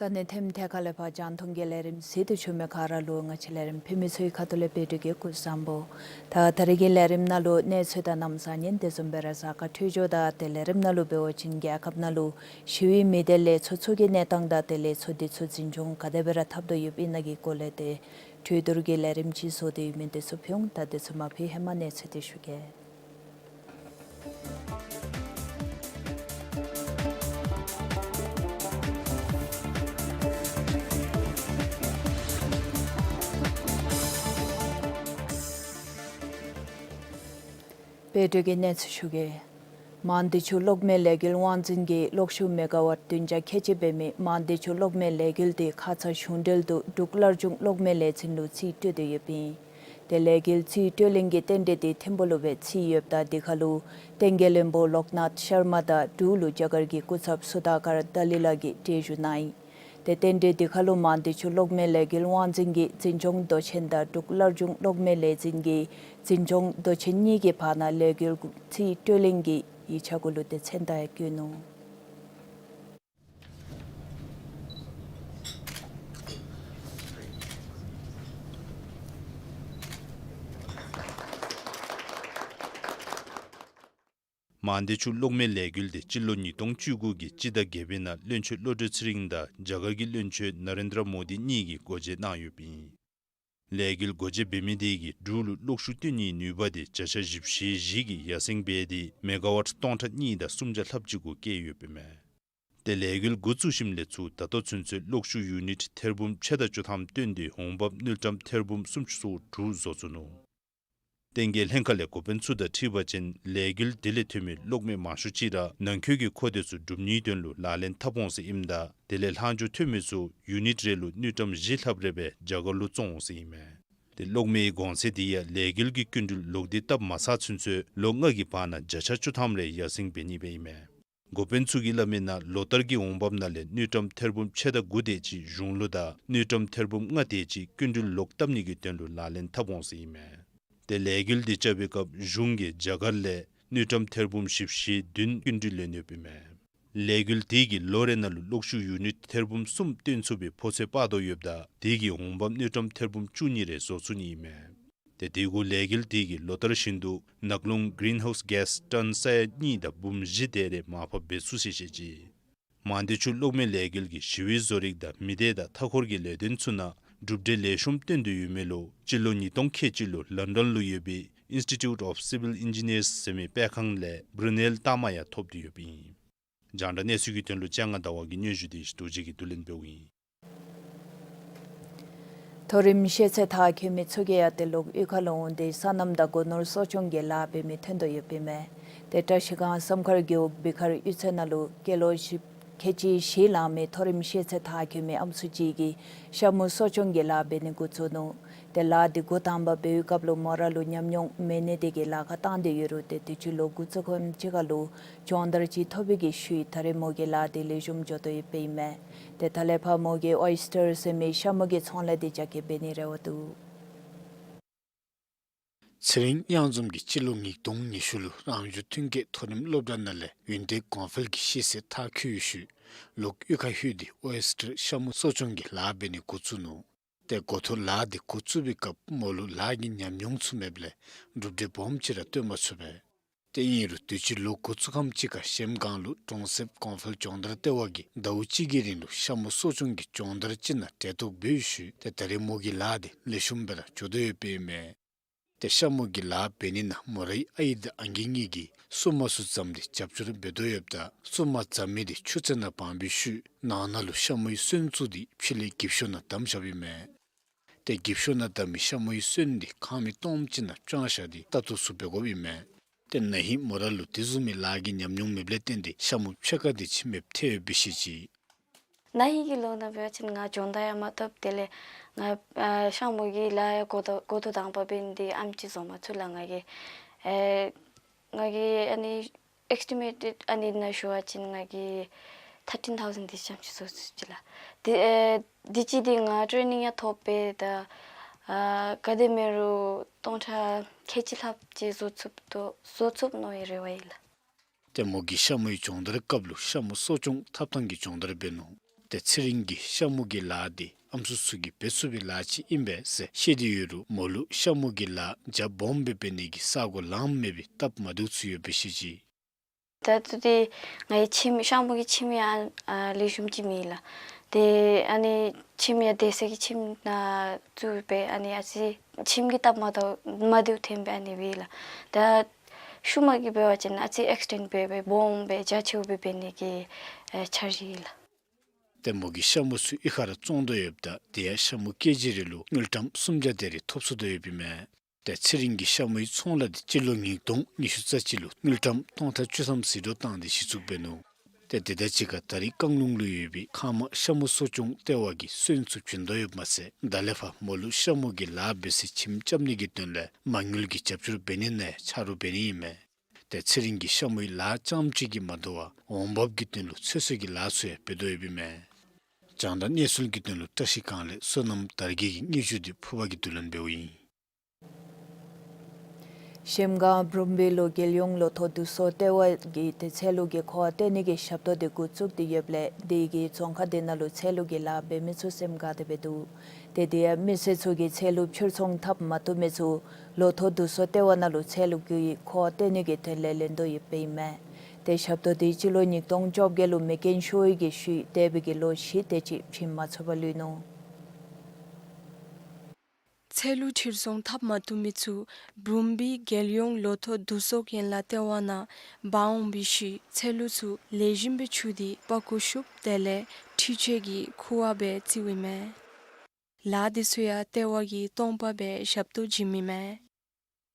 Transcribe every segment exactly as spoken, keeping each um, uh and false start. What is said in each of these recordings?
ས་གནས་ཐེམ་ཐེ་ཁ་ལས་ཕར་རྒྱང་མཐོང་གི་ལས་རིམ་གཟིགས་ཏེ་བཞུགས་མི་ག་ར་ལུ་ང་བཅས་ལས་རིམ་ཕུལ་མི་ཚུ་གི་ཁ་ཐུག་ལས་བོད་ཕྲུག་གི་སྐུ་གཟུགས་བཟང་པོ། ད་ད་རེས་ཀྱི་ལས་རིམ་ནང་ལུ་གནས་ཚུལ་དང་གནམ་ས་གཉིས་དེ་བཟུམ་སྦེ་ར་གཟའ་སྐར་འཕྲོད་སྦྱོར་དང་དེ་ལས་རིམ་ནང་ལུ་འབད་བ་ཅིན་རྒྱལ་ཁབ་ནང་ལུ་ཞི་བའི་མི་སྡེ་ལས་ཚོགས་ཚུ་གི་གནས་སྟངས་དང་དེ་ལས་ཚོགས་སྡེ་ཚུ་འཛིན་སྐྱོང་ག་དེ་སྦེ་ར་འཐབ་དོ་ཡོདཔ་ཨིན་ན་གི་སྐོར་ལས་ཏེ་གྲོས་བསྡུར་གྱི་ལས་རིམ་ཅིག་བཟོ་སྟེ་ཡོད་མི་དེ་ཚུ་ཕུལ་འོང་། ད་དེ་ཚུ་མ་ཕུལ་ཧེ་མ་གནས་ཚུལ་དེ་ཞུ་གེ། བོད་ཕྲུག་གི་གནས་ཚུལ་ཞུ་གེ། མང་སྡེ་ཆུ་གློག་མེ་ལས་འགུལ་དབང་འཛིན་གྱིས་གློག་ཤུགས་མེ་ག་ཝཊ་བདུན་བརྒྱ་ཁལ་གཅིག་འབད་མི་མང་སྡེ་ཆུ་གློག་མེ་ལས་འགུལ་དེ་ཁ་ཙ་གཞུང་འབྲེལ་དུ་འབྲུག་སླར་འབྱུང་གློག་མེ་ལས་འཛིན་ལུ་རྩིས་སྤྲོད་དེ་ཡོདཔ་ཨིན། དེ་ལས་འགུལ་རྩིས་སྤྲོད་ལེན་གྱི་རྟེན་འབྲེལ་དེ་ཐིམ་ཕུག་ལུ་སྦེ་རྩིས་ཡོདཔ་ད་དེ་ཁར་ལུ་བསྟན་རྒྱས་བློན་པོ་ལོག་ནཱཐ་ཤར་མ་དང་འབྲུག་ལུ་རྒྱ་གར་གྱི་སྐུ་ཚབ་སུ་དཱ་ཀར་དཱ་ལི་ལགས་ཀྱིས་གྲལ་བཞུགས་གནང་ཡི། དེ་རྟེན་འབྲེལ་དེ་ཁར་ལུ་མང་སྡེ་ཆུ་གློག་མེ་ལས་འགུལ་དབང་འཛིན་གྱི་འཛིན་སྐྱོང་མདོ་ཆེན་དང་འབྲུག་སླར་འབྱུང་གློག་མེ་ལས་འཛིན་གྱི་འཛིན་སྐྱོང་མདོ་ཆེན་གཉིས་ཀྱི་བར་ན་ལས་འགུལ་རྩིས་སྤྲོད་ལེན་གྱི་ཡིག་ཆ་གུ་ལུ་དེ་མཚན་རྟགས་ཡང་བཀོད་ནུག། མང་སྡེ་ཆུ་གློག་མེ་ལས་འགུལ་དེ་སྤྱི་ལོ་ཉིས་སྟོང་བཅུ་དགུ་གི་སྤྱི་ཟླ་བརྒྱད་པའི་ནང་བློན་ཆེན་བློ་གྲོས་ཚེ་རིང་དང་རྒྱ་གར་གྱི་བློན་ཆེན་ན་རེན་དྲ་མོ་དི་གཉིས་ཀྱིས་སྒོ་འབྱེད་གནང་ཡོདཔ་ཨིན། ལས་འགུལ་སྒོ་འབྱེད་འབད་མི་དེ་གིས་འབྲུག་ལུ་གློག་ཤུགས་བཏོན་ནིའི་ནུས་པ་དེ་བརྒྱ་ཆ་བཞི་བཅུ་ཞེ་བཞི་གིས་ཡར་སེང་འབད་དེ་མེ་ག་ཝཊ་སྟོང་ཕྲག་གཉིས་དང་སུམ་བརྒྱ་ལྷགཔ་ཅིག་གུ་བསྐྱལ་ཡོདཔ་ཨིན་མས། དེ་ལས་འགུལ་འགོ་བཙུགས་ཞིནམ་ལས་ཚུར་ད་ལྟོ་ཚུན་ཚོད་གློག་ཤུགས་ཡུ་ནིཊ་ཐེར་འབུམ་ཕྱེད་དང་བཅུ་ཐམ་བཏོན་ཏེ་འོང་འབབ་དངུལ་ཀྲམ་ཐེར་འབུམ་སུམ་ཅུ་སོ་དྲུག་བཟོ་ཚུགས་ནུག། བསྟན་རྒྱས་ལྷན་ཁག་ལས་འགོ་དཔོན་ཚུ་དང་འཁྲིལ་བ་ཅིན་ལས་འགུལ་དེ་ལས་ཐོན་མི་གློག་མེ་མང་ཤོས་ཅིག་ར་ནང་འཁོད་ཀྱི་མཁོ་འདོད་ཚུ་སྒྲུབ་ནིའི་དོན་ལུ་ལག་ལེན་འཐབ་འོང་ཟེར་ཨིནམ་ད་དེ་ལས་ལྷག་འཕྲོ་ཐོན་མི་ཚུ་ཡུ་ནིཊ་རེ་ལུ་དངུལ་ཀྲམ་བཞི་ལྷགཔ་རེ་སྦེ་རྒྱ་གར་ལུ་བཙོང་འོང་ཟེར་ཨིན་མས། དེ་གློག་མེའི་གོང་ཚད་དེ་ཡང་ལས་འགུལ་གྱི་སྐྱིན་འགྲུལ་ལོག་སྟེ་བཏབ་མ་ཚར་ཚུན་ཚོད་ལོ་ལྔ་གི་བར་ན་བརྒྱ་ཆ་བཅུ་ཐམ་རེ་ཡར་སེང་འབད་ནི་སྦེ་ཨིན་མས། འགོ་དཔོན་ཚུ་གིས་སླབ་མིའི་ནང་ལོ་ལྟར་གྱི་འོང་འབབ་ནང་ལས་དངུལ་ཀྲམ་ཐེར་འབུམ་ཕྱེད་དང་དགུ་དེ་ཅིག་གཞུང་ལུ་དང་དངུལ་ཀྲམ་ཐེར་འབུམ་ལྔ་དེ་ཅིག་སྐྱིན་འགྲུལ་ལོག་བཏབ་ནི་གི་དོན་ལུ་ལག་ལེན་འཐབ་འོང་ཟེར་ཨིན་མས། དེ་ལས་འགུལ་དེ་རྐྱབ་པའི་སྐབས་གཞུང་གིས་རྒྱ་གར་ལས་དངུལ་ཀྲམ་ཐེར་འབུམ་བཞི་བཅུ་ཞེ་བདུན་སྐྱིན་འགྲུལ་ལེན་ཡོདཔ་ཨིན་མས། ལས་འགུལ་དེ་གིས་ལོ་རེ་ནང་ལུ་གློག་ཤུགས་ཡུ་ནིཊ་ཐེར་འབུམ་གསུམ་བཏོན་ཚུགས་པའི་ཕོ་ཚོད་དཔག་དོ་ཡོདཔ་ད་དེ་གིས་འོང་འབབ་དངུལ་ཀྲམ་ཐེར་འབུམ་བཅུ་གཉིས་རེ་བཟོ་ཚུགས་ནི་ཨིན་མས། ཏེ་དེ་གུ་ལས་འགུལ་དེ་གིས་ལོ་ལྟར་བཞིན་དུ་ནག་རླུང་གི་རིན་ཧའུསི་གེསི་ཊོན་ས་ཡ་གཉིས་དང་འབུམ་བཞི་དེ་རེ་མར་ཕབ་འབད་ཚུགས་ཟེར་བཤད་ཅི། མང་སྡེ་ཆུ་གློག་མེ་ལས་འགུལ་གྱིས་ཞི་བའི་བཟོ་རིག་དང་མི་སྡེ་དང་མཐའ་འཁོར་གྱི་ལས་དོན་ཚུ་ནང་གྲུབ་འབྲས་ལེགས་ཤོམ་བཏོན་དོ་ཡོད་མི་ལུ་སྤྱི་ལོ་ཉིས་སྟོང་ཁལ་གཅིག་ལུ་ལོན་ཌོན་ལུ་ཡོད་པའི་ཨིནསི་ཊི་ཊིའུཊ་ཨོཕ་སི་ཝིལ་ཨིན་ཇི་ནི་ཡརསི་ཟེར་མི་སྤེལ་ཁང་ལས་བྷྲུ་ནེལ་རྟགས་མ་ཡང་ཐོབ་སྟེ་ཡོདཔ་ཨིན། རྒྱང་བསྒྲགས་གནས་ཚུལ་གྱི་དོན་ལུ་ལྕང་ང་ཟླ་བ་གིས་སྙན་ཞུ་དེ་རྡོ་རྗེ་གིས་བསྡུ་ལེན་འབདཝ་ཨིན། མཐོ་རིམ་ཤེས་ཚད་མཐར་འཁྱོལ་མི་ཚུ་གིས་ཡང་ཏེ་ལོག་གཡུས་ཁ་ལུ་འོང་སྟེ་སོ་ནམ་དང་སྒོ་ནོར་གསོ་སྐྱོང་གི་ལཱ་འབད་མི་ཐོན་དོ་ཡོདཔ་ཨིན་མས། ཏེ་བཀྲིས་སྒང་བསམ་མཁར་རྒེད་འོག་བི་ཁར་གཡུས་ཚན་ནང་ལུ་སྐྱེས་ལོ་བཞི་ཁལ་གཅིག་བཞི་ལང་མི་མཐོ་རིམ་ཤེས་ཚད་མཐར་འཁྱོལ་མི་ཨམ་སྲུ་ཅིག་གིས་ཤ་མུ་གསོ་སྐྱོང་གི་ལཱ་འབད་ནི་འགོ་བཙུགས་ནུག། ཏེ་ལཱ་འདི་འགོ་དང་པ་འབད་བའི་སྐབས་ལུ་མོ་ར་ལུ་ཉམས་མྱོང་མེད་ནི་དེ་གིས་ལཱ་ཁག་བཏང་སྟེ་ཡོད་རུང་ཏེ་དུས་ཅི་ལོ་དགུ་བཅུ་གོ་གཅིག་ཁར་ལུ་སྦྱོང་བརྡར་ཅིག་ཐོབ་པའི་གི་ཤུལ་ད་རེས་མོ་གིས་ལཱ་འདི་ལེགས་ཤོམ་འགྱོ་དོ་ཡོདཔ་ཨིན་མས། ཏེ་ད་ལས་ཕར་མོ་གིས་ཨོའི་སི་ཊར་ཟེར་མི་ཤ་མུ་གི་ཚོང་ལཱ་འདི་རྒྱ་སྐྱེད་འབད་ནིའི་རེ་བ་འདུག། ཚེ་རིང་གཡང་འཛོམས་ཀྱིས་སྤྱི་ལོ་ཉིས་སྟོང་ཉི་ཤུ་ལུ་རང་བྱུང་ཐོན་སྐྱེད་མཐོ་རིམ་སློབ་གྲྭ་ནང་ལས་ཡུན་ཏེ་གོང་འཕེལ་གྱི་ཤེས་ཚད་མཐར་འཁྱོལ་བའི་ཤུལ་ལོག་གཡུས་ཁར་ལྷོད་དེ་ཨོའི་སི་ཊར་ཤ་མུ་གསོ་སྐྱོང་གི་ལཱ་འབད་ནི་འགོ་བཙུགས་ནུག། ཏེ་འགོ་ཐོག་ལཱ་འདི་འགོ་བཙུགས་པའི་སྐབས་མོ་ལུ་ལཱ་གི་ཉམས་མྱོང་ཚུ་མེདཔ་ལས་གྲུབ་འབྲས་སྦོམ་ཅིག་ར་སྟོན་མ་ཚུགས་པས། ཏེ་ཨིན་རུང་དུས་ཅི་ལོ་དགུ་བཅུ་གོ་གཅིག་ཁར་གཞལམ་སྒང་ལུ་གྲོང་གསེབ་གོང་འཕེལ་སྦྱོང་བརྡར་ལྟེ་བ་གིས་ཟླཝ་གཅིག་གི་རིང་ལུ་ཤ་མུ་གསོ་སྐྱོང་གི་སྦྱོང་བརྡར་ཅིག་ནང་གྲལ་གཏོགས་འབད་བའི་ཤུལ་ཏེ་ད་རེས་མོ་གི་ལཱ་འདི་ལེགས་ཤོམ་སྦེ་ར་འགྱོ་དོ་ཡོདཔ་ཨིན་མས། ཏེ་ཤ་མུ་གི་ལཱ་འབད་ནི་ནང་མོ་རའི་ཨའི་དང་ཨང་རྒས་གཉིས་ཀྱིས་སོ་མ་ཚུ་བརྫམས་ཏེ་རྒྱབ་སྐྱོར་འབད་དོ་ཡོདཔ་ད་སོ་མ་བརྫམ་མི་དེ་ཆུ་རྩེ་ནང་སྦང་བའི་ཤུལ་ནང་ན་ལུ་ཤ་མུའི་སོན་བཙུགས་ཏེ་ཕྱི་ལས་འགྱིབ་ཤོག་ནང་བསྡམས་བཞགཔ་ཨིན་མས། ཏེ་འགྱིབ་ཤོག་ནང་བཏབ་མི་ཤ་མུ་ཡི་སོན་འདི་ཁང་མིག་སྟོངམ་ཅིག་ནང་དཔྱང་བཞག་སྟེ་ལྟ་རྟོག་ཚུ་འབད་དགོཔ་ཨིན་མས། ཏེ་ན་ཧིང་མོ་ར་ལུ་དེ་བཟུམ་མའི་ལཱ་གི་ཉམས་མྱོང་མེདཔ་ལས་བརྟེན་ཏེ་ཤ་མུ་ཕྱེད་ཀ་དེ་ཕྱེ་མེདཔ་ཐལ་ཡོདཔ་སྦེ་བཤད་ཅི། ན་ཧིང་གི་ལོ་ནང་འབད་བ་ཅིན་ང་སྦྱོང་བརྡར་ཡང་མ་ཐོབ། དེ་ལས་ང་ཨ་ཤ་མུ་གི་ལཱ་ཡང་འགོ་ཐོག་འགོ་ཐོག་དང་པ་འབད་ནི་འདི་ཨེམ་ཅིག་བཟོ་མ་ཚུགས་ལགས། ང་གིས་ཨེ་ང་གིས་ཨ་ནི་ཨེས་ཊི་མེཊ་ཨ་ནི་ནང་ཞུ་བ་ཅིན་ང་གིས་ཐར་ཊིན་ཐའུ་ཟེན་དེ་ཙམ་ཅིག་བཟོ་ཚུགས་ཅི་ལགས། དེ་ཨེ་དེ་ཅིག་འདི་ང་ཊེ་ནིང་ཡང་ཐོབ་པས། ད་ཨ་ག་དེ་མེན་རུང་སྟོང་ཕྲག་ཁལ་གཅིག་ལྷགཔ་ཅིག་བཟོ་ཚུགསཔ་དོ་བཟོ་ཚུགས་མནོ་བའི་རེ་བ་ཡོད་ལགས། ཏེ་མོ་གིས་ཤ་མུའི་སྦྱོང་བརྡར་སྐབས་ལུ་ཤ་མུ་གསོ་སྐྱོང་ཐབས་དང་གི་སྦྱོང་བརྡར་འབད་ནུག། ཏེ་ཚེ་རིང་གིས་ཤ་མུ་གི་ལཱ་འདི་ཨམ་སྲུ་ཚུ་གིས་འབད་ཚུགས་པའི་ལཱ་ཅིག་ཨིན་པས་ཟེར་བཤད་དེ་ཡོད་རུང་མོ་ལུ་ཤ་མུ་གི་ལཱ་རྒྱ་སྦོམ་སྦེ་འབད་ནི་གི་ས་གོ་ལངམ་མེད་པའི་སྟབས་མ་བདེཝ་ཚུ་ཡོདཔ་སྦེ་བཤད་ཅི། ད་ལྟོ་འདི་ང་གི་ཁྱིམ་ཤ་མུ་གི་ཁྱིམ་ཡང་ཨ་ལེགས་ཤོམ་ཅིག་མེད་ལགས། ཏེ་ཨ་ནི་ཁྱིམ་ཡང་སྡོད་ས་གི་ཁྱིམ་ནང་བཙུགས་སྦེ་ཨ་ནི་ཨ་ཙི་ཁྱིམ་གྱི་སྟབས་མ་བདེཝ་མ་བདེཝ་ཐོན་སྦེ་ཨ་ནི་སྦེ་ལགས། ད་ཤུལ་མ་གི་འབད་བ་ཅིན་ཨ་ཙི་ཨེགསི་ཊེནཌ་འབད་སྦེ་སྦོམ་སྦེ་རྒྱ་ཆེཝ་སྦེ་འབད་ནི་གི་ཨེ་འཆར་གཞི་ཡོད་ལགས། ཏེ་མོ་གིས་ཤ་མུ་ཚུ་གཡུས་ཁ་ར་བཙོང་དོ་ཡོདཔ་ད་དེ་ཡང་ཤ་མུ་ཀེ་ཇི་རེ་ལུ་དངུལ་ཀྲམ་སུམ་བརྒྱ་དེ་རེ་ཐོབ་ཚུགས་དོ་ཡོདཔ་ཨིན་མས། ཏེ་ཚེ་རིང་གི་ཤ་མུའི་ཚོང་ལཱ་འདི་སྤྱི་ལོ་ཉིས་སྟོང་ཉི་ཤུ་རྩ་གཅིག་ལུ་དངུལ་ཀྲམ་སྟོང་ཕྲག་བཅུ་ཐམ་ཟད་འགྲོ་བཏང་སྟེ་གཞི་བཙུགས་འབད་ནུག། ཏེ་དེ་དང་གཅིག་ཁར་ད་རེས་རྐང་ལུང་ལུ་ཡོད་པའི་ཁང་མ་ཤ་མུ་གསོ་སྐྱོང་ལྟེ་བ་གིས་སོན་ཚུ་བྱིན་དོ་ཡོདཔ་མ་ཚད་ད་ལས་ཕར་མོ་ལུ་ཤ་མུ་གི་ལཱ་འབད་སའི་ཁྱིམ་རྐྱབ་ནི་གི་དོན་ལས་མ་དངུལ་གྱི་རྒྱབ་སྐྱོར་འབད་ནི་ནང་ཆ་རོགས་འབད་ནི་ཨིན་མས། ཏེ་ཚེ་རིང་གིས་ཤ་མུའི་ལཱ་རྐྱངམ་ཅིག་གིས་མ་དོ་བར་འོང་འབབ་ཀྱི་དོན་ལུ་ཚོད་བསྲེ་གི་ལཱ་ཚུ་ཡང་འབད་དོ་ཡོདཔ་ཨིན་མས། རྒྱང་བསྒྲགས་གནས་ཚུལ་གྱི་དོན་ལུ་བཀྲ་ཤིས་སྒང་ལས་བསོད་ནམས་དར་རྒྱས་ཀྱི་སྙན་ཞུ་འདི་ཕུར་པ་གིས་བསྡུ་ལེན་འབདཝ་ཨིན། གཞལམ་སྒང་འབྲུག་པའི་ལུ་རྒྱལ་ཡོངས་ལོ་ཐོག་བསྡུ་གསོག་ལྟེ་བ་གིས་ཏེ་ཚལ་ལུ་གི་ཁུ་བ་བཏོན་ནི་གི་ཞབས་ཏོག་འདི་འགོ་བཙུགས་ཏེ་ཡོདཔ་ལས་དེ་གིས་རྫོང་ཁག་དེ་ནང་ལུ་ཚལ་ལུ་གི་ལཱ་འབད་མི་ཚུ་སེམས་དགའ་སྟེ་འབད་དོ། ཏེ་དེ་ཡང་མི་སེར་ཚུ་གིས་ཚལ་ལུ་ཕྱིར་ཚོང་འཐབ་མ་བཏུབ་མི་ཚུ་ལོ་ཐོག་བསྡུ་གསོག་ལྟེ་བ་ནང་ལུ་ཚལ་ལུ་གི་ཁུ་བ་བཏོན་ནི་གི་དོན་ལས་ལེན་དོ་ཡོདཔ་ཨིན་མས། ཏེ་ཞབས་ཏོག་འདི་སྤྱི་ལོ་ཉིས་སྟོང་བཅོ་བརྒྱད་ལུ་མེ་རྐྱེན་ཤོར་བའི་གི་ཤུལ་འདས་པའི་གི་ལོ་བཞི་དེ་ཅིག་བྱིན་མ་ཚུགས་པར་ལུས་ནུག། ཚལ་ལུ་ཕྱིར་ཚོང་འཐབ་མ་བཏུབ་མི་ཚུ་འབྲུག་པའི་རྒྱལ་ཡོངས་ལོ་ཐོག་བསྡུ་གསོག་ཡན་ལག་ལྟེ་བ་ནང་འབག་འོང་བའི་ཤུལ་ཚལ་ལུ་ཚུ་ལེགས་ཤོམ་སྦེ་འཁྱུ་སྟེ་པགས་ཀོ་བཤུབ་དེ་ལས་འཕྲུལ་ཆས་ཀྱིས་ཁུ་བ་སྦེ་བཙིརཝ་ཨིན་མས། ལཱ་འདི་ཚུ་ཡང་ལྟེ་བ་གིས་སྟོང་པ་སྦེ་ཞབས་ཏོག་བྱིནམ་ཨིན་མས།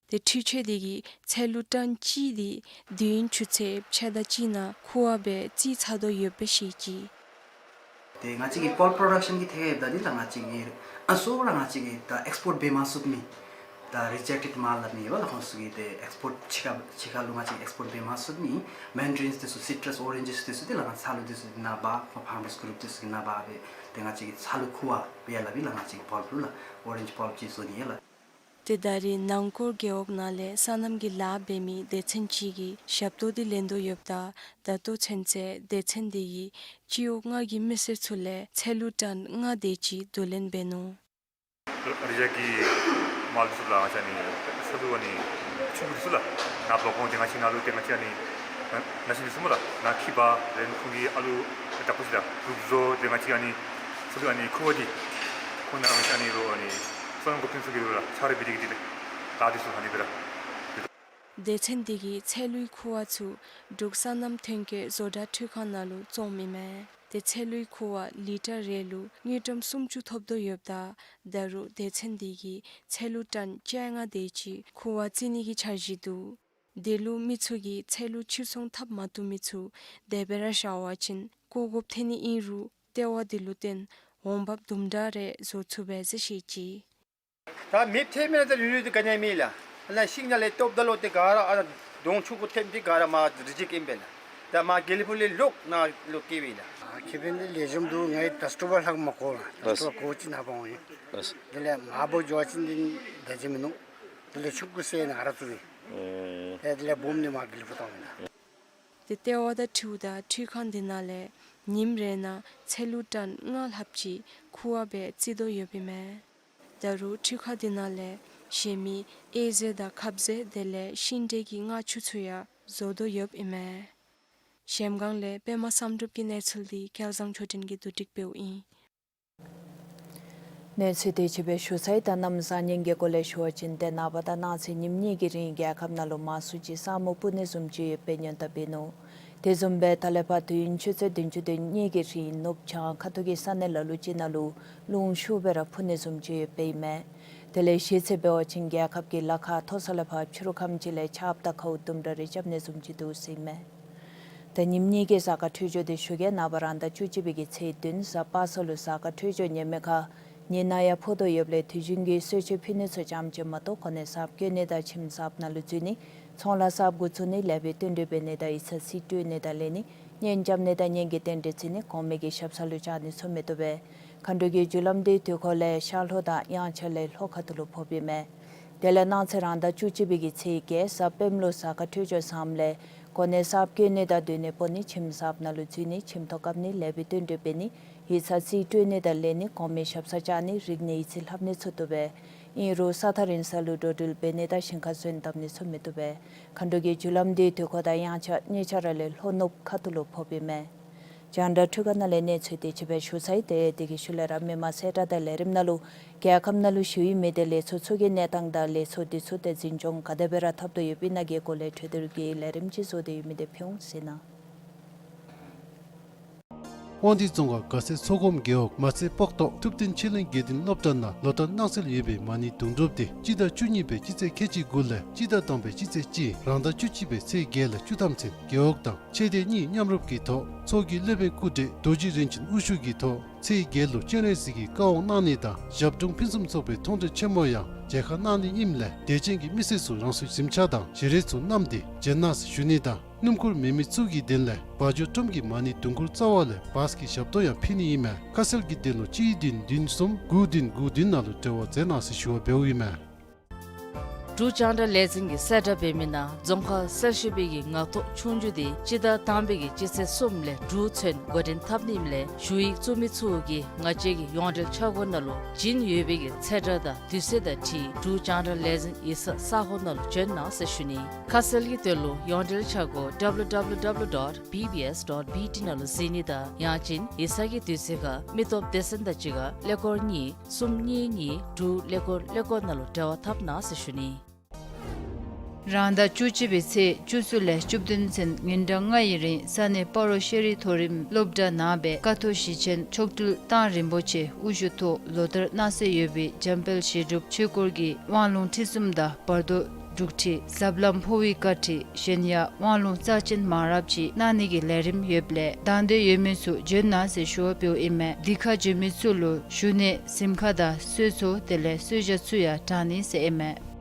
ཏེ་འཕྲུལ་ཆས་འདི་གིས་ཚལ་ལུ་ཊཱན་གཅིག་འདི་དུས་ཡུན་ཆུ་ཚོད་ཕྱེད་དང་གཅིག་ནང་ཁུ་བ་སྦེ་བཙིར་ཚར་དོ་ཡོདཔ་སྦེ་བཤད་ཅི། ཏེ་ང་བཅས་ཀྱི་པཱལཔ་པྲོ་ཌག་ཤཱན་གྱི་ཐད་ཁར་འབདཝ་ད་འདི་ལགས་ང་བཅས་ཀྱིས་ཨ་གཙོ་བོ་ར་ང་བཅས་ཀྱིས་ད་ཨེགསི་པོརཊ་འབད་མ་ཚུགས་མི་ད་རི་ཇེཀ་ཊེཌ་མཱལ་སླབ་མི་ཡོད་པ་ལགས། ཁོང་ཚུ་གི་ཏེ་ཨེགསི་པོརཊ་ཕྱི་ཁ་ཕྱི་ཁ་ལུ་ང་བཅས་ཀྱིས་ཨེགསི་པོརཊ་འབད་མ་ཚུགས་མི་མེན་ཌ་རིནསི་དེ་ཚུ་སི་ཊྲཱས་ཨོ་རེནཇིསི་དེ་ཚུ་འདི་ལགས་ང་ཚལ་ལུ་དེ་ཚུ་ནཱ་འབག་ཁོང་ཕཱར་མརསི་གུ་རུཔ་དེ་ཚུ་གིས་ནཱ་འབག་སྦེ་ཏེ་ང་བཅས་ཀྱིས་ཚལ་ལུ་ཁུ་བ་སྦེ་ཡར་སླབ་ཨིན་ལགས། ང་བཅས་ཀྱིས་པཱལཔ་ལུ་ཨོ་རེནཇ་པཱལཔ་ཅིག་བཟོ་ནི་ཡོད་ལགས། ཏེ་ད་རེས་ནང་འཁོར་རྒེད་འོག་ནང་ལས་སོ་ནམ་གྱི་ལཱ་འབད་མི་སྡེ་ཚན་ཅིག་གིས་ཞབས་ཏོག་འདི་ལེན་དོ་ཡོདཔ་ད་ད་ལྟོ་ཚུན་ཚོད་སྡེ་ཚན་འདི་གིས་སྤྱི་འོག་ལྔ་གི་མི་སེར་ཚུ་ལས་ཚལ་ལུ་ཊཱན་ལྔ་དེ་ཅིག་བསྡུ་ལེན་འབད་ནུག། རི་ཇེཀཊ་གི་མཱལ་དེ་ཚུ་ལགས་ང་བཅས་ཨ་ནི་ཚལ་ལུ་ཨ་ནི་ཆུང་ཀུ་དེ་ཚུ་ལགས་ནཱ་འབག་འོང་། ཏེ་ང་བཅས་ནཱ་ལུ་ཏེ་ང་བཅས་ཨ་ནི་ནཱ་ཤིང་དེ་ཚུ་སྨོ་ལགས་ནཱ་ཁྱི་འབག་ལེན། ཁོང་གིས་ཨ་ལུ་དྲག་པོ་ཅིག་དང་གུརུཔ་བཟོ། ཏེ་ང་བཅས་ཨ་ནི་ཚལ་ལུ་ཨ་ནི་ཁུ་བ་འདི་ཁོང་ནཱ་ང་བཅས་ཨ་ནི་ལོག་ཨ་ནི་སོ་ནམ་འགོ་ཁྲིདཔ་ཚུ་གི་ལུ་ལགས་ཕྱག་རོགས་འབད་དེ་གི་དེ་ལས་ལཱ་དེ་ཚུ་ཨ་ནི་འབད་ར། སྡེ་ཚན་འདི་གིས་ཚལ་ལུའི་ཁུ་བ་ཚུ་འབྲུག་སོ་ནམ་ཐོན་སྐྱེད་བཟོ་གྲྭ་འཕྲུལ་ཁང་ནང་ལུ་བཙོངམ་ཨིན་མས། ཏེ་ཚལ་ལུའི་ཁུ་བ་ལི་ཊར་རེ་ལུ་དངུལ་ཀྲམ་སུམ་ཅུ་ཐོབ་དོ་ཡོདཔ་ད་ད་རུང་སྡེ་ཚན་འདི་གིས་ཚལ་ལུ་ཊཱན་བཅོ་ལྔ་དེ་ཅིག་ཁུ་བ་བཙིར་ནི་གི་འཆར་གཞི་འདུག། དེ་ལུ་མི་ཚུ་གིས་ཚལ་ལུ་ཕྱིར་ཚོང་འཐབ་མ་བཏུབ་མི་ཚུ་དེ་སྦེ་ར་བཞག་པ་ཅིན་བཀོ་དགོཔ་ཐོན་ནི་ཨིན་རུང་ལྟེ་བ་འདི་ལུ་བརྟེན་འོང་འབབ་དུམ་གྲ་རེ་བཟོ་ཚུགས་པས་ཟེར་བཤད་ཅི། ད་མེདཔ་ཐལ་མི་ནང་ད་རུང་རུང་འདི་ག་ནི་ཡང་མེད་ལགས། ཨ་ནཱ་ཤིང་ནང་ལས་བཏོགཔ་ད་ལུ་ཏེ་ག་ར་ཨ་ནཱ་དོང་ཆུང་ཀུ་ཐོནམ་འདི་ག་ར་མར་རི་ཇེཀཊ་ཨིན་པས་ལགས། ད་མར་དགེ་ལེགས་ཕུག་ལས་ལོག་ནཱ་ལུ་སྐྱེལ་བས་ལགས། ཨ་ཁེ་ཕན་འདི་ལེགས་ཤོམ་འདུག། ང་ཡང་ད་སྤྲོ་བ་ལྷག་མ་གོ་ལགས། ད་སྤྲོ་བ་གོ་ཅི་ནཱ་འབག་འོང་ཡི། དེ་ལས་མར་འབག་འགྱོ་བ་ཅིན་འདི་ད་ཅི་མིན་ནུག། དེ་ལས་ཆུང་ཀུ་ཟེར་ནཱ་ར་བཙུགས་ཡི། ཨེ་དེ་ལས་སྦོམ་འདི་མར་དགེ་ལེགས་ཕུག་བཏང་ཡི་ལགས། ཏེ་ལྟེ་བ་དང་འཁྲིལཝ་ད་འཕྲུལ་ཁང་འདི་ནང་ལས་ཉིནམ་རེ་ནང་ཚལ་ལུ་ཊཱན་ལྔ་ལྷགཔ་ཅིག་ཁུ་བ་སྦེ་བཙིར་དོ་ཡོདཔ་ཨིན་མས། ད་རུང་འཕྲུལ་ཁང་འདི་ནང་ལས་གཞན་མི་གཡས་ཟས་དང་ཁབ་ཟས་དེ་ལས་ཤིང་འབྲས་ཀྱི་མངར་ཆུ་ཚུ་ཡང་བཟོ་དོ་ཡོདཔ་ཨིན་མས། གཞལམ་སྒང་ལས་པདྨ་བསམ་གྲུབ་ཀྱི་གནས་ཚུལ་འདི་སྐལ་བཟང་ཆོས་སྒྲོན་གྱིས་བསྡུ་སྒྲིག་འབདཝ་ཨིན། གནས་ཚུལ་དེ་ཅིག་སྦེ་ཞུ་ཚར་ཡི། ད་གནམ་བཟང་ངན་གྱི་སྐོར་ལས་ཞུ་བ་ཅིན་ཏེ་ནངས་པ་དང་གནངས་ཚེ་ཉིནམ་གཉིས་ཀྱི་རིང་རྒྱལ་ཁབ་ནང་ལུ་མང་སུ་ཅིག་ས་སྨུག་སྤུབ་ནི་བཟུམ་ཅིག་ཡོདཔ་སྦེ་སྔོན་བརྡ་འབད་ནུག། དེ་བཟུམ་སྦེ་ད་ལས་ཕར་དུས་ཡུན་ཆུ་ཚོད་བདུན་ཅུ་དོན་གཉིས་ཀྱི་རིང་ནུབ་བྱང་ཁ་ཐུག་གི་ས་གནས་ལ་ལུ་ཅིག་ནང་ལུ་རླུང་ཤུགས་སྦེ་ར་འཕུ་ནི་བཟུམ་ཅིག་ཡོདཔ་ཨིན་མས། དེ་ལས་གཞེས་ཚེས་འབད་བ་ཅིན་རྒྱལ་ཁབ་ཀྱི་ལ་ཁ་མཐོ་ས་ལས་ཕར་ཕྱི་རུ་ཁམས་ཅིག་ལས་ཆརཔ་དང་ཁཝ་དུམ་གྲ་རེ་རྐྱབ་ནི་བཟུམ་ཅིག་འདུག་ཟེར་ཨིན་མས། ད་ཉིནམ་གཉིས་ཀྱི་གཟའ་སྐར་འཕྲོད་སྦྱོར་འདི་ཞུ་གེ། ནངས་པ་རང་ཟླ་བཅུ་གཅིག་པའི་གི་ཚེས་བདུན་གཟའ་པ་སངས་ལུ་གཟའ་སྐར་འཕྲོད་སྦྱོར་ཉེས་མེད་ཁར་ཉི་ནག་ཡང་ཕོག་དོ་ཡོདཔ་ལས་དུས་རྒྱུན་གྱི་གསོལ་མཆོད་ཕུལ་ནི་ཚུ་ཙམ་ཅིག་མ་གཏོགས་གོ་གནས་གསརཔ་བསྐོ་ནི་དང་ཁྱིམ་གསརཔ་ནང་ལུ་འཛུལ་ནི་ཚོང་ལཱ་གསརཔ་འགོ་བཙུགས་ནི་ལེགས་པའི་བསྟུན་གྲོས་འབད་ནི་དང་ཡིག་ཚང་རྩིས་སྤྲོད་ནི་དང་ལེན་ནི་གཉེན་རྐྱབ་ནི་དང་གཉེན་གྱི་རྟེན་འབྲེལ་བརྩི་ནི་གོང་མའི་གི་ཞབས་སར་ལུ་བཅར་ནི་ཚུ་མི་བཏུབ་པས། མཁའ་འགྲོ་གི་རྒྱུ་ལམ་འདི་དུས་འཁོར་ལས་ཤར་ལྷོ་དང་དབྱངས་འཆར་ལས་ལྷོ་ཁ་ཐུག་ལུ་ཕོགཔ་ཨིན་མས། དེ་ལས་གནངས་ཚེ་རང་ཟླ་བཅུ་གཅིག་པའི་གི་ཚེས་བརྒྱད་གཟའ་སྤེནམ་ལུ་གཟའ་སྐར་འཕྲོད་སྦྱོར་བཟངམ་ལས་གོ་གནས་གསརཔ་བསྐོ་ནི་དང་སྡོད་གནས་སྤོ་ནི་ཁྱིམ་གསརཔ་ནང་ལུ་འཛུལ་ནི་ཁྱིམ་ཐོག་བཀབ་ནི་ལེགས་པའི་བསྟུན་གྲོས་འབད་ནི་ཡིག་ཚང་རྩིས་སྤྲོད་ནི་དང་ལེན་ནི་གོང་མའི་ཞབས་སར་བཅར་ནི་རིག་གནས་ཡིག་རྩིས་ལྷབ་ནི་ཚུ་བཏུབ་པས། ཨིན་རུང་ས་ཐག་རིང་ས་ལུ་འགྲོ་འགྲུལ་འབད་ནི་དང་ཞིང་ཁར་སོན་བཏབ་ནི་ཚུ་མི་བཏུབ་པས། མཁའ་འགྲོ་གི་རྒྱུ་ལམ་འདི་དུས་འཁོར་དང་དབྱངས་འཆར་གཉིས་ཆ་ར་ལས་ལྷོ་ནུབ་ཁ་ཐུག་ལུ་ཕོགཔ་ཨིན་མས། རྒྱང་བསྒྲགས་འཕྲུལ་ཁང་ནང་ལས་གནས་ཚུལ་དེ་ཅིག་སྦེ་ཞུ་ཚར་ཡི། ཏེ་དེ་གི་ཤུལ་ལས་ར་མི་མང་གསལ་བསྒྲགས་དང་ལས་རིམ་ནང་ལུ་རྒྱལ་ཁབ་ནང་ལུ་ཞུ་ཡི་མི་སྡེ་ལས་ཚོགས་ཚུ་གི་གནས་སྟངས་དང་ལས་ཚོགས་འདི་ཚུ་ཏེ་འཛིན་སྐྱོང་ག་དེ་སྦེ་ར་འཐབ་དོ་ཡོདཔ་ཨིན་ན་གི་སྐོར་ལས་གྲོས་བསྡུར་གྱི་ལས་རིམ་ཅིག་བཟོ་སྟེ་ཡོད་མི་དེ་ཕུལ་འོང་ཟེར་ན། དབང་འདུས་རྫོང་ཁག་དགའ་སེང་མཚོ་སྒོམ་རྒེད་འོག་མ་རྩེ་སྤོག་ཐོག་ཐུབ་བསྟན་ཆོས་གླིང་དགེ་ལྡན་སློབ་གྲྭ་ནང་ལོ་ལྟར་གནང་སྲོལ་ཡོད་པའི་མ་ཎི་དུང་སྒྲུབ་དེ་སྤྱི་ཟླ་བཅུ་གཉིས་པའི་སྤྱི་ཚེས་ཁལ་གཅིག་དགུ་ལས་སྤྱི་ཟླ་དང་པའི་སྤྱི་ཚེས་གཅིག་རང་ཟླ་བཅུ་གཅིག་པའི་ཚེས་བརྒྱད་ལས་བཅུ་ཐམ་ཚུན་རྒེད་འོག་དང་ཆོས་སྡེ་གཉིས་མཉམ་རུབ་ཀྱི་ཐོག་ཚོགས་ཀྱི་སློབ་དཔོན་སྐུ་བགྲེས་རྡོ་རྗེ་རིན་ཆེན་དབུ་བཞུགས་ཀྱི་ཐོག་ཚེས་བརྒྱད་ལུ་སྤྱན་རས་གཟིགས་ཀྱི་བཀའ་དབང་གནང་ནི་དང་ཞབས་དྲུང་ཕུན་སུམ་ཚོགས་པའི་མཐོང་གྲོལ་ཆེན་མོ་ཡང་མཇལ་ཁ་གནང་ནི་ཨིནམ་ལས་དད་ཅན་གྱི་མི་སེར་ཚུ་རང་སོའི་གཟིམ་ཆས་དང་བཞེས་རས་ཚུ་བསྣམས་ཏེ་མཇལ་གནང་ཟེར་ཞུ་ནི་དང་སྣུམ་འཁོར་མེད་མི་ཚུ་གི་དོན་ལས་བ་འཇོ་ཀྲུམ་གྱི་མ་ཎི་དུང་འཁོར་རྩ་བ་ལས་བཱས་ཀྱི་ཞབས་ཏོག་ཡང་ཕུལ་ནི་ཨིན་མས། ཁ་གསལ་གྱི་དོན་ལུ་གཅིག་བདུན་བདུན་གསུམ་དགུ་བདུན་དགུ་བདུན་ནང་ལུ་འབྲེལ་བ་མཛད་གནང་ཟེར་ཞུ་བ་འབདཝ་ཨིན་མས། འབྲུག་རྒྱང་བསྒྲགས་ལས་འཛིན་གྱིས་གསལ་བསྒྲགས་འབད་མི་ནང་རྫོང་ཁག་གསར་ཞུགས་པའི་གི་ངག་ཐོག་ཆོས་རྒྱུགས་དེ་སྤྱི་ཟླ་དང་པའི་གི་སྤྱི་ཚེས་གསུམ་ལས་དྲུག་ཚུན་འགོ་འདྲེན་འཐབ་ནི་ཨིནམ་ལས་ཞུ་ཡིག་བཙུགས་མི་ཚུ་གིས་ང་བཅས་ཀྱི་ཡོངས་འབྲེལ་འཆར་སྒོ་ནང་ལུ་བྱིན་ཡོད་པའི་གི་ཚེས་གྲངས་དང་དུས་ཚོད་དང་འཁྲིལ་འབྲུག་རྒྱང་བསྒྲགས་ལས་འཛིན་ཡིག་ཚང་ས་ཁོངས་ནང་ལུ་བྱོན་གནང་ཟེར་ཞུ་ནི། ཁ་གསལ་གྱི་དོན་ལུ་ཡོངས་འབྲེལ་འཆར་སྒོ་W W W dot B B S dot B T ནང་ལུ་གཟིགས་ནི་དང་ཡང་ཅིན་ཡིག་ཚང་གི་དུས་ཚོད་ཁར་མི་སྟོབས་སྡེ་ཚན་དང་གཅིག་ཁར་ཀླད་ཀོར་གཉིས་གསུམ་གཉིས་གཉིས་དྲུག་ཀླད་ཀོར་ཀླད་ཀོར་ནང་ལུ་འབྲེལ་བ་འཐབ་གནང་ཟེར་ཞུ་ནི། རང་ཟླ་བཅུ་གཅིག་པའི་ཚེས་བཅུ་གསུམ་ལས་བཅུ་བདུན་ཚུན་ཉིན་གྲངས་ལྔ་ཡི་རིང་ས་གནས་སྤ་རོ་ཤེས་རིག་མཐོ་རིམ་སློབ་གྲྭ་ནང་སྦེ་ཀཿཐོག་ཞེ་ཆེན་མཆོག་སྤྲུལ་གདང་རིན་པོ་ཆེ་དབུ་བཞུགས་ཐོག་ལོ་ལྟར་གནང་སྲོལ་ཡོད་པའི་འཇམ་དཔལ་བཞད་སྒྲུབ་ཆོས་སྐོར་གྱི་དབང་ལུང་ཁྲིད་གསུམ་དང་བར་དོ་སྒྲུག་ཁྲིད་ཟབ་ལམ་འཕོ་བའི་བཀའ་ཁྲིད་གཞན་ཡང་དབང་ལུང་རྩ་ཆེན་མང་རབས་ཅིག་གནང་ནི་གི་ལས་རིམ་ཡོདཔ་ལས་དང་འདོད་ཡོད་མི་ཚུ་བྱོན་གནང་ཟེར་ཞུ་བ་འབདཝ་ཨིན་མས། འདི་ཁར་བྱོན་མི་ཚུ་ལུ་བཞུགས་གནས་གཟིམ་ཁང་དང་གསོལ་ཚོགས་དེ་ལས་གསོལ་ཇ་ཚུ་ཡང་དྲང་ནི་ཟེར་ཨིན་མས།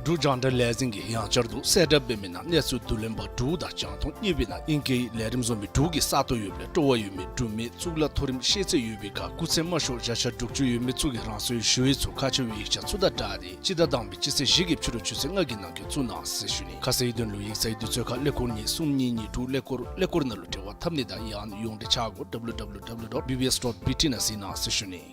འབྲུག་རྒྱང་བསྒྲགས་ལས་འཛིན་གྱིས་ཡང་བསྐྱར་དུ་གསལ་བསྒྲགས་འབད་མི་ནང་གནས་ཚུལ་བསྡུ་ལེན་པ་དྲུག་དང་རྒྱང་མཐོང་གཉིས་པའི་ནང་ཨིང་སྐད་ལས་རིམ་བཟོ་མི་དྲུག་གི་ས་སྟོང་ཡོདཔ་ལས་སྤྲོ་བ་ཡོད་མི་འབྲུག་མི་གཙུག་ལག་མཐོ་རིམ་ཤེས་ཚད་ཡོད་པའི་ཁར་སྐུགས་ཚད་དམའ་ཤོས་བརྒྱ་ཆ་དྲུག་ཅུ་ཡོད་མི་ཚུ་གིས་རང་སོའི་ཞུ་ཡིག་ཚུ་ཁག་ཆེ་བའི་ཡིག་ཆ་ཚུ་དང་སྦྲགས་ཏེ་སྤྱི་ཟླ་དང་པའི་སྤྱི་ཚེས་བཞི་གི་ཕྱི་རུ་ཆུ་ཚོད་ལྔ་གི་ནང་འཁོད་བཙུགས་གནང་ཟེར་ཞུ་ནི། ཁ་གསལ་གྱི་དོན་ལུ་ཡིག་ཚང་གི་དུས་ཚོད་ཁར་ཀླད་ཀོར་གཉིས་གསུམ་གཉིས་གཉིས་དྲུག་ཀླད་ཀོར་ཀླད་ཀོར་ནང་ལུ་འབྲེལ་བ་འཐབ་ནི་དང་ཡང་ཡོངས་འབྲེལ་འཆར་སྒོ་W W W dot B B S dot B T ནང་གཟིགས་གནང་ཟེར་ཞུ་ནི།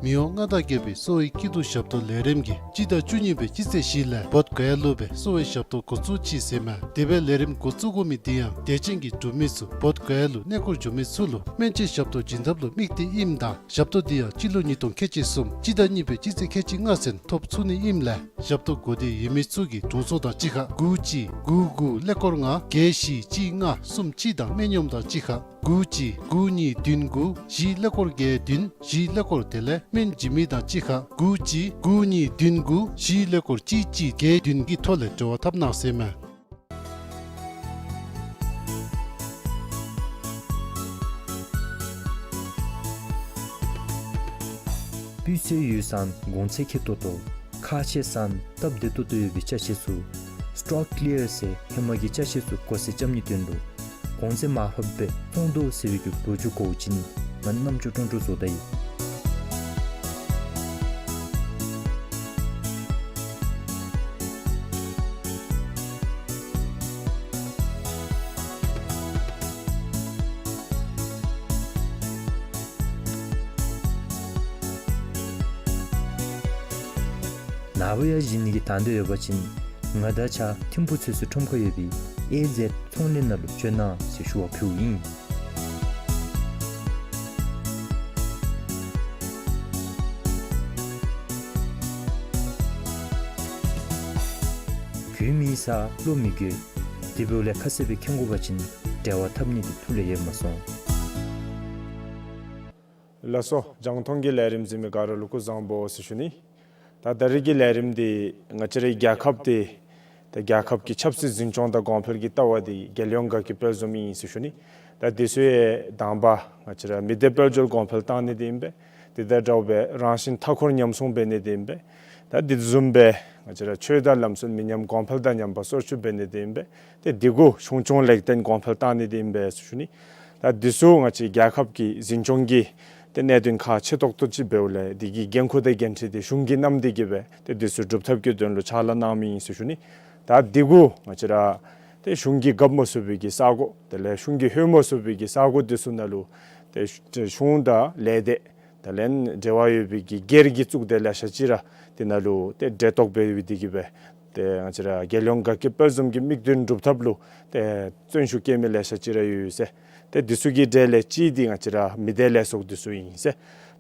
མི་དབང་མངའ་བདག་རྒྱལ་པོའི་གསོ་བའི་སྐྱིད་སྡུག་ཞབས་ཏོག་ལས་རིམ་གྱིས་སྤྱི་ཟླ་བཅུ་གཉིས་པའི་སྤྱི་ཚེས་བཞི་ལས་བོདྷ་ག་ཡ་ལུ་སྦེ་གསོ་བའི་ཞབས་ཏོག་འགོ་བཙུགས་ཅི་ཟེར་མས། དེ་སྦེ་ལས་རིམ་འགོ་བཙུགས་དགོ་མི་དེ་ཡང་དད་ཅན་གྱི་འབྲུག་མི་ཚུ་བོདྷ་ག་ཡ་ལུ་གནས་སྐོར་འགྱོ་མི་ཚུ་ལུ་སྨན་བཅོས་ཞབས་ཏོག་བྱིན་ཐབས་ལུ་དམིགས་ཏེ་ཨིནམ་ད་ཞབས་ཏོག་འདི་ཡང་སྤྱི་ལོ་ཉིས་སྟོང་ཁལ་གཅིག་གསུམ་སྤྱི་ཟླ་གཉིས་པའི་སྤྱི་ཚེས་ཁལ་གཅིག་ལྔ་ཚུན་ཐོབ་ཚུགས་ནི་ཨིནམ་ལས་ཞབས་ཏོག་དགོས་འདོད་ཡོད་མི་ཚུ་གིས་དྲུང་འཚོ་དང་གཅིག་ཁར་དགུ་གཅིག་དགུ་དགུ་ཀླད་ཀོར་ལྔ་བརྒྱད་བཞི་གཅིག་ལྔ་གསུམ་གཅིག་དང་སྨན་གཡོགམ་དང་གཅིག་ཁར་དགུ་གཅིག་དགུ་གཉིས་བདུན་དགུ་བཞི་ཀླད་ཀོར་བརྒྱད་བདུན་བཞི་ཀླད་ཀོར་དེ་ལས་སྨན་བྱིན་མི་དང་གཅིག་ཁར་དགུ་གཅིག་དགུ་གཉིས་བདུན་དགུ་བཞི་ཀླད་ཀོར་གཅིག་གཅིག་བརྒྱད་བདུན་གྱི་ཐོག་ལས་འབྲེལ་བ་འཐབ་གནང་ཟེར་མས། སྤུས་ཚད་ཡོད་ས་གོང་ཚད་ཁེ་ཏོག་ཏོ་ཁག་ཆེ་ས་སྟབས་བདེ་ཏོག་ཏོ་ཡོད་པའི་ཅ་ཆས་ཚུ་སི་ཊོག་ཀི་ལི་ཡར་ཟེར་ཧེ་མ་གི་ཅ་ཆས་ཚུ་གོང་ཚད་རྐྱབ་ནིའི་དོན་ལུ་གོང་ཚད་མར་ཕབ་སྦེ་བཙོང་དོ་ཟེར་བའི་གི་འབོད་སྒྱུར་གོ་བ་ཅིན་ང་རྣམ་ཅོ་ཀྲོང་ཀྲོ་བཟོ་ད་ཡི། ནངས་པ་ཡང་བཞེངས་ནི་གི་དང་འདོད་ཡོད་པ་ཅིན་ང་དང་གཅིག་ཁར་ཐིམ་ཕུག་ཚོད་བསྲེ་ཁྲོམ་ཁར་ཡོད་པའི་ཨེ་ཟེཌ་ཚོང་ལས་ནང་ལུ་བྱོན་གནང་ཟེར་ཞུ་བ་ཕུལཝ་ཨིན། ཡུལ་མི་ས་བློ་མི་འགྱོད། དེ་འབདཝ་ལས་ཁ་གསལ་སྦེ་མཁྱེན་དགོ་པ་ཅིན་འབྲེལ་བ་འཐབ་ནི་འདི་ཐུགས་ལས་ཡལ་མ་སོང་། ལགས་སོ། རྒྱང་མཐོང་གི་ལས་རིམ་གཟིགས་མི་ག་ར་ལུ་སྐུ་གཟུགས་བཟང་པོ་ཟེར་ཞུ་ནི། ད་ད་རེས་ཀྱི་ལས་རིམ་འདི་ང་བཅས་རའི་རྒྱལ་ཁབ་འདི་ད་རྒྱལ་ཁབ་ཀྱི་ཆབ་སྲིད་འཛིན་སྐྱོང་དང་གོང་འཕེལ་གྱི་ལྟ་བ་འདི་རྒྱལ་ཡོངས་དགའ་སྐྱིད་དཔལ་འཛོམས་ཨིན་ཟེར་ཞུ་ནི། ད་འདི་ཚུ་ཡང་དང་པ་ང་བཅས་ར་མི་སྡེ་དཔལ་འབྱོར་གོང་འཕེལ་བཏང་ནི་འདི་ཨིན་པས། དེ་དང་འདྲཝ་སྦེ་རང་བཞིན་མཐའ་འཁོར་ཉམས་སྲུང་འབད་ནི་འདི་ཨིན་པས། ད་དེ་བཟུམ་སྦེ་ང་བཅས་ར་ཆོས་དང་ལམ་སྲོལ་མི་ཉམས་གོང་འཕེལ་དང་ཉམས་པ་སོར་ཆུད་འབད་ནི་འདི་ཨིན་པས། ཏེ་འདི་གུ་གཞུང་སྐྱོང་ལེགས་ལྡན་གོང་འཕེལ་བཏང་ནི་འདི་ཨིན་པས་ཟེར་ཞུ་ནི། ད་འདི་ཚུ་ང་བཅས་རྒྱལ་ཁབ་ཀྱི་འཛིན་སྐྱོང་གི་ཏེ་གནད་དོན་ཁག་ཆེ་ཏོག་ཏོ་ཅིག་འབདཝ་ལས་འདི་གི་འགན་ཁུར་དང་འགན་འཁྲི་འདི་གཞུང་གིས་བསྣམས་ཏེ་གི་སྦེ་ཏེ་འདི་ཚུ་སྒྲུབ་ཐབས་ཀྱི་དོན་ལུ་ཕྱག་ལཱ་གནང་མི་ཨིན་ཟེར་ཞུ་ནི། ད་འདི་གུ་ང་བཅས་ར་ཏེ་གཞུང་གིས་འགབ་མ་ཚུགས་པའི་གི་ས་གོ་དེ་ལས་གཞུང་གིས་ལྷོད་མ་ཚུགས་པའི་གི་ས་གོ་འདི་ཚུ་ནང་ལུ་ཏེ་གཞུང་དང་ལས་སྡེ་དེ་ལས་འབྲེལ་བ་ཡོད་པའི་གི་སྒེར་གྱི་གཙུག་སྡེ་ལེ་ཤ་ཅིག་ར་དེ་ནང་ལུ་ཏེ་འབྲེལ་གཏོགས་འབད་དེ་གི་སྦེ་ཏེ་ང་བཅས་ར་རྒྱལ་ཡོངས་དགའ་སྐྱིད་དཔལ་འཛོམས་ཀྱི་དམིགས་དོན་སྒྲུབ་ཐབས་ལུ་ཏེ་བརྩོན་ཤུགས་བསྐྱེད་མི་ལེ་ཤ་ཅིག་ར་ཡོད་ཡོད་ཟེར། ཏེ་འདི་ཚུ་གི་གྲས་ལས་གཅིག་འདི་ང་བཅས་ར་མི་སྡེ་ལས་ཚོགས་འདི་ཚུ་ཨིན་ཟེར།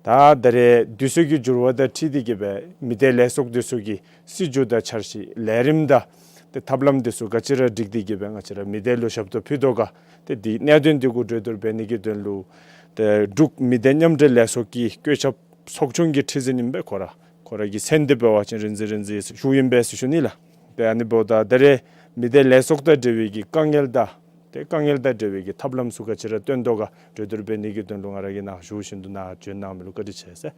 ད་ད་རེས་དུས་ཚོད་ཀྱི་འགྱུར་བ་དང་འཁྲིལ་ཏེ་གི་སྦེ་མི་སྡེ་ལས་ཚོགས་འདི་ཚུ་གི་སྲིད་བྱུས་དང་འཆར་གཞི་ལས་རིམ་དང་ཏེ་ཐབས་ལམ་འདི་ཚུ་ག་ཅི་ར་སྒྲིག་སྟེ་གི་སྦེ་ང་བཅས་ར་མི་སྡེ་ལུ་ཞབས་ཏོག་ཕུལ་དོ་ག། ཏེ་འདི་གནད་དོན་འདི་གུ་གྲོས་བསྡུར་འབད་ནི་གི་དོན་ལུ་ཏེ་འབྲུག་མི་སྡེ་མཉམ་འབྲེལ་ལས་ཚོགས་ཀྱི་བཀོད་ཁྱབ་ཚོགས་ཆུང་གི་ཁྲི་འཛིན་ཨིན་པས། ཁོ་ར་ཁོ་ར་གི་མཚན་འདི་འབད་བ་ཅིན་རིག་འཛིན་རིག་འཛིན་ཞུཝ་ཨིན་པས་ཟེར་ཞུ་ནི་ལགས། ཏེ་ཨ་ནི་འབདཝ་ད་ད་རེས་མི་སྡེ་ལས་ཚོགས་དང་འབྲེལ་བའི་གི་དཀའ་ངལ་དང་ཏེ་དཀའ་ངལ་དང་འབྲེལ་བའི་གི་ཐབས་ལམ་ཚུ་ག་ཅི་ར་བཏོན་དོ་ག་གྲོས་བསྡུར་འབད་ནི་གི་དོན་ལུ་ང་ར་གིས་ནཱ་ཞུ་བཞིན་དུ་ནཱ་བྱོན་གནང་མི་ལུ་བཀའ་དྲིན་ཆེ་ཟེར།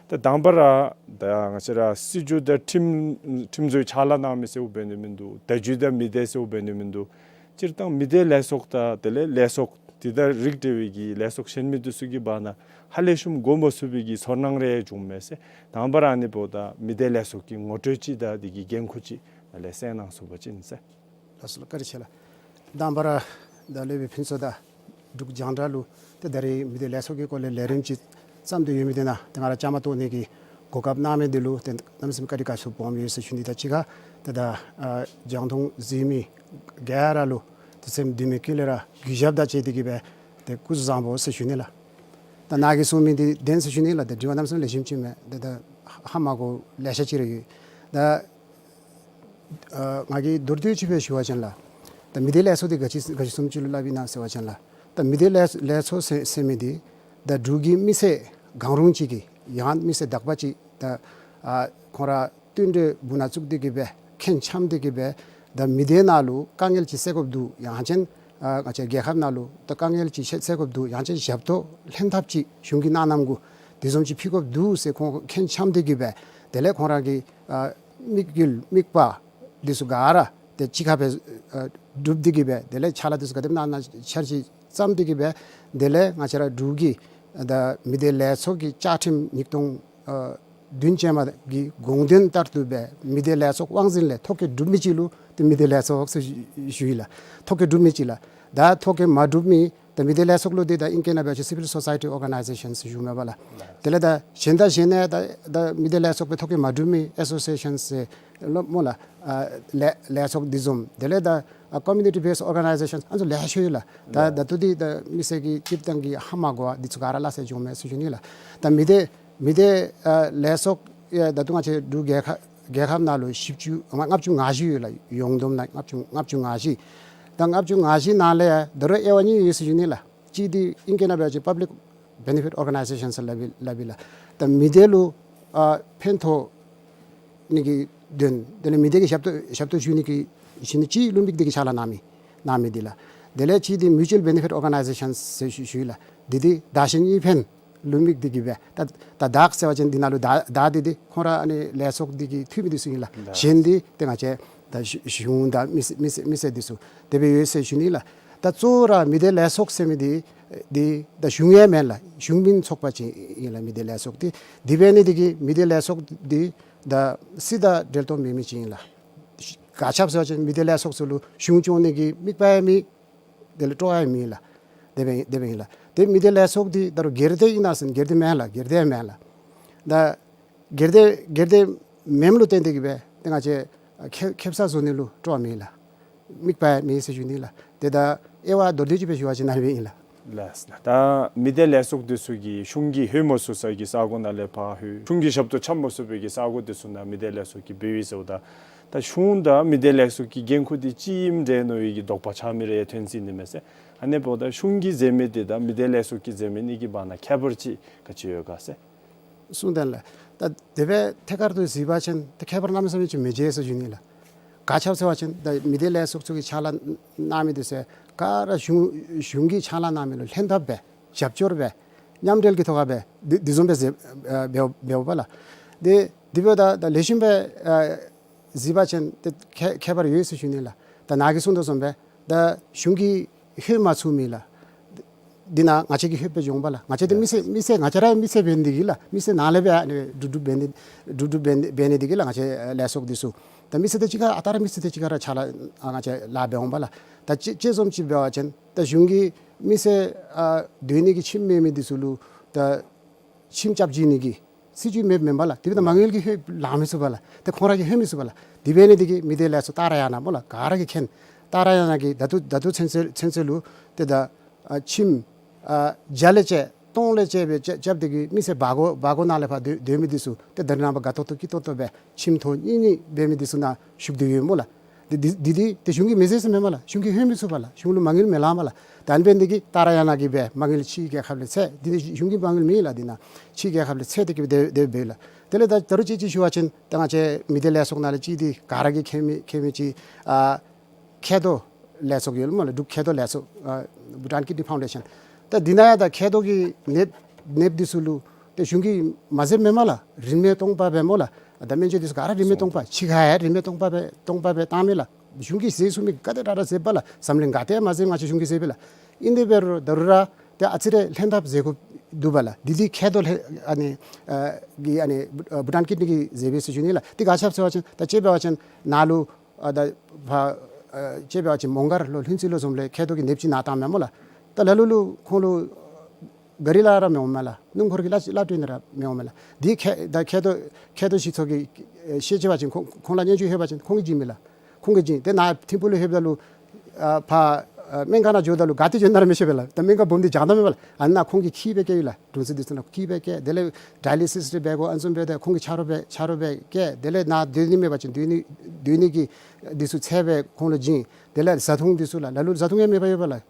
ཏེ་དང་པ་ར་ད་ང་བཅས་ར་སྲིད་བྱུས་དང་ཁྲིམས་ཁྲིམས་བཟོའི་ཕྱག་ལཱ་གནང་མི་ཟེརཝ་འབད་ནི་མིན་འདུག། བརྡ་བརྒྱུད་དང་མི་སྡེ་ཟེརཝ་འབད་ནི་མིན་འདུག། སྤྱིར་བཏང་མི་སྡེ་ལས་ཚོགས་དང་དེ་ལས་ལས་ཚོགས་དེ་དང་རིགས་འབྲེལ་བའི་གི་ལས་ཚོགས་གཞན་མི་འདི་ཚུ་གི་བར་ན་ཧ་ལས་ཤུམ་གོ་མ་ཚུགས་པའི་གི་ཚོར་སྣང་རེ་བྱུངམ་མས་ཟེར། དང་པ་ར་ཨ་ནི་འབདཝ་ད་མི་སྡེ་ལས་ཚོགས་ཀྱི་ངོ་སྤྲོད་ཅིག་དང་དེ་གི་འགན་ཁུར་ཅིག་ནཱ་ལས་གསན་གནང་ཚུགས་པ་ཅིན་ཟེར། ལགས་སོ་ལགས། བཀའ་དྲིན་ཆེ་ལགས། དང་པ་ར་ད་སློབ་དཔོན་ཕུན་ཚོགས་དང་འབྲུག་རྒྱང་བསྒྲགས་ལུ་ཏེ་ད་རེས་མི་སྡེ་ལས་ཚོགས་ཀྱི་སྐོར་ལས་ལས་རིམ་ཅིག་བརྩམས་ཏེ་ཡོད་མི་འདི་ནང་ཏེ་ང་ར་བཅའ་མར་གཏོགས་ནི་གི་གོ་སྐབས་གནང་མི་འདི་ལུ་ཏེ་གནམ་མེད་ས་མེད་བཀའ་དྲིན་དགའ་ཚོར་སྦོམ་ཡོད་ཟེར་ཞུ་ནི་དང་གཅིག་ཁར་ཏེ་ད་ཨ་རྒྱང་མཐོང་གཟིགས་མི་ག་ར་ལུ་ཏེ་སེམས་གཏིང་ནས་ཀུན་ལས་ར་གུས་ཞབས་དང་བཅས་ཏེ་གི་སྦེ་ཏེ་སྐུ་གཟུགས་བཟང་པོ་ཟེར་ཞུ་ནི་ལགས། ད་ནཱ་གིས་གསུངས་མི་འདི་བདེན་ཟེར་ཞུ་ནི་ལགས། ད་དྲི་བ་གནམ་མེད་ས་མེད་ལེགས་ཤོམ་ཅིག་མས། ད་ད་ཧ་མ་གོ་ལེ་ཤ་ཅིག་ར་ཡོད། ད་ཨ་ང་གིས་མདོར་བསྡུས་ཅིག་སྦེ་ཞུ་བ་ཅིན་ལགས། ད་མི་སྡེ་ལས་ཚོགས་འདི་ག་ཅི་ག་ཅི་བཟུམ་ཅིག་ལུ་སླབ་ཨིན་ན་ཟེར་བ་ཅིན་ལགས། ད་མི་སྡེ་ལས་ལས་ཚོགས་ཟེར་ཟེར་མི་འདི་ད་འབྲུག་གི་མི་སེར་གང་རུང་ཅིག་གིས་ཡང་མི་སེར་དག་པ་ཅིག་ད་ཨ་ཁོང་ར་བསྟུན་གྲོས་འབུ་ནང་བཙུགས་ཏེ་གི་སྦེ་མཁྱེན་འཆམ་སྟེ་གི་སྦེ་ད་མི་སྡེ་ནང་ལུ་དཀའ་ངལ་ཅིག་སེལ་དགོཔ་འདུག། ཡང་ཅིན་ཨ་ང་བཅས་རྒྱལ་ཁབ་ནང་ལུ་ད་དཀའ་ངལ་ཅིག་སེལ་སེལ་དགོཔ་འདུག། ཡང་ཅིན་ཞབས་ཏོག་ལྷན་ཐབས་ཅིག་གཞུང་གིས་གནང་གནངམ་གུ་དེ་བཟུམ་ཅིག་ཕུལ་དགོཔ་འདུག་ཟེར་ཁོང་མཁྱེན་འཆམ་སྟེ་གི་སྦེ་དེ་ལས་ཁོང་ར་གི་ཨ་དམིགས་ཡུལ་དམིགས་པ་འདི་ཚུ་ག་ར་ཏེ་གཅིག་ཁར་སྦེ་ཨ་སྒྲུབ་སྟེ་གི་སྦེ་དེ་ལས་ཕྱག་ལཱ་འདི་ཚུ་ག་དེམ་གནང་གནང་འཆར་གཞི་བརྩམས་ཏེ་གི་སྦེ་དེ་ལས་ང་བཅས་ར་འབྲུག་གི་ད་མི་སྡེ་ལས་ཚོགས་ཀྱི་བཅའ་ཁྲིམས་ཉིས་སྟོང་ཨ་བདུན་ཅན་མ་གི་དགོངས་དོན་ལྟར་དུ་སྦེ་མི་སྡེ་ལས་ཚོགས་དབང་འཛིན་ལས་ཐོ་བཀོད་གྲུབ་མི་ཅིག་ལུ་ཏེ་མི་སྡེ་ལས་ཚོགས་ཟེར་ཞུ་ཞུ་ཡི་ལགས། ཐོ་བཀོད་གྲུབ་མི་ཅིག་ལགས། ད་ཐོ་བཀོད་མ་གྲུབ་མི་ད་མི་སྡེ་ལས་ཚོགས་ལུ་འདི་ད་ཨིང་སྐད་ནང་འབད་བ་ཅིན་སི་བིལ་སོ་སའི་ཊི་ཨོར་ག་ནའི་ཟེ་ཤཱན་ཟེར་ཞུཝ་མས་པ་ལགས། དེ་ལས་ད་གཞན་དང་གཞན་ནང་ད་ད་མི་སྡེ་ལས་ཚོགས་སྦེ་ཐོ་བཀོད་མ་གྲུབ་མི་ཨེ་སོ་སི་ཨེ་ཤཱན་ཟེར་སླབ་སྨོ་ལགས། ཨ་ལས་ལས་ཚོགས་འདི་བཟུམ་དེ་ལས་ད་ཨ་ཀོ་མིའུ་ནི་ཊི་བེསཌ་ཨོར་ག་ནའི་ཟེ་ཤཱན་ཨ་ནི་ཚུ་ལེ་ཤ་ཡོད་ལགས། ད་ད་ལྟོ་འདི་ད་མི་སེར་གྱི་སྤྱིར་བཏང་གི་ཧ་མ་གོ་བ་འདི་ཚུ་ག་ར་སླ་བསྲེ་བྱུངམ་མས་ཟེར་ཞུ་ནི་ལགས། ད་མི་སྡེ་མི་སྡེ་ཨ་ལས་ཚོགས་ཡ་ད་ལྟོ་ང་བཅས་འབྲུག་རྒྱལ་ཁབ་རྒྱལ་ཁབ་ནང་ལུ་བཞི་བཅུ་ལྔ་བཅུ་ང་བཞི་ཡོད་ལགས། ཡོངས་བསྡོམས་ནང་ལྔ་བཅུ་ལྔ་བཅུ་ང་བཞི། ད་ལྔ་བཅུ་ང་བཞི་ནང་ལས་ད་རུང་དབྱེ་བ་གཉིས་ཡོད་ཟེར་ཞུ་ནི་ལགས། གཅིག་འདི་ཨིང་སྐད་ནང་འབད་བ་ཅིན་པབ་ལིཀ་བེ་ནེ་ཕིཊ་ཨོར་ག་ནའི་ཟེ་ཤཱན་ཟེར་སླབ་ཨིན་ལགས། ད་མི་སྡེ་ལུ་ཨ་ཕན་ཐོགས་ནི་གི་དོན་དེ་ལས་མི་སྡེ་གི་ཞབས་ཏོག་ཞབས་ཏོག་ཞུ་ནི་གི་ཞུ་ནི་ཅིག་ལུ་དམིགས་ཏེ་གི་ཕྱག་ལཱ་གནང་མི་གནང་མི་འདི་ལགས། དེ་ལས་གཅིག་འདི་མིའུ་ཅུ་ཨལ་བེ་ནེ་ཕིཊ་ཨོར་ག་ནའི་ཟེ་ཤཱན་ཟེར་ཞུ་ཞུ་ཡི་ལགས། འདི་འདི་བདག་གཞན་གཉིས་ཕན་ལུ་དམིགས་ཏེ་གི་སྦེ་ད་ད་བདག་ཟེར་བ་ཅིན་འདི་ནང་ལུ་བདག་བདག་འདི་འདི་ཁོང་ར་ཨ་ནི་ལས་ཚོགས་འདི་གི་འཐུས་མི་འདི་ཚུ་ཨིན་ལགས། གཞན་འདི་ཏེ་ང་བཅས་ད་གཞུང་དང་མི་སེར་མི་སེར་མི་སེར་འདི་ཚུ་དེ་སྦེ་ཡོད་ཟེར་ཞུ་ནི་ལགས། ད་གཙོ་བོ་ར་མི་སྡེ་ལས་ཚོགས་ཟེར་མི་འདི་འདི་ད་གཞུང་ཡང་མེན་ལགས། གཞུང་མིན་ཚོགས་པ་ཅིག་ཨིན་ལགས། མི་སྡེ་ལས་ཚོགས་འདི་འདི་འབད་ནི་འདི་གིས་མི་སྡེ་ལས་ཚོགས་འདི་ད་སྲིད་དང་འབྲེལ་གཏོགས་མེད་མི་ཅིག་ཨིན་ལགས། ག་ཅི་སྦེ་ཟེར་བ་ཅིན་མི་སྡེ་ལས་ཚོགས་ཚུ་ལུ་གཞུང་སྐྱོང་ནི་གི་དམིགས་པ་ཡང་མེད། དེ་ལས་སྤྲོ་བ་ཡང་མེད་ལགས། དེ་སྦེ་དེ་སྦེ་ཨིན་ལགས། ཏེ་མི་སྡེ་ལས་ཚོགས་འདི་ད་རུང་སྒེར་སྡེ་ཨིན་ན་ཟེར་ན་སྒེར་སྡེ་མེན་ལགས། སྒེར་སྡེ་མེན་ལགས། ད་སྒེར་སྡེ་སྒེར་སྡེ་མེནམ་ལུ་བརྟེན་ཏེ་གི་སྦེ་ཏེ་ང་བཅས་ཁེ་ཁེབ་ས་བཟོ་ནི་ལུ་སྤྲོ་བ་མེད་ལགས། དམིགས་པ་མེད་ཟེར་ཞུ་ནི་ལགས། ཏེ་ད་དབྱེ་བ་མདོར་བསྡུས་ཅིག་སྦེ་ཞུ་བ་ཅིན་ཨ་ནི་སྦེ་ཨིན་ལགས། ལགས། ད་མི་སྡེ་ལས་ཚོགས་འདི་ཚུ་གིས་གཞུང་གིས་ལྷོད་མ་ཚུགས་ས་གི་ས་གོ་ནང་ལས་ཕར་ལྷོད། གཞུང་གི་ཞབས་ཏོག་འཆམ་མ་ཚུགས་པའི་གི་ས་གོ་འདི་ཚུ་ནང་མི་སྡེ་ལས་ཚོགས་ཀྱིས་འབད་ཡི་ཟེརཝ་ད། ད་ ད་གཞུང་དང་མི་སྡེ་ལས་ཚོགས་ཀྱི་འགན་ཁུར་འདི་གཅིག་ཨིནམ་འདྲས་མནོ་བའི་གི་དོགས་པ་ཆགས་མི་རེ་ཐོན་སྲིད་ནི་མས་ཟེར། ཨ་ནི་འབདཝ་ད་གཞུང་གིས་མཛད་མི་འདི་དང་མི་སྡེ་ལས་ཚོགས་ཀྱིས་མཛད་མི་གཉིས་ཀྱི་བར་ན་ཁྱད་པར་ཅིག་ག་ཅི་ཡོད་ག་ཟེར། གསུངས་དོན་ལགས། ད་དེ་སྦེ་ཐད་ཀར་དུ་གཟིགས་པ་ཅིན་ད་ཁྱད་པར་གནམ་མེད་ས་མེད་ཅིག་མི་འབྱེད་ཟེར་ཞུ་ནི་ལགས། ག་ཅི་ཟེར་བ་ཅིན་ད་མི་སྡེ་ལས་ཚོགས་ཚུ་གིས་ཕྱག་ལཱ་གནང་མི་འདི་ཚུ་ག་ར་གཞུང་གཞུང་གིས་ཕྱག་ལཱ་གནང་མི་ལུ་ལྷན་ཐབས་སྦེ་རྒྱབ་སྐྱོར་སྦེ་མཉམ་འབྲེལ་གྱི་ཐོག་ཁར་སྦེ་འདི་འདི་བཟུམ་སྦེ་མཛད་ཨ་འབདཝ་འབདཝ་པ་ལགས། དེ་དེ་འབདཝ་ད་ད་ལེགས་ཤོམ་སྦེ་ཨ་གཟིགས་པ་ཅིན་ཏེ་ཁྱད་ཁྱད་པར་ཡོད་ཟེར་ཞུ་ནི་ལགས། ད་ནཱ་གིས་གསུངས་དོ་བཟུམ་སྦེ་ད་གཞུང་གིས་ལྷོད་མ་ཚུགས་མི་ལགས། འདི་ནང་ང་བཅས་ཀྱིས་ལྷོད་སྦེ་འོང་པ་ལགས། ང་བཅས་འདི་མི་སེར་མི་སེར་ང་བཅས་ར་མི་སེར་འབད་ནི་འདི་གིས་ལགས། མི་སེར་ནང་ལས་སྦེ་ཨ་ནི་སྒྲུབ་སྒྲུབ་འབད་ནི་སྒྲུབ་སྒྲུབ་འབད་ནི་འབད་ནི་འདི་གིས་ལགས། ང་བཅས་ལས་ཚོགས་འདི་ཚུ་ད་མི་སེར་དང་གཅིག་ཁར་ཨ་རྟག་ར་མི་སེར་དང་གཅིག་ཁར་ར་ཕྱག་ལཱ་ང་བཅས་ལཱ་འབད་འོང་པ་ལགས། ད་ཅི་ཅི་བཟུམ་ཅིག་འབད་བ་ཅིན་ད་གཞུང་གིས་མི་སེར་ཨ་སྡོད་ནི་གི་ཁྱིམ་མེད་མི་འདི་ཚུ་ལུ་ད་ཁྱིམ་རྐྱབ་བྱིན་ནི་གི་སྲིད་བྱུས་མེདཔ་མེན་པ་ལགས། དེ་འབདཝ་ད་མ་དངུལ་གྱིས་ལྷོད་ལང་མི་ཚུགས་པ་ལགས། ཏེ་ཁོང་ར་གིས་ལྷོད་མི་ཚུགས་པ་ལགས། དེ་འབད་ནི་འདི་གིས་མི་སྡེ་ལས་ཚོགས་ཏཱ་ར་ཡ་ན་སྨོ་ལགས། ག་ར་གིས་མཁྱེན། ཏཱ་ར་ཡ་ན་གིས་ད་ལྟོ་ད་ལྟོ་ཚུན་ཚོད་ཚུན་ཚོད་ལུ་ཏེ་ད་ཨ་ཁྱིམ་ཨ་བརྒྱ་ལས་བཅད་སྟོང་ལས་བཅད་སྦེ་རྐྱབ་རྐྱབ་སྟེ་གིས་མི་སེར་སྦ་སྒོ་སྦ་སྒོ་ནང་ལས་ཕར་སྡོད་སྡོད་མི་འདི་ཚུ་ཏེ་ད་རེས་ནངས་པ་དགའ་ཏོག་ཏོ་སྐྱིད་ཏོག་ཏོ་སྦེ་ཁྱིམ་ཐོག་གཉིས་གཉིས་འབད་མི་འདི་ཚུ་ནང་ཞུགས་ཏེ་ཡོད་སྨོ་ལགས། འདི་འདི་འདི་འདི་ཏེ་གཞུང་གིས་མི་མཛད་ཟེར་མེན་པ་ལགས། གཞུང་གིས་ལྷོད་མི་ཚུགས་པ་ལགས། གཞུང་ལུ་མ་དངུལ་མི་ལང་པ་ལགས། ད་ཨ་ནི་འབད་ནི་འདི་གིས་ཏཱ་ར་ཡ་ན་གིས་སྦེ་མ་དངུལ་ཕྱིའི་རྒྱལ་ཁབ་ལས་འཚོལ། འདི་ནི་གཞུང་གི་མ་དངུལ་མེན་ལགས། འདི་ནང་ཕྱིའི་རྒྱལ་ཁབ་ལས་འཚོལ་ཏེ་གིས་སྦེ་དེ་སྦེ་ལགས། དེ་ལས་ད་ད་རུང་ཅིག་ཅིག་ཞུ་བ་ཅིན་ད་ང་བཅས་མི་སྡེ་ལས་ཚོགས་ནང་ལས་ཅིག་འདི་ག་ར་གིས་མཁྱེན་མི་མཁྱེན་མི་ཅིག་ཨ་མཁལ་རྡོག་ལས་ཚོགས་ཡོད་སྨོ་ལགས། འབྲུག་མཁལ་རྡོག་ལས་ཚོགས་ཨ་Bhutan Kidney Foundation། ད་འདི་ནང་ཡང་ད་མཁལ་རྡོག་གི་ནདཔ་ནདཔ་འདི་ཚུ་ལུ་ཏེ་གཞུང་གིས་མ་མཛདཔ་མེན་པ་ལགས། རིན་མེད་སྟོང་པ་སྦེ་སྨོ་ལགས། ད་སྨན་བཅོས་འདི་ཚུ་ག་ར་རིན་མེད་སྟོང་པ། ཕྱི་ཁར་ཡང་རིན་མེད་སྟོང་པ་སྦེ་སྟོང་པ་སྦེ་བཏང་མི་ལགས། གཞུང་གིས་མཛད་ཚུགས་མི་ག་དེ་དྲག་དྲག་མཛདཔ་ལགས། འཛམ་གླིང་ག་ཏེ་མ་མཛད་ང་བཅས་གཞུང་གིས་མཛད་པས་ལགས། ཨིན་དེ་འབད་རུང་ད་རུང་ར་ཏེ་ཨ་ཙི་རེ་ལྷན་ཐབས་མཛད་དགོཔ་འདུག་པ་ལགས། འདི་འདི་མཁལ་རྡོག་ལྷན་ཨ་ནི་ཨ་གི་ཨ་ནི་ཨ་Bhutan Kidney གིས་མཛད་པས་ཟེར་ཞུ་ནི་ལགས། འདི་ག་ཅི་ཟེར་བ་ཅིན་ད་ཅི་འབད་བ་ཅིན་ནཱ་ལུ་ཨ་ད་ཕར་ཨ་ཅི་འབད་བ་ཅིན་མོང་སྒར་ལོ་ལྷུན་རྩེ་ལོ་བཟུམ་ལས་མཁལ་རྡོག་གི་ནདཔ་ཅིག་ནཱ་བཏངམ་མས་སྨོ་ལགས། ད་ལ་ལུ་ལུ་ཁོང་ལུ་གཱ་རི་ལུ་ར་མི་འོང་མས་ལགས། སྣུམ་འཁོར་གྱི་ལ་ལ་སྤྲོད་ནི་ར་མི་འོང་མས་ལགས། འདི་མཁལ་ད་མཁལ་རྡོག་མཁལ་རྡོག་ཞིབ་ཚོགས་ཀྱིས་ཨེ་ཤེས་ཅི་བ་ཅིན་ཁོང་ཁོང་ལུ་སྙན་ཞུ་ཕུལ་བ་ཅིན་ཁོང་གིས་བྱིན་མས་ལགས། ཁོང་གིས་བྱིན། ཏེ་ནཱ་ཐིམ་ཕུག་ལུ་ལྷོདཔ་ད་ལུ་ཨ་ཕར་ཨ་སྨན་ཁང་ནང་འགྱོཝ་ད་ལུ་ག་ཏེ་འགྱོ་ནི་ར་མི་ཤེས་པས་ལགས། ད་སྨན་ཁང་སྦོམ་འདི་རྐྱངམ་ཅིག་མེན་པས་ལགས། ཨ་ནཱ་ཁོང་གིས་འཁྱིད་སྦེ་བསྐྱལ་ཡི་ལགས། དྲུང་འཚོ་འདི་ཚུ་ནང་འཁྱིད་སྦེ་བསྐྱལ། དེ་ལས་ཌའི་ལི་སིས་འབད་དགོ་ཨ་ནི་བཟུམ་འབད་དེ་ཁོང་གིས་ཆ་རོགས་འབད་ཆ་རོགས་འབད་བསྐྱལ། དེ་ལས་ནཱ་སྡོད་ནི་མེད་པ་ཅིན་སྡོད་ནི་སྡོད་ནི་གི་འདི་ཚུ་འཚོལ་སྦེ་ཁོང་ལུ་བྱིན། དེ་ལས་བཟའ་འཐུང་འདི་ཚུ་ལགས། ལ་ལུ་བཟའ་འཐུང་ཡང་མེད་པར་ཡོད་པས་ལགས།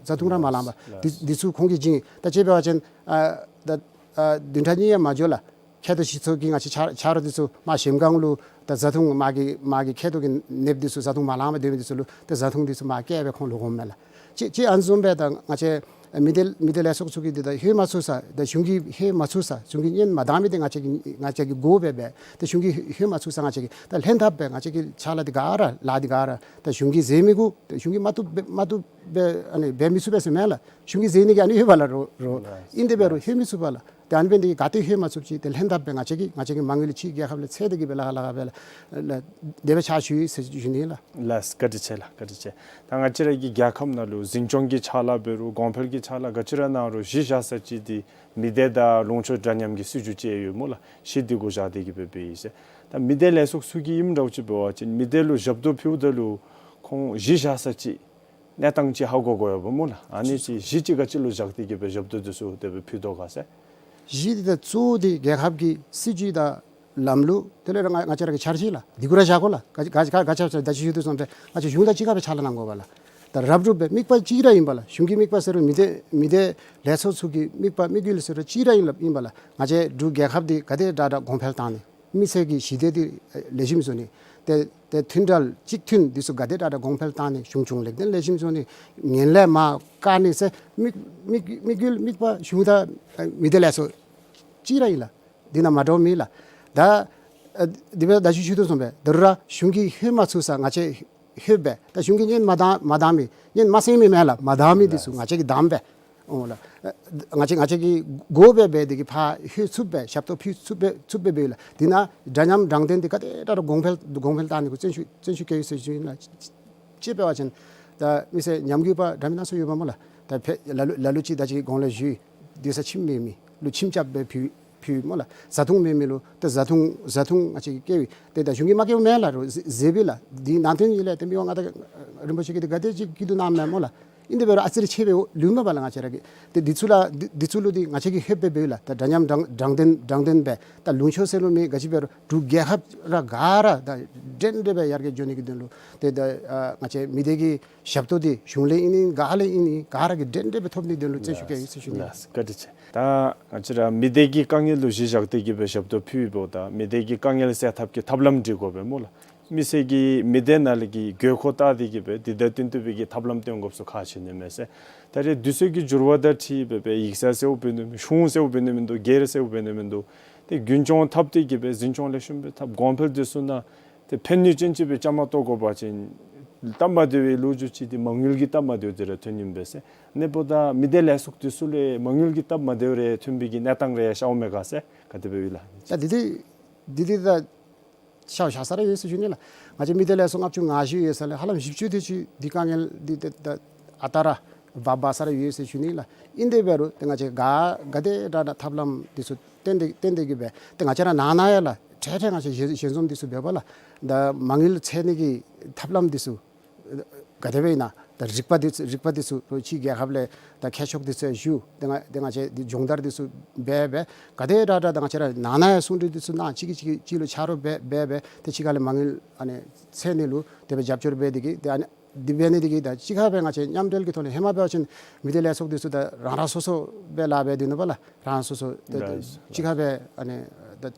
བཟའ་འཐུང་ར་མ་ལངམ་པར་འདི་འདི་ཚུ་ཁོང་གིས་བྱིན། ད་ཅི་འབད་བ་ཅིན་ཨ་ད་ཨ་བདུན་ཕྲག་གཉིས་ཡང་མ་འགྱོ་ལགས། མཁལ་རྡོག་ཞིབ་ཚོགས་ཀྱི་ང་བཅས་ཆ་ཆ་རོགས་འདི་ཚུ་མར་གཞལམ་སྒང་ལུ་ད་བཟའ་འཐུང་མ་གི་མ་གི་མཁལ་རྡོག་གི་ནདཔ་འདི་ཚུ་བཟའ་འཐུང་མ་ལངམ་པར་སྡོད་མི་འདི་ཚུ་ལུ་ད་བཟའ་འཐུང་འདི་ཚུ་མར་བསྐྱལ་སྦེ་ཁོང་ལུ་འོངམ་མས་ལགས། ཅི་ཅི་ཨ་ནི་བཟུམ་སྦེ་ད་ང་བཅས་མི་སྡེ་མི་སྡེ་ལས་ཚོགས་ཚུ་གིས་འདི་ད་ལྷོད་མ་ཚུགས་ས་ད་གཞུང་གིས་ལྷོད་མ་ཚུགས་ས་གཞུང་གིས་སྙན་མ་གཏང་མི་འདི་ང་བཅས་ཀྱིས་ང་བཅས་ཀྱིས་དགོཔ་སྦེ་འབད། ད་གཞུང་གིས་ལྷོད་མ་ཚུགས་ས་ང་བཅས་ཀྱིས་ད་ལྷན་ཐབས་སྦེ་ང་བཅས་ཀྱི་ཕྱག་ལཱ་འདི་ག་ར་ལཱ་འདི་ག་ར་ད་གཞུང་གིས་མཛད་མི་དགོ། ད་གཞུང་གིས་མ་བཏུབ་སྦེ་མ་བཏུབ་སྦེ་ཨ་ནི་འབད་མི་ཚུགས་པས་ཟེར་མེན་ལགས། གཞུང་གིས་མཛད་ནི་གི་ཨ་ནི་ཡོད་པ་ལགས། རོགས་རོགས་ཨིན་དེ་འབད་རུང་ལྷོད་མི་ཚུགས་པ་ལགས། ཏེ་ཨ་ནི་འབད་ནི་འདི་གིས་ག་ཏེ་ལྷོད་མ་ཚུགསཔ་ཅིག་ཏེ་ལྷན་ཐབས་སྦེ་ང་བཅས་ཀྱིས་ང་བཅས་ཀྱི་མ་དངུལ་ཕྱིའི་རྒྱལ་ཁབ་ལས་འཚོལ་ཏེ་གིས་སྦེ་ལཱ་ཁག་ལཱ་ཁག་འབད་ལགས། ལགས་དེ་སྦེ་ཕྱག་ཞུ་ཡི་ཟེར་ཞུ་ནི་ལགས། ལགས་བཀའ་དྲིན་ཆེ་ལགས། བཀའ་དྲིན་ཆེ། ད་ང་བཅས་ར་གི་རྒྱལ་ཁབ་ནང་ལུ་འཛིན་སྐྱོང་གི་ཕྱག་ལཱ་འབད་རུང་གོང་འཕེལ་གྱི་ཕྱག་ལཱ་ག་ཅི་ར་གནང་རུང་གཞི་བཞག་ས་ཅིག་འདི་མི་སྡེ་དང་ལུང་ཕྱོགས་འདྲ་མཉམ་གྱི་སྲིད་བྱུས་ཅིག་ཡོད་སྨོ་ལགས། གཞི་འདི་གུ་བཞག་སྟེ་གིས་སྦེ་འབད་ཡི་ཟེར། ད་མི་སྡེ་ལས་ཚོགས་ཚུ་གིས་ཨིནམ་འདྲཝ་ཅིག་འབད་བ་ཅིན་མི་སྡེ་ལུ་ཞབས་ཏོག་ཕུལཝ་ད་ལུ་ཁོང་གཞི་བཞག་ས་ཅིག་གནས་སྟངས་ཅིག་ཧ་གོ་དགོ་ཡོདཔ་སྨོ་ལགས། ཨ་ནི་ཅིག་གཞི་ཅིག་ག་ཅི་ལུ་བཞག་སྟེ་གིས་སྦེ་ཞབས་ཏོག་འདི་ཚུ་དེ་སྦེ་ཕུལ་དོ་ག་ཟེར། གཞི་འདི་ད་གཙོ་བོ་འདི་རྒྱལ་ཁབ་ཀྱི་སྲིད་བྱུས་དང་ལམ་ལུགས་དེ་ལས་ར་ང་ང་བཅས་ར་གི་འཆར་གཞི་ལགས། འདི་གུ་ར་བཞག་དགོ་ལགས། ག་ག་ག་ག་ཅི་ཟེར་ད་ཅི་ཞུ་དོ་བཟུམ་སྦེ་ང་བཅས་གཞུང་དང་གཅིག་ཁར་སྦེ་ཕྱག་ལཱ་གནང་དགོ་པས་ལགས། ད་རབ་རུབ་སྦེ་དམིགས་པ་གཅིག་ར་ཨིན་པས་ལགས། གཞུང་གི་དམིགས་པ་ཟེར་རུང་མི་སྡེ་མི་སྡེ་ལས་ཚོགས་ཚུ་གི་དམིགས་པ་དམིགས་ཡུལ་ཟེར་རུང་གཅིག་ར་ཨིན་ལགས་ཨིན་པས་ལགས། ང་བཅས་འབྲུག་རྒྱལ་ཁབ་འདི་ག་དེ་དྲག་དྲག་གོང་འཕེལ་བཏང་ནི་མི་སེར་གྱི་ཞི་བདེ་འདི་ལེགས་ཤོམ་བཟོ་ནི། ཏེ་ཏེ་མཐུན་སྒྲིལ་གཅིག་མཐུན་འདི་ཚུ་ག་དེ་དྲག་དྲག་གོང་འཕེལ་བཏང་ནི། གཞུང་གཞུང་ལེགས་ལྡན་ལེགས་ཤོམ་བཟོ་ནི། ངན་ལྷད་མར་བཀག་ནི་ཟེར་དམིགས་དམིགས་དམིགས་ཡུལ་དམིགས་པ་གཞུང་དང་མི་སྡེ་ལས་ཚོགས་གཅིག་ར་ཨིན་ལགས། འདི་ནང་མ་འདྲཝ་མེད་ལགས། ད་ཨ་འདི་སྦེ་ད་ཅི་ཞུ་དོ་བཟུམ་སྦེ་ད་རུང་ར་གཞུང་གིས་ལྷོད་མ་ཚུགས་ས་ང་བཅས་ལྷོད་སྦེ་ད་གཞུང་གིས་སྙན་མ་གཏང་མ་གཏང་མི་སྙན་མ་གསན་མི་མེན་ལགས། མ་གཏང་མི་འདི་ཚུ་ང་བཅས་ཀྱིས་གཏངམ་སྦེ་འོང་ལགས། ཨ་ང་བཅས་ང་བཅས་ཀྱིས་དགོཔ་སྦེ་འབད་དེ་གིས་ཕར་ལྷོད་ཚུགསཔ་སྦེ་ཞབས་ཏོག་ཕུལ་ཚུགསཔ་སྦེ་ཚུགསཔ་སྦེ་འབད་ལགས། འདི་ནང་འདྲ་མཉམ་དྲང་བདེན་འདི་ག་དེ་དྲག་གོང་འཕེལ་གོང་འཕེལ་བཏང་ནི་གུ་བརྩོན་ཤུགས་བརྩོན་ཤུགས་བསྐྱེད་ཡོད་ཟེར་ཞུ་ནི་ལགས། ཅིག་འབད་བ་ཅིན་ད་མི་སེར་ཉམས་རྒུད་པ་འདྲ་མིན་སྣ་ཚོགས་ཡོདཔ་སྨོ་ལགས། ད་ཕར་ལ་ལུ་ལ་ལུ་ཅིག་ད་ཅི་གོང་ལས་ཞུ་སྡོད་ས་ཁྱིམ་མེད་མི་ལུ་ཁྱིམ་རྐྱབ་སྦེ་ཕུལ་ཕུལ་སྨོ་ལགས། བཟའ་འཐུང་མེད་མི་ལུ་ཏེ་བཟའ་འཐུང་བཟའ་འཐུང་ང་བཅས་ཀྱིས་བསྐྱལ་བས། ཏེ་ད་གཞུང་གིས་མ་བསྐྱལཝ་མེན་ལགས། རོགས་མཛད་མཛད་པས་ལགས། འདི་ནང་དོན་ཡིན་ལགས། ཏེ་མི་དབང་མངའ་བདག་རིན་པོ་ཆེ་གིས་འདི་ག་དེ་ཅིག་སྐྱིད་སྡུག་གནངམ་མས་སྨོ་ལགས། ཨིན་དེ་འབད་རུང་ཨ་ཙི་རེ་ཆེ་སྦེ་ལུས་མས་པ་ལགས། ང་བཅས་ར་གིས་ཏེ་འདི་ཚུ་ལུ་འདི་འདི་ཚུ་ལུ་འདི་ང་བཅས་ཀྱིས་ཧེ་སྦེ་འབདཝ་ལགས། ད་འདྲ་མཉམ་དྲང་དྲང་བདེན་དྲང་བདེན་སྦེ་ད་ལུང་ཕྱོགས་ཟེར་རུང་མེད། ག་ཅི་འབད་རུང་འབྲུག་རྒྱལ་ཁབ་ར་ག་ར་ད་འདྲན་འདྲ་སྦེ་ཡར་རྒྱས་འགྱོ་ནི་གི་དོན་ལུ་ཏེ་ད་ཨ་ང་བཅས་མི་སྡེ་གི་ཞབས་ཏོག་འདི་གཞུང་ལས་ཨིན་ནི་ག་ལས་ཨིན་ནི་ག་ར་གིས་འདྲན་འདྲ་སྦེ་ཐོབ་ནི་དོན་ལུ་རྩོལ་ཤུགས་བསྐྱེད་ཡི་ཟེར་ཞུ་ནི། ལགས་བཀའ་དྲིན་ཆེ། ད་ང་བཅས་ར་མི་སྡེ་གི་དཀའ་ངལ་ལུ་གཞི་བཞག་སྟེ་གིས་སྦེ་ཞབས་ཏོག་ཕུལ་བའི་འབདཝ་ད་མི་སྡེ་གི་དཀའ་ངལ་སེལ་ཐབས་ཀྱི་ཐབས་ལམ་སྒྲིག་དགོ་པས་སྨོ་ལགས། མི་སེར་གྱིས་མི་སྡེ་ནང་ལས་ཀྱི་དགོས་མཁོ་བལྟ་སྟེ་གིས་སྦེ་འདི་དང་བསྟུན་ཏེ་སྦེ་གི་ཐབས་ལམ་སྟོན་དགོཔ་ཚུ་ཁག་ཆེ་ནི་མས་ཟེར། ད་རེས་དུས་ཚོད་ཀྱི་འགྱུར་བ་དང་འཁྲིལ་སྦེ་སྦེ་ཡིག་ཚང་ཟེརཝ་འབད་ནི་མེད། གཞུང་ཟེརཝ་འབད་ནི་མིན་འདུག། སྒེར་ཟེརཝ་འབད་ནི་མིན་འདུག། ཏེ་རྒྱུན་སྐྱོང་འཐབ་སྟེ་གིས་སྦེ་འཛིན་སྐྱོང་ལེགས་ཤོམ་སྦེ་འཐབ། གོང་འཕེལ་འདི་ཚུ་ནང་ཏེ་ཕན་ནུས་ཅན་ཅིག་སྦེ་བཅའ་མར་གཏོགས་དགོ་པ་ཅིན་སྟབས་མ་བདེ་བའི་ལོ་རྒྱུས་ཅིག་འདི་མ་དངུལ་གྱི་སྟབས་མ་བདེཝ་འདི་ར་ཐོན་ནི་མས་ཟེར། ཨ་ནི་འབདཝ་ད་མི་སྡེ་ལས་ཚོགས་འདི་ཚུ་ལུ་མ་དངུལ་གྱི་སྟབས་མ་བདེཝ་རེ་ཐོན་པའི་གི་གནས་སྟངས་རེ་ཤརཝ་མས་ག་ཟེར། ག་དེ་སྦེ་ཡོད་ལགས། ད་འདི་འདི་འདི་འདི་ད་ཤར་ཤར་ས་ར་ཡོད་ཟེར་ཞུ་ནི་ལགས། ང་བཅས་མི་སྡེ་ལས་ཚོགས་ལྔ་བཅུ་ང་བཞི་ཡོད་ས་ལས་ཧ་ལམ་བཞི་བཅུ་དེ་ཅིག་འདི་དཀའ་ངལ་འདི་ཏེ་ད་ཨ་རྟག་ར་འབག་འབག་ས་ར་ཡོད་ཟེར་ཞུ་ནི་ལགས། ཨིན་དེ་འབད་རུང་ཏེ་ང་བཅས་ག་ག་དེ་དྲག་དྲག་ཐབས་ལམ་འདི་ཚུ་བཏོན་ཏེ་བཏོན་ཏེ་གིས་སྦེ་ཏེ་ང་བཅས་ར་ནང་ན་ཡང་ལགས་ཁྲལ་ཁྲལ་ང་བཅས་ཞལ་ཞལ་འཛོམས་འདི་ཚུ་འབད་བ་ལགས། ད་མ་དངུལ་འཚོལ་ནི་གི་ཐབས་ལམ་འདི་ཚུ་ག་དེ་སྦེ་ཨིན་ན། ད་རིག་པ་འདི་ཚུ་རིག་པ་འདི་ཚུ་ཕྱི་རྒྱལ་ཁབ་ལས་ད་མཁས་མཆོག་འདི་ཚུ་ཞུ། ཏེ་ང་ཏེ་ང་བཅས་འདི་སྦྱོང་བརྡར་འདི་ཚུ་འབད་འབད་ག་དེ་དྲག་དྲག་ད་ང་བཅས་ར་ནང་ན་ཡང་གསུང་གྲོས་འདི་ཚུ་གནང་། གཅིག་གིས་གཅིག་གིས་གཅིག་ལུ་ཆ་རོགས་འབད་འབད་འབད་ཏེ་གཅིག་ཁ་ལས་མ་དངུལ་ཨ་ནི་འཚོལ་ནི་ལུ་དེ་སྦེ་རྒྱབ་སྐྱོར་འབད་དེ་གིས་ཏེ་ཨ་ནི་འདི་འབད་ནི་འདི་གིས་ད་གཅིག་ཁར་སྦེ་ང་བཅས་མཉམ་འབྲེལ་གྱི་ཐོག་ནས་ཧེ་མ་འབད་བ་ཅིན་མི་སྡེ་ལས་ཚོགས་འདི་ཚུ་ད་རང་རང་སོ་སོ་སྦེ་ལཱ་འབད་དེ་ནུག་པ་ལགས། རང་སོ་སོ་ཏེ་ཏེ་ལགས། གཅིག་ཁར་སྦེ་ཨ་ནི་ད་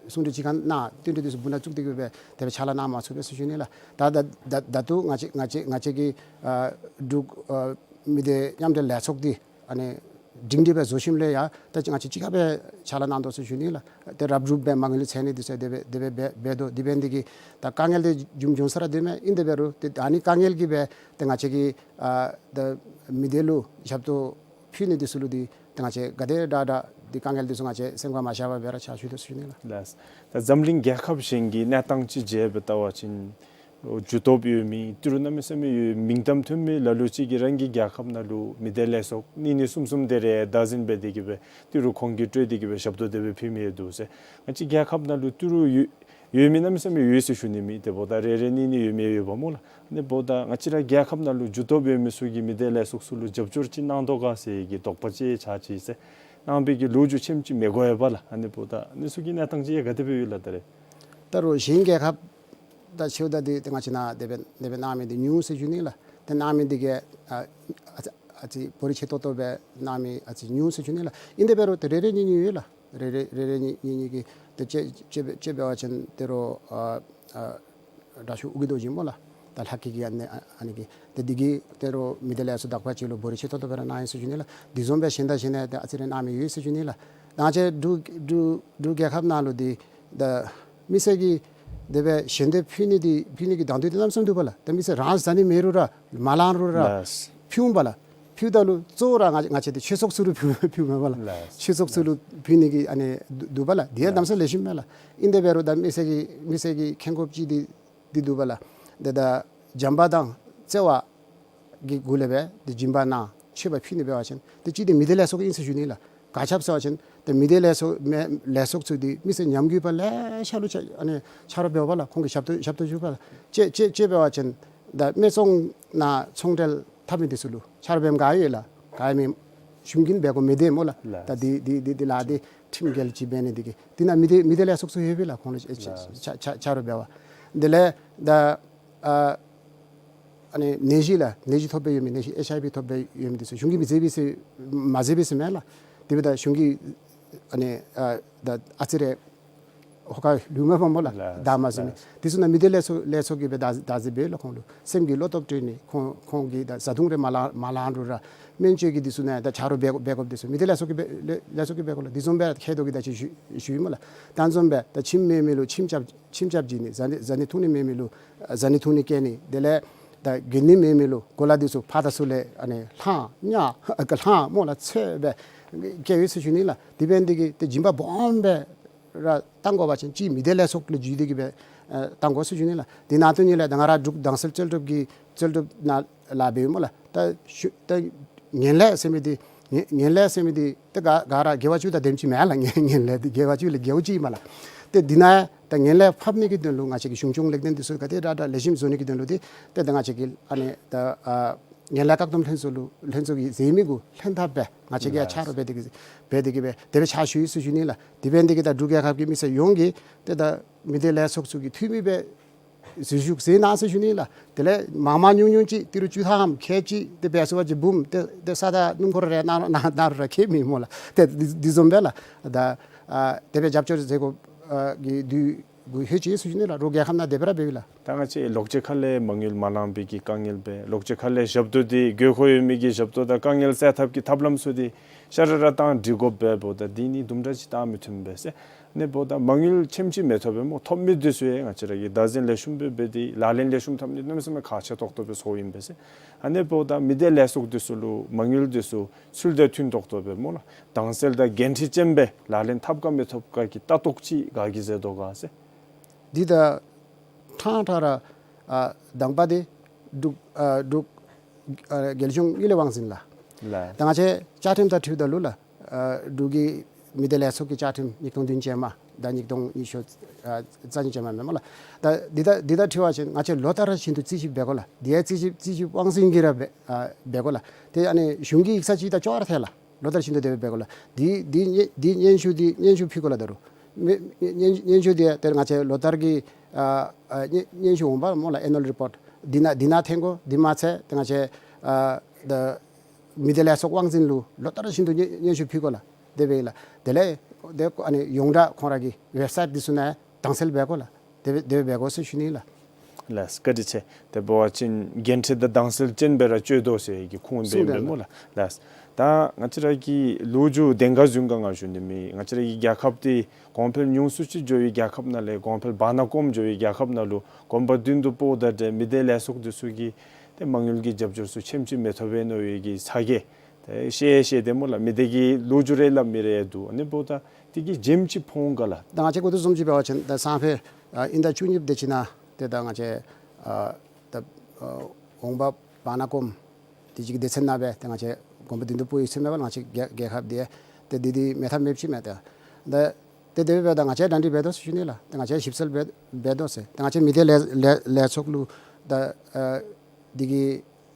གསུང་གྲོས་གཅིག་ཁར་གནང་བསྟུན་གྲོས་འདི་ཚུ་སྦུག་ནང་བཙུགས་ཏེ་གིས་སྦེ་དེ་སྦེ་ཕྱག་ལཱ་གནང་མ་ཚུགས་པས་ཟེར་ཞུ་ནི་ལགས། ད་ད་ད་ད་ལྟོ་ང་བཅས་ང་བཅས་ང་བཅས་ཀྱི་ཨ་འབྲུག་ཨ་མི་སྡེ་མཉམ་འབྲེལ་ལས་ཚོགས་འདི་ཨ་ནི་སྒྲིང་སྒྲི་སྦེ་བཟོ་ཞིནམ་ལས་ཡང་ད་ང་བཅས་གཅིག་ཁར་སྦེ་ཕྱག་ལཱ་གནང་དོ་ཟེར་ཞུ་ནི་ལགས། ཏེ་རབ་རུབ་སྦེ་མ་དངུལ་འཚོལ་ནི་འདི་ཚུ་དེ་སྦེ་དེ་སྦེ་འབད་འབད་དོ། དེ་འབད་ནི་འདི་གིས་ད་དཀའ་ངལ་འདི་བྱུང་བྱུང་ས་ར་འདུག་མས། ཨིན་དེ་འབད་རུང་ཏེ་ཨ་ནི་དཀའ་ངལ་གྱིས་སྦེ་ཏེ་ང་བཅས་ཀྱི་ཨ་ད་མི་སྡེ་ལུ་ཞབས་ཏོག་ཕུལ་ནི་འདི་ཚུ་ལུ་འདི་ཏེ་ང་བཅས་ག་དེ་དྲག་དྲག་འདི་དཀའ་ངལ་འདི་ཚུ་ང་བཅས་སེམས་ཁར་མ་བཞག་པར་སྦེ་ར་ཕྱག་ཞུ་དོ་ཟེར་ཞུ་ནི་ལགས། ལགས། ད་འཛམ་གླིང་རྒྱལ་ཁབ་གཞན་གྱི་གནས་སྟངས་ཅིག་དཔྱད་སྦེ་བལྟ་བ་ཅིན་ལོ་རྒྱུ་སྟོབས་ཡོད་མི་ཏི་རུ་གནམ་མེད་ས་མེད་ཡོད་མིང་གཏམ་ཐོན་མི་ལ་ལུ་ཅིག་གིས་རང་གི་རྒྱལ་ཁབ་ནང་ལུ་མི་སྡེ་ལས་ཚོགས་གཉིས་གཉིས་གསུམ་གསུམ་དེ་རེ་བདག་འཛིན་འབད་དེ་གིས་སྦེ་ཏི་རུ་ཁོང་གིས་སྤྲོད་དེ་གིས་སྦེ་ཞབས་ཏོག་དེ་སྦེ་ཕུལ་མི་ཡང་འདུག་ཟེར། ང་བཅས་རྒྱལ་ཁབ་ནང་ལུ་ཏི་རུ་ཡོད་ཡོད་མི་གནམ་མེད་ས་མེད་ཡོད་ཟེར་ཞུ་ནི་མེད། དེ་འབདཝ་ད་རེ་རེ་གཉིས་གཉིས་ཡོད་མི་ཡོདཔ་སྨོ་ལགས། ཨ་ནི་འབདཝ་ད་ང་བཅས་ར་རྒྱལ་ཁབ་ནང་ལུ་རྒྱུ་སྟོབས་ཡོད་མི་ཚུ་གིས་མི་སྡེ་ལས་ཚོགས་ཚུ་ལུ་རྒྱབ་སྐྱོར་ཅིག་གནང་དོ་ག་ཟེར་གྱི་དོགས་པ་ཅིག་ཆགས་ཅི་ཟེར། གནང་བའི་གི་ལོ་རྒྱུས་ཅམ་ཅིག་མི་གོ་ཡོདཔ་ལགས། ཨ་ནི་འབདཝ་ད་ཨ་ནི་ཚུ་གི་གནས་སྟངས་ཅིག་ཡང་ག་དེ་སྦེ་ཡོད་ལགས་ད་རེས། ད་རུང་གཞན་རྒྱལ་ཁབ་ད་ཆེཝ་ད་འདི་ཏེ་ང་བཅས་ནང་དེ་སྦེ་དེ་སྦེ་གནང་མི་འདི་ཉུང་ཟེར་ཞུ་ནི་ལགས། ཏེ་གནང་མི་འདི་གིས་ཨ་ཨ་ཙི་ཨ་ཙི་བོ་རི་ཆེ་ཏོག་ཏོ་སྦེ་གནང་མི་ཨ་ཙི་ཉུང་ཟེར་ཞུ་ནི་ལགས། ཨིན་དེ་འབད་རུང་ཏེ་རེ་རེ་གཉིས་གཉིས་ཡོད་ལགས། རེ་རེ་རེ་རེ་གཉིས་གཉིས་གཉིས་ཀྱིས་ཏེ་དཔྱད་དཔྱད་དཔྱད་འབད་བ་ཅིན་ཏེ་རུང་ཨ་ཨ་དྲག་ཤོས་ཨོ་རྒྱན་རྡོ་རྗེ་སྨོ་ལགས། ད་ལྷ་སྐལ་གྱི་ཨ་ནི་ཨ་ཨ་ནི་གི་ཏེ་འདི་གིས་ཏེ་རུང་མི་སྡེ་ལས་ཚོགས་དག་པ་ཅིག་ལུ་བོ་རི་ཆེ་ཏོག་ཏོ་སྦེ་ར་གནང་ཡི་ཟེར་ཞུ་ནི་ལགས། འདི་བཟུམ་སྦེ་གཞན་དང་གཞན་ནང་ཏེ་ཨ་ཙི་རེ་གནང་མི་ཡོད་ཟེར་ཞུ་ནི་ལགས། ད་ང་བཅས་འབྲུག་འབྲུག་འབྲུག་རྒྱལ་ཁབ་ནང་ལུ་འདི་ད་མི་སེར་གྱིས་དེ་སྦེ་ཞལ་འདེབས་ཕུལ་ནི་འདི་ཕུལ་ནི་གི་དང་འདོད་འདི་གནམ་མེད་ས་མེད་འདུག་པ་ལགས། ད་མི་སེར་རང་བཟའ་ནི་མེད་རུང་ར་མ་ལང་རུང་ར་ལགས། ཕུལཝ་མས་པ་ལགས། ཕུལཝ་ད་ལུ་གཙོ་བོ་ར་ང་ང་བཅས་འདི་ཆོས་ཚོགས་ཚུ་ལུ་ཕུལ་ཕུལཝ་མས་པ་ལགས། ལགས། ཆོས་ཚོགས་ཚུ་ལུ་ཕུལ་ནི་གི་ཨ་ནི་འདུག་འདུག་པ་ལགས། འདི་ཡང་གནམ་མེད་ས་མེད་ལེགས་ཤོམ་མས་ལགས། ཨིན་དེ་འབད་རུང་ད་མི་སེར་གྱི་མི་སེར་གྱི་འཁོན་དགོཔ་ཅིག་འདི་འདི་འདུག་པ་ལགས། ཏེ་ད་བྱམས་པ་དང་བརྩེ་བ་གི་སྒོ་ལས་སྦེ་ཏེ་སྦྱིན་པ་གནང་མཆོད་པ་ཕུལ་ནི་འབད་བ་ཅིན་ཏེ་གཅིག་འདི་མི་སྡེ་ལས་ཚོགས་ཨིན་ཟེར་ཞུ་ནི་ལགས། ག་ཅི་སྦེ་ཟེར་བ་ཅིན་ཏེ་མི་སྡེ་ལས་ཚོགས་མི་ལས་ཚོགས་ཚུ་འདི་མི་སེར་ཉམས་རྒུད་པ་ལེ་ཤ་ལུ་ཆ་ཨ་ནི་ཆ་རོགས་འབདཝ་པ་ལགས། ཁོང་གིས་ཞབས་ཏོག་ཞབས་ཏོག་ཞུཝ་པ་ལགས། ཅིག་ཅིག་ཅིག་འབད་བ་ཅིན་ད་སྨད་འཚོང་ནང་ཚོང་འབྲེལ་འཐབ་མི་འདི་ཚུ་ལུ་ཆ་རོགས་འབདཝ་ག་ཡོད་ལགས། ག་ཡང་མེད། གཞུང་གིས་འབད་དགོ་མི་འདི་སྨོ་ལགས། ལགས། ད་འདི་འདི་འདི་འདི་ལཱ་འདི་ཁྲིམས་འགལ་ཅིག་འབད་ནི་འདི་གིས་འདི་ནང་མི་སྡེ་མི་སྡེ་ལས་ཚོགས་ཚུ་ཡོད་པས་ལགས། ཁོང་ལུ་ལགས། ཆ་ཆ་ཆ་རོགས་འབདཝ་འདི་ལས་ད་ཨ་ཨ་ནི་ནད་གཞི་ལགས། ནད་གཞི་ཐོབ་སྦེ་ཡོད་མི་ནད་གཞི་ཨེཆ་ཨའི་ཝི་ཐོབ་སྦེ་ཡོད་མི་འདི་ཚུ་གཞུང་གིས་མི་མཛད་པས་ཟེར་མ་མཛད་པས་ཟེར་མེན་ལགས། དེ་འབདཝ་ད་གཞུང་གིས་ཨ་ནི་ཨ་ད་ཨ་ཙི་རེ་ཧོ་ཁ་ལུས་མས་པ་སྨོ་ལགས། ལགས། བདའ་མ་ཟུན་མི། ལགས། འདི་ཚུ་ནང་མི་སྡེ་ལས་ཚོགས་ལས་ཚོགས་ཀྱིས་སྦེ་བདའ་བདའ་འཛིན་འབད་ལགས། ཁོང་ལུ་སེམས་ཀྱི་བློ་སྟོབས་སྤྲོད་ནི། ཁོང་ཁོང་གིས་ད་བཟའ་བཏུང་རེ་མ་ལང་མ་ལང་རུང་ར་སྨན་བཅོས་ཀྱི་འདི་ཚུ་ནང་ད་ཆ་རོགས་འབད་འབད་དགོཔ་འདི་ཚུ་མི་སྡེ་ལས་ཚོགས་ཀྱིས་འབད་ལས་ལས་ཚོགས་ཀྱིས་འབད་དགོ་ལགས། འདི་བཟུམ་སྦེ་མཁལ་རྡོག་གི་ད་ཅི་ཞུ་ཞུ་ཡི་སྨོ་ལགས། ད་བཟུམ་སྦེ་ད་ཁྱིམ་མེད་མི་ལུ་ཁྱིམ་རྐྱབ་ཁྱིམ་རྐྱབ་བྱིན་ནི། བཟའ་ནི་བཟའ་ནི་འཐུང་ནི་མེད་མི་ལུ་བཟའ་ནི་འཐུང་ནི་བསྐྱལ་ནི། དེ་ལས་ད་གྱོན་ནི་མེད་མི་ལུ་གོ་ལ་འདི་ཚུ་ཕར་དང་ཚུར་ལས་ཨ་ནི་ལྷང་ཉག་ག་ལྷང་སྨོ་ལགས་ཚོས་སྦེ་བསྐྱལ་ཡི་ཟེར་ཞུ་ནི་ལགས། དེ་འབད་ནི་འདི་གིས་ཏེ་སྦྱིན་པ་སྦོམ་སྦེ་ར་བཏང་དགོ་པ་ཅིན་གཅིག་མི་སྡེ་ལས་ཚོགས་ལུ་བརྒྱུད་དེ་གིས་སྦེ་ཨ་བཏང་དགོ་ཟེར་ཞུ་ནི་ལགས། དེ་ནང་དོན་ཉིད་ལས་ད་ང་ར་འབྲུག་དྭངས་གསལ་རྩོལ་སྒྲུབ་ཀྱི་རྩོལ་སྒྲུབ་ནང་ལཱ་འབདཝ་སྨོ་ལགས། ད་ཤུ་ད་ངན་ལྷད་ཟེར་མི་འདི་ངན་ངན་ལྷད་ཟེར་མི་འདི་ཏེ་ག་ག་ར་དགེ་བ་བཅུ་དང་ལྡནམ་ཅིག་མེན་ལགས། ངན་ངན་ལྷད་འདི་དགེ་བ་བཅུ་ལས་དགེ་བ་ཅིག་ཨིན་མས་ལགས། ཏེ་འདི་ནང་ད་ངན་ལྷད་ཕབ་ནི་གི་དོན་ལུ་ང་བཅས་ཀྱིས་གཞུང་སྐྱོང་ལེགས་ལྡན་འདི་ཚུ་ག་དེ་དྲག་དྲག་ལེགས་ཤོམ་བཟོ་ནི་གི་དོན་ལུ་འདི་ཏེ་ད་ང་བཅས་ཀྱིས་ཨ་ནི་ད་ཨ་ ངན་ལྷད་བཀག་སྡོམ་ལྷན་ཚོགས་ལུ་ལྷན་ཚོགས་ཀྱིས་མཛད་མི་གུ་ལྷན་ཐབས་སྦེ་ང་བཅས་ཀྱིས་ཡང་ལགས། ཆ་རོགས་འབད་དེ་གི་འབད་དེ་གི་སྦེ་དེ་སྦེ་ཕྱག་ཞུ་ཡི་ཟེར་ཞུ་ནི་ལགས། དེ་འབད་ནི་དེ་གིས་ད་འབྲུག་རྒྱལ་ཁབ་ཀྱི་མི་སེར་ཡོངས་ཀྱིས་ཏེ་ད་མི་སྡེ་ལས་ཚོགས་ཚུ་གིས་འཐུས་མི་སྦེ་འཛུལ་ཞུགས་མཛད་གནང་ཟེར་ཞུ་ནི་ལགས། དེ་ལས་མང་མང་ཉུང་ཉུང་ཅིག་ཏི་རུ་བཅུ་ཐམ་ཁལ་གཅིག་དེ་སྦེ་ཟེར་བ་ཅིན་འབུམ་དེ་དེ་ས་དང་སྣུམ་འཁོར་རེ་གནང་གནང་གནང་རུང་ར་ཁྱད་མེད་སྨོ་ལགས། ཏེ་འདི་འདི་བཟུམ་སྦེ་ལགས། ད་ཨ་དེ་སྦེ་རྒྱབ་སྐྱོར་མཛད་དགོ་ཨ་གི་དུས་གུ་ལྷོད་ཅི་ཟེར་ཞུ་ནི་ལགས། རོགས་རྒྱལ་ཁབ་ནང་དེ་སྦེ་ར་འབདཝ་ལགས། ད་ང་བཅས་ལོག་སྤྱོད་ཁ་ལས་མ་དངུལ་མ་ལང་པའི་གི་དཀའ་ངལ་སྦེ་ལོག་སྤྱོད་ཁ་ལས་ཞབས་ཏོག་འདི་དགོས་མཁོ་ཡོད་མི་གི་ཞབས་ཏོག་དང་དཀའ་ངལ་སེལ་ཐབས་ཀྱི་ཐབས་ལམ་ཚུ་འདི་ཤ་ར་ར་བཏང་སྒྲིག་དགོཔ་འབདཝ་ད་འདི་ནི་དུམ་གྲ་ཅིག་བཏང་མི་བཏུབ་པས་ཟེར། ཨ་ནི་འབདཝ་ད་མ་དངུལ་ཆེམ་ཅིག་མི་ཐོབ་པས་སྨོ། ཐོབ་མི་འདི་ཚུ་ཡང་ང་བཅས་ར་གིས་བདག་འཛིན་ལེགས་ཤོམ་སྦེ་འབད་དེ་ལག་ལེན་ལེགས་ཤོམ་འཐབ་ནི་གནམ་མེད་ས་མེད་ཁག་ཆེ་ཏོག་ཏོ་སྦེ་ཚོརཝ་ཨིན་པས་ཟེར། ཨ་ནི་འབདཝ་ད་མི་སྡེ་ལས་ཚོགས་འདི་ཚུ་ལུ་མ་དངུལ་འདི་ཚུ་ཚུལ་དང་མཐུན་ཏོག་ཏོ་སྦེ་སྨོ་ལགས། དྭངས་གསལ་དང་འགན་འཁྲི་ཅན་སྦེ་ལག་ལེན་འཐབ་ག་མི་འཐབ་ག་གི་ལྟ་རྟོག་ཅིག་ག་གིས་མཛད་དོ་ག་ཟེར། འདི་ད་ཕྲང་ཕྲང་ར་ཨ་དང་པ་འདི་འབྲུག་ཨ་འབྲུག་ཨ་རྒྱལ་གཞུང་དངུལ་ལས་དབང་འཛིན་ལགས། ལགས། ད་ང་བཅས་བཅའ་ཁྲིམས་དང་འཁྲིལཝ་ད་ལུ་ལགས། ཨ་འབྲུག་གི་མི་སྡེ་ལས་ཚོགས་ཀྱི་བཅའ་ཁྲིམས་ཉིས་སྟོང་བདུན་ཅན་མ་དང་ཉིས་སྟོང་ཉི་ཤུ་ཨ་རྩ་གཉིས་ཅན་མ་མེན་སྨོ་ལགས། ད་འདི་དང་འདི་དང་འཁྲིལ་བ་ཅིན་ང་བཅས་ལོ་ལྟར་བཞིན་དུ་རྩིས་ཞིབ་འབད་དགོ་ལགས། འདི་ཡང་རྩིས་ཞིབ་རྩིས་ཞིབ་དབང་འཛིན་གྱིས་ར་འབད་ཨ་འབད་དགོ་ལགས། ཏེ་ཨ་ནི་གཞུང་གི་ཡིག་ཚང་ཅིག་དང་ཅོག་ར་འཐད་ལགས། ལོ་ལྟར་བཞིན་དུ་དེ་སྦེ་འབད་དགོ་ལགས། འདི་འདི་སྙན་འདི་སྙན་ཞུ་འདི་སྙན་ཞུ་ཕུལ་དགོ་ལགས། ད་རུང་མི་སྙན་སྙན་ཞུ་འདི་ཏེ་ང་བཅས་ལོ་ལྟར་གྱི་ཨ་ཨ་སྙན་སྙན་ཞུ་འོང་པ་སྨོ་ལགས། ཨེ་ནུ་ཨལ་རི་པོརཊ་འདི་ནང་འདི་ནང་འཐོན་དགོ། འདི་མ་ཚད་ཏེ་ང་བཅས་ཨ་ད་མི་སྡེ་ལས་ཚོགས་དབང་འཛིན་ལུ་ལོ་ལྟར་བཞིན་དུ་སྙན་སྙན་ཞུ་ཕུལ་དགོ་ལགས། དེ་སྦེ་ཨིན་ལགས། དེ་ལས་དེ་ཨ་ནི་ཡོངས་གྲགས་ཁོང་ར་གི་ཝེབ་སའིཊ་འདི་ཚུ་ནང་དྭངས་གསལ་འབད་དགོ་ལགས། དེ་སྦེ་དེ་སྦེ་འབད་དགོ་ཟེར་ཞུ་ནི་ལགས། ལགས། བཀའ་དྲིན་ཆེ། དེ་འབད་བ་ཅིན་འགན་འཁྲི་དང་དྭངས་གསལ་ཅན་སྦེ་ར་སྤྱོད་དོ་ཟེར་གྱི་ཁུངས་སྦེ་ཨིན་པས་སྨོ་ལགས། ལགས། ད་ང་བཅས་ར་གི་ལོ་རྒྱུས་གདེང་ཁར་བཟུང་ག་ང་ཞུ་ནི་མེད། ང་བཅས་ར་གི་རྒྱལ་ཁབ་འདི་གོང་འཕེལ་ཉུང་སུ་ཅིག་འགྱོ་བའི་རྒྱལ་ཁབ་ནང་ལས་གོང་འཕེལ་བར་ན་གོམ་འགྱོ་བའི་རྒྱལ་ཁབ་ནང་ལུ་གོམ་པ་མདུན་དུ་སྤོཝ་ད་ཏེ་མི་སྡེ་ལས་ཚོགས་འདི་ཚུ་གིས་ཏེ་མ་དངུལ་གྱི་རྒྱབ་སྐྱོར་ཚུ་ཆེམ་ཅིག་མི་ཐོབ་པས་མནོ་བའི་གི་ཚ་གྱང་ཏེ་བཤད་བཤད་དེ་སྨོ་ལགས། མི་སྡེ་གི་ལོ་རྒྱུས་རེ་སླབ་མི་རེ་འདུག། ཨ་ནི་འབདཝ་ད་དེ་གི་བྱེམ་ཅིག་ཕོག་འོང་ག་ལགས། ད་ང་བཅས་གོ་དོ་བཟུམ་ཅིག་འབད་བ་ཅིན་ད་སང་ཕོད་ཨ་དབྱིན་ཟླ་བཅུ་གཉིས་པ་དེ་ཅིག་ནང་ཏེ་ད་ང་བཅས་ཨ་ད་ཨ་འོང་པ་བར་ན་གོམ་དེ་ཅིག་གི་སྡེ་ཚན་ནང་སྦེ་ཏེ་ང་བཅས་གོམ་པ་མདུན་དུ་སྤོ་ཡི་ཟེར་མས་པ་ལགས། ང་བཅས་རྒྱལ་རྒྱལ་ཁབ་འདི་ཏེ་འདི་འདི་མེད་ཐབས་མེདཔ་ཅིག་མས། ཏེ་ད་ཏེ་དེ་སྦེ་ད་ང་བཅས་གྲ་སྒྲིག་འབད་དོ་ཟེར་ཞུ་ནི་ལགས། ཏེ་ང་བཅས་ཞིབ་འཚོལ་འབད་འབད་དོ་ཟེར། ཏེ་ང་བཅས་མི་སྡེ་ལས་ལས་ལས་ཚོགས་ལུ་ད་ཨ་འདི་གི་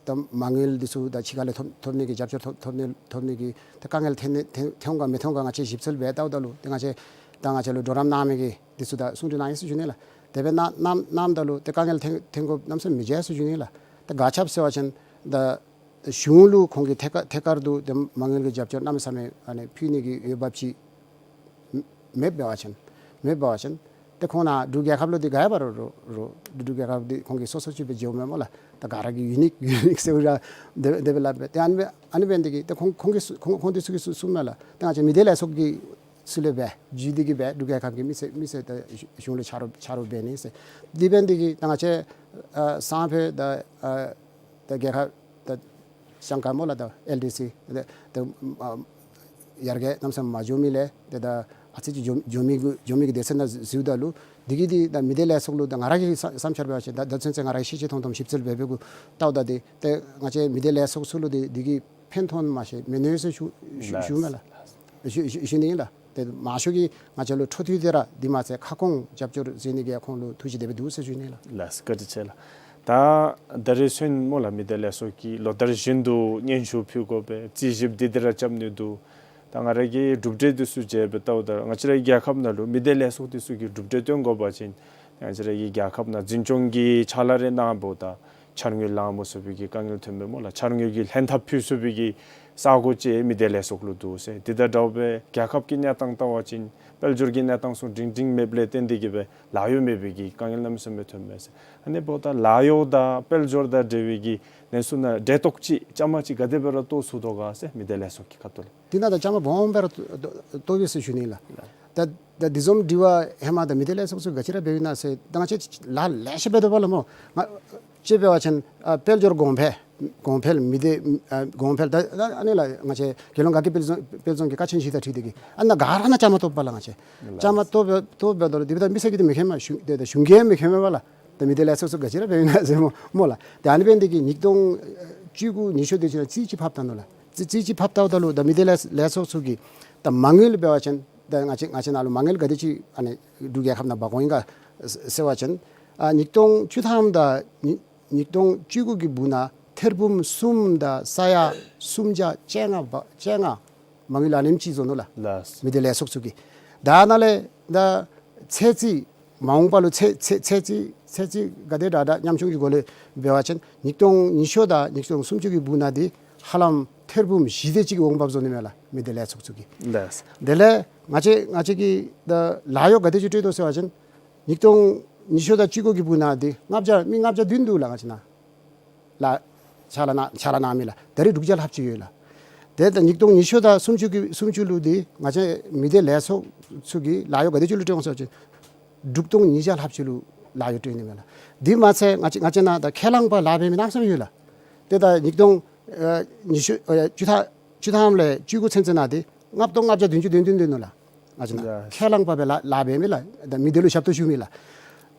ད་མ་དངུལ་འདི་ཚུ་ད་ཕྱི་ཁ་ལས་ཐོབ་ཐོབ་ནི་གི་རྒྱབ་སྐྱོར་ཐོབ་ཐོབ་ནི་ཐོབ་ནི་གི་ད་དཀའ་ངལ་ཐོན་ནི་ཐོན་ཐོན་འོང་ག་མི་ཐོན་འོང་ག་ང་བཅས་ཞིབ་འཚོལ་འབད་ལྟཝ་ད་ལུ་ཏེ་ང་བཅས་ད་ང་བཅས་ལུ་གྲོགས་རམ་གནང་མི་གིས་འདི་ཚུ་ད་གསུང་གྲོས་གནང་ཡི་ཟེར་ཞུ་ནི་ལགས། དེ་སྦེ་གནང་གནང་གནངམ་ད་ལུ་ཏེ་དཀའ་ངལ་ཐོན་ཐོན་དགོཔ་གནམ་མེད་ས་མེད་མི་འབྱུང་ཟེར་ཞུ་ནི་ལགས། ད་ག་ཅི་སྦེ་ཟེར་བ་ཅིན་ད་གཞུང་ལུ་ཁོང་གིས་ཐད་ཀར་ཐད་ཀར་དུ་ཏེ་མ་དངུལ་གྱི་རྒྱབ་སྐྱོར་གནམ་མེད་ས་མེད་ཨ་ནི་ཕུལ་ནི་གི་འོས་འབབ་ཅིག་མེདཔ་འབད་བ་ཅིན་མེདཔ་འབད་བ་ཅིན་ཏེ་ཁོང་ནཱ་འབྲུག་རྒྱལ་ཁབ་ལུ་འདི་ག་ཡང་འབད་རུང་རུང་འབྲུག་རྒྱལ་ཁབ་འདི་ཁོང་གིས་སོ་སོ་ཅིག་སྦེ་འགྱོཝ་མས་སྨོ་ལགས། ད་ག་ར་གིས་ཡུ་ནིཀ་ཡུ་ནིཀ་ཟེར་ར་དེ་དེ་སྦེ་སླབ་པས། ཏེ་ཨ་ནི་སྦེ་ཨ་ནི་འབད་ནི་དེ་གིས་ཏེ་ཁོང་ཁོང་གིས་གསུ་ཁོང་ཁོང་འདི་ཚུ་གིས་གསུ་གསུངམ་མས་ལགས། ཏེ་ང་བཅས་མི་སྡེ་ལས་ཚོགས་ཀྱི་ཚུ་ལས་སྦེ་བརྒྱུད་དེ་གིས་སྦེ་འབྲུག་རྒྱལ་ཁབ་ཀྱི་མི་སེར་མི་སེར་ད་གཞུང་ལུ་ཆ་རོགས་ཆ་རོགས་འབད་ནི་ཟེར། དེ་འབད་ནི་དེ་གིས་ད་ང་བཅས་ཨ་སང་ཕོད་ད་ཨ་ད་རྒྱལ་ཁབ་ད་སྤྱང་ཀ་སྨོ་ལགས། ད་ཨེལ་ཌི་སི་ད་ད་ཨ་ཡར་རྒྱས་གནམ་མེད་ས་མེད་མ་འགྱོ་མི་ལས་ཏེ་ད་ཨ་ཙི་ཅིག་འགྱོ་འགྱོ་མི་གུ་འགྱོ་མི་གི་སྡེ་ཚན་ནང་འཛུལཝ་ད་ལུ་དེ་གིས་འདི་ད་མི་སྡེ་ལས་ཚོགས་ལུ་ད་ང་ར་གི་བསམ་བསམ་འཆར་འབད་བ་ཅིན་ད་ད་ཚུན་ཚོད་ང་ར་གིས་ཤེས་ཤེས་མཐོང་མཐོངམ་ཞིབ་འཚོལ་འབད་འབདཝ་གུ་ལྟཝ་ད་འདི་ཏེ་ང་བཅས་མི་སྡེ་ལས་ཚོགས་ཚུ་ལུ་འདི་འདི་གིས་ཕན་ཐོགས་མ་ཤེས་མི་ནུས་ཟེར་ཞུ་ཞུ་ཞུཝ་མས་ལགས། ཞུ་ཞུ་ཞུ་ནི་ཨིན་ལགས། ཏེ་མང་ཤོས་ཀྱིས་ང་བཅས་ལུ་འཕྲོ་མཐུད་དེ་ར་འདི་མ་ཚད་ཁ་སྐོང་རྒྱབ་སྐྱོར་མཛད་ནི་གི་ཁོང་ལུ་ཐུགས་རྗེ་དེ་སྦེ་འདུག་ཟེར་ཞུ་ནི་ལགས། ལགས་བཀའ་དྲིན་ཆེ་ལགས། ད་ད་རེས་ཚུན་སྨོ་ལགས་མི་སྡེ་ལས་ཚོགས་ཀྱིས་ལོ་ལྟར་བཞིན་དུ་སྙན་ཞུ་ཕུལ་དགོ་པས། རྩིས་ཞིབ་འདི་འདི་ར་རྐྱབ་ནི་འདུག། ད་ང་ར་གིས་གྲུབ་འབྲས་འདི་ཚུ་མཇལ་སྦེ་ལྟཝ་ད་ང་བཅས་རའི་རྒྱལ་ཁབ་ནང་ལུ་མི་སྡེ་ལས་ཚོགས་འདི་ཚུ་གིས་གྲུབ་འབྲས་སྟོན་དགོ་པ་ཅིན་ང་བཅས་རའི་རྒྱལ་ཁབ་ནང་འཛིན་སྐྱོང་གི་ཕྱག་ལཱ་རེ་གནངམ་ད་འཆར་དངུལ་ལངམ་སོང་པའི་གི་དཀའ་ངལ་ཐོན་པས་སྨོ་ལགས། འཆར་དངུལ་གྱི་ལྷན་ཐབས་ཕུལ་ཚུགས་པའི་གི་ས་གོ་ཅིག་མི་སྡེ་ལས་ཚོགས་ལུ་འདུག་ཟེར། དེ་དང་འདྲཝ་སྦེ་རྒྱལ་ཁབ་ཀྱི་གནས་སྟངས་བལྟ་བ་ཅིན་དཔལ་འབྱོར་གྱི་གནས་སྟངས་ཚུ་སྒྲིང་སྒྲིང་མེདཔ་ལས་བརྟེན་ཏེ་གིས་སྦེ་ལཱ་གཡོག་མེད་པའི་གི་དཀའ་ངལ་གནམ་མེད་ས་མེད་ཐོན་མས་ཟེར། ཨ་ནི་འབདཝ་ད་ལཱ་གཡོག་དང་དཔལ་འབྱོར་དང་འབྲེལ་བའི་གི་གནས་ཚུལ་ནང་འབྲེལ་གཏོགས་ཅིག་བཅའ་མར་ཅིག་ག་དེ་སྦེ་ར་གཏོགས་ཚུགས་དོ་ག་ཟེར་མི་སྡེ་ལས་ཚོགས་ཀྱི་ཁ་ཐུག་ལས། དེ་ནང་ད་བཅའ་མར་སྦོམ་སྦེ་ར་གཏོགས་གཏོགས་ཡོད་ཟེར་ཞུ་ནི་ལགས། ད་ད་འདི་བཟུམ་དྲི་བ་ཧེ་མ་ད་མི་སྡེ་ལས་ཚོགས་ཚུ་ག་ཅི་ར་འབདཝ་ཨིན་ན་ཟེར་ད་ང་བཅས་ལཱ་ལེ་ཤ་འབད་དོ་བ་ལགས་སྨོ། ང་བཅས་འབད་བ་ཅིན་ཨ་དཔལ་འབྱོར་གོང་འཕེལ་གོང་འཕེལ་མི་སྡེ་ཨ་གོང་འཕེལ་ད་ད་ཨ་ནི་ལགས་ང་བཅས་རྒྱལ་ཡོངས་དགའ་སྐྱིད་དཔལ་འཛོམས་དཔལ་འཛོམས་ཀྱི་ཀ་ཆེན་བཞི་དང་འཁྲིལ་ཏེ་གིས་ཨ་ནཱ་ག་ར་ནང་བཅའ་མར་གཏོགསཔ་ལགས། ང་བཅས་བཅའ་མར་གཏོགསཔ་གཏོགསཔ་ད་ལུ་དེ་འབདཝ་ད་མི་སེར་གྱིས་འདི་མི་མཁྱེནམ་གཞུང་དེ་ད་གཞུང་གིས་མི་མཁྱེནམ་པ་ལགས། ད་མི་སྡེ་ལས་ཚོགས་ཚུ་ག་ཅི་ར་འབདཝ་ཨིན་ན་ཟེར་སྨོ་སྨོ་ལགས། ཏེ་ཨ་ནི་འབད་ནི་དེ་གིས་ཉིས་སྟོང་བཅུ་དགུ་ཉི་ཤུ་དེ་ཅིག་ནང་རྩིས་ཅིག་ཕབ་བཏང་ནུག་ལགས། རྩིས་རྩིས་ཅིག་ཕབ་བལྟཝ་ད་ལུ་ད་མི་སྡེ་ལས་ལས་ཚོགས་ཚུ་གིས་ད་མ་དངུལ་འབད་བ་ཅིན་ད་ང་བཅས་ང་བཅས་ནང་ལུ་མ་དངུལ་ག་དེ་ཅིག་ཨ་ནི་འབྲུག་རྒྱལ་ཁབ་ནང་འབག་འོང་ཡི་ག་ཟེར་བ་ཅིན་ཨ་ཉིས་སྟོང་བཅུ་ཐམ་དང་ཉིས་ཉིས་སྟོང་བཅུ་དགུ་གི་སྦུག་ནང་ ཐེར་འབུམ་གསུམ་དང་ས་ཡ་སུམ་བརྒྱ་བཅོ་ལྔ་བ་བཅོ་ལྔ་མ་དངུལ་ཨ་ནེམ་ཅིག་བཟོ་ནུག་ལགས། ལགས། མི་སྡེ་ལས་ཚོགས་ཚུ་གིས། ད་ནཱ་ལས་ད་ཚེ་གཅིག་མ་འོངས་པ་ལུ་ཚེ་ཚེ་ཚེ་གཅིག་ཚེ་གཅིག་ག་དེ་དྲག་དྲག་ཉམ་ཆུང་གི་སྒོ་ལས་འབད་བ་ཅིན་ཉིས་སྟོང་ཉི་ཤུ་དང་ཉིས་སྟོང་སུམ་ཅུ་གི་སྦུག་ནང་འདི་ཧ་ལམ་ཐེར་འབུམ་བཞི་དེ་ཅིག་འོང་འབབ་བཟོ་ནི་མས་ལགས། མི་སྡེ་ལས་ཚོགས་ཚུ་གིས། ལགས། དེ་ལས་ང་བཅས་ང་བཅས་ཀྱིས་ད་ལཱ་གཡོག་ག་དེ་ཅིག་སྤྲོད་དོ་ཟེར་བ་ཅིན་ཉིས་སྟོང་ཉི་ཤུ་དང་བཅུ་དགུ་གི་སྦུག་ནང་འདི་ལྔ་བརྒྱ་མི་ལྔ་བརྒྱ་བདུན་འདུག་ལགས། ང་བཅས་ནཱ་ལགས། ཕྱག་ལཱ་གནང་ཕྱག་ལཱ་གནང་མི་ལགས། ད་རེས་དྲུག་བརྒྱ་ལྷགཔ་ཅིག་ཡོད་ལགས། དེ་ད་ཉིས་སྟོང་ཉི་ཤུ་དང་སུམ་ཅུ་གི་སུམ་ཅུ་ལུ་འདི་ང་བཅས་མི་སྡེ་ལས་ཚོགས་ཚུ་གིས་ལཱ་གཡོག་ག་དེ་ཅིག་ལུ་སྤྲོད་འོང་ཟེར་བ་ཅིན་དྲུག་སྟོང་ཉིས་བརྒྱ་ལྷགཔ་ཅིག་ལུ་ལཱ་གཡོག་སྤྲོད་ནི་མས་ལགས། དེ་མ་ཚད་ང་བཅས་ང་བཅས་ནཱ་ད་ཁས་བླངས་པ་ལཱ་འབད་མི་གནམ་མེད་ས་མེད་ཡོད་ལགས། དེ་ད་ཉིས་སྟོང་ཨ་ཉི་ཤུ་ཨ་བཅུ་ཐམ་བཅུ་ཐམ་ལས་བཅུ་དགུ་ཚུན་ཚོད་ནང་འདི་ལྔ་སྟོང་ལྔ་བརྒྱ་བདུན་ཅུ་དོན་བདུན་ཐོན་ནུག་ལགས། ང་བཅས་ནཱ། ཡ། ཁས་བླངས་པ་སྦེ་ལཱ་ལཱ་འབད་མི་ལགས། ད་མི་སྡེ་ལུ་ཞབས་ཏོག་ཞུ་མི་ལགས།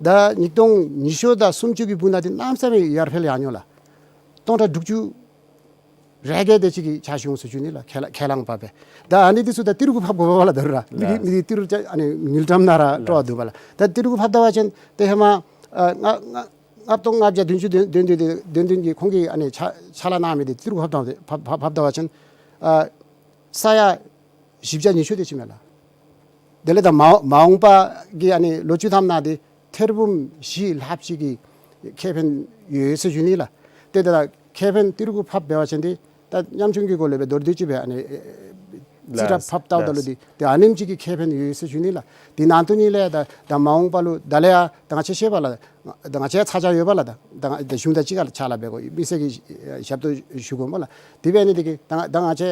ད་ཉིས་སྟོང་ཉི་ཤུ་དང་སུམ་ཅུ་གི་སྦུག་ནང་འདི་གནམ་མེད་ས་མེད་ཡར་འཕེལ་ཡར་འགྱོ་ལགས། སྟོང་ཕྲག་དྲུག་ཅུ་རེ་བརྒྱད་དེ་ཅིག་གི་ཆ་བཞག་འོང་ཟེར་ཞུ་ནི་ལགས། ཁས་བླངས་ཁས་བླངས་པ་སྦེ། ད་ཨ་ནི་འདི་ཚུ་ད་ཏི་རུ་གུ་ཕབ་དགོ་པས་ལགས། ད་རུང་ར་མི་གི་ལགས། མི་གི་ཏི་རུ་ཅ་ཨ་ནི་དངུལ་ཀྲམ་ནང་ར་སྤྲོ་བ་འདུག་པས་ལགས། ད་ཏི་རུ་གུ་ཕབ་ད་བ་ཅིན་ཏེ་ཧེ་མ་ཨ་ལྔ་ལྔ་ལྔ་སྟོང་ལྔ་བརྒྱ་བདུན་ཅུ་དོན་དོན་དོན་དོན་དོན་གྱི་ཁོང་གིས་ཨ་ནི་ཕྱག་ཕྱག་ལཱ་གནང་མི་འདི་ཏི་རུ་གུ་ཕབ་ད་ཕབ་ཕབ་ཕབ་ད་བ་ཅིན་ཨ་ས་ཡ་བཞི་བརྒྱ་ཉི་ཤུ་དེ་ཅིག་མས་ལགས། དེ་ལས་ད་མ་མ་འོངས་པ་གི་ཨ་ནི་ལོ་བཅུ་ཐམ་ནང་འདི་ཐེར་འབུམ་བཞི་ལྷགཔ་ཅིག་གི་ཁེ་ཕན་ཡོད་ཟེར་ཞུ་ནི་ལགས། ཏེ་ད་ཁེ་ཕན་ཏི་རུ་གུ་ཕབ་འབད་བ་ཅིན་འདི་ད་ཉམ་ཆུང་གི་སྒོ་ལས་འབད་མདོར་བསྡུས་ཅིག་སྦེ་ཨ་ནི་ཨེ་རྩིས་ཁྲ་ལགས། ཕབ་བལྟཝ་ད་ལུ་ལགས། འདི་ཏེ་ཨ་ནེམ་ཅིག་གི་ཁེ་ཕན་ཡོད་ཟེར་ཞུ་ནི་ལགས། དེ་ནང་དོན་ཉིད་ལས་ད་ད་མ་འོངས་པ་ལུ་ད་ལས་ཡང་ད་ང་བཅས་ཤེས་པས་ལགས། ད་ང་བཅས་ཚ་གྱང་ཡོད་པས་ལགས། ད་ད་ང་ད་གཞུང་དང་གཅིག་ཁར་ཕྱག་ལཱ་འབད་དགོ། མི་སེར་གྱི་ཞབས་ཏོག་ཞུ་དགོ་སྨོ་ལགས། དེ་འབད་ནི་འདི་གིས་ད་ང་ད་ང་བཅས་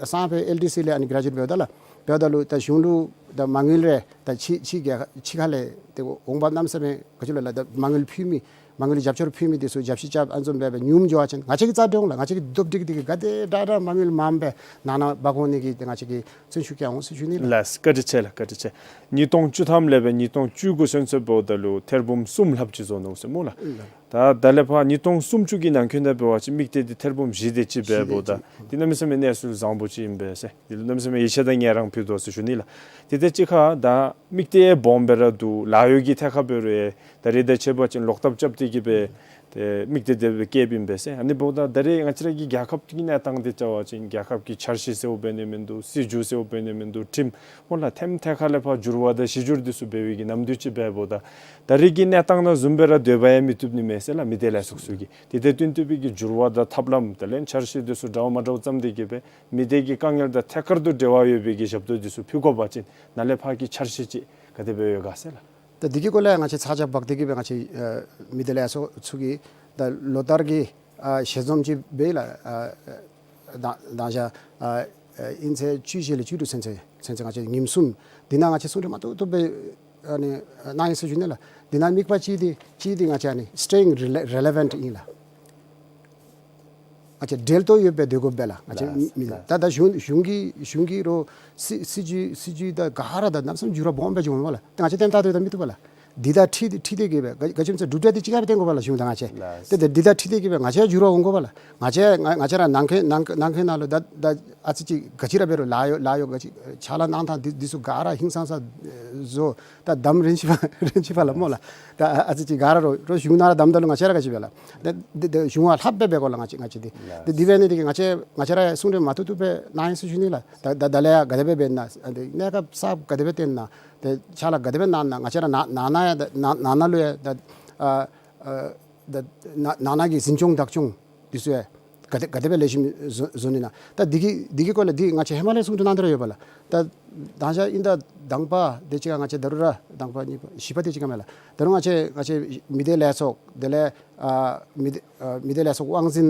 ཨ་སང་ཕོད་ཨེལ་ཌི་སི་ལས་ཨ་ནི་གྲ་སྒྲིག་འབདཝ་ད་ལགས། འབདཝ་ད་ལུ་ད་གཞུང་ལུ་ད་མ་དངུལ་རེ་ད་ཕྱི་ཕྱི་རྒྱལ་ཁབ་ཕྱི་ཁ་ལས་ཏེ་འོང་འབབ་གནམ་མེད་ས་མེད་ག་ཅི་ལོ་ལགས། ད་མ་དངུལ་ཕུལ་མི་མ་དངུལ་རྒྱབ་སྐྱོར་ཕུལ་མི་འདི་ཚུ་རྒྱབ་ཤིག་རྐྱབ་ཨ་ནི་བཟུམ་སྦེ་སྦེ་ཉུངམ་འགྱོ་བ་ཅིན་ང་བཅས་ཀྱིས་རྩ་འགྲན་འོང་ལགས། ང་བཅས་ཀྱིས་སྟབས་བདེ་སྟབས་བདེ་གི་ག་དེ་དྲག་དྲག་མ་དངུལ་མངམ་སྦེ་ནང་ན་འབག་འོང་ནི་གི་ཏེ་ང་བཅས་ཀྱིས་བརྩོན་ཤུགས་བསྐྱང་འོང་ཟེར་ཞུ་ནི་ལགས། ལགས། བཀའ་དྲིན་ཆེ་ལགས། བཀའ་དྲིན་ཆེ། ཉིས་སྟོང་བཅུ་ཐམ་ལས་སྦེ་ཉིས་སྟོང་བཅུ་དགུ་ཚུན་ཚོད་འབདཝ་ད་ལུ་ཐེར་འབུམ་གསུམ་ལྷགཔ་ཅིག་བཟོ་ནུག་ཟེར་སྨོ་ལགས། ལགས། ད་ད་ལས་ཕར་ཉིས་སྟོང་སུམ་ཅུ་གི་ནང་འཁོད་ནང་འབད་བ་ཅིན་དམིགས་གཏད་འདི་ཐེར་འབུམ་བཞི་དེ་ཅིག་འབདཝ་ད་བཞི་དེ་ཅིག་འདི་གནམ་མེད་ས་མེད་གནས་ཚུལ་བཟང་པོ་ཅིག་ཨིན་པས་ཟེར། འདི་ལུ་གནམ་མེད་ས་མེད་ཡིད་ཆེས་དང་ངལ་རངས་ཕུལ་དོ་ཟེར་ཞུ་ནི་ལགས། དེ་དང་གཅིག་ཁར་ད་དམིགས་གཏད་སྦོམ་སྦེ་ར་འདུག། ལཱ་གཡོག་གི་ཐད་ཁར་འབད་རུང་ད་རེས་ད་ཅིག་འབད་བ་ཅིན་ལོག་ལྟབ་རྐྱབ་སྟེ་གི་སྦེ་ཏེ་དམིགས་གཏད་དེ་སྦེ་བསྐྱེདཔ་ཨིན་པས་ཟེར། ཨ་ནི་འབདཝ་ད་ད་རེས་ང་བཅས་ར་གི་རྒྱལ་ཁབ་ཀྱི་གནས་སྟངས་འདི་བལྟ་བ་ཅིན་རྒྱལ་ཁབ་ཀྱི་འཆར་གཞི་ཟེརཝ་འབད་ནི་མིན་འདུག། སྲིད་བྱུས་ཟེརཝ་འབད་ནི་མིན་འདུག། ཁྲིམས་སྨོ་ལགས། ཐེམ་ཐད་ཁ་ལས་ཕར་འགྱུར་བ་དང་གཞི་འགྱུར་འདི་ཚུ་འབད་བའི་གི་ནམ་དུས་ཅིག་འབདཝ་ད་ད་རེས་ཀྱི་གནས་སྟངས་ནང་བཟུམ་སྦེ་ར་སྡོད་པ་ཡང་མི་བཏུབ་ནི་མས་ཟེར་ལགས། མི་སྡེ་ལས་ཚོགས་ཚུ་གིས་དེ་དང་བསྟུན་ཏེ་སྦེ་གི་འགྱུར་བ་དང་ཐབས་ལམ་དེ་ལས་འཆར་གཞི་འདི་ཚུ་འདྲཝ་མ་འདྲཝ་བརྩམས་ཏེ་གི་སྦེ་མི་སྡེ་གི་དཀའ་ངལ་དང་ཐད་ཀར་དུ་འབྲེལ་བ་ཡོད་པའི་གི་ཞབས་ཏོག་འདི་ཚུ་ཕུལ་དགོ་པ་ཅིན་ནཱ་ལས་ཕར་གྱི་འཆར་གཞི་ཅིག་ག་དེ་སྦེ་ཡོད་ག་ཟེར་ལགས། ད་འདི་གི་སྐོར་ལས་ང་བཅས་ཚ་གྱང་འབག་སྟེ་གི་སྦེ་ང་བཅས་ཨ་མི་སྡེ་ལས་ཚོགས་ཚུ་གིས་ད་ལོ་ལྟར་གྱི་ཨ་ཞལ་འཛོམས་ཅིག་འབད་ཡི་ལགས། ཨ་ད་ད་ཞག་ཨ་ཨ་ཨིན་ཚེས་བཅུ་བཞི་ལས་བཅུ་དྲུག་ཚུན་ཚོད་ཚུན་ཚོད་ང་བཅས་ཉིནམ་གསུམ་འདི་ནང་ང་བཅས་གསུང་གྲོས་མ་ཐུབ་ཐུབ་སྦེ་ཨ་ནི་གནང་ཡི་ཟེར་ཞུ་ནི་ལགས། འདི་ནང་དམིགས་པ་ཅིག་འདི་ཅིག་འདི་ང་བཅས་ཨ་ནི་staying rele- relevant ཨིན་ལགས། ང་བཅས་འབྲེལ་གཏོགས་ཡོདཔ་སྦེ་སྡོད་དགོཔ་སྦེ་ལགས། ང་བཅས་ལགས་མི་ལགས། ད་ད་གཞུང་གཞུང་གི་གཞུང་གི་རོགས་སྲིད་སྲིད་བྱུས་སྲིད་བྱུས་དང་ག་ར་དང་གནམ་མེད་ས་མེད་འགྱུར་བ་སྦོམ་སྦེ་འགྱོཝ་མས་ལགས། ད་ང་བཅས་ཏེ་ད་ལྟོ་ད་མི་བཏུབ་པས་ལགས། འདི་དང་འཁྲིལ་འཁྲིལ་ཏེ་གི་སྦེ་ག་ག་ཅི་སྨོ་ཟེར་གྲུབ་འབྲས་འདི་གཅིག་ཁར་སྦེ་བརྟེན་དགོ་པས་ལགས། གཞུང་དང་ང་བཅས། ལགས། ཏེ་ཏེ་འདི་དང་འཁྲིལ་ཏེ་གི་སྦེ་ང་བཅས་འགྱུར་བ་འོང་དགོ་པས་ལགས། ང་བཅས་ང་ང་བཅས་ར་ནང་འཁོད་ནང་འཁོད་ནང་འཁོད་ནང་ལུ་ད་ད་ཨ་ཙི་ཅིག་ག་ཅི་ར་འབད་རུང་ལཱ་གཡོག་ལཱ་གཡོག་ག་ཅི་ཕྱག་ལཱ་གནང་ཐངས་འདི་འདི་ཚུ་ག་ར་ཧིང་སངས་ས་བཟོ། ད་དམ་རིན་ཆེན་པ་རིན་ཆེན་པ་ལགས་སྨོ་ལགས། ད་ཨ་ཨ་ཙི་ཅིག་ག་ར་རོགས་རོགས་གཞུང་ནང་ར་བདམ་ད་ལུ་ང་བཅས་ར་ག་ཅི་འབད་ལགས། ད་འདི་འདི་གཞུང་བ་ལྷགཔ་སྦེ་འབད་དགོ་ལགས། ང་བཅས་ང་བཅས་འདི་ད་འདི་འབད་ནི་འདི་གིས་ང་བཅས་ང་བཅས་ར་གསུང་གྲོས་མ་ཐུབ་ཐུབ་སྦེ་གནང་ཡི་ཟེར་ཞུ་ནི་ལགས། ད་ད་ད་ལས་ཡང་ག་དེ་སྦེ་འབད་ན་ཨ་འདི་གནས་སྐབས་གསརཔ་ག་དེ་སྦེ་བཏོན་ན་ཏེ་ཕྱག་ལཱ་ག་དེ་སྦེ་གནང་ན་ང་བཅས་ར་ནང་ནང་ན་ཡང་ད་ནང་ནང་ན་ལུ་ཡང་ད་ཨ་ཨ་ད་ནང་ནང་གི་འཛིན་སྐྱོང་བདག་སྐྱོང་འདི་ཚུ་ཡང་ག་དེ་ག་དེ་སྦེ་ལེགས་ཤོམ་བཟོ་བཟོ་ནི་ན། ད་འདི་གི་འདི་གི་སྐོར་ལས་འདི་ང་བཅས་ཧེ་མ་ལས་གསུང་གྲོས་གནང་སྟེ་ར་ཡོད་པས་ལགས། ད་ད་ཞག་དབྱིན་ཟླ་དང་པ་དེ་ཅིག་ཁར་ང་བཅས་ད་རུང་ར་དང་པ་གཉིས་པ་བཞི་པ་དེ་ཅིག་ཁར་མས་ལགས། ད་རུང་ང་བཅས་ང་བཅས་མི་སྡེ་ལས་ཚོགས་དེ་ལས་ཨ་མི་སྡེ་ཨ་མི་སྡེ་ལས་ཚོགས་དབང་འཛིན་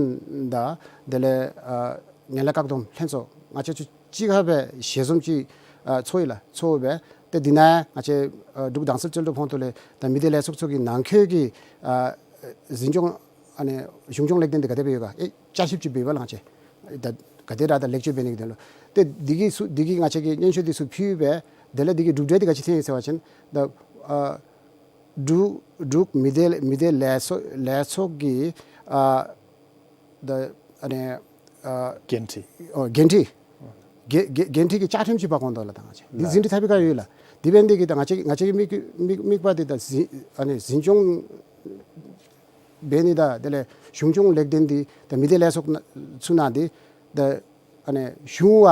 དང་དེ་ལས་ཨ་ངན་ལྷད་བཀག་སྡོམ་ལྷན་ཚོགས་ང་བཅས་ཚུ་གཅིག་ཁར་སྦེ་ཞལ་འཛོམས་ཅིག་ཨ་ཚོགས་ཡི་ལགས། ཚོགས་སྦེ་ཏེ་འདི་ནང་ང་བཅས་ཨ་འབྲུག་དྭངས་གསལ་རྩོལ་བསྡུ་ཁོངས་གཏོགས་ལས་ད་མི་སྡེ་ལས་ཚོགས་ཚུ་གི་ནང་འཁོད་ཀྱི་ཨ་འཛིན་སྐྱོང་ཨ་ནི་གཞུང་སྐྱོང་ལེགས་ལྡན་འདི་ག་དེ་སྦེ་ཡོད་ག་ཨེ་བསྐྱར་ཞིབ་ཅིག་འབད་བས་ལགས། ང་བཅས་ད་ག་དེ་ར་ད་ལེགས་བཅོས་འབད་ནི་གི་དོན་ལུ་ཏེ་འདི་གི་ཚུ་འདི་གི་ང་བཅས་ཀྱིས་སྙན་ཞུ་འདི་ཚུ་ཕུལ་སྦེ་དེ་ལས་འདི་གི་གྲུབ་འབྲས་འདི་ག་ཅི་ཐོན་ཡི་ཟེར་བ་ཅིན་ད་ཨ་འབྲུག་འབྲུག་མི་སྡེ་མི་སྡེ་ལས་ཚོགས་ལས་ཚོགས་ཀྱི་ཨ་ད་ཨ་ནི་ཨ་འགན་འཁྲི། ཨོ་འགན་འཁྲི་འགན་འགན་འགན་འཁྲི་གི་བཅའ་ཁྲིམས་ཅིག་འབག་འོང་དོ་ལགས། ད་ང་བཅས་འདི་ལགས། ཟིན་བྲིས་ཐད་པའི་ཁར་ཡོད་ལགས། འདི་འབད་ནི་འདི་གིས་ད་ང་བཅས་ང་བཅས་ཀྱི་དམིགས་དམིགས་དམིགས་པ་འདི་ད་འཛིན་ཨ་ནི་འཛིན་སྐྱོང་ འབད་ནི་དང་དེ་ལས་གཞུང་སྐྱོང་ལེགས་ལྡན་འདི་ད་མི་སྡེ་ལས་ཚོགས་ནང་ཚུ་ནང་འདི་ད་ཨ་ནི་གཞུང་བ་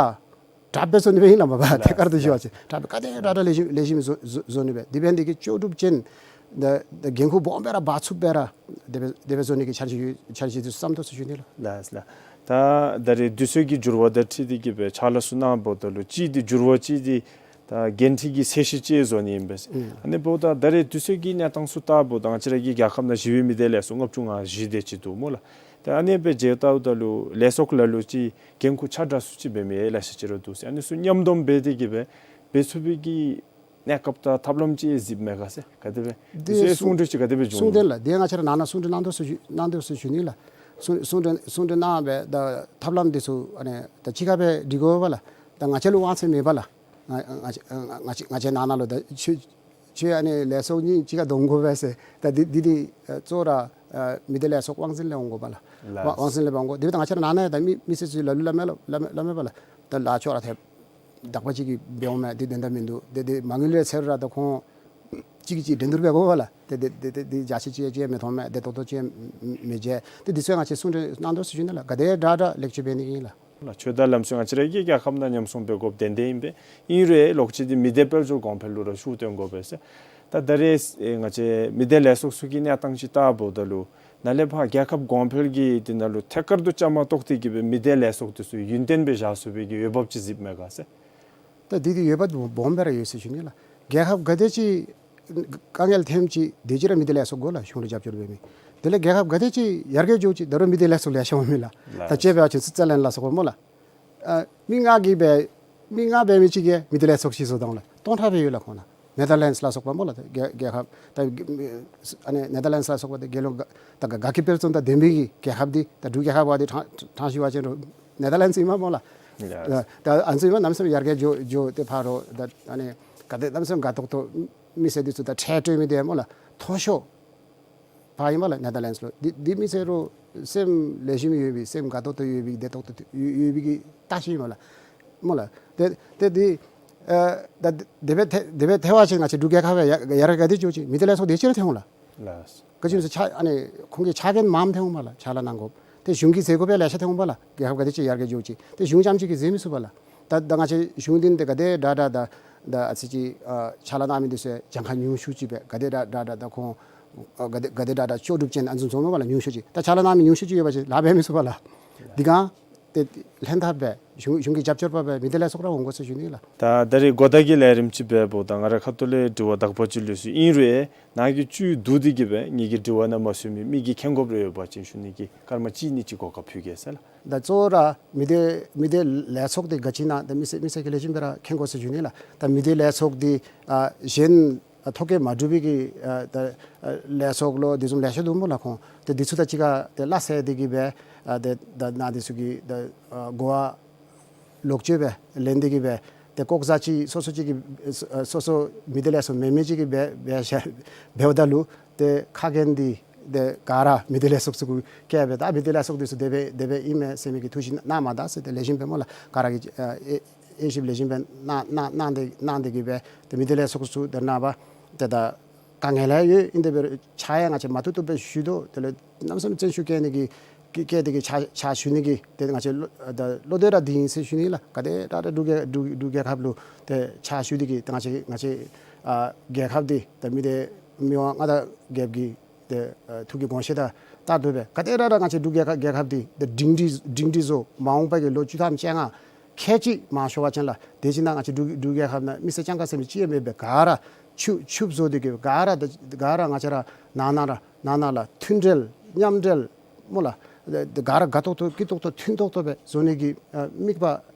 དྲགཔ་སྦེ་བཟོ་ནི་སྦེ་ཨིན་ལགས་མ་པ། ཐད་ཀར་དུ་ཞུ་བ་ཅིན་དྲགཔ་སྦེ་ག་དེ་དྲག་དྲག་ལེགས་ཤོམ་ལེགས་ཤོམ་བཟོ་བཟོ་བཟོ་ནི་སྦེ་དེ་འབད་ནི་འདི་གིས་ལྕོགས་གྲུབ་ཅན་ད་ད་འགན་ཁུར་སྦོམ་སྦེ་ར་འབག་ཚུགསཔ་སྦེ་ར་དེ་སྦེ་དེ་སྦེ་བཟོ་ནི་གི་འཆར་གཞི་འཆར་གཞི་འདི་བརྩམ་དོ་ཟེར་ཞུ་ནི་ལགས། ལགས་ལགས། ད་ད་རེས་དུས་ཚོད་ཀྱི་འགྱུར་བ་དང་འཁྲིལ་ཏེ་གིས་སྦེ་ཕྱག་ལཱ་ཚུ་གནངམ་ད་ལུ་གཅིག་འདི་འགྱུར་བ་གཅིག་འདི་ད་འགན་འཁྲི་གི་ཚད་གཞི་ཅིག་བཟོ་ནི་ཨིན་པས། ཨུམ། ཨ་ནི་འབདཝ་ད་ད་རེས་དུས་ཚོད་ཀྱི་གནས་སྟངས་ཚུ་ལྟཝ་ད་ང་བཅས་ར་གི་རྒྱལ་ཁབ་ནང་བཞུགས་པའི་མི་སྡེ་ལས་ཚོགས་ལྔ་བཅུ་ང་བཞི་དེ་ཅིག་འདུག་སྨོ་ལགས། ད་ཨ་ནི་སྦེ་དཔྱད་བལྟཝ་ད་ལུ་ལས་ཚོགས་ལ་ལུ་ཅིག་འགན་ཁུར་ཆ་འདྲ་སུ་ཅིག་འབད་མི་ལེ་ཤ་ཅིག་ར་འདུག་ཟེར། ཨ་ནི་ཚུ་མཉམ་སྡོམ་འབད་དེ་གིས་སྦེ་འབད་ཚུགས་པའི་གི་གནས་སྐབས་དང་ཐབས་ལམ་ཅིག་གཟིགསཔ་མས་ག་ཟེར། ག་དེ་སྦེ་དེ་ཚུ་གསུང་གསུང་གྲོས་ཅིག་ག་དེ་སྦེ་བྱུང་། གསུང་དོན་ལགས། དེ་ང་བཅས་ར་ནང་ན་གསུང་གྲོས་གནང་དོ་ཟེར་ཞུ་གནང་དོ་ཟེར་ཞུ་ནི་ལགས། གསུང་གསུང་གྲོས་གསུང་གྲོས་གནང་སྦེ་ད་ཐབས་ལམ་འདི་ཚུ་ཨ་ནི་ད་གཅིག་ཁར་སྦེ་སྒྲིག་དགོ་པས་ལགས། ད་ང་བཅས་ལུ་དབང་ཚད་མེད་པས་ལགས། ང་ང་ང་བཅས་ང་བཅས་ང་བཅས་ནང་ན་ལུ་ད་ཆོས་ཆོས་ཨ་ནི་ལས་ཚོགས་གཉིས་གཅིག་ཁར་བསྡོམ་དགོ་པས་ཟེར། ད་འདི་འདི་འདི་ཨ་གཙོ་བོ་ར་ཨ་མི་སྡེ་ལས་ཚོགས་དབང་འཛིན་ལས་འོང་དགོ་པས་ལགས། ལགས། དབང་འཛིན་ལས་འབག་འོང་དགོ། དེ་འབདཝ་ད་ང་བཅས་ར་ནང་ན་ཡང་ད་མི་མི་སེར་ཚུ་ལ་ལུ་སླབ་མས་ལགས། སླབ་མས་སླབ་མས་པས་ལགས། ད་ལཱ་ཅོག་ར་ཐེབས་དག་པ་ཅིག་གིས་འབད་འོང་མས། འདི་དོན་དག་མིན་འདུག། དེ་དེ་མ་དངུལ་ལས་འཚོལ་རུང་ར་ད་ཁོང་གཅིག་གིས་གཅིག་འགྲན་བསྡུར་འབད་དགོ་པས་ལགས། དེ་དེ་དེ་དེ་དེ་བརྒྱ་ཆ་གཅིག་གཅིག་མི་མཐོང་མས། དེ་ཏོག་ཏོ་ཅིག་མི་མཇལ། དེ་འདི་ཚུ་ང་བཅས་གསུང་གྲོས་གནང་དོ་ཟེར་ཞུ་ནི་ལགས། ག་དེ་དྲག་དྲག་ལེགས་བཅོས་འབད་ནི་ཨིན་ལགས། ལགས། ཆོས་དང་ལམ་སྲོལ་ང་བཅས་ར་གི་རྒྱལ་ཁབ་ནང་ཉམས་སྲུང་འབད་དགོཔ་ཏན་ཏན་ཨིན་པས། ཨིན་རུང་ལོགས་ཅིག་འདི་མི་སྡེ་དཔལ་འབྱོར་གོང་འཕེལ་ལུ་ར་ཤུགས་བཏོན་དགོ་པས་ཟེར། ད་ད་རེས་ཨེ་ང་བཅས་མི་སྡེ་ལས་ཚོགས་ཚུ་གི་གནས་སྟངས་ཅིག་བལྟཝ་ད་ལུ་ནཱ་ལས་ཕར་རྒྱལ་ཁབ་གོང་འཕེལ་གྱི་འདི་ནང་ལུ་ཐད་ཀར་དུ་བཅའ་མར་གཏོགས་ཏེ་གིས་སྦེ་མི་སྡེ་ལས་ཚོགས་འདི་ཚུ་ཡུན་བརྟན་སྦེ་བཞག་ཚུགས་པའི་གི་འོས་འབབ་ཅིག་གཟིགསཔ་མས་ག་ཟེར། ད་འདི་འདི་འོས་འབབ་སྦོམ་སྦེ་ར་ཡོད་ཟེར་ཞུ་ནི་ལགས། རྒྱལ་ཁབ་ག་དེ་ཅིག་དཀའ་ངལ་ཐོནམ་ཅིག་དེ་ཅིག་ར་མི་སྡེ་ལས་ཚོགས་དགོ་ལགས། གཞུང་ལུ་རྒྱབ་སྐྱོར་འབད་མི། དེ་ལས་རྒྱལ་ཁབ་ག་དེ་ཅིག་ཡར་རྒྱས་འགྱོཝ་ཅིག་ད་རུང་མི་སྡེ་ལས་ཚོགས་ལེ་ཤ་འོང་མས་ལགས། ལགས། ད་དཔྱེ་འབད་བ་ཅིན་སི་ཙར་ལེནཌ་ལ་སོགས་པ་སྨོ་ལགས། ཨ་མི་ལྔ་གིས་འབད་མི་ལྔ་འབད་མི་ཅིག་གིས་མི་སྡེ་ལས་ཚོགས་ཅིག་བཟོ་དོ་ལགས། སྟོང་ཕྲག་སྦེ་ཡོད་ལགས་ཁོང་ན། ནེ་དར་ལེནཌསི་ལ་སོགས་པ་སྨོ་ལགས། ད་རྒྱལ་རྒྱལ་ཁབ་ད་ཨ་ནི་ནེ་དར་ལེནཌསི་ལ་སོགས་པ་ད་རྒྱལ་ལུང་ད་དགའ་སྐྱིད་དཔལ་འཛོམས་དང་ལྡན་པའི་གི་རྒྱལ་ཁབ་འདི་ད་འབྲུག་རྒྱལ་ཁབ་བ་འདི་ཕྲང་ཕྲང་ཞུ་བ་ཅིན་རུང་ནེ་དར་ལེནཌསི་ཨིན་མས་སྨོ་ལགས། ཡ། ད་ཨ་ནི་ཚུ་ཨིན་མས། གནམ་མེད་ས་མེད་ཡར་རྒྱས་འགྱོ་འགྱོ་སྟེ་ཕར་རོགས་ད་ཨ་ནི་ག་དེ་གནམ་མེད་ས་མེད་དགའ་ཏོག་ཏོ་མི་སེར་འདི་ཚུ་ད་ཁྲལ་སྤྲོད་མི་འདི་སྨོ་ལགས། མཐོ་ཤོས་ཕར་ཨིན་མས་ལགས་ནེ་དར་ལེནཌསི་ལུ། འདི་འདི་མི་སེར་རོགས་སེམས་ལེགས་ཤོམ་ཡོད་པའི་སེམས་དགའ་ཏོག་ཏོ་ཡོད་པའི་བདེ་ཏོག་ཏོ་ཡོད་ཡོད་པའི་གི་ལྟ་ཞིབ་ཨིན་མས་ལགས། སྨོ་ལགས། ཏེ་ཏེ་འདི་ཨ་ད་དེ་སྦེ་ཐལ་དེ་སྦེ་ཐལ་བ་ཅིན་ང་བཅས་འབྲུག་རྒྱལ་ཁབ་ཡར་ཡར་རྒྱས་འགྱོ་ཅི། མི་སྡེ་ལས་ཚོགས་དེ་ཅིག་ར་ཐོན་འོང་ལགས། ལགས། ག་ཅི་སྨོ་ཟེར་ཕྱག་ཨ་ནི་ཁོང་གི་ཕྱག་འགན་མངམ་ཐོན་འོང་མས་ལགས། ཕྱག་ལཱ་གནང་དགོཔ། ཏེ་གཞུང་གིས་མཛད་དགོ་པའི་ལེ་ཤ་ཐོན་འོང་མས་ལགས། རྒྱལ་ཁབ་ག་དེ་ཅིག་ཡར་རྒྱས་འགྱོ་ཅི། ཏེ་གཞུང་རྐྱངམ་ཅིག་གིས་མཛད་མི་ཚུགས་པས་ལགས། ད་ད་ང་བཅས་གཞུང་འདི་ནི་ཏེ་ག་དེ་དྲག་དྲག་ད་ད་ཨ་ཙི་ཅིག་ཨ་ཕྱག་ལཱ་གནང་མི་འདི་ཚུ་གྱངས་ཁ་ཉུང་ཤོས་ཅིག་སྦེ་ག་དེ་དྲག་དྲག་ད་ཁོང་ཨ་ག་དེ་ག་དེ་དྲག་དྲག་ལྕོགས་གྲུབ་ཅན་ཨ་ནི་ཚུ་འཛོམས་མས་ལགས། ཉུང་ཤོས་ཅིག། ད་ཕྱག་ལཱ་གནང་མི་ཉུང་ཤོས་ཅིག་ཡོད་པ་ཅིན་ལཱ་འབད་མི་ཚུགས་པས་ལགས། འདི་གང་ཏེ་ལྷན་ཐབས་སྦེ་གཞུང་གཞུང་གི་རྒྱབ་སྐྱོར་པ་སྦེ་མི་སྡེ་ལས་ཚོགས་ར་འོང་དགོ་ཟེར་ཞུ་ནི་ལགས། ད་ད་རེས་གོ་བརྡ་གི་ལས་རིམ་ཅིག་འབདཝ་ད་ང་རའི་ཁ་ཐུག་ལས་དྲི་བ་དག་པ་ཅིག་ལུས་སོ་ཡི། ཨིན་རུང་ནཱ་གི་བཅུད་བསྡུ་སྟེ་གིས་སྦེ་ངེ་གི་དྲི་བ་ནང་མ་ཚུད་མི་མི་གིས་མཁྱེན་དགོཔ་རེ་ཡོད་པ་ཅིན་ཞུ་ནི་གི་སྐར་མ་གཅིག་གཉིས་ཅིག་གོ་སྐབས་ཕུལ་གེ་ཟེར་ལགས། ད་གཙོ་བོ་ར་མི་སྡེ་མི་སྡེ་ལས་ཚོགས་འདི་ག་ཅི་ཨིན་ན་ད་མི་སེར་མི་སེར་གྱིས་ལེགས་ཤོམ་སྦེ་ར་མཁྱེན་དགོ་ཟེར་ཞུ་ནི་ལགས། ད་མི་སྡེ་ལས་ཚོགས་འདི་ཨ་གཞན་ཨ་ཐོ་བཀོད་མ་གྲུབ་པའི་གི་ཨ་ད་ཨ་ལས་ཚོགས་ལོ་དེ་བཟུམ་ལེ་ཤ་འདུག་སྨོ་ལགས་ཁོང་། ཏེ་འདི་ཚུ་དང་གཅིག་ཁར་ཏེ་སླ་བསྲེ་སྟེ་གིས་སྦེ་ཨ་ཏེ་ད་ནཱ་འདི་ཚུ་གི་ད་ཨ་གོ་བ་ལོག་སྤྱོད་སྦེ་ལེན་ཏེ་གིས་སྦེ་ཏེ་ལྐོག་ཟ་ཅིག་སོ་སོ་ཅིག་གིས་ཨ་སོ་སོ་མི་སྡེ་ལས་ཚོགས་མེན་མི་ཅིག་གིས་འབད་འབད་ཤ་འབདཝ་ད་ལུ་ཏེ་ཁ་གྱེན་འདི་ཏེ་ག་ར་མི་སྡེ་ལས་ཚོགས་ཚུ་གུ་བཀལ་སྦེ་ད་མི་སྡེ་ལས་ཚོགས་འདི་ཚུ་དེ་སྦེ་དེ་སྦེ་ཨིན་མས་ཟེར་མི་གི་ཐུགས་བཞེད་གནངམ་ད་ཟེར་ཏེ་ལེགས་ཤོམ་སྦེ་སྨོ་ལགས། ག་ར་གིས་ཨ་ཨེ་དབྱེ་ཞིབ་ལེགས་ཤོམ་སྦེ་གནང་གནང་གནང་སྟེ་གནང་སྟེ་གིས་སྦེ་ཏེ་མི་སྡེ་ལས་ཚོགས་ཚུ་དེ་ནང་པ་ཏེ་ད་དཀའ་ངལ་ཡོད། ཨིན་དེ་འབད་རུང་ཕྱག་ཡང་ང་བཅས་མ་ཐུབ་ཐུབ་སྦེ་ཞུ་དོ། དེ་ལས་གནམ་མེད་ས་མེད་བརྩོན་ཤུགས་བསྐྱེད་ནི་གི་གི་བསྐྱེད་དེ་གིས་ཕྱག་ཕྱག་ཞུ་ནི་གི་ཏེ་ང་བཅས་བློ་ད་བློ་དོད་ར་འདི་ཨིན་ཟེར་ཞུ་ནི་ལགས། ག་དེ་ད་ད་འབྲུག་རྒྱལ་འབྲུག་འབྲུག་རྒྱལ་ཁབ་ལུ་ཏེ་ཕྱག་ཞུ་སྟེ་གིས་ཏེ་ང་བཅས་ང་བཅས་ཨ་རྒྱལ་ཁབ་འདི་ད་མི་སྡེ་མི་དབང་མངའ་བདག་རྒྱལཔོ་གི་ཏེ་ཨ་ཐུགས་ཀྱི་དགོངས་བཞེད་དང་ད་དེ་སྦེ་ག་དེ་ར་ར་ང་བཅས་འབྲུག་རྒྱལ་ཁབ་རྒྱལ་ཁབ་འདི་ཏེ་སྒྲིང་སྒྲིང་སྒྲིང་སྒྲིང་བཟོ་མ་འོངས་པ་གི་ལོ་བཅུ་ཐམ་བཅོ་ལྔ་ཁལ་གཅིག་མ་ཤོར་བ་ཅིན་ལགས། དེ་ཅིག་ནང་ང་བཅས་འབྲུག་འབྲུག་རྒྱལ་ཁབ་ནང་མི་སེར་རྐྱངམ་ཅིག་ཟེར་མི་ཅིག་ཡང་མེད་པར་ག་ར་ཕྱུགཔ་ཕྱུགཔ་བཟོ་སྟེ་གིས་ག་ར་ད་ག་ར་ང་བཅས་ར་ནང་ན་ར་ནང་ན་ལ་མཐུན་འབྲེལ་མཉམ་འབྲེལ་སྨོ་ལགས། ད་ག་ར་དགའ་ཏོག་ཏོ་སྐྱིད་ཏོག་ཏོ་མཐུན་ཏོག་ཏོ་སྦེ་བཟོ་ནི་གི་ཨ་དམིགས་པ་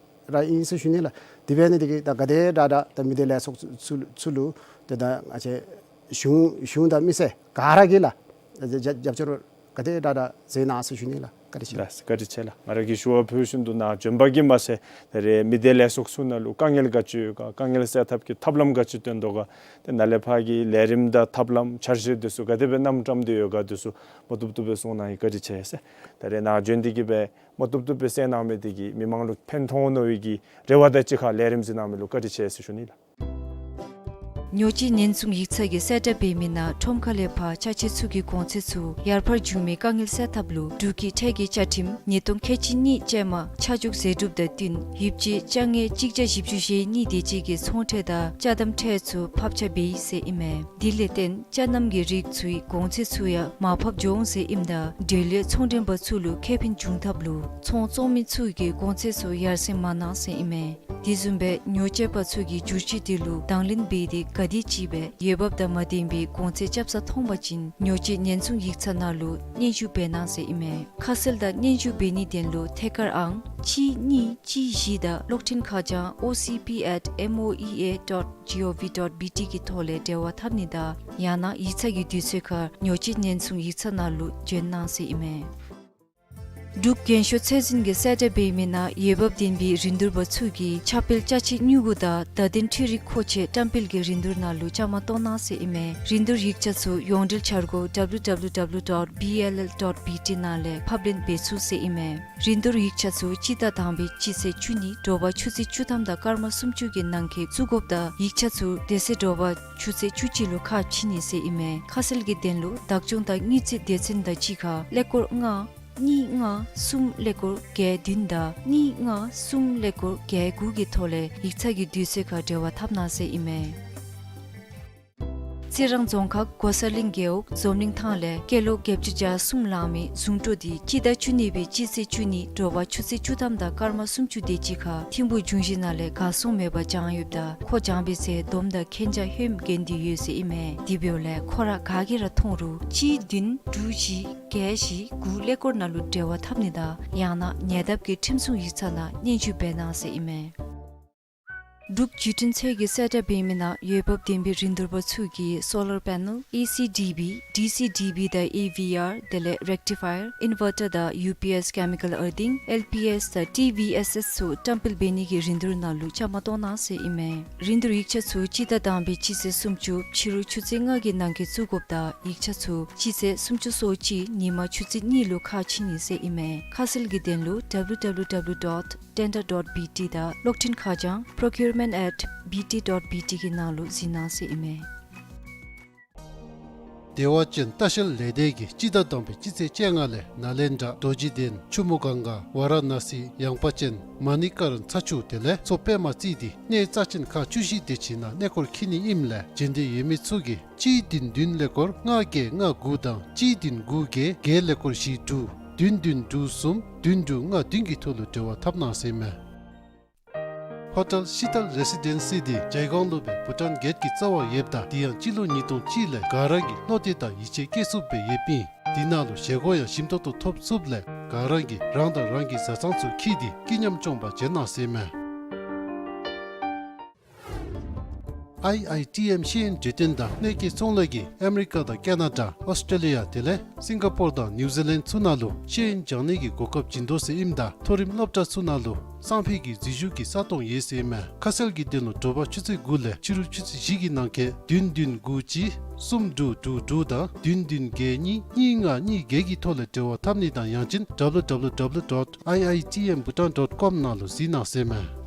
ར་ཨིན་ཟེར་ཞུ་ནི་ལགས། དེ་འབད་ནི་དེ་གིས་ད་ག་དེ་དྲག་དྲག་ད་མི་སྡེ་ལས་ཚོགས་ཚུ་ཚུ་ལུ་ཏེ་ད་ང་བཅས་གཞུང་གཞུང་དང་མི་སེར་ག་ར་གིས་ལགས་རྒྱབ་རྒྱབ་སྐྱོར་ག་དེ་དྲག་དྲག་མཛད་གནང་ཟེར་ཞུ་ནི་ལགས། བཀའ་དྲིན་ཆེ། ལགས་བཀའ་དྲིན་ཆེ་ལགས། ང་ར་གིས་ཞུ་བ་ཕུལ་བཞིན་དུ་ནཱ་བྱོན་པ་གིས་མ་ཚད་ད་རེས་མི་སྡེ་ལས་ཚོགས་ཚུ་ནང་ལུ་དཀའ་ངལ་ག་ཅི་ཡོད་ག་དཀའ་ངལ་སེལ་ཐབས་ཀྱི་ཐབས་ལམ་ག་ཅི་བཏོན་དོ་ག་ཏེ་ནཱ་ལས་ཕར་གྱི་ལས་རིམ་དང་ཐབས་ལམ་འཆར་གཞི་འདི་ཚུ་ག་དེ་སྦེ་རྣམ་གྲངས་འདི་ཡོད་ག་འདི་ཚུ་མ་བཏུབ་བཏུབ་སྦེ་གསུང་གནང་ཡི། བཀའ་དྲིན་ཆེ་ཟེར། ད་རེས་ནཱ་བྱོན་ཏེ་གིས་སྦེ་མ་བཏུབ་བཏུབ་སྦེ་གསན་གནང་མི་དེ་གིས་མི་མང་ལུ་ཕན་ཐོགས་འོང་མནོ་བའི་གི་རེ་བ་དང་གཅིག་ཁར་ལས་རིམ་གཟིགས་གནང་མི་ལུ་བཀའ་དྲིན་ཆེ་ཟེར་ཞུ་ནི་ལགས། ཉོ་སྤྱོད་ཉེན་སྲུང་ཡིག་ཚང་གིས་གསལ་བསྒྲགས་འབད་མི་ནང་ཁྲོམ་ཁ་ལས་ཕར་ཅ་ཆས་ཚུ་གི་གོང་ཚད་ཚུ་ཡར་འཕར་འགྱོ་མི་དཀའ་ངལ་སེལ་ཐབས་ལུ་འབྲུག་གི་ཁྲལ་གྱི་བཅའ་ཁྲིམས་ཉིས་སྟོང་ཁལ་གཅིག་གཉིས་ཅན་མ་ཆ་འཇོག་ཟད་འགྲུབ་དང་བསྟུན་ཡིབ་ཆ་ཅ་ལྔ་གཅིག་བརྒྱ་བཞི་བཅུ་ཞེ་གཉིས་དེ་ཅིག་གི་ཚོང་ཁྲལ་དང་ཅ་དམ་ཁྲལ་ཚུ་ཕབ་ཆ་འབད་ཡི་ཟེར་ཨིན་མས། དེ་ལས་བརྟེན་ཅ་རྣམ་གྱི་རིགས་ཚུའི་གོང་ཚད་ཚུ་ཡང་མར་ཕབ་འགྱོ་འོང་ཟེར་ཨིནམ་ད་འབྲེལ་ཡོད་ཚོང་མགྲོན་པ་ཚུ་ལུ་ཁེ་ཕན་འབྱུང་ཐབས་ལུ་ཚོང་བཙོང་མི་ཚུ་གིས་གོང་ཚད་ཚུ་ཡར་སེང་མ་གནང་ཟེར་ཨིན་མས། དེ་བཟུམ་སྦེ་ཉོ་སྤྱོད་པ་ཚུ་གིས་བསྒྱུར་བཅོས་དེ་ལུ་དང་ལེན་འབད་དེ་ག་དེམ་ཅིག་སྦེ་འོས་འབབ་དང་མ་ལྡན་པའི་གོང་ཚད་རྐྱབ་ས་མཐོང་པ་ཅིན་ཉོ་སྤྱོད་ཉེན་སྲུང་ཡིག་ཚང་ནང་ལུ་སྙན་ཞུ་འབད་གནང་ཟེར་ཨིན་མས། ཁ་གསལ་དང་སྙན་ཞུ་འབད་ནིའི་དོན་ལུ་ཐད་ཀར་ཨང་གཅིག་གཉིས་གཅིག་བཞི་དང་གློག་འཕྲིན་ཁ་བྱང་O C P at M O E A dot G O V dot B T གི་ཐོག་ལས་འབྲེལ་བ་འཐབ་ནི་དང་ཡང་ན་ཡིག་ཚང་གི་དུས་ཚོད་ཁར་ཉོ་སྤྱོད་ཉེན་སྲུང་ཡིག་ཚང་ནང་ལུ་བྱོན་གནང་ཟེར་ཨིན་མས། འབྲུག་རྒན་ཤོས་ཚད་འཛིན་གྱིས་གསལ་བསྒྲགས་འབད་མི་ནང་འོས་འབབ་ལྡན་པའི་རིན་བསྡུར་པ་ཚུ་གིས་ཆ་སྤེལ་ཅ་ཆས་དངུལ་གུ་དང་བརྡ་དོན་འཕྲུལ་རིག་མཁོ་ཆས་བཀྲམ་སྤེལ་གྱི་རིན་བསྡུར་ནང་ལུ་བཅའ་མར་གཏོགས་གནང་ཟེར་ཨིན་མས། རིན་བསྡུར་ཡིག་ཆ་ཚུ་ཡོངས་འབྲེལ་འཆར་སྒོ་W W W dot B L L dot B T ནང་ལས་ཕབ་ལེན་འབད་ཚུགས་ཟེར་ཨིན་མས། རིན་བསྡུར་ཡིག་ཆ་ཚུ་སྤྱི་ཟླ་དང་པའི་སྤྱི་ཚེས་བཅུ་གཉིས་དྲོ་པ་ཆུ་ཚོད་བཅུ་ཐམ་དང་སྐར་མ་སུམ་ཅུ་གི་ནང་འཁོད་བཙུགས་དགོཔ་དང་ཡིག་ཆ་ཚུ་དེ་ཚེ་དྲོ་པ་ཆུ་ཚོད་བཅུ་གཅིག་ལུ་ཁ་ཕྱེ་ནི་ཟེར་ཨིན་མས། ཁ་གསལ་གྱི་དོན་ལུ་བདག་སྐྱོང་དང་དངུལ་རྩིས་སྡེ་ཚན་དང་གཅིག་ཁར་ཀླད་ཀོར་ལྔ་གཉིས་ལྔ་གསུམ་ཀླད་ཀོར་བརྒྱད་བདུན་དང་གཉིས་ལྔ་གསུམ་ཀླད་ཀོར་བརྒྱད་དགུ་གི་ཐོག་ལས་ཡིག་ཚང་གི་དུས་ཚོད་ཁར་འབྲེལ་བ་འཐབ་གནང་ཟེར་ཨིན་མས། རྩི་རང་རྫོང་ཁག་སྒོ་གསར་གླིང་རྒེད་འོག་འཛོམས་གླིང་ཐང་ལས་སྐྱེས་ལོ་བརྒྱད་ཅུ་གྱ་གསུམ་ལང་མི་གཟུངས་སྤྲོ་དེ་སྤྱི་ཟླ་བཅུ་གཉིས་པའི་སྤྱི་ཚེས་བཅུ་གཉིས་དྲོ་པ་ཆུ་ཚོད་བཅུ་ཐམ་དང་སྐར་མ་སུམ་ཅུ་དེ་ཅིག་ཁར་ཐིམ་ཕུག་འབྱུང་བཞི་ནང་ལས་གར་སོང་མེད་པར་བྱོན་ཡོདཔ་ད་ཁོ་བྱོན་པའི་ཚེ་སྡོམ་དང་མཁྱེན་རྒྱ་ཧེ་མ་གྱོན་ཏེ་ཡོད་ཟེར་ཨིན་མས། དེ་འབདཝ་ལས་ཁོ་ར་ག་གིས་ར་མཐོང་རུང་གཅིག་བདུན་དྲུག་བཞི་བརྒྱད་བཞི་དགུ་ཀླད་ཀོར་ནང་ལུ་འབྲེལ་བ་འཐབ་ནི་དང་ཡང་ན་ཉེ་འདབས་ཀྱི་ཁྲིམས་སྲུང་ཡིག་ཚང་ནང་སྙན་ཞུ་འབད་གནང་ཟེར་ཨིན་མས། འབྲུག་བརྒྱུད་འཕྲིན་ཚད་ཀྱིས་གསལ་བསྒྲགས་འབད་མི་ནང་འོས་འབབ་ལྡན་པའི་རིན་བསྡུར་པ་ཚུ་གིས་སོ་ལར་པེ་ནལ་ཨེ་སི་ཌི་བི་ཌི་སི་ཌི་བི་དང་ཨེ་ཝི་ཨར་དེ་ལས་རེག་ཊི་ཕ་ཡར་ཨིན་ཝར་ཊར་དང་ཡུ་པི་ཨེས་ཀེ་མི་ཀལ་ཨར་ཐིང་ཨེལ་པི་ཨེས་དང་ཊི་ཝི་ཨེས་ཨེས་ཚུ་བཀྲམ་སྤེལ་འབད་ནི་གི་རིན་བསྡུར་ནང་ལུ་བཅའ་མར་གཏོགས་གནང་ཟེར་ཨིན་མས། རིན་བསྡུར་ཡིག་ཆ་ཚུ་སྤྱི་ཟླ་དང་པའི་སྤྱི་ཚེས་སུམ་ཅུ་ཕྱི་རུ་ཆུ་ཚོད་ལྔ་གི་ནང་འཁོད་བཙུགས་དགོཔ་ད་ཡིག་ཆ་ཚུ་སྤྱི་ཚེས་སུམ་ཅུ་སོ་གཅིག་ཉིན་མ་ཆུ་ཚོད་གཉིས་ལུ་ཁ་ཕྱེ་ནི་ཟེར་ཨིན་མས། ཁ་གསལ་གྱི་དོན་ལུ་W W W dot tender dot B T དང་གློག་འཕྲིན་ཁ་བྱང་procurement at B T dot B T གི་ནང་ལུ་གཟིགས་གནང་ཟེར་ཨིན་མས། བདེ་བ་ཅན་ལྟ་བཤལ་ལས་སྡེ་གིས་སྤྱི་ཟླ་དང་པའི་སྤྱི་ཚེས་བཅོ་ལྔ་ལས་ནཱ་ལེནྡྲ་རྡོ་རྗེ་གདན་ཆུ་མོ་གངྒཱ་ཝཱ་ར་ཎ་སི་ཡངས་པ་ཅན་མ་ཎི་ཀ་ར་ཚ་ཆུ་དེ་ལས་མཚོ་པདྨ་རྩེ་དེ་གནས་རྩ་ཅན་ཁག་བཅུ་བཞི་དེ་ཅིག་ནང་གནས་སྐོར་འཁྱིད་ནི་ཨིནམ་ལས་བྱོན་འདོད་ཡོད་མི་ཚུ་གིས་གཅིག་བདུན་བདུན་ཀླད་ཀོར་ལྔ་བརྒྱད་ལྔ་དགུ་དང་གཅིག་བདུན་དགུ་བརྒྱད་བརྒྱད་ཀླད་ཀོར་བཞི་དྲུག་བདུན་བདུན་དྲུག་གསུམ་བདུན་དྲུག་ལྔ་བདུན་གྱི་ཐོག་ལུ་འབྲེལ་བ་འཐབ་གནང་ཟེར་ཨིན་མས། ཧོ་ཊེལ་ཤི་ཏལ་རེ་སི་ཌེན་སི་དེ་ཇའི་གོང་ལུ་སྦེ་བྷུ་ཊཱན་གེཊ་ཀྱི་རྩ་བར་ཡོདཔ་ད་དེ་ཡང་སྤྱི་ལོ་ཉིས་སྟོང་གཅིག་ལས་ག་ར་གིས་བློ་གཏད་དང་ཡིད་ཆེས་བསྐྱེད་ཚུགསཔ་སྦེ་ཡོདཔ་ཨིན། དེ་ནང་ལུ་བཞེས་སྒོ་ཡང་ཞིམ་ཏོག་ཏོ་ཐོབ་ཚུགསཔ་ལས་ག་ར་གིས་རང་དང་རང་གི་བཟའ་ཚང་ཚུ་འཁྱིད་དེ་སྐྱིད་ཉམས་སྐྱོང་པར་བྱོན་གནང་ཟེར་ཨིན་མས། ཨའི་ཨའི་ཊི་ཨེམ་ཤེས་ཡོན་གྲོས་སྟོན་དང་གནོད་སྐྱེལ་ཚོང་ལས་ཀྱིས་ཨ་མི་རི་ཀ་དང་ཀེ་ན་ཌ་ཨོསི་ཊྲེ་ལི་ཡ་དེ་ལས་སིང་ག་པོར་དང་ནིའུ་ཛི་ལེནཌ་ཚུ་ནང་ལུ་ཤེས་ཡོན་སྦྱང་ནི་གི་གོ་སྐབས་བྱིན་དོ་ཟེར་ཨིནམ་ད་མཐོ་རིམ་སློབ་གྲྭ་ཚུ་ནང་ལུ་སང་ཕོད་ཀྱི་འཛུལ་ཞུགས་ཀྱི་ས་སྟོང་ཡོད་ཟེར་ཨིན་མས། ཁ་གསལ་གྱི་དོན་ལུ་དྲོ་པ་ཆུ་ཚོད་དགུ་ལས་ཕྱི་རུ་ཆུ་ཚོད་བཞི་གི་ནང་འཁོད་བདུན་བདུན་དགུ་གཅིག་གསུམ་དྲུག་དྲུག་དྲུག་དང་བདུན་བདུན་བརྒྱད་གཉིས་གཉིས་ལྔ་གཉིས་བརྒྱད་ཀྱི་ཐོག་ལས་འབྲེལ་བ་འཐབ་ནི་དང་ཡང་ཅིན་W W W dot I I T M Bhutan dot com ནང་ལུ་གཟིགས་གནང་ཟེར་ཨིན་མས།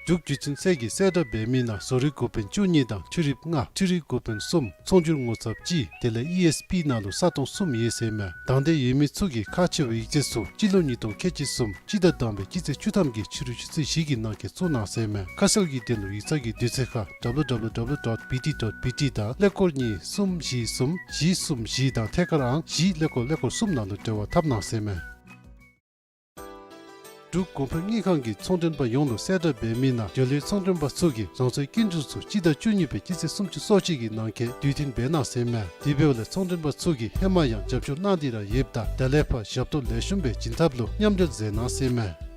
འབྲུག་བརྒྱུད་འཕྲིན་ཚད་ཀྱིས་གསལ་བསྒྲགས་འབད་མི་ནང་བཟོ་རིག་འགོ་དཔོན་བཅུ་གཉིས་དང་འཕྲུལ་རིག་ལྔ་འཕྲུལ་རིག་འགོ་དཔོན་གསུམ་ཚོང་སྒྱུར་ངོ་ཚབ་གཅིག་དེ་ལས་ཨི་ཨེསི་པི་ནང་ལུ་ས་སྟོང་གསུམ་ཡོད་ཟེར་ཨིན་མས། དང་འདོད་ཡོད་མི་ཚུ་གིས་ཁག་ཆེ་བའི་ཡིག་ཆ་ཚུ་སྤྱི་ལོ་ཉིས་སྟོང་ཁལ་གཅིག་གསུམ་སྤྱི་ཟླ་དང་པའི་སྤྱི་ཚེས་བཅུ་ཐམ་གྱི་ཕྱི་རུ་ཆུ་ཚོད་བཞི་གི་ནང་འཁོད་བཙུགས་གནང་ཟེར་ཨིན་མས། ཁ་གསལ་གྱི་དོན་ལུ་ཡིག་ཚང་གི་དུས་ཚོད་ཁར་W W W dot B T dot B T དང་ཀླད་ཀོར་གཉིས་གསུམ་བཞི་གསུམ་བཞི་གསུམ་བཞི་དང་ཐད་ཀར་ཨང་བཞི་ཀླད་ཀོར་ཀླད་ཀོར་གསུམ་ནང་ལུ་འབྲེལ་བ་འཐབ་གནང་ཟེར་ཨིན་མས། འབྲུག་གོང་འཕེལ་དངུལ་ཁང་གིས་ཚོང་མགྲོན་པ་ཡོངས་ལུ་གསལ་བསྒྲགས་འབད་མི་ནང་འབྲེལ་ཡོད་ཚོང་མགྲོན་པ་ཚུ་གིས་རང་སོའི་སྐྱིན་འགྲུལ་ཚུ་སྤྱི་ཟླ་བཅུ་གཉིས་པའི་སྤྱི་ཚེས་སུམ་ཅུ་སོ་གཅིག་གི་ནང་འཁོད་དུས་མཐུན་འབད་གནང་ཟེར་ཨིན་མས། དེ་འབདཝ་ལས་ཚོང་མགྲོན་པ་ཚུ་གིས་ཧེ་མ་ཡང་རྒྱབ་སྐྱོར་གནང་སྟེ་ར་ཡོདཔ་ད་ད་ལས་ཕར་ཞབས་ཏོག་ལེགས་ཤོམ་སྦེ་བྱིན་ཐབས་ལུ་མཉམ་འབྲེལ་མཛད་གནང་ཟེར་ཨིན་མས།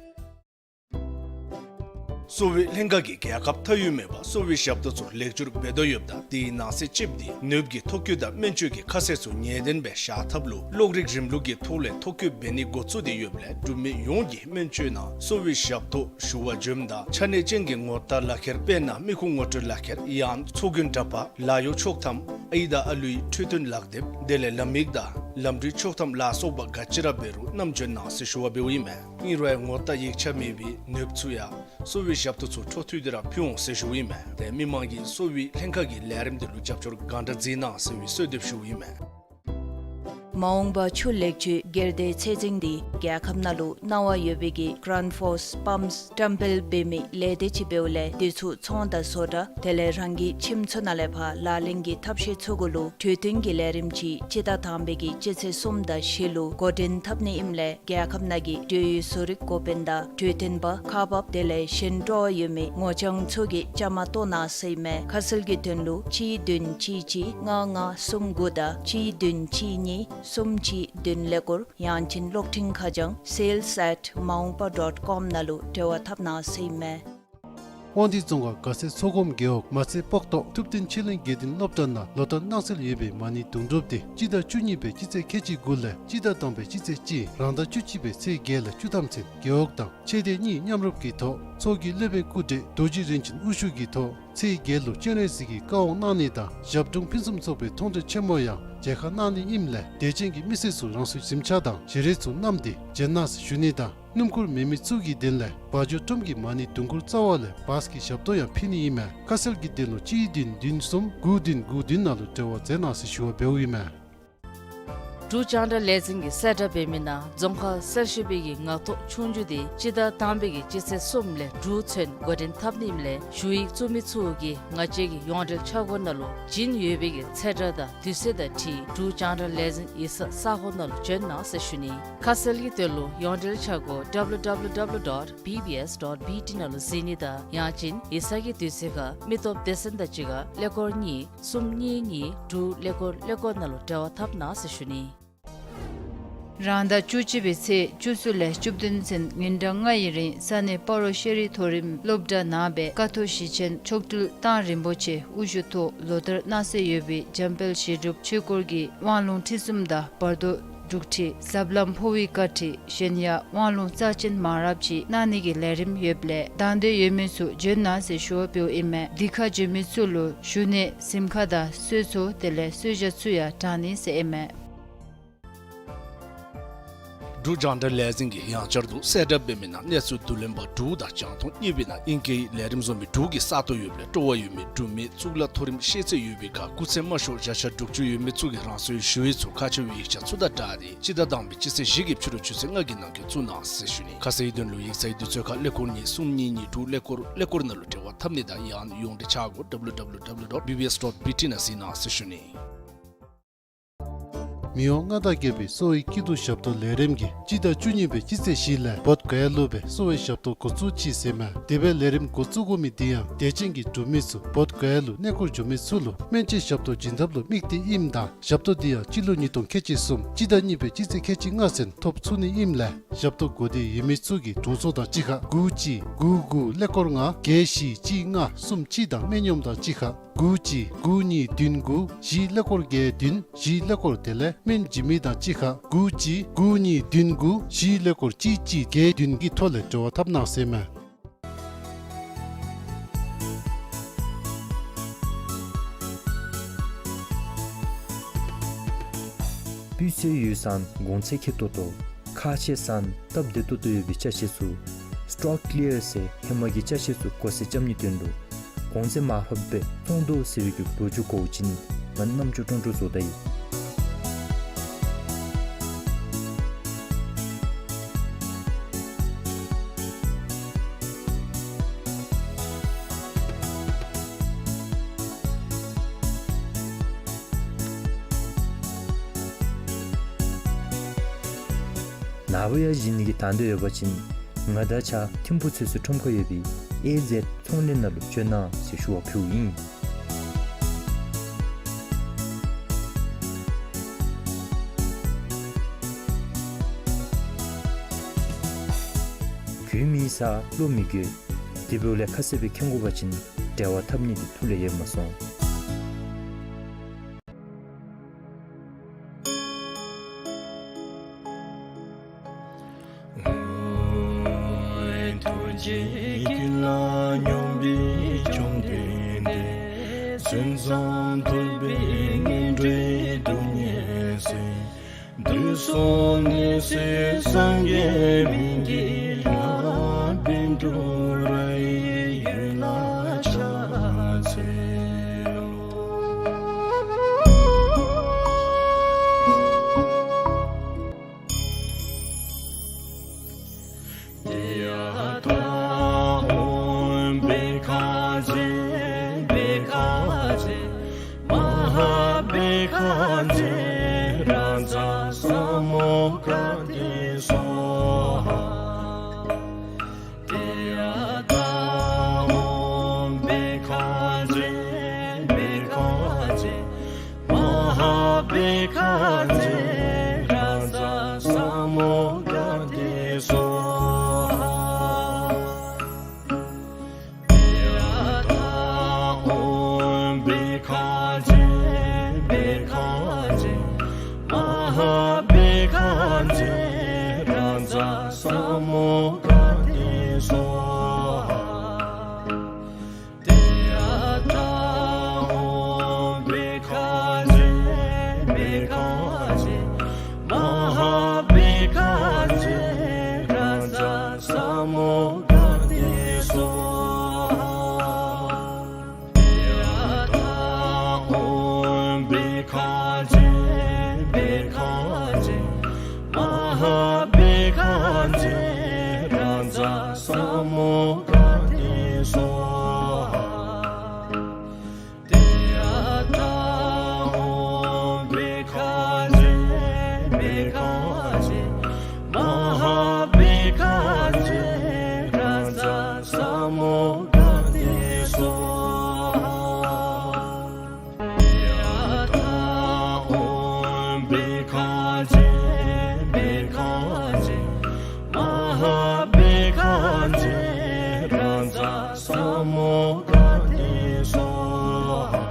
གསོ་བའི་ལྷན་ཁག་གིས་རྒྱལ་ཁབ་མཐའ་དབུས་མེད་པར་གསོ་བའི་ཞབས་ཏོག་ཚུ་ལེགས་བསྒྱུར་འབད་དོ་ཡོདཔ་ད་དེའི་ནང་གསེས་གཅིག་དེ་ནུབ་ཀྱི་ཐོ་བཀོད་དང་སྨན་བཅོས་ཀྱི་ཁ་གསལ་ཚུ་ངེས་གཏན་སྦེ་བཞག་ཐབས་ལུ་གློག་རིག་རིམ་ལུགས་ཀྱི་ཐོག་ལས་ཐོ་བཀོད་འབད་ནི་འགོ་བཙུགས་ཏེ་ཡོདཔ་ལས་འབྲུག་མི་ཡོངས་ཀྱིས་སྨན་བཅོས་ནང་གསོ་བའི་ཞབས་ཏོག་ཞུ་བར་འབྱོནམ་ད་ཆ་གནས་ཅན་གྱི་ངོ་རྟགས་ལག་ཁྱེར་དཔེར་ན་མི་ཁུངས་ངོ་སྤྲོད་ལག་ཁྱེར་ཡང་ཚོགས་རྒྱུན་འདྲ་པར་ལཱ་གཡོག་ཆོག་ཐམ་ཨའི་དང་ཨ་ལུའི་འཕྲོད་བསྟེན་ལག་དེབ་དེ་ལས་ལམ་ཡིག་དང་ལམ་འགྲུལ་ཆོག་ཐམ་ལ་སོགས་པ་ག་ཅི་ར་འབད་རུང་བསྣམས་འབྱོན་གནང་ཟེར་ཞུ་བ་འབདཝ་ཨིན་མས། ཨིན་རུང་ངོ་རྟགས་ཡིག་ཆ་མེད་པའི་ནུབ་ཚུ་ཡང་ གསོ་བའི་ཞབས་ཏོག་ཚུ་འཕྲོ་མཐུད་དེ་ར་ཕུལ་འོང་ཟེར་ཞུཝ་ཨིན་མས། ཏེ་མི་མང་གིས་གསོ་བའི་ལྷན་ཁག་གི་ལས་རིམ་དེ་ལུ་རྒྱབ་སྐྱོར་གང་དྲག་མཛད་གནང་ཟེར་བའི་གསོལ་འདེབས་ཞུཝ་ཨིན་མས། མ་འོངས་པ་ཆུ་ལེགས་བཅོས་སྒེར་སྡེ་ཚད་འཛིན་འདི་རྒྱལ་ཁབ་ནང་ལུ་གནང་བ་ཡོད་པའི་གི་གྷ་རེནཌ་ཕོརསི་པམཔསི་བཀྲམ་སྤེལ་འབད་མི་ལས་སྡེ་ཅིག་འབདཝ་ལས་དེ་ཚུ་ཚོང་དང་བཟོ་གྲྭ་དེ་ལས་རང་གི་ཁྱིམ་ཚུ་ནང་ལས་ཕར་ལག་ལེན་གྱི་ཐབས་ཤེས་ཚུ་གུ་ལུ་གྲོས་བསྟུན་གྱི་ལས་རིམ་ཅིག་སྤྱི་ཟླ་དང་པའི་གི་སྤྱི་ཚེས་གསུམ་དང་བཞི་ལུ་འགོ་འདྲེན་འཐབ་ནི་ཨིནམ་ལས་རྒྱལ་ཁབ་ནང་གི་འབྲེལ་ཡོད་བཟོ་རིག་འགོ་དཔོན་དང་གྲོས་སྟོན་པ་ཁག་འབགཔ་དེ་ལས་གཞན་སྤྲོ་བ་ཡོད་མི་ངོ་རྐྱང་ཚུ་གིས་བཅའ་མར་གཏོགས་གནང་ཟེར་ཨིན་མས། ཁ་གསལ་གྱི་དོན་ལུ་གཅིག་བདུན་གཅིག་གཅིག་ལྔ་ལྔ་གསུམ་དགུ་དང་གཅིག་བདུན་གཅིག་གཉིས་གསུམ་གཅིག་བདུན་ཀླད་ཀོར། ཡང་ཅིན་གློག་འཕྲིན་ཁ་བྱང་sales at maungpa dot com ནང་ལུ་འབྲེལ་བ་འཐབ་གནང་ཟེར་ཨིན་མས། དབང་འདུས་རྫོང་ཁག་དགའ་ཚལ་མཚོ་སྒོམ་རྒེད་འོག་མ་ཚད་སྤོག་ཐོག་ཐུབ་བསྟན་ཆོས་གླིང་དགེ་ལྡན་སློབ་གྲྭ་ནང་ལོ་ལྟར་གནང་སྲོལ་ཡོད་པའི་མ་ཎི་དུང་སྒྲུབ་དེ་སྤྱི་ཟླ་བཅུ་གཉིས་པའི་སྤྱི་ཚེས་ཁལ་གཅིག་དགུ་ལས་སྤྱི་ཟླ་དང་པའི་སྤྱི་ཚེས་གཅིག་རང་ཟླ་བཅུ་གཅིག་པའི་ཚེས་བརྒྱད་ལས་བཅུ་ཐམ་ཚུན་རྒེད་འོག་དང་ཆོས་སྡེ་གཉིས་མཉམ་རུབ་ཀྱི་ཐོག་མཚོ་རྒྱལ་སློབ་དཔོན་སྐུ་བགྲེས་རྡོ་རྗེ་རིན་ཆེན་དབུ་བཞུགས་ཀྱི་ཐོག་ཚེས་བརྒྱད་ལུ་སྤྱན་རས་གཟིགས་ཀྱི་བཀའ་དབང་གནང་ནི་དང་ཞབས་དྲུང་ཕུན་སུམ་ཚོགས་པའི་མཐོང་གྲོལ་ཆེན་མོ་ཡང་མཇལ་ཁ་གནང་ནི་ཨིནམ་ལས་དད་ཅན་གྱི་མི་སེར་ཚུ་རང་སོའི་གཟིམ་ཆ་དང་བྱེ་རས་ཚུ་བསྣམས་ཏེ་མཇལ་གནང་ཟེར་ཞུ་ནི་དང་སྣུམ་འཁོར་མེད་མི་ཚུ་གི་དོན་ལས་བ་འཇོ་ཁྲོམ་གྱི་མ་ཎི་དུང་སྒོར་རྩ་བ་ལས་བཱས་ཀྱི་ཞབས་ཏོག་ཡང་ཕུལ་ནི་ཨིན་མས། ཁ་གསལ་གྱི་དོན་ལུ་གཅིག་བདུན་བདུན་གསུམ་དགུ་བདུན་དགུ་བདུན་ནང་ལུ་འབྲེལ་བ་མཛད་གནང་ཟེར་ཞུ་བ་འབདཝ་ཨིན་མས། འབྲུག་རྒྱང་བསྒྲགས་ལས་འཛིན་གྱིས་གསལ་བསྒྲགས་འབད་མི་ནང་རྫོང་ཁག་གསར་ཞུ་བའི་གི་ངག་ཐོག་ཆོས་རྒྱུགས་དེ་སྤྱི་ཟླ་དང་པའི་གི་སྤྱི་ཚེས་གསུམ་ལས་དྲུག་ཚུན་འགོ་འདྲེན་འཐབ་ནི་ཨིནམ་ལས་ཞུ་ཡིག་བཙུགས་མི་ཚུ་གིས་ང་བཅས་ཀྱི་ཡོངས་འབྲེལ་ཆ་སྒོ་ནང་ལུ་བྱིན་ཡོད་པའི་གི་ཚེས་གྲངས་དང་དུས་ཚོད་དང་འཁྲིལ་འབྲུག་རྒྱང་བསྒྲགས་ལས་འཛིན་ཡིག་ཚང་ས་གོ་ནང་ལུ་བྱོན་གནང་ཟེར་ཞུ་ནི། ཁ་གསལ་གྱི་དོན་ལུ་ཡོངས་འབྲེལ་ཆ་སྒོ་W W W dot B B S dot B T ནང་ལུ་གཟིགས་ནི་དང་ཡང་ཅིན་ཡིག་ཚང་གི་དུས་ཚོད་ཁར་མི་སྟོབས་སྡེ་ཚན་དང་གཅིག་ཁར་ཀླད་ཀོར་གཉིས་གསུམ་གཉིས་གཉིས་དྲུག་ཀླད་ཀོར་ཀླད་ཀོར་ནང་ལུ་འབྲེལ་བ་འཐབ་གནང་ཟེར་ཞུ་ནི། རང་ཟླ་བཅུ་གཅིག་པའི་ཚེས་བཅུ་གསུམ་ལས་བཅུ་བདུན་ཚུན་ཉིན་གྲངས་ལྔ་ཡི་རིང་ས་གནས་སྤ་རོ་ཤེས་རིག་མཐོ་རིམ་སློབ་གྲྭ་ནང་སྦེ་ཀཿཐོག་ཞི་ཆེན་མཆོག་སྤྲུལ་གདང་རིན་པོ་ཆེ་དབུ་བཞུགས་ཐོག་ལོ་ལྟར་གནང་སྲོལ་ཡོད་པའི་འཇམ་དཔལ་ཞི་སྒྲུབ་ཆོས་སྐོར་གྱི་དབང་ལུང་ཁྲིད་གསུམ་དང་བར་དོ་དྲུག་ཁྲིད་ཟབ་ལམ་འཕོ་བའི་བཀའ་ཁྲིད་གཞན་ཡང་དབང་ལུང་རྩ་ཆེན་མང་རབས་ཅིག་གནང་ནི་གི་ལས་རིམ་ཡོདཔ་ལས་དང་འདོད་ཡོད་མི་ཚུ་བྱོན་གནང་ཟེར་ཞུ་བ་འབདཝ་ཨིན་མས། འདི་ཁར་བྱོན་མི་ཚུ་ལུ་བཞུགས་གནས་གཟིམ་ཁང་དང་གསོལ་ཚོགས་དེ་ལས་གསོལ་ཇ་ཚུ་ཡང་དྲང་ནི་ཟེར་ཨིན་མས། འབྲུག་རྒྱང་བསྒྲགས་ལས་འཛིན་གྱིས་ཡང་བསྐྱར་དུ་གསལ་བསྒྲགས་འབད་མི་ནང་གནས་ཚུལ་བསྡུ་ལེན་པ་དྲུག་དང་རྒྱང་མཐོང་གཉིས་པའི་ནང་ཨིང་སྐད་ལས་རིམ་བཟོ་མི་དྲུག་གི་ས་སྟོང་ཡོདཔ་ལས་སྤྲོ་བ་ཡོད་མི་འབྲུག་མི་གཙུག་ལག་མཐོ་རིམ་ཤེས་ཚད་ཡོད་པའི་ཁར་སྐུ་ཚེགས་དམའ་ཤོས་བརྒྱ་ཆ་དྲུག་ཅུ་ཡོད་མི་ཚུ་གིས་རང་སོའི་ཞུ་ཡིག་ཚུ་ཁ་ཕྱེ་བའི་ཡིག་ཆ་ཚུ་དང་སྦྲགས་ཏེ་སྤྱི་ཟླ་དང་པའི་སྤྱི་ཚེས་བཞི་གི་ཕྱི་རུ་ཆུ་ཚོད་ལྔ་གི་ནང་འཁོད་བཙུགས་གནང་ཟེར་ཞུ་ནི། ཁ་གསལ་དོན་ལུ་ཡིག་ཚང་དུས་ཚོད་ཁར་ཀླད་ཀོར་གཉིས་གསུམ་གཉིས་གཉིས་དྲུག་ཀླད་ཀོར་ཀླད་ཀོར་ནང་ལུ་འབྲེལ་བ་འཐབ་ནི་དང་ཡང་ཡོངས་འབྲེལ་ཆ་སྒོ་W W W dot B B S dot B T ནང་གཟིགས་གནང་ཟེར་ཞུ་ནི། མི་དབང་མངའ་བདག་རྒྱལ་པོའི་གསོ་བའི་སྐྱིད་སྡུག་ཞབས་ཏོག་ལས་རིམ་གྱིས་སྤྱི་ཟླ་བཅུ་གཉིས་པའི་སྤྱི་ཚེས་བཞི་ལས་བོདྷ་ག་ཡ་ལུ་སྦེ་གསོ་བའི་ཞབས་ཏོག་འགོ་བཙུགས་ཅི་ཟེར་མས། དེ་སྦེ་ལས་རིམ་འགོ་བཙུགས་དགོ་མི་དེ་ཡང་དད་ཅན་གྱི་འབྲུག་མི་ཚུ་བོདྷ་ག་ཡ་ལུ་གནས་སྐོར་འགྱོ་མི་ཚུ་ལུ་སྨན་བཅོས་ཞབས་ཏོག་བྱིན་ཐབས་ལུ་དམིགས་ཏེ་ཨིནམ་ད་ཞབས་ཏོག་དེ་ཡང་སྤྱི་ལོ་ཉིས་སྟོང་ཁལ་གཅིག་གསུམ་སྤྱི་ཟླ་གཉིས་པའི་སྤྱི་ཚེས་ཁལ་གཅིག་ལྔ་ཚུན་ཐོབ་ཚུགས་ནི་ཨིནམ་ལས་ཞབས་ཏོག་དགོས་འདོད་ཡོད་མི་ཚུ་གིས་དྲུང་འཚོ་དང་གཅིག་ཁར་དགུ་གཅིག་དགུ་དགུ་ཀླད་ཀོར་ལྔ་བརྒྱད་བཞི་གཅིག་ལྔ་གསུམ་གཅིག་དང་སྨན་གཡོགམ་དང་གཅིག་ཁར་དགུ་གཅིག་དགུ་གཉིས་བདུན་དགུ་བཞི་ཀླད་ཀོར་བརྒྱད་བདུན་བཞི་ཀླད་ཀོར་དེ་ལས་སྨན་བྱིན་མི་དང་གཅིག་ཁར་དགུ་གཅིག་དགུ་གཉིས་བདུན་དགུ་བཞི་ཀླད་ཀོར་གཅིག་གཅིག་བརྒྱད་བདུན་གྱི་ཐོག་ལས་འབྲེལ་བ་འཐབ་གནང་ཟེར་མས། སྤུས་ཚད་ཡོད་ཙང་གོང་ཚད་ཁེ་ཏོག་ཏོ་ཁག་ཆེ་ཙང་སྟབས་བདེ་ཏོག་ཏོ་ཡོད་པའི་ཅ་ཆས་ཚུ་སི་ཊོག་ཀི་ལི་ཡར་ཟེར་ཧེ་མ་གི་ཅ་ཆས་ཚུ་གོ་སེ་རྐྱབ་ནིའི་དོན་ལུ་གོང་ཚད་མར་ཕབ་སྦེ་བཙོང་དོ་ཟེར་བའི་གི་ལོ་རྒྱུས་གོཝ་ཅིན་ང་རྣམ་ཅོ་ཀྲོང་ཀྲོ་བཟོ་ད་ཡི། ནཱ་བུ་ཡར་བྱིན་ནི་གི་དང་འདོད་ཡོད་པ་ཅིན་ང་དང་གཅིག་ཁར་ཐིམ་ཕུག་ཚོད་བསྲེ་ཁྲོམ་ཁར་ཡོད་པའི་ཨེ་ཛེཌ་ཚོང་ལས་ནང་ལུ་བྱོན་གནང་ཟེར་ཞུ་བ་ཕུལཝ་ཨིན། གོས་མེད་སར་བློ་མི་འགྱོད། དེ་འབདཝ་ལས་ཁ་གསལ་སྦེ་མཁྱེན་དགོ་པ་ཅིན་འབྲེལ་བ་འཐབ་ནི་འདི་ཐུགས་ལས་ཡལ་མ་སོང་། ཐུགས་རྗེ་ཀུན་ལ་སྙོམས་པའི་བཅོམ་ལྡན་འདས། མཚན་ཙམ་ཐོས་པས་ངན་འགྲོའི་སྡུག་བསྔལ་སེལ། དུས་གསུམ་ནད་སེལ་སངས་རྒྱས་སྨན་གྱི་བླ། བཻ་ཌཱུརྱ་ महाभिक्खवे राजा सम्मुखं स्वाहा। तेयथा ॐ भिक्खवे, भिक्खवे, महाभिक्खवे राजा सम्मुखं स्वाहा। तेयथा ॐ भिक्खवे, भिक्खवे, महाभिक्खवे राजा सम्मुखं स्वाहा। तेयथा ॐ भिक्खवे, भिक्खवे, महाभिक्खवे राजा सम्मुखं स्वाहा। तेयथा ॐ भिक्खवे, भिक्खवे, महाभिक्खवे राजा सम्मुखं स्वाहा। तेयथा ॐ भिक्खवे, भिक्खवे, महाभिक्खवे राजा सम्मुखं स्वाहा। तेयथा ॐ भिक्खवे, भिक्खवे, महाभिक्खवे राजा सम्मुखं स्वाहा।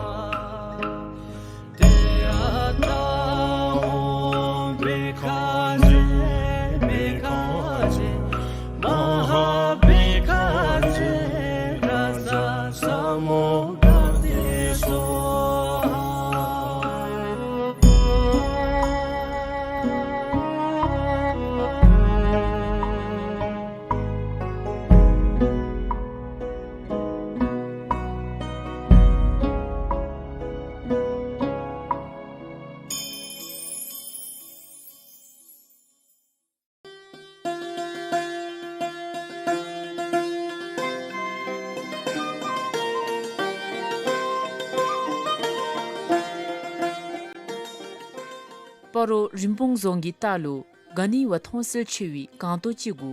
तेयथा ॐ भिक्खवे, भिक्खवे, महाभिक्खवे राजा सम्मुखं स्वाहा। སྤ་རོ་རིན་སྤུངས་རྫོང་གི་ལྟག་ལུ་ག་ནི་བ་མཐོང་གསལ་ཆེ་བའི་སྒང་ཏོ་ཅིག་གུ་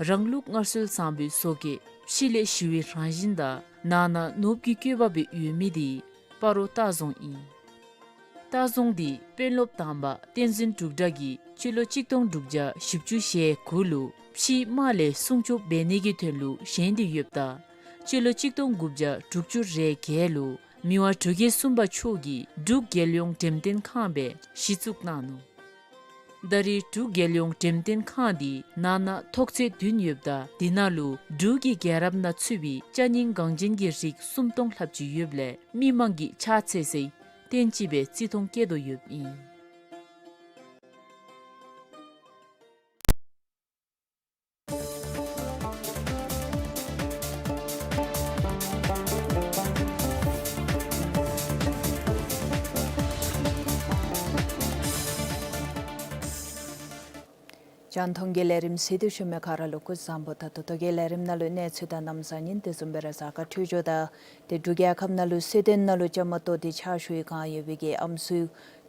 རང་ལུགས་སྔར་སྲོལ་བཟང་པོའི་བཟོ་བཀོད་ཕྱི་ལས་ཞི་བའི་རང་བཞིན་དང་ནང་ན་ནོར་བུ་གི་བཀོད་པ་སྦེ་ཡོད་མི་དེ་སྤ་རོ་ལྟ་རྫོང་ཨིན། ལྟ་རྫོང་འདི་དཔོན་སློབ་དང་པ་བསྟན་འཛིན་འབྲུག་གྲགས་ཀྱིས་སྤྱི་ལོ་གཅིག་སྟོང་དྲུག་བརྒྱ་བཞི་བཅུ་ཞེ་དགུ་ལུ་ཕྱིའི་དམག་ལས་སྲུང་སྐྱོབ་འབད་ནི་གི་དོན་ལུ་བཞེངས་ཏེ་ཡོདཔ་ད་སྤྱི་ལོ་གཅིག་སྟོང་དགུ་བརྒྱ་དྲུག་ཅུ་རེ་བརྒྱད་ལུ་མི་དབང་འབྲུག་རྒྱལ་གསུམ་པ་མཆོག་གིས་འབྲུག་རྒྱལ་ཡོངས་འགྲེམས་སྟོན་ཁང་སྦེ་གཞི་བཙུགས་གནང་ནུག། ད་རེས་འབྲུག་རྒྱལ་ཡོངས་འགྲེམས་སྟོན་ཁང་འདི་ནང་ན་ཐོག་ཚད་བདུན་ཡོདཔ་ད་དེ་ནང་ལུ་འབྲུག་གི་རྒྱལ་རབས་ནང་ཚུད་པའི་ཅ་རྙིང་འགངས་ཅན་གྱི་རིགས་སུམ་སྟོང་ལྷགཔ་ཅིག་ཡོདཔ་ལས་མི་མང་གིས་ཕྱག་འཚལ་སའི་རྟེན་ཅིག་སྦེ་བརྩི་མཐོང་བསྐྱེད་དོ་ཡོདཔ་ཨིན། རྒྱང་མཐོང་གི་ལས་རིམ་གཟིགས་ཏེ་བཞུགས་མི་ག་ར་ལུ་སྐུ་གཟུགས་བཟང་པོ་དང་ད་ལྟོ་གི་ལས་རིམ་ནང་ལུ་གནས་ཚུལ་དང་གནམ་གཤིས་ཉིན་དེ་བཟུམ་སྦེ་ར་གཟའ་སྐར་འཕྲོད་སྦྱོར་དང་ཏེ་འབྲུག་རྒྱལ་ཁབ་ནང་ལུ་སྲིད་དོན་ནང་ལུ་བཅའ་མར་གཏོགས་ཏེ་ཕྱག་ཞུ་བའི་བསྒང་ཡོད་པའི་གི་ཨམ་སྲུ་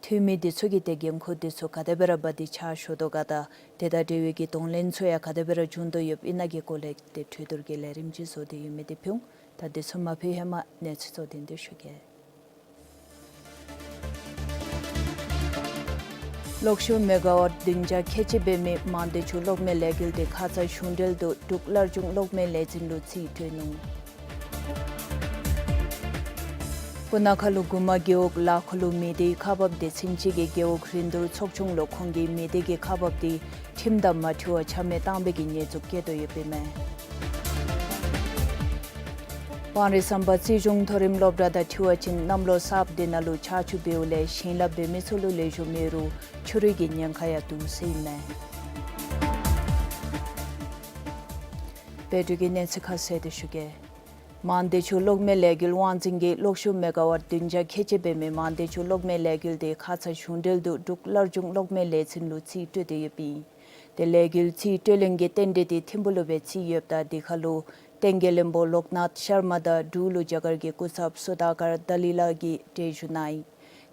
འཐུས་མི་འདི་ཚུ་གི་ཏེ་འགན་ཁུར་འདི་ཚུ་ག་དེ་སྦེ་ར་འབད་དེ་ཕྱག་ཞུ་དོ་ག་དང་ཏེ་ད་འབྲེལ་བའི་གི་གདོང་ལེན་ཚུ་ཡང་ག་དེ་སྦེ་ར་འབྱུང་དོ་ཡོདཔ་ཨིན་ན་གི་སྐོར་ལས་ཏེ་གྲོས་བསྡུར་གྱི་ལས་རིམ་ཅིག་བཟོ་སྟེ་ཡོད་མི་འདི་ཕུལ་འོང་། ད་འདི་ཚུ་མ་ཕུལ་ཧེ་མ་གནས་ཚུལ་གཙོ་དོན་འདི་ཞུ་གེ། གློག་ཤུགས་མེ་ག་ཝཊ་བདུན་བརྒྱ་ཁལ་གཅིག་འབད་མི་མང་སྡེ་ཆུ་གློག་མེ་ལས་འགུལ་འདི་ཁ་ཙ་གཞུང་འབྲེལ་དུ་འབྲུག་སླར་འབྱུང་གློག་མེ་ལས་འཛིན་ལུ་རྩིས་སྤྲོད་ནུག། སྤུ་ན་ཁ་ལུ་གུ་མ་རྒེད་འོག་ལ་ཁོ་ལུ་མེ་མདའི་ཁག་འབགཔ་འདི་ཚུན་ཆད་ཀྱི་རྒེད་འོག་རིན་བསྡུར་ཚོགས་ཆུང་ལུ་ཁོང་གིས་མེ་མདའི་གི་ཁག་འབགཔ་འདི་ཁྲིམས་དང་མ་འཁྲིལ་བར་ཆ་མེད་བཏང་བའི་གི་ཉེས་འཛུགས་བཀལ་དོ་ཡོདཔ་ཨིན་མས། སྤང་རི་ཟམ་པ་རྩིས་གཞུང་མཐོ་རིམ་སློབ་གྲྭ་དང་འཁྲིལ་བ་ཅིན་གནམ་ལོ་གསརཔ་འདི་ནང་ལུ་ཆར་ཆུ་འབེལཝ་ལས་ཞིང་ལཱ་འབད་མི་ཚུ་ལུ་ལེགས་ཤོམ་མེད་རུང་ཕྱི་རོལ་གྱི་ཉེན་ཁ་ཡང་འདུག་ཟེར་ཨིན་མས། བོད་འབྲུག་གི་གནས་ཚུལ་ཁ་གསལ་ཏེ་ཞུ་གེ། མང་སྡེ་ཆུ་གློག་མེ་ལས་འགུལ་དབང་འཛིན་གྱིས་གློག་ཤུགས་མེ་ག་ཝཊ་བདུན་བརྒྱ་ཁལ་གཅིག་འབད་མི་མང་སྡེ་ཆུ་གློག་མེ་ལས་འགུལ་འདི་ཁ་ཙ་གཞུང་འབྲེལ་དུ་འབྲུག་སླར་འབྱུང་གློག་མེ་ལས་འཛིན་ལུ་རྩིས་སྤྲོད་དེ་ཡོདཔ་ཨིན། ཏེ་ལས་འགུལ་རྩིས་སྤྲོད་ལེན་གྱི་རྟེན་འབྲེལ་འདི་ཐིམ་ཕུག་ལུ་སྦེ་རྩིས་ཡོདཔ་ད་དེ་ཁར་ལུ་ བསྟན་རྒྱས་བློན་པོ་ལོག་ནཱཐ་ཤར་མ་དང་འབྲུག་ལུ་རྒྱ་གར་གྱི་སྐུ་ཚབ་སུ་དཱ་ཀར་དཱ་ལི་ལགས་ཀྱིས་གྲལ་བཞུགས་གནང་ཡི།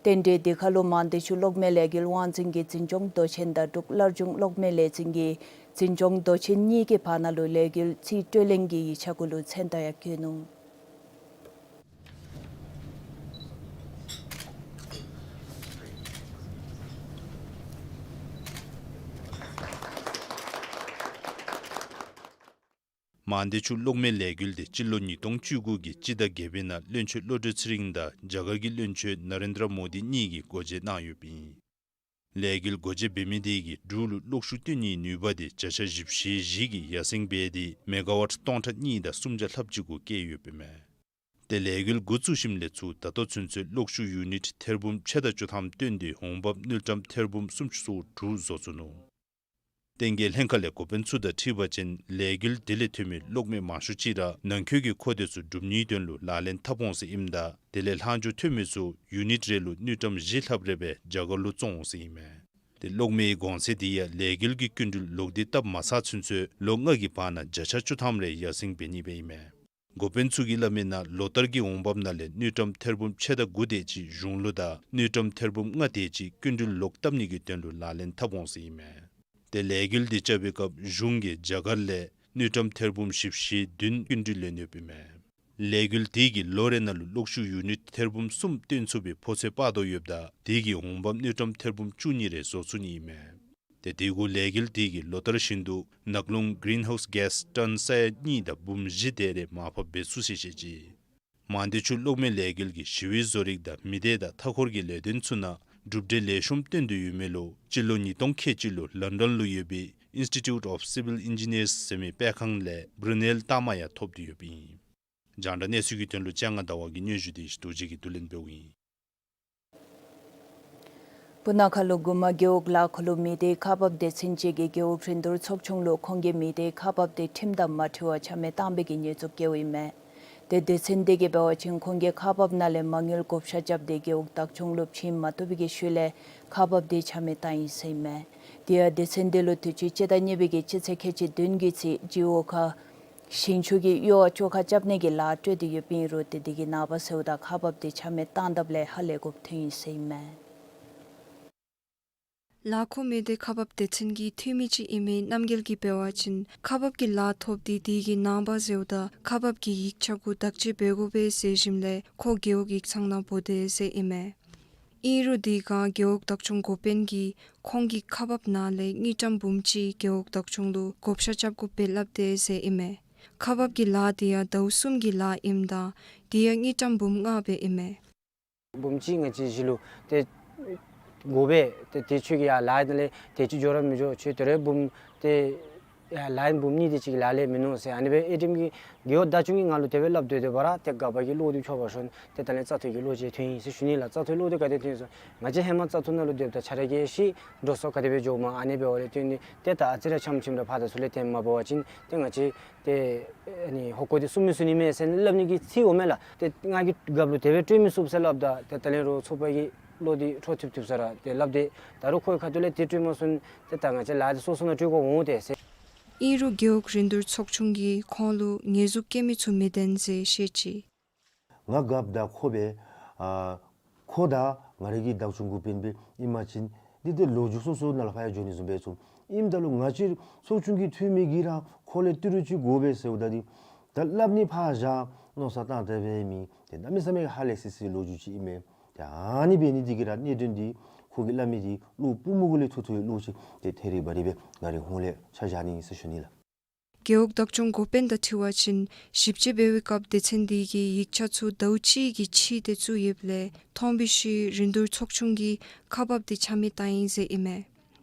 རྟེན་འབྲེལ་འདི་ཁར་ལུ་མང་སྡེ་ཆུ་གློག་མེ་ལས་འགུལ་དབང་འཛིན་གྱི་འཛིན་སྐྱོང་མདོ་ཆེན་དང་འབྲུག་སླར་འབྱུང་གློག་མེ་ལས་འཛིན་གྱི་འཛིན་སྐྱོང་མདོ་ཆེན་གཉིས་ཀྱི་བར་ན་ལུ་ལས་འགུལ་རྩིས་སྤྲོད་ལེན་གྱི་ཡིག་ཆ་གུ་ལུ་མཚན་རྟགས་ཡང་བཀོད་ནུག། མང་སྡེ་ཆུ་གློག་མེ་ལས་འགུལ་འདི་སྤྱི་ལོ་ཉིས་སྟོང་བཅུ་དགུ་གི་སྤྱི་ཟླ་བརྒྱད་པའི་ནང་བློན་ཆེན་བློ་གྲོས་ཚེ་རིང་དང་རྒྱ་གར་གྱི་བློན་ཆེན་ན་རེན་དྲ་མོ་དི་གཉིས་ཀྱིས་སྒོ་འབྱེད་གནང་ཡོདཔ་ཨིན། ལས་འགུལ་སྒོ་འབྱེད་འབད་མི་དེ་གིས་འབྲུག་ལུ་གློག་ཤུགས་བཏོན་ནིའི་ནུས་པ་དེ་བརྒྱ་ཆ་བཞི་བཅུ་ཞེ་བཞི་གིས་ཡར་སེང་འབད་དེ་མེ་ག་ཝཊ་སྟོང་ཕྲག་གཉིས་དང་སུམ་བརྒྱ་ལྷགཔ་ཅིག་གུ་བསྐྱལ་ཡོདཔ་ཨིན་མས། ཏེ་ལས་འགུལ་འགོ་བཙུགས་ཞིནམ་ལས་ཚུར་ད་ལྟོ་ཚུན་ཚོད་གློག་ཤུགས་ཡུ་ནིཊ་ཐེར་འབུམ་ཕྱེད་དང་བཅུ་ཐམ་བཏོན་ཏེ་འོང་འབབ་དངུལ་ཀྲམ་ཐེར་འབུམ་སུམ་ཅུ་སོ་དྲུག་བཟོ་ཚུགས་ནུག། བསྟན་རྒྱས་ལྷན་ཁག་ལས་འགོ་དཔོན་ཚུ་དང་འཁྲིལ་བ་ཅིན་ལས་འགུལ་དེ་ལས་ཐོན་མི་གློག་མེ་མང་ཤོས་ཅིག་ར་ནང་འཁོད་ཀྱི་མཁོ་འདོད་ཚུ་སྒྲུབ་ནིའི་དོན་ལུ་ལག་ལེན་འཐབ་འོང་ཟེར་ཨིནམ་ད་དེ་ལས་ལྷག་འཕྲོ་ཐོན་མི་ཚུ་ཡུ་ནིཊ་རེ་ལུ་དངུལ་ཀྲམ་བཞི་ལྷགཔ་རེ་སྦེ་རྒྱ་གར་ལུ་བཙོང་འོང་ཟེར་ཨིན་མས། ཏེ་གློག་མེའི་གོང་ཚད་དེ་ཡང་ལས་འགུལ་གྱི་སྐྱིན་འགྲུལ་ལོག་སྟེ་བཏབ་མ་ཚར་ཚུན་ཚོད་ལོ་ལྔ་གི་བར་ན་བརྒྱ་ཆ་བཅུ་ཐམ་རེ་ཡར་སེང་འབད་ནི་སྦེ་ཨིན་མས། འགོ་དཔོན་ཚུ་གིས་སླབ་མིའི་ནང་ལོ་ལྟར་གྱི་འོང་འབབ་ནང་ལས་དངུལ་ཀྲམ་ཐེར་འབུམ་ཕྱེད་དང་དགུ་དེ་ཅིག་གཞུང་ལུ་དང་དངུལ་ཀྲམ་ཐེར་འབུམ་ལྔ་དེ་ཅིག་སྐྱིན་འགྲུལ་ལོག་བཏབ་ནི་གི་དོན་ལུ་ལག་ལེན་འཐབ་འོང་ཟེར་ཨིན་མས། ཏེ་ལས་འགུལ་འདི་རྐྱབ་པའི་སྐབས་གཞུང་གིས་རྒྱ་གར་ལས་དངུལ་ཀྲམ་ཐེར་འབུམ་བཞི་བཅུ་ཞེ་བདུན་སྐྱིན་འགྲུལ་ལེན་ཡོདཔ་ཨིན་མས། ལས་འགུལ་དེ་གིས་ལོ་རེ་ནང་ལུ་གློག་ཤུགས་ཡུ་ནིཊ་ཐེར་འབུམ་གསུམ་བཏོན་ཚུགས་པའི་ཕོ་ཚོད་དཔག་དོ་ཡོདཔ་ད་དེ་གིས་འོང་འབབ་དངུལ་ཀྲམ་ཐེར་འབུམ་བཅུ་གཉིས་རེ་བཟོ་ཚུགས་ནི་ཨིན་མས། ཏེ་དེ་གུ་ལས་འགུལ་དེ་གིས་ལོ་ལྟར་བཞིན་དུ་ནག་རླུང་གི་རིན་ཧའུསི་གེསི་ཊོན་ས་ཡ་གཉིས་དང་འབུམ་བཞི་དེ་རེ་མར་ཕབ་འབད་ཚུགས་ཟེར་བཤད་ཅི། མང་སྡེ་ཆུ་གློག་མེ་ལས་འགུལ་གྱིས་ཞི་བའི་བཟོ་རིག་དང་མི་སྡེ་དང་མཐའ་འཁོར་གྱི་ལས་དོན་ཚུ་ནང་གྲུབ་འབྲས་ལེགས་ཤོམ་བཏོན་ཏེ་ཡོད་མི་ལུ་སྤྱི་ལོ་ཉིས་སྟོང་ཁལ་གཅིག་ལུ་ལོན་ཌོན་ལུ་ཡོད་པའི་Institute of Civil Engineers ཟེར་མི་སྤེལ་ཁང་ལས་བྷྲུ་ནེལ་རྟགས་མ་ཡང་ཐོབ་སྟེ་ཡོདཔ་ཨིན། རྒྱང་བསྒྲགས་གནས་ཚུལ་གྱི་དོན་ལུ་ལྕང་ང་ཟླ་བ་གི་སྙན་ཞུ་དེ་རྡོ་རྗེ་གིས་བསྡུ་ལེན་འབདཝ་ཨིན། སྤུ་ན་ཁ་ལུ་གུ་མ་རྒེད་འོག་ལ་ཁོ་ལུ་མི་སྡེའི་ཁག་འབགཔ་སྡེ་ཚན་ཅིག་གིས་རྒེད་འོག་རིན་བསྡུར་ཚོགས་ཆུང་ལུ་ཁོང་གིས་མི་སྡེའི་ཁག་འབགཔ་དེ་ཁྲིམས་དང་མ་འཁྲིལ་བར་ཆ་མེད་བཏང་བའི་གི་ཉེས་འཛུགས་བཀལཝ་ཨིན་མས། ཏེ་སྡེ་ཚན་དེ་གིས་འབད་བ་ཅིན་ཁོང་གིས་ཁག་འབགཔ་ནང་ལས་མ་དངུལ་བགོ་བཤའ་རྐྱབ་སྟེ་རྒེད་འོག་བདག་སྐྱོང་ལུ་བྱིན་མ་བཏུབ་པའི་གི་ཤུལ་ལས་ཁག་འབགཔ་དེ་ཆ་མེད་བཏང་ཡི་ཟེར་ཨིན་མས། དེ་ཡང་སྡེ་ཚན་དེ་ལུ་དུས་ཅི་སྤྱི་ཟླ་གཉིས་པའི་གི་སྤྱི་ཚེས་ཁལ་གཅིག་བདུན་གྱི་ཚེ་ཇི་འོག་ཁ་ཞིང་ཆུ་གི་གཡོག་བཅོ་ཁ་རྐྱབ་ནི་གི་ལཱ་སྤྲོད་དེ་ཡོདཔ་ཨིན་རུང་ཏེ་དེ་གི་ནངས་པ་ཟེརཝ་ད་ཁག་འབགཔ་དེ་ཆ་མེད་བཏང་དཔ་ལས་ཧ་ལས་དགོཔ་ཐོན་ཡི་ཟེར་ཨིན་མས། ལ་ཁོ་མི་སྡེ་ཁག་འབགཔ་སྡེ་ཚན་གྱི་འཐུས་མི་ཅིག་ཨིན་མི་རྣམ་རྒྱལ་གྱིས་འབད་བ་ཅིན་ཁག་འབགཔ་གི་ལཱ་ཐོབ་སྟེ་དེ་གི་ནངས་པ་ཟེརཝ་ད་ཁག་འབགཔ་གི་ཡིག་ཆ་གུ་བདག་གཅེས་འབད་དགོ་པས་ཟེར་ཞིནམ་ལས་ཁོ་རྒེད་འོག་ཡིག་ཚང་ནང་འབོ་དེས་ཟེར་ཨིན་མས། ཨིན་རུང་དེ་སྒང་རྒེད་འོག་བདག་སྐྱོང་འགོ་དཔོན་གྱིས་ཁོང་གི་ཁག་འབགཔ་ནང་ལས་དངུལ་ཀྲམ་འབུམ་གཅིག་རྒེད་འོག་བདག་སྐྱོང་ལུ་བགོ་བཤའ་རྐྱབ་དགོཔ་སྦེ་སླབ་དེས་ཟེར་ཨིན་མས། ཁག་འབགཔ་གི་ལཱ་དེ་ཡང་ཟླཝ་གསུམ་གྱི་ལཱ་ཨིནམ་ད་དེ་ཡང་དངུལ་ཀྲམ་འབུམ་ལྔ་སྦེ་ཨིན་མས། འབུམ་གཅིག་ང་བཅས་གཞི་ལུ་ཏེ་དགོ་པས། ཏེ་དེ་ཁྱོད་ཀྱི་ཡར་ལཱ་ནང་ལས་དེ་ཅིག་འགྱོ་ར་མི་འགྱོ། ཁྱོད་དེ་རེ་འབུམ་ཏེ་ཡར་ལཱ་འབུམ་གཉིས་དེ་ཅིག་ལཱ་ལས་མིན་ནུག་ཟེར་ཨ་ནི་སྦེ་ཨེ་ཌི་ཨེམ་གྱི་རྒེད་འོག་བདག་སྐྱོང་གིས་ང་ལུ་དེ་སྦེ་སླབ་སྡོད་སྡོདཔ་ར་ཏེ་ག་པ་གི་གློག་དེ་འཁྱོག་པར་ཤོར་ནུག། ཏེ་ད་ལན་རྩ་ཐོ་གི་གློག་ཅིག་ཐོན་ཡི་ཟེར་ཞུ་ནི་ལགས། རྩ་ཐོའི་གློག་དེ་ག་དེ་ཐོན་སོང་། ང་བཅས་ཧེ་མ་རྩ་ཐོ་ནང་ལུ་སྡོདཔ་ད་ཆ་ར་གི་ཤེས་འགྲོ་སོང་ག་དེ་སྦེ་འགྱོཝ་མས། ཨ་ནི་འབདཝ་ལས་བརྟེན་ཏེ་ཏེ་ད་ཨ་ཙི་ར་འཆམ་འཆམ་ར་ཕར་དང་ཚུར་ལས་ཏེ་མ་འབད་བ་ཅིན་ཏེ་ང་བཅས་ཏེ་ཨ་ནི་ཧོ་ཀོ་དེ་བསུབ་མི་ཚུགས་ནི་མས་ཟེར་སླབ་ནི་གི་ཚིག་འོང་མས་ལགས། ཏེ་ང་གིས་རྒཔོ་ལུ་དེ་སྦེ་སྤྲོད་མི་ཚུགས་ཟེར་སླབ་ད་ཏེ་ད་ལན་རོགས་ཚོགས་པ་གིས་གློག་དེ་འཁྱོག་ཐུབ་ཐུབ་ས་ར་ཏེ་སླབ་སྟེ་ད་རུང་ཁོའི་ཁ་ཐུག་ལས་དེ་སྤྲོད་མ་ཚུགས་ཏེ་ད་ང་བཅས་ལཱ་དེ་སོ་སོ་ནང་སྤྲོད་དགོཔ་འོང་དེས་ཟེར། ཨིན་རུང་རྒེད་འོག་རིན་བསྡུར་ཚོགས་ཆུང་གིས་ཁོང་ལུ་ཉེས་འཛུགས་བཀལ་མི་ཚུགས་མི་བདེན་ཟེར་བཤད་ཅི། ང་རྒཔོ་དང་ཁོ་སྦེ་ཨ་ཁོ་དང་ང་རའི་གི་བདག་སྐྱོང་འགོ་དཔོན་སྦེ་ཨིན་པ་ཅིན་འདི་ཏེ་ལོ་རྒྱུས་སོ་སོ་ནང་ལས་ཕར་ཡང་འགྱོ་ནི་བཟུམ་སྦེ་ཚུགས། ཨིནམ་ད་ལུ་ང་བཅས་ཚོགས་ཆུང་གི་འཐུས་མི་གིས་ར་ཁོ་ལས་ཏི་རུ་ཅིག་དགོ་པས་ཟེརཝ་ད་འདི་ད་སླབ་ནི་ཕར་བཞག་མནོ་བསམ་བཏང་སྟེ་སྦེ་མི་ཏེ་གནམ་མེད་ས་མེད་ཧ་ལས་སི་སི་ལོ་རྒྱུས་ཅིག་ཨིན་མས། ཏེ་ཨ་ནི་འབད་ནི་འདི་གིས་ར་གནད་དོན་འདི་ཁོ་གིས་སླབ་མི་འདི་གློག་པུས་མོ་གུ་ལས་འཁྱོག་འཁྱོག་པའི་གློག་ཅིག་ཏེ་ཐད་རི་བ་རི་སྦེ་ང་རའི་ཧོངས་ལས་ཆ་བཞག་ནི་ཟེར་ཞུ་ནི་ལགས། རྒེད་འོག་བདག་སྐྱོང་འགོ་དཔོན་དང་འཁྲིལ་བ་ཅིན་ཞིབ་དཔྱད་འབད་བའི་སྐབས་སྡེ་ཚན་འདི་གིས་ཡིག་ཆ་ཚུ་ཟླཝ་གཅིག་གི་ཕྱི་ཏེ་བཙུགས་ཡོདཔ་ལས་མཐོང་བའི་ཤུལ་རིན་བསྡུར་ཚོགས་ཆུང་གིས་ཁག་འབགཔ་དེ་ཆ་མེད་བཏང་ཡི་ཟེར་ཨིན་མས།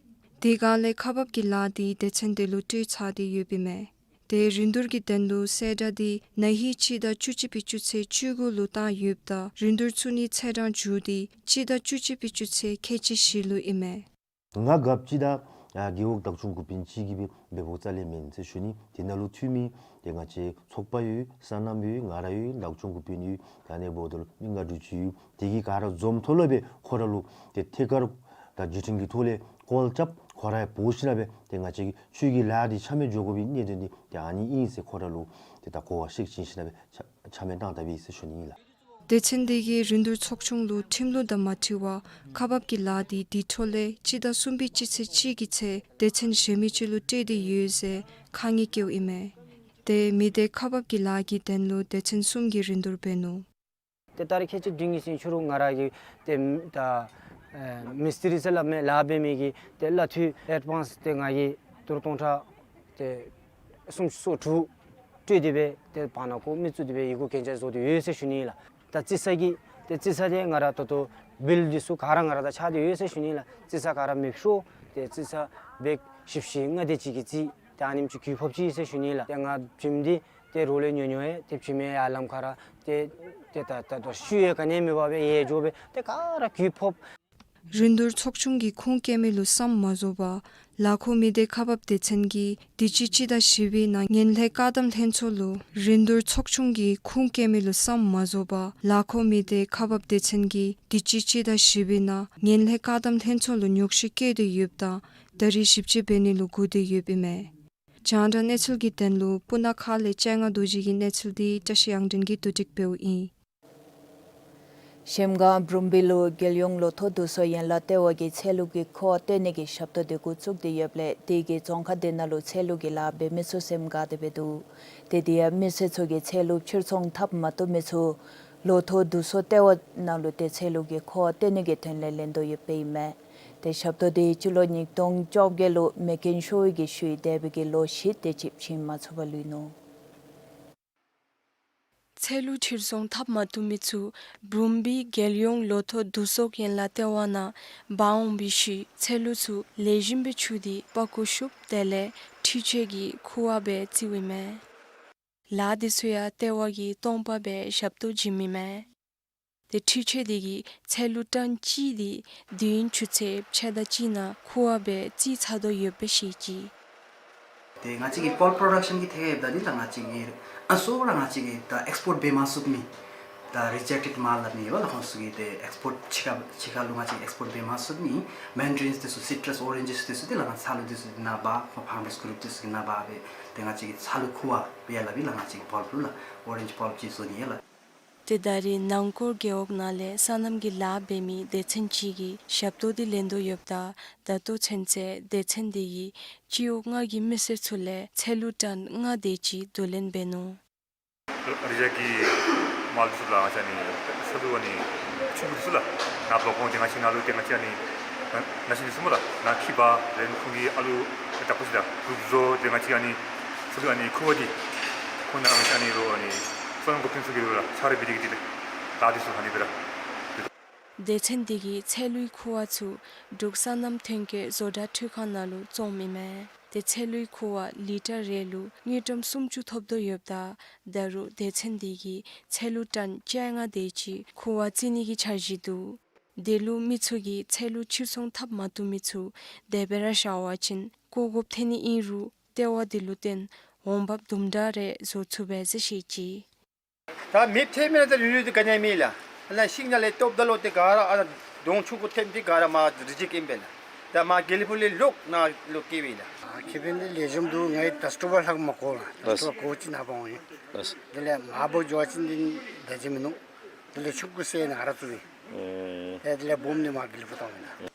དེ་སྒང་ལས་ཁག་འབགཔ་གི་ལཱ་དེ་སྡེ་ཚན་དེ་ལུ་སྤྲོད་ཚར་ཏེ་ཡོདཔ་ཨིན་མས། ཏེ་རིན་བསྡུར་གྱི་དོན་ལུ་གསལ་བསྒྲགས་དེ་ན་ཧིང་སྤྱི་ཟླ་བཅུ་གཅིག་པའི་སྤྱི་ཚེས་བཅུ་དགུ་ལུ་བཏང་ཡོདཔ་ད་རིན་བསྡུར་ཚུགས་ནི་ཚེས་གྲངས་མཇུག་དེ་སྤྱི་ཟླ་བཅུ་གཅིག་པའི་སྤྱི་ཚེས་ཁལ་གཅིག་བཞི་ལུ་ཨིན་མས། ང་རྒཔོ་ཅིག་དང་ཨ་རྒེད་འོག་བདག་སྐྱོང་འགོ་དཔོན་ཅིག་གིས་སྦེ་འབད་འབདཝ་རྩ་ལས་མེན་ཟེར་ཞུ་ནི། དེ་ནང་ལུ་འཐུས་མི་ཏེ་ང་བཅས་ཚོགས་པ་ཡོད། སོ་ནམ་ཡོད། ང་ར་ཡོད། བདག་སྐྱོང་འགོ་དཔོན་ཡོད། ད་ཨ་ནི་འབདཝ་ད་ལུ་མི་ལྔ་དྲུག་ཅིག་ཡོད། དེ་གིས་ག་ར་འཛོམས་ཐོག་ལུ་སྦེ་ཁོ་ར་ལུ་ཏེ་ཐད་ཀར་དང་བརྒྱུད་འཕྲིན་གྱི་ཐོག་ལས་ཀོལ་རྐྱབ་ ཁོ་ར་འབོ་ཞིནམ་ལས་ཏེ་ང་བཅས་ཀྱི་ཆོས་ཀྱི་ལཱ་འདི་ཆ་མེད་འགྱོ་དགོ་པའི་གནད་དོན་འདི་ཏེ་ཨ་ནི་ཨིན་ཟེར་ཁོ་ར་ལུ་ཏེ་ད་གོ་བ་ཤེས་ཅིན་ཞིནམ་ལས་ཆ་ཆ་མེད་བཏང་ད་པས་ཟེར་ཞུ་ནི་ཨིན་ལགས། སྡེ་ཚན་འདི་གིས་རིན་བསྡུར་ཚོགས་ཆུང་ལུ་ཁྲིམས་ལུགས་དང་མ་འཁྲིལ་བར་ཁག་འབག་གི་ལཱ་འདི་དེ་འཕྲོ་ལས་སྤྱི་ཟླ་གསུམ་པའི་སྤྱི་ཚེས་གཅིག་གི་ཚེ་སྡེ་ཚན་གཞན་མི་ཅིག་ལུ་སྤྲོད་དེ་ཡོད་ཟེར་ཁ་ངན་བཀལཝ་ཨིན་མས། ཏེ་མི་སྡེ་ཁག་འབག་གི་ལཱ་གི་དོན་ལུ་སྡེ་ཚན་གསུམ་གྱིས་རིན་བསྡུར་འབད་ནུག། ཏེ་ད་རེས་ཁལ་གཅིག་བདུན་གྱི་ཚེས་ཉི་ཤུ་རུ་ང་ར་གིས་ཏེ་ད་ཨེ་མི་སི་ཏི་རི་ཟེར་སླབ་མི་ལཱ་འབད་མི་གི་ཏེ་གླ་འཐུས་ཨེཌ་ཝཱནསི་ཏེ་ང་གིས་དོ་རུང་སྟོང་ཕྲག་ཏེ་སུམ་ཅུ་སོ་དྲུག་སྤྲོད་དེ་སྦེ་ཏེ་བར་ན་ཁོ་མི་བཙུགས་ཏེ་སྦེ་ཡི་གུ་གན་རྒྱ་བཟོ་སྟེ་ཡོད་ཟེར་ཞུ་ནི་ལགས། ད་རྩིས་ས་གི་ཏེ་རྩིས་ས་འདི་ང་ར་ད་ལྟོ་བིལ་འདི་ཚུ་ག་ར་ང་ར་དང་ཆགས་ཏེ་ཡོད་ཟེར་ཞུ་ནི་ལགས། རྩིས་ས་ག་ར་མེདཔ་ཤོར་ཏེ་རྩིས་ས་བེག་བཞི་བཅུ་ཞེ་ལྔ་དེ་ཅིག་གི་རྩིས་ཏེ་ཨ་ནེམ་ཅིག་གྱོང་ཕོགཔ་ཅིག་ཨིན་ཟེར་ཞུ་ནི་ལགས། ཏེ་ང་བྱེམ་འདི་ཏེ་རོགས་ལས་ཉོ་ཉོ་ཡི་ཏེ་བྱེམ་ཡང་ལམ་ཁར་ཏེ་ཏེ་ད་ད་ད་ཤུལ་ཡང་ག་ནི་མེད་པར་སྦེ་ཡལ་འགྱོ་སྦེ་ཏེ་ག་ར་གྱོང་ཕོགཔ། རིན་བསྡུར་ཚོགས་ཆུང་གིས་ཁུངས་བཀལ་མི་ལུ་བསམ་མ་རྫོགས་པར་ལ་ཁོ་མི་སྡེ་ཁག་འབག་སྡེ་ཚན་གྱིས་དུས་ཅི་སྤྱི་ཟླ་བཞི་པའི་ནང་ངན་ལྷད་བཀག་སྡོམ་ལྷན་ཚོགས་ལུ་རིན་བསྡུར་ཚོགས་ཆུང་གིས་ཁུངས་བཀལ་མི་ལུ་བསམ་མ་རྫོགས་པར་ལ་ཁོ་མི་སྡེ་ཁག་འབག་སྡེ་ཚན་གྱིས་དུས་ཅི་སྤྱི་ཟླ་བཞི་པའི་ནང་ངན་ལྷད་བཀག་སྡོམ་ལྷན་ཚོགས་ལུ་ཉོགས་བཤད་བཀོད་དེ་ཡོདཔ་ད་ད་རིས་ཞིབ་དཔྱད་འབད་ནི་ལུ་སྒུག་སྟེ་ཡོདཔ་ཨིན་མས། རྒྱང་བསྒྲགས་གནས་ཚུལ་གྱི་དོན་ལུ་སྤུ་ན་ཁ་ལས་སྤྱན་སྔ་རྡོ་རྗེ་གི་གནས་ཚུལ་འདི་བཀྲ་ཤིས་དབྱངས་སྒྲོན་གྱིས་བསྡུ་སྒྲིག་འབདཝ་ཨིན། གཞལམ་སྒང་འབྲུག་པ་ལུ་རྒྱལ་ཡོངས་ལོ་ཐོག་བསྡུ་གསོག་ཡན་ལག་ལྟེ་བ་གིས་ཚལ་ལུ་གི་མཁོ་བ་བཏོན་ནི་གི་ཞབས་ཏོག་འདི་འགོ་བཙུགས་ཏེ་ཡོདཔ་ལས་དེ་གིས་རྫོང་ཁག་དེ་ནང་ལུ་ཚལ་ལུ་གི་ལཱ་འབད་མི་ཚུ་སེམས་དགའ་སྟེ་སྦེ་འདུག། ཏེ་དེ་ཡང་མི་སེར་ཚུ་གིས་ཚལ་ལུ་ཕྱིར་ཚོང་འཐབ་མ་བཏུབ་མི་ཚུ་ལོ་ཐོག་བསྡུ་གསོག་ལྟེ་བ་ནང་ལུ་ཏེ་ཚལ་ལུ་གི་མཁོ་བ་བཏོན་ནི་གི་དོན་ལས་ལེན་དོ་ཡོདཔ་ཨིན་མས། ཏེ་ཞབས་ཏོག་འདི་སྤྱི་ལོ་ཉིས་སྟོང་བཅོ་བརྒྱད་ལུ་མེ་རྐྱེན་ཤོར་བའི་གི་ཤུལ་འདས་པའི་གི་ལོ་བཞི་དེ་ཅིག་བྱིན་མ་ཚུགས་པར་ལུས་ནུག། ཚལ་ལུ་ཕྱིར་ཚོང་འཐབ་མ་བཏུབ་མི་ཚུ་འབྲུག་པའི་རྒྱལ་ཡོངས་ལོ་ཐོག་བསྡུ་གསོག་ཡན་ལག་ལྟེ་བ་ནང་འབག་འོང་བའི་ཤུལ་ཚལ་ལུ་ཚུ་ལེགས་ཤོམ་སྦེ་འཁྱུ་སྟེ་པར་ཀོ་བཤུབ་དེ་ལས་འཕྲུལ་ཆས་ཀྱིས་ཁུ་བ་སྦེ་བཙིརཝ་ཨིན་མས། ལཱ་འདི་ཚུ་ཡང་ལྟེ་བ་གིས་སྟོང་པ་སྦེ་ཞབས་ཏོག་བྱིནམ་ཨིན་མས། ཏེ་འཕྲུལ་ཆས་འདི་གིས་ཚལ་ལུ་ཊཱན་གཅིག་འདི་དུས་ཡུན་ཆུ་ཚོད་ཕྱེད་དང་གཅིག་ནང་ཁུ་བ་སྦེ་བཙིར་ཚར་དོ་ཡོདཔ་སྦེ་བཤད་ཅི། ཏེ་ང་བཅས་ཀྱི་པཱལཔ་པྲོ་ཌག་ཤཱན་གྱི་ཐད་ཁར་འབདཝ་ད་འདི་ལགས་ང་བཅས་ཀྱིས་ཨ་གཙོ་བོ་ར་ང་བཅས་ཀྱིས་ད་ཨེགསི་པོརཊ་འབད་མ་ཚུགས་མི་ད་རི་ཇེཀ་ཊེཌ་མཱལ་སླབ་ནི་ཡོད་པ་ལགས། ཁོང་ཚུ་གིས་ཏེ་ཨེགསི་པོརཊ་ཕྱི་ཁ་ཕྱི་ཁ་ལུ་ང་བཅས་ཀྱིས་ཨེགསི་པོརཊ་འབད་མ་ཚུགས་མི་མེན་ཌ་རིནསི་དེ་ཚུ་སི་ཊྲསི་ཨོ་རེནཇིསི་དེ་ཚུ་འདི་ལགས་ང་ཚལ་ལུ་དེ་ཚུ་ནང་འབག་ཁོང་ཕཱར་མརསི་གུ་རུབ་དེ་ཚུ་གི་ནང་འབག་སྦེ་ཏེ་ང་བཅས་ཀྱིས་ཚལ་ལུ་ཁུ་བ་འབད་ཡར་སླབ་ཨིན་ལགས། ང་བཅས་ཀྱིས་པཱལཔ་ལུ་ལགས་ཨོ་རེནཇ་པཱལཔ་ཅིག་བཟོ་ནི་ཡོད་ལགས། ཏེ་ད་རེས་ནང་འཁོད་རྒེད་འོག་ནང་ལས་སོ་ནམ་གྱི་ལཱ་འབད་མི་སྡེ་ཚན་ཅིག་གིས་ཞབས་ཏོག་འདི་ལེན་དོ་ཡོདཔ་ད་ད་ལྟོ་ཚུན་ཚོད་སྡེ་ཚན་འདི་གིས་སྤྱི་འོག་ལྔ་གི་མི་སེར་ཚུ་ལས་ཚལ་ལུ་ཊཱན་ལྔ་དེ་ཅིག་བསྡུ་ལེན་འབད་ནུག། རི་ཇེཀཊ་གི་མཱལ་འདི་ཚུ་ལགས་ང་བཅས་ཨ་ནི་ཚལ་ལུ་ཨ་ནི་ཆུང་ཀུ་འདི་ཚུ་ལགས་ནཱ་འབག་འོང་སྟེ་ང་བཅས་ནཱ་ལུ་ཏེ་ང་བཅས་ཨ་ནི་ནང་ཞིང་འདི་ཚུ་སྨོ་ལགས་ནཱ་འཁྱིད་པ་ལེན་ཁོང་གིས་ཨ་ལུ་དྲག་པོ་ཅིག་དང་གུབ་བཟོ་སྟེ་ང་བཅས་ཨ་ནི་ཚལ་ལུ་ཨ་ནི་ཁུ་བ་འདི་ཁོང་ནཱ་ང་བཅས་ཨ་ནི་ལུ་ཨ་ནི་སོ་ནམ་འགོ་འདྲེན་ཚུ་གི་ལུ་ལགས་ཕྱག་རོགས་འབད་དེ་གི་ཏེ་ལཱ་འདི་ཚུ་ཨ་ནི་སྦེ་ར་སྡེ་ཚན་འདི་གིས་ཚལ་ལུའི་ཁུ་བ་ཚུ་འབྲུག་སོ་ནམ་ཐོན་སྐྱེད་བཟོ་གྲྭ་འཕྲུལ་ཁང་ནང་ལུ་བཙོངམ་ཨིན་མས། ཏེ་ཚལ་ལུའི་ཁུ་བ་ལི་ཊར་རེ་ལུ་དངུལ་ཀྲམ་སུམ་ཅུ་ཐོབ་དོ་ཡོདཔ་ད་ད་རུང་སྡེ་ཚན་འདི་གིས་ཚལ་ལུ་ཊཱན་བཅོ་ལྔ་དེ་ཅིག་ཁུ་བ་བཙིར་ནི་གི་འཆར་གཞི་འདུག། དེ་ལུ་མི་ཚུ་གིས་ཚལ་ལུ་ཕྱིར་ཚོང་འཐབ་མ་བཏུབ་མི་ཚུ་དེ་སྦེ་ར་བཞག་པ་ཅིན་བཀོ་དགོཔ་ཐོན་ནི་ཨིན་རུང་ལྟེ་བ་འདི་ལུ་བརྟེན་འོང་འབབ་དུམ་གྲ་རེ་བཟོ་ཚུགས་པས་ཟེར་བཤད་ཅི། ད་མེདཔ་ཐལ་མི་ནང་ད་རུང་རུང་འདི་ག་ནི་མེད་ལགས། ཨ་ནཱ་ཤིང་ནང་ལས་བཏོགཔ་ད་ལུ་ཏེ་ག་ར་ཨ་ནཱ་དོང་ཆུང་ཀུ་ཐོནམ་འདི་ག་ར་མར་རི་ཇེཀཊ་ཨིན་པས་ལགས། ད་མར་དགེ་ལེགས་ཕུག་ལས་ལོག་ནཱ་ལུ་སྐྱེལཝ་ཨིན་ལགས། ཨ་ཁེ་ཕན་འདི་ལེགས་ཤོམ་འདུག། ང་གིས་ད་སྤྲོ་པ་ལྷག་མ་གོ་ལགས། ད་ལགས། སྤྲོ་པ་གོཝ་ཅིག་ནཱ་འབག་འོང་ཡི། ལགས། དེ་ལས་མར་འབག་འགྱོ་བ་ཅིན་འདི་ད་ཅི་མིན་ནུག། དེ་ལས་ཆུང་ཀུ་ཟེར་ནཱ་ར་བཙུགས་ཡི། ཨེ་དེ་ལས་སྦོམ་འདི་མར་དགེ་ལེགས་ཕུག་བཏང་ཡི་ལགས།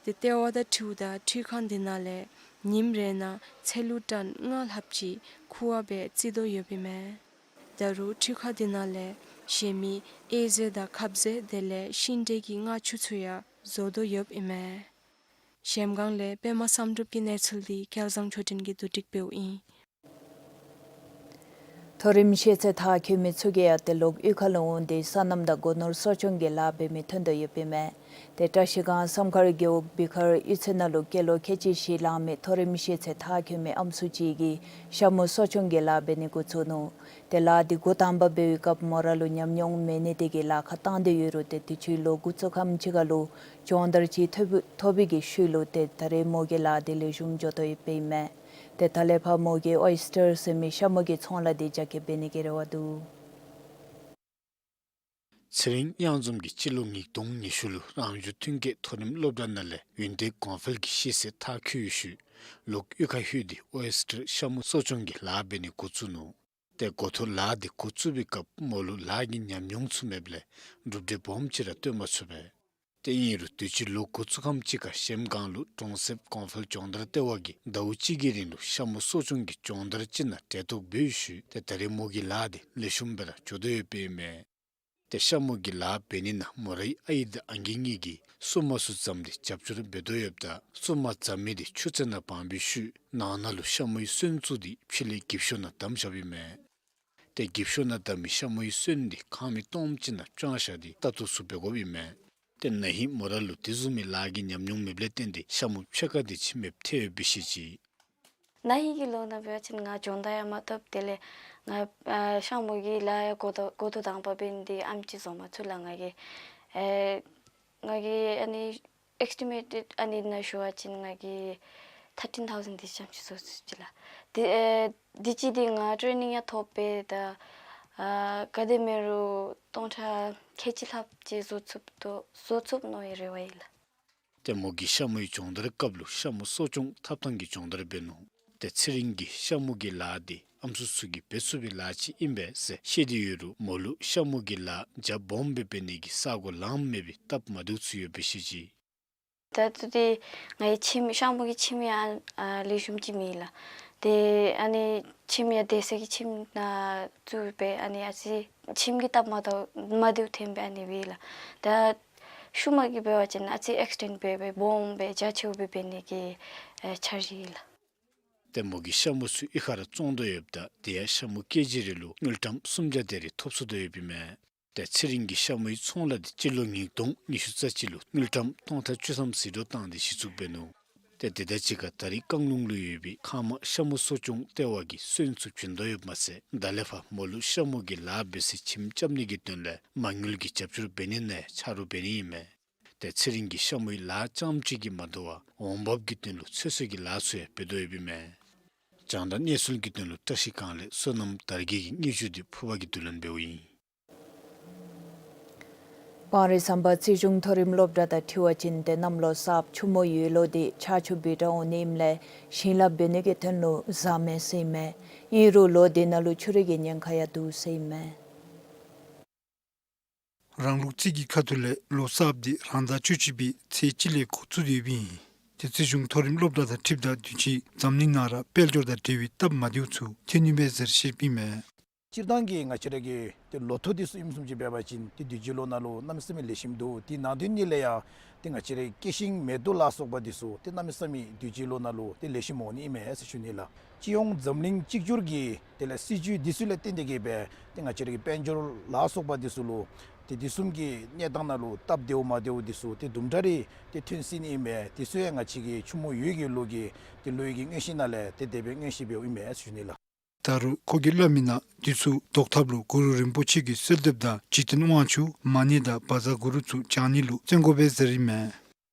ཏེ་ལྟེ་བ་དང་འཁྲིལཝ་ད་འཕྲུལ་ཁང་འདི་ནང་ལས་ཉིནམ་རེ་ནང་ཚལ་ལུ་ཊཱན་ལྔ་ལྷགཔ་ཅིག་ཁུ་བ་སྦེ་བཙིར་དོ་ཡོདཔ་ཨིན་མས། ད་རུང་འཕྲུལ་ཁང་འདི་ནང་ལས་གཞན་མི་དབྱེ་རྫས་དང་ཁབ་རྫས་དེ་ལས་ཤིང་འབྲས་ཀྱི་མངར་ཆུ་ཚུ་ཡང་བཟོ་དོ་ཡོདཔ་ཨིན་མས། གཞལམ་སྒང་ལས་པདྨ་བསམ་གྲུབ་ཀྱི་གནས་ཚུལ་འདི་སྐལ་བཟང་ཆོས་སྒྲོན་གྱིས་བསྡུ་སྒྲིག་འབདཝ་ཨིན། མཐོ་རིམ་ཤེས་ཚད་མཐར་འཁྱོལ་མི་ཚུ་གིས་ཡང་ཏེ་ལོག་གཡུས་ཁ་ལུ་འོང་སྟེ་སོ་ནམ་དང་སྒོ་ནོར་གསོ་སྐྱོང་གི་ལཱ་འབད་མི་ཐོན་དོ་ཡོདཔ་ཨིན་མས། ཏེ་བཀྲ་ཤིས་སྒང་བསམ་མཁར་རྒེད་འོག་བི་ཁར་གཡུས་ཚན་ནང་ལུ་སྐྱེས་ལོ་ཁལ་གཅིག་བཞེས་ལང་མི་མཐོ་རིམ་ཤེས་ཚད་མཐར་འཁྱོལ་མི་ཨམ་སྲུ་ཅིག་གིས་ཤ་མུ་གསོ་སྐྱོང་གི་ལཱ་འབད་ནི་འགོ་བཙུགས་ནུག། ཏེ་ལཱ་འདི་འགོ་དང་པ་འབད་བའི་སྐབས་མོ་ར་ལུ་ཉམས་མྱོང་མེད་ནི་དེ་གིས་ལཱ་ཁག་བཏང་སྟེ་ཡོད་རུང་ཏེ་དུས་ཅི་ལོ་འགོ་བཙུགས་ཁམས་ཅིག་ཁར་ལུ་སྦྱོང་བརྡར་ཅིག་ཐོབ་ཐོབ་པའི་གི་ཤུལ་ལུ་ཏེ་ད་རེས་མོ་གིས་ལཱ་འདི་ལེགས་ཤོམ་འགྱོ་དོ་ཡོདཔ་ཨིན་མས། ཏེ་ད་ལས་ཕར་མོ་གིས་ཨོའི་སི་ཊར་ཟེར་མི་ཤ་མུ་གི་ཚོང་ལཱ་འདི་རྒྱ་སྐྱེད་འབད་ནི་གི་རེ་བ་འདུག། ཚེ་རིང་གཡང་འཛོམས་ཀྱིས་སྤྱི་ལོ་ཉིས་སྟོང་ཉི་ཤུ་ལུ་རང་བྱུང་ཐོན་སྐྱེད་མཐོ་རིམ་སློབ་གྲྭ་ནང་ལས་ཡོན་ཏན་གོང་འཕེལ་གྱི་ཤེས་ཚད་མཐར་འཁྱོལ་བའི་ཤུལ་ལོག་གཡུས་ཁར་ལྷོད་དེ་ཨོ་ཡེསི་ཊར་ཤ་མུ་གསོ་སྐྱོང་གི་ལཱ་འབད་ནི་འགོ་བཙུགས་ནུག། ཏེ་འགོ་ཐོག་ལཱ་འདི་འགོ་བཙུགས་པའི་སྐབས་མོ་ལུ་ལཱ་གི་ཉམས་མྱོང་ཚུ་མེདཔ་ལས་གྲུབ་འབྲས་སྦོམ་ཅིག་ར་སྟོན་མ་ཚུགས་པས། ཏེ་ཨིན་རུང་དུས་ཅི་ལོག་འགོ་བཙུགས་ཁམས་ཅིག་ཁར་གཞལམ་སྒང་ལུ་གྲོང་གསེབ་གོང་འཕེལ་སྦྱོང་བརྡར་ལྟེ་བ་གིས་ཟླཝ་གཅིག་གི་རིང་ལུ་ཤ་མུ་གསོ་སྐྱོང་གི་སྦྱོང་བརྡར་ཅིག་ནང་གྲལ་གཏོགས་འབད་བའི་ཤུལ་ཏེ་ད་རེས་མོ་གིས་ལཱ་འདི་ལེགས་ཤོམ་སྦེ་ར་འགྱོ་དོ་ཡོདཔ་ཨིན་མས། ཏེ་ཤ་མུ་གི་ལཱ་འབད་ནི་ནང་མོ་རའི་ཨའི་དང་ཨང་རྒས་གཉིས་ཀྱིས་བཙུན་མ་ཚུ་བཟུམ་སྟེ་རྒྱབ་སྐྱོར་འབད་དོ་ཡོདཔ་ད་བཙུན་མ་བཟུམ་མི་འདི་ཆུ་ཚོད་ནང་སྦང་བའི་ཤུལ་ནང་ན་ལུ་ཤ་མུའི་སོན་བཙུགས་ཏེ་ཕྱི་ལས་འགྱིབ་ཤོག་ནང་བསྡམས་བཞགཔ་ཨིན་མས། ཏེ་འགྱིབ་ཤོག་ནང་བསྡམས་མི་ཤ་མུའི་སོན་འདི་ཁང་མིག་སྟོངམ་ཅིག་ནང་དཔྱང་བཞག་སྟེ་ལྟ་རྟོག་ཚུ་འབད་དགོཔ་ཨིན་མས། ཏེ་ན་ཧིང་མོ་ར་ལུ་དེ་བཟུམ་མའི་ལཱ་གི་ཉམས་མྱོང་མེདཔ་ལས་བརྟེན་ཏེ་ཤ་མུ་ཕྱེད་ཀ་དེ་ཅིག་མེདཔ་ཐལ་ཡོདཔ་སྦེ་བཤད་ཅི། ན་ཧིང་གི་ལོ་ནང་འབད་བ་ཅིན་ང་སྦྱོང་བརྡར་ཡང་མ་ཐོབ། དེ་ལས་ང་ཨ་ཤ་མུ་གི་ལཱ་ཡང་འགོ་ཐོག་འགོ་ཐོག་དང་པ་འབད་ནི་འདི་ཨེམ་ཅིག་བཟོ་མ་ཚུགས་ལགས། ང་གིས་ཨེ་ང་གིས་ཨ་ནི་ཨེསི་ཊི་མེཊ་ཨ་ནི་ནང་ཞུ་བ་ཅིན་ང་གིས་ཐར་ཊིན་ཐའུ་ཟེནཌ་དེ་ཙམ་ཅིག་བཟོ་ཚུགས་ཅི་ལགས། དེ་ཨེ་དུས་ཅི་འདི་ང་ཊེ་རེ་ནིང་ཡང་ཐོབ་པས། ད་ཨ་ག་དེ་མེན་རུང་སྟོང་ཕྲག་ཁལ་གཅིག་ལྷགཔ་ཅིག་བཟོ་ཚུགསཔ་དོ་བཟོ་ཚུགས་མནོ་བའི་རེ་བ་ཡོད་ལགས། ཏེ་མོ་གིས་ཤ་མུའི་སྦྱོང་བརྡར་སྐབས་ལུ་ཤ་མུ་གསོ་སྐྱོང་ཐབས་ཐངས་ཀྱི་སྦྱོང་བརྡར་འབད་ནུག། ཏེ་ཚེ་རིང་གིས་ཤ་མུ་གི་ལཱ་འདི་ཨམ་སྲུ་ཚུ་གིས་འབད་ཚུགས་པའི་ལཱ་ཅིག་ཨིན་པས་ཟེར་བཤད་དེ་ཡོད་རུང་མོ་ལུ་ཤ་མུ་གི་ལཱ་རྒྱ་སྦོམ་སྦེ་འབད་ནི་གི་ས་གོ་ལངམ་མེད་པའི་སྟབས་མ་བདེཝ་ཚུ་ཡོདཔ་སྦེ་བཤད་ཅི། ད་ལྟོ་འདི་ང་གི་ཁྱིམ་ཤ་མུ་གི་ཁྱིམ་ཡང་ཨ་ལེགས་ཤོམ་ཅིག་མེད་ལགས། ཏེ་ཨ་ནི་ཁྱིམ་ཡང་སྡོད་ས་གི་ཁྱིམ་ནང་བཙུགས་སྦེ་ཨ་ནི་ཨ་ཙི་ཁྱིམ་གྱི་སྟབས་མ་བདེཝ་མ་བདེཝ་ཐོན་སྦེ་ཨ་ནི་སྦེ་ལགས། ད་ཤུལ་མ་གི་འབད་བ་ཅིན་ཨ་ཙི་ཨེག་སི་ཊེནཌ་འབད་སྦེ་སྦོམ་སྦེ་རྒྱ་ཆེཝ་སྦེ་འབད་ནི་གི་ཨེ་འཆར་གཞི་ཡོད་ལགས། ཏེ་མོ་གིས་ཤ་མུ་ཚུ་གཡུས་ཁར་ར་བཙོང་དོ་ཡོདཔ་ད་དེ་ཡང་ཤ་མུ་ཀེ་ཇི་རེ་ལུ་དངུལ་ཀྲམ་སུམ་བརྒྱ་དེ་རེ་ཐོབ་ཚུགས་དོ་ཡོདཔ་ཨིན་མས། ཏེ་ཚེ་རིང་གིས་ཤ་མུའི་ཚོང་ལཱ་འདི་སྤྱི་ལོ་ཉིས་སྟོང་ཉི་ཤུ་རྩ་གཅིག་ལུ་དངུལ་ཀྲམ་སྟོང་ཕྲག་བཅུ་ཐམ་ཟད་འགྲོ་བཏང་སྟེ་གཞི་བཙུགས་འབད་ནུག། ཏེ་དེ་དང་གཅིག་ཁར་ད་རེས་རྐང་ལུང་ལུ་ཡོད་པའི་ཁ་མ་ཤ་མུ་གསོ་སྐྱོང་ལྟེ་བ་གིས་སོན་ཚུ་བྱིན་དོ་ཡོདཔ་མ་ཚད་ད་ལས་ཕར་མོ་ལུ་ཤ་མུ་གི་ལཱ་འབད་སའི་ཁྱིམ་རྐྱབ་ནི་གི་དོན་ལས་མ་དངུལ་གྱི་རྒྱབ་སྐྱོར་འབད་ནི་ནང་ཡང་ཆ་རོགས་འབད་ནི་ཨིན་མས། ཏེ་ཚེ་རིང་གིས་ཤ་མུའི་ལཱ་རྐྱངམ་ཅིག་གིས་མ་དོ་བར་འོང་འབབ་ཀྱི་དོན་ལུ་ཚོད་བསྲེ་གི་ལཱ་ཚུ་ཡང་འབད་དོ་ཡོདཔ་ཨིན་མས། རྒྱང་བསྒྲགས་གནས་ཚུལ་གྱི་དོན་ལུ་བཀྲ་ཤིས་སྒང་ལས་བསོད་ནམས་དར་རྒྱས་ཀྱི་སྙན་ཞུ་འདི་ཕུར་པ་གིས་བསྡུ་ལེན་འབདཝ་ཨིན། སྤང་རི་ཟམ་པ་རྩིས་གཞུང་མཐོ་རིམ་སློབ་གྲྭ་དང་འཁྲིལ་བ་ཅིན་ཏེ་གནམ་ལོ་གསརཔ་ཆུ་མོ་ཡོས་ལོ་འདི་ཆར་ཆུ་འབོད་སྒྲ་འོང་ནི་ཨིནམ་ལས་ཞིང་ལཱ་འབད་ནི་གི་དོན་ལུ་བཟའ་མེད་ཟེར་ཨིན་མས། ཨིན་རུང་ལོ་འདི་ནང་ལུ་ཆུ་རུད་ཀྱི་ཉེན་ཁ་ཡང་འདུག་ཟེར་ཨིན་མས། རང་ལུགས་རྩིས་ཀྱི་ཁ་ཐུག་ལས་ལོ་གསརཔ་འདི་རང་ཟླ་བཅུ་གཅིག་པའི་ཚེས་གཅིག་ལས་འགོ་བཙུགས་ཏེ་ཡོདཔ་ཨིན། ཏེ་རྩིས་གཞུང་མཐོ་རིམ་སློབ་གྲྭ་དང་འཁྲིལཝ་ད་དུས་ཅི་འཛམ་གླིང་ནང་ར་དཔལ་འབྱོར་དང་འབྲེལ་བའི་སྟབས་མ་བདེཝ་ཚུ་ཐོན་ནི་མས་ཟེར་བཤདཔ་ཨིན་མས། སྤྱིར་བཏང་གི་ང་བཅས་ར་གི་ཏེ་ལོ་ཐོ་འདི་ཚུ་ཨིནམ་བཟུམ་ཅིག་འབད་བ་ཅིན་ཏེ་དུས་ཅི་ལོ་ནང་ལུ་གནམ་མེད་ས་མེད་ལེགས་ཤོམ་འདུག། དེ་ནང་དོན་ཉིད་ལས་ཡང་ཏེ་ང་བཅས་ར་སྐྱེ་ཤིང་མེ་ཏོག་ལ་སོགས་པ་འདི་ཚུ་ཏེ་གནམ་མེད་ས་མེད་དུས་ཅི་ལོ་ནང་ལུ་ཏེ་ལེགས་ཤོམ་འོང་ནི་ཨིན་མས་ཟེར་ཞུ་ནི་ལགས། སྤྱི་ཡོངས་འཛམ་གླིང་གཅིག་གྱུར་གྱི་དེ་ལས་སྲིད་བྱུས་འདི་ཚུ་ལས་བརྟེན་ཏེ་གིས་སྦེ་ཏེ་ང་བཅས་ར་གི་དཔལ་འབྱོར་ལ་སོགས་པ་འདི་ཚུ་ལུ་ཏེ་དུས་གསུམ་གྱི་གནས་སྟངས་ནང་ལུ་སྟབས་བདེཝ་མ་བདེཝ་འདི་ཚུ་ཏེ་དུམ་གྲ་རེ་ཏེ་ཐོན་སྲིད་ནི་ཨིན་པས། འདི་ཚུ་ཡང་ང་བཅས་ཀྱི་ཆུ་མོ་ཡོས་ཀྱི་ལོ་གི་ཏེ་ལོ་ཡོས་ཀྱི་དངོས་གཞི་ནང་ལས་ཏེ་དེ་སྦེ་དངོས་གཞི་འབདཝ་ཨིན་མས་ཟེར་ཞུ་ནི་ལགས། ད་རུང་ཁོ་གིས་སླབ་མི་ནང་འདི་ཚུ་བཟློག་ཐབས་ལུ་གུ་རུ་རིན་པོ་ཆེ་གི་གསོལ་འདེབས་དང་འཇིག་རྟེན་དབང་ཕྱུག་མ་ཎི་དང་བཛྲ་གུ་རུ་ཚུ་བགྱང་ནི་ལུ་བརྩོན་དགོ་པས་ཟེར་ཨིན་མས།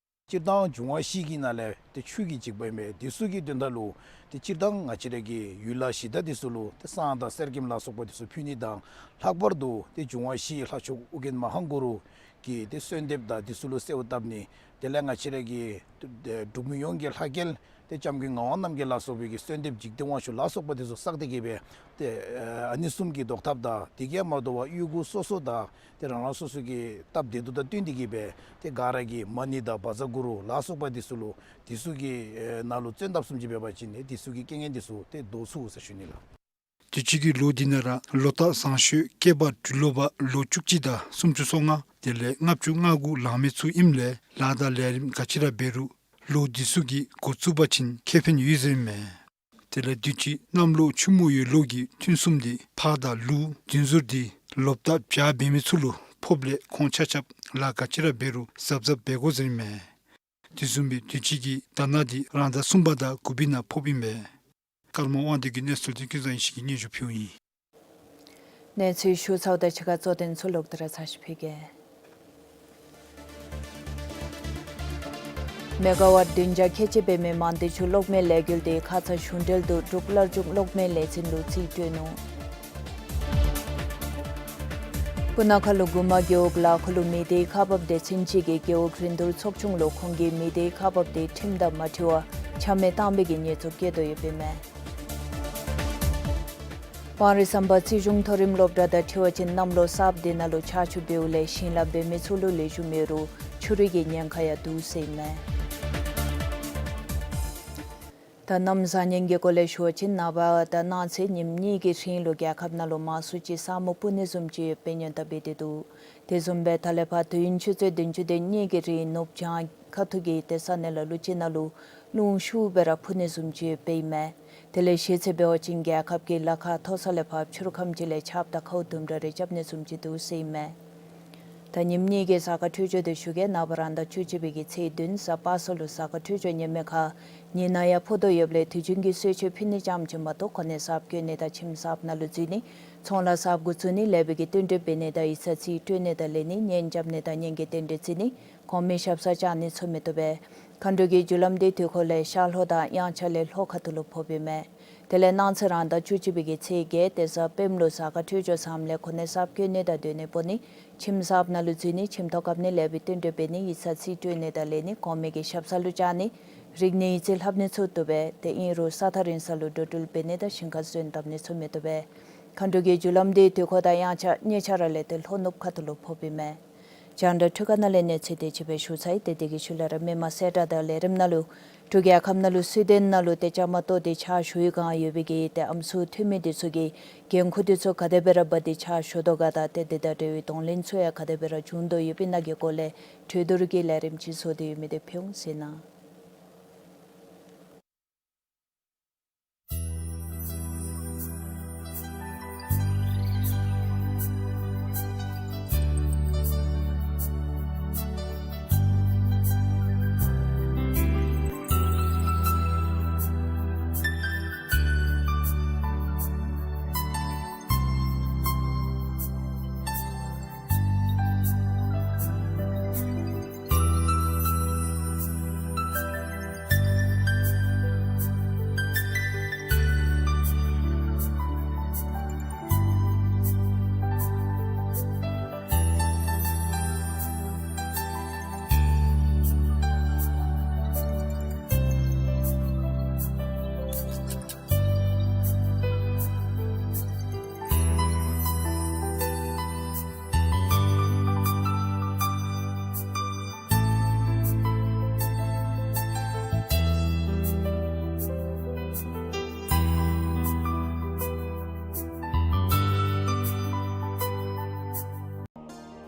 སྤྱིར་བཏང་འབྱུང་བ་བཞི་གི་ནང་ལས་ཏེ་ཆུ་གི་འཇིགས་པ་ཨིན་པས། འདི་ཚུ་གི་དོན་དག་ལུ་ཏེ་སྤྱིར་བཏང་ང་བཅས་ར་གི་ཡུལ་ལྷ་གཞི་བདག་འདི་ཚུ་ལུ་ཏེ་བསང་དང་གསེར་སྐྱེམས་ལ་སོགས་པ་འདི་ཚུ་ཕུལ་ནི་དང་ལྷག་པར་དུ་ཏེ་འབྱུང་བ་བཞི་ལྷ་མཆོག་ཨོ་རྒྱན་མ་ཧཱ་གུ་རུ་གི་ཏེ་གསོལ་འདེབས་དང་འདི་ཚུ་ལུ་གསོལཝ་བཏབ་ནི། དེ་ལས་ང་བཅས་ར་གི་འབྲུག་མི་ཡོངས་ཀྱི་ལྷ་སྐལ་ཏེ་སྐྱབས་མགོན་ངག་དབང་རྣམ་རྒྱལ་ལ་སོགས་པའི་གི་གསོལ་འདེབས་འཇིག་རྟེན་དབང་ཕྱུག་ལ་སོགས་པ་འདི་ཚུ་བསགས་ཏེ་གིས་སྦེ་ཏེ་ཨ་ནི་གསུམ་གྱི་བཟློག་ཐབས་དང་དེ་གིས་མ་དོ་བར་གཡུས་སྒོ་སོ་སོ་དང་ཏེ་རང་རང་སོ་སོ་གི་སྟབས་བདེ་སྡུག་དང་བསྟུན་ཏེ་གིས་སྦེ་ཏེ་ག་ར་གིས་མ་ཎི་དང་བཛྲ་གུ་རུ་ལ་སོགས་པ་འདི་ཚུ་ལུ་འདི་ཚུ་གི་ནང་ལུ་བརྩོན་ཐབས་བཟུམ་ཅིག་འབད་བ་ཅིན་འདི་ཚུ་གི་རྐྱེན་ངན་འདི་ཚུ་ཏེ་བཟློག་ཚུགས་ཟེར་ཞུ་ནི་ལགས། དུས་ཅི་གི་ལོ་འདི་ནང་ར་ལོ་རྟགས་བཟང་ཤོས་སྐྱེས་པ་སྦྲུལ་ལོ་པ་ལོ་བཅུ་གཅིག་དང་སུམ་ཅུ་སོ་ལྔ་དེ་ལས་ལྔ་བཅུ་ང་དགུ་ལང་མི་ཚུ་ཨིནམ་ལས་ལཱ་དང་ལས་རིམ་ག་ཅི་ར་འབད་རུང་ལོ་འདི་ཚུ་གི་འགོ་བཙུགས་པ་ཅིན་ཁེ་ཕན་ཡོད་ཟེར་ཨིན་མས། དེ་ལས་དུས་ཅི་གནམ་ལོ་ཆུ་མོ་ཡོས་ལོ་གི་ཐུན་གསུམ་འདི་ཕག་དང་ལུག་འཛིན་ཟུར་འདི་ལོ་རྟགས་བྱ་འབད་མི་ཚུ་ལུ་ཕོགཔ་ལས་ཁོང་ཆ་ཁྱབ་ལཱ་ག་ཅི་ར་འབད་རུང་གཟབ་གཟབ་འབད་དགོ་ཟེར་ཨིན་མས། དེ་བཟུམ་སྦེ་དུས་ཅི་གི་དྷ་ན་འདི་རང་ཟླ་གསུམ་པ་དང་དགུ་པའི་ནང་ཕོགཔ་ཨིན་པས། ཀརྨ་དབང་འདུས་ཀྱི་གནས་ཚུལ་འདི་ཀུན་བཟང་ཡེ་ཤེས་ཀྱིས་སྙན་ཞུ་ཕུལཝ་ཨིན། གནས་ཚུལ་ཞུ་ཚརཝ་དང་གཅིག་ཁར་གཙོ་དོན་ཚུ་ལོག་སྟེ་ར་ཚར་ཅིག་ཕུལ་གེ། མེ་ག་ཝཊ་བདུན་བརྒྱ་ཁལ་གཅིག་འབད་མི་མང་སྡེ་ཆུ་གློག་མེ་ལས་འགུལ་འདི་ཁ་ཙ་གཞུང་འབྲེལ་དུ་འབྲུག་སླར་འབྱུང་གློག་མེ་ལས་འཛིན་ལུ་རྩིས་སྤྲོད་ནུག། སྤུ་ན་ཁ་ལུ་གུ་མ་རྒེད་འོག་ལ་ཁོ་ལུ་མི་སྡེའི་ཁག་འབགཔ་དེ་ཚུན་ཅིག་གི་རྒེད་འོག་རིན་བསྡུར་ཚོགས་ཆུང་ལུ་ཁོང་གིས་མི་སྡེའི་ཁག་འབགཔ་དེ་ཁྲིམས་དང་མ་འཁྲིལ་བར་ཆ་མེད་བཏང་བའི་གི་ཉེས་འཛུགས་བཀལ་དོ་ཡོདཔ་ཨིན་མས། སྤང་རི་ཟམ་པ་རྩིས་གཞུང་མཐོ་རིམ་སློབ་གྲྭ་དང་འཁྲིལ་བ་ཅིན་གནམ་ལོ་གསརཔ་དེ་ནང་ལུ་ཆར་ཆུ་འབེལཝ་ལས་ཞིང་ལཱ་འབད་མི་ཚུ་ལུ་ལེགས་ཤོམ་མེད་རུང་ཆུ་རུད་ཀྱི་ཉེན་ཁ་ཡང་འདུག་ཟེར་ཨིན་མས། ད་གནམ་བཟང་ངན་གྱི་སྐོར་ལས་ཞུ་བ་ཅིན་ནངས་པ་དང་གནངས་ཚེ་ཉིནམ་གཉིས་ཀྱི་རིང་ལུ་རྒྱལ་ཁབ་ནང་ལུ་མང་སུ་ཅིག་ས་སྨུག་སྤུབ་ནི་བཟུམ་ཅིག་ཡོད་པའི་སྔོན་བརྡ་འབད་དེ་འདུག། དེ་བཟུམ་སྦེ་ད་ལས་ཕར་དུས་ཡུན་ཆུ་ཚོད་བདུན་ཅུ་དོན་གཉིས་ཀྱི་རིང་ནུབ་བྱང་ཁ་ཐུག་གི་ཏེ་ས་གནས་ལ་ལུ་ཅིག་ནང་ལུ་རླུང་ཤུགས་སྦེ་ར་འཕུ་ནི་བཟུམ་ཅིག་ཡོད་པའི་ཨིན་མས། དེ་ལས་ཤེས་ཚད་འབད་བ་ཅིན་རྒྱལ་ཁབ་ཀྱི་ལ་ཁ་མཐོ་ས་ལས་ཕར་ཕྱི་རུ་ཁམས་ཅིག་ལས་ཆརཔ་དང་ཁཝ་དུམ་གྲ་རེ་རྐྱབ་ནི་བཟུམ་ཅིག་འདུག་ཟེར་ཨིན་མས། ད་ཉིནམ་གཉིས་ཀྱི་གཟའ་སྐར་འཕྲོད་སྦྱོར་དེ་ཞུ་གེ། ནངས་པ་རང་ཟླ་བཅུ་གཅིག་པའི་གི་ཚེས་བདུན་གཟའ་པ་སངས་ལུ་གཟའ་སྐར་འཕྲོད་སྦྱོར་ཉེས་མེད་ཁར་ཉི་ནག་ཡང་ཕོག་དོ་ཡོདཔ་ལས་དུས་རྒྱུན་གྱི་གསོལ་མཆོད་ཕུལ་ནི་ཙམ་ཅིག་མ་གཏོགས་གོ་གནས་གསརཔ་བསྐོ་ནི་དང་ཁྱིམ་གསརཔ་ནང་ལུ་འཛུལ་ནི་ཚོང་ལཱ་གསརཔ་འགོ་བཙུགས་ནི་ལེགས་པའི་གི་བསྟུན་གྲོས་འབད་ནི་དང་ཡིག་ཚང་རྩིས་སྤྲོད་ནི་དང་ལེན་ནི་གཉེན་རྐྱབ་ནི་དང་གཉེན་གྱི་རྟེན་འབྲེལ་བརྩི་ནི་གོང་མའི་ཞབས་སར་བཅར་ནི་ཚུ་མི་བཏུབ་པས། མཁའ་འགྲོ་གི་རྒྱུ་ལམ་དེ་དུས་འཁོར་ལས་ཤར་ལྷོ་དང་དབྱངས་འཆར་ལས་ལྷོ་ཁ་ཐུག་ལུ་ཕོགཔ་ཨིན་མས། དེ་ལས་གནངས་ཚེ་རང་ཟླ་བཅུ་གཅིག་པའི་གི་ཚེས་བརྒྱད་ཏེ་གཟའ་སྤེནམ་ལུ་གཟའ་སྐར་འཕྲོད་སྦྱོར་བཟངམ་ལས་གོ་གནས་གསརཔ་བསྐོ་ནི་དང་སྡོད་གནས་སྤོ་ནི་ཁྱིམ་གསརཔ་ནང་ལུ་འཛུལ་ནི་ཁྱིམ་ཐོག་བཀབ་ནི་ལེགས་པའི་བསྟུན་གྲོས་འབད་ནི་ཡིག་ཚང་རྩིས་སྤྲོད་ནི་དང་ལེན་ནི་གོང་མའི་གི་ཞབས་སར་ལུ་བཅར་ནི་རིག་གནས་ཡིག་རྩིས་ལྷབ་ནི་ཚུ་བཏུབ་པས། དེ་ཨིན་རུང་ས་ཐག་རིང་ས་ལུ་འགྲོ་འགྲུལ་འབད་ནི་དང་ཞིང་ཁར་སོན་བཏབ་ནི་ཚུ་མི་བཏུབ་པས། མཁའ་འགྲོ་གི་རྒྱུ་ལམ་དེ་དུས་འཁོར་དང་དབྱངས་འཆར་གཉིས་ཆ་ར་ལས་ཏེ་ལྷོ་ནུབ་ཁ་ཐུག་ལུ་ཕོགཔ་ཨིན་མས། རྒྱང་བསྒྲགས་འཕྲུལ་ཁང་ནང་ལས་གནས་ཚུལ་དེ་ཅིག་སྦེ་ཞུ་ཚར་ཡི། ཏེ་དེ་གི་ཤུལ་ལས་ར་མི་མང་གསལ་བསྒྲགས་དང་ལས་རིམ་ནང་ལུ་འབྲུག་རྒྱལ་ཁབ་ནང་ལུ་སུ་དེ་ནང་ལུ་ཏེ་བཅའ་མར་གཏོགས་ཏེ་ཕྱག་ཞུ་བའི་བསྒང་ཡོད་པའི་གི་ཏེ་ཨམ་སྲུ་འཐུས་མི་དེ་ཚུ་གིས་འགན་ཁུར་དེ་ཚུ་ག་དེ་སྦེ་ར་འབག་སྟེ་ཕྱག་ཞུ་དོ་ག་དང་ཏེ་དེ་དང་འབྲེལ་བའི་གདོང་ལེན་ཚུ་ཡང་ག་དེ་སྦེ་ར་བྱུང་དོ་ཡོད་པའི་ནང་གི་སྐོར་ལས་གྲོས་བསྡུར་གྱི་ལས་རིམ་ཅིག་བཟོ་སྟེ་ཡོད་མི་དེ་ཕུལ་འོང་ཟེར་ཨིན་ན།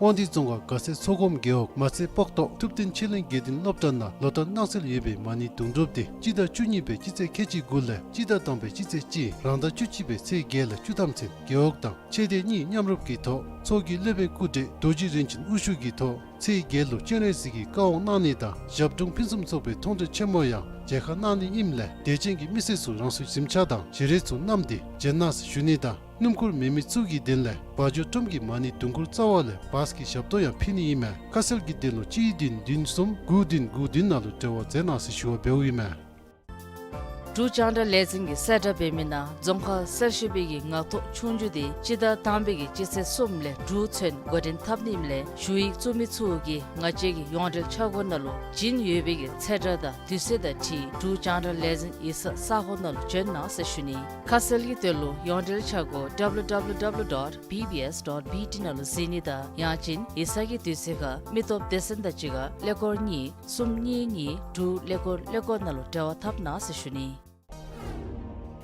དབང་འདུས་རྫོང་ཁག་དགའ་སེང་མཚོ་སྒོམ་རྒེད་འོག་མ་རྩེ་སྤོག་ཐོག་ཐུབ་བསྟན་ཆོས་གླིང་དགེ་ལྡན་སློབ་གྲྭ་ནང་ལོ་ལྟར་གནང་སྲོལ་ཡོད་པའི་མ་ཎི་དུང་སྒྲུབ་དེ་སྤྱི་ཟླ་བཅུ་གཉིས་པའི་སྤྱི་ཚེས་ཁལ་གཅིག་དགུ་ལས་སྤྱི་ཟླ་དང་པའི་སྤྱི་ཚེས་གཅིག་རང་ཟླ་བཅུ་གཅིག་པའི་ཚེས་བརྒྱད་ལས་བཅུ་ཐམ་ཚུན་རྒེད་འོག་དང་ཆོས་སྡེ་གཉིས་མཉམ་རུབ་ཀྱི་ཐོག་ཚོགས་ཀྱི་སློབ་དཔོན་སྐུ་བགྲེས་རྡོ་རྗེ་རིན་ཆེན་དབུ་བཞུགས་ཀྱི་ཐོག་ཚེས་བརྒྱད་ལུ་སྤྱན་རས་གཟིགས་ཀྱི་བཀའ་དབང་གནང་ནི་དང་ཞབས་དྲུང་ཕུན་སུམ་ཚོགས་པའི་མཐོང་གྲོལ་ཆེན་མོ་ཡང་མཇལ་ཁ་གནང་ནི་ཨིནམ་ལས་དད་ཅན་གྱི་མི་སེར་ཚུ་རང་སོའི་གཟིམ་ཆས་དང་བཞེས་རས་ཚུ་བསྣམས་ཏེ་མཇལ་གནང་ཟེར་ཞུ་ནི་དང་སྣུམ་འཁོར་མེད་མི་ཚུ་གི་དོན་ལས་བ་འཇོ་སྒྲོལམ་གྱི་མ་ཎི་དུང་འཁོར་རྩ་བ་ལས་བཱས་ཀྱི་ཞབས་ཏོག་ཡང་ཕུལ་ནི་ཨིན་མས། ཁ་གསལ་གྱི་དོན་ལུ་གཅིག་བདུན་བདུན་གསུམ་དགུ་བདུན་དགུ་བདུན་ནང་ལུ་འབྲེལ་བ་མཛད་གནང་ཟེར་ཞུ་བ་འབདཝ་ཨིན་མས། འབྲུག་རྒྱང་བསྒྲགས་ལས་འཛིན་གྱིས་གསལ་བསྒྲགས་འབད་མི་ནང་རྫོང་ཁག་གསར་ཞུ་བའི་གི་ངག་ཐོག་ཆོས་རྒྱུགས་དེ་སྤྱི་ཟླ་དང་པའི་གི་སྤྱི་ཚེས་གསུམ་ལས་དྲུག་ཚུན་འགོ་འདྲེན་འཐབ་ནི་ཨིནམ་ལས་ཞུ་ཡིག་བཙུགས་མི་ཚུ་གིས་ང་བཅས་ཀྱི་ཡོངས་འབྲེལ་འཆར་སྒོ་ནང་ལུ་བྱིན་ཡོད་པའི་གི་ཚེས་གྲངས་དང་དུས་ཚོད་དང་འཁྲིལ་འབྲུག་རྒྱང་བསྒྲགས་ལས་འཛིན་ཡིག་ཚང་ས་ཁོངས་ནང་ལུ་བྱོན་གནང་ཟེར་ཞུ་ནི། ཁ་གསལ་གྱི་དོན་ལུ་ཡོངས་འབྲེལ་འཆར་སྒོ་W W W dot B B S dot B T ནང་ལུ་གཟིགས་ནི་དང་ཡང་ཅིན་ཡིག་ཚང་གི་དུས་ཚོད་ཁར་མི་སྟོབས་སྡེ་ཚན་དང་གཅིག་ཁར་ཀླད་ཀོར་གཉིས་གསུམ་གཉིས་གཉིས་དྲུག་ཀླད་ཀོར་ཀླད་ཀོར་ནང་ལུ་འབྲེལ་བ་འཐབ་གནང་ཟེར་ཞུ་ནི།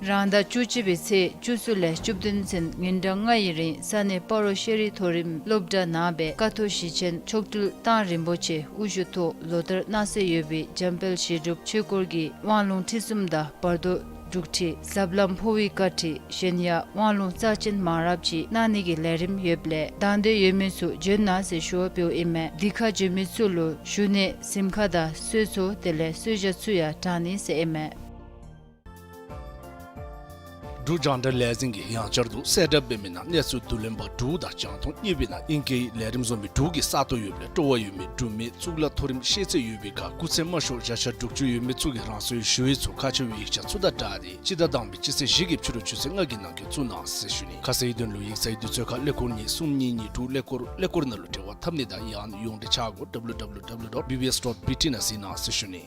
རང་ཟླ་བཅུ་གཅིག་པའི་ཚེས་བཅུ་གསུམ་ལས་བཅུ་བདུན་ཚུན་ཉིན་གྲངས་ལྔ་ཡི་རིང་ས་གནས་སྤ་རོ་ཤེས་རིག་མཐོ་རིམ་སློབ་གྲྭ་ནང་སྦེ་ཀ་ཐོག་ཞེ་ཆེན་མཆོག་སྤྲུལ་ཐང་རིན་པོ་ཆེ་དབུ་བཞུགས་ཐོག་ལོ་ལྟར་གནང་སྲོལ་ཡོད་པའི་འཇམ་དཔལ་བཞེད་སྒྲུབ་ཆོས་སྐོར་གྱི་དབང་ལུང་ཁྲིད་གསུམ་དང་བར་དོ་སྒྲུག་ཁྲིད་ཟབ་ལམ་འཕོ་བའི་བཀའ་ཁྲིད་གཞན་ཡང་དབང་ལུང་རྩ་ཆེན་མང་རབས་ཅིག་གནང་ནི་གི་ལས་རིམ་ཡོདཔ་ལས་དང་འདོད་ཡོད་མི་ཚུ་བྱོན་གནང་ཟེར་ཞུ་བ་འབདཝ་ཨིན་མས། འདི་ཁར་བྱོན་མི་ཚུ་ལུ་བཞུགས་གནས་གཟིམ་ཁང་དང་གསོལ་ཚོགས་དེ་ལས་གསོལ་ཇ་ཚུ་ཡང་དྲང་ནི་ཟེར་ཨིན་མས། འབྲུག་རྒྱང་བསྒྲགས་ལས་འཛིན་གྱིས་ཡང་བསྐྱར་དུ་གསལ་བསྒྲགས་འབད་མི་ནང་གནས་ཚུལ་བསྡུ་ལེན་པ་འབྲུག་དང་རྒྱང་མཐོང་གཉིས་པའི་ནང་ཨིང་སྐད་ལས་རིམ་བཟོ་མི་འབྲུག་གི་ས་སྟོང་ཡོདཔ་ལས་སྤྲོ་བ་ཡོད་མི་འབྲུག་མི་གཙུག་ལག་མཐོ་རིམ་ཤེས་ཚད་ཡོད་པའི་ཁར་སྐུ་ཚེགས་དམའ་ཤོས་བརྒྱ་ཆ་དྲུག་ཅུ་ཡོད་མི་ཚུ་གིས་རང་སོའི་ཞུ་ཡིག་ཚུ་ཁ་ཕྱེ་བའི་ཡིག་ཆ་ཚུ་དང་སྦྲགས་ཏེ་སྤྱི་ཟླ་དང་པའི་སྤྱི་ཚེས་བཞི་གི་ཕྱི་རུ་ཆུ་ཚོད་ལྔ་གི་ནང་འཁོད་བཙུགས་གནང་ཟེར་ཞུ་ནི། ཁ་གསལ་ཡིག་དོན་ལུ་ཡིག་ཚང་གི་དུས་ཚོད་ཁར་ཀླད་ཀོར་གཉིས་གསུམ་གཉིས་གཉིས་དྲུག་ཀླད་ཀོར་ཀླད་ཀོར་ནང་ལུ་འབྲེལ་བ་འཐབ་ནི་དང་ཡང་ན་ཡོངས་འབྲེལ་ཆ་སྒོ་W W W dot B B S dot B T ནང་གཟིགས་གནང་ཟེར་ཞུ་ནི།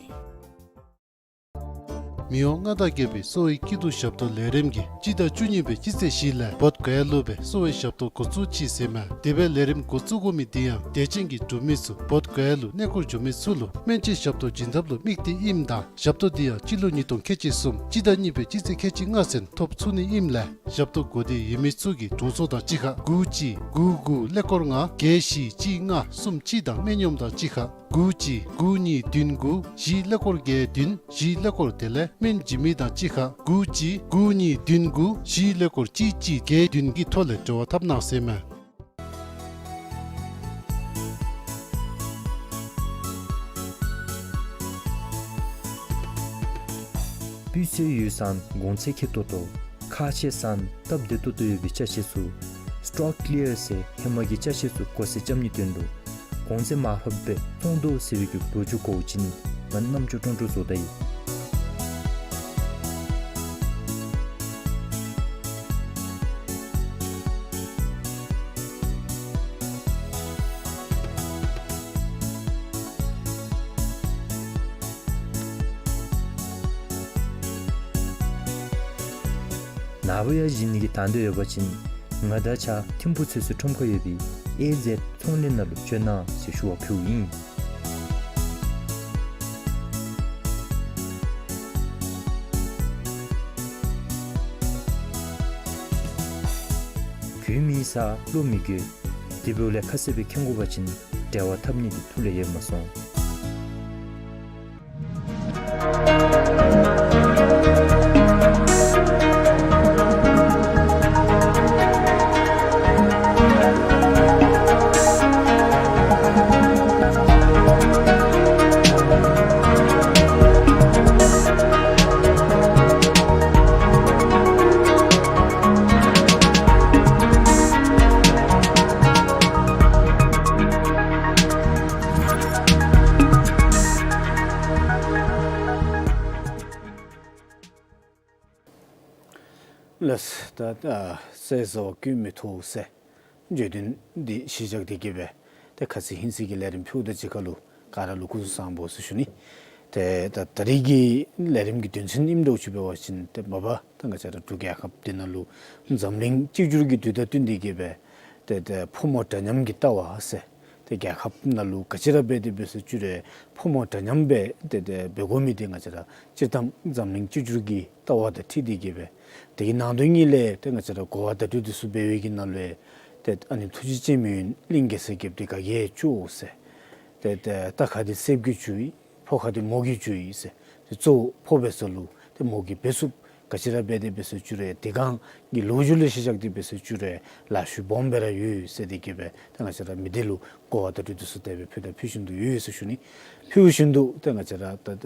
མི་དབང་མངའ་བདག་རྒྱལ་པོའི་གསོ་བའི་སྐྱིད་སྡུག་ཞབས་ཏོག་ལས་རིམ་གྱིས་སྤྱི་ཟླ་བཅུ་གཉིས་པའི་སྤྱི་ཚེས་བཞི་ལས་བོདྷ་ག་ཡ་ལུ་སྦེ་གསོ་བའི་ཞབས་ཏོག་འགོ་བཙུགས་ཅི་ཟེར་མས། དེ་སྦེ་ལས་རིམ་འགོ་བཙུགས་དགོ་མི་དེ་ཡང་དད་ཅན་གྱི་འབྲུག་མི་ཚུ་བོདྷ་ག་ཡ་ལུ་གནས་སྐོར་འགྱོ་མི་ཚུ་ལུ་སྨན་བཅོས་ཞབས་ཏོག་བྱིན་ཐབས་ལུ་དམིགས་ཏེ་ཨིནམ་ད་ཞབས་ཏོག་དེ་ཡང་སྤྱི་ལོ་ཉིས་སྟོང་ཁལ་གཅིག་གསུམ་སྤྱི་ཟླ་གཉིས་པའི་སྤྱི་ཚེས་ཁལ་གཅིག་ལྔ་ཚུན་ཐོབ་ཚུགས་ནི་ཨིནམ་ལས་ཞབས་ཏོག་དགོས་འདོད་ཡོད་མི་ཚུ་གིས་དྲུང་འཚོ་དང་གཅིག་ཁར་དགུ་གཅིག་དགུ་དགུ་ཀླད་ཀོར་ལྔ་བརྒྱད་བཞི་གཅིག་ལྔ་གསུམ་གཅིག་དང་སྨན་གཡོགམ་དང་གཅིག་ཁར་དགུ་གཅིག་དགུ་གཉིས་བདུན་དགུ་བཞི་ཀླད་ཀོར་བརྒྱད་བདུན་བཞི་ཀླད་ཀོར་དེ་ལས་སྨན་བྱིན་མི་དང་གཅིག་ཁར་དགུ་གཅིག་དགུ་གཉིས་བདུན་དགུ་བཞི་ཀླད་ཀོར་གཅིག་གཅིག་བརྒྱད་བདུན་གྱི་ཐོག་ལས་འབྲེལ་བ་འཐབ་གནང་ཟེར་མས། སྤུས་ཚད་ཡོད་ཙང་གོང་ཚད་ཁེ་ཏོག་ཏོ། ཁག་ཆེ་སར་སྟབས་བདེ་ཏོག་ཏོ་ཡོད་པའི་ཅ་ཆས་ཚུ་Stock Clear ཟེར་ཧེ་མ་གི་ཅ་ཆས་ཚུ་གོ་སེ་རྐྱབ་ནིའི་དོན་ལུ་གོང་ཚད་མར་ཕབ་སྦེ་ཚོང་དོ་ཟེར་བའི་གི་བོད་སྐད་གོ་བ་ཅིན་ང་རྣམ་ཅོ་ཀྲོང་ཀྲོ་བཟོ་ད་ཡི། ནཱ་བུ་ཡར་བཞེངས་ནི་གི་དང་འདོད་ཡོད་པ་ཅིན་ང་དང་གཅིག་ཁར་ཐིམ་ཕུག་ཚོད་བསྲེ་ཁྲོམ་ཁར་ཡོད་པའི་ཨེ་ཛེཌ་ཚོང་ལས་ནང་ལུ་བྱོན་གནང་ཟེར་ཞུ་བ་ཕུལཝ་ཨིན། གོ་མི་ས་ལོ་མི་གོ། དེ་འབདཝ་ལས་ཁ་གསལ་སྦེ་མཁྱེན་དགོ་པ་ཅིན་འབྲེལ་བ་འཐབ་ནི་འདི་ཐུགས་ལས་ཡལ་མ་སོང་། ལགས། ད་ཨ་ཟས་ཟ་བ་སྐྱོན་མི་ཐོགས་ཟེར་བརྗོད་དོན་འདི་གཞི་བཞག་སྟེ་གི་སྦེ་ཏེ་ཁ་ཙ་ཧིན་སངས་ཀྱི་ལས་རིམ་ཕུལཝ་དང་གཅིག་ཁར་ལུ་ག་ར་ལུ་སྐུ་གཟུགས་བཟང་པོ་ཟེར་ཞུ་ནི། ཏེ་ད་ད་རིས་ཀྱི་ལས་རིམ་གྱི་དོན་ཚན་ཨིནམ་འདྲཝ་ཅིག་འབད་བ་ཅིན་ཏེ་མ་པ་ད་ང་བཅས་ར་འབྲུག་རྒྱལ་ཁབ་འདི་ནང་ལུ་འཛམ་གླིང་གཅིག་གྱུར་གྱི་དུས་དང་བསྟུན་ཏེ་གི་སྦེ་ཏེ་ཏེ་ཕོ་མོ་འདྲ་མཉམ་གྱི་ལྟ་བ་ཟེར་ཏེ་རྒྱལ་ཁབ་ནང་ལུ་ག་ཅི་ར་འབད་དེ་འབད་ཟེར་བཅུག་རུང་ཕོ་མོ་འདྲ་མཉམ་སྦེ་ཏེ་ཏེ་འབད་དགོ་མི་འདི་ང་བཅས་ར་སྤྱིར་བཏང་འཛམ་གླིང་གཅིག་གྱུར་གྱི་ལྟ་བ་དང་འཁྲིལ་ཏེ་གི་སྦེ་དེ་གི་ནང་དོན་ཉིད་ལས་ཏེ་ང་བཅས་ར་གོ་བ་བརྡ་སྤྲོད་འདི་ཚུ་འབད་བའི་གི་ནང་ལུ་ཏེ་ཨ་ནེམོ་ཐུགས་རྗེ་ཅན་མི་ཡོན་གླིང་གེ་སར་རྒྱལཔོ་འདི་ག་གིས་ཡང་བཅུག་ཟེར། ཏེ་ཏེ་རྟ་ཁ་འདི་སེརཔོ་གིས་བཅུག་ཡི། ཕོ་ཁ་འདི་མོ་གིས་བཅུག་ཡི་ཟེར། ཏེ་གཙོ་བོ་ཕོ་འབད་ས་ལུ་ཏེ་མོ་གིས་འབད་ཚུགསཔ་ག་ཅི་ར་འབད་དེ་འབད་ཟེར་བཅུག་རུང་དེ་སྒང་གི་ལོ་རྒྱུས་ལུ་གཞི་བཞག་སྟེ་འབད་ཟེར་བཅུག་རུང་ལཱ་ཤུལ་སྦོམ་སྦེ་ར་ཡོད་ཟེར་ཏེ་གི་སྦེ་ཏེ་ང་བཅས་ར་མི་སྡེ་ལུ་གོ་བ་བརྡ་སྤྲོད་འདི་ཚུ་དེ་སྦེ་ཕུལ་དང་ཕུལ་བཞིན་དུ་ཡོད་ཟེར་ཞུ་ནི། ཕུལ་བཞིན་དུ་ཏེ་ང་བཅས་ར་ད་ད་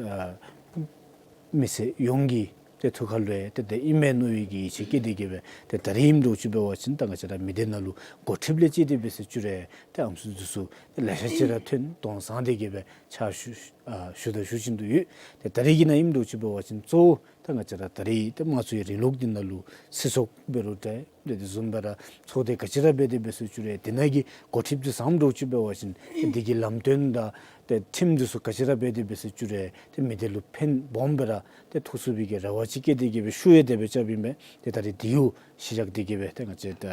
མི་སེར་ཡོངས་ཀྱི་ཏེ་ཐུགས་ཁ་ལུ་ཏེ་དེ་ཨིན་མས་མནོ་བའི་གི་ཡིད་ཆེས་བསྐྱེད་དེ་གི་སྦེ་ཏེ་ད་རིས་ཨིནམ་འདྲཝ་ཅིག་འབད་བ་ཅིན་ད་ང་བཅས་ར་མི་སྡེ་ནང་ལུ་འགོ་ཁྲིདཔ་ལས་བཅད་དེ་འབད་ཟེར་བཅུག་རུང་ཏེ་ཨམ་སྲུ་འདི་ཚུ་ལེ་ཤ་ཅིག་ར་ཐོན་དོན་བཟང་སྟེ་གི་སྦེ་ཕྱག་ཞུ་ཨ་ཞུ་དང་ཞུ་བཞིན་དུ་ཡོད། ཏེ་ད་རིས་ཀྱི་ནང་ཨིནམ་འདྲཝ་ཅིག་འབད་བ་ཅིན་གཙོ་བོ་ད་ང་བཅས་ར་ད་རིས་ཏེ་དམངས་གཙོའི་རིང་ལུགས་འདི་ནང་ལུ་སྲིད་ཚོགས་འབད་རུང་འདྲ་ཏེ་དེ་བཟུམ་སྦེ་ར་ཚོགས་སྡེ་ག་ཅི་ར་འབད་དེ་འབད་ཟེར་བཅུག་རུང་དེ་ནང་གི་འགོ་ཁྲིདཔ་འདི་བཟངམ་འདྲཝ་ཅིག་འབད་བ་ཅིན་ཏེ་དེ་གི་ལམ་སྟོན་དང་ཏེ་ཁྲིམས་འདི་ཚུ་ག་ཅི་ར་འབད་དེ་འབད་ཟེར་བཅུག་རུང་ཏེ་མི་སྡེ་ལུ་ཕན་སྦོམ་སྦེ་ར་ཏེ་ཐོགས་ཚུགས་པའི་གི་རེ་བ་ཅིག་བསྐྱེད་དེ་གི་སྦེ་ཤུལ་ཡང་དེ་སྦེ་རྐྱབ་ཨིན་པས། ཏེ་ད་རིས་དེ་ཡང་གཞི་བཞག་སྟེ་གི་སྦེ་ཏེ་ང་བཅས་ད་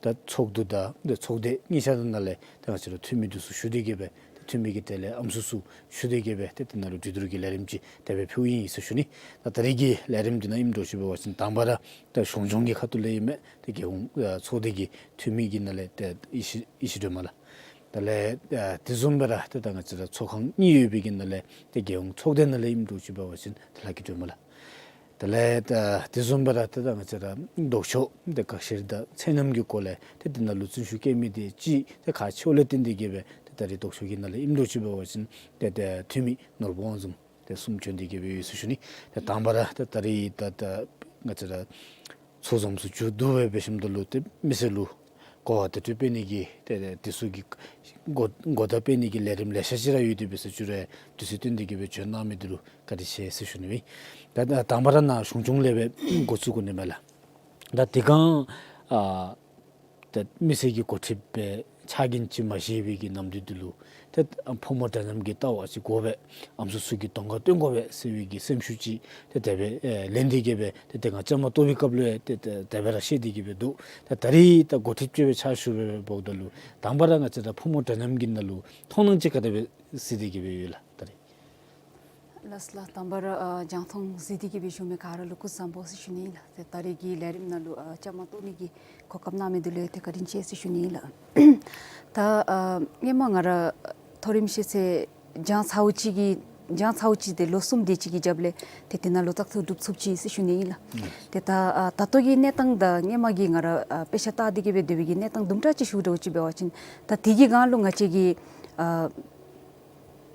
ད་ཚོགས་འདུ་དང་ཏེ་ཚོགས་སྡེ་གཉིས་ཆ་དེ་ནང་ལས་ཏེ་ང་བཅས་ར་འཐུས་མི་འདི་ཚུ་ཞུ་སྟེ་གི་སྦེ་ཏེ་འཐུས་མི་གི་གྲས་ལས་ཨམ་སྲུ་ཚུ་ཞུ་སྟེ་གི་སྦེ་ཏེ་དེ་ནང་ལུ་གྲོས་བསྡུར་གྱི་ལས་རིམ་ཅིག་དེ་སྦེ་ཕུལཝ་ཨིན་ཟེར་ཞུ་ནི། ད་ད་རིས་ཀྱི་ལས་རིམ་འདི་ནང་ཨིནམ་འདྲཝ་ཅིག་འབད་བ་ཅིན་དང་པ་ར་ད་གཞུང་གཞུང་གི་ཁ་ཐུག་ལས་ཨིན་མས། ཏེ་རྒྱལ་ཡོངས་ཨ་ཚོགས་སྡེ་གི་འཐུས་མི་གི་ནང་ལས་ཏེ་ཡེ་ཤེས་ཡེ་ཤེས་སྒྲོལ་མ་ལགས། དེ་ལས་ཨ་དེ་བཟུམ་སྦེ་ར་ཏེ་ད་ང་བཅས་ར་ཚོགས་ཁང་གཉིས་ཡོད་པའི་གི་ནང་ལས་ཏེ་རྒྱལ་ཡོངས་ཚོགས་སྡེ་ནང་ལས་ཨིནམ་འདྲཝ་ཅིག་འབད་བ་ཅིན་ཏེ་ལྷ་སྐྱིད་སྒྲོལ་མ་ལགས། དེ་ལས་ཨ་དེ་བཟུམ་སྦེ་ར་ཏེ་ད་ང་བཅས་ར་ལྡོག་ཕྱོགས་ཏེ་ཁ་བཤད་དང་ཚད་མཉམ་གྱི་སྐོར་ལས་ཏེ་དེ་ནང་ལུ་བརྩོན་ཤུགས་བསྐྱེད་མི་འདི་ཅིག་ཏེ་ཁག་ཆེཝ་ལས་བརྟེན་ཏེ་གི་སྦེ་ཏེ་ད་རིས་ལྡོག་ཕྱོགས་ཀྱི་ནང་ལས་ཨིནམ་འདྲཝ་ཅིག་འབད་བ་ཅིན་ཏེ་ཏེ་འཐུས་མི་ནོར་བུ་དབང་འཛོམས་ཏེ་གསུམ་བྱོན་ཏེ་གི་སྦེ་ཡོད་ཟེར་ཞུ་ནི། ཏེ་དང་པ་ར་ཏེ་ད་རིས་ད་ད་ང་བཅས་ར་ ཚོགས་འཛོམས་ཚུ་མཇུག་བསྡུ་བའི་འབད་ཞིནམ་ད་ལུ་ཏེ་མི་སེར་ལུ་གོ་བ་དེ་སྤྲོད་འབད་ནི་གི་ཏེ་ཏེ་དེ་ཚུ་གི་གོ་གོ་བརྡ་སྤྲོད་ནི་གི་ལས་རིམ་ལེ་ཤ་ཅིག་ར་ཡོད་དེ་འབད་ཟེར་ཅི་རུང་དུས་ཚོད་བཏོན་ཏེ་གི་སྦེ་བྱོན་གནང་མི་འདི་ལུ་བཀའ་དྲིན་ཆེ་ཟེར་ཞུ་ནི་ཨིན། ད་ད་དང་པ་ར་ནཱ་གཞུང་སྐྱོང་ལས་སྦེ་འགོ་བཙུགས་དགོ་ནི་མས་ལགས། ད་དེ་སྒང་ཨ་ད་མི་སེར་གྱི་འགོ་ཁྲིདཔ་སྦེ་ཕྱག་འགན་ཅིག་མ་བཞེས་པའི་གི་ནམ་དུས་འདི་ལུ་ཏེ་ཕོ་མོ་འདྲ་མཉམ་གྱི་ལྟ་བ་ཅིག་དགོ་པས། ཨམ་སྲུ་ཚུ་གིས་གདོང་ཁར་སྟོན་དགོ་པས་ཟེར་བའི་གི་སེམས་ཤུགས་ཅིག་ཏེ་དེ་སྦེ་ཨེ་ལེན་ཏེ་གི་སྦེ་ཏེ་ཏེ་ང་བཅའ་མར་གཏོགས་པའི་སྐབས་ལུ་ཡང་ཏེ་ཏེ་དེ་སྦེ་ར་བཤད་དེ་གི་སྦེ་འདུག། ད་ད་རིས་ད་འགོ་ཁྲིདཔ་ཅིག་སྦེ་ཕྱག་ཞུ་སྦེ་འབདཝ་ད་ལུ་དང་པ་ར་ང་བཅས་ར་ཕོ་མོ་འདྲ་མཉམ་གྱི་ནང་ལུ་མཐོང་སྣང་ཅིག་ག་དེ་སྦེ་གཟིགས་ཏེ་གི་སྦེ་ཡོད་ལགས་ད་རིས། ལགས་ལགས། དང་པ་ར་ཨ་རྒྱང་མཐོང་གཟིགས་ཏེ་གི་སྦེ་བཞུགས་མི་ག་ར་ལུ་སྐུ་གཟུགས་བཟང་པོ་ཟེར་ཞུ་ནི་ལགས། ཏེ་ད་རིས་ཀྱི་ལས་རིམ་ནང་ལུ་ཨ་བཅའ་མར་གཏོགས་ནི་གི་གོ་སྐབས་གནང་མི་འདི་ལུ་ཏེ་བཀའ་དྲིན་ཆེ་ཟེར་ཞུ་ནི་ལགས། ད་ཨ་སྔོན་མ་ང་ར་མཐོ་རིམ་ཤེས་ཚད་སྦྱང་ཚརཝ་ཅིག་གི་སྦྱང་ཚརཝ་ཅིག་ཏེ་ལོ་གསུམ་དེ་ཅིག་གི་རྒྱབ་ལས་ཏེ་དེ་ནང་ལུ་བཙག་འཐུ་གྲུབ་ཚུགསཔ་ཅིག་ཟེར་ཞུ་ནི་ཨིན་ལགས། ཨུམ། ཏེ་ད་ཨ་ད་ལྟོ་གི་གནས་སྟངས་དང་སྔོན་མ་གི་ང་ར་ཨ་དཔེ་ཆ་བལྟ་སྟེ་གི་སྦེ་སྡོད་པའི་གི་གནས་སྟངས་དུམ་གྲ་ཅིག་ཞུ་འདྲཝ་ཅིག་འབད་བ་ཅིན་ད་དེ་གི་སྒང་ལུ་ང་བཅས་ཀྱི་ཨ་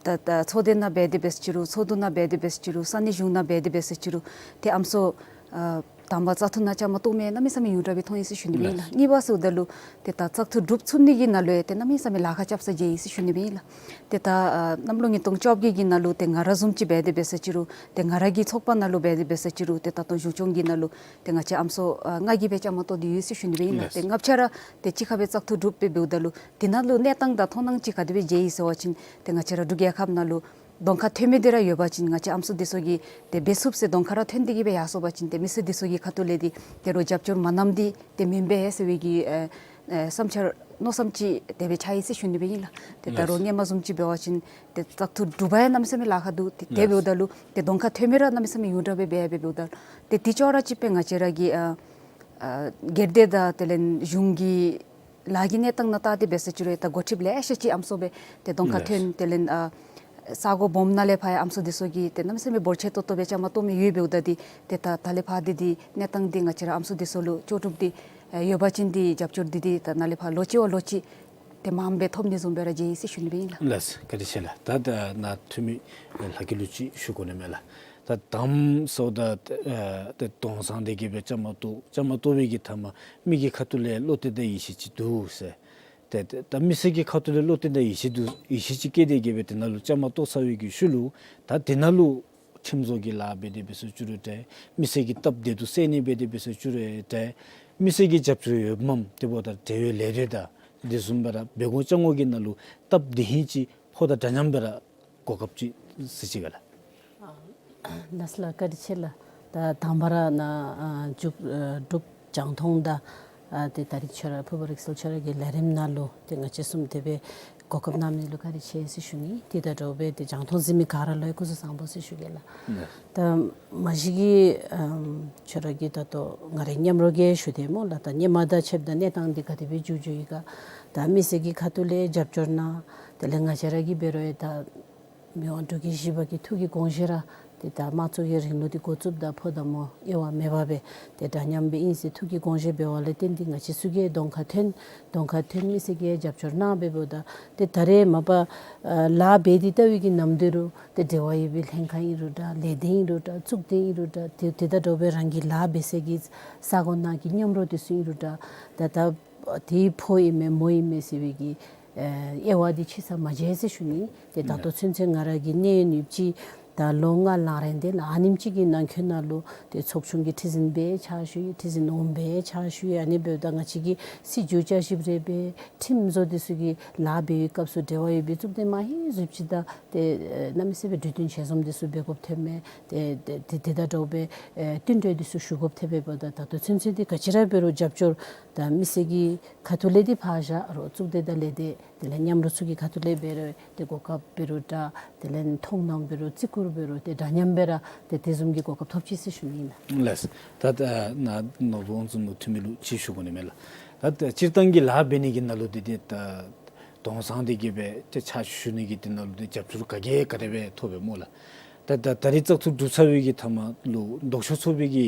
ད་ད་ཚོགས་སྡེ་ནང་འབད་དེ་འབད་ཟེར་ཅི་རུང་ཚོགས་འདུ་ནང་འབད་དེ་འབད་ཟེར་ཅི་རུང་ས་གནས་གཞུང་ནང་འབད་དེ་འབད་ཟེར་ཅི་རུང་ཏེ་ཨམ་སྲུ་ཨ་དང་པ་བཙག་འཐུ་ནང་བཅའ་མར་གཏོགས་མི་གནམ་མེད་ས་མེད་ཡོངས་གྲགས་སྦེ་མཐོང་ཡི་ཟེར་ཞུ་ནི་སྦེ་ཨིན་ལགས། གཉིས་པ་ཟེརཝ་ད་ལུ་ཏེ་ད་བཙག་འཐུ་གྲུབ་ཚུགས་ནི་གི་ནང་ལུ་ཡང་ཏེ་གནམ་མེད་ས་མེད་ལཱ་ཁག་རྐྱབ་ས་མཇལ་ཡི་ཟེར་ཞུ་ནི་སྦེ་ཨིན་ལགས། ཏེ་ད་ཨ་གནམ་ལོ་ཉིས་སྟོང་བཅོ་བརྒྱད་ཀྱི་ནང་ལུ་ཏེ་ང་ར་བཟུམ་ཅིག་འབད་དེ་འབད་ཟེར་ཅི་རུང་ཏེ་ང་ར་གི་ཚོགས་པ་ནང་ལུ་འབད་དེ་འབད་ཟེར་ཅི་རུང་ཏེ་ད་ལྟོ་གཞུང་སྐྱོང་གི་ནང་ལུ་ཏེ་ང་བཅས་ཨམ་སྲུ་ཨ་ལྔ་གིས་སྦེ་བཅའ་མར་གཏོགས་ཏེ་ཡོད་ཟེར་ཞུ་ནི་སྦེ་ཨིན་ལགས། ལགས། ཏེ་ལྔ་ཆ་ར་ཏེ་གཅིག་ཁར་སྦེ་བཙག་འཐུ་གྲུབ་སྦེ་འབདཝ་ད་ལུ་དེ་ནང་ལུ་གནས་སྟངས་དང་མཐོང་སྣང་ཅིག་ག་དེ་སྦེ་མཇལ་ཡི་ཟེར་བ་ཅིན་ཏེ་ང་བཅས་ར་འབྲུག་རྒྱལ་ཁབ་ནང་ལུ་གདོང་ཁར་ཐོན་མི་འདི་ར་ཡོད་པ་ཅིན་ང་བཅས་ཨམ་སྲུ་འདི་ཚུ་གིས་ཏེ་འབད་ཚུགས་ཟེར་གདོང་ཁར་ར་ཐོན་ཏེ་གི་སྦེ་ཡར་སོང་པ་ཅིན་ཏེ་མི་སེར་འདི་ཚུ་གི་ཁ་ཐུག་ལས་འདི་ཏེ་རོགས་རྒྱབ་སྐྱོར་མ་གནངམ་འདི་ཏེ་མེན་པས་ཟེར་བའི་གི་ཨེ་ཨེ་བསམ་འཆར་མནོ་བསམ་ཅིག་དེ་སྦེ་ཆགས་ཡི་ཟེར་ཞུ་ནི་སྦེ་ཨིན་ལགས། ཏེ་ད་རུང་ལགས། སྔོན་མ་བཟུམ་ཅིག་འབད་བ་ཅིན་ཏེ་བཙག་འཐུ་གྲུབ་པ་ཡང་གནམ་མེད་ས་མེད་ལཱ་ཁག་འདུག། ཏེ་དེ་ལགས། འབདཝ་ད་ལུ་ཏེ་གདོང་ཁར་ཐོན་མི་ར་གནམ་མེད་ས་མེད་ཡོངས་གྲགས་སྦེ་འབད་འབདཝ་ད་ཏེ་དེ་ཅོག་ར་གཅིག་སྦེ་ང་བཅས་ར་གི་ཨ་ཨ་སྒེར་སྡེ་དང་དེ་ལས་གཞུང་གི་ལཱ་གི་གནས་སྟངས་ནང་བལྟ་སྟེ་འབད་ཟེར་ཅི་རུང་ད་འགོ་ཁྲིདཔ་ལེ་ཤ་ཅིག་ཨམ་སྲུ་སྦེ་ཏེ་གདོང་ཁར་ལགས། ཐོན། དེ་ལས་ཨ་ས་གོ་སྦོམ་ནང་ལས་ཕར་ཡང་ཨམ་སྲུ་འདི་ཚུ་གིས་ཏེ་གནམ་མེད་ས་མེད་འབོར་ཆེ་ཏོག་ཏོ་སྦེ་བཅའ་མར་གཏོགས་མི་ཡོདཔ་འབདཝ་ད་འདི་ཏེ་ད་ད་ལས་ཕར་འདི་འདི་གནས་སྟངས་འདི་ང་བཅས་ར་ཨམ་སྲུ་འདི་ཚུ་ལུ་ལྕོགས་གྲུབ་འདི་ཨེ་ཡོད་པ་ཅིན་འདི་རྒྱབ་སྐྱོར་འདི་འདི་ད་ནཱ་ལས་ཕར་ལོ་གཅིག་བ་ལོ་གཅིག་ཏེ་མངམ་སྦེ་ཐོབ་ནི་བཟུམ་སྦེ་ར་མཇལ་ཡི་ཟེར་ཞུ་ནི་སྦེ་ཨིན་ལགས། ལགས། བཀའ་དྲིན་ཆེ་ལགས། ད་ད་ནཱ་འཐུས་མི་ལྷ་སྐྱིད་ལུ་ཅིག་ཞུ་དགོ་ནི་མས་ལགས། ད་དང་པ་ཟེརཝ་ད་ཨེ་ད་གདོང་བཟང་འདི་གིས་སྦེ་བཅའ་མར་གཏོགས། བཅའ་མར་གཏོགས་པའི་གི་མཐའ་མ་མི་གི་ཁ་ཐུག་ལས་བློ་གཏད་དང་ཡིད་ཆེས་ཅིག་འདུག་ཟེར། ཏེ་ཏེ་ད་མི་སེར་གྱི་ཁ་ཐུག་ལས་བློ་གཏད་དང་ཡིད་ཆེས་འདུག། ཡིད་ཆེས་ཅིག་བསྐྱེད་དེ་གི་སྦེ་དེ་ནང་ལུ་བཅའ་མར་གཏོགས་ཚར་བའི་གི་ཤུལ་ལུ་ད་དེ་ནང་ལུ་ཁྲིམས་བཟོ་གི་ལཱ་འབད་དེ་འབད་ཟེར་ཅི་རུང་འདྲ། མི་སེར་གྱི་སྟབས་བདེ་སྡུག་སེལ་ནི་འབད་དེ་འབད་ཟེར་ཅི་རུང་འདྲ། མི་སེར་གྱི་རྒྱབ་སྐྱོར་ཡོདཔ་མས། དེ་འབདཝ་ད་འབྲེལ་ཡོད་ལས་སྡེ་དང་དེ་བཟུམ་སྦེ་ར་འབད་དགོ་བཅའ་དགོ་གི་ནང་ལུ་སྟབས་བདེ་ཧིང་ཅིག་ཕོག་དང་འདྲ་མཉམ་སྦེ་ར་གོ་སྐབས་ཅིག་གཟིགས་ཅི་ག་ལགས། ཨ་ལགས་ལགས། བཀའ་དྲིན་ཆེ་ལགས། ད་དང་པ་ར་ནཱ་ཨ་འབྲུག་ཨ་འབྲུག་རྒྱང་མཐོང་དང་ཨ་ཏེ་ད་རིས་ཁྱོད་ར་ཕུར་པ་རིག་གསལ་ཁྱོད་ར་གི་ལས་རིམ་ནང་ལུ་ཏེ་ང་བཅས་གསུམ་དེ་སྦེ་གོ་སྐབས་གནང་མི་ལུ་བཀའ་དྲིན་ཆེ་ཟེར་ཞུ་ནི། ཏེ་ད་དྲོ་པའི་ཏེ་རྒྱང་མཐོང་གཟིགས་མི་ག་ར་ལུ་ཡང་སྐུ་གཟུགས་བཟང་པོ་ཟེར་ཞུ་གེ་ལགས། ལགས། ད་མ་གཞི་གི་ཨམ་ཁྱོད་ར་གི་ད་ལྟོ་ང་རའི་མཉམ་རོགས་ཀྱིས་ཞུ་དེས་སྨོ་ལགས། ད་སྔོན་མ་དང་ཕྱདཔ་ད་གནས་སྟངས་འདི་ག་དེ་སྦེ་འགྱོ་འགྱོཝ་ཨིན་ག། ད་མི་སེར་གྱི་ཁ་ཐུག་ལས་རྒྱབ་སྐྱོར་གནང་། དེ་ལས་ང་བཅས་ར་གིས་འབད་རུང་ཡང་ད་མི་དབང་འབྲུག་རྒྱལ་བཞི་པ་གི་ཐུགས་ཀྱི་དགོངས་བཞེད་ར་ཏེ་ད་དམངས་གཙོ་གི་རིང་ལུགས་འདི་འགོ་བཙུགསཔ་ད་ཕོ་དང་མོ་དབྱེ་བ་མེད་པར་སྦེ་ཏེ་འདྲ་མཉམ་སྦེ་ཨིན་ཟེར་ཐུགས་ཀྱི་དགོངས་བཞེད་འབད་བ་ལས་བརྟེན་ཏེ་ང་བཅས་ཚུ་གིས་གདོང་ཁར་ཐོན། གདོང་ཁར་ཐོན་མི་སེར་གྱིས་རྒྱབ་སྐྱོར་གནང་སྦེ་འབདཝ་ད་ཏེ་ད་རེས་མ་པ་ཨ་ལཱ་འབད་དེ་ལྟ་བའི་གི་ནམ་དུས་རུང་ཏེ་འབྲེལ་བ་ཡོད་པའི་ལྷན་ཁག་ཨིན་རུང་འདྲ། ལས་སྡེ་ཨིན་རུང་འདྲ། གཙུག་སྡེ་ཨིན་རུང་འདྲ། ཏེ་ཏེ་ད་དྲོ་པའི་རང་གི་ལཱ་འབད་སའི་གི་ས་གོ་ནང་གི་མཉམ་རོགས་འདི་ཚུ་ཨིན་རུང་འདྲ། ད་ད་དེ་ཕོ་ཨིན་མས་མོ་ཨིན་མས་ཟེར་བའི་གི་ཨེ་དབྱེ་བ་འདི་ཕྱེ་ས་མ་མཇལ་ཟེར་ཞུ་ནི། ཏེ་ད་ལྟོ་ཚུན་ཚོད་ང་ར་གིས་གནས་ཡུན་ཡུདཔ་ཅིག་ད་ལོ་ལྔ་ལང་རན་ཏེ་ལགས། ཨ་ནེམ་ཅིག་གི་ནང་འཁོད་ནང་ལུ་ཏེ་ཚོགས་ཆུང་གི་ཁྲི་འཛིན་སྦེ་ཕྱག་ཞུ་ཡི། ཁྲི་འཛིན་འོགམ་སྦེ་ཕྱག་ཞུ་ཡི། ཨ་ནི་འབདཝ་ད་ང་བཅས་ཀྱིས་སྲིད་བྱུས་བསྐྱར་ཞིབ་རེ་འབད་ཁྲིམས་བཟོ་འདི་ཚུ་གི་ལཱ་འབད་བའི་སྐབས་སུ་འབྲེལ་བ་ཡོད་པའི་གཙུག་སྡེ་མང་ཧེང་སུ་ཅིག་དང་ཏེ་ཨེ་གནམ་མེད་ས་མེད་གྲོས་བསྟུན་ཞལ་འཛོམས་འདི་ཚུ་འབད་དགོཔ་ཐོནམ་མས། ཏེ་ཏེ་ཏེ་ཏེ་ད་དྲོ་པའི་ཨེ་བསྟུན་གྲོས་འདི་ཚུ་ཞུ་དགོཔ་ཐོནམ་མས། འབདཝ་ད་ད་ལྟོ་ཚུན་ཚོད་འདི་ག་ཅི་ར་འབད་རུང་རྒྱབ་སྐྱོར་ད་མི་སེར་གྱི་ཁ་ཐུག་ལས་འདི་ཕར་བཞག་རོགས་གཙུག་སྡེ་དང་ལས་སྡེ་དེ་ལས་མཉམ་རོགས་ཚུ་གི་ཁ་ཐུག་ལས་འབད་རུང་ཏེ་གོ་སྐབས་འབད་རུང་འདྲ། དེ་ལས་མཐོང་སྣང་འབད་རུང་བརྩི་བཀུར་འབད་རུང་ཏེ་འདྲ་མཉམ་སྦེ་ར་ཏེ་དེ་བཟུམ་གྱི་གོ་སྐབས་ཐོབ་ཅི་ཟེར་ཞུ་ནི་ཨིན་ལགས། ལགས། ད་ད་ནཱ་ནོར་བུ་དབང་འཛོམས་ལུ་འཐུས་མི་ལུ་ཅིག་ཞུ་དགོ་ནི་མས་ལགས། ད་ད་སྤྱིར་བཏང་གི་ལཱ་འབད་ནི་གི་ནང་ལུ་འདི་ཏེ་ད་གདོང་བཟང་འདི་གིས་སྦེ་ཏེ་ཕྱག་ཞུ་ནི་གི་འདི་ནང་ལུ་ཏེ་རྒྱབ་སྐྱོར་ག་གིས་ག་དེ་སྦེ་ཐོབ་པས་སྨོ་ལགས། ད་ད་ད་རིས་བཙག་འཐུ་གྲུབ་ཚར་བའི་གི་མཐའ་མ་ལུ་ལྡོག་ཕྱོགས་ཚོགས་པའི་གི་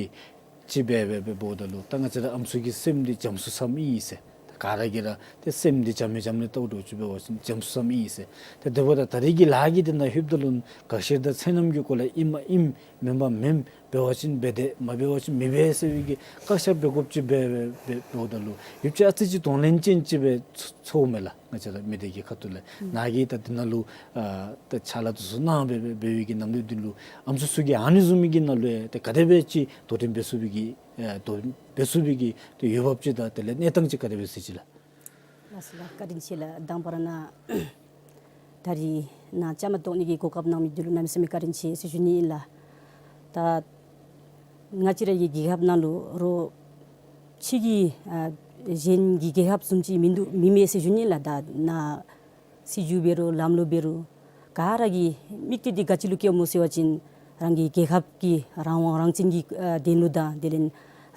ཅིག་འབད་འབད་འབད་འབདཝ་ད་ལུ་ད་ང་བཅས་ར་ཨམ་སྲུ་གི་སེམས་འདི་འཇམ་སུ་སམ་ཨིན་ཟེར། ད་ག་ར་གིས་ར་ཏེ་སེམས་འདི་འཇམ་མི་འཇམ་ནི་ལྟཝ་འདྲཝ་ཅིག་འབད་བ་ཅིན་འཇམ་སུ་སམ་ཨིན་ཟེར། ཏེ་དེ་འབདཝ་ད་ད་རིས་ཀྱི་ལཱ་གི་འདི་ནང་ལྷོདཔ་ད་ལུ་དགག་བཤེར་དང་ཚད་ལྡན་གྱི་སྐོར་ལས་ཨིནམ་ཨིན་མེནམ་མེན་ འབད་བ་ཅིན་འབད་དེ་མ་འབད་བ་ཅིན་མི་འབད་ཟེར་བའི་གི་བཀག་ཆ་འབད་དགོཔ་ཅིག་འབད་འབད་འབདཝ་ད་ལུ་ཡོདཔ་ཅིག་ཨ་ཙི་ཅིག་གདོང་ལེན་ཅན་ཅིག་སྦེ་ཚོརཝ་མས་ལགས། ང་བཅས་ར་མི་སྡེ་གི་ཁ་ཐུག་ལས་ནཱ་གིས་ད་འདི་ནང་ལུ་ཨ་ད་ཕྱག་ལཱ་འདི་ཚུ་གནང་སྦེ་འབད་བའི་གི་ནམ་དུས་འདི་ལུ་ཨམ་སྲུ་ཚུ་གིས་ཨ་ནི་བཟུམ་མའི་གི་ནང་ལུ་ཡང་ཏེ་ག་དེ་སྦེ་ཅིག་དོ་འགྲན་འབད་ཚུགས་པའི་གི་ཨ་དོ་འབད་ཚུགས་པའི་གི་ཏེ་འོས་འབབ་ཅིག་དང་དེ་ལས་གནས་སྟངས་ཅིག་ག་དེ་སྦེ་གཟིགས་ཅི་ལགས། ལགས་སོ་ལགས། བཀའ་དྲིན་ཆེ་ལགས། དང་པ་ར་ནཱ་ད་རིས་ནཱ་བཅའ་མར་གཏོགས་ནི་གི་གོ་སྐབས་གནང་མི་འདི་ལུ་གནམ་མེད་ས་མེད་བཀའ་དྲིན་ཆེ་ཟེར་ཞུ་ནི་ཨིན་ལགས། ད་ང་བཅས་ར་གི་རྒྱལ་ཁབ་ནང་ལུ་རོགས་ཕྱི་གི་ཨ་གཞན་གྱི་རྒྱལ་ཁབ་བཟུམ་ཅིག་མིན་འདུག་མི་མེད་ཟེར་ཞུ་ནི་ཨིན་ལགས། ད་ནཱ་སྲིད་བྱུས་འབད་རུང་ལམ་ལུགས་འབད་རུང་ག་ར་གི་དམིགས་གཏད་འདི་ག་ཅི་ལུ་བསྐྱེདཔ་སྨོ་ཟེར་བ་ཅིན་རང་གི་རྒྱལ་ཁབ་ཀྱི་རང་དབང་རང་བཙན་གྱི་ཨ་དོན་ལུ་དང་དེ་ལས་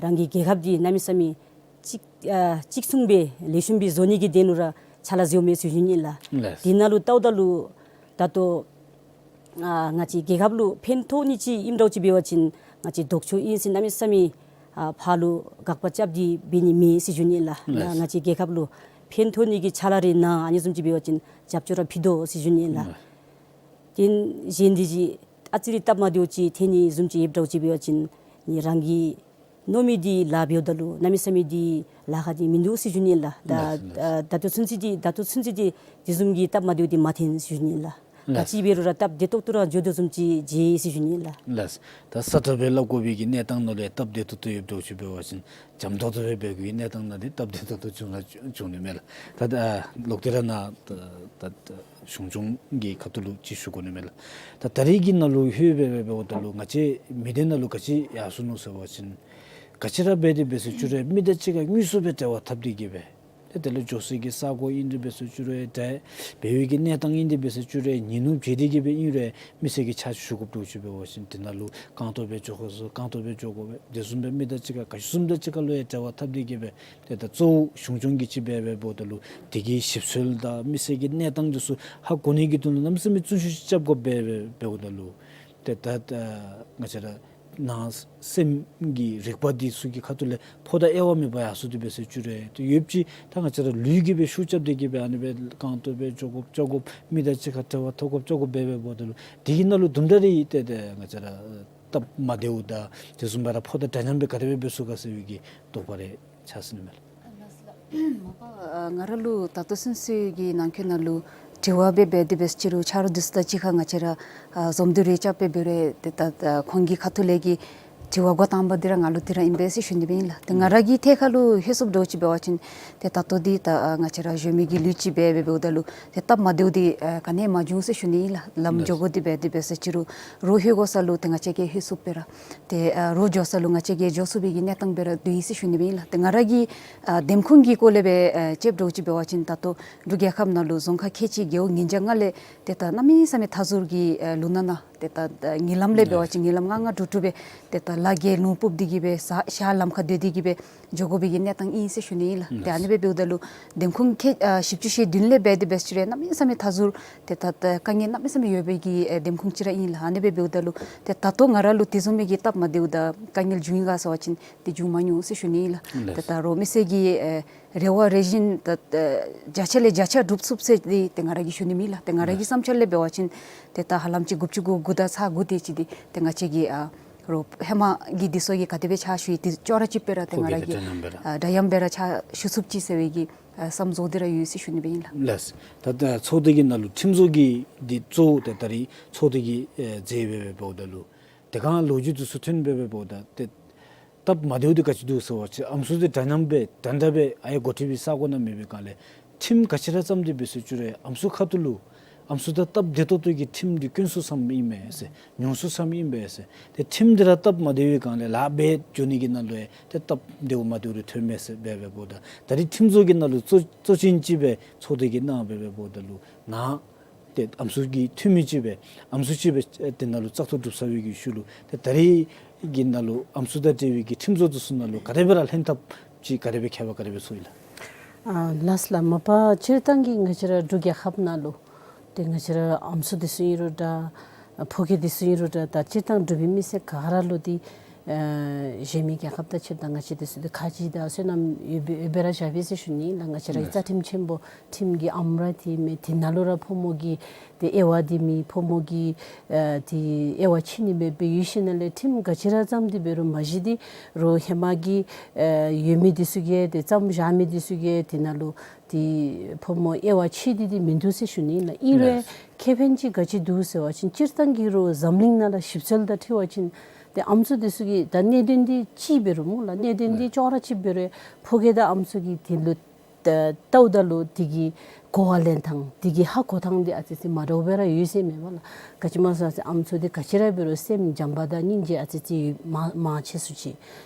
རང་གི་རྒྱལ་ཁབ་འདི་གནམ་མེད་ས་མེད་གཅིག་ཨ་གཅིག་མཚུངས་སྦེ་ལེགས་ཤོམ་སྦེ་བཟོ་ནི་གི་དོན་ལུ་ར་ཕྱག་ལཱ་མཛདཔ་མས་ཟེར་ཞུ་ནི་ཨིན་ལགས། ལགས། དེ་ནང་ལུ་ལྟཝ་ད་ལུ་ད་ལྟོ་ཨ་ང་བཅས་རྒྱལ་ཁབ་ལུ་ཕན་ཐོགས་ནི་ཅིག་ཨིནམ་འདྲཝ་ཅིག་འབད་བ་ཅིན་ང་བཅས་ལྡོག་ཕྱོགས་ཨིན་ཟེར་གནམ་མེད་ས་མེད་ཨ་ཕར་ལུ་དགག་པ་རྐྱབ་སྟེ་འབད་ནི་མེད་ཟེར་ཞུ་ནི་ཨིན་ལགས། ལགས། ང་བཅས་རྒྱལ་ཁབ་ལུ་ཕན་ཐོགས་ནི་གི་ཕྱག་ལཱ་རེ་གནང་ཨ་ནི་བཟུམ་ཅིག་འབད་བ་ཅིན་རྒྱབ་སྐྱོར་ར་ཕུལ་དོ་ཟེར་ཞུ་ནི་ཨིན་ལགས། ལགས། དེ་གཞན་འདི་ཅིག་ཨ་ཙི་རེ་སྟབས་མ་བདེཝ་ཅིག་ཐོན་ནི་བཟུམ་ཅིག་ཡོདཔ་འདྲཝ་ཅིག་འབད་བ་ཅིན་ནི་རང་གིས་མནོ་མི་འདི་ལཱ་འབདཝ་ད་ལུ་གནམ་མེད་ས་མེད་འདི་ལཱ་ཁག་འདི་མིན་འདུག་ཟེར་ཞུ་ནི་ཨིན་ལགས། ད་ལགས་སོ། ལགས་སོ། ཨ་ད་ལྟོ་ཚུན་ཚོད་འདི་ད་ལྟོ་ཚུན་ཚོད་འདི་དེ་བཟུམ་གྱི་སྟབས་མ་བདེཝ་འདི་མ་ཐོན་ཟེར་ཞུ་ནི་ཨིན་ལགས། ལགས། ག་ཅི་འབད་རུང་ར་སྟབས་བདེ་ཏོག་ཏོ་ར་འགྱོ་དོ་བཟུམ་ཅིག་མཇལ་ཡི་ཟེར་ཞུ་ནི་ཨིན་ལགས། ལགས། ད་ས་ཐོབ་སྦེ་སླབ་དགོ་པའི་གི་གནས་སྟངས་ནང་ལས་སྟབས་བདེ་ཏོག་ཏོ་ཡོདཔ་འདྲཝ་ཅིག་འབད་བ་ཅིན་འཇམ་ཏོག་ཏོ་སྦེ་འབད་དགོ་པའི་གནས་སྟངས་ནང་ལས་སྟབས་བདེ་ཏོག་ཏོ་བྱུང་ལ་བྱུང་ནི་མས་ལགས། ད་ད་ལོག་སྟེ་ར་ནཱ་ད་ད་གཞུང་སྐྱོང་གི་ཁ་ཐུག་ལུ་ཅིག་ཞུ་དགོ་ནི་མས་ལགས། ད་ད་རིས་ཀྱི་ནང་ལུ་ལྷོད་སྦེ་འབད་འབདཝ་ད་ལུ་ང་བཅས་མི་སྡེ་ནང་ལུ་ག་ཅི་ཡར་སོ་ནུག་ཟེར་བ་ཅིན་ག་ཅི་ར་འབད་དེ་འབད་ཟེར་བཅུག་རུང་མི་དང་གཅིག་ཁར་དངོས་སུ་སྦེ་འབྲེལ་བ་འཐབ་སྟེ་གི་སྦེ་ཏེ་དེ་ལས་འགྱོ་སའི་གི་ས་གོ་ཨིན་ཏེ་འབད་ཟེར་བཅུག་རུང་འདྲ་འབད་བའི་གི་གནས་སྟངས་ཨིན་ཏེ་འབད་ཟེར་བཅུག་རུང་ཉིན་ནུབ་བྱས་ཏེ་གི་སྦེ་ཨིན་རུང་མི་སེར་གྱིས་ཕྱག་ཞུ་དགོཔ་འདྲཝ་ཅིག་འབད་བ་ཅིན་དེ་ནང་ལུ་རྐང་སྟོང་སྦེ་འགྱོ་དགོ་ཟེར་རུང་རྐང་སྟོང་སྦེ་འགྱོ་དགོ་པས། དེ་བཟུམ་སྦེ་མི་དང་གཅིག་ཁར་ག་ཅི་བཟུམ་དང་གཅིག་ཁར་ལུ་ཡང་འབྲེལ་བ་འཐབ་སྟེ་གི་སྦེ་ཏེ་ད་གཙོ་བོ་གཞུང་སྐྱོང་གིས་ཅིག་འབད་འབདཝ་ད་ལུ་དེ་གི་ཞིབ་འཚོལ་དང་མི་སེར་གྱི་གནས་སྟངས་འདི་ཚུ་ཧ་གོ་ནི་གི་དོན་ལུ་གནམ་མེད་ས་མེད་བརྩོན་ཤུགས་ཅིག་རྐྱབ་དགོཔ་འབད་འབདཝ་ད་ལུ་ཏེ་ད་ད་ང་བཅས་ར་ནང་སེམས་ཀྱི་རིག་པ་འདི་ཚུ་གི་ཁ་ཐུག་ལས་ཕོ་དང་དབྱེ་བ་མེད་པར་ཡར་སོ་སྟེ་འབད་ཟེར་བཅུག་རུང་ཏེ་ཡོདཔ་ཅིག་ད་ང་བཅས་ར་ལུས་ཀྱིས་སྦེ་ཤུགས་རྐྱབ་སྟེ་གི་སྦེ་ཨ་ནི་སྦེ་རྐང་སྟོང་སྦེ་འགྱོ་དགོཔ་འགྱོ་དགོཔ་མི་དང་གཅིག་ཁར་འབྲེལ་བ་འཐབ་དགོཔ་འགྱོ་དགོཔ་འབད་འབདཝ་ད་ལུ་དེ་གི་ནང་ལུ་དུམ་གྲ་རེ་ཏེ་ཏེ་ང་བཅས་ར་སྟབས་མ་བདེཝ་དང་དེ་བཟུམ་སྦེ་ར་ཕོ་དང་འདྲ་མཉམ་སྦེ་ག་དེ་སྦེ་འབད་ཚུགས་ག་ཟེར་བའི་གི་དོགས་པ་རེ་ཆགས་སོ་ནི་མས་ལགས། ལགས་སོ་ལགས། མ་པ་ཨ་ང་ར་ལུ་ད་ལྟོ་ཚུན་ཚོད་ཀྱི་ནང་འཁོད་ནང་ལུ་དྲི་བ་འབད་འབད་དེ་འབད་ཟེར་བཅུག་རུང་ཆ་རོགས་འདི་ཚུ་དང་གཅིག་ཁར་ང་བཅས་ར་ཨ་འཛོམས་འདུ་རེ་རྐྱབ་སྦེ་འབད་རུང་ཏེ་ད་ད་ཁོང་གི་ཁ་ཐུག་ལས་ཀྱི་དྲི་བ་འགོ་དང་པ་འདི་ར་ང་ལུ་འདི་ར་ཨིན་པས་ཟེར་ཞུ་ནི་སྦེ་ཨིན་ལགས། ཏེ་ང་ར་གིས་ཐད་ཁར་ལུ་ལྷོད་སོངམ་འདྲཝ་ཅིག་འབད་བ་ཅིན་ཏེ་ད་ལྟོ་འདི་ད་ཨ་ང་བཅས་ར་གཞོན་མི་གི་ལུས་ཅིག་འབད་འབད་འབདཝ་ད་ལུ་ཏེ་སྟབས་མ་བདེཝ་འདི་ཨ་ག་ནི་ཡང་མ་བྱུང་ཟེར་ཞུ་ནི་ཨིན་ལགས། ལམ་འགྱོ་དགོ་དེ་འབད་དེ་འབད་ཟེར་བཅུག་རུང་རོགས་ལྷོད་དགོ་ས་ལུ་ཏེ་ང་བཅས་ཀྱིས་ལྷོད་ཚུགསཔ་སྦེ་ར་ཏེ་ཨ་རོགས་འགྱོ་ས་ལུ་ང་བཅས་ཀྱིས་འགྱོ་ཚུགས་པའི་གི་གནས་སྟངས་སྦེ་ར་སྡོད་ཡི་ཟེར་ཞུ་ནི་སྦེ་ཨིན་ལགས། ཏེ་ང་ར་གི་ཨ་འདེམས་ཁོངས་ཀྱི་སྐོར་ལས་སྦེ་ཨ་དཔྱདཔ་འདྲཝ་ཅིག་འབད་བ་ཅིན་ད་ལྟོ་འབྲུག་རྒྱལ་ཁབ་ནང་ལུ་རྫོང་ཁག་ཁལ་གཅིག་རྒེད་འོག་ཉིས་བརྒྱ་ལྔ་ལས་ཏེ་ད་གནམ་མེད་ས་མེད་མཐའ་ཟུར་གྱི་ཨ་ལུང་ནག་ནང་ཏེ་ད་ད་ཉི་ལམ་ལས་འབད་བ་ཅིན་ཉི་ལམ་ལྔ་ལྔ་དྲུག་དྲུག་སྦེ་ཏེ་ད་ལ་བརྒལ་ལུང་སྤུབས་ཏེ་གི་སྦེ་ས་ཤར་ལམ་ཁར་སྡོད་དེ་གི་སྦེ་འགྱོ་དགོ་པའི་གི་གནས་སྟངས་ཨིན་ཟེར་ཞུ་ནི་ཨིན་ལགས། ཏེ་ཨ་ནི་སྦེ་འབདཝ་ད་ལུ་འདེམས་ཁོངས་ཁལ་ཨ་བཞི་བཅུ་ཞེ་བདུན་ལས་འབད་དེ་འབད་ཟེར་བཅུག་རུང་གནམ་མེད་ས་མེད་མཐའ་ཟུར་ཏེ་ད་ད་དཀའ་ངལ་གནམ་མེད་ས་མེད་ཡོད་པའི་གི་ཨེ་འདེམས་ཁོངས་ཅིག་ར་ཨིན་ལགས། ཨ་ནི་སྦེ་འབདཝ་ད་ལུ་ཏེ་ད་ལྟོ་ང་ར་ལུ་དེ་བཟུམ་མའི་གི་སྟབས་མ་བདེཝ་དང་དཀའ་ངལ་བྱུང་ཡི་ག་ཟེར་བ་ཅིན་ཏེ་བྱུང་མ་མྱོང་ཟེར་ཞུ་ནི་ཨིན་ལགས། ལགས། ཏེ་ད་རོགས་མི་སེར་གྱི་ཨེ་རེ་བ་རེ་བཞིན་ད་ཨེ་བརྒྱ་ཆ་ལས་བརྒྱ་ཆ་འགྲུབ་ཚུགས་ཟེར་ཏེ་ཏེ་ང་ར་གིས་ཞུ་ནི་མེན་ལགས། ཏེ་ང་ར་གི་ལགས། བསམ་འཆར་ལས་འབད་བ་ཅིན་ཏེ་ད་ཧ་ལམ་ཅིག་དགུ་བཅུ་གོ་དགུ་དང་ཚག་དགུ་དེ་ཅིག་འདི་ཏེ་ང་བཅས་ཀྱི་ཨ་རོགས་ཧེ་མ་གི་འདི་ཚུ་གིས་ག་དེ་སྦེ་ཕྱག་ཞུ་ཡི་དེ་ཅོག་ར་གཅིག་སྦེ་ར་ཏེ་ང་ར་གིས་ཨ་འདྲ་མཉམ་སྦེ་ར་ཕྱག་ཞུ་ཚུགསཔ་ཅིག་ཟེར་བའི་གི་ཨ་བསམ་བཟོ་འདི་ར་ཡོད་ཟེར་ཞུ་ནི་སྦེ་ཨིན་ལགས། ལགས། ད་ལྟོ་ཚོགས་སྡེ་གི་ནང་ལུ་ཁྲིམས་བཟོ་གི་འདི་གཙོ་བོ་ཏེ་ད་རིས་ཚོགས་སྡེ་གི་ཨེ་མཛད་སྦེ་འབདཝ་ད་ལུ་དེ་སྒང་ལོ་རྒྱུས་འདི་ཚུ་ཐོན་སྦེ་འབདཝ་ད་ཏེ་སྟབས་མ་བདེཝ་འདི་ག་ཅི་འདུག་ཟེར་བ་ཅིན་ཨམ་སྲུ་འདི་འདྲ་མཉམ་སྦེ་འདྲ་འདྲ་སྦེ་ཨའི་འགོ་ཁྲིད་པའི་ས་གོ་ནང་མེད་པའི་སྒང་ལས་ཁྲིམས་ག་ཅི་ར་བརྩམས་ཏེ་འབད་ཟེར་བཅུག་རུང་ཨམ་སྲུ་ཁ་ཐུག་ལུ་ཨམ་སྲུ་དང་སྟབས་བདེ་ཏོག་ཏོ་གི་ཁྲིམས་འདི་དཀོན་སུ་ཙམ་ཨིན་མས་ཟེར། ཉུང་སུ་ཙམ་ཨིན་པས་ཟེར། ཏེ་ཁྲིམས་འདི་ར་སྟབས་མ་བདེ་བའི་སྒང་ལས་ལཱ་འབད་འགྱོ་ནི་གི་ནང་ལུ་ཡང་ཏེ་སྟབས་བདེཝ་མ་བདེཝ་རེ་ཐོན་མས་ཟེར་འབད་འབདཝ་ད་ད་རིས་ཁྲིམས་བཟོ་གི་ནང་ལུ་གཙོ་གཙོ་ཅན་ཅིག་སྦེ་ཚོགས་སྡེ་གིས་གནང་སྦེ་འབདཝ་ད་ལུ་ནཱ་ཏེ་ཨམ་སྲུ་གི་འཐུས་མི་ཅིག་སྦེ་ཨམ་སྲུ་ཅིག་སྦེ་ཏེ་ནཱ་ལུ་བཙག་འཐུ་གྲུབ་ཚར་བའི་གི་ཤུལ་ལུ་ཏེ་ད་རིས་ཀྱི་ནང་ལུ་ཨམ་སྲུ་དང་འབྲེལ་བའི་གི་ཁྲིམས་བཟོ་འདི་ཚུ་ནང་ལུ་ག་དེ་སྦེ་ར་ལྷན་ཐབས་ཅིག་ག་དེ་སྦེ་ཁྱད་པར་ག་དེ་སྦེ་ཚོར་ཡི་ལགས། ཨ་ལགས་ལགས། མ་པ་སྤྱིར་བཏང་གི་ང་བཅས་ར་འབྲུག་རྒྱལ་ཁབ་ནང་ལུ་ཏེ་ང་བཅས་ར་ཨམ་སྲུ་འདི་ཚུ་ཨིན་རུང་འདྲ་ཕོ་སྐྱེས་འདི་ཚུ་ཨིན་རུང་འདྲ་ད་སྤྱིར་བཏང་འབྲུག་པའི་མི་སེར་ག་ར་ལུ་འདི་ ཨ་གཞན་མི་རྒྱལ་ཁབ་དང་ཕྱདཔ་ད་ང་བཅས་འདི་ཚུ་འདི་ཁ་རྗེ་དང་བསོད་ནམས་ཡོད་པའི་ཡོད་པའི་ར་བཞག་པས་ཟེར་ཞུ་ནི་ལགས། ང་བཅས་རའི་རྩ་ཁྲིམས་ཆེན་པོ་ཁྲིམས་ཀྱི་ཨམ་ར་འདི་མེད། འདི་ནང་ལུ་ར་ཕོ་མོ་གི་འདི་དབྱེ་བ་འདི་མེད། ཕོ་མོ་གི་ཨ་འདི་དབྱེ་བ་ཕྱེ་ནི་མེདཔ་སྦེ་ཡོད་ཞིནམ་ལས་ཁྲིམས་ག་ཅི་ར་བརྩམས་ཏེ་འབད་རུང་མ་གཞི་འདི་རོགས་ཧེ་མ་གི་ཨ་ཡོད་མི་འདི་ཚུ་གིས་འདི་བརྩམས་བཞག་མི་འདི་ཚུ་གིས་འདི་ནང་ལུ་འདི་ཕོ་མོ་དབྱེ་བ་ཕྱེ་སྟེ་འདི་མིན་འདུག་ཟེར་ཞུ་ནི་ལགས། ཨིན་རུང་ཁེ་ཕན་ཅིག་ག་ཅི་འདུག་ཟེར་བ་ཅིན་སྤྱིར་བཏང་གི་རོགས་འཛམ་གླིང་ནང་ལུ་ཞིབ་འཚོལ་དང་འཁྲིལ་བ་ཅིན་འདི་ཨམ་སྲུ་འདི་ཚུ་གི་ད་གནད་དོན་འདི་གཅིག་འབད་རུང་སྨོ་ལགས། གནད་དོན་འདི་ཅོག་ར་གཅིག་འབད་རུང་ཕོ་སྐྱེས་དང་ཨམ་སྲུ་གི་འདི་ལུ་ད་ལྟཝ་ད་ལུ་འདི་གི་གོ་བ་ལེན་ཐངས་འདི་གི་ཧ་གོ་ཐངས་འདི་ཨ་ཙི་ཅིག་མ་འདྲཝ་སྦེ་ར་ཡོད་ཟེར་མས་པ་ལགས། ག་ཅི་སྨོ་ཟེར་བ་ཅིན་ཨམ་སྲུ་འདི་ག་ཅི་ར་འབད་རུང་སེམས་བྱམས་པ་དང་སྙིང་རྗེ་ཨ་ཙི་ཅིག་ཡོད་མང་མང་ཆེ་སུ་ཅིག།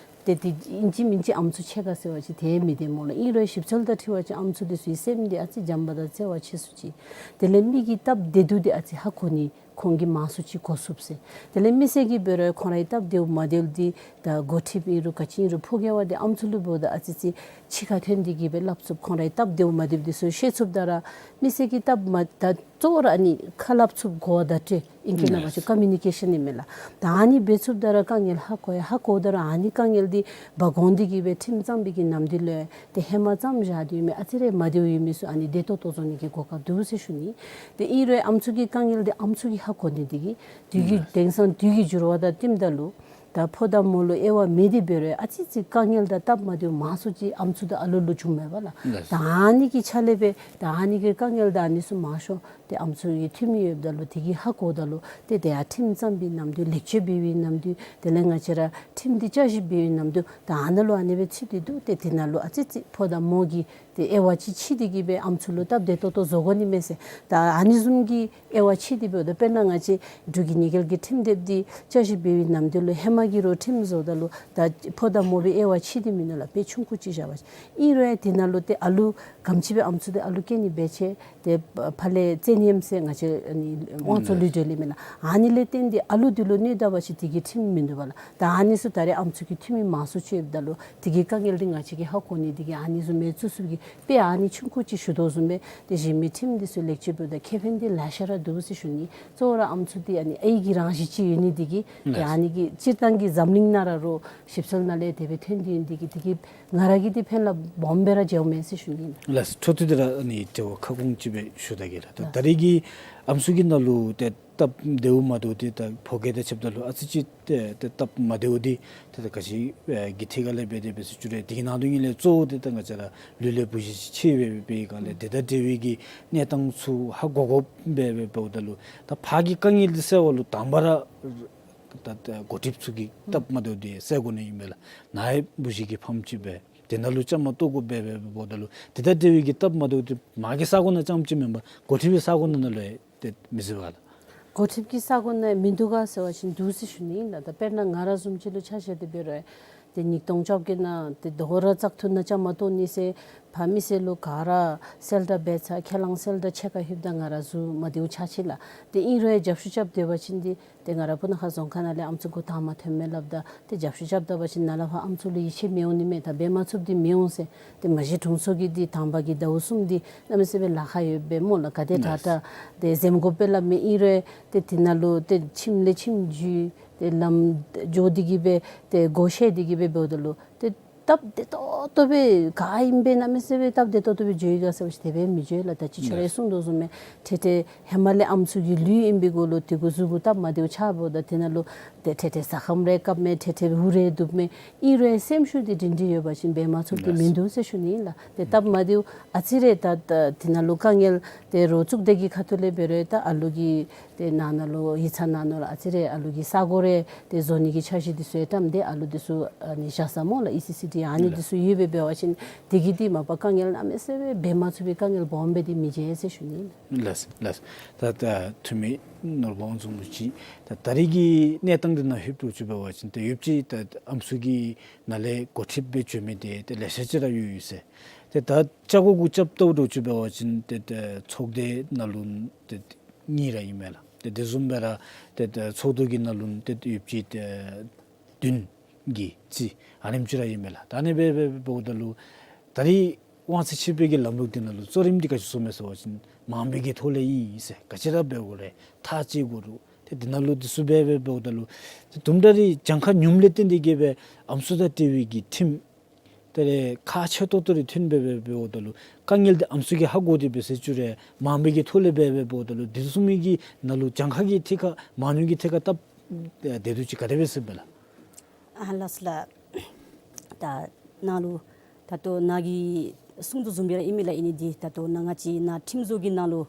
ཏེ་འདི་ཨིན་ཅི་མིན་ཅི་ཨམ་སྲུ་ཕྱེད་ཀ་ཟེར་བ་ཅིན་དེ་མི་བདེན་སྨོ་ལགས། ཨིན་རུང་ཞིབ་འཚོལ་དང་འཁྲིལ་བ་ཅིན་ཨམ་སྲུ་འདི་ཚུ་གི་སེམས་འདི་ཨ་ཙི་བྱམས་པ་དང་བརྩེ་བ་ཆེ་སུ་ཅིག། དེ་ལས་མི་གི་སྟབས་བདེ་སྡུག་འདི་ཨ་ཙི་ཧ་གོ་ནི་ཁོང་གིས་མང་སུ་ཅིག་གོ་ཚུགས་ཟེར། དེ་ལས་མི་སེར་གྱིས་འབད་རུང་ཁོང་རའི་སྟབས་བདེཝ་མ་བདེཝ་འདི་ད་འགོ་ཁྲིདཔ་ཨིན་རུང་ག་ཅི་ཨིན་རུང་ཕོ་སྐྱེས་པ་འདི་ཨམ་སྲུ་ལུ་འབདཝ་ད་ཨ་ཙི་ཅིག་ཕྱི་ཁར་ཐོན་ཏེ་གི་སྦེ་སླབ་ཚུགསཔ། ཁོང་རའི་སྟབས་བདེཝ་མ་བདེཝ་འདི་ཚུ་ཤེས་ཚུགསཔ་ད་ར་མི་སེར་གྱི་སྟབས་མ་ད་གཙོ་བོ་ར་ཨ་ནི་ཁ་སླབ་ཚུགསཔ་གོ་བརྡ་སྤྲོད་ཨིང་སྐད་ནང་འབད་བ་ཅིན་ཀོ་མིའུ་ནི་ཀེ་ཤཱན་ཨིན་མས་ལགས། ད་ཨ་ནི་འབད་ཚུགསཔ་ད་ར་དཀའ་ངལ་ཧ་གོ་ཡི། ཧ་གོཝ་ད་ར་ཨ་ནི་དཀའ་ངལ་འདི་འབག་འོང་སྟེ་གི་སྦེ་ཁྲིམས་བརྩམས་པའི་གི་ནམ་དུས་ལུ་ཏེ་ཧེ་མ་བརྩམས་བཞག་སྟེ་ཡོད་མི་ཨ་ཙི་རེ་མ་བདེཝ་ཡོད་མི་ཚུ་ཨ་ནི་བདེ་ཏོག་ཏོ་བཟོ་ནི་གི་གོ་སྐབས་འདུག་ཟེར་ཞུ་ནི། ཏེ་ཨིན་རུང་ཨམ་སྲུ་གི་དཀའ་ངལ་འདི་ཨམ་སྲུ་གིས་ཧ་གོ་ནི་འདི་གིས་དུས་ཀྱི་དེང་སང་དུས་ཀྱི་འགྱུར་བ་དང་བསྟུནམ་ད་ལུ་ད་ཕོ་དང་མོ་ལུ་དབྱེ་བ་མེད་དེ་འབད་རུང་ཨ་ཙི་ཅིག་དཀའ་ངལ་དང་སྟབས་མ་བདེཝ་མང་སུ་ཅིག་ཨམ་སྲུ་དང་ཨ་ལུ་ལུ་བྱུངམ་མས་པ་ལགས། ད་ཨ་ནི་གི་ཆ་ལས་སྦེ་ད་ཨ་ནི་གི་དཀའ་ངལ་དང་ཨ་ནི་ཚུ་མང་ཤོས་ཏེ་ཨམ་སྲུ་གི་འཐུས་མི་ཡོདཔ་ད་ལུ་དེ་གིས་ཧ་གོཝ་ད་ལུ་ཏེ་དེ་ཡང་ཁྲིམས་བརྩམས་པའི་ནམ་དུས་ལེགས་བཅོས་འབད་བའི་ནམ་དུས་དེ་ལས་ང་བཅས་ར་ཁྲིམས་འདི་བསྐྱར་ཞིབ་འབད་བའི་ནམ་དུས་ད་ཨ་ནཱ་ལུ་ཨ་ནི་སྦེ་ཚུད་དེ་འདུག། ཏེ་དེ་ནང་ལུ་ཨ་ཙི་ཅིག་ཕོ་དང་མོ་གི་ཏེ་དབྱེ་བ་ཅིག་ཕྱེ་སྟེ་གི་སྦེ་ཨམ་སྲུ་ལུ་སྟབས་བདེ་ཏོག་ཏོ་བཟོ་དགོ་ནི་མས་ཟེར། ད་ཨ་ནི་བཟུམ་གྱི་དབྱེ་བ་ཕྱེ་སྟེ་འབདཝ་ད་དཔེར་ན་ང་བཅས་འབྲུག་གི་ཉེས་སྐྱོན་གྱི་ཁྲིམས་དེབ་འདི་བསྐྱར་ཞིབ་འབད་བའི་ནམ་དུས་ལུ་ཧེ་མ་གི་རོགས་ཁྲིམས་བཟོཝ་ད་ལུ་ད་ཕོ་དང་མོ་སྦེ་དབྱེ་བ་ཕྱེ་སྟེ་མིན་ནུག་ལགས། དཔེ་ཆུང་ཀུ་ཅིག་བཞག་པ་ཅིན་ཨིན་རུང་ཡང་དེ་ནང་ལུ་ཏེ་ཨ་ལུ་ག་དེམ་ཅིག་སྦེ་ཨམ་སྲུ་འདི་ཨ་ལུ་སྐྱེ་ནི་འབད་ཅི། ཏེ་ཕར་ལས་བཙན་གཡེམ་ཟེར་ང་བཅས་ཨ་ནི་དབང་བཙོང་ལུས་འབྲེལ་ཨིན་མས་ལགས། ཨ་ནི་ལས་བརྟེན་ཏེ་ཨ་ལུ་འདི་ལུ་གནོད་ད་པ་ཅིན་དེ་གི་ཁྲིམས་མིན་འདུག་པ་ལགས། ད་ཨ་ནི་ཚུ་ད་རེས་ཨམ་སྲུ་གི་འཐུས་མི་མང་སུ་ཅིག་ཡོདཔ་ད་ལུ་དེ་གི་དཀའ་ངལ་འདི་ང་བཅས་ཀྱིས་ཧ་གོ་ནི་དེ་གིས་ཨ་ནི་བཟུམ་མའི་བཙུགས་ཚུགསཔ་གི་དཔེ་ཨ་ནི་ཆུང་ཀུ་ཅིག་ཞུ་དོ་བཟུམ་སྦེ་ཏེ་གཞན་མི་ཁྲིམས་འདི་ཚུ་ལེགས་བཅོས་འབདཝ་ད་ཁེ་ཕན་འདི་ལེ་ཤ་ར་འདུག་ཟེར་ཞུ་ནི། གཙོ་བོ་ར་ཨམ་སྲུ་འདི་ཨ་ནི་ཨའི་གི་རང་བཞིན་ཅིག་ཡོད་ནི་དེ་གིས་ཏེ་ཨ་ནི་གི་སྤྱིར་བཏང་གི་འཛམ་གླིང་ནང་ར་རོགས་ཞིབ་འཚོལ་ནང་ལས་དེ་སྦེ་ཐོན་ཏེ་ཡོད་ནི་དེ་གིས་དེ་གིས་ང་ར་གིས་འདི་ཕན་རླབས་སྦོམ་སྦེ་ར་མཇལཝ་མས་ཟེར་ཞུ་ནི་ཨིན། ལགས། འཕྲོ་མཐུད་དེ་ར་ཨ་ནི་དྲི་བ་ཁ་སྐོང་ཅིག་སྦེ་ཞུ་ད་གེ་ལགས། ད་ད་རེས་ཀྱི་ཨམ་སྲུ་གི་ནང་ལུ་ཏེ་སྟབས་བདེཝ་མ་བདེཝ་འདི་ད་ཕོ་སྐྱེས་དང་ཕྱདཔ་ད་ལུ་ཨ་ཙི་ཅིག་ཏེ་ཏེ་སྟབས་མ་བདེཝ་འདི་ཏེ་ད་ག་ཅི་ཨེ་གི་ཐད་ཁར་ལས་འབད་དེ་འབད་ཟེར་ཞུ་རུང་དེ་གི་ནང་དོན་ཉིད་ལས་གཙོ་བོ་འདི་ད་ང་བཅས་ར་ལུས་ལས་བུ་གཞི་ཅིག་ཆད་སྦེ་འབད་བའི་སྒང་ལས་དེ་དང་འབྲེལ་བའི་གི་གནས་སྟངས་ཚུ་ཧ་གོ་དགོཔ་སྦེ་འབདཝ་ད་ལུ་ད་ཕར་གྱི་དཀའ་ངལ་འདི་སེལ་བ་ལུ་དང་པ་ར་ད་ད་འགོ་ཁྲིདཔ་ཚུ་གིས་སྟབས་མ་བདེཝ་འདི་སེལ་དགོ་ནི་ཨིན་མས་ལགས། ནཱ་ཡང་བུ་གཞི་གི་ཕམ་ཅིག་སྦེ་དེ་ནང་ལུ་བཅའ་མར་གཏོགས་དགོཔ་སྦེ་འབདཝ་ད་ལུ་དེ་དང་འབྲེལ་བའི་གི་སྟབས་མ་བདེཝ་འདི་མ་གི་ས་གོ་ནང་རྐྱངམ་ཅིག་མེན་པར་འགོ་ཁྲིདཔ་གི་ས་གོ་ནང་ན་ལུ་ཡང་ཏེ་མི་སྲིད་པས་ལགས། འགོ་ཁྲིདཔ་གི་ས་གོ་ནང་མིན་འདུག་ག་ཟེར་བ་ཅིན་འདུག་ཟེར་ཞུ་ནི་ཨིན་ལགས། ད་དཔེར་ན་ང་ར་བཟུམ་ཅིག་ལུ་ཆ་བཞག་སྟེ་འབད་རུང་ཏེ་ཉིས་སྟོང་བཅོ་བརྒྱད་ནང་ཏེ་དོ་རུང་བཙག་འཐུ་ནང་བཅའ་མར་གཏོགས་ནི་ཟེར་ཕར་མི་སེར་ལུ་ག་ར་གསལ་བསྒྲགས་འབད་ཚར་ཁས་བླངས་གསལ་བསྒྲགས་ཕྱེད་ཀ་ལྷོདཔ་ད་ང་ར་གཟུགས་མ་བདེཝ་ཆགས་ཅི་ལགས། ཏེ་ཨིན་རུང་ཡང་རྒྱབ་བཤུད་རྐྱབ་སྡོད་པ་ཅིན་འདི་ཏེ་ང་ར་སྤུ་ན་ཁ་རྫོང་ཁག་ནང་ལས་ཨམ་སྲུ་འགོ་དང་པ་ཐོན་མས་སླབ་ད་ཏེ་རྒྱབ་བཤུད་རྐྱབ་ད་པ་ཅིན་ནཱ་ལས་ཕར་ཨམ་སྲུ་ལུ་ཡིད་ཆེས་མི་འོང་ནི་མས། ད་འབད་མ་ཚུགསཔ་འདི་མི་འོང་ཟེར། ཏེ་མ་གཞི་དྲུང་འཚོ་གིས་འདི་དང་པ་གི་ཟླཝ་གསུམ་འདི་གནམ་མེད་ས་མེད་ལཱ་ཁག་ཡོདཔ་སྦེ་སྨོ་ལགས། ག་དེ་དྲག་དྲག་ཏེ་འཛེམ་དགོཔ་སྦེ་སླབ་མི་ཨིན་རུང་ཏེ་དེ་ནང་ལུ་ཏེ་ཁྱིམ་ལས་ཁྱིམ་བརྒྱུད་དེ་ལམ་འགྱོ་སྟེ་གི་སྦེ་ཏེ་སྒོ་ཕྱེ་སྟེ་གི་སྦེ་འབདཝ་ད་ལུ་ཏེ་སྟབས་བདེ་ཏོག་ཏོ་སྦེ་ག་ཨིནམ་སྦེ་གནམ་མེད་ས་མེད་སྟབས་བདེ་ཏོག་ཏོ་སྦེ་འགྱོ་ཡི་ག་ཟེར་བ་ཅིན་དེ་སྦེ་མི་འགྱོ་ལགས། ད་ཅི་ཁྱོད་ར་གསུང་དོ་བཟུམ་སྦེ་ཏེ་ཏེ་ཧེ་མ་ལས་ཨམ་སྲུ་གི་ལུས་ཨིན་པའི་གུ་ལུ་དེ་གུ་གཟུགས་གུ་སྟབས་མ་བདེཝ་ཆགས་འབདཝ་ད་དེ་ནང་ལུ་ཏེ་ཏེ་ཏེ་ཟ་ཁམ་རེ་བཀབ་མས། ཏེ་ཏེ་འུ་རེ་བཏུབ་མས། ཨིན་རུང་སེམས་ཤུགས་འདི་སྒྲིང་སྒྲིང་ཡོད་པ་ཅིན་འབད་མ་ཚུགསཔ་འདི་མིན་འདུག་ཟེར་ཞུ་ནི་ཨིན་ལགས། ཏེ་སྟབས་མ་བདེཝ་ཨ་ཙི་རེ་ད་ད་དེ་ནང་ལུ་དཀའ་ངལ་ཏེ་རོགས་གཙུག་སྡེ་གི་ཁ་ཐུག་ལས་འབད་རུང་ད་ཨ་ལུ་གི་ཏེ་ནང་ན་ལུ་ཡིག་ཚང་ནང་ན་ལུ་ཨ་ཙི་རེ་ཨ་ལུ་གི་ས་གོ་རེ་ཏེ་བཟོ་ནི་གི་འཆར་གཞི་འདི་ཚུ་ཡང་བཀྲམ་སྟེ་ཨ་ལུ་འདི་ཚུ་ཨ་ནི་བཞག་ས་སྨོ་ལགས། ཨི་སི་སི་ཌི་ཨ་ནི་འདི་ཚུ་ཡོདཔ་སྦེ་འབད་བ་ཅིན་དེ་གིས་འདི་མ་པ་དཀའ་ངལ་གནམ་མེད་ས་མེད་འབད་མ་ཚུགས་པའི་དཀའ་ངལ་སྦོམ་སྦེ་འདི་མི་འབྱུང་ཟེར་ཞུ་ནི་ཨིན། ལགས་ལགས། ད་ད་འཐུས་མི་ནོར་བུ་དབང་འཛོམས་ལུ་ཅིག་ད་ད་རེས་ཀྱི་གནས་སྟངས་འདི་ནང་ལྷོདཔ་འདྲཝ་ཅིག་འབད་བ་ཅིན་ཏེ་ཡོདཔ་ཅིག་ད་ཨམ་སྲུ་གི་ནང་ལས་འགོ་ཁྲིདཔ་སྦེ་འགྱོ་མི་འདི་ཏེ་ལེ་ཤ་ཅིག་ར་ཡོད་ཡོད་ཟེར། ཏེ་ད་བཅའ་གོ་གུ་རྐྱབ་བལྟཝ་འདྲཝ་ཅིག་འབད་བ་ཅིན་ཏེ་ཏེ་ཚོགས་སྡེ་ནང་ལུ་ཏེ་གཉིས་ར་ཨིན་མས་ལགས། ཏེ་དེ་བཟུམ་སྦེ་ར་ཏེ་ཏེ་ཚོགས་འདུ་གི་ནང་ལུ་ཏེ་ཡོདཔ་ཅིག་ཏེ་བདུན་གྱི་རྩིས་ཨ་ནེམ་ཅིག་ར་ཨིན་མས་ལགས། ད་ཨ་ནི་སྦེ་སྦེ་འབདཝ་ད་ལུ་ད་རེས་དབང་ཚད་ཕྱིར་སྤེལ་གྱི་ལམ་ལུགས་འདི་ནང་ལུ་གཙོ་རིམ་འདི་ག་ཅི་བཟོཝ་མས་ཟེར་བ་ཅིན་མང་པོའི་གི་ཐོག་ལས་ཨིན་ཟེར། ག་ཅི་ར་འབད་དགོ་རུང་ཐག་བཅད་དགོ་རུང་ ཏེ་དེ་ནང་ལུ་དེ་ཚུ་སྦེ་སྦེ་འབདཝ་ད་ལུ་ཏེ་དུམ་གྲ་རེ་གྱངས་ཁ་ཉུངམ་ལས་བརྟེན་ཏེ་གིས་སྦེ་ཨམ་སྲུ་དང་འབྲེལ་བའི་གི་ཁྲིམས་ཏེ་རེ་ཁག་ཆེ་ཏོག་ཏོ་རེ་ཐོན་སྦེ་སྦེ་འབདཝ་ད་ལུ་དཀའ་ངལ་འདི་ཨམ་སྲུ་གིས་ཧ་གོ་སྟེ་འབད་ཟེར་བཅུག་རུང་མང་པོའི་གི་ཐོག་ལས་སྦེ་སྦེ་འབདཝ་ད་ལུ་དེ་ཚུ་མི་གི་ནང་ལུ་གྱངས་ཁ་གི་ཐད་ཁར་མང་ཉུང་གི་ཐད་ཁར་སྟབས་བདེ་སྡུག་ཅིག་ག་དེ་སྦེ་ཟེར་མས་ལགས། ཨ་ལགས་སོ་ལགས། ད་ནཱ་ལུ་ད་ལྟོ་ནཱ་གིས་གསུང་དོ་བཟུམ་སྦེ་ར་ཨིན་མས་ལགས། ཨིན་ནི་འདི་ད་ལྟོ་ནཱ་ང་བཅས་ནཱ་ཁྲིམས་བཟོ་གི་ནང་ལུ་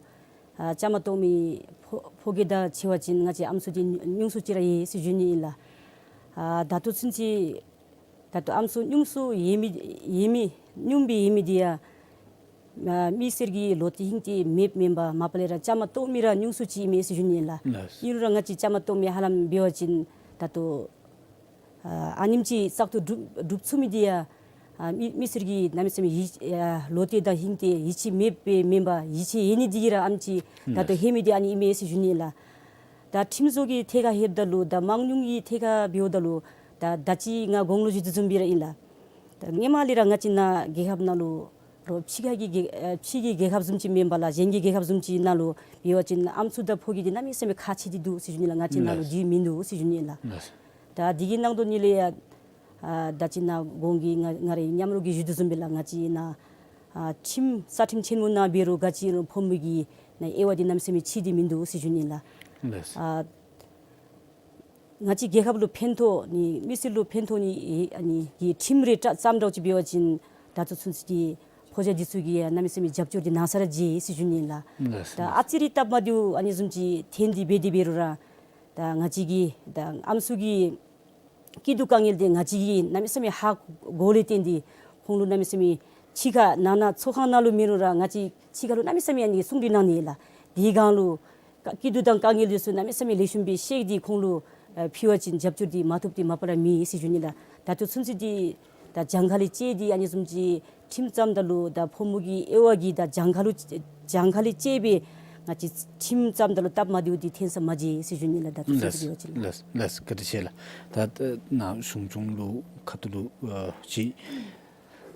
ཨ་བཅའ་མར་གཏོགས་མི་ཕོ་ཕོ་སྐྱེས་དང་ཕྱད་པ་ཅིན་ང་བཅས་ཨམ་སྲུ་འདི་ཉུང་སུ་ཅིག་ར་ཡོད་ཟེར་ཞུ་ནི་ཨིན་ལགས། ཨ་ད་ལྟོ་ཚུན་ཚོད་ད་ལྟོ་ཨམ་སྲུ་ཉུང་སུ་ཡོད་མི་ཡོད་མི་ཉུངམ་སྦེ་ཡོད་མི་འདི་ཡང་ཨ་མི་སེར་གྱི་ལོ་ཏེ་ཧིང་ཏེ་མེདཔ་མེན་པར་མ་པ་ལས་ར་བཅའ་མར་གཏོགས་མི་ར་ཉུང་སུ་ཅིག་ཨིན་མས་ཟེར་ཞུ་ནི་ཨིན་ལགས། ལགས། ཨིན་རུང་ར་ང་བཅས་བཅའ་མར་གཏོགས་མི་ཧ་ལམ་འབད་བ་ཅིན་ད་ལྟོ་ཨ་ཨ་ནེམ་ཅིག་བཙག་འཐུ་གྲུབ་གྲུབ་ཚུགས་མི་འདི་ཡང་ཨ་མི་མི་སེར་གྱི་གནམ་མེད་ས་མེད་ཡིད་ཨ་ལོ་ཏེ་དང་ཧིང་ཏེ་ཡིད་ཆེས་མེདཔ་སྦེ་མེན་པར་ཡིད་ཆེས་ཡོད་ནི་འདི་གིས་ར་ཨ་ནེམ་ཅིག་ད་ལྟོ་ལགས། ལྷོད་མི་འདི་ཨ་ནི་ཨིན་མས་ཟེར་ཞུ་ནི་ཨིན་ལགས། ད་ཁྲིམས་བཟོ་གི་ཐད་ཁར་ལྷོདཔ་ད་ལུ་ད་མང་ཉུང་གི་ཐད་ཁར་འབདཝ་ད་ལུ་ད་ད་ཅི་ང་གོང་ལུ་ཞུ་དོ་བཟུམ་སྦེ་ར་ཨིན་ལགས། ད་སྔོན་མ་ལས་ར་ང་བཅས་ནཱ་རྒྱལ་ཁབ་ནང་ལུ་རོགས་ཕྱི་ཁ་གི་རྒྱལ་ཨ་ཕྱི་གི་རྒྱལ་ཁབ་བཟུམ་ཅིག་མེན་པར་ལགས། གཞན་གྱི་རྒྱལ་ཁབ་བཟུམ་ཅིག་ནང་ལུ་འབད་བ་ཅིན་ཨམ་སྲུ་དང་ཕོ་སྐྱེས་འདི་གནམ་མེད་ས་མེད་ཁག་ཆེ་སྟེ་འདུག་ཟེར་ཞུ་ནི་ལགས། ང་བཅས་ནཱ་ལུ་ལགས། འདི་མིན་འདུག་ཟེར་ཞུ་ནི་ལགས། ལགས། ད་འདི་གི་ནང་དོག་ནང་ལས་ཡང་ཨ་ད་ཅི་ནཱ་གོང་གི་ང་ང་རའི་མཉམ་རོགས་ཀྱིས་ཞུ་དོ་བཟུམ་སྦེ་ལགས། ང་བཅས་ནཱ་ཨ་ཁྲིམས་རྩ་ཁྲིམས་ཆེན་མོ་ནང་འབད་རུང་ག་ཅི་རུང་ཕོ་མོ་གི་ནང་དབྱེ་བ་འདི་གནམ་མེད་ས་མེད་ཕྱེ་སྟེ་མིན་འདུག་ཟེར་ཞུ་ནི་ལགས། ལགས། ཨ་ང་བཅས་རྒྱལ་ཁབ་ལུ་ཕན་ཐོགས་ནི་མི་སེར་ལུ་ཕན་ཐོགས་ནི་ཨ་ནི་གི་ཁྲིམས་རེ་བཀྲམ་བཀྲམ་འདྲཝ་ཅིག་འབད་བ་ཅིན་ད་ལྟོ་ཚུན་ཚོད་ཀྱི་ཕོ་རྒྱས་འདི་ཚུ་གིས་ཡང་གནམ་མེད་ས་མེད་རྒྱབ་སྐྱོར་འདི་གནང་ས་ར་མཇལ་ཟེར་ཞུ་ནི་ལགས། ལགས། ད་ཨ་ཙི་རེ་སྟབས་མ་བདེཝ་ཨ་ནི་བཟུམ་ཅིག་ཐོན་ཏེ་འབད་དེ་འབད་རུང་ར་ད་ང་བཅས་ཀྱི་ད་ཨམ་སྲུ་གི་སྐྱིད་སྡུག་དཀའ་ངལ་འདི་ང་བཅས་ཀྱིས་གནམ་མེད་ས་མེད་ཧ་གོ་ལས་བརྟེན་ཏེ་ཁོང་ལུ་གནམ་མེད་ས་མེད་ཕྱི་ཁར་ནང་ན་ཚོགས་ཁང་ནང་ལུ་མེན་རུང་ར་ང་བཅས་ཕྱི་ཁར་ལུ་གནམ་མེད་ས་མེད་ཨ་ནི་གསུང་གྲོས་གནང་ནི་ལགས། དེའི་སྒང་ལུ་སྐྱིད་སྡུག་དང་དཀའ་ངལ་འདི་ཚུ་གནམ་མེད་ས་མེད་ལེགས་ཤོམ་སྦེ་བཤད་དེ་ཁོང་ལུ་ཨ་ཕུལ་བ་ཅིན་རྒྱབ་སྐྱོར་འདི་མ་ཐོབ་སྟེ་མ་པ་ར་མེད་ཟེར་ཞུ་ནི་ལགས། ད་ལྟོ་ཚུན་ཚོད་འདི་ད་གྱངས་ཁ་ལས་བཅད་དེ་ཨ་ནི་བཟུམ་ཅིག་ཁྲིམས་བརྩམ་ད་ལུ་ད་ཕོ་མོ་གི་དབྱེ་བ་གི་ད་གྱངས་ཁ་ལུ་གྱངས་ཁ་ལས་བཅད་སྦེ་ང་བཅས་ཁྲིམས་བརྩམ་ད་ལུ་སྟབས་མ་བདེཝ་འདི་ཐོན་ས་མ་མཇལ་ཟེར་ཞུ་ནི་ལགས། ད་ལྟོ་ཚུན་ཚོད་འབད་བ་ཅིན། ལགས་ལགས་ལགས། བཀའ་དྲིན་ཆེ་ལགས། ད་ད་ནཱ་གཞུང་སྐྱོང་ལུ་ཁ་ཐུག་ལུ་ཨ་ཅིག་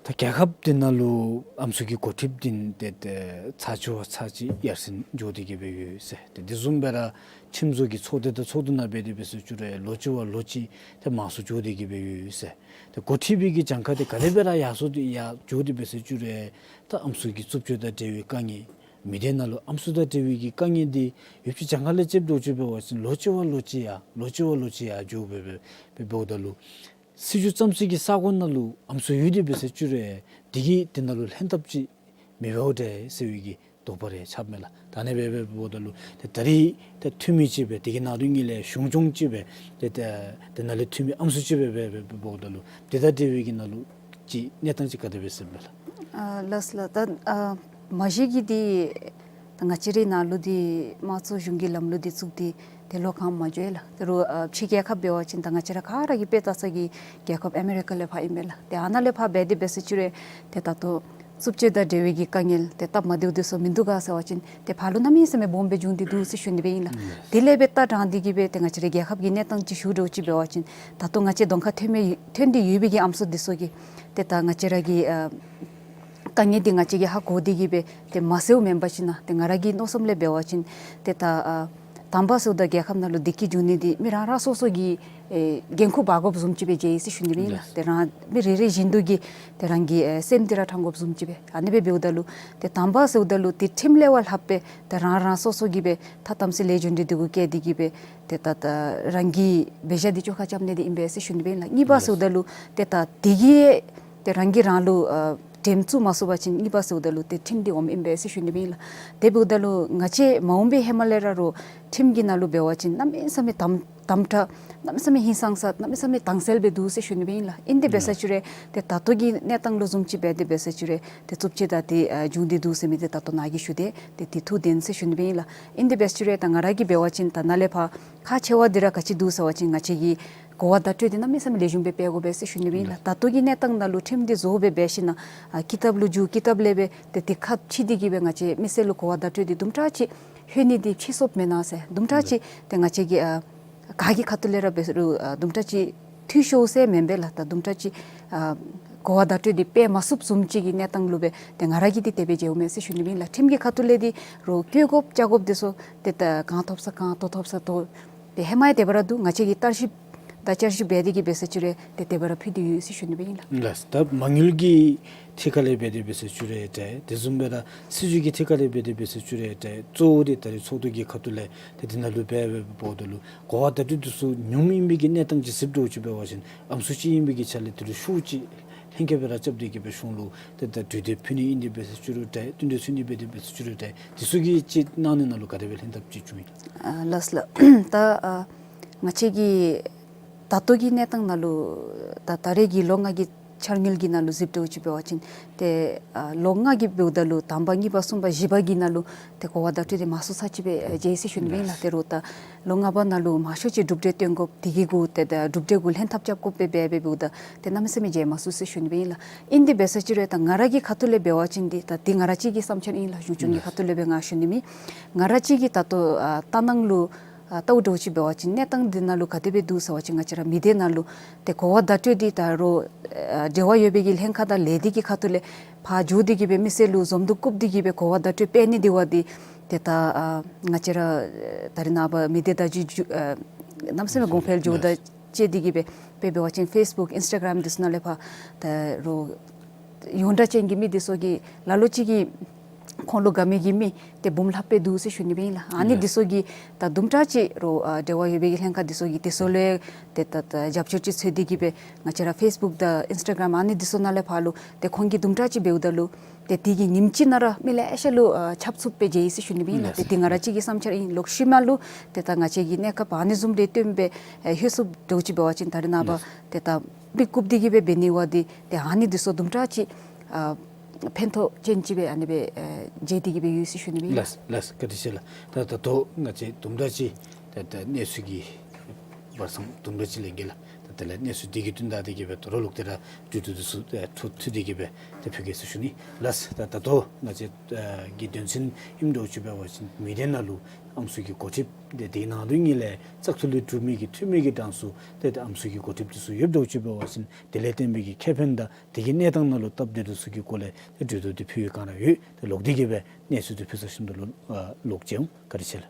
ད་རྒྱལ་ཁབ་འདི་ནང་ལུ་ཨམ་སྲུ་གི་འགོ་ཁྲིདཔ་འདི་ཏེ་ཏེ་ཚར་གཅིག་བ་ཚར་གཅིག་ཡར་སེང་འགྱོ་སྟེ་གིས་སྦེ་ཡོད་ཟེར། ཏེ་དེ་བཟུམ་སྦེ་ར་ཁྲིམས་བཟོ་གི་ཚོགས་སྡེ་དང་ཚོགས་འདུ་ནང་འབད་དེ་འབད་ཟེར་བཅུག་རུང་ལོ་གཅིག་བ་ལོ་གཅིག་ཏེ་མང་སུ་འགྱོ་སྟེ་གིས་སྦེ་ཡོད་ཟེར། ཏེ་འགོ་ཁྲིདཔ་གི་གྱངས་ཁ་འདི་ག་དེ་སྦེ་ར་ཡར་སོང་སྟེ་ཡར་འགྱོ་སྟེ་འབད་ཟེར་བཅུག་རུང་ད་ཨམ་སྲུ་གི་རྩུབ་སྤྱོད་དང་འབྲེལ་བའི་དཀའ་ངལ་མི་སྡེ་ནང་ལུ་ཨམ་སྲུ་དང་འབྲེལ་བའི་གི་དཀའ་ངལ་འདི་ཡོདཔ་ཅིག་གྱངས་ཁ་ལས་བཅདཔ་འདྲཝ་ཅིག་འབད་བ་ཅིན་ལོ་གཅིག་བ་ལོ་གཅིག་ཡར་ལོ་གཅིག་བ་ལོ་གཅིག་ཡར་འགྱོ་སྦེ་སྦེ་འབདཝ་ད་ལུ་སྲིད་བྱུས་བརྩམ་སའི་གི་ས་གོ་ནང་ལུ་ཨམ་སྲུ་ཡོད་དེ་འབད་ཟེར་བཅུག་རུང་དེ་གིས་དེ་ནང་ལུ་ལྷན་ཐབས་ཅིག་མི་འབདཝ་འདྲས་ཟེར་བའི་གི་དོགས་པ་རེ་ཆགསཔ་མས་ལགས། ད་ཨ་ནི་སྦེ་སྦེ་འབདཝ་ད་ལུ་ཏེ་ད་རིས་ཏེ་འཐུས་མི་ཅིག་སྦེ་དེ་གི་ནང་དོན་གཉིས་ལས་གཞུང་སྐྱོང་ཅིག་སྦེ་ཏེ་ཏེ་དེ་ནང་ལས་འཐུས་མི་ཨམ་སྲུ་ཅིག་སྦེ་སྦེ་སྦེ་འབདཝ་ད་ལུ་དེ་དང་འབྲེལ་བའི་གི་ནང་ལུ་ཅིག་གནས་སྟངས་ཅིག་ག་དེ་སྦེ་ཟེར་མས་ལགས། ཨ་ལགས་ལགས། ད་ཨ་མ་གཞི་གི་འདི་ད་ང་བཅས་རའི་ནང་ལུ་འདི་དམངས་གཙོ་གཞུང་གི་ལམ་ལུགས་འདི་བཙུགས་ཏེ་ཏེ་ལོ་གང་མ་འགྱོ་ཡི་ལགས། ད་རུང་ཨ་ཕྱི་རྒྱལ་ཁབ་འབད་བ་ཅིན་ད་ང་བཅས་ར་ག་ར་གིས་དཔེ་བལྟ་ས་གི་རྒྱལ་ཁབ་ཨ་མི་རི་ཀ་ལས་ཕར་ཨིན་པས་ལགས། ཏེ་ཨ་ནཱ་ལས་ཕར་འབད་དེ་འབད་ཟེར་བཅུག་རུང་ཏེ་ད་ལྟོ་རྩུབ་སྤྱོད་དང་འབྲེལ་བའི་གི་དཀའ་ངལ་ཏེ་སྟབས་མ་བདེཝ་འདི་ཚུ་མིན་འདུག་ག་ཟེར་བ་ཅིན་ཏེ་ཕར་ལུ་གནམ་མེད་ས་མེད་སྦོམ་སྦེ་བྱུང་སྟེ་འདུག་ཟེར་ཞུ་ནི་སྦེ་ཨིན་ལགས། དེ་ལས་འབད་ད་དྲང་སྟེ་གིས་སྦེ་ཏེ་ང་བཅས་རའི་རྒྱལ་ཁབ་ཀྱི་གནས་སྟངས་ཅིག་ཞུ་འདྲཝ་ཅིག་འབད་བ་ཅིན་ད་ལྟོ་ང་བཅས་གདོང་ཁར་ཐོན་མི་ཐོན་ཏེ་ཡོད་པའི་གི་ཨམ་སྲུ་འདི་ཚུ་གིས་ཏེ་ད་ང་བཅས་ར་གི་ཨ་དཀའ་ངལ་འདི་ང་བཅས་ཀྱིས་ཧ་གོ་སྟེ་གིས་སྦེ་ཏེ་མ་ཟེརཝ་མེན་པར་ཞིན་ན་ཏེ་ང་ར་གི་མནོ་བསམ་ལས་འབད་བ་ཅིན་ཏེ་ད་ཨ་དང་པ་ཟེརཝ་ད་རྒྱལ་ཁབ་ནང་ལུ་བདེ་སྐྱིད་འབྱུང་ནི་འདི་མི་རང་རང་སོ་སོ་གིས་ཨེ་འགན་ཁུར་འབག་དགོཔ་བཟུམ་ཅིག་སྦེ་མཇལ་ཡི་ཟེར་ཞུ་ནི་སྦེ་ཨིན་ལགས། ལགས། ཏེ་རང་མི་རེ་རེ་བཞིན་དུ་གིས་ཏེ་རང་གི་ཨེ་སེམས་འདི་ར་ཕྲང་དགོཔ་བཟུམ་ཅིག་སྦེ་ཨ་ནི་སྦེ་འབདཝ་ད་ལུ་ཏེ་དང་པ་ཟེརཝ་ད་ལུ་ཏེ་ཁྲིམས་ལས་བ་ལྷགཔ་སྦེ་ཏེ་རང་རང་སོ་སོ་གིས་སྦེ་ཐ་དམ་ཚིག་ལས་རྒྱུ་འབྲས་འདི་གུ་བཀལ་ཏེ་གིས་སྦེ་ཏེ་ད་ད་རང་གི་འབད་བཞག་འདི་བཅོ་ཁ་རྐྱབ་ནི་འདི་ཨིན་པས་ཟེར་ཞུ་ནི་སྦེ་ཨིན་ལགས། གཉིས་པ་ཟེརཝ་ད་ལུ་ཏེ་ད་དེ་གིས་ཏེ་རང་གིས་རང་ལུ་ཨ་འགྲེམས་བཙུགས་མ་ཚུགས་པ་ཅིན་གཉིས་པ་ཟེརཝ་ད་ལུ་ཏེ་ཁྲིམས་འདི་འོངམ་ཨིན་པས་ཟེར་ཞུ་ནི་སྦེ་ཨིན་ལགས། དེ་འབདཝ་ད་ལུ་ང་བཅས་མ་འོངས་པའི་ཧེ་མ་ལས་ར་རོགས་ཁྲིམས་ཀྱི་ནང་ལུ་འབད་བ་ཅིན་གནམ་མེད་ས་མེད་དམ་དམ་དྲག་གནམ་མེད་ས་མེད་ཧིང་སངས་ས་གནམ་མེད་ས་མེད་དྭངས་གསལ་སྦེ་འདུག་ཟེར་ཞུ་ནི་སྦེ་ཨིན་ལགས། ཨིན་དེ་འབད་ཟེར་བཅུག་རུང་ཏེ་ད་ལྟོ་གི་གནས་སྟངས་ལུ་བཟུམ་ཅིག་འབད་དེ་འབད་ཟེར་བཅུག་རུང་ཏེ་རྩུབ་སྤྱོད་དང་ཏེ་ཨ་བྱུང་སྟེ་འདུག་ཟེར་མི་འདི་ད་ལྟོ་ནཱ་གིས་ཞུ་དེས་ཏེ་འདི་ཐུགས་བདེན་ཟེར་ཞུ་ནི་སྦེ་ཨིན་ལགས། ཨིན་དེ་འབད་ཟེར་བཅུག་རུང་ད་ང་ར་གིས་འབད་བ་ཅིན་ད་ནཱ་ལས་ཕར་ཁག་ཆེ་བ་འདི་ར་ག་ཅི་འདུག་ཟེར་བ་ཅིན་ང་བཅས་ཀྱིས་གོ་བ་བརྡ་སྤྲོད་འདི་གནམ་མེད་ས་མེད་ལེགས་ཤོམ་སྦེ་འབད་དགོ་པས་ཟེར་ཞུ་ནི་སྦེ་ཨིན་ལགས། ད་ལྟོ་གི་གནས་སྟངས་ནང་ལུ་ཁྲིམས་འདི་བཟོ་སྦེ་འབད་ཞིན་ན་ཨ་ཀི་ཏབ་ལུ་འགྱུར་ཀི་ཏབ་ལས་སྦེ་ཏེ་དེ་ཁ་ཕྱེ་སྟེ་གིས་སྦེ་ང་བཅས་མི་སེར་ལུ་གོ་བ་བརྡ་སྤྲོད་འདི་དུམ་གྲ་ཅིག་ལྷོད་ནི་འདི་ཕྱེ་སོཔ་མེན་ན་ཟེར། དུམ་གྲ་ཅིག་ཏེ་ང་བཅས་ཀྱིས་ཨ་ག་གི་ཁ་ཐུག་ལས་ར་འབད་རུང་ཨ་དུམ་གྲ་ཅིག་འཐུས་ཤོར་ཟེར་མེན་པས་ལགས། ད་དུམ་གྲ་ཅིག་ཨ་གོ་བ་བརྡ་སྤྲོད་འདི་སྤེལ་མ་ཚུགསཔ་བཟུམ་ཅིག་གི་གནས་སྟངས་ལུ་སྦེ་ཏེ་ང་ར་གིས་འདི་དེ་སྦེ་མཇལཝ་མས་ཟེར་ཞུ་ནི་སྦེ་ཨིན་ལགས། ཁྲིམས་ཀྱི་ཁ་ཐུག་ལས་འདི་རོགས་བཀོད་དགོཔ་བཅའ་དགོཔ་འདི་ཚུ་ཏེ་ད་གང་ཐོབ་ས་གང་ཏོག་ཐོབ་ས་ཏོག་ ཏེ་ཧེ་མ་ཡང་དེ་སྦེ་ར་འདུག། ང་བཅས་ཀྱིས་བསྟར་ཞིབ་དང་བསྐྱར་ཞིབ་འབད་དེ་གི་འབད་ས་ཅིག་རུང་ཏེ་དེ་སྦེ་ར་ཕུལ་ཏེ་ཡོད་ཟེར་ཞུ་ནི་སྦེ་ཨིན་ལགས། ལགས། ད་མ་དངུལ་གྱི་ཐད་ཁར་ལས་འབད་དེ་འབད་ས་ཅིག་རུང་ཏེ་དེ་བཟུམ་སྦེ་ར་སྲིད་བྱུས་ཀྱི་ཐད་ཁར་ལས་འབད་དེ་འབད་ས་ཅིག་རུང་ཏེ་གཙོ་བོ་འདི་ད་རེས་ཚོགས་འདུ་གི་ཁ་ཐུག་ལས་ཏེ་དེ་ནང་ལུ་འབད་འབདཝ་ད་ལུ་གོ་བ་བརྡ་སྤྲོད་འདི་ཚུ་ཉུངམ་ཨིན་པའི་གི་གནས་སྟངས་ཅིག་གཟིགས་འགྱོ་ཅིག་འབད་བ་ཅིན་ཨམ་སྲུ་ཅིག་ཨིན་པའི་གི་ཆ་ལས་དེ་ལུ་ཤུགས་ཅིག་ལྷན་ཁག་སྦེ་ར་རྐྱབ་སྟེ་གི་སྦེ་གཞུང་ལུ་ཏེ་ད་གྲོས་འདེབས་ཕུལ་ནི་ཨིན་ཏེ་འབད་ས་ཅིག་རུང་ཏེ་བསྟུན་གྲོས་ཚུ་ནི་འབད་དེ་འབད་ས་ཅིག་རུང་ཏེ་དེ་ཚུ་གི་ཅིག་གནང་ནི་ནང་ལུ་ག་དེ་སྦེ་ལྷན་ཐབས་ཅིག་བྱུང་ཡི། ཨ་ལགས་ལགས། ད་ཨ་ང་བཅས་ཀྱི་ད་ལྟོ་གི་གནས་སྟངས་ནང་ལུ་ད་ད་རེས་ཀྱི་ལོ་ལྔ་གི་འཆར་དངུལ་གྱི་ནང་ལུ་གཟིགས་འགྱོ་ཅིག་འབད་བ་ཅིན་ཏེ་ཨ་ལོ་ལྔ་གི་འབདཝ་ད་ལུ་དང་པ་གཉིས་པ་གསུམ་པ་བཞི་པ་གི་ནང་ལུ་ཏེ་གོ་བ་བརྡ་སྤྲོད་འདི་མང་སུ་ས་ཅིག་སྦེ་མཇལ་ཡི་ཟེར་ཞུ་ནི་སྦེ་ཨིན་ལགས། ཏེ་རོགས་ད་ལོ་ལྔ་པ་ནང་ལུ་མང་ཤོས་ཅིག་གྲུབ་འབྲས་སྟོན་དགོཔ་དེ་གི་གུ་ཏེ་ད་གྲུབ་འབྲས་གུ་ལྷན་ཐབས་རྐྱབ་དགོཔ་སྦེ་འབད་འབདཝ་ད་ཏེ་གནམ་མེད་ས་མེད་མཇལ་མ་ཚུགས་ཟེར་ཞུ་ནི་སྦེ་ཨིན་ལགས། ཨིན་ཏེ་འབད་ས་ཅིག་རུང་ད་ང་ར་གི་ཁ་ཐུག་ལས་འབད་བ་ཅིན་འདི་ད་འདི་ང་ར་གཅིག་གི་བསམ་འཆར་ཨིན་ལགས། གཞུང་སྐྱོང་གི་ཁ་ཐུག་ལས་སྦེ་ང་ཞུ་ནི་མེད། ང་ར་གཅིག་གི་ད་ལྟོ་ཨ་ལྟ་སྣང་ལུ་ཨ་ལྟཝ་འདྲཝ་ཅིག་འབད་བ་ཅིན་གནས་སྟངས་འདི་ནང་ལུ་ག་དེ་སྦེ་འདུག་ཟེར་བ་ཅིན་ང་བཅས་ར་མི་སྡེ་ནང་ལུ་ཏེ་གོ་བ་བརྡ་སྤྲོད་འདི་ད་རོགས་ཨ་འབྲེལ་བ་ཡོད་པའི་གི་ལྷན་ཁག་དང་ལས་སྡེ་གི་ཁ་ཐུག་ལས་ཕར་འགྱོ་སྟེ་གི་སྦེ་མི་སེར་ལུ་འཛོམས་འདུ་བཀུག་སྟེ་གི་སྦེ་གོ་བ་བརྡ་སྤྲོད་སྤེལ་ནི་འདི་བ་འདི་ཏེ་ད་ཨ་ང་བཅས་ར་ད་རེས་ནངས་པ་མི་སྡེ་བརྡ་བརྒྱུད་བརྒྱུད་ཨ་གནམ་མེད་ས་མེད་གོང་འཕེལ་འགྱོཝ་དང་བཅས་ཏེ་གི་སྦེ་དཔེ་འབད་བ་ཅིན་ཕེསི་བུཀ་ཨིནསི་ཊ་གརམ་འདི་ཚུ་ནང་ལས་ཕར་ད་རོགས་ཡོངས་གྲགས་ཅན་གྱི་མི་འདི་ཚུ་གིས་ལ་ལུ་ཅིག་གིས་ཁོང་ལུ་དགའ་མི་གི་མི་ཏེ་འབུམ་ལྷགཔ་སྦེ་འདུག་ཟེར་ཞུ་ནི་སྦེ་ཨིན་ལགས། ཨ་ནི་འདི་ཚུ་གིས་ད་དུམ་གྲ་ཅིག་རོགས་ཨ་འབྲེལ་བ་ཡོད་པའི་གི་ལྷན་ཁག་འདི་ཚུ་གིས་དེ་ཚུ་ལུ་ཏེ་ད་ད་རྒྱབ་སྐྱོར་ཅིག་འཚོལ་ཏེ་གི་སྦེ་ང་བཅས་ར་ཕེསི་བུཀ་དང་ཨིནསི་ཊ་གརམ་ཨ་ནི་འདི་ཚུ་ནང་ལས་ཕར་ལུ་ཏེ་ཁོང་གིས་དུམ་གྲ་ཅིག་འབདཝ་ད་ལུ་ཏེ་དེ་གི་ཉིནམ་གཅིག་ནང་ར་མི་ལེ་ཤ་ལུ་ཨ་ཁྱབ་ཚུགསཔ་སྦེ་མཇལ་ཡི་ཟེར་ཞུ་ནི་སྦེ་ཨིན་ལགས། ཏེ་དེ་ང་ར་གཅིག་གི་བསམ་འཆར་ཨིན། ལོག་ཤུལ་མ་ལུ་ཏེ་ད་ང་བཅས་ཀྱིས་གནས་སྐབས་ཨ་ནི་བཟུམ་རེ་སྟོན་སྦེ་ཨེ་ལྷོད་ཚུགསཔ་འདྲཝ་ཅིག་འབད་བ་ཅིན་ད་རེས་ནངས་པ་ཏེ་ད་མི་བཀུག་སྟེ་གི་སྦེ་འབད་ནི་བ་འདི་ཏེ་ཨ་ནི་འདི་ཚུ་དུམ་གྲ་ཅིག་ཨ་ཕན་ཐོགས་ཅན་ཅིག་སྦེ་ཨ་ནི་སྦེ་ཨེ་མཇལ་ཏེ་གི་སྦེ་ཡོད་ཟེར་ཞུ་ནི་སྦེ་ཨིན་ལགས། ལགས་ལགས། བཀའ་དྲིན་ཆེ་ལགས། ད་ད་ལྟོ་ང་བཅས་དུམ་གྲ་ཅིག་ད་ད་གནས་ཚུལ་གྱི་བར་མཚམས་དུམ་གྲ་ཅིག་ལེན་གེ་ལགས། ད་དེ་ལས་གནས་ཚུལ་འདི་གི་དོན་དག་འདི་གི་སྦེ་དོ་རུང་ལོག་སྟེ་ར་གྲོས་བསྡུར་འདི་ཚུ་ཨེ་འཕྲོ་མཐུད་དེ་གི་སྦེ་ཏེ་ཕུལ་གེ་ཟེར་ཞུ་ནི། ལགས། ད་ད་ལྟོ་ང་བཅས་ཨ་གི་དོན་ཚན་ཨིནམ་འདྲཝ་ཅིག་འབད་བ་ཅིན་མི་སྡེ་ནང་ལུ་ཨམ་སྲུ་གི་འགོ་ཁྲིདཔ་ཏེ་དེ་ནང་དོན་ཉིད་ལས་བཙག་འཐུ་ལས་གྲུབ་མི་གི་འཐུས་མི་གི་གྲངས་སུ་ཏེ་ཏེ་ཨམ་སྲུ་གི་འགོ་ཁྲིདཔ་འདི་ཚུ་ཡོདཔ་འདྲཝ་ཅིག་འབད་བ་ཅིན་དེ་ལས་བརྟེན་པའི་གི་ཁེ་ཕན་དང་དེ་གི་གནས་སྟངས་ནང་ལུ་སྟབས་བདེ་འདི་ཚུ་གི་སྐོར་ལས་ཏེ་གྲོས་བསྡུར་འདི་ཕུལ་བའི་བསྒང་ར་ཡོད། ཏེ་ལོག་སྟེ་གི་སྦེ་གནས་ཚུལ་འདི་ཕུལ་ཚར་ཞིནམ་ད་ལུ་ཨ་ལོག་མཇལ་འོང་། བཀའ་དྲིན་ཆེ་ལགས།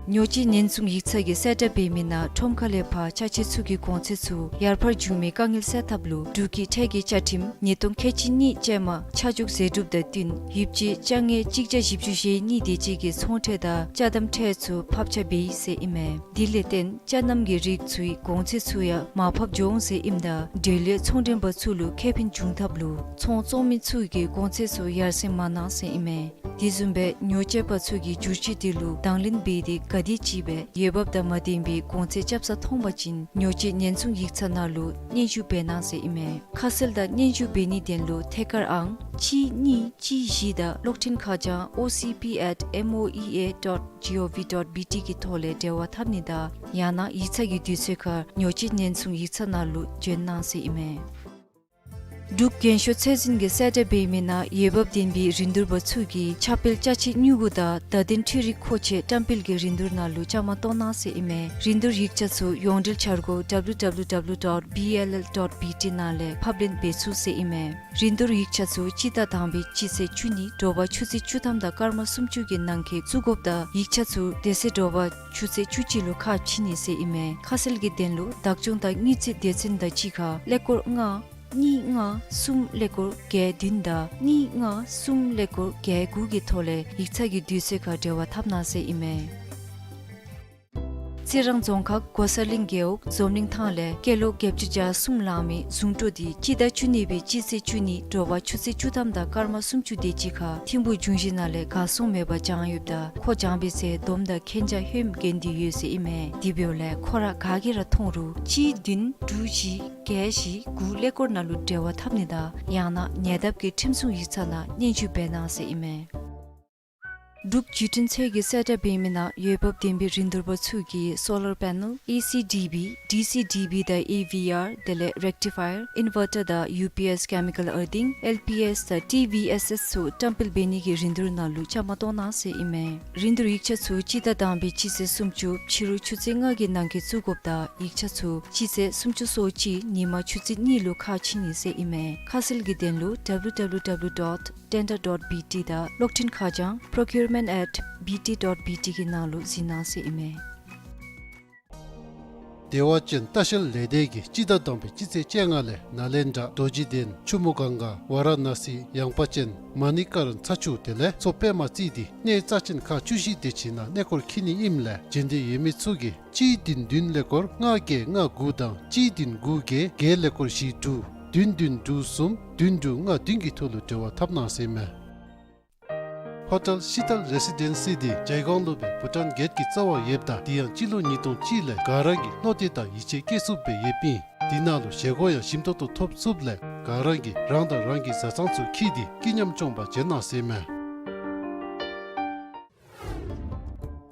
ཉོ་སྤྱོད་ཉེན་སྲུང་ཡིག་ཚང་གིས་གསལ་བསྒྲགས་འབད་མི་ནང་ཁྲོམ་ཁ་ལས་ཕར་ཅ་ཆས་ཚུ་གི་གོང་ཚད་ཚུ་ཡར་འཕར་འགྱོ་མི་དཀའ་ངལ་སེལ་ཐབས་ལུ་འབྲུག་གི་ཁྲལ་གྱི་བཅའ་ཁྲིམས་ཉིས་སྟོང་ཁལ་གཅིག་གཉིས་ཅན་མ་ཆ་འཇོག་ཟད་འགྲུབ་དང་བསྟུན་ཡིབ་དཔྱད་དཔྱ་ངན་གཅིག་བརྒྱ་བཞི་བཅུ་ཞེ་གཉིས་དེ་ཅིག་གི་ཚོང་ཁྲལ་དང་ཅ་དམ་ཁྲལ་ཚུ་ཕབ་ཆ་འབད་ཡི་ཟེར་ཨིན་མས། དེ་ལས་བརྟེན་ཅ་དམ་གྱི་རིགས་ཚུའི་གོང་ཚད་ཚུ་ཡང་མར་ཕབ་འགྱོ་འོང་ཟེར་ཨིནམ་ད་འབྲེལ་ཡོད་ཚོང་མགྲོན་པ་ཚུ་ལུ་ཁེ་ཕན་འབྱུང་ཐབས་ལུ་ཚོང་བཙོང་མི་ཚུ་གིས་གོང་ཚད་ཚུ་ཡར་སེང་མ་གནང་ཟེར་ཨིན་མས། དེ་བཟུམ་སྦེ་ཉོ་སྤྱོད་པ་ཚུ་གིས་བསྒྱུར་བཅོས་དེ་ལུ་དང་ལེན་འབད་དེ་ག་དེ་ཅིག་སྦེ་འོས་འབབ་དང་མ་ལྡན་པའི་གོང་ཚད་རྐྱབ་ས་མཐོང་པ་ཅིན་ཉོ་སྤྱོད་ཉེན་སྲུང་ཡིག་ཚང་ནང་ལུ་སྙན་ཞུ་འབད་གནང་ཟེར་ཨིན་མས། ཁ་གསལ་དང་སྙན་ཞུ་འབད་ནིའི་དོན་ལུ་ཐད་ཀར་ཨང་གཅིག་གཉིས་གཅིག་བཞི་དང་གློག་འཕྲིན་ཁ་བྱང་O C P at M O E A dot G O V dot B T གི་ཐོག་ལས་འབྲེལ་བ་འཐབ་ནི་དང་ཡང་ན་ཡིག་ཚང་གི་དུས་ཚོད་ཁར་ཉོ་སྤྱོད་ཉེན་སྲུང་ཡིག་ཚང་ནང་ལུ་བྱོན་གནང་ཟེར་ཨིན་མས། འབྲུག་རྒན་ཤོས་ཚད་འཛིན་གྱིས་གསལ་བསྒྲགས་འབད་མི་ནང་འོས་འབབ་ལྡན་པའི་རིན་བསྡུར་པ་ཚུ་གིས་ཁྱབ་སྤེལ་ཅ་ཆས་དངུལ་གུ་དང་བརྡ་དོན་འཕྲུལ་རིག་མཁོ་ཆས་བཀྲམ་སྤེལ་གྱི་རིན་བསྡུར་ནང་ལུ་བཅའ་མར་གཏོགས་གནང་ཟེར་ཨིན་མས། རིན་བསྡུར་ཡིག་ཆ་ཚུ་ཡོངས་འབྲེལ་འཆར་སྒོ་W W W dot B L L dot B T ནང་ལས་ཕབ་ལེན་འབད་ཚུགས་ཟེར་ཨིན་མས། རིན་བསྡུར་ཡིག་ཆ་ཚུ་སྤྱི་ཟླ་དང་པའི་སྤྱི་ཚེས་བཅུ་གཉིས་དྲོ་པ་ཆུ་ཚོད་བཅུ་ཐམ་དང་སྐར་མ་སུམ་ཅུ་གི་ནང་འཁོད་བཙུགས་དགོཔ་དང་ཡིག་ཆ་ཚུ་དེ་ཚེ་དྲོ་པ་ཆུ་ཚོད་བཅུ་གཅིག་ལུ་ཁ་ཕྱེ་ནི་ཟེར་ཨིན་མས། ཁ་གསལ་གྱི་དོན་ལུ་བདག་སྐྱོང་དང་དངུལ་རྩིས་སྡེ་ཚན་དང་གཅིག་ཁར་ཀླད་ཀོར་ལྔ་གཉིས་ལྔ་གསུམ་ཀླད་ཀོར་བརྒྱད་བདུན་དང་གཉིས་ལྔ་གསུམ་ཀླད་ཀོར་བརྒྱད་དགུ་གི་ཐོག་ལས་ཡིག་ཚང་གི་དུས་ཚོད་ཁར་འབྲེལ་བ་འཐབ་གནང་ཟེར་ཨིན་མས། རྩི་རང་རྫོང་ཁག་མགོ་གསར་གླིང་རྒེད་འོག་འཛམ་གླིང་ཐང་ལས་སྐྱེས་ལོ་བརྒྱད་ཅུ་གྱ་གསུམ་ལང་མི་ཟུང་དྲུང་འདི་སྤྱི་ཟླ་བཅུ་གཉིས་པའི་སྤྱི་ཚེས་བཅུ་གཉིས་དྲོ་པ་ཆུ་ཚོད་བཅུ་ཐམ་དང་སྐར་མ་སུམ་ཅུ་དེ་ཅིག་ཁར་ཐིམ་ཕུག་འབྱུང་བཞི་ནང་ལས་གར་སོང་མེད་པར་བྱོན་ཡོདཔ་ད་ཁོ་བྱོན་པའི་ཚེ་སྡོམ་དང་མཁྱེན་རྒྱ་ལྷོདམ་གྱོན་ཏེ་ཡོད་ཟེར་ཨིན་མས། དེ་འབདཝ་ལས་ཁོ་ར་ག་གིས་ར་མཐོང་རུང་གཅིག་བདུན་དྲུག་བཞི་བརྒྱད་བཞི་དགུ་ཀླད་ཀོར་ནང་ལུ་འབྲེལ་བ་འཐབ་ནི་དང་ཡང་ན་ཉེ་འདབས་ཀྱི་ཁྲིམས་སྲུང་ཡིག་ཚང་ནང་སྙན་ཞུ་འབད་གནང་ཟེར་ཨིན་མས། འབྲུག་བརྒྱུད་འཕྲིན་ཚད་ཀྱི་གསལ་བསྒྲགས་འབད་མི་ནང་འོས་འབབ་ལྡན་པའི་རིན་བསྡུར་པ་ཚུ་གིས་སོ་ལར་པེ་ནཱལ་ཨེ་སི་ཌི་བི་ཌི་སི་ཌི་བི་དང་ཨེ་ཝི་ཨར་དེ་ལས་རེག་ཊི་ཕ་ཡར་ཨིན་ཝར་ཊར་དང་ཡུ་པི་ཨེསི་ཀེ་མི་ཀལ་ཨར་ཐིང་ཨེལ་པི་ཨེསི་དང་ཊི་ཝི་ཨེསི་ཨེསི་ཚུ་བཀྲམ་སྤེལ་འབད་ནི་གི་རིན་བསྡུར་ནང་ལུ་བཅའ་མར་གཏོགས་གནང་ཟེར་ཨིན་མས། རིན་བསྡུར་ཡིག་ཆ་ཚུ་སྤྱི་ཟླ་དང་པའི་སྤྱི་ཚེས་སུམ་ཅུ་ཕྱི་རུ་ཆུ་ཚོད་ལྔ་གི་ནང་འཁོད་བཙུགས་དགོཔ་དང་ཡིག་ཆ་ཚུ་སྤྱི་ཚེས་སུམ་ཅུ་སོ་གཅིག་ཉིན་མ་ཆུ་ཚོད་གཉིས་ལུ་ཁ་ཕྱེ་ནི་ཟེར་ཨིན་མས། ཁ་གསལ་གྱི་དོན་ལུ་ཌབ་ལུ་ཌབ་ལུ་ཌབ་ལུ་ཌོཊ་ཊེན་ཌར་ཌོཊ་བི་ཊི་དང་གློག་འཕྲིན་ཁ་བྱང་པྲོ་ཀིའུར་མེནཊ་ཨེཊ་བི་ཊི་ཌོཊ་བི་ཊི་གི་ནང་ལུ་གཟིགས་གནང་ཟེར་ཨིན་མས། བདེ་བ་ཅན་ལྟ་བཤལ་ལས་སྡེ་གིས་སྤྱི་ཟླ་དང་པའི་སྤྱི་ཚེས་བཅོ་ལྔ་ལས་ནཱ་ལེནྡྲ་རྡོ་རྗེ་གདན་ཆུ་མོ་གངྒཱ་ཝཱ་ར་ཎ་སི་ཡངས་པ་ཅན་མ་ཎི་ཀ་ར་ན་ཚ་ཆུ་དེ་ལས་མཚོ་པདྨ་རྩེ་འདི་གནས་རྩ་ཅན་ཁག་བཅུ་བཞི་དེ་ཅིག་ནང་གནས་སྐོར་འཁྱིད་ནི་ཨིནམ་ལས་བྱོན་འདོད་ཡོད་མི་ཚུ་གིས་གཅིག་བདུན་བདུན་ཀླད་ཀོར་ལྔ་བརྒྱད་ལྔ་དགུ་དང་གཅིག་བདུན་དགུ་བརྒྱད་བརྒྱད་ཀླད་ཀོར་བཞི་དྲུག་བདུན་བདུན་དྲུག་གསུམ་བདུན་དྲུག་ལྔ་བདུན་གྱི་ཐོག་ལུ་འབྲེལ་བ་འཐབ་གནང་ཟེར་ཨིན་མས། ཧོ་ཊེལ་ཤི་ཏལ་རེ་སི་ཌེན་སི་འདི་ཇའི་གོང་ལུ་སྦེ་བྷུ་ཊཱན་གེཊ་ཀྱི་རྩ་བར་ཡོདཔ་ད་དེ་ཡང་སྤྱི་ལོ་ཉིས་སྟོང་གཅིག་ལས་ག་ར་གིས་བློ་གཏད་དང་ཡིད་ཆེས་བསྐྱེད་ཚུགསཔ་སྦེ་ཡོདཔ་ཨིན། དེ་ནང་ལུ་བཞེས་སྒོ་ཡང་ཞིམ་ཏོང་ཏོ་ཐོབ་ཚུགསཔ་ལས་ག་ར་གིས་རང་དང་རང་གི་བཟའ་ཚང་ཚུ་འཁྱིད་དེ་སྐྱིད་ཉམས་སྐྱོང་པར་བྱོན་གནང་ཟེར་ཨིན་མས།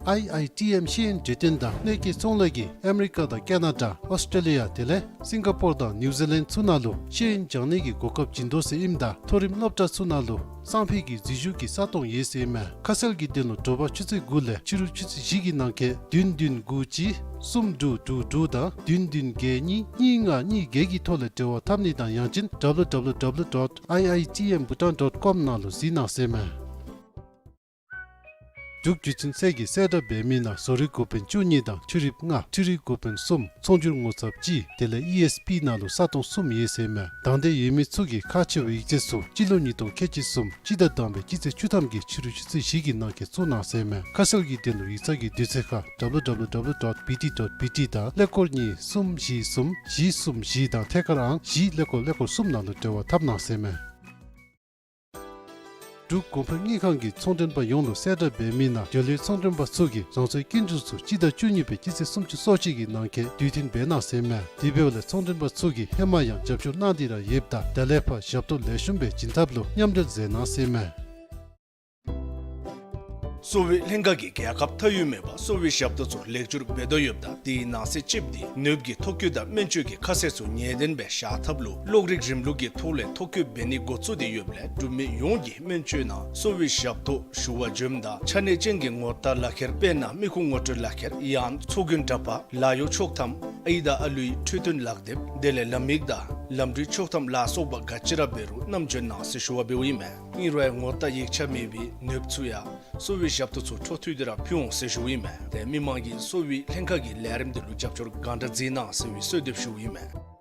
ཨའི་ཨའི་ཊི་ཨེམ་ཤེས་ཡོན་གྲོས་སྟོན་དང་གནོད་སྐྱེལ་ཚོང་ལས་ཀྱིས་ཨ་མི་རི་ཀ་དང་ཀེ་ན་ཌ་ཨོསི་ཊྲེ་ལི་ཡ་དེ་ལས་སིང་ག་པོར་དང་ནིའུ་ཛི་ལེནཌ་ཚུ་ནང་ལུ་ཤེས་ཡོན་སྦྱང་ནི་གི་གོ་སྐབས་བྱིན་དོ་ཟེར་ཨིནམ་ད་མཐོ་རིམ་སློབ་གྲྭ་ཚུ་ནང་ལུ་སང་ཕོད་ཀྱི་འཛུལ་ཞུགས་ཀྱི་ས་སྟོང་ཡོད་ཟེར་ཨིན་མས། ཁ་གསལ་གྱི་དོན་ལུ་དྲོ་པ་ཆུ་ཚོད་དགུ་ལས་ཕྱི་རུ་ཆུ་ཚོད་བཞི་གི་ནང་འཁོད་བདུན་བདུན་དགུ་གཅིག་གསུམ་དྲུག་དྲུག་དྲུག་དང་བདུན་བདུན་བརྒྱད་གཉིས་གཉིས་ལྔ་གཉིས་བརྒྱད་ཀྱི་ཐོག་ལས་འབྲེལ་བ་འཐབ་ནི་དང་ཡང་ཅིན་ཌབ་ལུ་ཌབ་ལུ་ཌབ་ལུ་ཌོཊ་ཨའི་ཨའི་ཊི་ཨེམ་བྷུ་ཊཱན་ཌོཊ་ཀོམ་ནང་ལུ་གཟིགས་གནང་ཟེར་ཨིན་མས། འབྲུག་བརྒྱུད་འཕྲིན་ཚད་ཀྱི་གསལ་བསྒྲགས་འབད་མི་ནང་བཟོ་རིག་འགོ་དཔོན་བཅུ་གཉིས་དང་འཕྲུལ་རིགཔ་ལྔ་འཕྲུལ་རིག་འགོ་དཔོན་གསུམ་ཚོང་སྒྱུར་ངོ་ཚབ་གཅིག་དེ་ལས་ཨི་ཨེསི་པི་ནང་ལུ་ས་སྟོང་གསུམ་ཡོད་ཟེར་ཨིན་མས། དང་འདོད་ཡོད་མི་ཚུ་གིས་ཁག་ཆེ་བའི་ཡིག་ཚད་ཚུ་སྤྱི་ལོ་ཉིས་སྟོང་ཁལ་གཅིག་གསུམ་སྤྱི་ཟླ་དང་པའི་སྤྱི་ཚེས་བཅུ་ཐམ་གྱི་ཕྱི་རུ་ཆུ་ཚོད་བཞི་གི་ནང་འཁོད་བཙུགས་གནང་ཟེར་ཨིན་མས། ཁ་གསལ་གྱི་དོན་ལུ་ཡིག་ཚང་གི་དུས་ཚོད་ཁར་ཌབ་ལུ་ཌབ་ལུ་ཌབ་ལུ་ཌོཊ་བི་ཊི་ཌོཊ་བི་ཊི་དང་ཀླད་ཀོར་གཉིས་གསུམ་བཞི་གསུམ་བཞི་གསུམ་བཞི་དང་ཐད་ཀར་ཨང་བཞི་ཀླད་ཀོར་ཀླད་ཀོར་གསུམ་ནང་ལུ་འབྲེལ་བ་འཐབ་གནང་ཟེར་ཨིན་མས། འབྲུག་གོང་འཕེལ་དངུལ་ཁང་གིས་ཚོང་མགྲོན་པ་ཡོངས་ལུ་གསལ་བསྒྲགས་འབད་མི་ནང་འབྲེལ་ཡོད་ཚོང་མགྲོན་པ་ཚུ་གིས་རང་སོའི་སྐྱིན་འགྲུལ་ཚུ་སྤྱི་ཟླ་བཅུ་གཉིས་པའི་སྤྱི་ཚེས་སུམ་ཅུ་སོ་གཅིག་གི་ནང་འཁོད་དུས་མཐུན་འབད་གནང་ཟེར་ཨིན་མས། དེ་འབདཝ་ལས་ཚོང་མགྲོན་པ་ཚུ་གིས་ཧེ་མ་ཡང་རྒྱབ་སྐྱོར་གནང་སྟེ་ར་ཡོདཔ་ད་ད་ལས་ཕར་ཞབས་ཏོག་ལེགས་ཤོམ་སྦེ་བྱིན་ཐབས་ལུ་མཉམ་འབྲེལ་མཛད་གནང་ཟེར་ཨིན་མས། གསོ་བའི་ལྷན་ཁག་གིས་རྒྱལ་ཁབ་མཐའ་དབུས་མེད་པར་གསོ་བའི་ཞབས་ཏོག་ཚུ་ལེགས་བསྒྱུར་འབད་དོ་ཡོདཔ་ད་དེའི་ནང་གསེས་གཅིགཔོ་འདི་ནདཔ་གི་ཐོ་བཀོད་དང་སྨན་བཅོས་ཀྱི་ཁ་གསལ་ཚུ་ངེས་བདེན་སྦེ་བཞག་ཐབས་ལུ་གློག་རིག་རིམ་ལུགས་ཀྱི་ཐོག་ལས་ཐོ་བཀོད་འབད་ནི་འགོ་བཙུགས་ཏེ་ཡོདཔ་ལས་འབྲུག་མི་ཡོངས་ཀྱིས་སྨན་བཅོས་ནང་གསོ་བའི་ཞབས་ཏོག་ཞུ་བར་འབྱོནམ་ད་ཆ་གནས་ཅན་གྱི་ངོ་རྟགས་ལག་ཁྱེར་དཔེར་ན་མི་ཁུངས་ངོ་སྤྲོད་ལག་ཁྱེར་ཡང་ཚོགས་རྒྱན་འདྲ་པར་ལཱ་གཡོག་ཆོག་ཐམ་ཨའི་དང་ཨ་ལུའི་འཕྲོད་བསྟེན་ལག་དེབ་དེ་ལས་ལམ་ཡིག་དང་ལམ་འགྲུལ་ཆོག་ཐམ་ལ་སོགས་པ་ག་ཅི་ར་འབད་རུང་བསྣམས་འབྱོན་གནང་ཟེར་ཞུ་བ་འབདཝ་ཨིན་མས། ཨིན་རུང་ངོ་རྟགས་ཡིག་ཆ་མེད་པའི་ནདཔ་ཚུ་ཡང་གསོ་བའི་ཞབས་ཏོག་ཚུ་འཕྲོ་མཐུད་དེ་ར་ཕུལ་འོང་ཟེར་ཞུཝ་ཨིན་མས། ཏེ་མི་མང་གིས་གསོ་བའི་ལྷན་ཁག་གི་ལས་རིམ་འདི་ལུ་རྒྱབ་སྐྱོར་གང་དྲག་མཛད་གནང་ཟེར་བའི་གསོལ་འདེབས་ཞུཝ་ཨིན་མས།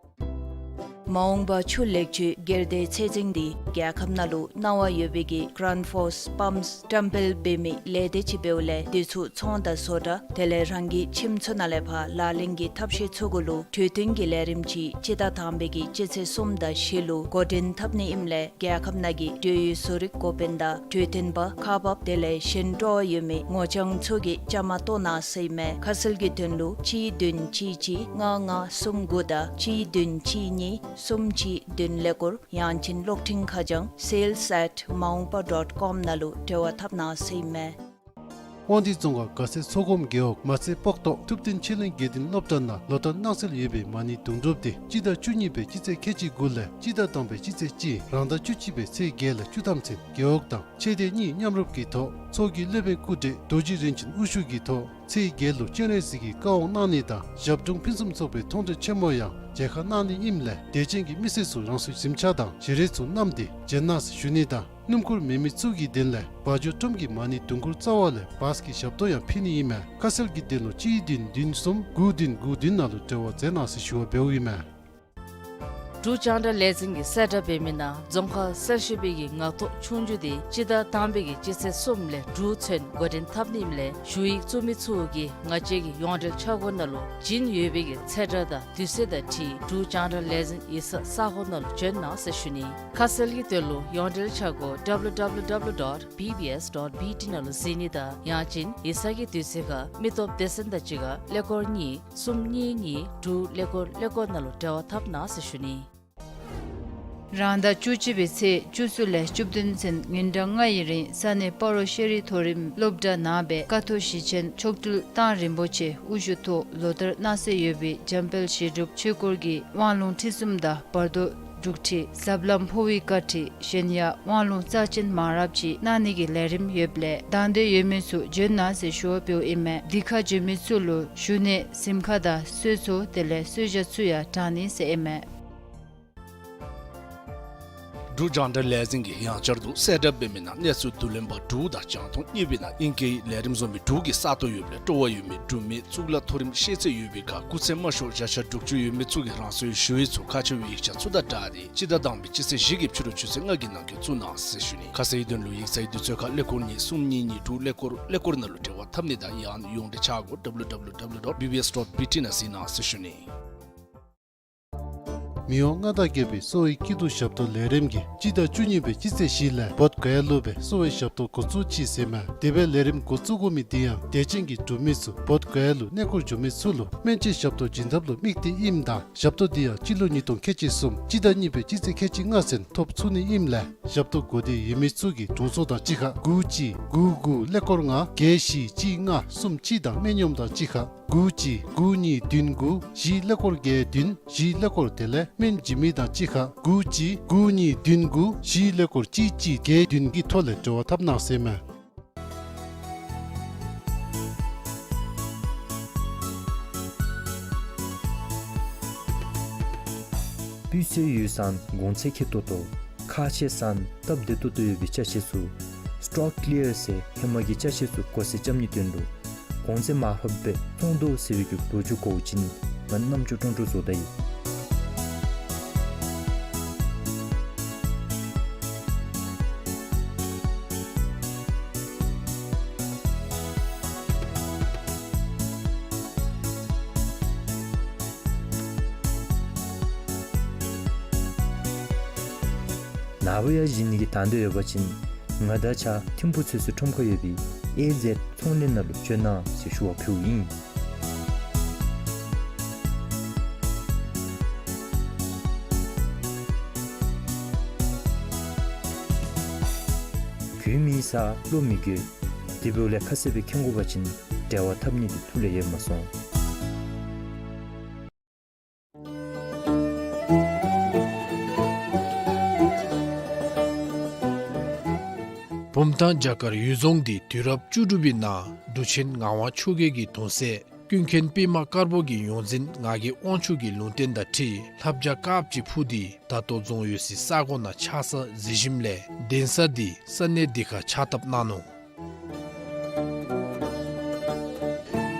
མ་འོངས་པ་ཆུ་ལེགས་བཅོས་སྒེར་སྡེ་ཚད་འཛིན་འདི་རྒྱལ་ཁབ་ནང་ལུ་གནང་བ་ཡོད་པའི་གི་གྷ་རེནཌ་ཕོརསི་པམཔསི་བཀྲམ་སྤེལ་འབད་མི་ལས་སྡེ་ཅིག་འབདཝ་ལས་དེ་ཚུ་ཚོང་དང་བཟོ་གྲྭ་དེ་ལས་རང་གི་ཁྱིམ་ཚུ་ནང་ལས་ཕར་ལག་ལེན་གྱི་ཐབས་ཤེས་ཚུ་གུ་ལུ་གྲོས་བསྟུན་གྱི་ལས་རིམ་ཅིག་སྤྱི་ཟླ་དང་པའི་གི་སྤྱི་ཚེས་གསུམ་དང་བཞི་ལུ་འགོ་འདྲེན་འཐབ་ནི་ཨིནམ་ལས་རྒྱལ་ཁབ་ནང་གི་འབྲེལ་ཡོད་བཟོ་རིག་འགོ་དཔོན་དང་གྲོས་སྟོན་པ་ཁག་འབགཔ་དེ་ལས་གཞན་སྤྲོ་བ་ཡོད་མི་ངོ་རྐྱང་ཚུ་གིས་བཅའ་མར་གཏོགས་གནང་ཟེར་ཨིན་མས། ཁ་གསལ་གྱི་དོན་ལུ་གཅིག་བདུན་གཅིག་གཅིག་ལྔ་ལྔ་གསུམ་དགུ་དང་གཅིག་བདུན་གཅིག་གཉིས་གསུམ་གཅིག་བདུན་ཀླད་ཀོར་ཡང་ཅིན་གློག་འཕྲིན་ཁ་བྱང་sales at maungpa dot com ནང་ལུ་འབྲེལ་བ་འཐབ་གནང་ཟེར་ཨིན་མས། དབང་འདུས་རྫོང་ཁག་དགའ་སེང་མཚོ་སྒོམ་རྒེད་འོག་མ་རྩེ་སྤོག་ཐོག་ཐུབ་བསྟན་ཆོས་གླིང་དགེ་ལྡན་སློབ་གྲྭ་ནང་ལོ་ལྟར་གནང་སྲོལ་ཡོད་པའི་མ་ཎི་དུང་སྒྲུབ་འདི་སྤྱི་ཟླ་བཅུ་གཉིས་པའི་སྤྱི་ཚེས་ཁལ་གཅིག་དགུ་ལས་སྤྱི་ཟླ་དང་པའི་སྤྱི་ཚེས་གཅིག་རང་ཟླ་བཅུ་གཅིག་པའི་ཚེས་བརྒྱད་ལས་བཅུ་ཐམ་ཚུན་རྒེད་འོག་དང་ཆོས་སྡེ་གཉིས་མཉམ་རུབ་ཀྱི་ཐོག་ཚོགས་ཀྱི་སློབ་དཔོན་སྐུ་བགྲེས་རྡོ་རྗེ་རིན་ཆེན་དབུ་བཞུགས་ཀྱི་ཐོག་ཚེས་བརྒྱད་ལུ་སྤྱན་རས་གཟིགས་ཀྱི་བཀའ་དབང་གནང་ནི་དང་ཞབས་དྲུང་ཕུན་སུམ་ཚོགས་པའི་མཐོང་གྲོལ་ཆེན་མོ་ཡང་མཇལ་ཁ་གནང་ནི་ཨིནམ་ལས་དད་ཅན་གྱི་མི་སེར་ཚུ་རང་སོའི་གཟིམ་ཆ་དང་བཞེས་རས་ཚུ་བསྣམས་ཏེ་མཇལ་གནང་ཟེར་ཞུ་ནི་དང་སྣུམ་འཁོར་མེད་མི་ཚུ་གི་དོན་ལས་བ་འཇོ་ཀྲོམ་གྱི་མ་ཎི་དུང་སྒྲུབ་རྩ་བ་ལས་བཱས་ཀྱི་ཞབས་ཏོག་ཡང་ཕུལ་ནི་ཨིན་མས། ཁ་གསལ་གྱི་དོན་ལུ་གཅིག་བདུན་བདུན་གསུམ་དགུ་བདུན་དགུ་བདུན་ནང་ལུ་འབྲེལ་བ་མཛད་གནང་ཟེར་ཞུ་བ་འབདཝ་ཨིན་མས། འབྲུག་རྒྱང་བསྒྲགས་ལས་འཛིན་གྱིས་གསལ་བསྒྲགས་འབད་མི་ནང་རྫོང་ཁག་གསར་ཞུགས་པའི་གི་ངག་ཐོག་ཆོས་རྒྱུགས་འདི་སྤྱི་ཟླ་དང་པའི་གི་སྤྱི་ཚེས་གསུམ་ལས་དྲུག་ཚུན་འགོ་འདྲེན་འཐབ་ནི་ཨིནམ་ལས་ཞུ་ཡིག་བཙུགས་མི་ཚུ་གིས་ང་བཅས་ཀྱི་ཡོངས་འབྲེལ་ཆ་སྒོ་ནང་ལུ་བྱིན་ཡོད་པའི་གི་ཚེས་གྲངས་དང་དུས་ཚོད་དང་འཁྲིལ་འབྲུག་རྒྱང་བསྒྲགས་ལས་འཛིན་ཡིག་ཚང་ས་སྒོ་ནང་ལུ་བྱོན་གནང་ཟེར་ཞུ་ནི། ཁ་གསལ་གྱི་དོན་ལུ་ཡོངས་འབྲེལ་ཆ་སྒོ་W W W dot B B S dot B T ནང་ལུ་གཟིགས་ནི་དང་ཡང་ཅིན་ཡིག་ཚང་གི་དུས་ཚོད་ཁར་མི་སྟོབས་སྡེ་ཚན་དང་གཅིག་ཁར་ཀླད་ཀོར་གཉིས་གསུམ་གཉིས་གཉིས་དྲུག་ཀླད་ཀོར་ཀླད་ཀོར་ནང་ལུ་འབྲེལ་བ་འཐབ་གནང་ཟེར་ཞུ་ནི། རང་ཟླ་བཅུ་གཅིག་པའི་ཚེས་བཅུ་གསུམ་ལས་བཅུ་བདུན་ཚུན་ཉིན་གྲངས་ལྔ་ཡི་རིང་ས་གནས་སྤ་རོ་ཤེས་རིག་མཐོ་རིམ་སློབ་གྲྭ་ནང་སྦེ་ཀཿཐོག་ཞི་ཆེན་མཆོག་སྤྲུལ་གཏང་རིན་པོ་ཆེ་དབུ་བཞུགས་ཐོག་ལོ་ལྟར་གནང་སྲོལ་ཡོད་པའི་འཇམ་དཔལ་བཞེས་སྒྲུབ་ཆོས་སྐོར་གྱི་དབང་ལུང་ཁྲིད་གསུམ་དང་བར་དོ་སྒྲུག་ཁྲིད་ཟབ་ལམ་འཕོ་བའི་བཀའ་ཁྲིད་གཞན་ཡང་དབང་ལུང་རྩ་ཆེན་མང་རབས་ཅིག་གནང་ནི་གི་ལས་རིམ་ཡོདཔ་ལས་དང་འདོད་ཡོད་མི་ཚུ་འབྱོན་གནང་ཟེར་ཞུ་བ་འབདཝ་ཨིན་མས། འདི་ཁར་འབྱོན་མི་ཚུ་ལུ་བཞུགས་གནས་གཟིམ་ཁང་དང་གསོལ་ཚོགས་དེ་ལས་གསོལ་ཇ་ཚུ་ཡང་དྲང་ནི་ཟེར་ཨིན་མས། འབྲུག་རྒྱང་བསྒྲགས་ལས་འཛིན་གྱིས་ཡང་བསྐྱར་དུ་གསལ་བསྒྲགས་འབད་མི་ནང་གནས་ཚུལ་བསྡུ་ལེན་པ་དྲུག་དང་རྒྱང་མཐོང་གཉིས་པའི་ནང་ཨིང་སྐད་ལས་རིམ་བཟོ་མི་དྲུག་གི་ས་སྟོང་ཡོདཔ་ལས་སྤྲོ་བ་ཡོད་མི་འབྲུག་མི་གཙུག་ལག་མཐོ་རིམ་ཤེས་ཚད་ཡོད་པའི་ཁར་སྐུགས་ཚད་དམའ་ཤོས་བརྒྱ་ཆ་དྲུག་ཅུ་ཡོད་མི་ཚུ་གིས་རང་སོའི་ཞུ་ཡིག་ཚུ་ཁ་ཕྱེ་བའི་ཡིག་ཆ་ཚུ་དང་སྦྲགས་ཏེ་སྤྱི་ཟླ་དང་པའི་སྤྱི་ཚེས་བཞི་གི་ཕྱི་རུ་ཆུ་ཚོད་ལྔ་གི་ནང་འཁོད་བཙུགས་གནང་ཟེར་ཞུ་ནི། ཁ་གསལ་ཡིག་དོན་ལུ་ཡིག་ཚང་གི་དུས་ཚོད་ཁར་ཀླད་ཀོར་གཉིས་གསུམ་གཉིས་གཉིས་དྲུག་ཀླད་ཀོར་ཀླད་ཀོར་ནང་ལུ་འབྲེལ་བ་འཐབ་ནི་དང་ཡང་ཡོངས་འབྲེལ་ཆ་སྒོ་W W W dot B B S dot B T ནང་གཟིགས་གནང་ཟེར་ཞུ་ནི། མི་དབང་མངའ་བདག་རྒྱལ་པོའི་གསོ་བའི་སྐྱིད་སྡུག་ཞབས་ཏོག་ལས་རིམ་གྱིས་སྤྱི་ཟླ་བཅུ་གཉིས་པའི་སྤྱི་ཚེས་བཞི་ལས་བོདྷ་ག་ཡ་ལུ་སྦེ་གསོ་བའི་ཞབས་ཏོག་འགོ་བཙུགས་ཅི་ཟེར་མས། དེ་སྦེ་ལས་རིམ་འགོ་བཙུགས་དགོ་མི་དེ་ཡང་དད་ཅན་གྱི་འབྲུག་མི་ཚུ་བོདྷ་ག་ཡ་ལུ་གནས་སྐོར་འགྱོ་མི་ཚུ་ལུ་སྨན་བཅོས་ཞབས་ཏོག་བྱིན་ཐབས་ལུ་དམིགས་ཏེ་ཨིནམ་ད་ཞབས་ཏོག་དེ་ཡང་སྤྱི་ལོ་ཉིས་སྟོང་ཁལ་གཅིག་གསུམ་སྤྱི་ཟླ་གཉིས་པའི་སྤྱི་ཚེས་ཁལ་གཅིག་ལྔ་ཚུན་ཐོབ་ཚུགས་ནི་ཨིནམ་ལས་ཞབས་ཏོག་དགོས་འདོད་ཡོད་མི་ཚུ་གིས་དྲུང་འཚོ་དང་གཅིག་ཁར་དགུ་གཅིག་དགུ་དགུ་ཀླད་ཀོར་ལྔ་བརྒྱད་བཞི་གཅིག་ལྔ་གསུམ་གཅིག་དང་སྨན་གཡོགམོ་དང་གཅིག་ཁར་དགུ་གཅིག་དགུ་གཉིས་བདུན་དགུ་བཞི་ཀླད་ཀོར་བརྒྱད་བདུན་བཞི་ཀླད་ཀོར་དེ་ལས་སྨན་བྱིན་མི་དང་གཅིག་ཁར་དགུ་གཅིག་དགུ་གཉིས་བདུན་དགུ་བཞི་ཀླད་ཀོར་གཅིག་གཅིག་བརྒྱད་བདུན་གྱི་ཐོག་ལས་འབྲེལ་བ་འཐབ་གནང་ཟེར་མས། སྤུས་ཚད་ཡོད་ཙང་གོང་ཚད་ཁེ་ཏོག་ཏོ། ཁག་ཆེ་ཙང་སྟབས་བདེ་ཏོག་ཏོ་ཡོད་པའི་ཅ་ཆས་ཚུ་སི་ཊོག་ཀི་ལི་ཡར་ཟེར་ཧེ་མ་གི་ཅ་ཆས་ཚུ་གོ་སེལ་རྐྱབ་ནིའི་དོན་ལུ་གོང་ཚད་མར་ཕབ་སྦེ་བཙོང་དོ་ཟེར་བའི་གི་ལོ་རྒྱུས་གོཝ་ཅིན་ང་རྣམ་ཅོ་ཀྲོང་ཀྲོ་བཟོ་ད་ཡི། ནཱ་བུ་ཡར་བཞེངས་ནི་གི་དང་འདོད་ཡོད་པ་ཅིན་ང་དང་གཅིག་ཁར་ཐིམ་ཕུག་ཚོད་བསྲེ་ཁྲོམ་ཁར་ཡོད་པའི་ཨེ་ཛེཌ་ཚོང་ལས་ནང་ལུ་བྱོན་གནང་ཟེར་ཞུ་བ་ཕུལཝ་ཨིན། གོ་མི་ཟ་བློ་མི་འགྱོད། དེ་འབདཝ་ལས་ཁ་གསལ་སྦེ་མཁྱེན་དགོ་པ་ཅིན་འབྲེལ་བ་འཐབ་ནི་འདི་ཐུགས་ལས་ཡལ་མ་སོང་། བུམ་ཐང་བྱ་དཀར་གཡུལ་རྫོང་འདི་དུས་རབས་བཅུ་དྲུག་པའི་ནང་འབྲུག་ཆེན་ངག་དབང་ཆོས་རྒྱལ་གྱི་གདུང་སྲས་ཀུན་མཁྱེན་པདྨ་དཀར་པོ་གི་ཡོངས་འཛིན་ངག་གི་དབང་ཕྱུག་གི་ལུང་བསྟན་དང་འཁྲིལ་ལྷ་བྱ་དཀརཔོ་ཅིག་འཕུར་ཏེ་ད་ལྟོ་རྫོང་ཡོད་སའི་ས་གོ་ནང་ཆགས་ས་གཟིགས་ཞིནམ་ལས་གདན་ས་འདི་ས་གནས་འདི་ཁར་ཕྱག་བཏབ་གནང་ནུག།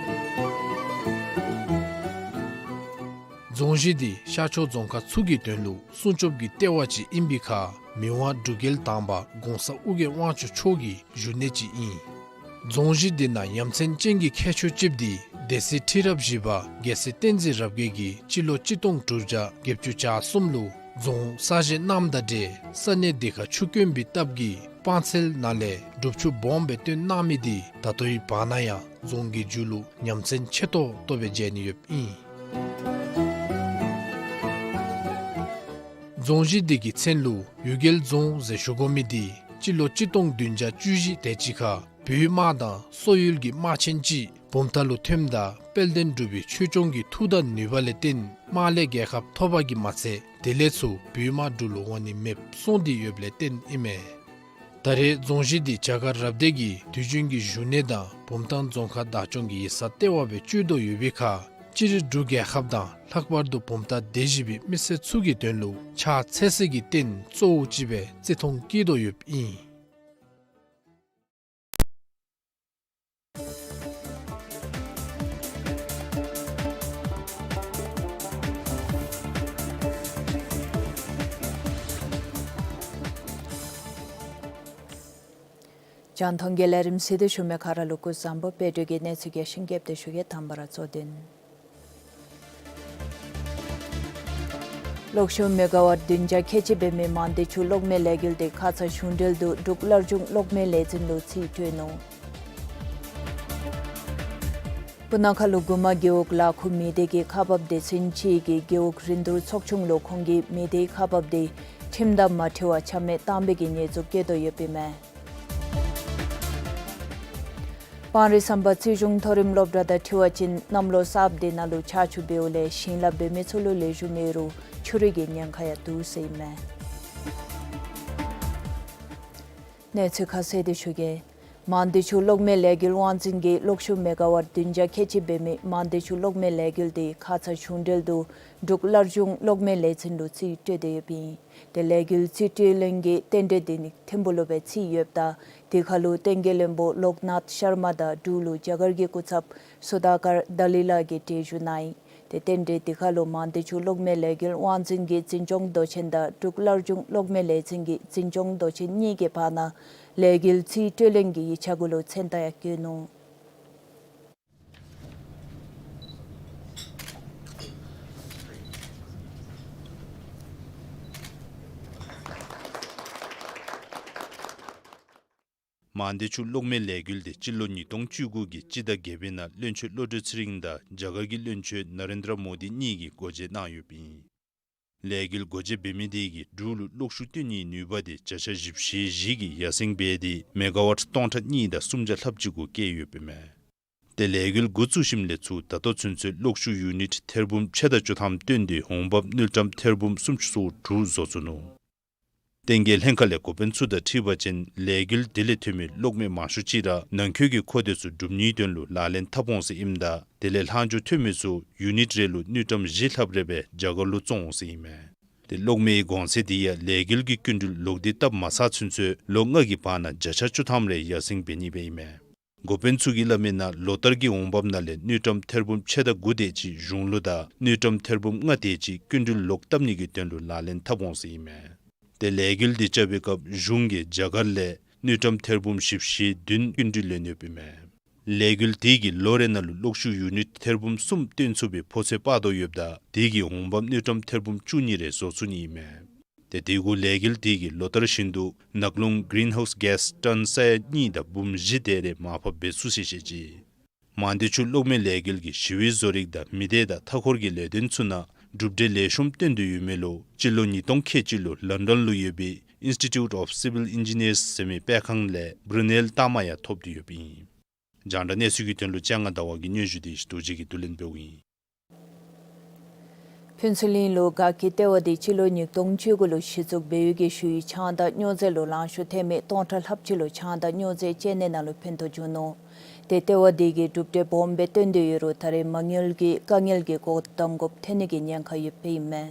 རྫོང་གཞི་འདི་ཤར་ཕྱོགས་རྫོང་ཁག་ཚུ་གི་དོན་ལུ་སྲུང་སྐྱོབ་ཀྱི་ལྟེ་བ་ཅིག་ཨིན་པའི་ཁར་མི་དབང་འབྲུག་རྒྱལ་དང་པ་གོང་ས་ཨོ་རྒྱན་དབང་ཕྱུག་མཆོག་གི་བཞུགས་གནས་ཅིག་ཨིན། རྫོང་གཞི་འདི་ནང་ཡ་མཚན་ཅན་གྱི་ཁྱད་ཆོས་ཅིག་འདི་སྡེ་སྲིད་ཁྲི་རབས་བཞི་པ་རྒྱལ་སྲས་བསྟན་འཛིན་རབ་རྒྱས་ཀྱིས་སྤྱི་ལོ་གཅིག་སྟོང་དྲུག་བརྒྱ་བརྒྱད་ཅུ་གྱ་གསུམ་ལུ་རྫོང་གསར་བཞེངས་གནངམ་དང་འབྲེལ་ས་གནས་འདི་ཁར་ཆུ་དཀོན་པའི་སྟབས་ཀྱིས་སྤང་ཚལ་ནང་ལས་སྒྲུབ་ཆུ་སྦོམ་སྦེ་བཏོན་གནང་མི་འདི་ད་ལྟོའི་བར་ན་ཡང་རྫོང་གི་མཇུག་ལུ་ཡ་མཚན་ཆེ་ཏོག་ཏོ་སྦེ་མཇལ་ནི་ཡོདཔ་ཨིན། རྫོང་གཞི་འདི་གི་མཚན་ལུ་གཡུལ་རྒྱལ་རྫོང་ཟེར་ཞུ་དགོ་མི་འདི་སྤྱི་ལོ་གཅིག་སྟོང་བདུན་བརྒྱ་བཅུ་བཞི་དེ་ཅིག་ཁར་བོད་དམག་དང་སོག་ཡུལ་གྱི་དམག་ཆེན་ཅིག་བུམ་ཐང་ལུ་ཐོནམ་ད་དཔལ་ལྡན་འབྲུག་པའི་ཆོས་སྐྱོང་གི་མཐུ་དང་ནུས་པ་ལས་བརྟེན་དམག་ལས་རྒྱལ་ཁ་ཐོབ་པ་གིས་མ་ཚད་དེ་ལས་ཚུར་བོད་དམག་འབྲུག་ལུ་འོང་ནི་མེདཔ་སོང་སྟེ་ཡོདཔ་ལས་བརྟེན་ཨིན་མས། ད་རེས་རྫོང་གཞི་འདི་བྱ་དཀར་རབ་སྡེ་གི་དུས་རྒྱུན་གྱི་བཞུགས་གནས་དང་བུམ་ཐང་རྫོང་ཁག་བདག་སྐྱོང་གི་ཡིག་ཚང་ལྟེ་བ་སྦེ་སྤྱོད་དོ་ཡོད་པའི་ཁར་སྤྱིར་འབྲུག་རྒྱལ་ཁབ་དང་ལྷག་པར་དུ་བུམ་ཐང་སྡེ་བཞི་པའི་མི་སེར་ཚུ་གི་དོན་ལུ་ཕྱག་འཚལ་སའི་རྟེན་གཙོ་བོ་ཅིག་སྦེ་བརྩི་མཐོང་བསྐྱེད་དོ་ཡོདཔ་ཨིན། རྒྱང་མཐོང་གི་ལས་རིམ་གཟིགས་ཏེ་བཞུགས་མི་ག་ར་ལུ་སྐུ་གཟུགས་བཟང་པོ། དཔལ་འབྱོར་གྱི་གནས་ཚུལ་རྒྱས་ཤིང་རྒྱསཔ་སྦེ་ཞུ་གེ། དང་པ་ར་གཙོ་དོན། གློག་ཤུགས་མེ་ག་ཝཊ་བདུན་བརྒྱ་ཁལ་གཅིག་འབད་མི་མང་སྡེ་ཆུ་གློག་མེ་ལས་འགུལ་འདི་ཁ་ཙ་གཞུང་འབྲེལ་དུ་འབྲུག་སླར་འབྱུང་གློག་མེ་ལས་འཛིན་ལུ་རྩིས་སྤྲོད་ནུག། སྤུ་ན་ཁ་ལུ་མགུར་མ་རྒེད་འོག་ལ་ཁུ་མི་སྡེ་གི་ཁག་འབགཔ་སྡེ་ཚན་ཅིག་གིས་རྒེད་འོག་རིན་བསྡུར་ཚོགས་ཆུང་ལུ་ཁོང་གི་མི་སྡེའི་ཁག་འབགཔ་དེ་ ཁྲིམས་དང་མ་འཁྲིལ་བར་ཆ་མེད་བཏང་པའི་གི་ཉེས་འཛུགས་བཀལ་དོ་ཡོདཔ་ཨིན་མས། སྤང་རི་ཟམ་པ་རྩིས་གཞུང་མཐོ་རིམ་སློབ་གྲྭ་དང་འཁྲིལ་བ་ཅིན་གནམ་ལོ་གསརཔ་འདི་ནང་ལུ་ཆར་ཆུ་འབེལཝ་ལས་ཞིང་ལཱ་འབད་མི་ཚུ་ལུ་ལེགས་ཤོམ་མེད་རུང་ཆུ་རུད་ཀྱི་ཉེན་ཁ་ཡང་འདུག་ཟེར་ཨིན་མས། གནས་ཚུལ་ཁ་གསལ་དེ་ཞུ་གེ། མང་སྡེ་ཆུ་གློག་མེ་ལས་འགུལ་དབང་འཛིན་གྱིས་གློག་ཤུགས་མེ་ག་ཝཊ་བདུན་བརྒྱ་ཁལ་གཅིག་འབད་མི་མང་སྡེ་ཆུ་གློག་མེ་ལས་འགུལ་འདི་ཁ་ཙ་གཞུང་འབྲེལ་དུ་འབྲུག་སླར་འབྱུང་གློག་མེ་ལས་འཛིན་ལུ་རྩིས་སྤྲོད་དེ་ཡོདཔ་ཨིན། དེ་ལས་འགུལ་རྩིས་སྤྲོད་ལེན་གྱི་རྟེན་འབྲེལ་འདི་ནི་ཐིམ་ཕུག་ལུ་སྦེ་རྩིས་ཡོདཔ་ད་དེ་ཁར་ལུ་བསྟན་རྒྱས་བློན་པོ་ལོག་ནཱཐ་ཤར་མ་དང་འབྲུག་ལུ་རྒྱ་གར་གྱི་སྐུ་ཚབ་སུ་དཱ་ཀར་དཱ་ལི་ལ་གིས་གྲལ་བཞུགས་གནང་ཡི། དེ་རྟེན་འབྲེལ་འདི་ཁར་ལུ་མང་སྡེ་ཆུ་གློག་མེ་ལས་འགུལ་དབང་འཛིན་གྱི་འཛིན་སྐྱོང་མདོ་ཆེན་དང་འབྲུག་སླར་འབྱུང་གློག་མེ་ལས་འཛིན་གྱི་འཛིན་སྐྱོང་མདོ་ཆེན་གཉིས་ཀྱི་བར་ན་ལས་འགུལ་རྩིས་སྤྲོད་ལེན་གྱི་ཡིག་ཆ་གུ་ལུ་མཚན་རྟགས་ཡང་བཀོད་ནུག། མང་སྡེ་ཆུ་གློག་མེ་ལས་འགུལ་འདི་སྤྱི་ལོ་ཉིས་སྟོང་བཅུ་དགུ་གི་སྤྱི་ཟླ་བརྒྱད་པའི་ནང་བློན་ཆེན་བློ་གྲོས་ཚེ་རིང་དང་རྒྱ་གར་གྱི་བློན་ཆེན་ན་རེན་དྲ་མོ་དི་གཉིས་ཀྱིས་སྒོ་འབྱེད་གནང་ཡོདཔ་ཨིན། ལས་འགུལ་སྒོ་འབྱེད་འབད་མི་དེ་གིས་འབྲུག་ལུ་གློག་ཤུགས་བཏོན་ནིའི་ནུས་པ་དེ་བརྒྱ་ཆ་བཞི་བཅུ་ཞེ་བཞི་གིས་ཡར་སེང་འབད་དེ་མེ་ག་ཝཊ་སྟོང་ཕྲག་གཉིས་དང་སུམ་བརྒྱ་ལྷགཔ་ཅིག་གུ་བསྐྱལ་ཡོདཔ་ཨིན་མས། དེ་ལས་འགུལ་འགོ་བཙུགས་ཞིནམ་ལས་ཚུར་ད་ལྟོ་ཚུན་ཚོད་གློག་ཤུགས་ཡུ་ནིཊ་ཐེར་འབུམ་ཕྱེད་དང་བཅུ་ཐམ་བཏོན་ཏེ་འོང་འབབ་དངུལ་ཀྲམ་ཐེར་འབུམ་སུམ་ཅུ་སོ་དྲུག་བཟོ་ཚུགས་ནུག། བསྟན་རྒྱས་ལྷན་ཁག་ལས་འགོ་དཔོན་ཚུ་དང་འཁྲིལ་བ་ཅིན་ལས་འགུལ་དེ་ལས་ཐོན་མི་གློག་མེ་མང་ཤོས་ཅིག་ར་ནང་འཁོད་ཀྱི་མཁོ་འདོད་ཚུ་སྒྲུབ་ནིའི་དོན་ལུ་ལག་ལེན་འཐབ་འོང་ཟེར་ཨིནམ་ད་དེ་ལས་ལྷག་འཕྲོ་ཐོན་མི་ཚུ་ཡུ་ནིཊ་རེ་ལུ་དངུལ་ཀྲམ་བཞི་ལྷགཔ་རེ་སྦེ་རྒྱ་གར་ལུ་བཙོང་འོང་ཟེར་ཨིན་མས། དེ་གློག་མེའི་གོང་ཚད་དེ་ཡང་ལས་འགུལ་གྱི་སྐྱིན་འགྲུལ་ལོག་སྟེ་བཏབ་མ་ཚར་ཚུན་ཚོད་ལོ་ལྔ་གི་བར་ན་བརྒྱ་ཆ་བཅུ་ཐམ་རེ་ཡར་སེང་འབད་ནི་སྦེ་ཨིན་མས། འགོ་དཔོན་ཚུ་གིས་སླབ་མིའི་ནང་ལོ་ལྟར་གྱི་འོང་འབབ་ནང་ལས་དངུལ་ཀྲམ་ཐེར་འབུམ་ཕྱེད་དང་དགུ་དེ་ཅིག་གཞུང་ལུ་དང་དངུལ་ཀྲམ་ཐེར་འབུམ་ལྔ་དེ་ཅིག་སྐྱིན་འགྲུལ་ལོག་བཏབ་ནི་གི་དོན་ལུ་ལག་ལེན་འཐབ་འོང་ཟེར་ཨིན་མས། དེ་ལས་འགུལ་དེ་རྐྱབ་པའི་སྐབས་གཞུང་གིས་རྒྱ་གར་ལས་དངུལ་ཀྲམ་ཐེར་འབུམ་བཞི་བཅུ་ཞེ་བདུན་སྐྱིན་འགྲུལ་ལེན་ཡོདཔ་ཨིན་མས། ལས་འགུལ་དེ་གིས་ལོ་རེ་ནང་ལུ་གློག་ཤུགས་ཡུ་ནིཊ་ཐེར་འབུམ་གསུམ་བཏོན་ཚུགས་པའི་ཕོ་ཚོད་དཔག་དོ་ཡོདཔ་ད་དེ་གིས་འོང་འབབ་དངུལ་ཀྲམ་ཐེར་འབུམ་བཅུ་གཉིས་རེ་བཟོ་ཚུགས་ནི་ཨིན་མས། ཏེ་དེ་གུ་ལས་འགུལ་དེ་གིས་ལོ་ལྟར་བཞིན་དུ་ནག་རླུང་གི་རིན་ཧའུསི་གེསི་ཊོན་ས་ཡ་གཉིས་དང་འབུམ་བཞི་དེ་རེ་མར་ཕབ་འབད་ཚུགས་ཟེར་བཤད་ཅི། མང་སྡེ་ཆུ་གློག་མེ་ལས་འགུལ་གྱིས་ཞི་བའི་བཟོ་རིག་དང་མི་སྡེ་དང་མཐའ་འཁོར་གྱི་ལས་དོན་ཚུ་ནང་གྲུབ་འབྲས་ལེགས་ཤོམ་བཏོན་ཏེ་ཡོད་མི་ལུ་སྤྱི་ལོ་ཉིས་སྟོང་ཁལ་གཅིག་ལུ་ལོན་ཌོན་ལུ་ཡོད་པའི་Institute of Civil Engineers ཟེར་མི་སྤེལ་ཁང་ལས་བུ་རུ་ནེལ་རྟགས་མ་ཡང་ཐོབ་སྟེ་ཡོདཔ་ཨིན། རྒྱང་བསྒྲགས་གནས་ཚུལ་གྱི་དོན་ལུ་ལྕང་ང་ཟླ་བ་གི་སྙན་ཞུ་དེ་རྡོ་རྗེ་གིས་བསྡུ་ལེན་འབདཝ་ཨིན། ཕུན་ཚོགས་གླིང་ལུ་དགའ་སྐྱིད་ལྟེ་བ་དེ་སྤྱི་ལོ་ཉིས་སྟོང་བཅུ་དགུ་ལུ་གཞི་བཙུགས་འབད་ཡོད་ཀྱི་ཞུ་ཡིག་ཆང་དང་སྨྱོ་རྫས་ལུ་ལང་ཤོར་ཐལ་མི་སྟོང་ཕྲག་ལྷགཔ་ཅིག་ལུ་ཆང་དང་སྨྱོ་རྫས་སྤྱོད་ནི་ནང་ལུ་ཕན་ཐོགས་བྱུང་ནུག། དེ་ལྟེ་བ་དེ་གིས་གྲུབ་འབྲས་སྦོམ་སྦེ་བཏོན་ཏེ་ཡོད་རུང་ད་རེས་མ་དངུལ་གྱི་དཀའ་ངལ་གྱིས་སྒོ་བསྡམ་དགོཔ་ཐོན་ནི་གི་ཉེན་ཁ་ཡོདཔ་ཨིན་མས།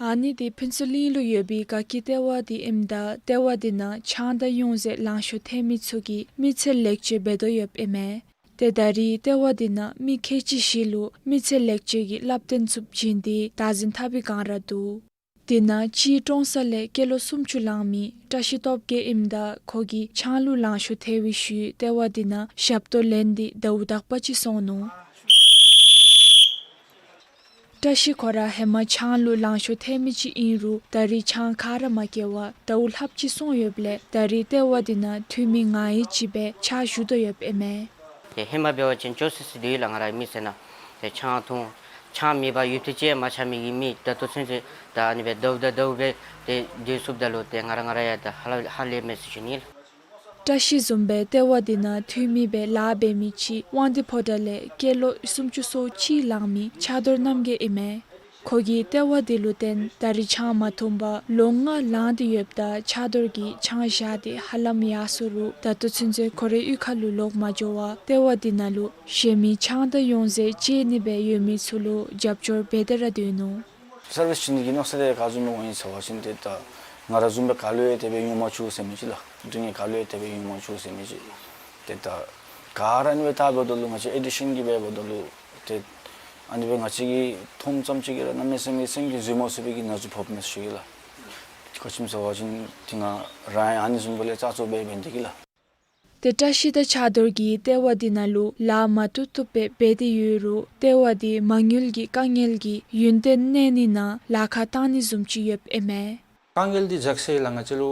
ཨ་ནི་དེ་ཕུན་ཚོགས་གླིང་ལུ་ཡོད་པའི་དགའ་སྐྱིད་ལྟེ་བ་དེ་ཨིནམ་ད་ལྟེ་བ་དེ་ནང་ཆང་དང་སྨྱོ་རྫས་ལང་ཤོར་ཐལ་མི་ཚུ་གིས་མི་ཚེ་ལེགས་བཅོས་འབད་དོ་ཡོདཔ་ཨིན་མས། ཏེ་ད་རེས་ལྟེ་བ་དེ་ནང་མི་ཁལ་གཅིག་བཞི་ལུ་མི་ཚེ་ལེགས་བཅོས་ཀྱི་བསླབ་སྟོན་ཚུ་བྱིན་ཏེ་བདག་འཛིན་འཐབ་པའི་བསྒང་ར་འདུག། དེ་ནང་གཅིག་ཀྲོང་གསར་ལས་སྐྱེས་ལོ་སུམ་ཅུ་ལང་མི་བཀྲ་ཤིས་སྟོབས་རྒྱས་ཨིནམ་ད་ཁོ་གིས་ཆང་ལུ་ལང་ཤོར་ཐལ་བའི་ཤུལ་ལྟེ་བ་དེ་ནང་ཞབས་ཏོག་ལེན་ཏེ་ཟླཝ་དག་པ་ཅིག་སོང་ནུག། བཀྲ་ཤིས་ཁོ་ར་ཧེ་མ་ཆང་ལུ་ལང་ཤོར་ཐལ་མི་ཅིག་ཨིན་རུང་ད་རེས་ཆང་ཁ་ར་མ་བཀལ་བར་ཟླཝ་ལྷགཔ་ཅིག་སོང་ཡོདཔ་ལས་ད་རེས་ལྟེ་བ་དེ་ནང་འཐུས་མི་ང་ཡི་ཅིག་སྦེ་ཕྱག་ཞུ་དོ་ཡོདཔ་ཨིན་མས། ཏེ་ཧེ་མ་འབད་བ་ཅིན་ཅོག་སི་སི་འདི་ལགས་ང་རའི་མི་ཟེར་ན་ཏེ་ཆང་འཐུང་ཆང་མེད་པར་ཡུད་ཐེངས་ཅིག་མ་ཆགས་མི་གི་མི་ད་ལྟོ་ཚུན་ཚོད་ད་ཨ་ནི་སྦེ་ཟླཝ་དང་ཟླཝ་སྦེ་ཏེ་སྡོད་ཚུགསཔ་ད་ལུ་ཏེ་ང་ར་ང་ར་ཡང་ད་ཧ་ལས་ཧ་ལས་མས་ཟེར་ཞུ་ནི་ལགས། བཀྲ་ཤིས་བཟུམ་སྦེ་ལྟེ་བ་དེ་ནང་འཐུས་མི་སྦེ་ལཱ་འབད་མི་ཅིག་དབང་འདུས་ཕོ་བྲང་ལས་སྐྱེས་ལོ་སུམ་ཅུ་སོ་གཅིག་ལང་མི་ཕྱག་རྡོར་རྣམ་རྒྱལ་ཨིན་མས། ཁོ་གིས་ལྟེ་བ་དེ་ལུ་བརྟེན་ད་རེས་ཆང་མ་འཐུང་པར་ལོ་ལྔ་ལང་སྟེ་ཡོདཔ་ད་ཕྱག་རྡོར་གྱིས་ཆང་བཞག་སྟེ་ཧ་ལམ་ཡར་སོ་རུང་ད་ལྟོ་ཚུན་ཚོད་ཁོ་རའི་གཡུས་ཁ་ལུ་ལོག་མ་འགྱོ་བར་ལྟེ་བ་དེ་ནང་ལུ་གཞན་མི་ཆང་དང་སྨྱོ་རྫས་སྤྱོད་ནི་སྦེ་ཡོད་མི་ཚུ་ལུ་རྒྱབ་སྐྱོར་འབད་དེ་ར་སྡོད་ནུག། སར་བིསི་བྱིན་ནི་གི་མནོ་ས་དེ་ག་བཟུམ་འོང་ཡི་ཟེར་བ་ཅིན་ཏེ་ད་ང་ར་བཟུམ་སྦེ་ག་ལུ་ཡང་དེ་སྦེ་ཡོང་མ་བཅུག་ཟེར་མི་ཅིག་ལགས། འབྲིང་གི་ག་ལུ་ཡང་དེ་སྦེ་ཡོང་མ་བཅུག་ཟེར་མི་ཅིག། ཏེ་ད་ག་ར་ཨ་ནི་སྦེ་ད་འབདཝ་ད་ལུ་ང་བཅས་ཨེ་ཌིཀ་ཤཱན་གྱིས་འབདཝ་ད་ལུ་ཏེ་ཨ་ནི་སྦེ་ང་བཅས་ཀྱིས་མཐོངམ་ཙམ་ཅིག་གིས་ར་གནམ་མེད་ས་མེད་སེམས་ཀྱིས་བཟོད་མ་ཚུགས་པའི་གི་ན་ཟུག་ཕོགཔ་མས་ཟེར་ཞུ་གེ་ལགས། ག་ཅི་སྨོ་ཟེར་བ་ཅིན་ཏེ་ང་ར་ཡང་ཨ་ནི་བཟུམ་སྦེ་ལས་ཙག་ཙོག་སྦེ་འབད་ནི་དེ་གིས་ལགས། ཏེ་བཀྲ་ཤིས་དང་ཕྱག་རྡོར་གྱིས་ལྟེ་བ་དེ་ནང་ལུ་ལཱ་མ་བཏུབ་བཏུབ་སྦེ་འབད་དེ་ཡོད་རུང་ལྟེ་བ་དེ་མ་དངུལ་གྱི་དཀའ་ངལ་གྱིས་ཡུན་བརྟན་གནས་ནི་ནང་ལཱ་ཁག་བཏང་ནི་བཟུམ་ཅིག་ཡོདཔ་ཨིན་མས། དཀའ་ངལ་འདི་ཛ་ཀི་ཟེར་ལགས་ང་བཅས་ལུ་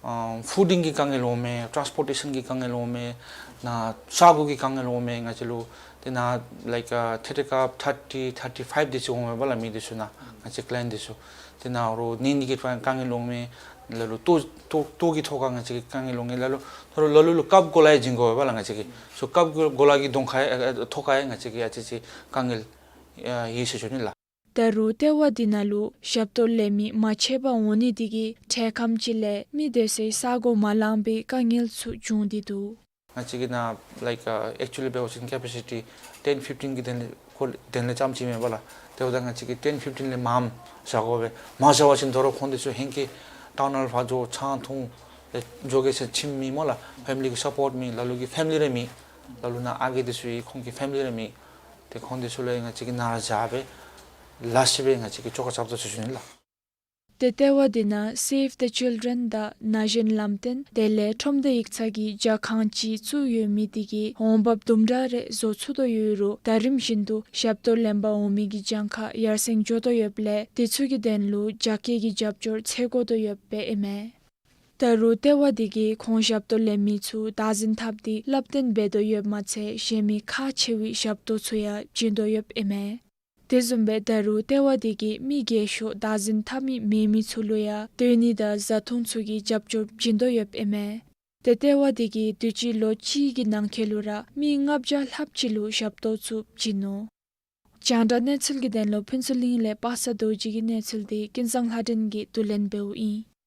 ཨ་ཕུཌ་ཌིང་གི་དཀའ་ངལ་འོང་མས། ཊཱནསི་པོར་ཊེ་ཤཱན་གྱི་དཀའ་ངལ་འོང་མས། ནཱ་ས་གོ་གི་དཀའ་ངལ་འོང་མས། ང་བཅས་ལུ་ཏེ་ནཱ་ལའིཀ་ཨ་ཐེ་ཊར་ཀཱརཔ་ཐར་ཊི་ཐར་ཊི་ཕའིབ་དེ་ཅིག་འོང་མས་པ་ལགས། མི་དེ་ཚུ་ནཱ་ང་བཅས་ཀི་ལའི་ཡེནཊ་དེ་ཚུ། དེ་ནང་རུ་ནད་ནི་གི་དཀའ་ངལ་འོང་མི་ལ་ལུ་ལྟོ་ལྟོ་ལྟོ་གི་ཐོག་ཁར་ང་བཅས་ཀྱི་དཀའ་ངལ་འོང་མི་ལ་ལུ་ད་རུང་ལ་ལུ་ལུ་སྐབས་གོ་ལ་ཡང་བྱིན་དགོ་པས་ལགས། ང་བཅས་ཀྱིས་སོ་སྐབས་གོ་ལ་གི་གདོང་ཁར་ཨ་ཨ་ཐོག་ཁར་ཡང་ང་བཅས་ཀྱིས་ཨ་ཙི་ཙི་དཀའ་ངལ་ཡོད་ཟེར་ཞུ་ནི་ལགས། ད་རུང་ལྟེ་བ་འདི་ནང་ལུ་ཞབས་ཏོག་ལེན་མི་མ་ཆད་པར་འོང་ནི་དེ་གིས་འཕྲལ་ཁམས་ཅིག་ལས་མི་སྡོད་སའི་ས་གོ་མ་ལང་པའི་དཀའ་ངལ་ཚུ་བྱུང་སྟེ་འདུག། ང་བཅས་ཀྱི་ནཱ་like uh, actually འབད་བ་ཅིན་capacity ten fifteen གི་དོན་ལས་ཁོ་དོན་ལས་ཙམ་ཅིག་མེན་པས་ལགས། དེ་འབདཝ་ད་ང་བཅས་ཀྱིས་ten fifteen ལས་མངམ་བཞག་དགོ་པས། མ་བཞག་པ་ཅིན་ད་རུང་ཁོང་དེ་ཚུ་ཧེང་སྐལ་ཊའུན་ཧཱོལ་ཕར་འགྱོ་ཆང་འཐུང་ཨེ་འགྱོ་གེ་ཟེར་ཁྱིམ་མེད་སྨོ་ལགས། ཕེ་མི་ལི་གི་སཔོརཊ་མེད། ལ་ལུ་གི་ཕེ་མི་ལི་ར་མེད། ལ་ལུ་ནཱ་ཨ་རྒས་དེ་ཚུ་ཡང་ཁོང་གི་ཕེ་མི་ལི་ར་མེད། ཏེ་ཁོང་དེ་ཚུ་ལུ་ཡང་ང་བཅས་ཀྱིས་ནཱ་ར་བཞག་སྦེ་ལ་ཤི་སྦེ་ང་བཅས་ཀྱིས་བཅོ་ཁ་རྐྱབ་དོ་ཟེར་ཞུ་ནི་ལགས། ཏེ་ལྟེ་བ་འདི་ནང་Save the Children དང་ན་གཞོན་ལམ་སྟོན་དེ་ལས་ཁྲོམ་སྡེ་ཡིག་ཚང་གི་ཇ་ཁང་ཅིག་བཙུགས་ཡོད་མི་དེ་གིས་འོང་འབབ་དུམ་གྲ་རེ་བཟོ་ཚུགས་དོ་ཡོད་རུང་ད་རིམ་བཞིན་དུ་ཞབས་ཏོག་ལེན་པར་འོང་མི་གི་གྱངས་ཁ་ཡར་སེང་འགྱོ་དོ་ཡོདཔ་ལས་དེ་ཚུ་གི་དོན་ལུ་རྒྱ་སྐྱེད་ཀྱི་རྒྱབ་སྐྱོར་འཚོལ་དགོ་དོ་ཡོདཔ་ཨིན་མས། ད་རུང་ལྟེ་བ་དེ་གིས་ཁོང་ཞབས་ཏོག་ལེན་མི་ཚུ་བདག་འཛིན་འཐབ་སྟེ་བསླབ་སྟོན་འབད་དོ་ཡོདཔ་མ་ཚད་གཞན་མི་ཁག་ཆེ་བའི་ཞབས་ཏོག་ཚུ་ཡང་བྱིན་དོ་ཡོདཔ་ཨིན་མས། དེ་བཟུམ་སྦེ་ད་རུང་ལྟེ་བ་དེ་གིས་མི་རྒས་ཤོས་བདག་འཛིན་འཐབ་མི་མེད་མི་ཚུ་ལུ་ཡང་སྡོད་ནི་དང་བཟའ་འཐུང་ཚུ་གི་རྒྱབ་སྐྱོར་བྱིན་དོ་ཡོདཔ་ཨིན་མས། ཏེ་ལྟེ་བ་དེ་གིས་དུས་ཅི་ལོ་གཅིག་གི་ནང་འཁོད་ལུ་ར་མི་ལྔ་བརྒྱ་ལྷགཔ་ཅིག་ལུ་ཞབས་ཏོག་ཚུ་བྱིན་ནུག། རྒྱང་བསྒྲགས་གནས་ཚུལ་གྱི་དོན་ལུ་ཕུན་ཚོགས་གླིང་ལས་པ་སངས་རྡོ་རྗེ་གི་གནས་ཚུལ་དེ་ཀུན་བཟང་ལྷ་སྒྲོན་གྱིས་བསྡུ་ལེན་འབདཝ་ཨིན།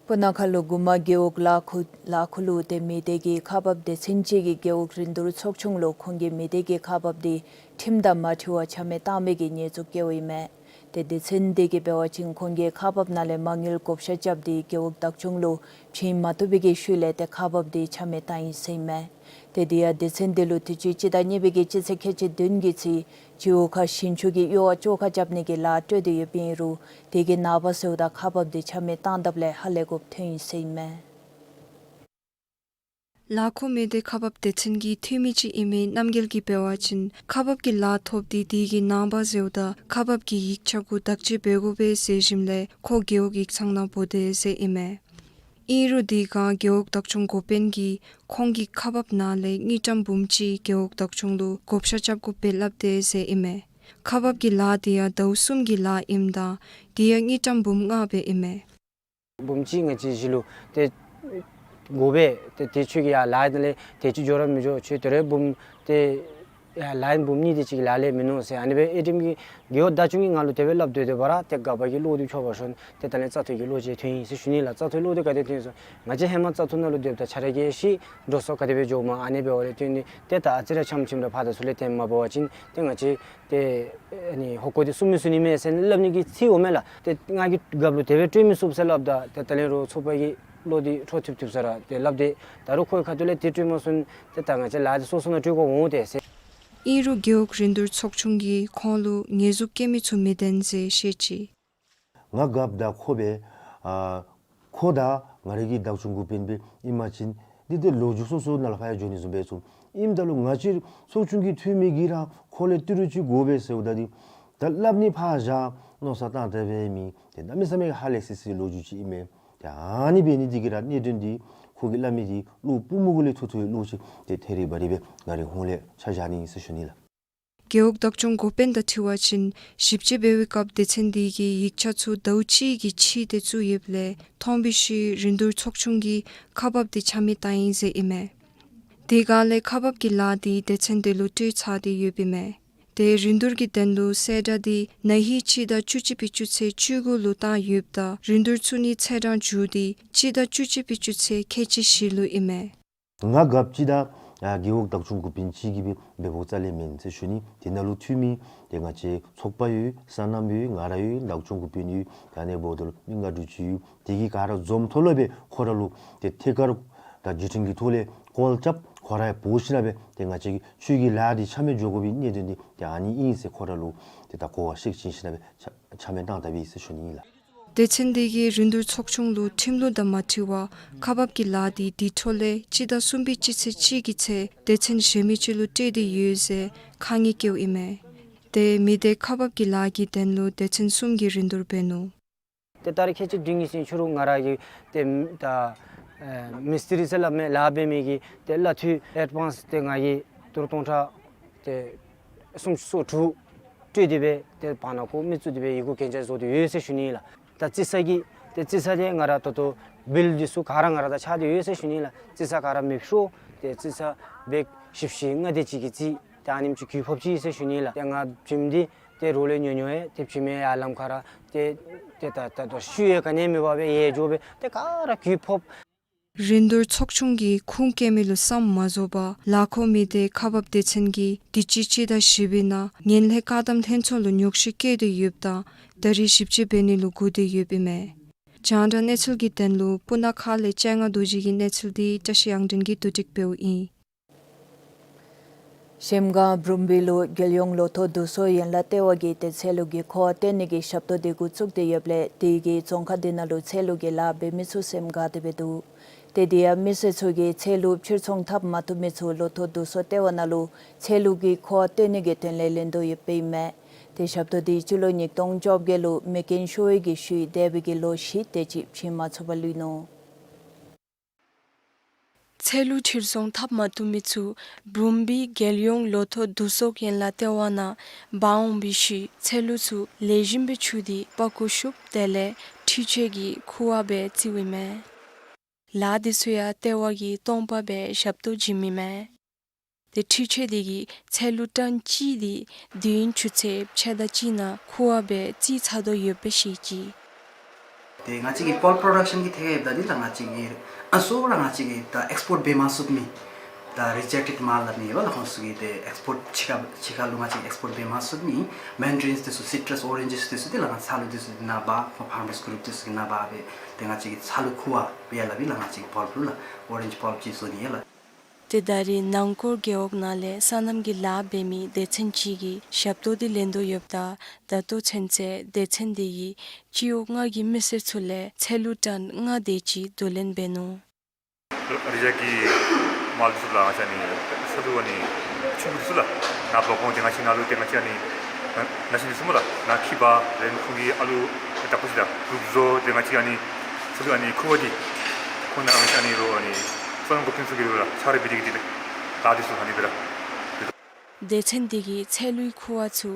སྤུ་ན་ཁ་ལུགས་མགུར་མ་རྒེད་འོག་ལ་ཁུག་ལ་ཁུག་ལུ་ཏེ་མི་སྡེ་གི་ཁག་འབགཔ་སྡེ་ཚན་ཅིག་གིས་རྒེད་འོག་རིན་བསྡུར་ཚོགས་ཆུང་ལུ་ཁོང་གི་མི་སྡེ་གི་ཁག་འབགཔ་དེ་ཁྲིམས་དང་མ་འཁྲིལ་བར་ཆ་མེད་བཏང་མི་གི་ཉེས་འཛུགས་བཀལཝ་ཨིན་མས། ཏེ་སྡེ་ཚན་དེ་གིས་འབད་བ་ཅིན་ཁོང་གིས་ཁག་འབགཔ་ནང་ལས་མ་དངུལ་བགོ་བཤའ་རྐྱབ་སྟེ་རྒེད་འོག་བདག་སྐྱོང་ལུ་བྱིན་མ་བཏུབ་པའི་གི་ཤུལ་ལས་ཏེ་ཁག་འབགཔ་དེ་ཆ་མེད་བཏང་ཡི་ཟེར་ཨིན་མས། ཏེ་དེ་ཡང་སྡེ་ཚན་དེ་ལུ་དུས་ཅི་སྤྱི་ཟླ་གཉིས་པའི་གི་སྤྱི་ཚེས་ཁལ་གཅིག་བདུན་གྱི་ཚེ་སྤྱི་འོག་ཁ་ཞིང་ཆུ་གི་གཡུར་བ་བཅོ་ཁ་རྐྱབ་ནི་གི་ལཱ་སྤྲོད་དེ་ཡོདཔ་ཨིན་རུང་དེ་གི་ནངས་པ་ཟེརཝ་ད་ཁག་འབགཔ་དེ་ཆ་མེད་བཏང་དཔ་ལས་ཧ་ལས་དགོཔ་ཐོན་ཡི་ཟེར་ཨིན་མས། ལ་ཁུག་མི་སྡེ་ཁག་འབགཔ་སྡེ་ཚན་གྱི་འཐུས་མི་ཅིག་ཨིན་མི་རྣམ་རྒྱལ་གྱིས་འབད་བ་ཅིན་ཁག་འབགཔ་གི་ལཱ་ཐོབ་སྟེ་དེ་གི་ནངས་པ་ཟེརཝ་ད་ཁག་འབགཔ་གི་ཡིག་ཆ་གུ་བརྟག་དཔྱད་འབད་དགོ་པས་ཟེར་ཞིནམ་ལས་ཁོ་རྒེད་འོག་ཡིག་ཚང་ནང་འབོ་དེས་ཟེར་ཨིན་མས། ཨིན་རུང་དེ་སྒང་རྒེད་འོག་བདག་སྐྱོང་འགོ་དཔོན་གྱིས་ཁོང་གིས་ཁག་འབགཔ་ནང་ལས་དངུལ་ཀྲམ་འབུམ་གཅིག་རྒེད་འོག་བདག་སྐྱོང་ལུ་བགོ་བཤའ་རྐྱབ་དགོཔ་སྦེ་སླབ་དེས་ཟེར་ཨིན་མས། ཁག་འབགཔ་གི་ལཱ་དེ་ཡང་ཟླཝ་གསུམ་གྱི་ལཱ་ཨིནམ་ད་དེ་ཡང་དངུལ་ཀྲམ་འབུམ་ལྔ་སྦེ་ཨིན་མས། འབུམ་གཅིག་ང་བཅས་གཞི་ལུ་ཏེ་དགོ་པས། ཏེ་དེ་ཁྱོད་ཀྱི་ཡར་ལཱ་ནང་ལས་དེ་ཅིག་འགྱོ་ར་མི་འགྱོ། ཁྱོད་དེ་རེ་འབུམ་ཏེ་ཡར་ལཱ་འབུམ་གཉིས་དེ་ཅིག་ལཱ་ལས་མིན་ནུག་ཟེར་ཨ་ནི་སྦེ་ཨེ་ཌི་ཨེམ་གི་རྒེད་འོག་བདག་སྐྱོང་གིས་ང་ལུ་དེ་སྦེ་སླབ་སྡོད་སྡོད་པ་ར་ཏེ་ག་པ་གི་བློ་འདི་འཁྱོག་པར་སོང་། ཏེ་ད་ལན་བཙག་འཐུ་གི་བློ་ཅིག་ཐོན་ཡི་ཟེར་ཞུ་ནི་ལགས། བཙག་འཐུ་བློ་འདི་ག་དེ་ཐོན་སོང་། ང་བཅས་ཧེ་མ་བཙག་འཐུ་ནང་ལུ་སྡོདཔ་ད་ཆ་ར་གིས་ཤེས། འགྲོ་སོང་ག་དེ་སྦེ་འགྱོཝ་མས། ཨ་ནི་འབདཝ་ལས་བརྟེན་ཏེ་ད་ཨ་ཙི་ར་འཆམ་འཆམ་ར་ཕར་དང་ཚུར་ལས་ཐོན་མ་འབད་བ་ཅིན་ཏེ་ང་བཅས་ཏེ་ཨ་ནི་ཧོ་ཀོ་འདི་སྲུང་མི་ཚུགས་ནི་མས་ཟེར་སླབ་ནི་གི་ཚིག་འོང་མས་ལགས། ཏེ་ང་གིས་རྒཔོ་ལུ་དེ་སྦེ་སྤྲོད་མི་ཚུགས་ཟེར་སླབ་ད་ཏེ་ད་ལན་རུང་ཚོགས་པ་གི་བློ་འདི་འཁྱོག་ཐིབ་ཐིབ་ས་ར་ཏེ་སླབ་སྟེ་ད་རུང་ཁོའི་ཁ་ཐུག་ལས་ཏེ་སྤྲོད་མ་ཚུགས་ན་ཏེ་ད་ང་བཅས་ལཱ་འདི་སོ་སོ་ནང་སྤྲོད་དགོཔ་འོང་སྟེ་ཟེར། ཨིན་རུང་རྒེད་འོག་རིན་བསྡུར་ཚོགས་ཆུང་གིས་ཁོང་ལུ་ཉེས་འཛུགས་བཀལ་མི་ཚུགས་མི་བདེན་ཟེར་བཤད་ཅི། ང་རྒཔོ་དང་ཁོ་སྦེ་ཨ་ཁོ་དང་ང་རའི་གི་བདག་སྐྱོང་འགོ་དཔོན་སྦེ་ཨིན་པ་ཅིན་འདི་ཏེ་ལོ་རྒྱུས་སོ་སོ་ནང་ལས་ཕར་ཡང་འགྱོ་ནི་བཟུམ་སྦེ་ཚུགས། ཨིནམ་ད་ལུ་ང་བཅས་ཚོགས་ཆུང་གི་འཐུས་མི་གིས་ར་ཁོ་ལས་ཏི་རུ་ཅིག་དགོ་པས་ཟེརཝ་ད་འདི་ད་སླབ་ནི་ཕར་བཞག་མནོ་བསམ་བཏང་དཔ་སྦེ་མི་ཏེ་གནམ་མེད་ས་མེད་ཧ་ལས་སི་སི་ལོ་རྒྱུས་ཅིག་ཨིན་མས། ཏེ་ཨ་ནི་འབད་ནི་འདི་གིས་ར་གནད་དོན་འདི་ཁོ་གིས་སླབ་མི་འདི་བློ་པུས་མོ་གུ་ལས་ཐུག་ཐུག་པའི་བློ་ཅིག་ཏེ་ཐད་རི་བ་རི་སྦེ་ང་རའི་ཧོང་ལས་ཆ་བཞག་ནི་ཟེར་ཞུ་ནི་ལགས། རྒེད་འོག་བདག་སྐྱོང་འགོ་དཔོན་དང་འཁྲིལ་བ་ཅིན་ཞིབ་དཔྱད་འབད་བའི་སྐབས་སྡེ་ཚན་འདི་གིས་ཡིག་ཆ་ཚུ་ཟླཝ་གཅིག་གི་ཕྱི་ཏེ་བཙུགས་ཡོདཔ་ལས་མཐོང་བའི་ཤུལ་རིན་བསྡུར་ཚོགས་ཆུང་གིས་ཁག་འབགཔ་དེ་ཆ་མེད་བཏང་ཡི་ཟེར་ཨིན་མས། དེ་སྒང་ལས་ཁག་འབག་གི་ལཱ་དེ་སྡེ་ཚན་དེ་ལུ་སྤྲོད་ཚར་ཏེ་ཡོདཔ་ཨིན་མས། ཏེ་རིན་བསྡུར་གྱི་དོན་ལུ་གསལ་བསྒྲགས་དེ་ན་ཧིང་སྤྱི་ཟླ་བཅུ་གཅིག་པའི་སྤྱི་ཚེས་བཅུ་དགུ་ལུ་བཏང་ཡོདཔ་ད་རིན་བསྡུར་ཚུགས་ནིའི་ཚེས་གྲངས་མཇུག་དེ་སྤྱི་ཟླ་བཅུ་གཅིག་པའི་སྤྱི་ཚེས་ཁལ་གཅིག་བཞི་ལུ་ཨིན་མས། ང་རྒཔོ་ཅིག་དང་ཨ་རྒེད་འོག་བདག་སྐྱོང་འགོ་དཔོན་ཅིག་གིས་སྦེ་འབད་དགོཔ་རྩ་ལས་མེན་ཟེར་ཞུ་ནི། དེ་ནང་ལུ་འཐུས་མི་ཏེ་ང་བཅས་ཚོགས་པ་ཡོད། སོ་ནམ་ཡོད། ང་ར་ཡོད། བདག་སྐྱོང་འགོ་དཔོན་ཡོད། ད་ཨ་ནི་འབདཝ་ད་ལུ་མི་ལྔ་དྲུག་ཅིག་ཡོད། དེ་གིས་ག་ར་འཛོམས་ཐོག་ལུ་སྦེ་ཁོ་ར་ལུ་ཏེ་ཐད་ཀར་དང་བརྒྱུད་འཕྲིན་གྱི་ཐོག་ལས་ཀོལ་རྐྱབ། ཁོ་ར་ཡང་འབོ་ཞིནམ་སྦེ་ཏེ་ང་བཅས་ཀྱིས་ཁྱོད་ཀྱི་ལཱ་འདི་ཆ་མེད་འགྱོ་དགོ་པའི་གནད་དོན་འདི་ཏེ་ཨ་ནི་ཨིན་ཟེར་ཁོ་ར་ལུ་ཏེ་ད་གོ་བ་བཤད་བྱིན་ཞིནམ་སྦེ་ཆ་ཆ་མེད་བཏང་ད་པས་ཟེར་ཞུ་ནི་ཨིན་ལགས། སྡེ་ཚན་དེ་གིས་རིན་བསྡུར་ཚོགས་ཆུང་ལུ་ཁྲིམས་ལུགས་དང་མ་འཁྲིལ་བར་ཁག་འབག་གི་ལཱ་དེ་དེ་འཕྲོ་ལས་སྤྱི་ཟླ་གསུམ་པའི་སྤྱི་ཚེས་གཅིག་གི་ཚེ་སྡེ་ཚན་གཞན་མི་ཅིག་ལུ་སྤྲོད་དེ་ཡོད་ཟེར་ཁ་ངན་བཀལཝ་ཨིན་མས། ཏེ་མི་སྡེ་ཁག་འབག་གི་ལཱ་གི་དོན་ལུ་སྡེ་ཚན་གསུམ་གྱིས་རིན་བསྡུར་འབད་ནུག། ཏེ་ད་རེས་ཁལ་གཅིག་བདུན་གྱི་ཚེས་ཕྱི་རུ་ང་ར་གིས་ཏེ་ད་ཨེ་མི་སི་ཏི་རི་ཟེར་སླབ་མི་ལཱ་འབད་མི་གི་ཏེ་གླ་འཐུས་ཨེཌ་བཱནསི་ཏེ་ང་གིས་དུམ་གྲ་སྟོང་ཕྲག་ཏེ་སུམ་ཅུ་སོ་དྲུག་ སྤྲོད་དེ་སྦེ་ཏེ་བར་ན་ཁོ་མི་བཙུགས་ཏེ་སྦེ་ཡི་གུ་གན་རྐྱབ་བཟོ་སྟེ་ཡོད་ཟེར་ཞུ་ནི་ལགས། ད་རྩི་ས་གི་ཏེ་རྩི་ས་དེ་ང་ར་ད་ལྟོ་བིལ་འདི་ཚུ་ག་ར་ང་ར་དང་ཆགས་ཏེ་ཡོད་ཟེར་ཞུ་ནི་ལགས། རྩི་ས་ག་ར་མེདཔ་ཤོར་ཏེ་རྩི་ས་བེག་བཞི་བཅུ་ཞེ་ལྔ་དེ་ཅིག་གི་རྩིས་ཏེ་ཨ་ནེམ་ཅིག་གུ་ཕོགཔ་ཅིག་ཟེར་ཞུ་ནི་ལགས། ཏེ་ང་བྱེམ་འདི་ཏེ་རོགས་ལས་ཉོ་ཉོ་ཡང་ཏེ་བྱེམ་ཡང་ཡར་ལམ་ཁར་ར་ཏེ་ཏེ་ད་ད་ལྟོ་ཤུལ་ཡང་ག་ནི་ཡང་མེད་པར་སྦེ་ཡལ་འགྱོ་སྦེ་ཏེ་ག་ར་གུ་ཕོགཔ། རིན་བསྡུར་ཚོགས་ཆུང་གིས་ཁུངས་བཀལ་མི་ལུ་བསམ་མ་རྫོགས་པར་ལཱ་འགོ་མི་སྡེ་ཁག་འབག་སྡེ་ཚན་གྱིས་དུས་ཅི་སྤྱི་ཟླ་བཞི་པའི་ནང་ངན་ལྷད་བཀག་སྡོམ་ལྷན་ཚོགས་ལུ་ཉོགས་བཤད་བཀོད་དེ་ཡོདཔ་ད་ད་རིས་ཞིབ་དཔྱད་འབད་ནི་ལུ་བསྒུགས་ཏེ་ཡོདཔ་ཨིན་མས། རྒྱང་བསྒྲགས་གནས་ཚུལ་གྱི་དོན་ལུ་སྤུ་ན་ཁ་ལས་སྤྱན་སྔ་རྡོ་རྗེ་གི་གནས་ཚུལ་འདི་བཀྲ་ཤིས་དབྱངས་སྒྲོན་གྱིས་བསྡུ་སྒྲིག་འབདཝ་ཨིན། གཞལམ་སྒང་འབྲུམ་སྦིས་ལུ་རྒྱལ་ཡོངས་ལོ་ཐོག་བསྡུ་གསོག་ཡན་ལག་ལྟེ་བ་གིས་ཏེ་ཚལ་ལུ་གི་ཁུ་བ་བཏོན་ནི་གི་ཞབས་ཏོག་འདི་འགོ་བཙུགས་ཏེ་ཡོདཔ་ལས་དེ་གིས་རྫོང་ཁག་འདི་ནང་ལུ་ཚལ་ལུ་གི་ལཱ་འབད་མི་ཚུ་སེམས་དགའ་སྟེ་སྦེ་འདུག། ཏེ་དེ་ཡང་མི་སེར་ཚུ་གིས་ཚལ་ལུ་ཕྱིར་ཚོང་འཐབ་མ་བཏུབ་མི་ཚུ་ལོ་ཐོག་བསྡུ་གསོག་ལྟེ་བ་ནང་ལུ་ཚལ་ལུ་གི་ཁུ་བ་བཏོན་ནི་གི་དོན་ལས་ལེན་དོ་ཡོདཔ་ཨིན་མས། ཏེ་ཞབས་ཏོག་འདི་སྤྱི་ལོ་ཉིས་སྟོང་བཅོ་བརྒྱད་ལུ་མེ་རྐྱེན་ཤོར་བའི་གི་ཤུལ་འདས་པའི་གི་ལོ་བཞི་དེ་ཅིག་བྱིན་མ་ཚུགས་པར་ལུས་ནུག། ཚལ་ལུ་ཕྱིར་ཚོང་འཐབ་མ་བཏུབ་མི་ཚུ་འབྲུམ་སྦིས་རྒྱལ་ཡོངས་ལོ་ཐོག་བསྡུ་གསོག་ཡན་ལག་ལྟེ་བ་ནང་འབག་འོང་བའི་ཤུལ་ཚལ་ལུ་ཚུ་ལེགས་ཤོམ་སྦེ་འཁྱུ་སྟེ་པགས་ཀོ་བཤུབ། དེ་ལས་འཕྲུལ་ཆས་ཀྱིས་ཁུ་བ་སྦེ་བཙིརཝ་ཨིན་མས། ལཱ་འདི་ཚུ་ཡང་ལྟེ་བ་གིས་སྟོང་པ་སྦེ་ཞབས་ཏོག་བྱིནམ་ཨིན་མས། ཏེ་འཕྲུལ་ཆས་འདི་གིས་ཚལ་ལུ་ཊཱན་གཅིག་འདི་དུས་ཡུན་ཆུ་ཚོད་ཕྱེད་དང་གཅིག་ནང་ཁུ་བ་སྦེ་བཙིར་ཚར་དོ་ཡོདཔ་སྦེ་བཤད་ཅི། ཏེ་ང་བཅས་ཀྱི་པཱལཔ་པྲོ་ཌག་ཤཱན་གྱི་ཐད་ཁར་འབདཝ་ད་འདི་ལགས་ང་བཅས་ཀྱི་ཨ་གཙོ་བོ་ར་ང་བཅས་ཀྱིས་ད་ཨེགསི་པོརཊ་འབད་མ་ཚུགས་མི་ད་རི་ཇེཀ་ཊེཌ་མཱལ་སླབ་མི་ཡོད་པ་ལགས། ཁོང་ཚུ་གིས་ཏེ་ཨེགསི་པོརཊ་ཕྱི་ཁ་ཕྱི་ཁ་ལུ་ང་བཅས་ཀྱིས་ཨེགསི་པོརཊ་འབད་མ་ཚུགས་མི་མེན་ཌེ་རིནསི་འདི་ཚུ་སི་ཊྲསི་ཨོ་རེནཇིསི་འདི་ཚུ་འདི་ལགས་ང་ཚལ་ལུ་འདི་ཚུ་ནཱ་འབག་ཁོང་ཕཱར་མརསི་གུ་རུཔ་འདི་ཚུ་གིས་ནཱ་འབག་སྦེ་ཏེ་ང་བཅས་ཀྱིས་ཚལ་ལུ་ཁུ་བ་འབད་ཡར་སླབ་ཨིན་ལགས། ང་བཅས་ཀྱིས་པཱལཔ་ལུ་ལགས་ཨོ་རེནཇ་པཱལཔ་ཅིག་བཟོ་ནི་ཡོད་ལགས། ཏེ་ད་རེས་ནང་སྐོར་རྒེད་འོག་ནང་ལས་སོ་ནམ་གྱི་ལཱ་འབད་མི་སྡེ་ཚན་ཅིག་གིས་ཞབས་ཏོག་འདི་ལེན་དོ་ཡོདཔ་ད་ད་ལྟོ་ཚུན་ཚོད་སྡེ་ཚན་འདི་གིས་སྤྱི་འོག་ལྔ་གི་མི་སེར་ཚུ་ལས་ཚལ་ལུ་ཊཱན་ལྔ་དེ་ཅིག་བསྡུ་ལེན་འབད་ནུག། རི་ཇེཀཊ་གི་མཱལ་འདི་ཚུ་ལགས་ང་བཅས་ཨ་ནི་ཚལ་ལུ་ཨ་ནི་ཆུང་ཀུ་འདི་ཚུ་ལགས་ནཱ་འབག་འོང་། ཏེ་ང་བཅས་ནཱ་ལུ་ཏེ་ང་བཅས་ཨ་ནི་ནང་ཞིང་འདི་ཚུ་སྨོ་ལགས་ནཱ་འཁྱིད་འབག་ལེན། ཁོང་གིས་ཨ་ལུ་དྲག་པོ་ཅིག་དང་གུ་རུཔ་བཟོ། ཏེ་ང་བཅས་ཨ་ནི་ཚལ་ལུ་ཨ་ནི་ཁུ་བ་འདི་ཁོང་ནཱ་ང་བཅས་ཨ་ནི་རོགས་ཨ་ནི་སོ་ནམ་འགོ་ཁྲིདཔ་ཚུ་གིས་རོགས་ལགས་ཕྱག་རོགས་འབད་དེ་གིས་ཏེ་ལཱ་འདི་ཚུ་ཨ་ནི་འབད་ར། སྡེ་ཚན་འདི་གིས་ཚལ་ལུའི་ཁུ་བ་ཚུ་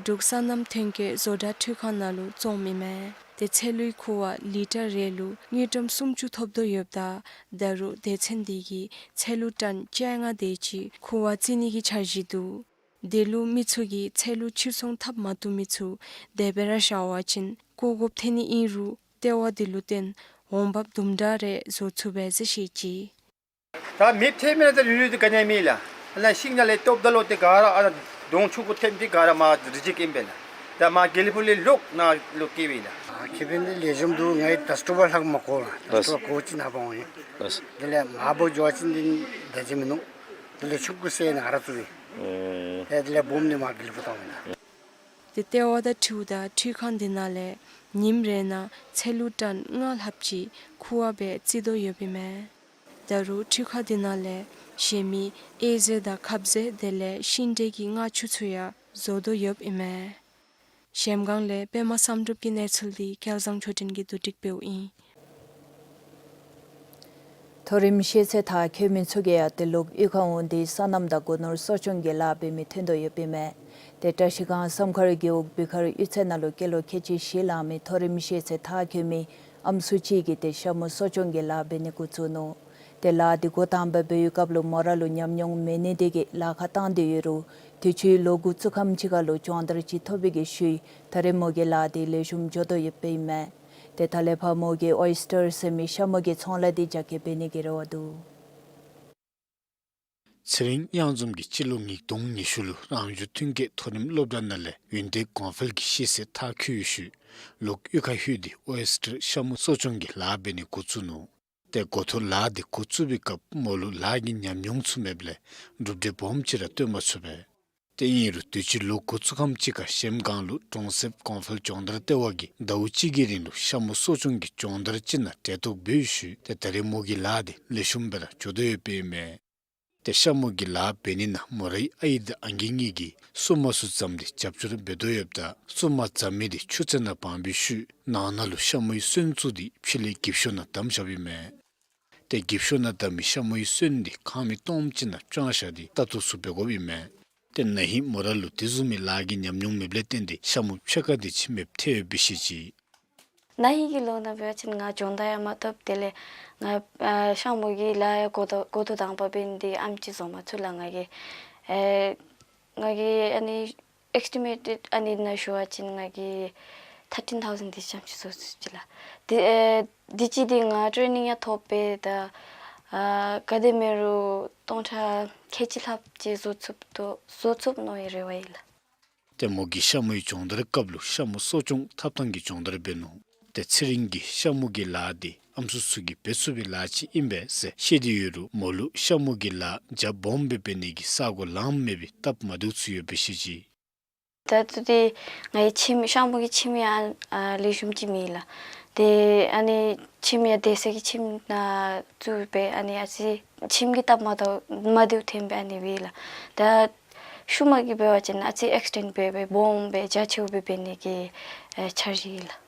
འབྲུག་སོ་ནམ་ཐོན་སྐྱེད་བཟོ་གྲྭ་འཕྲུལ་ཁང་ནང་ལུ་བཙོངམ་ཨིན་མས། ཏེ་ཚལ་ལུའི་ཁུ་བ་ལི་ཊར་རེ་ལུ་དངུལ་ཀྲམ་སུམ་ཅུ་ཐོབ་དོ་ཡོདཔ་ད་ད་རུང་སྡེ་ཚན་འདི་གིས་ཚལ་ལུ་ཊཱན་བཅོ་ལྔ་དེ་ཅིག་ཁུ་བ་བཙིར་ནི་གི་འཆར་གཞི་འདུག། དེ་ལུ་མི་ཚུ་གིས་ཚལ་ལུ་ཕྱིར་ཚོང་འཐབ་མ་བཏུབ་མི་ཚུ་དེ་སྦེ་ར་བཞག་པ་ཅིན་བཀོ་དགོཔ་ཐོན་ནི་ཨིན་རུང་ལྟེ་བ་འདི་ལུ་བརྟེན་འོང་འབབ་དུམ་གྲ་རེ་བཟོ་ཚུགས་པས་ཟེར་བཤད་ཅི། ད་མེདཔ་ཐལ་མི་ནང་ད་རུང་རུང་འདི་ག་ནི་ཡང་མེད་ལགས། ཨ་ནཱ་ཤིང་ནང་ལས་བཏོགཔ་ད་ལུ་ཏེ་ག་ར་ཨ་ནཱ་དོང་ཆུང་ཀུ་ཐོནམ་འདི་ག་ར་མར་རི་ཇེཀཊ་ཨིན་པས་ལགས། ད་མར་དགེ་ལེགས་ཕུག་ལས་ལོག་ནཱ་ལུ་སྐྱེལཝ་ཨིན་ལགས། ཨ་ཁེ་ཕན་འདི་ལེགས་ཤོམ་འདུག། ང་ད་ལྟོ་བར་ལྷག་མ་གོ་ལགས། ད་ལྟོ་བར་གོ་ཅི་ནཱ་འབག་འོང་ཡི། དེ་ལས་མར་འབག་འགྱོ་བ་ཅིན་འདི་ད་ཅི་མིན་ནུག། དེ་ལས་ཆུང་ཀུ་ཟེར་ནཱ་ར་བཙུགས་ཡི། ཨེ་དེ་ལས་སྦོམ་འདི་མར་དགེ་ལེགས་ཕུག་བཏང་ཡི་ལགས། ཏེ་ལྟེ་བ་དང་འཁྲིལཝ་ད་འཕྲུལ་ཁང་འདི་ནང་ལས་ཉིནམ་རེ་ནང་ཚལ་ལུ་ཊཱན་ལྔ་ལྷགཔ་ཅིག་ཁུ་བ་སྦེ་བཙིར་དོ་ཡོདཔ་ཨིན་མས། ད་རུང་འཕྲུལ་ཁང་འདི་ནང་ལས་གཞན་མི་ཨེ་ཟེར་དང་ཁབ་ཟས་དེ་ལས་ཤིང་འབྲས་ཀྱི་མངར་ཆུ་ཚུ་ཡང་བཟོ་དོ་ཡོདཔ་ཨིན་མས། གཞལམ་སྒང་ལས་པདྨ་བསམ་གྲུབ་ཀྱི་གནས་ཚུལ་འདི་སྐལ་བཟང་ཆོས་སྒྲོན་གྱིས་བསྡུ་སྒྲིག་འབདཝ་ཨིན། མཐོ་རིམ་ཤེས་ཚད་མཐར་འཁྱོལ་མི་ཚུ་གིས་ཡང་ཏེ་ལོག་གཡུས་ཁར་འོང་སྟེ་སོ་ནམ་དང་སྒོ་ནོར་གསོ་སྐྱོང་གི་ལཱ་འབད་མི་ཐོན་དོ་ཡོདཔ་ཨིན་མས། ཏེ་བཀྲ་ཤིས་སྒང་བསམ་མཁར་རྒེད་འོག་བི་མཁར་གཡུས་ཚན་ནང་ལུ་སྐྱེས་ལོ་ཁལ་གཅིག་བཞི་ལང་མི་མཐོ་རིམ་ཤེས་ཚད་མཐར་འཁྱོལ་མི་ཨམ་སྲུ་ཅིག་གིས་ཏེ་ཤ་མུ་གསོ་སྐྱོང་གི་ལཱ་འབད་ནི་འགོ་བཙུགས་ནུག། ཏེ་ལཱ་འདི་འགོ་དང་པ་འབད་བའི་སྐབས་ལུ་མོ་ར་ལུ་ཉམས་མྱོང་མེད་ནི་དེ་གིས་ལཱ་ཁག་བཏང་སྟེ་ཡོད་རུང་དུས་ཅི་ལོ་འགོ་བཙུགས་ཁམས་ཅིག་ཁར་ལུ་སྦྱོང་བརྡར་ཅིག་ཐོབ་པའི་གི་ཤུལ་ད་རེས་མོ་གི་ལཱ་འདི་ལེགས་ཤོམ་འགྱོ་དོ་ཡོདཔ་ཨིན་མས། ཏེ་ད་ལས་ཕར་མོ་གིས་ཨོའི་སི་ཊར་ཟེར་མི་ཤ་མུ་གི་ཚོང་ལཱ་འདི་རྒྱ་སྐྱེད་འབད་ནི་གི་རེ་བ་འདུག། ཚེ་རིང་གཡང་འཛོམས་ཀྱིས་སྤྱི་ལོ་ཉིས་སྟོང་ཉི་ཤུ་ལུ་རང་བྱུང་ཐོན་སྐྱེད་མཐོ་རིམ་སློབ་གྲྭ་ནང་ལས་ཝིན་ཊེག་གོང་འཕེལ་གྱི་ཤེས་ཚད་མཐར་འཁྱོལ་བའི་ཤུལ་ལོག་གཡུས་ཁར་ལྷོད་དེ་ཨོའི་སི་ཊར་ཤ་མུ་གསོ་སྐྱོང་གི་ལཱ་འབད་ནི་འགོ་བཙུགས་ནུག། ཏེ་འགོ་ཐོག་ལཱ་འདི་འགོ་བཙུགས་པའི་སྐབས་མོ་ལུ་ལཱ་གི་ཉམས་མྱོང་ཚུ་མེདཔ་ལས་གྲུབ་འབྲས་སྦོམ་ཅིག་ར་སྟོན་མ་ཚུགས་པས། ཏེ་ཨིན་རུང་དུས་ཅི་ལོ་འགོ་བཙུགས་ཁམས་ཅིག་ཁར་གཞལམ་སྒང་ལུ་གྲོང་གསེབ་གོང་འཕེལ་སྦྱོང་བརྡར་ལྟེ་བ་གིས་ཟླཝ་གཅིག་གི་རིང་ལུ་ཤ་མུ་གསོ་སྐྱོང་གི་སྦྱོང་བརྡར་ཅིག་ནང་གྲལ་གཏོགས་འབད་བའི་ཤུལ་ཏེ་ད་རེས་མོ་གི་ལཱ་འདི་ལེགས་ཤོམ་སྦེ་ར་འགྱོ་དོ་ཡོདཔ་ཨིན་མས། ཏེ་ཤ་མུ་གི་ལཱ་འབད་ནི་ནང་མོ་རའི་ཨའི་དང་ཨང་རྒས་གཉིས་ཀྱིས་སྲུབ་མ་ཚུ་བརྫམས་ཏེ་རྒྱབ་སྐྱོར་འབད་དོ་ཡོདཔ་ད་སྲུབ་མ་བརྫམ་མི་དེ་ཆུ་རྩེ་ནང་སྦང་བའི་ཤུལ་ནང་ན་ལུ་ཤ་མུའི་སོན་བཙུགས་ཏེ་ཕྱི་ལས་འགྱིབ་ཤོག་ནང་བསྡམས་བཞགཔ་ཨིན་མས། ཏེ་འགྱིབ་ཤོག་ནང་བསྡམས་མི་ཤ་མུའི་སོན་འདི་ཁང་མིག་སྟོངམ་ཅིག་ནང་དཔྱང་བཞག་སྟེ་ལྟ་རྟོག་ཚུ་འབད་དགོཔ་ཨིན་མས། ཏེ་ན་ཧིང་མོ་ར་ལུ་དེ་བཟུམ་མའི་ལཱ་གི་ཉམས་མྱོང་མེདཔ་ལས་བརྟེན་ཏེ་ཤ་མུ་ཕྱེད་ཀ་དེ་ཅིག་མེདཔ་ཐལ་ཡོདཔ་སྦེ་བཤད་ཅི། ན་ཧིང་གི་ལོ་ནང་འབད་བ་ཅིན་ང་སྦྱོང་བརྡར་ཡང་མ་ཐོབ། དེ་ལས་ང་ཨ་ཤ་མུ་གི་ལཱ་ཡང་འགོ་ཐོག་འགོ་ཐོག་དང་པ་འབད་ནི་དེ་ཨེམ་ཅིག་བཟོ་མ་ཚུགས་ལགས། ང་གིས་ཨེ་ང་གིས་ཨ་ནི་ཨེསི་ཊི་མེཊ་ཨ་ནི་ནང་ཞུ་བ་ཅིན་ང་གིས་ཐར་ཊིན་ཐའུ་ཟེན་དེ་ཙམ་ཅིག་བཟོ་ཚུགས་ཅི་ལགས། དེ་ཨེ་དེ་ཅིག་དེ་ང་ཊེ་ནིང་ཡང་ཐོབ་པས། ད་ཨ་ག་དེ་མེན་རུང་སྟོང་ཕྲག་ཁལ་གཅིག་ལྷགཔ་ཅིག་བཟོ་ཚུགསཔ་དོ་བཟོ་ཚུགས་མནོ་བའི་རེ་བ་ཡོད་ལགས། ཏེ་མོ་གིས་ཤ་མུའི་སྦྱོང་བརྡར་སྐབས་ལུ་ཤ་མུ་གསོ་སྐྱོང་ཐབས་ཐངས་ཀྱི་སྦྱོང་བརྡར་འབད་ནུག། ཏེ་ཚེ་རིང་གིས་ཤ་མུ་གི་ལཱ་འདི་ཨམ་སྲུ་ཚུ་གིས་འབད་ཚུགས་པའི་ལཱ་ཅིག་ཨིན་པས་ཟེར་བཤད་དེ་ཡོད་རུང་མོ་ལུ་ཤ་མུ་གི་ལཱ་རྒྱ་སྦོམ་སྦེ་འབད་ནི་གི་ས་གོ་ལངམ་མེད་པའི་སྟབས་མ་བདེཝ་ཚུ་ཡོདཔ་སྦེ་བཤད་ཅི། ད་ལྟོ་འདི་ངེའི་ཁྱིམ་ཤ་མུ་གི་ཁྱིམ་ཡང་ཨ་ལེགས་ཤོམ་ཅིག་མེད་ལགས། ཏེ་ཨ་ནི་ཁྱིམ་ཡང་སྡོད་ས་གི་ཁྱིམ་ནང་བཙུགས་སྦེ་ཨ་ནི་ཨ་ཙི་ཁྱིམ་གྱི་སྟབས་མ་བདེཝ་མ་བདེཝ་ཐོན་སྦེ་ཨ་ནི་སྦེ་ལགས། ད་ཤུལ་མ་གི་འབད་བ་ཅིན་ཨ་ཙི་ཨེགསི་ཊེནཌ་འབད་སྦེ་སྦོམ་སྦེ་རྒྱ་ཆེཝ་སྦེ་འབད་ནི་གི་ཨེ་འཆར་གཞི་ཡོད་ལགས།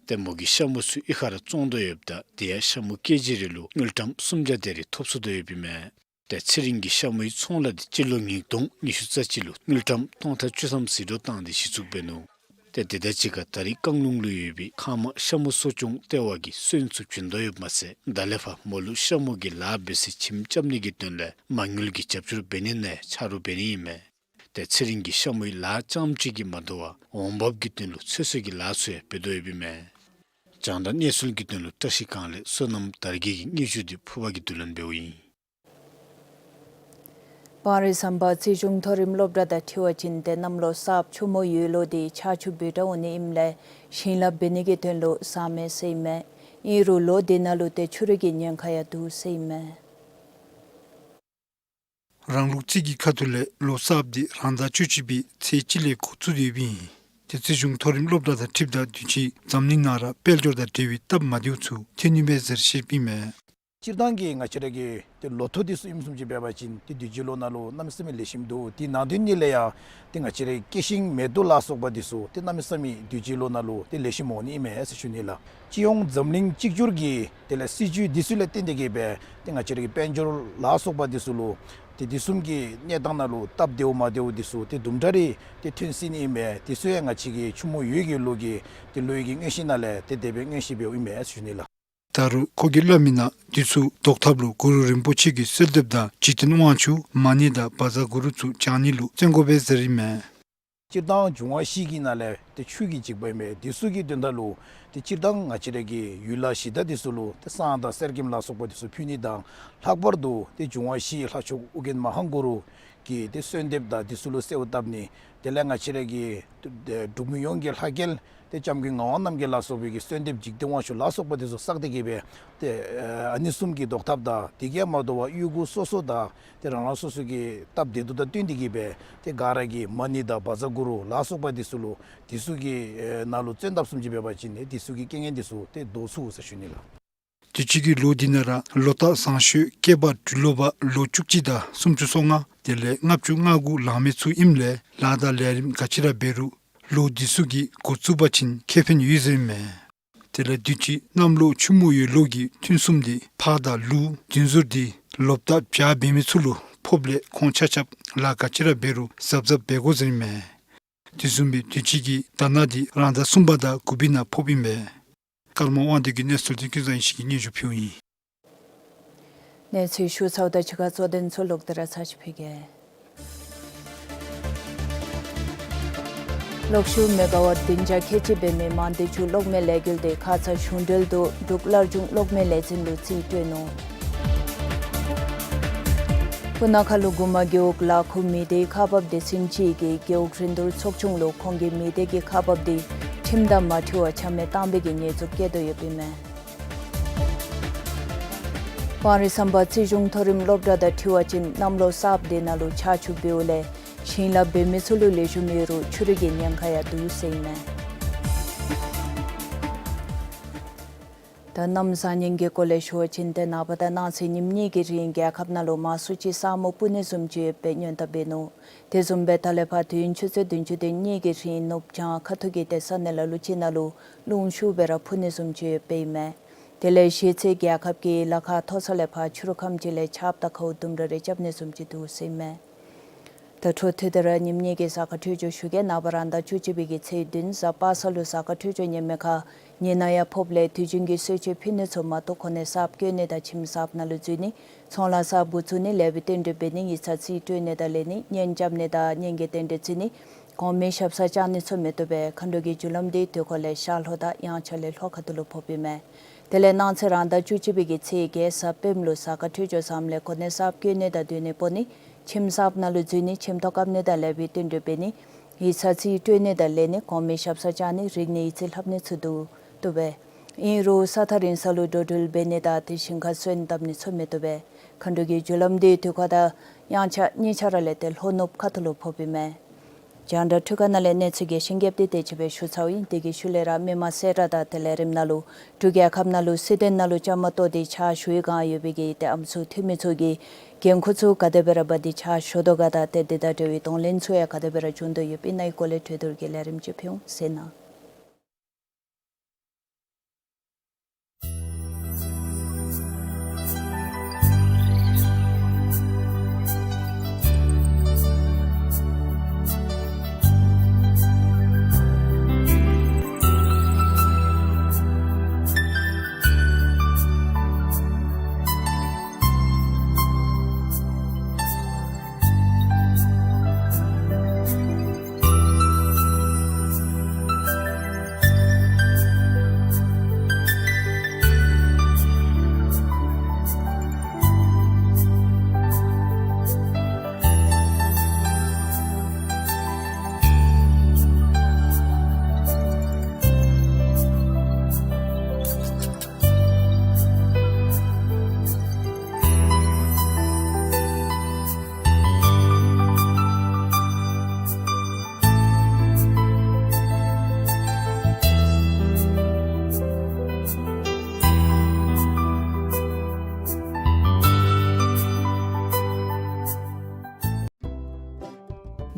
ཏེ་མོ་གིས་ཤ་མུ་ཚུ་གཡུས་ཁར་བཙོང་དོ་ཡོདཔ་ད་དེ་ཡང་ཤ་མུ་ཀེ་ཇི་རེ་ལུ་དངུལ་ཀྲམ་སུམ་བརྒྱ་དེ་རེ་ཐོབ་ཚུགས་དོ་ཡོདཔ་ཨིན་མས། ཏེ་ཚེ་རིང་གིས་ཤ་མུའི་ཚོང་ལཱ་འདི་སྤྱི་ལོ་ཉིས་སྟོང་ཉི་ཤུ་རྩ་གཅིག་ལུ་དངུལ་ཀྲམ་སྟོང་ཕྲག་བཅུ་ཐམ་ཟད་འགྲོ་བཏང་སྟེ་གཞི་བཙུགས་འབད་ནུག། ཏེ་དེ་དང་གཅིག་ཁར་ད་རེས་རྐང་ལུང་ལུ་ཡོད་པའི་ཁང་མ་ཤ་མུ་གསོ་སྐྱོང་ལྟེ་བ་གིས་སོན་ཚུ་བྱིན་དོ་ཡོདཔ་མ་ཚད་ད་ལས་ཕར་མོ་ལུ་ཤ་མུ་གི་ལཱ་འབད་སའི་ཁྱིམ་རྐྱབ་ནི་གི་དོན་ལས་མ་དངུལ་གྱི་རྒྱབ་སྐྱོར་འབད་ནི་ནང་ཆ་རོགས་འབད་ནི་ཨིན་མས། ཏེ་ཚེ་རིང་གིས་ཤ་མུའི་ལཱ་རྐྱངམ་ཅིག་གིས་མ་དོ་བར་འོང་འབབ་ཀྱི་དོན་ལུ་ཚོད་བསྲེ་གི་ལཱ་ཚུ་ཡང་འབད་དོ་ཡོདཔ་ཨིན་མས། རྒྱང་བསྒྲགས་གནས་ཚུལ་གྱི་དོན་ལུ་བཀྲ་ཤིས་སྒང་ལས་བསོད་ནམས་དར་རྒྱས་ཀྱི་སྙན་ཞུ་འདི་ཕུརཔ་གིས་བསྡུ་ལེན་འབདཝ་ཨིན། སྤང་རི་ཟམ་པ་རྩིས་གཞུང་མཐོ་རིམ་སློབ་གྲྭ་དང་འཁྲིལ་བ་ཅིན་ཏེ་གནམ་ལོ་གསརཔ་ཆུ་མོ་ཡོས་ལོ་འདི་ཆར་ཆུ་འབོལ་དྲགས་འོང་ནི་ཨིནམ་ལས་ཞིང་ལཱ་འབད་ནི་གི་དོན་ལུ་བཟང་མས་ཟེར་ཨིན་མས། ཨིན་རུང་ལོ་འདི་ནང་ལུ་ཏེ་ཆུ་རུད་ཀྱི་ཉེན་ཁ་ཡང་འདུག་ཟེར་ཨིན་མས། རང་ལུགས་རྩིས་ཀྱི་ཁ་ཐུག་ལས་ལོ་གསརཔ་འདི་རང་ཟླ་བཅུ་གཅིག་པའི་ཚེས་གཅིག་ལས་འགོ་བཙུགས་ཏེ་ཡོདཔ་ཨིན། ཏེ་རྩིས་གཞུང་མཐོ་རིམ་སློབ་གྲྭ་དང་འཁྲིལཝ་ད་དུས་ཅི་འཛམ་གླིང་ནང་ར་དཔལ་འབྱོར་དང་འབྲེལ་བའི་སྟབས་མ་བདེཝ་ཚུ་ཐོན་ནི་མས་ཟེར་བཤདཔ་ཨིན་མས། སྤྱིར་བཏང་གི་ང་བཅས་ར་གི་ཏེ་ལོ་ཐོ་འདི་ཚུ་ཨིནམ་བཟུམ་ཅིག་འབད་བ་ཅིན་ཏེ་དུས་ཅི་ལོ་ནང་ལུ་གནམ་མེད་ས་མེད་ལེགས་ཤོམ་འདུག། དེ་ནང་དོན་ཉིད་ལས་ཡང་ཏེ་ང་བཅས་ར་གི་སྐྱེ་ཤིང་མེ་ཏོག་ལ་སོགས་པ་འདི་ཚུ་ཏེ་གནམ་མེད་ས་མེད་དུས་ཅི་ལོ་ནང་ལུ་ཏེ་ལེགས་ཤོམ་འོང་ནི་ཨིན་མས་ཟེར་ཞུ་ནི་ལགས། སྤྱི་ཡོངས་འཛམ་གླིང་གཅིག་གྱུར་གྱི་དེ་ལས་སྲིད་བྱུས་འདི་ཚུ་ལས་བརྟེན་ཏེ་གིས་སྦེ་ཏེ་ང་བཅས་ར་གི་དཔལ་འབྱོར་ལ་སོགས་པ་འདི་ཚུ་ལུ་ཏེ་དེ་བཟུམ་གྱི་གནས་སྟངས་ནང་ལུ་སྟབས་བདེཝ་མ་བདེཝ་འདི་ཚུ་ཏེ་དུམ་གྲ་རེ་ཏེ་ཐོན་སྲིད་ནི་ཨིན་མས། དེ་ཚུ་ཡང་ང་བཅས་ཀྱི་ཆུ་མོ་ཡོས་ཀྱི་ལོ་གི་ཏེ་ལོ་ཡི་གི་མངོན་ཤེས་ནང་ལས་ཏེ་དེ་སྦེ་མངོན་ཤེས་འབདཝ་ཨིན་མས་ཟེར་ཞུ་ནི་ལགས། ད་རུང་ཁོ་གིས་སླབ་མི་ནང་དུས་ཚོད་བཟློག་ཐབས་ལུ་གུ་རུ་རིན་པོ་ཆེ་གི་གསོལ་འདེབས་དང་འཇིག་རྟེན་དབང་ཕྱུག་མ་ཎི་དང་བཛྲ་གུ་རུ་ཚུ་བགྱང་ནི་ལུ་བརྩོན་དགོ་པས་ཟེར་ཨིན་མས། སྤྱིར་བཏང་འབྱུང་བ་བཞི་གི་ནང་ལས་ཏེ་ཆུ་གི་འཇིགས་པ་ཨིན་མས། དེ་ཚུ་གི་དོན་དག་ལུ་ཏེ་སྤྱིར་བཏང་ང་བཅས་ར་གི་ཡུལ་ལྷ་གཞི་བདག་འདི་ཚུ་ལུ་ཏེ་བསང་དང་གསེར་སྐྱེམས་ལ་སོགས་པ་འདི་ཚུ་ཕུལ་ནི་དང་ལྷག་པར་དུ་ཏེ་འབྱུང་བ་བཞི་ལྷ་མཆོག་ཨོ་རྒྱན་མ་ཧཱ་གུ་རུ་གི་ཏེ་གསོལ་འདེབས་དང་འདི་ཚུ་ལུ་གསོལཝ་བཏབ་ནི། དེ་ལས་ང་བཅས་ར་གི་འབྲུག་མི་ཡོངས་ཀྱི་ལྷ་སྐལ་ཏེ་སྐྱབས་མགོན་ངག་དབང་རྣམ་རྒྱལ་ལ་སོགས་པའི་གི་གསོལ་འདེབས་འཇིག་རྟེན་དབང་ཕྱུག་ལ་སོགས་པ་འདི་ཚུ་བསགས་ཏེ་གིས་སྦེ་ཏེ་ཨ་ནི་གསུམ་གྱི་བཟློག་ཐབས་དང་དེ་གིས་མ་དོ་བར་གཡུས་སྒོ་སོ་སོ་དང་ཏེ་རང་རང་སོ་སོ་གི་སྟབས་བདེ་སྡུག་དང་བསྟུན་ཏེ་གིས་སྦེ་ཏེ་ག་ར་གིས་མ་ཎི་དང་བཛྲ་གུ་རུ་ལ་སོགས་པ་འདི་ཚུ་ལུ་འདི་ཚུ་གི་ནང་ལུ་བརྩོན་ཐབས་བཟུམ་ཅིག་འབད་བ་ཅིན་ཏེ་འདི་ཚུ་གི་རྐྱེན་ངན་འདི་ཚུ་ཏེ་བཟློག་ཚུགས་ཟེར་ཞུ་ནི་ལགས། དུས་ཅི་གི་ལོ་འདི་ནང་ར་ལོ་རྟགས་བཟང་ཤོས་སྐྱེས་པ་སྦྲུལ་ལོ་པ་ལོ་བཅུ་གཅིག་དང་སུམ་ཅུ་སོ་ལྔ་དེ་ལས་ལྔ་བཅུ་ང་དགུ་ལང་མི་ཚུ་ཨིནམ་ལས་ལཱ་དང་ལས་རིམ་ག་ཅི་ར་འབད་རུང་ལོ་འདི་ཚུ་གི་འགོ་བཙུགས་པ་ཅིན་ཁེ་ཕན་ཡོད་ཟེར་ཨིན་མས། དེ་ལས་དུས་ཅི་གནམ་ལོ་ཆུ་མོ་ཡོས་ལོ་གི་ཐུན་གསུམ་འདི་ཕག་དང་ལུག་བདུན་ཟུར་འདི་ལོ་རྟགས་བྱ་འབད་མི་ཚུ་ལུ་ཕོགཔ་ལས་ཁོང་ཆ་ཁྱབ་ལཱ་ག་ཅི་ར་འབད་རུང་གཟབ་གཟབ་འབད་དགོ་ཟེར་ཨིན་མས། དེ་བཟུམ་སྦེ་དུས་ཅི་གི་ཟླ་ནག་འདི་རང་ཟླ་གསུམ་པ་དང་དགུ་པའི་ནང་ཕོགཔ་ཨིན་པས། ཀརྨ་དབང་འདུས་ཀྱི་གནས་ཚུལ་འདི་ཀུན་བཟང་ཡེ་ཤེས་ཀྱིས་སྙན་ཞུ་ཕུལཝ་ཨིན། གནས་ཚུལ་ཞུ་ཚརཝ་ད་ཕྱི་ཁར་གཙོ་དོན་ཚུ་ལོག་སྟེ་ར་ཚར་ཅིག་ཕུལ་གེ། གློག་ཤུགས་མེ་ག་ཝཊ་བདུན་བརྒྱ་ཁལ་གཅིག་འབད་མི་མང་སྡེ་བཅུ་གློག་མེ་ལས་འགུལ་འདི་ཁ་ཙ་གཞུང་འབྲེལ་དུ་འབྲུག་སླར་འབྱུང་གློག་མེ་ལས་འཛིན་ལུ་རྩིས་སྤྲོད་ནུག། སྤུ་ན་ཁ་ལུ་མགུ་མ་རྒེད་འོག་ལ་ཁུ་མི་སྡེའི་ཁག་འབག་སྡེ་ཚན་ཅིག་གིས་རྒེད་འོག་རིན་བསྡུར་ཚོགས་ཆུང་ལུ་ཁོང་གི་མི་སྡེ་གི་ཁག་འབག་འདི་ཁྲིམས་དང་མ་འཁྲིལ་བར་ཆ་མེད་བཏང་པའི་གི་ཉེས་འཛུགས་བཀལ་དོ་ཡོདཔ་ཨིན་མས། སྤང་རི་ཟམ་པ་རྩིས་གཞུང་མཐོ་རིམ་སློབ་གྲྭ་དང་འཁྲིལ་བ་ཅིན་གནམ་ལོ་གསརཔ་འདི་ནང་ལུ་ཆར་ཆུ་འབོལཝ་ལས་ཞིང་ལཱ་འབད་མི་ཚུ་ལུ་ལེགས་ཤོམ་ཡོད་རུང་ཆུ་རུད་ཀྱི་ཉེན་ཁ་ཡང་འདུག་ཟེར་ཨིན་མས། ད་གནམ་བཟང་ངན་གྱི་སྐོར་ལས་ཞུ་བ་ཅིན་ཏེ་ནངས་པ་དང་གནངས་ཚེ་ཉིནམ་གཉིས་ཀྱི་རིང་རྒྱལ་ཁབ་ནང་ལུ་མང་སུ་ཅིག་ས་སྨུག་སྤུབ་ནི་བཟུམ་ཅིག་ཡོད་པའི་སྔོན་བརྡ་འབད་ནུག། དེ་བཟུམ་སྦེ་ད་ལས་ཕར་དུས་ཡུན་ཆུ་ཚོད་བདུན་ཅུ་དོན་གཉིས་ཀྱི་རིང་ནུབ་བྱང་ཁ་ཐུག་གི་ཏེ་ས་གནས་ལ་ལུ་ཅིག་ནང་ལུ་རླུང་ཤུགས་སྦེ་ར་འཕུ་ནི་བཟུམ་ཅིག་ཡོད་པའི་ཨིན་མས། དེ་ལས་གཞེས་ཚེ་རྒྱལ་ཁབ་ཀྱི་ལ་ཁ་མཐོ་ས་ལས་ཕར་ཆུ་རུད་ཁམས་ཅིག་ལས་ཆརཔ་དང་ཁཝ་དུམ་གྲ་རེ་རྐྱབ་ནི་བཟུམ་ཅིག་འདུག་ཟེར་ཨིན་མས། ད་འཕྲོ་མཐུད་དེ་ར་ཉིནམ་ངེ་གི་གཟའ་སྐར་འཕྲོད་སྦྱོར་ཞུ་གེ། ནངས་པ་རང་ཟླ་བཅུ་གཅིག་པའི་གི་ཚེས་བདུན་གཟའ་པ་སངས་ལུ་གཟའ་སྐར་འཕྲོད་སྦྱོར་ཉེས་མེད་ཁར་ཉི་ནག་ཡང་ཕོགཔ་ལས་དུས་རྒྱུན་གྱི་གསོལ་མཆོད་ཕུལ་ནི་ཚུ་མ་གཏོགས་གོ་གནས་གསརཔ་བསྐོ་ནི་དང་ཁྱིམ་གསརཔ་ནང་ལུ་འཛུལ་ནི་ཚོང་ལཱ་གསརཔ་འགོ་བཙུགས་ནི་ལེགས་པའི་རྟེན་འབྲེལ་འབད་ནི་ཡིག་ཚང་རྩིས་སྤྲོད་ནི་དང་ལེན་ནི་གཉེན་རྐྱབ་ནི་དང་གཉེན་གྱི་རྟེན་འབྲེལ་བརྩི་ནི་གོང་མའི་ཞབས་སར་བཅར་ནི་ཚུ་མི་བཏུབ་པས། མཁའ་འགྲོ་གི་རྒྱུ་ལམ་འདི་དུས་འཁོར་ལས་ཤར་ལྷོ་དང་དབྱངས་འཆར་ལས་ལྷོ་ཁ་ཐུག་ལུ་ཕོགཔ་ཨིན་མས། དེ་ལས་གནངས་ཚེ་རང་ཟླ་བཅུ་གཅིག་པའི་གི་ཚེས་བརྒྱད་གཟའ་སྤེནམ་ལུ་གཟའ་སྐར་འཕྲོད་སྦྱོར་བཟངམ་ལས་གོ་གནས་གསརཔ་བསྐོ་ནི་དང་སྡོད་གནས་སྤོ་ནི་ཁྱིམ་གསརཔ་ནང་ལུ་འཛུལ་ནི་ཁྱིམ་ཐོག་བཀབ་ནི་དང་ལེགས་པའི་རྟེན་འབྲེལ་འབད་ནི་ཡིག་ཚང་རྩིས་སྤྲོད་ནི་དང་ལེན་ནི་གོང་མའི་ཞབས་སར་བཅར་ནི་རིག་གནས་ཡིག་རྩིས་ལྷབ་ནི་ཚུ་འདུག་བཏུབ་པས། ཨིན་རུང་ས་ཐག་རིང་ས་ལུ་འགྲོ་འགྲུལ་འབད་ནི་དང་དེ་བཞིན་ཁར་སོན་བཏབ་ནི་ཚུ་མི་བཏུབ་པས། མཁའ་འགྲོ་གི་རྒྱུ་ལམ་འདི་དུས་འཁོར་དང་དབྱངས་འཆར་གཉིས་ཆ་ར་ལས་ཏེ་ལྷོ་ནུབ་ཁ་ཐུག་ལུ་ཕོགཔ་ཨིན་མས། རྒྱང་བསྒྲགས་འཕྲུལ་ཁང་ནང་ལས་གནས་ཚུལ་རྒྱས་ཤིང་རྒྱསཔ་འདི་དེ་ཅིག་སྦེ་ཞུ་ཚརཝ་ཨིན། དེ་གི་ཤུལ་ལས་ར་མི་མང་གསལ་བསྒྲགས་དང་དེ་ལས་རིམ་ནང་ལུ་འབྲུག་རྒྱལ་ཁབ་ནང་ལུ་སྲིད་དོན་ནང་ལུ་བཅའ་མར་གཏོགས་ཏེ་ཕྱག་ཞུ་བའི་བསྒང་ཡོད་པའི་གི་ཏེ་ཨམ་སྲུ་འཐུས་མི་ཚུ་གི་འགན་ཁུར་ཚུ་ག་དེ་སྦེ་ར་འབད་དེ་ཕྱག་ཞུ་དོ་ག་དང་ཏེ་འདི་དང་འབྲེལ་བའི་གདོང་ལེན་ཚུ་ཡང་ག་དེ་སྦེ་ར་བྱུང་དོ་ཡོདཔ་ཨིན་ན་ཡི་སྐོར་ལས་གྲོས་བསྡུར་གྱི་ལས་རིམ་ཅིག་ཕུལ་འོང་ཟེར་ན།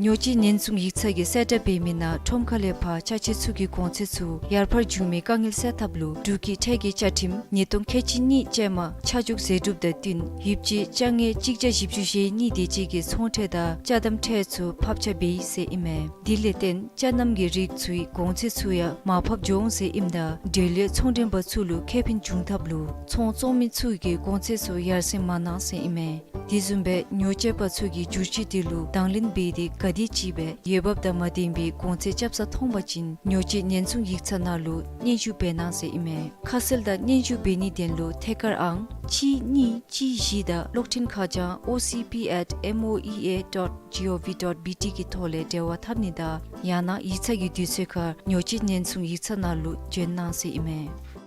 ཉོ་སྤྱོད་ཉེན་སྲུང་ཡིག་ཚང་གིས་གསལ་བསྒྲགས་འབད་མི་ནང་ཁྲོམ་ཁ་ལས་ཕར་ཅ་ཆས་ཚུ་གི་གོང་ཚད་ཚུ་ཡར་འཕར་འགྱོ་མི་དཀའ་ངལ་སེལ་ཐབས་ལུ་འབྲུག་གི་ཁྲལ་གྱི་བཅའ་ཁྲིམས་ཉིས་སྟོང་ཁལ་གཅིག་གཉིས་ཅན་མ་ཆ་འཇོག་ཟད་སྒྲུབ་དང་བསྟུན་ཡོདཔ་ཅིག་དཔྱ་ངན་གཅིག་བརྒྱ་བཞི་བཅུ་ཞེ་གཉིས་དེ་ཅིག་གི་ཚོང་ཁྲལ་དང་ཅ་དམ་ཁྲལ་ཚུ་ཕབ་ཆ་འབད་ཡི་ཟེར་ཨིན་མས། དེ་ལས་བརྟེན་ཅ་རྣམ་གྱི་རིགས་ཚུའི་གོང་ཚད་ཚུ་ཡང་མར་ཕབ་འགྱོ་འོང་ཟེར་ཨིནམ་ད་འབྲེལ་ཡོད་ཚོང་མགྲོན་པ་ཚུ་ལུ་ཁེ་ཕན་འབྱུང་ཐབས་ལུ་ཚོང་བཙོང་མི་ཚུ་གིས་གོང་ཚད་ཚུ་ཡར་སེང་མ་གནང་ཟེར་ཨིན་མས། དེ་བཟུམ་སྦེ་ཉོ་སྤྱོད་པ་ཚུ་གིས་བསྒྱུར་བཅོས་དེ་ལུ་དང་ལེན་འབད་དེ་ག་དེ་ཅིག་སྦེ་འོས་འབབ་དང་མ་ལྡན་པའི་གོང་ཚད་རྐྱབ་ས་མཐོང་པ་ཅིན་ཉོ་སྤྱོད་ཉེན་སྲུང་ཡིག་ཚང་ནང་ལུ་སྙན་ཞུ་འབད་གནང་ཟེར་ཨིན་མས། ཁ་གསལ་དང་སྙན་ཞུ་འབད་ནིའི་དོན་ལུ་ཐད་ཀར་ཨང་གཅིག་གཉིས་གཅིག་བཞི་དང་གློག་འཕྲིན་ཁ་བྱང་ཨོ་སི་པི་ཨེཊ་མོ་ཨི་ཨེ་ཌོཊ་ཇི་ཨོ་ཝི་ཌོཊ་བི་ཊི་གི་ཐོག་ལས་འབྲེལ་བ་འཐབ་ནི་དང་ཡང་ན་ཡིག་ཚང་གི་དུས་ཚོད་ཁར་ཉོ་སྤྱོད་ཉེན་སྲུང་ཡིག་ཚང་ནང་ལུ་བྱོན་གནང་ཟེར་ཨིན་མས།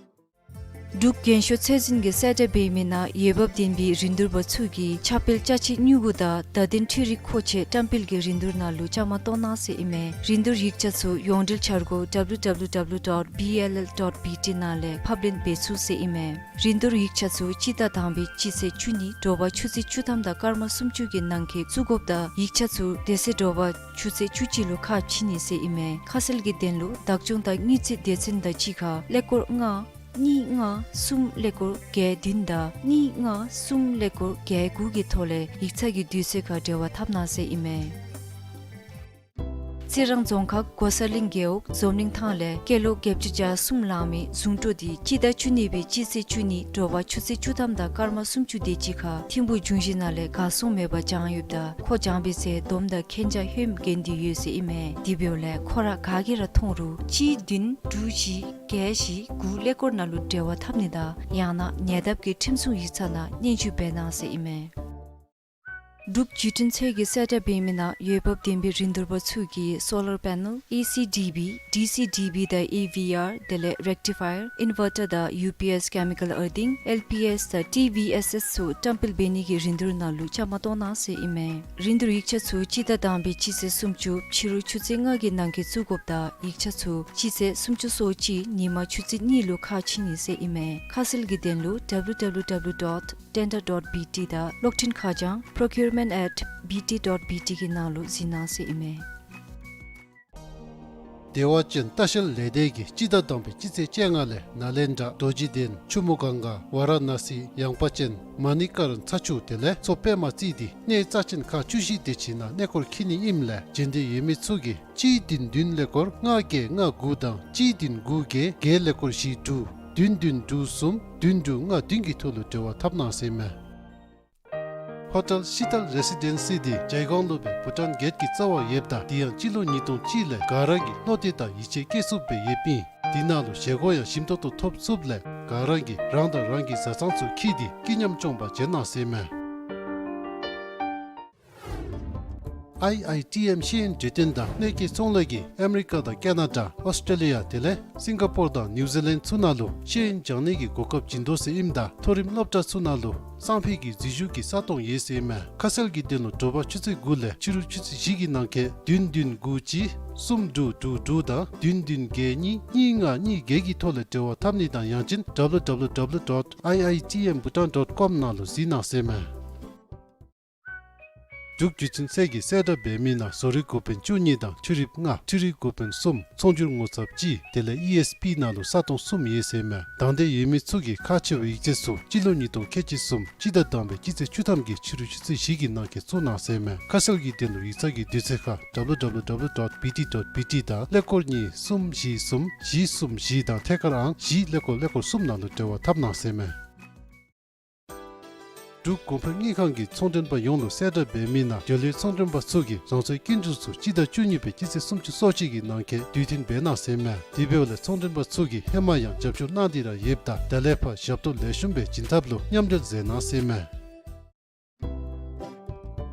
འབྲུག་རྒན་ཤོས་ཚད་འཛིན་གྱིས་གསལ་བསྒྲགས་འབད་མི་ནང་འོས་འབབ་ལྡན་པའི་རིན་བསྡུར་པ་ཚུ་གིས་ཁྱབ་སྤེལ་ཅ་ཆས་དངུལ་གུ་དང་བརྡ་དོན་འཕྲུལ་རིག་མཁོ་ཆས་བཀྲམ་སྤེལ་གྱི་རིན་བསྡུར་ནང་ལུ་བཅའ་མར་གཏོགས་གནང་ཟེར་ཨིན་མས། རིན་བསྡུར་ཡིག་ཆ་ཚུ་ཡོངས་འབྲེལ་འཆར་སྒོ་ཌབ་ལུ་ཌབ་ལུ་ཌབ་ལུ་ཌོཊ་བི་ཨེལ་ཨེལ་ཌོཊ་བི་ཊི་ནང་ལས་ཕབ་ལེན་འབད་ཚུགས་ཟེར་ཨིན་མས། རིན་བསྡུར་ཡིག་ཆ་ཚུ་སྤྱི་ཟླ་དང་པའི་སྤྱི་ཚེས་བཅུ་གཉིས་དྲོ་པ་ཆུ་ཚོད་བཅུ་ཐམ་དང་སྐར་མ་སུམ་ཅུ་གི་ནང་འཁོད་བཙུགས་དགོཔ་དང་ཡིག་ཆ་ཚུ་དེ་ཚེ་དྲོ་པ་ཆུ་ཚོད་བཅུ་གཅིག་ལུ་ཁ་ཕྱེ་ནི་ཟེར་ཨིན་མས། ཁ་གསལ་གྱི་དོན་ལུ་བདག་སྐྱོང་དང་དངུལ་རྩིས་སྡེ་ཚན་དང་གཅིག་ཁར་ཀླད་ཀོར་ལྔ་གཉིས་ལྔ་གསུམ་ཀླད་ཀོར་བརྒྱད་བདུན་དང་གཉིས་ལྔ་གསུམ་ཀླད་ཀོར་བརྒྱད་དགུ་གི་ཐོག་ལས་ཡིག་ཚང་གི་དུས་ཚོད་ཁར་འབྲེལ་བ་འཐབ་གནང་ཟེར་ཨིན་མས། རྩི་རང་རྫོང་ཁག་མགོ་གསར་གླིང་རྒེད་འོག་འཛམ་གླིང་ཐང་ལས་སྐྱེས་ལོ་བརྒྱད་ཅུ་གྱ་གསུམ་ལང་མི་ཟུང་དྲུང་དེ་སྤྱི་ཟླ་བཅུ་གཉིས་པའི་སྤྱི་ཚེས་བཅུ་གཉིས་དྲོ་པ་ཆུ་ཚོད་བཅུ་ཐམ་དང་སྐར་མ་སུམ་ཅུ་དེ་ཅིག་ཁར་ཐིམ་ཕུག་འབྱུང་བཞི་ནང་ལས་གར་སོང་མེད་པར་བྱང་ཡོདཔ་ད་ཁོ་བྱང་པའི་ཚེ་སྡོམ་དང་མཁྱེན་རྒྱ་ཧེ་མ་གྱོན་ཏེ་ཡོད་ཟེར་ཨིན་མས། དེ་འབདཝ་ལས་ཁོ་ར་ག་གིས་ར་མཐོང་རུང་གཅིག་བདུན་དྲུག་བཞི་བརྒྱད་བཞི་དགུ་ཀླད་ཀོར་ནང་ལུ་འབྲེལ་བ་འཐབ་ནི་དང་ཡང་ན་ཉེ་འདབས་ཀྱི་ཁྲིམས་སྲུང་ཡིག་ཚང་ནང་སྙན་ཞུ་འབད་གནང་ཟེར་ཨིན་མས། འབྲུག་བརྒྱུད་འཕྲིན་ཚད་ཀྱིས་གསལ་བསྒྲགས་འབད་མི་ནང་འོས་འབབ་ལྡན་པའི་རིན་བསྡུར་པ་ཚུ་གིས་སོ་ལར་པེ་ནཱལ་ཨེ་སི་ཌི་བི་ཌི་སི་ཌི་བི་དང་ཨེ་ཝི་ཨར་དེ་ལས་རེག་ཊི་ཕ་ཡར་ཨིན་ཝར་ཊར་དང་ཡུ་པི་ཨེསི་ཀེ་མི་ཀལ་ཨར་ཐིང་ཨེལ་པི་ཨེསི་དང་ཊི་ཝི་ཨེསི་ཨེསི་ཚུ་བཀྲམ་སྤེལ་འབད་ནི་གི་རིན་བསྡུར་ནང་ལུ་བཅའ་མར་གཏོགས་གནང་ཟེར་ཨིན་མས། རིན་བསྡུར་ཡིག་ཆ་ཚུ་སྤྱི་ཟླ་དང་པའི་སྤྱི་ཚེས་སུམ་ཅུ་ཕྱི་རུ་ཆུ་ཚོད་ལྔ་གི་ནང་འཁོད་བཙུགས་དགོཔ་དང་ཡིག་ཆ་ཚུ་སྤྱི་ཚེས་སུམ་ཅུ་སོ་གཅིག་ཉིན་མ་ཆུ་ཚོད་གཉིས་ལུ་ཁ་ཕྱེ་ནི་ཟེར་ཨིན་མས། ཁ་གསལ་གྱི་དོན་ལུ་ཌབ་ལུ་ཌབ་ལུ་ཌབ་ལུ་ཌོཊ་ཊེན་ཌར་ཌོཊ་བི་ཊི་དང་གློག་འཕྲིན་ཁ་བྱང་པོརོ་ཀིའུར་མེནཊ་ཨེཊ་བི་ཊི་ཌོཊ་བི་ཊི་གི་ནང་ལུ་གཟིགས་གནང་ཟེར་ཨིན་མས། བདེ་བ་ཅན་ལྟ་བཤལ་ལས་སྡེ་གིས་སྤྱི་ཟླ་དང་པའི་སྤྱི་ཚེས་བཅོ་ལྔ་ལས་ནཱ་ལེནྡྲ་རྡོ་རྗེ་གདན་ཆུ་མོ་གངྒཱ་ཝཱ་ར་ཎ་སི་ཡངས་པ་ཅན་མ་ཎི་ཀ་རན་ཚ་ཆུ་དེ་ལས་མཚོ་པདྨ་རྩེ་འདི་གནས་རྩ་ཅན་ཁག་བཅུ་བཞི་དེ་ཅིག་ནང་གནས་སྐོར་འཁྱིད་ནི་ཨིནམ་ལས་འབྱོན་འདོད་ཡོད་མི་ཚུ་གིས་གཅིག་བདུན་བདུན་ཀླད་ཀོར་ལྔ་བརྒྱད་ལྔ་དགུ་དང་གཅིག་བདུན་དགུ་བརྒྱད་བརྒྱད་ཀླད་ཀོར་བཞི་དྲུག་བདུན་བདུན་དྲུག་གསུམ་བདུན་དྲུག་ལྔ་བདུན་གྱི་ཐོག་ལུ་འབྲེལ་བ་འཐབ་གནང་ཟེར་མས། ཧོ་ཊེལ་ཤི་ཏལ་རེ་སི་ཌེན་སི་འདི་ཇའི་གོང་ལུ་སྦེ་བྷུ་ཊཱན་གེཊ་ཀྱི་རྩ་བར་ཡོདཔ་ད་དེ་ཡང་སྤྱི་ལོ་ཉིས་སྟོང་གཅིག་ལས་ག་ར་གིས་བློ་གཏད་དང་ཡིད་ཆེས་བསྐྱེད་ཚུགསཔ་སྦེ་ཡོདཔ་ཨིན། དེ་ནང་ལུ་བཞེས་སྒོ་ཡང་ཞིམ་ཏོང་ཏོ་ཐོབ་ཚུགསཔ་ལས་ག་ར་གིས་རང་དང་རང་གི་བཟའ་ཚང་ཚུ་འཁྱིད་དེ་སྐྱིད་ཉམས་སྐྱོང་པར་འབྱོན་གནང་ཟེར་མས། ཨའི་ཨའི་ཊི་ཨེམ་ཤེས་ཡོན་གྲོས་སྟོན་དང་གནོད་སྐྱེལ་ཚོང་ལས་ཀྱིས་ཨ་མི་རི་ཀ་དང་ཀེ་ན་ཌ་ཨོསི་ཊེ་ལི་ཡ་དེ་ལས་སིང་ག་པོར་དང་ནིའུ་ཛི་ལེནཌ་ཚུ་ནང་ལུ་ཤེས་ཡོན་སྦྱང་ནི་གི་གོ་སྐབས་བྱིན་དོ་ཟེར་ཨིནམ་ད་མཐོ་རིམ་སློབ་གྲྭ་ཚུ་ནང་ལུ་སང་ཕོད་ཀྱི་འཛུལ་ཞུགས་ཀྱི་ས་སྟོང་ཡོད་ཟེར་མས། ཁ་གསལ་གྱི་དོན་ལུ་དྲོ་པ་ཆུ་ཚོད་དགུ་ལས་ཕྱི་རུ་ཆུ་ཚོད་བཞི་གི་ནང་འཁོད་བདུན་བདུན་དགུ་གཅིག་གསུམ་དྲུག་དྲུག་དྲུག་དང་བདུན་བདུན་བརྒྱད་གཉིས་གཉིས་ལྔ་གཉིས་བརྒྱད་ཀྱི་ཐོག་ལས་འབྲེལ་བ་འཐབ་ནི་དང་ཡང་ཅིན་ཌབ་ལུ་ཌབ་ལུ་ཌབ་ལུ་ཌོཊ་ཨའི་ཨའི་ཊི་ཨེམ་བྷུ་ཊཱན་ཌོཊ་ཀོམ་ནང་ལུ་གཟིགས་གནང་ཟེར་མས། འབྲུག་བརྒྱུད་འཕྲིན་ཚད་ཀྱི་གསལ་བསྒྲགས་འབད་མི་ནང་བཟོ་རིག་འགོ་དཔོན་བཅུ་གཉིས་དང་འཕྲུལ་རིག་ལྔ་འཕྲུལ་རིག་འགོ་དཔོན་གསུམ་ཚོང་སྒྱུར་ངོ་ཚབ་གཅིག་དེ་ལས་ཨི་ཨེསི་པི་ནང་ལུ་ས་སྟོང་གསུམ་ཡོད་ཟེར་མས། དང་འདོད་ཡོད་མི་ཚུ་གིས་ཁག་ཆེ་བའི་ཡིག་ཆ་ཚུ་སྤྱི་ལོ་ཉིས་སྟོང་ཁལ་གཅིག་གསུམ་སྤྱི་ཟླ་དང་པའི་སྤྱི་ཚེས་བཅུ་ཐམ་གྱི་ཕྱི་རུ་ཆུ་ཚོད་བཞི་གི་ནང་འཁོད་བཙུགས་གནང་ཟེར་མས། ཁ་གསལ་གྱི་དོན་ལུ་ཡིག་ཚང་གི་དུས་ཚོད་ཁར་ཌབ་ལུ་ཌབ་ལུ་ཌབ་ལུ་ཌོཊ་བི་ཊི་ཌོཊ་བི་ཊི་དང་ཀླད་ཀོར་གཉིས་གསུམ་བཞི་གསུམ་བཞི་གསུམ་བཞི་དང་ཐད་ཀར་ཨང་བཞི་ཀླད་ཀོར་ཀླད་ཀོར་གསུམ་ནང་ལུ་འབྲེལ་བ་འཐབ་གནང་ཟེར་མས། འབྲུག་གོང་འཕེལ་དངུལ་ཁང་གིས་ཚོང་མགྲོན་པ་ཡོངས་ལུ་གསལ་བསྒྲགས་འབད་མི་ནང་འབྲེལ་ཡོད་ཚོང་མགྲོན་པ་ཚུ་གིས་རང་སོའི་སྐྱིན་འགྲུལ་ཚུ་སྤྱི་ཟླ་བཅུ་གཉིས་པའི་སྤྱི་ཚེས་སུམ་ཅུ་སོ་གཅིག་གི་ནང་འཁོད་དུས་མཐུན་འབད་གནང་ཟེར་མས། དེ་འབདཝ་ལས་ཚོང་མགྲོན་པ་ཚུ་གིས་ཧེ་མ་ཡང་རྒྱབ་སྐྱོར་གནང་སྟེ་ར་ཡོདཔ་ད་ད་ལས་ཕར་ཞབས་ཏོག་ལེགས་ཤོམ་སྦེ་བྱིན་ཐབས་ལུ་མཉམ་འབྲེལ་མཛད་གནང་ཟེར་མས།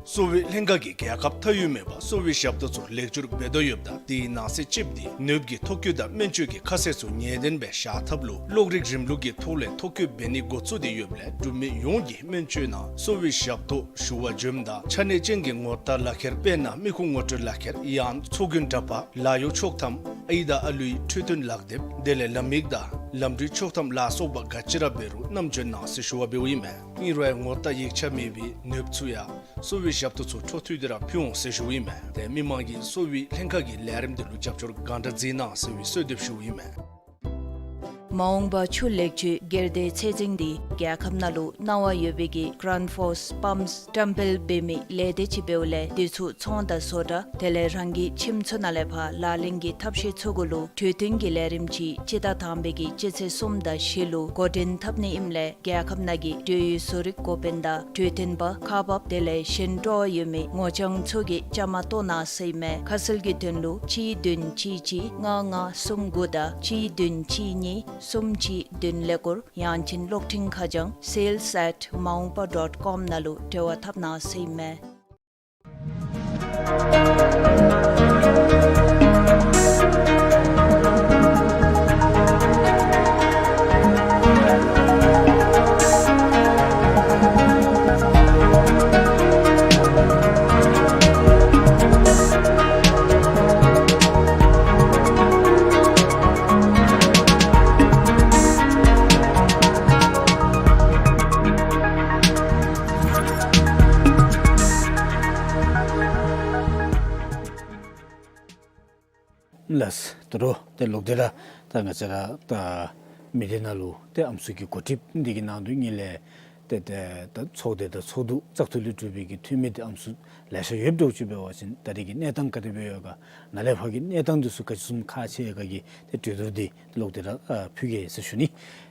གསོ་བའི་ལྷན་ཁག་གིས་རྒྱལ་ཁབ་མཐའ་དབུས་མེད་པར་གསོ་བའི་ཞབས་ཏོག་ཚུ་ལེགས་བཅོས་འབད་དོ་ཡོདཔ་ད་དེའི་ནང་གསེས་གཅིགཔོ་འདི་ནདཔ་གི་ཐོ་བཀོད་དང་སྨན་བཅོས་ཀྱི་ཁ་གསལ་ཚུ་ངེས་གཏན་སྦེ་བཞག་ཐབས་ལུ་གློག་རིག་རིམ་ལུགས་ཀྱི་ཐོག་ལས་ཐོ་བཀོད་འབད་ནི་འགོ་བཙུགས་ཏེ་ཡོདཔ་ལས་འབྲུག་མི་ཡོངས་ཀྱིས་སྨན་བཅོས་ནང་གསོ་བའི་ཞབས་ཏོག་ཞུ་བར་འབྱོནམ་ད་ཆ་གནས་ཅན་གྱི་ངོ་རྟགས་ལག་ཁྱེར་དཔེར་ན་མི་ཁུངས་ངོ་སྤྲོད་ལག་ཁྱེར་ཡང་ཚོགས་རྒྱུན་འདྲ་པར་ལཱ་གཡོག་ཆོག་ཐམ་ཨའི་དང་ཨ་ལུའི་འཕྲོད་བསྟེན་ལག་དེབ་དེ་ལས་ལམ་ཡིག་དང་ལམ་འགྲུལ་ཆོག་ཐམ་ལ་སོགས་པ་ག་ཅི་ར་འབད་རུང་བསྣམས་འབྱོན་གནང་ཟེར་ཞུ་བ་འབདཝ་ཨིན་མས། ཨིན་རུང་ཡང་ངོ་རྟགས་ཡིག་ཆ་མེད་པའི་ནདཔ་ཚུ་ཡང་གསོ་བའི་ཞབས་ཏོག་ཚུ་འཕྲོ་མཐུད་དེ་ར་ཕུལ་འོང་ཟེར་ཞུཝ་ཨིན་མས། ཏེ་མི་མང་གིས་གསོ་བའི་ལྷན་ཁག་གི་ལས་རིམ་འདི་ལུ་རྒྱབ་སྐྱོར་གང་དྲག་མཛད་གནང་ཟེར་བའི་གསོལ་འདེབས་ཞུཝ་ཨིན་མས། མ་འོངས་པ་ཆུ་ལེགས་བཅོས་སྒེར་སྡེའི་ཚད་འཛིན་འདི་རྒྱལ་ཁབ་ནང་ལུ་གནང་བ་ཡོད་པའི་གི་གྷ་རེནཌ་ཕོརསི་པམཔསི་བཀྲམ་སྤེལ་འབད་མི་ལས་སྡེ་ཅིག་འབདཝ་ལས་དེ་ཚུ་ཚོང་དང་བཟོ་གྲྭ་དེ་ལས་རང་གི་ཁྱིམ་ཚུ་ནང་ལས་ཕར་ལག་ལེན་གྱི་ཐབས་ཤེས་ཚུ་གུ་ལུ་གྲོས་བསྟུན་གྱི་ལས་རིམ་ཅིག་སྤྱི་ཟླ་དང་པའི་གི་སྤྱི་ཚེས་གསུམ་དང་བཞི་ལུ་འགོ་འདྲེན་འཐབ་ནི་ཨིནམ་ལས་རྒྱལ་ཁབ་ནང་གི་འབྲེལ་ཡོད་བཟོ་རིག་འགོ་དཔོན་དང་གྲོས་སྟོན་པ་ཁག་འབགཔ་དེ་ལས་གཞན་སྤྲོ་བ་ཡོད་མི་ངོ་རྐྱང་ཚུ་གིས་བཅའ་མར་གཏོགས་གནང་ཟེར་ཨིན་མས། ཁ་གསལ་གྱི་དོན་ལུ་གཅིག་བདུན་གཅིག་གཅིག་ལྔ་ལྔ་གསུམ་དགུ་དང་གཅིག་བདུན་གཅིག་གཉིས་གསུམ་གཅིག་བདུན་ཀླད་ཀོར་ཡང་ཅིན་གློག་འཕྲིན་ཁ་བྱང་sales at maungpa dot com ནང་ལུ་འབྲེལ་བ་འཐབ་གནང་ཟེར་ཨིན་མས། ལགས། ད་རུང་ཏེ་ལོག་སྟེ་ར་ད་ང་བཅས་ར་ད་མི་སྡེ་ནང་ལུ་ཏེ་ཨམ་སྲུ་གི་འགོ་ཁྲིདཔ་འདི་གི་ནང་དོན་ཉིད་ལས་ཏེ་ཏེ་ད་ཚོགས་སྡེ་དང་ཚོགས་འདུ་བཙག་འཐུ་ལས་གྲུབ་པའི་གི་འཐུས་མི་འདི་ཨམ་སྲུ་ལེ་ཤ་ཡོདཔ་འདྲཝ་ཅིག་འབད་བ་ཅིན་ད་རེས་ཀྱི་གནས་སྟངས་ག་དེ་སྦེ་ཡོད་ག་ནཱ་ལས་ཕར་གྱི་གནས་སྟངས་འདི་ཚུ་ག་ཅི་བཟུམ་ཁག་ཆེ་ཡོད་ག་གི་ཏེ་གྲོས་བསྡུར་འདི་ལོག་སྟེ་ར་ཨ་ཕུལ་གེ་ཟེར་ཞུ་ནི།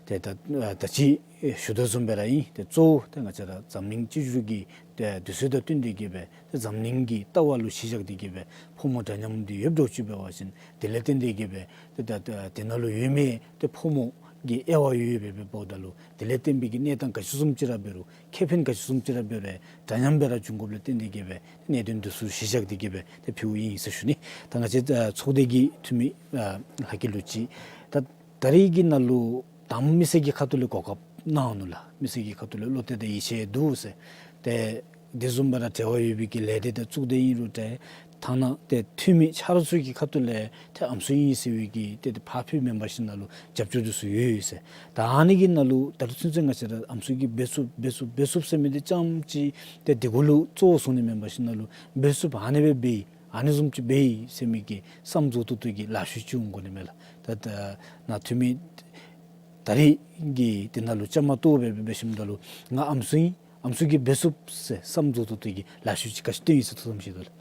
ཏེ་ད་ཨ་ད་ཅི་ཞུ་དོ་བཟུམ་སྦེ་ར་ཨིན། ཏེ་གཙོ་བོ་ཏེ་ང་བཅས་ར་འཛམ་གླིང་སྤྱི་ཟུར་གྱི་ཏེ་དུས་ཚོད་དང་བསྟུན་ཏེ་གི་སྦེ་ཏེ་འཛམ་གླིང་གི་ལྟ་བ་ལུ་གཞི་བཞག་སྟེ་གི་སྦེ་ཕོ་མོ་འདྲ་མཉམ་འདི་ཡོདཔ་འདྲཝ་ཅིག་འབད་བ་ཅིན་དེ་ལས་བརྟེན་ཏེ་གི་སྦེ་ཏེ་ད་ད་དེ་ནང་ལུ་ཡོད་མི་ཏེ་ཕོ་མོ་གི་དབྱེ་བ་ཡོད་ཡོདཔ་སྦེ་འབདཝ་ད་ལུ་དེ་ལས་བརྟེན་པའི་གི་གནས་སྟངས་ག་ཅི་བཟུམ་ཅིག་ར་འབད་རུང་ཁེ་ཕན་ག་ཅི་བཟུམ་ཅིག་ར་འབད་རུང་འདྲ་མཉམ་སྦེ་ར་འབྱུང་དགོཔ་ལས་བརྟེན་ཏེ་གི་སྦེ་གནད་དོན་འདི་ཚུ་གཞི་བཞག་སྟེ་གི་སྦེ་ཏེ་ཕུལཝ་ཨིན་ཟེར་ཞུ་ནི། ད་ང་བཅས་ཨ་ཚོགས་སྡེ་གི་འཐུས་མི་ཨ་ལྷ་སྐལ་ལུ་ཅིག་ད་ད་རེས་ཀྱི་ནང་ལུ་དང་མི་སེར་གྱི་ཁ་ཐུག་ལས་གོ་སྐབས་གནང་ནུག་ལགས། མི་སེར་གྱི་ཁ་ཐུག་ལས་བློ་གཏད་དང་ཡིད་ཆེས་འདུག་ཟེར། ཏེ་དེ་བཟུམ་སྦེ་ར་འབྲེལ་བ་ཡོད་པའི་གི་ལས་སྡེ་དང་གཙུག་སྡེ་ཨིན་རུང་འདྲ་ཐ་ན་ཏེ་འཐུས་མི་ཆ་རོགས་ཚུ་གི་ཁ་ཐུག་ལས་ཏེ་ཨམ་སྲུ་ཨིན་ཟེར་བའི་གི་ཏེ་ཏེ་ཕར་འཕུལ་མེན་པར་ཞིནམ་ལས་རྒྱབ་སྐྱོར་འདི་ཚུ་ཡོད་ཡོད་ཟེར། ད་ཨ་ནི་གི་ནང་ལུ་ད་རུང་ཚུན་ཚོད་ང་བཅས་ར་ཨམ་སྲུ་གིས་འབད་ཚུགས་འབད་ཚུགས་འབད་ཚུགས་ཟེར་མི་འདི་རྐྱངམ་ཅིག་ཏེ་དེ་གུ་ལུ་གཙོ་བོ་བཟུང་ནི་མེན་པར་ཞིནམ་ལས་འབད་ཚུགསཔ་ཨ་ནི་སྦེ་འབད་ ཨ་ནི་བཟུམ་ཅིག་འབད་ཡི་ཟེར་མི་གི་བསམ་རྫོགས་ཏོག་ཏོ་གི་ལག་ཤུབས་ཅིག་འོང་དགོ་ནི་མས་ལགས། ད་ད་ནཱ་འཐུས་མི་ད་རེས་ཀྱི་དེ་ནང་ལུ་བཅའ་མར་གཏོགས་སྦེ་འབད་ཞིནམ་ད་ལུ་ང་ཨམ་སྲུ་ཨིན། ཨམ་སྲུ་གིས་འབད་ཚུགས་ཟེར་བསམ་རྫོགས་ཏོག་ཏོ་གི་ལག་ཤུབས་ཅིག་ག་ཅི་སྟོན་ཡི་ཟེར་ཐུགས་བསམ་བཞེས་དོ་ལགས།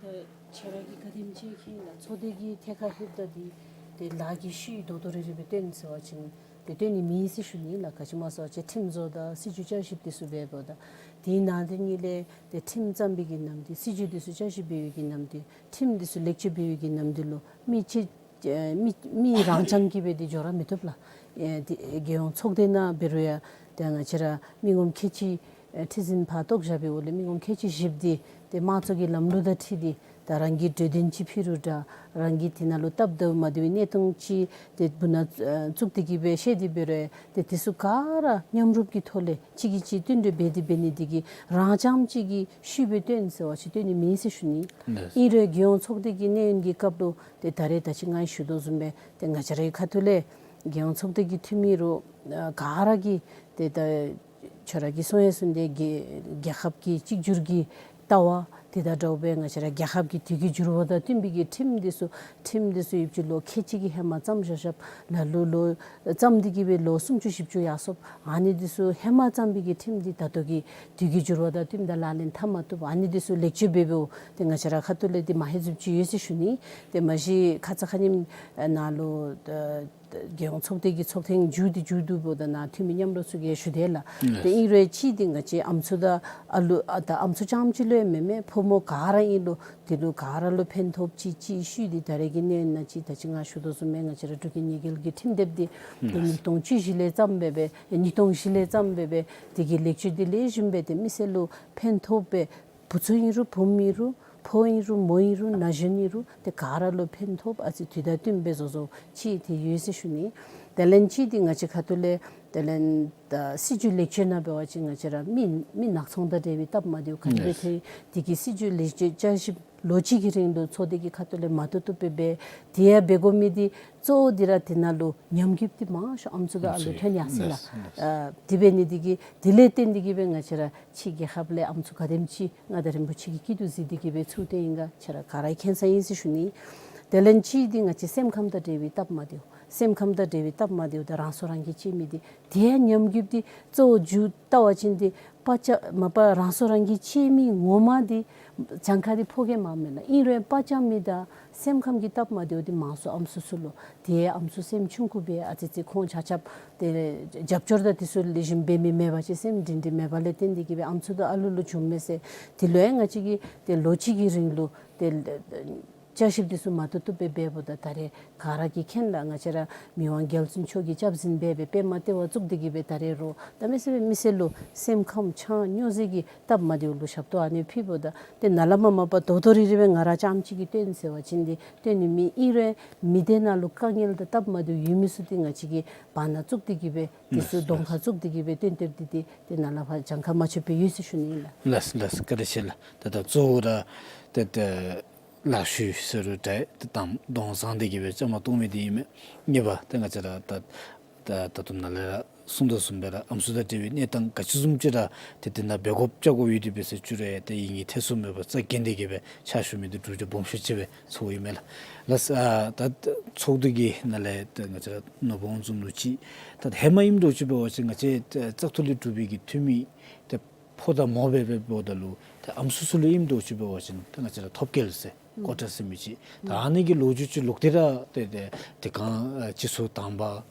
ཏེ་ཁྱོད་ར་གིས་ག་དེམ་ཅིག་མཁྱེན་ལགས། ཚོགས་སྡེ་གི་ཐད་ཁར་ལྷོདཔ་ད་འདི་ཏེ་ལཱ་གི་ཤུལ་དོ་དོ་རི་རི་སྦེ་སྟོན་ཟེར་བ་ཅིན་ཏེ་སྟོན་ནི་མེད་ཟེར་ཞུ་ནི་ལགས། ག་ཅི་སྨོ་ཟེར་བ་ཅིན་ཁྲིམས་བཟོ་དང་སྲིད་བྱུས་བསྐྱར་ཞིབ་འདི་ཚུ་འབདཝ་ད་དེ་ནང་དེ་ཉིད་ལས་ཏེ་ཁྲིམས་བརྩམ་པའི་གི་ནམ་དུས་སྲིད་བྱུས་འདི་ཚུ་བསྐྱར་ཞིབ་འབད་བའི་གི་ནམ་དུས་ཁྲིམས་འདི་ཚུ་ལེགས་བཅོས་འབད་བའི་གི་ནམ་དུས་ལུ་མི་ཅིག་ཨེ་མི་མི་རང་རྐྱང་གིས་སྦེ་འདི་འགྱོ་ར་མི་བཏུབ་ལགས། ཨེ་འདི་རྒྱལ་ཡོངས་ཚོགས་སྡེ་ནང་འབད་རུང་ཡང་ཏེ་ང་བཅས་ར་མི་ངོམ་ཁལ་གཅིག་ཨེ་ཁྲི་འཛིན་ཕར་གཏོགས་བཞག་པའི་འོག་ལས་མི་ངོམ་ཁལ་གཅིག་བཞི་པོ་འདི་ཏེ་དམངས་གཙོ་གི་ལམ་ལུགས་དང་འཁྲིལ་ཏེ་ད་རང་གི་གྲོས་དོན་ཅིག་ཕུལ་རུང་འདྲ་རང་གི་དེ་ནང་ལུ་སྟབས་བདེཝ་མ་བདེ་བའི་གནས་སྟངས་ཅིག་ཏེ་སྦུག་ན་ཨེ་བཙུགས་ཏེ་གིས་སྦེ་བཤད་དེ་འབད་རུང་ཡང་ཏེ་དེ་ཚུ་ག་ར་མཉམ་རུབ་ཀྱི་ཐོག་ལས་གཅིག་གིས་གཅིག་བསྟུན་གྲོས་འབད་དེ་འབད་ནི་འདི་གིས་རང་རྐྱངམ་གཅིག་གིས་ཤུལ་སྦེ་སྟོན་ཟེར་བ་ཅིན་སྟོན་ནི་མེད་ཟེར་ཞུ་ནི། ལགས། ཨིན་རུང་རྒྱལ་ཡོངས་ཚོགས་སྡེ་གི་གནས་ཡུན་གྱི་སྐབས་ལུ་ཏེ་ད་རེས་ད་ཅི་ང་གིས་ཞུ་དོ་བཟུམ་སྦེ་ཏེ་ང་བཅས་རའི་ཁ་ཐུག་ལས་རྒྱལ་ཡོངས་ཚོགས་སྡེ་གི་འཐུས་མི་རུང་ཨ་ག་ར་གིས་ཏེ་ད་ཁྱོད་ར་གིས་གསུང་ཡང་གསུངས་ཏེ་རྒྱལ་རྒྱལ་ཁབ་ཀྱི་གཅིག་གྱུར་གྱི་ལྟ་བ་དེ་དང་འདྲཝ་སྦེ་ང་བཅས་ར་རྒྱལ་ཁབ་ཀྱི་དུས་ཀྱི་འགྱུར་བ་དང་བསྟུན་པའི་གི་ཁྲིམས་འདི་ཚུ་ཁྲིམས་འདི་ཚུ་ཡོདཔ་ཅིག་ལོ་ཁལ་གཅིག་གིས་ཧེ་མ་བརྩམས་བཞག་བཞགཔ་ལ་ལུ་ལོ་བརྩམས་ཏེ་གིས་སྦེ་ལོ་སུམ་ཅུ་བཞི་བཅུ་ཡར་སོངམ། ཨ་ནི་འདི་ཚུ་ཧེ་མ་བརྩམས་པའི་གི་ཁྲིམས་འདི་ད་ལྟོ་གི་དུས་ཀྱི་འགྱུར་བ་དང་བསྟུནམ་ད་ལག་ལེན་འཐབ་མ་བཏུབ། ཨ་ནི་འདི་ཚུ་ལེགས་བཅོས་འབད་འབདཝ་ཏེ་ང་བཅས་ར་ཁ་ཐུག་ལས་འདི་མ་ཧེ་ཟུབ་ཅིག་ཡོད་ཟེར་ཞུ་ནི། ཏེ་མ་གཞི་ཁ་ཙ་ཁ་ཉིནམ་ཨ་ནཱ་ལུ་ཨ་རྒྱལ་ཡོངས་ཚོགས་སྡེ་གི་ཚོགས་ཐེངས་མཇུག་འདི་མཇུག་བསྡུཝ་ད་ནཱ་འཐུས་མི་མཉམ་རོགས་ཚུ་གིས་ཞུ་དེས་ལགས། ཏེ་ཨིན་རུང་གཅིག་འདི་ང་བཅས་ཨམ་སྲུ་དང་ཨ་ལུ་ཨ་ད་ཨམ་སྲུ་རྐྱངམ་ཅིག་ལུ་ཡང་མེན་མས། ཕོ་མོ་ག་ར་ཨིན་རུང་དེ་ལུ་ག་ར་ལུ་ཕན་ཐོགས་ཅིག་ཅིག་ཤུལ་འདི་ད་རེས་ཀྱི་གནས་ནང་ཅིག་ད་ཅི་ང་ཞུ་དོ་བཟུམ་སྦེ་ང་བཅས་ར་འབྲུག་རྒྱལ་ཉེས་འགེལ་གྱི་ཁྲིམས་དེབ་འདི་ཏེ་ཉིས་སྟོང་བཅུ་བཞི་ལས་བརྩམས་སྦེ་སྦེ་ཉིས་སྟོང་བཞི་ལས་བརྩམས་སྦེ་སྦེ་དེ་གི་ལེགས་བཅོས་འདི་ལེགས་ཤོམ་སྦེ་ཏེ་མི་སེར་ལུ་ཕན་ཐོགས་སྦེ་བུ་ཚུ་ཨིན་རུང་བུམོ་ཨིན་རུང་ཕོ་ཨིན་རུང་མོ་ཨིན་རུང་ན་གཞོན་ཨིན་རུང་ཏེ་ག་ར་ལུ་ཕན་ཐོགསཔ་ཨ་ཙི་དུས་དང་བསྟུན་སྦེ་བཟོ་བཟོཝ་ཅིག་ཏེ་ཡོད་ཟེར་ཞུ་ནི། དེ་ལས་གཅིག་འདི་ང་བཅས་ཁ་ཐུག་ལས་དེ་ལས་ད་སྲིད་བྱུས་ལེགས་བཅོས་ནང་འབད་བ་ཅིན་ང་བཅས་ར་མི་མི་ནག་ཚོང་དང་འབྲེལ་བའི་སྟབས་མ་བདེཝ་ག་དེ་སྦེ་ཐོན་དེ་གི་སྲིད་བྱུས་ལེགས་བཅོས་བསྐྱར་ཞིབ་ལོ་གཅིག་གི་རིང་ལུ་ཚོགས་སྡེ་གི་ཁ་ཐུག་ལས་མ་བཏུབ་བཏུབ་སྦེ་འབད་དེ་ཡང་འབད་དགོ་མི་འདི་གཙོ་བོ་འདི་ར་དེ་ནང་ལུ་ཉམས་རྒུདཔ་འདི་མང་ཤོས་ཨམ་སྲུ་དང་ཨ་ལུ་ཐོན་ཡར་སོ་ཡི་ལགས། ཨ་དེ་འབད་ནི་འདི་གིས་དེ་ལས་བརྟེན་ཏེ་གིས་སྦེ་ང་བཅས་ར་ཕྱི་རྒྱལ་ཁབ་ལས་ཨམ་སྲུ་ག་དེམ་ཅིག་མངའ་བདག་རིན་པོ་ཆེ་གིས་སྐྱིད་སྡུག་གཟིགས་ཏེ་གིས་སྦེ་ཚུར་བཏོན་ཡི་ག་ཁྱེད་ར་ག་ར་གིས་མཁྱེན་ས་ཨིན་ཟེར་ཞུ་ནི། དེ་ལས་གཅིག་འདི་ང་བཅས་སེམས་ཁམས་དང་འབྲེལ་བའི་སྟབས་མ་བདེཝ་སེམས་ཁམས་དང་འབྲེལ་བའི་སྟབས་མ་བདེཝ་དང་རང་སྲོག་རང་གིས་བཅད་མི་འདི་དེ་ཡང་ཉམས་རྒུདཔ་འདི་གཙོ་བོ་མཇུག་བལྟ་བ་ཅིན་འདི་པ་ཅ་མ་པ་རང་སྲོག་རང་གིས་བཅད་མི་ངོ་མ་འདི་གྱངས་ཁ་འདི་ཕོ་སྐྱེས་མང་མེན་ལགས། ཨིན་རུང་པ་ཅ་མི་དང་སེམས་ཁམས་ཀྱི་སྟབས་མ་བདེཝ་འདི་མང་སུ་ཨམ་སྲུ་ཚུ་ལུ་དེ་ཨམ་སྲུ་སེམས་ཆུང་ཀུ་སྦེ་ཨ་ཙི་ཙི་ཁོང་ཆ་ཁྱབ་ཏེ་རྒྱབ་སྐྱོར་དང་དེ་ཚུ་ལེགས་ཤོམ་འབད་མི་མེད་པ་ཅིན་སེམས་སྒྲིང་སྒྲིང་མེད་པ་ལས་བརྟེན་ཏེ་གིས་སྦེ་ཨམ་སྲུ་དང་ཨ་ལུ་ལུ་བྱུངམ་མས་ཟེར། དེ་ལུ་ཡང་ང་བཅས་ཀྱིས་ཏེ་ལོ་གཅིག་གི་རིང་ལུ་ཏེ་བསྐྱར་ཞིབ་དེ་ཚུ་མ་བཏུབ་བཏུབ་སྦེ་འབདཝ་ད་ད་རེས་ག་ར་གིས་མཁྱེན་ལགས། ང་བཅས་ར་མི་དབང་རྒྱལ་བཙུན་མཆོག་གིས་སྐྱབས་འཛིན་འབད་སྦེ་པདྨ་ལྟེ་བ་བཙུགས་ཏེ་གིས་སྦེ་ད་རེས་རོགས་ད་མི་སེར་མི་སེར་ལུ་སེམས་ཁམས་ཆང་སྨྱོ་རྫས་ཀྱི་སྟབས་མ་བདེཝ་ལུ་ཞབས་ཏོག་ཨ་ནི་ཕུལཝ་ད་ཏེ་ནཱ་ལས་མར་མ་པ་དོ་དོ་རི་རི་སྦེ་ང་ར་རྐྱངམ་གཅིག་གིས་སྟོན་ཟེར་བ་ཅིན་འདི་སྟོན་ནི་མེད། ཨིན་རུང་མི་སྡེ་ནང་ལུ་དཀའ་ངལ་དང་སྟབས་མ་བདེཝ་ཡོད་མི་ཚུ་འདི་ང་བཅས་ཀྱིས་བར་ན་བཙུགས་ཏེ་གིས་སྦེ་དེ་ཚུ་ལགས་གདོང་ཁར་བཙུགས་ཏེ་གིས་སྦེ་སྟོན་ཐབས་འདི་འདི་ཏེ་ནཱ་ལས་ཕར་གྱངས་ཁ་མ་ཆོདཔ་སྦེ་ཡོད་ཟེར་ཞུ་ནི་ཨིན་ལགས། ལགས་ལགས། བཀའ་དྲིན་ཆེ་ལགས། ད་ད་གཙོ་བོ་ར་ཏེ་ཏེ་ལག་ཤུབས་ཟེར་རུང་འདྲ་ཏེ་དང་གདོང་བཟང་སྟེ་གིས་སྦེ་བཅའ་མར་གཏོགས་མི་འདི་ཨིན་མས། གཉིས་པ་ཏེ་ང་བཅས་ར་ད་ད་ད་ལྟོ་ནཱ་ལས་ར་གསུངས་དོ་བཟུམ་སྦེ་ར་ཨམ་སྲུ་དང་འབྲེལ་བའི་གནས་སྟངས་ག་ཅི་བཟུམ་ཅིག་ར་ཏེ་དེ་ནང་འབད་དགོཔ་བཅའ་དགོཔ་ཡོད་དེ་འབད་ཟེར་བཅུག་རུང་ཏེ་ཡིད་གཉིས་ཐེག་གསུམ་མེད་པར་རྩ་འགེངས་ཏེ་གིས་སྦེ་ཕྱག་ཞུ་མི་འདི་འབྲུག་རྒྱལ་སྦོམ་ཤོས་ཅིག་སྦེ་ཚོརཝ་ཨིན་མས་ལགས། ལགས། ཨ་ད་ཚོགས་འདུ་གི་ནང་ལས་ཏེ་ང་བཅས་ར་ནོར་བུ་དབང་འཛོམས་ལུ་ཅིག་ད་ཧེ་མ་ཨིནམ་འདྲཝ་ཅིག་འབད་བ་ཅིན་ང་བཅས་ཏེ་བཙག་འཐུ་ལས་གྲུབ་པའི་གི་འཐུས་མི་ཏེ་ཕོ་དང་མོ་སྦེ་འབདཝ་ད་ལུ་ཏེ་ཨམ་སྲུ་ཚུ་ལུ་ཨིནམ་འདྲཝ་ཅིག་འབད་བ་ཅིན་ཏེ་ང་བཅས་ར་ཐོབ་སྐལ་ཟེར་ཀོ་ཊ་ཟེར་མི་ཅིག་ད་ཨ་ནི་གི་ལོ་རྒྱུས་ཅིག་ལོག་སྟེ་ར་ཏེ་ཏེ་ཏེ་གང་ཨ་སྤྱི་ཚོགས་དང་པ་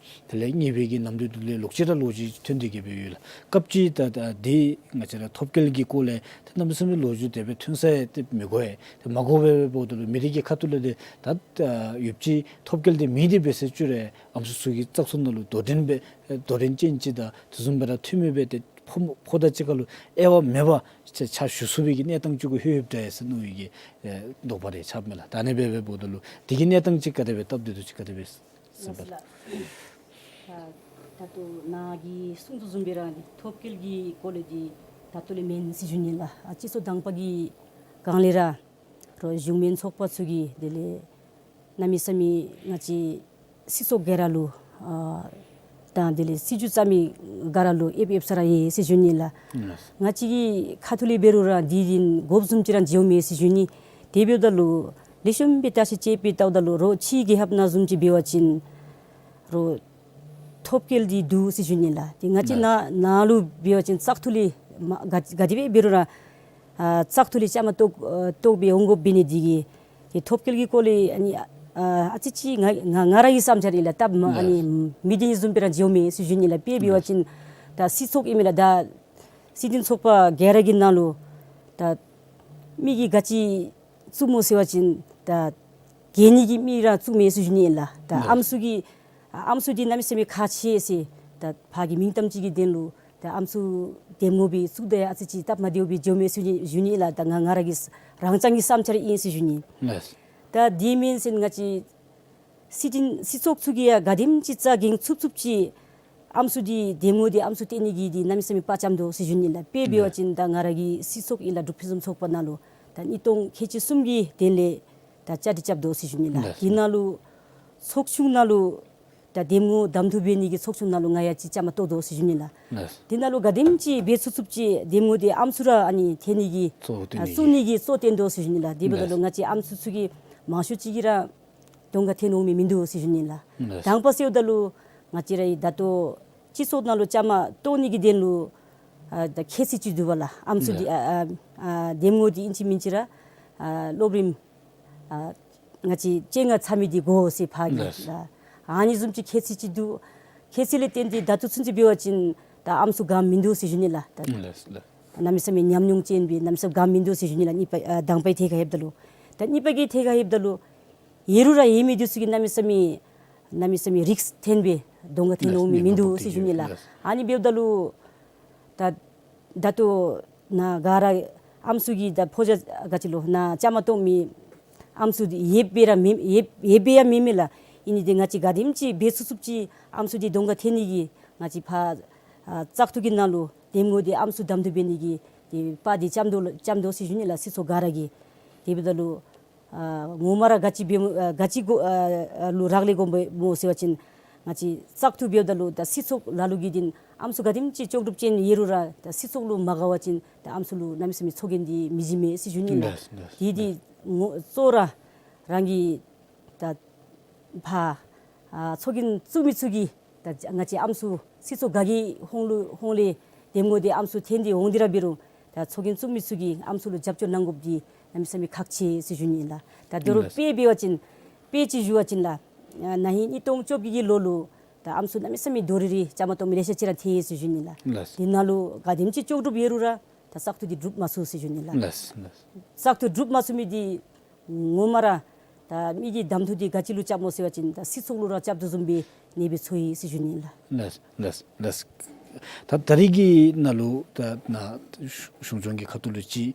དེ་ལས་གཉིས་པའི་གི་ནམ་དུས་འདི་ལས་ལོག་ཅི་ར་ལོ་རྒྱུས་ཐོན་ཏེ་གིས་སྦེ་ཡོད་ལགས། སྐབས་ཅིག་ད་ད་འདི་ང་བཅས་ར་ཐོབ་སྐལ་གྱི་སྐོར་ལས་ཏེ་གནམ་མེད་ས་མེད་ལོ་རྒྱུས་དེ་སྦེ་ཐོན་ས་ཡང་ཏེ་མི་གོ་ཡི། ཏེ་མ་གོ་བར་འབདཝ་ད་ལུ་མི་རིགས་ཀྱི་ཁ་ཐུག་ལས་ཏེ་ད་ཡོདཔ་ཅིག་ཐོབ་སྐལ་འདི་མེད་དེ་འབད་ཟེར་བཅུག་རུང་ཨམ་སྲུ་ཚུ་གིས་བཙག་འཐུ་ནང་ལུ་དོ་འགྲན་སྦེ་དོ་འགྲན་ཅན་ཅིག་དང་དེ་བཟུམ་སྦེ་ར་འཐུས་མི་སྦེ་ཏེ་ཕོ་ཕོ་དང་གཅིག་ཁར་ལུ་དབྱེ་བ་མེད་པར་ཕྱག་ཕྱག་ཞུ་ཚུགས་པའི་གི་གནས་སྟངས་ཅིག་གུ་ལྷོད་ཡོདཔ་འདྲས་ཟེར་མནོ་བའི་གི་ཨེ་དོགས་པ་རེ་ཆགསཔ་མས་ལགས། ད་ཨ་ནི་སྦེ་འབདཝ་ད་ལུ་དེ་གི་གནས་སྟངས་ཅིག་ག་དེ་སྦེ་སྟབས་བདེ་འདུག་ཅིག་ག་དེ་སྦེ་ཟེར་བ་ལགས། ད་ད་ལྟོ་ནཱ་གིས་གསུངས་དོ་བཟུམ་སྦེ་ར་ཐོབ་སྐལ་གྱི་སྐོར་ལས་འདི་ད་ལྟོ་ལས་མེན་ཟེར་ཞུ་ནི་ལགས། ཨ་སྤྱི་ཚོགས་དང་པ་གི་སྒང་ལས་ར་རོགས་གཞུང་མིན་ཚོགས་པ་ཚུ་གིས་དེ་ལས་གནམ་མེད་ས་མེད་ང་བཅས་སྲིད་ཚོགས་ག་ར་ལུ་ཨ་དང་དེ་ལས་སྲིད་བྱུས་བརྩམ་མི་ག་ར་ལུ་ཨེབ་ཨེབ་ས་ར་ཡོད་ཟེར་ཞུ་ནི་ལགས། ང་བཅས་ཀྱི་ཁ་ཐུག་ལས་འབད་རུང་ར་འདི་འདི་དགོཔ་བཟུམ་ཅིག་ར་མཇལཝ་མེད་ཟེར་ཞུ་ནི། དེ་འབདཝ་ད་ལུ་ལེགས་ཤོམ་སྦེ་བརྟག་ཞིབ་དཔྱད་དཔྱད་བལྟཝ་ད་ལུ་རོགས་ཕྱིའི་རྒྱལ་ཁབ་ནང་བཟུམ་ཅིག་འབད་བ་ཅིན་རོགས་ཐོབ་སྐལ་འདི་འདུག་ཟེར་ཞུ་ནི་ལགས། ཏེ་ང་བཅས་ནཱ་ནཱ་ལུ་འབད་བ་ཅིན་བཙག་འཐུ་ལས་མ་ག་ག་དེ་སྦེ་འབད་རུང་ར་ཨ་བཙག་འཐུ་ལས་བཅའ་མར་གཏོགས་ཨ་གཏོགས་སྦེ་འོང་དགོཔ་འབད་ནི་འདི་གིས་ཏེ་ཐོབ་སྐལ་གྱི་སྐོར་ལས་ཨ་ནི་ཨ་ཨ་ཙི་ཅིག་ང་ང་ང་ར་གི་བསམ་འཆར་ཨིན་ལགས། སྟབས་མ་ཨ་ནི་མི་བདེན་བཟུམ་སྦེ་ར་འགྱོཝ་མས་ཟེར་ཞུ་ནི་ལགས། དཔེ་འབད་བ་ཅིན་ད་སྲིད་ཚོགས་ཨིན་མས་ལགས། ད་སྲིད་དོན་ཚོགས་པ་ག་ར་གི་ནང་ལུ་ད་མི་གིས་ག་ཅི་བཙུགསཔ་སྨོ་ཟེར་བ་ཅིན་ད་རྒྱལ་ནི་གི་མི་ར་བཙུགས་མས་ཟེར་ཞུ་ནི་ཨིན་ལགས། ད་ཨམ་སྲུ་གི་ཨམ་སྲུ་འདི་གནམ་མེད་ས་མེད་ཁག་ཆེ་ཟེར་ད་ཕར་གྱི་མིང་གཏམ་ཅིག་གི་དོན་ལུ་ད་ཨམ་སྲུ་འདེམས་ངོ་སྦེ་བཙུགས་ད་ཡང་ཨ་ཙི་ཅིག་སྟབས་མ་བདེཝ་སྦེ་འགྱོཝ་མས་ཟེར་ཞུ་ནི་ཨིན་ལགས། ད་ང་ང་ར་གི་རང་རྐྱང་གི་བསམ་འཆར་ཨིན་ཟེར་ཞུ་ནི། ད་དེ་མེན་ཟེར་ང་བཅས་སྲིད་དོན་སྲིད་ཚོགས་ཚུ་གིས་ཡང་ག་དེམ་ཅིག་རྩ་འགེངས་ཚུགས་ཚུགས་ཅིག་ཨམ་སྲུ་འདི་འདེམས་ངོ་འདི་ཨམ་སྲུ་བཏོན་ནི་གི་འདི་གནམ་མེད་ས་མེད་དཔའ་བཅམ་དོ་ཟེར་ཞུ་ནི་ལགས། དཔེ་འབད་བ་ཅིན་ད་ང་ར་གི་སྲིད་ཚོགས་ཨིན་ལགས། འབྲུག་ཕུན་སུམ་ཚོགས་པ་ནང་ལུ་ད་གཉིས་སྟོང་ཁལ་གཅིག་གསུམ་གྱི་དོན་ལས་ད་བཅའ་སྒྲིག་རྐྱབ་དོ་ཟེར་ཞུ་ནི་ལགས། དེ་ནང་ལུ་ཚོགས་ཆུང་ནང་ལུ་ད་འདེམས་ངོ་གདམ་འཐུ་འབད་ནི་གི་ཚོགས་ཆུང་ནང་ལུ་ང་ཡང་ཅིག་བཅའ་མར་གཏོགས་དོ་ཟེར་ཞུ་ནི་ལགས། དེ་ནང་ལུ་ག་དེམ་ཅིག་འབད་ཚུགས་ཚུགས་ཅིག་འདེམས་ངོ་འདི་ཨམ་སྲུ་ར་ཨ་ནི་བཏོན་ནི་གི་གཙོ་བོ་བཏོན་ནི་གི་གཙོ་བཏོན་དོ་ཟེར་ཞུ་ནི་ལགས། དེ་འབདཝ་ད་ལུ་ང་བཅས་ཨམ་སྲུ་ཚུ་གིས་མང་ཤོས་ཅིག་གིས་ར་གདོང་ཁར་འཐོན་འོང་མི་མིན་འདུག་ཟེར་ཞུ་ནི་ལགས། དང་པ་ཟེརཝ་ད་ལུ་ང་བཅས་ར་ད་ལྟོ་སྤྱི་ཚོགས་ནང་ལུ་བཅའ་མར་གཏོགས་ནི་གི་དོན་ལུ་ཨ་ད་ཁྱད་ཚད་ཅིག་འདུག་པ་ལགས། ཨམ་སྲུ་འདི་ཨ་ཨ་ཨ་འདེམས་ངོ་འདི་ཨིན་ཅི་མིན་ཅི་ར་ཨ་སློབ་རིམ་ཨ་ང་བཅས་བཅོ་ལྔ་ཚར་མི་འདི་དགོ་ཟེར་ཕར་གྱི་ལགས། ཨ་ནི་བཟུམ་ཅིག་ཁྱད་ཚད་ཅིག་འདུག། ཁྱད་ཚད་ལས་བརྟེན་ཏེ་ད་ལྟོ་ཚུན་ཚོད་འབད་བ་ཅིན་ད་ཨམ་སྲུ་ག་མིན་འདུག་ཟེར་ཞུ་ནི་ལགས། ད་ལགས་ལགས། གནམ་མེད་ས་མེད་ཉམས་མྱོང་ཅན་སྦེ་གནམ་མེད་ས་མེད་ག་མིན་འདུག་ཟེར་ཞུ་ནི་ལགས། གཉིས་པ་ཨ་དང་པའི་ཐད་ཁར་ལྷོདཔ་ད་ལུ། ད་གཉིས་པ་གི་ཐད་ཁར་ལྷོདཔ་ད་ལུ་ཡོད་རུང་ར་ཡོད་མི་འདི་ཚུ་གིས་གནམ་མེད་ས་མེད་གནམ་མེད་ས་མེད་རིསཀ་འཐོན་སྦེ་གདོང་ཁར་འཐོན་འོང་མི་མིན་འདུག་ཟེར་ཞུ་ནི་ལགས། ཨ་ནི་འབདཝ་ད་ལུ་ད་ད་ལྟོ་ནཱ་ག་ར་ཨམ་སྲུ་གི་ད་ཕོ་རྒྱས་ག་ཅི་ལོ་ནཱ་བཅའ་མར་གཏོགས་མི་ཨམ་སྲུ་འདི་ཡོདཔ་སྦེ་ར་མེད་ཡོདཔ་ཡོདཔ་སྦེ་ཡང་མེད་མས་ལགས། ཨིན་ནི་འདི་ང་བཅས་ག་དེམ་ཅིག་འབད་ཚུགས་ཚུགསཔ་ཅིག་ཨམ་སྲུ་འདི་གདོང་ཁར་འཐོན་ནི་གི་ང་བཅས་ཕར་ཨ་བཙག་འཐུ་གི་ནང་ལུ་འདེམས་ངོ་འདི་ཨམ་སྲུ་གདམ་འཐུ་འབད་ནི་གི་འདི་དཔའ་འདི་བཅམ་དོ་བཅམ་དོ་ཟེར་ཞུ་ནི་ལགས། སྲིད་ཚོགས་ག་ར་གིས། དེ་འབདཝ་ད་ལུ་ཨ་ངོ་མ་ར་ག་ཅི་འབད་ཨ་ག་ཅི་གོ་ཨ་ཨ་ལུ་རག་ལས་དགོཔ་སྨོ་ཟེར་བ་ཅིན་ང་བཅས་བཙག་འཐུ་འབདཝ་ད་ལུ་ད་སྲིད་ཚོགས་ལ་ལུ་གི་འདི་ཨམ་སྲུ་ག་དེམ་ཅིག་ལྕོགས་གྲུབ་ཅན་ཡོད་རུང་ར་ད་སྲིད་ཚོགས་ལུ་མ་དགའ་བ་ཅིན་ད་ཨམ་སྲུ་ལུ་གནམ་མེད་ས་མེད་ཚོགས་རྒྱན་འདི་མི་བྱིན་མས་ཟེར་ཞུ་ནི་ལགས། ལགས་ལགས། དེ་འདི་ངོ་གཙོ་ར་རང་གི་ད་ཕར་ཨ་ཚོགས་རྒྱན་བཙུགས་མི་ཚུ་གིས་ད་ང་བཅས་ཨམ་སྲུ་སྲིད་ཚོགས་ག་གི་ཧོང་ལུ་ཧོང་ལས་འདེམས་ངོ་འདི་ཨམ་སྲུ་འཐོན་ཏེ་འོང་སྟེ་ར་འབད་རུང་ད་ཚོགས་རྒྱན་བཙུགས་མི་ཚུ་གིས་ཨམ་སྲུ་ལུ་རྒྱབ་སྐྱོར་གནང་དགོཔ་འདི་གནམ་མེད་ས་མེད་ཁག་ཆེ་ཟེར་ཞུ་ནི་ལགས། ད་དོ་རུང་དཔེ་འབད་བ་ཅིན་དཔེ་ཅིག་ཞུ་བ་ཅིན་ལགས། ཨ་ན་ཧིང་གཉིས་སྟོང་བཅོ་བརྒྱད་ཀྱི་ལོ་ལུ་ད་ཨམ་སྲུ་གནམ་མེད་ས་མེད་དོ་རི་རི་བཅའ་མར་གཏོགས་མི་ལེ་ཤ་ཅིག་ར་འཐོན་ཡི་ཟེར་ཞུ་ནི་ལགས། ལགས། དེ་ནང་ལུ་ག་དེམ་ཅིག་ལྕོགས་གྲུབ་ཡོད་རུང་ར་ད་བཙག་འཐུ་འདི་གྲུབ་མ་ཚུགས་ཟེར་ཞུ་ནི་ལགས། ལགས་ལགས། བཙག་འཐུ་གྲུབ་མ་ཚུགས་མི་འདི་ངོ་མ་ར་ད་མི་གིས་གདམ་འཐུ་འདི་ག་ཅི་ལུ་རྐྱབ་སྨོ་ཟེར་བ་ཅིན་ད་སྲིད་ཚོགས་ལུ་ར་རྐྱབ་དོ་བཟུམ་སྦེ་ཨ་ནི་སྦེ་ཚོར་ཡི་ཟེར་ཞུ་ནི་ལགས། ལགས་ལགས་ལགས། ད་ད་རིས་ཀྱི་ནང་ལུ་ད་ནཱ་གཞུང་སྐྱོང་གི་ཁ་ཐུག་ལུ་ཅིག་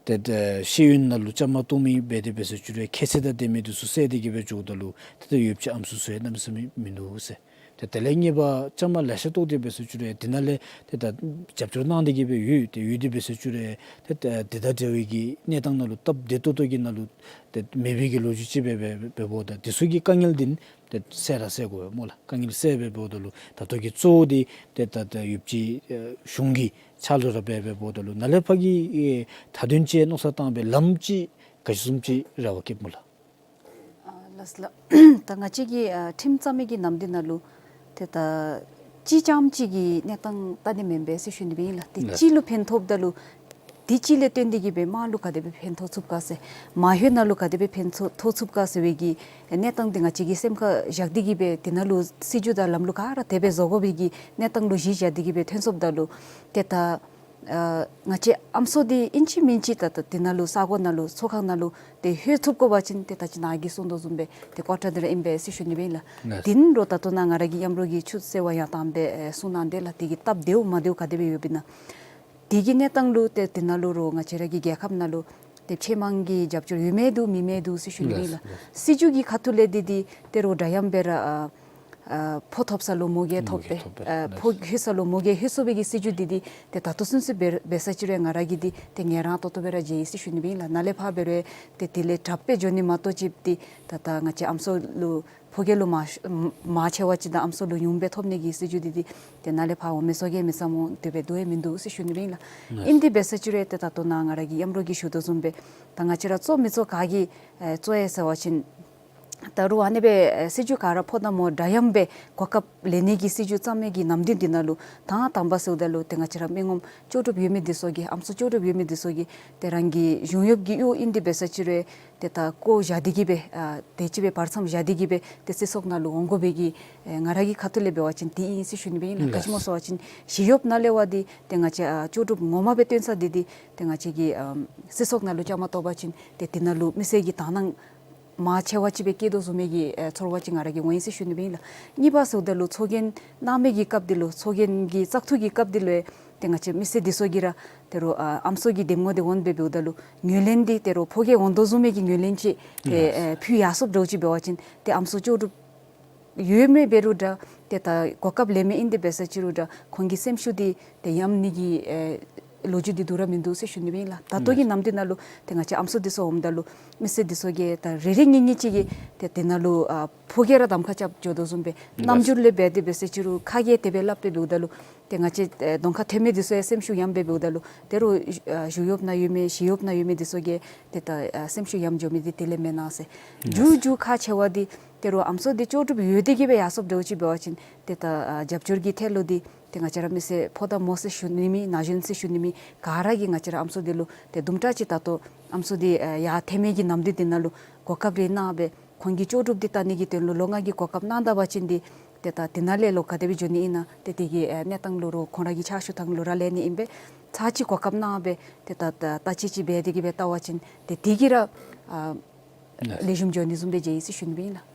ཏེ་ད་ཤེས་ཡོན་ནང་ལུ་བཅའ་མར་གཏོགས་མི་འབད་དེ་འབད་ཟེར་ཞུ་རུང་ཁྱད་ཚད་དང་ལྡན་མི་འདི་ཚུ་བསལ་ཏེ་གི་སྦེ་འགྱོཝ་ད་ལུ་ཏེ་ད་ཡོདཔ་ཅིག་ཨམ་སྲུ་ཚུ་ཡང་གནམ་མེད་ས་མེད་མིན་འདུག་ཟེར། ཏེ་དེ་ལས་གཉིས་པ་བཅའ་མར་ལེ་ཤ་གཏོགས་ཏེ་འབད་ཟེར་ཞུ་རུང་དེ་ནང་ལས་ཏེ་ད་རྒྱབ་སྐྱོར་གནང་སྟེ་གི་སྦེ་ཡོད། ཏེ་ཡོད་དེ་འབད་ཟེར་ཞུ་རུང་ཏེ་ད་དེ་དང་འབྲེལ་བའི་གི་གནས་སྟངས་ནང་ལུ་སྟབས་བདེ་ཏོག་ཏོ་གི་ནང་ལུ་ཏེ་མེད་པའི་གི་ལོ་རྒྱུས་ཅིག་སྦེ་འབད་འབདཝ་ད་དེ་ཚུ་གི་དཀའ་ངལ་འདི་ཏེ་བསལ་ར་བསལ་དགོ་པས་སྨོ་ལགས། དཀའ་ངལ་བསལ་སྦེ་འབདཝ་ད་ལུ་ད་ལྟོ་གི་གཙོ་བོ་འདི་ཏེ་ད་ད་ཡོདཔ་ཅིག་ཨེ་གཞུང་གི་ཕྱག་ལུ་ར་འབད་འབདཝ་ད་ལུ་ནཱ་ལས་ཕར་གྱི་ཨེ་མཐའ་དོན་ཅིག་མནོ་བསམ་བཏང་སྦེ་ལམ་ཅིག་ག་ཅི་བཟུམ་ཅིག་རེ་བ་བསྐྱེདཔ་སྨོ་ལགས། ཨ་ལགས་ལགས། ད་ང་བཅས་ཀྱི་ཨ་ཁྲིམས་རྩ་མེད་ཀྱི་ནམ་དུས་ནང་ལུ་ཏེ་ད་གཅིག་རྐྱངམ་གཅིག་གི་གནས་སྟངས་ལྟ་ནི་མེན་པས་ཟེར་ཞུ་ནི་སྦེ་ཨིན་ལགས། ཏེ་ལགས། གཅིག་ལུ་ཕན་ཐོགསཔ་ད་ལུ་དེ་གཅིག་ལས་བརྟེན་ཏེ་གི་སྦེ་མར་ལུ་ག་དེ་སྦེ་ཕན་ཐོགས་ཚུགས་ག་ཟེར། མ་ཧེ་ནང་ལུ་ག་དེ་སྦེ་ཕན་ཐོགས་ཐོགས་ཚུགས་ག་ཟེར་བའི་གི་གནས་སྟངས་འདི་ང་བཅས་ཀྱིས་སེམས་ཁར་བཞག་སྟེ་གི་སྦེ་དེ་ནང་ལུ་སྲིད་བྱུས་དང་ལམ་ལུགས་ག་ར་དེ་སྦེ་བཟོ་དགོ་པའི་གི་གནས་སྟངས་ལུ་གཞི་བཞག་སྟེ་གི་སྦེ་ཐོན་སོངམ་ད་ལུ་ཏེ་ད་ཨ་ང་བཅས་ཨམ་སྲུ་འདི་ཨིན་ཅི་མིན་ཅི་ད་ད་དེ་ནང་ལུ་ས་གོ་ནང་ལུ་ཚོགས་ཁང་ནང་ལུ་ཏེ་ལྷོད་ཚུགས་དགོ་པ་ཅིན་ཏེ་ད་ཅི་ནཱ་གིས་གསུངས་དོ་བཟུམ་སྦེ་ཏེ་ཀོ་ཊར་འདི་ར་ཨིན་པས་ཟེར་ཞུ་ནི་སྦེ་ཨིན་ལགས། ལགས། དེ་ནང་ལུ་ད་ལྟོ་ནཱ་ང་ར་གི་མཉམ་རོགས་ཀྱིས་ཆུ་ཚོད་ཟེར་བ་ཡང་དང་སྦེ་ཨེ་གསུངས་གནང་དེས་ལགས། དེ་གི་སྟབས་བདེཝ་མ་བདེཝ་ག་དེ་སྦེ་ཡོདཔ་ཨིན་ན། དེ་གི་གནས་སྟངས་ལུ་ཏེ་དེ་ནང་ལུ་རོགས་ང་བཅས་ར་གི་རྒྱལ་ཁབ་ནང་ལུ་ཏེ་ཕྱེད་མང་གི་རྒྱབ་སྐྱོར་ཡོད་མི་འདུག་མེད་མི་འདུག་ཟེར་ཞུ་ནི་སྦེ་ཨིན་ལགས། ལགས། སྲིད་བྱུས་ཀྱི་ཁ་ཐུག་ལས་འདི་འདི་ཏེ་རོགས་འདྲ་མཉམ་སྦེ་ར་ཨ་ཨ་ཕོ་ཐོབ་ས་ལུ་མོ་རྒྱས་ཐོབ་པས། མོ་རྒྱས་ཐོབ་པས། ཨ་ལགས། ཕོ་ལྷོད་ས་ལུ་མོ་རྒྱས་ལྷོད་སོང་བའི་གི་སྲིད་བྱུས་འདི་འདི་ཏེ་ད་ལྟོ་ཚུན་ཚོད་འབད་འབད་ས་ཅིག་རུང་ང་ར་གིས་འདི་ཏེ་ངལ་རངས་ཏོག་ཏོ་སྦེ་ར་མཇལ་ཡི་ཟེར་ཞུ་ནི་སྦེ་ཨིན་ལགས། ནཱ་ལས་ཕར་འབད་རུང་ཏེ་དེ་ལས་དྲགཔ་སྦེ་འགྱོ་ནི་མ་གཏོགས་ཅིག་འདི་ད་ད་ང་བཅས་ཨམ་སྲུ་ལུ་ ཕོ་སྐྱེས་ལུ་མང་ཤོས་མང་ཆེ་བ་ཅིག་དང་ཨམ་སྲུ་ལུ་ཉུང་སྦེ་ཐོབ་ནི་གི་སྲིད་བྱུས་འདི་འདི་ཏེ་ནཱ་ལས་ཕར་འོང་མི་ཚུ་གིས་མི་བསམ་འོང་དེ་སྦེ་འདུག་ཡང་མིན་འདུག་ཟེར་ཞུ་ནི་སྦེ་ཨིན་ལགས། ཨིན་ཏེ་འབད་ས་ཅིག་རུང་ཏེ་ད་ལྟོ་ནཱ་ང་ར་གི་མཉམ་རོགས་ཀྱིས་ཞུ་དོ་བཟུམ་སྦེ་ད་ང་བཅས་ར་གཙོ་མི་གཙོ་ག་གིས་ཨེ་གཙོ་ཡང་ཟེར་བ་ཅིན་ད་རུང་ཨ་ནི་སྦེ་ཨེ་སྲིད་བྱུས་ག་ར་ཕོག་ད་མོ་འདྲ་མཉམ་སྦེ་གོ་སྐབས་ལེན་ནི་གི་སྲིད་བྱུས་བརྩམ་མི་གི་ནམ་དུས་འདི་ནང་ལུ་ད་དང་པ་ཟེརཝ་ད་ལུ་ཏེ་ང་བཅས་ར་མི་ངོམ་ལྕོགས་གྲུབ་ཡོད་མི་འདི་ཚུ་གིས་ཨམ་སྲུ་ལྕོགས་གྲུབ་ཡོད་མི་འདི་ཚུ་གིས་ཏེ་རང་གི་གཞུང་གཡོགཔ་གི་གཡོག་ཨིན་ཏེ་འབད་ས་ཅིག་རུང་ཏེ་ད་བཀོ་བཞག་སྟེ་གི་སྦེ་ཨ་དེ་ཅིག་སྦེ་བར་མཚམས་བཞག་སྟེ་གི་སྦེ་ཏེ་སྲིད་ཚོགས་ནང་ལུ་འོང་དགོ་པའི་གི་ཨེ་ང་ར་གི་ཁ་ཐུག་ལས་འབད་བ་ཅིན་དེ་ཨིན་ཟེར་ཞུ་ནི་སྦེ་ཨིན་ལགས། ག་ཅི་སྨོ་ཟེར་བ་ཅིན་ཞི་གཡོགཔ་ནང་ལས་འབད་དེ་ཏེ་ང་བཅས་ཨ་ལྕོགས་གྲུབ་ངོ་མ་སྦེ་སྟོན་ས་འདི་འདི་ཏེ་ང་བཅས་ཀྱི་ཨམ་སྲིད་ཚོགས་ནང་ལུ་བཅའ་མར་གཏོགས་པ་ཅིན་ཏེ་དེ་ནང་ལུ་མི་སེར་གྱི་དག་སྣང་མང་ཆེ་བ་ཅིག་སྦེ་བསྐྱེད་དོ་བཟུམ་མའི་གི་ཨེ་ཚོར་བ་ཅིག་ང་ར་གིས་འོང་ཡི་ཟེར་ཞུ་ནི་སྦེ་ཨིན་ལགས། གཉིས་པ་ཟེརཝ་ད་ལུ་ཚོགས་རྒྱན་གནང་མི་གི་སྐབས་འདི་ལུ་ཚོགས་རྒྱན་གྱི་བཙག་འཐུ་གི་སྐབས་འདི་ལུ་ཏེ་ང་བཅས་མི་སེར་འདི་ཚུ་གིས་ར་ད་རུང་ཨ་ཨམ་སྲུ་གི་འདེམས་ངོ་འདི་འོང་སྦེ་འབདཝ་ད་ལུ་ངོས་ལེན་འདི་ད་རུང་ཕོ་སྐྱེས་འོང་དོ་བཟུམ་མའི་གི་ངོས་ལེན་ཅིག་ཏེ་ཨེ་ཕུལ་ཡར་སོངམ་འདྲཝ་ཅིག་འབད་བ་ཅིན་ཏེ་ཨམ་སྲུ་ལྕོགས་གྲུབ་ཡོད་མི་འབད་རུང་འདྲ་ཏེ་ད་གོ་སྐབས་ལེན་མི་ཨིན་ཏེ་འབད་ས་ཅིག་རུང་འདྲ་ཁོང་གི་སེམས་ཤུགས་འདི་ཏེ་ཡངས་ནི་གི་ཨེ་ལོ་རྒྱུས་འདི་འདུག་ར་མིན་འདུག་ཟེར་ཞུ་ནི་སྦེ་ཨིན་ལགས། ད་ལྟོ་གི་ནམ་དུས་ནང་ལུ་ཏེ་ང་བཅས་ཨམ་སྲུ་འདི་ཚུ་འོངམ་ད་ལུ་མི་སེར་འདི་ཚུ་གིས་ད་རེ་རེ་གཉིས་གཉིས་ཅིག་གིས་ཏེ་དེ་ནང་ལུ་ཨ་ཕོ་སྐྱེས་ར་གདམ་ཁ་རྐྱབ་འགྱོ་དོ་བཟུམ་སྦེ་རྣམ་འགྱུར་ལས་འབད་དེ་འབད་ས་ཅིག་རུང་ཁ་གིས་དེ་སྦེ་སླབ་སྦེ་འབདཝ་ད་ལུ་ཏེ་ང་བཅས་ཨེ་གདོང་ཁར་ཐོན་མི་འདི་ཚུ་ཡང་སེམས་ཤུགས་ཡངས་སྦེ་འབདཝ་ད་ལུ་ད་རུང་ཨ་ཞི་གཡོགཔ་ནང་ཡོད་མི་ཞི་གཡོགཔ་ནང་ཡོད་མི་འདི་ཚུ་གིས་ཏེ་ད་ཨ་སེམས་ཤུགས་ཡངས་འགྱོ་མི་འདི་དེ་ལས་མེན་ན་ཟེར། མཇུག་མཇུག་ཁག་ཆེ་བ་འདི་ད་རུང་ཨམ་སྲུ་འདི་ལྕོགས་གྲུབ་ཡོད་དེ་གི་སྦེ་ཡར་སོངམ་འདྲཝ་ཅིག་འབད་བ་ཅིན་ཏེ་ད་ཨ་རྒྱབ་སྐྱོར་གྱི་ཐད་ལུ་འདི་ཏེ་ང་བཅས་ར་མི་སེར་ཕོ་དང་མོ་ཟེར་ཞུ་ནི་མེད་ན་གཞོན་ཟེར་ཞུ་ནི་མེད་ག་ར་གིས་ང་བཅས་ར་ཨམ་སྲུ་འདི་ལུ་ཏེ་དུམ་གྲ་ཅིག་ད་ལྟོ་ཨམ་སྲུ་འདི་ཨ་ཡར་ཐོན་མི་གི་ནམ་དུས་འདི་ནང་ལུ་གོ་སྐབས་རེ་གནང་སྦེ་ཁོང་གི་ལྕོགས་གྲུབ་འདི་བལྟ་ནི་གི་དོན་ལུ་ལོ་ལྔ་གི་གོ་སྐབས་གནང་ད་པ་ཅིན་འདི་ཏེ་ད་དེ་ནང་ལས་ལོག་ག་དེ་སྦེ་འགྱོ་ནི་ཨིན་ན་ཏེ་དེ་གི་ཨ་གནས་སྟངས་ལུ་རོགས་ཁོང་ར་གི་ཕྱག་ཞུ་ཐངས་ལུ་ར་ལས་ནི་ཨིན་པས། ཚར་གཅིག་གོ་སྐབས་གནང་སྦེ་ཏེ་ད་ད་ལྟ་ཅིག་ཅིག་འབད་དེ་གི་སྦེ་བལྟ་བ་ཅིན་ཏེ་དེ་གིས་ར་ཨ་ལེགས་ཤོམ་འགྱོ་ནི་བཟུམ་སྦེ་མཇལ་ཡི་ཟེར་ཞུ་ནི་སྦེ་ཨིན་ལགས།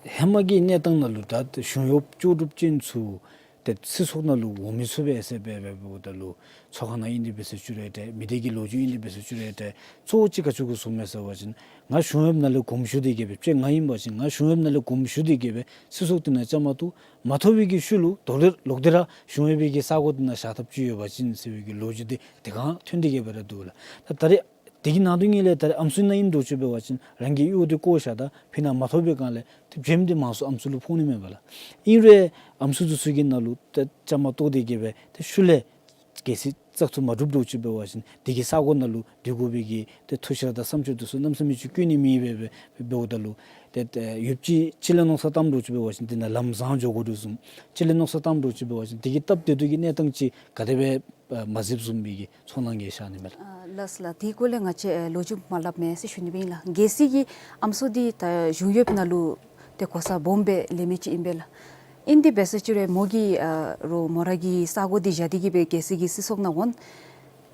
ཧེ་མ་གི་གནས་སྟངས་ནང་ལུ་ད་གཞུང་གཡོགཔ་ལྕོགས་གྲུབ་ཅན་ཚུ་ཏེ་སྲིད་ཚོགས་ནང་ལུ་འོང་མི་ཚུགས་པས་ཟེར་སྦེ་འབདཝ་ད་ལུ་ཚོགས་ཁང་ནང་ཨིན་ཏེ་འབད་ས་ཅིག་རུང་ཏེ་མི་སྡེ་གི་ལོ་རྒྱུས་ཨིན་ཏེ་འབད་ས་ཅིག་རུང་ཏེ་གཙོ་བོ་ཅིག་ག་ཅི་གུ་བཟུང་མས་ཟེར་བ་ཅིན་ང་གཞུང་གཡོགཔ་ནང་ལས་གོངམ་ཞུ་སྟེ་གི་སྦེ་ཅིག་ང་ཨིན་པ་ཅིན་ང་གཞུང་གཡོགཔ་ནང་ལས་གོངམ་ཞུ་སྟེ་གི་སྦེ་སྲིད་ཚོགས་འདི་ནང་བཅའ་མར་གཏོགས་མ་ཐོབ་པའི་གི་ཤུལ་ལུ་ད་རུང་ལོག་སྟེ་ར་གཞུང་གཡོག་པའི་གི་ས་གོ་འདི་ནང་བཞག་ཐབས་ཅིག་ཡོད་པ་ཅིན་ཟེར་བའི་གི་ལོ་རྒྱུས་འདི་དེ་སྒང་ཐོན་ཏེ་གི་སྦེ་ར་འདུག་ལགས། ད་ད་རེས་དེ་གི་ནང་དོན་ཉིད་ལས་ད་རེས་ཨམ་སྲུ་ནང་ཨིན་འདྲཝ་ཅིག་འབད་བ་ཅིན་རང་གི་གཡོག་འདི་བཀོ་བཞག་ད་ཕི་ནཱ་མ་ཐོབ་པའི་སྒང་ལས་ཏེ་བྱེམ་འདི་མང་སུ་ཨམ་སྲུ་ལུ་ཕོག་ནི་མས་པ་ལགས། ཨིན་རུང་ཨམ་སྲུ་འདི་ཚུ་གི་ནང་ལུ་ཏེ་བཅའ་མར་གཏོགས་ཏེ་གི་སྦེ་ཏེ་ཤུལ་ལས་གལ་སྲིད་བཙག་འཐུ་མ་གྲུབ་འདྲཝ་ཅིག་འབད་བ་ཅིན་དེ་གི་ས་གོ་ནང་ལུ་སྡོད་དགོ་པའི་གི་ཏེ་འཐུ་ཞིབ་དང་བསམ་ཚུལ་འདི་ཚུ་གནམ་མེད་ས་མེད་ཅིག་བཀོད་ནི་མེད་པས་སྦེ་འབདཝ་ད་ལུ་ཏེ་ཏེ་ཡོདཔ་ཅིག་ཅིག་ལས་མནོ་བསམ་བཏངམ་འདྲཝ་ཅིག་འབད་བ་ཅིན་དེ་ནང་ལམ་བཟང་འགྱོ་དགོ་དོ་བཟུམ་ཅིག་ལས་མནོ་བསམ་བཏངམ་འདྲཝ་ཅིག་འབད་བ་ཅིན་དེ་གི་སྟབས་བདེ་སྡུག་གི་གནས་སྟངས་ཅིག་ག་དེ་སྦེ་ཨ་མ་གཟིགསཔ་བཟུམ་མའི་གི་ཚོར་སྣང་གི་ཤར་ནི་མས་ལགས། ཨ་ལགས་ལགས། དེའི་སྐོར་ལས་ང་བཅས་ཨ་ལོ་རྒྱུས་མ་སླབ་མས་ཟེར་ཞུ་ནི་སྦེ་ཨིན་ལགས། གལ་སྲིད་ཀྱི་ཨམ་སྲུ་འདི་ད་གཞུང་གཡོགཔ་ནང་ལུ་ཏེ་གོ་ས་སྦོམ་སྦེ་ལེན་མི་ཅིག་ཨིན་པས་ལགས། ཨིན་ཏེ་འབད་ས་ཅིག་རུང་མོ་གིས་ཨ་རོགས་མོ་ར་གི་ས་གོ་འདི་བཞག་སྟེ་གི་སྦེ་གལ་སྲིད་ཀྱི་སྲིད་ཚོགས་ནང་འོང་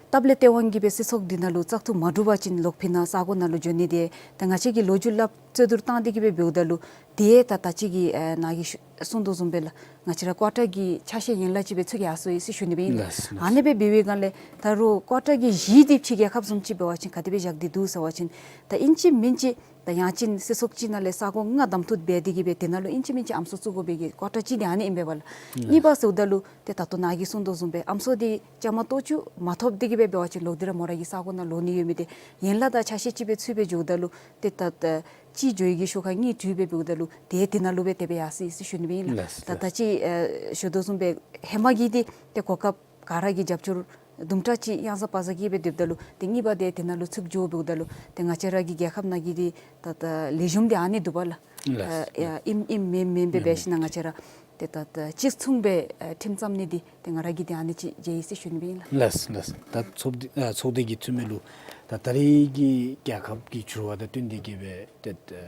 སྟབས་ལས་བརྟེན་འོང་གི་སྦེ་སྲིད་ཚོགས་འདི་ནང་ལུ་བཙག་འཐུ་མ་གྲུབ་པ་ཅིན་ལོག་ཕི་ནཱ་ས་གོ་ནང་ལུ་འགྱོ་ནི་དེ་ད་ང་བཅས་ཀྱིས་ལོ་རྒྱུས་སླབ་རྩོད་བསྡུར་བཏང་སྟེ་གི་སྦེ་འབདཝ་ད་ལུ་དེ་ད་ད་ཅི་གི་ཨེ་ནཱ་གིས་ཞུ་གསུངས་དོ་བཟུམ་སྦེ་ལགས། ང་བཅས་ར་ཀོ་ཊ་གི་ཆ་ཤས་ཡན་ལག་ཅིག་སྦེ་ཚུད་ཡར་སོང་ཡི་ཟེར་ཞུ་ནི་སྦེ་ཨིན་ལགས། ལགས། ཨ་ནི་སྦེ་འབད་བའི་སྒང་ལས་ད་རུང་ཀོ་ཊ་གི་གཞི་འདི་ཕྱི་རྒྱལ་ཁབ་བཟུམ་ཅིག་འབད་བ་ཅིན་ག་དེ་སྦེ་བཞག་སྟེ་འདུག་ཟེར་བ་ཅིན་ད་ཨིན་ཅི་མིན་ཅི་ད་ཡང་ཅིན་སྲིད་ཚོགས་ཅིག་ནང་ལས་ས་གོ་ལྔ་གདམ་འཐུ་འབད་དེ་གི་སྦེ་དེ་ནང་ལུ་ཨིན་ཅི་མིན་ཅི་ཨམ་སྲུ་བཙུགས་དགོ་པའི་གི་ཀོ་ཊ་ཅིག་འདི་ཨ་ནི་ཨིན་པས་པ་ལགས། ལགས། གཉིས་པ་ཟེརཝ་ད་ལུ་ཏེ་ད་ལྟོ་ནཱ་གིས་གསུངས་དོ་བཟུམ་སྦེ་ཨམ་སྲུ་འདི་བཅའ་མར་གཏོགས་བཅུག་མ་ཐོབ་དེ་གི་སྦེ་འབད་བ་ཅིན་ལོག་སྟེ་ར་མོ་ར་གི་ས་གོ་ནང་ལོག་ནི་ཡོད་མི་དེ་ཡན་ལག་དང་ཆ་ཤས་ཅིག་སྦེ་ཚུད་སྦེ་འགྱོཝ་ད་ལུ་ཏེ་ད་ད་གཅིག་འགྱོ་ཡི་གི་ཤུལ་ཁར་གཉིས་བྲོས་སྦེ་འབདཝ་ད་ལུ་ཏེ་དེ་ནང་ལུ་སྦེ་དེ་སྦེ་ཡར་སོང་ཡི་ཟེར་ཞུ་ནི་སྦེ་ཨིན་ལགས། ལགས། ད་ད་ཅི་ཨེ་ཞུ་དོ་བཟུམ་སྦེ་ཧེ་མ་གི་འདི་ཏེ་གོ་སྐབས་ག་ར་གིས་རྒྱབ་སྐྱོར་དུམ་གྲ་ཅིག་གཡང་ཟ་བག་ཟ་གི་སྦེ་སྡོདཔ་ད་ལུ་ཏེ་གཉིས་པ་དེ་དེ་ནང་ལུ་ཚུད་འགྱོ་འབདཝ་ད་ལུ་ཏེ་ང་བཅས་ར་གི་རྒྱལ་ཁབ་ནང་གི་འདི་ད་ད་ལེགས་ཤོམ་འདི་ཨ་ནི་འདུག་པ་ལགས། ལགས། ཨ་ཨིནམ་ཨིནམ་མེནམ་མེནམ་སྦེ་འབད་ཞིན་ན་ང་བཅས་ར་ཏེ་ད་ད་གཅིག་མཚུངས་སྦེ་ཨེ་ཁྲིམས་བརྩམ་ནི་འདི་ཏེ་ང་ར་གིས་འདི་ཨ་ནི་ཅིག་མཇལ་ཡི་ཟེར་ཞུ་ནི་སྦེ་ཨིན་ལགས། ལགས་ལགས། ད་ཚོགས་སྡེ་ཨ་ཚོགས་སྡེ་གི་འཐུས་མི་ལུ་ད་ད་རེས་ཀྱི་རྒྱལ་ཁབ་ཀྱི་འགྱུར་བ་དང་བསྟུན་ཏེ་གི་སྦེ་ཏེ་ཨ་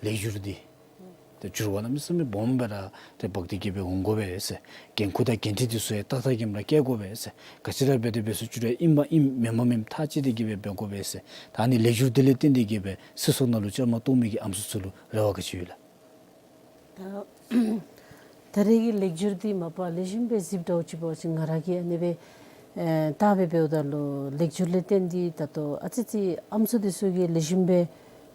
ལེགས་སྒྱུར་འདི་ཏེ་འགྱུར་བ་གནམ་མེད་ས་མེད་སྦོམ་སྦེ་ར་ཏེ་འབག་སྟེ་གི་སྦེ་འོང་དགོ་པས་ཟེར། འགན་ཁུར་དང་འགན་འཁྲི་འདི་ཚུ་ཡང་ཏག་ཏག་གི་སྦེ་ར་བཀལ་དགོ་པས་ཟེར། ག་ཅི་ར་འབད་དེ་འབད་ས་ཅིག་རུང་ཨིན་པ་ཨིནམ་མེན་པ་མེནམ་ཐག་བཅད་དེ་གི་སྦེ་འབད་དགོ་པས་ཟེར། ད་ཨ་ནི་ལེགས་སྒྱུར་འདི་ལས་བརྟེན་ཏེ་གི་སྦེ་སྲིད་ཚོགས་ནང་ལུ་བཅའ་མར་གཏོགས་མི་གི་ཨམ་སྲུ་ཚུ་ལུ་རེ་བ་ག་ཅི་ཡོད་ལགས། ད་ད་རེས་ཀྱི་ལེགས་སྒྱུར་འདི་མ་པ་ལེགས་ཤོམ་སྦེ་གཟིགསཔ་འདྲཝ་ཅིག་འབད་བ་ཅིན་ང་ར་གིས་ཨ་ནི་སྦེ་ཨེ་བལྟ་སྦེ་འབདཝ་ད་ལུ་ལེགས་སྒྱུར་ལས་བརྟེན་ཏེ་ད་ལྟོ་ཨ་ཙི་ཙི་ཨམ་སྲུ་འདི་ཚུ་གིས་ལེགས་ཤོམ་སྦེ་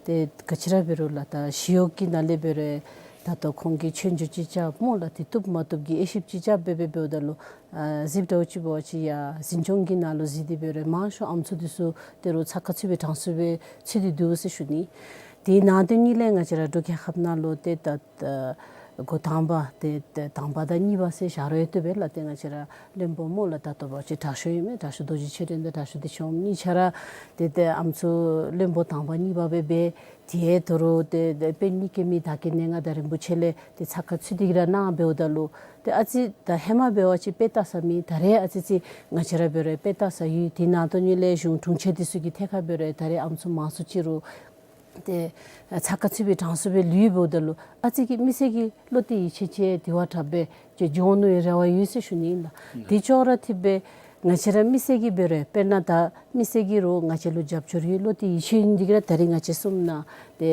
ཏེ་ག་ཅི་ར་འབད་རུང་ལགས་ད་ཞི་གཡོག་གི་ནང་ལས་འབད་རུང་ད་ལྟོ་ཁོང་གིས་ཆོས་རྒྱུགས་ཅིག་རྐྱབ་སྨོ་ལགས། ཏེ་བཏུབ་མ་བཏུབ་ཀྱི་དབྱེ་ཞིབ་ཅིག་རྐྱབ་སྦེ་སྦེ་འབདཝ་ད་ལུ་ཨ་གཟིགསཔ་འདྲཝ་ཅིག་འབད་བ་ཅིན་ཡ་འཛིན་སྐྱོང་གི་ནང་ལུ་གཟིགས་ཏེ་འབད་རུང་མང་ཤོས་ཨམ་སྲུ་འདི་ཚུ་ད་རུང་ཚ་ཁ་ཚུད་པའི་གྲངས་སུ་སྦེ་ཚུད་དེ་འདུག་ཟེར་ཞུ་ནི། དེའི་ནང་དོན་ཉིད་ལས་ང་བཅས་ར་འབྲུག་རྒྱལ་ཁབ་ནང་ལུ་ཏེ་ད་ཨ་འགོ་དང་པ་ཏེ་ཏེ་དང་པ་དང་གཉིས་པ་ཟེར་བཞག་རུང་ཡོད་དོ་བས་ལགས། ཏེ་ང་བཅས་ར་བློན་པོ་སྨོ་ལགས། ད་ལྟོ་བ་ཅིན་དྲག་ཤོས་ཨིན་མས། དྲག་ཤོས་རྡོ་རྗེ་ཆོས་སྒྲོན་དང་དྲག་ཤོས་བདེ་ཆེན་དབང་གཉིས་ཆ་ར་ཏེ་ཏེ་ཨམ་སྲུ་བློན་པོ་དང་པ་གཉིས་པ་སྦེ་འབད། དེ་དོ་རུང་ཏེ་ཏེ་དཔོན་གཉིས་ཀྱི་མི་ད་གིན་ནཱ་མངའ་བདག་རིན་པོ་ཆེ་ལས་ཏེ་ཚ་ཁ་ཚུད་དེ་གི་ར་གནང་འབདཝ་ད་ལུ་ཏེ་ཨ་ཙི་ད་ཧེ་མ་འབད་བ་ཅིན་དཔེ་ལྟ་ས་མེད། ད་རེས་ཨ་ཙི་ཙི་ང་བཅས་ར་འབད་རུང་དཔེ་ལྟ་ས་ཡོད། དེའི་ནང་དོན་ཉིད་ལས་གཞུང་དྲུང་ཆེན་འདི་ཚུ་གི་ཐད་ཁར་འབད་རུང་ད་རེས་ཨམ་སྲུ་མང་སུ་ཅིག་རུང་ཏེ་ཚ་ཁ་ཚུད་པའི་གྲངས་སུ་སྦེ་ལུས་འབདཝ་ད་ལུ་ཨ་ཙི་གིས་མི་སེར་གྱིས་བློ་གཏད་ཡིད་ཆེས་ཅིག་དེ་བ་དྲག་སྦེ་ཅིག་འབྱུང་ནི་རེ་བ་ཡོད་ཟེར་ཞུ་ནི་ཨིན་ལགས། དེ་ཅོག་ར་འཐདཔ་སྦེ་ང་བཅས་ར་མི་སེར་གྱིས་འབད་རུང་དཔེར་ན་ད་མི་སེར་གྱིས་རུང་ང་བཅས་ལུ་རྒྱབ་སྐྱོར་ཡོད་བློ་གཏད་ཡིད་ཆེས་ཡོད་ནི་འདི་གིས་ར་ད་རེས་ང་བཅས་གསུམ་ནང་ཏེ་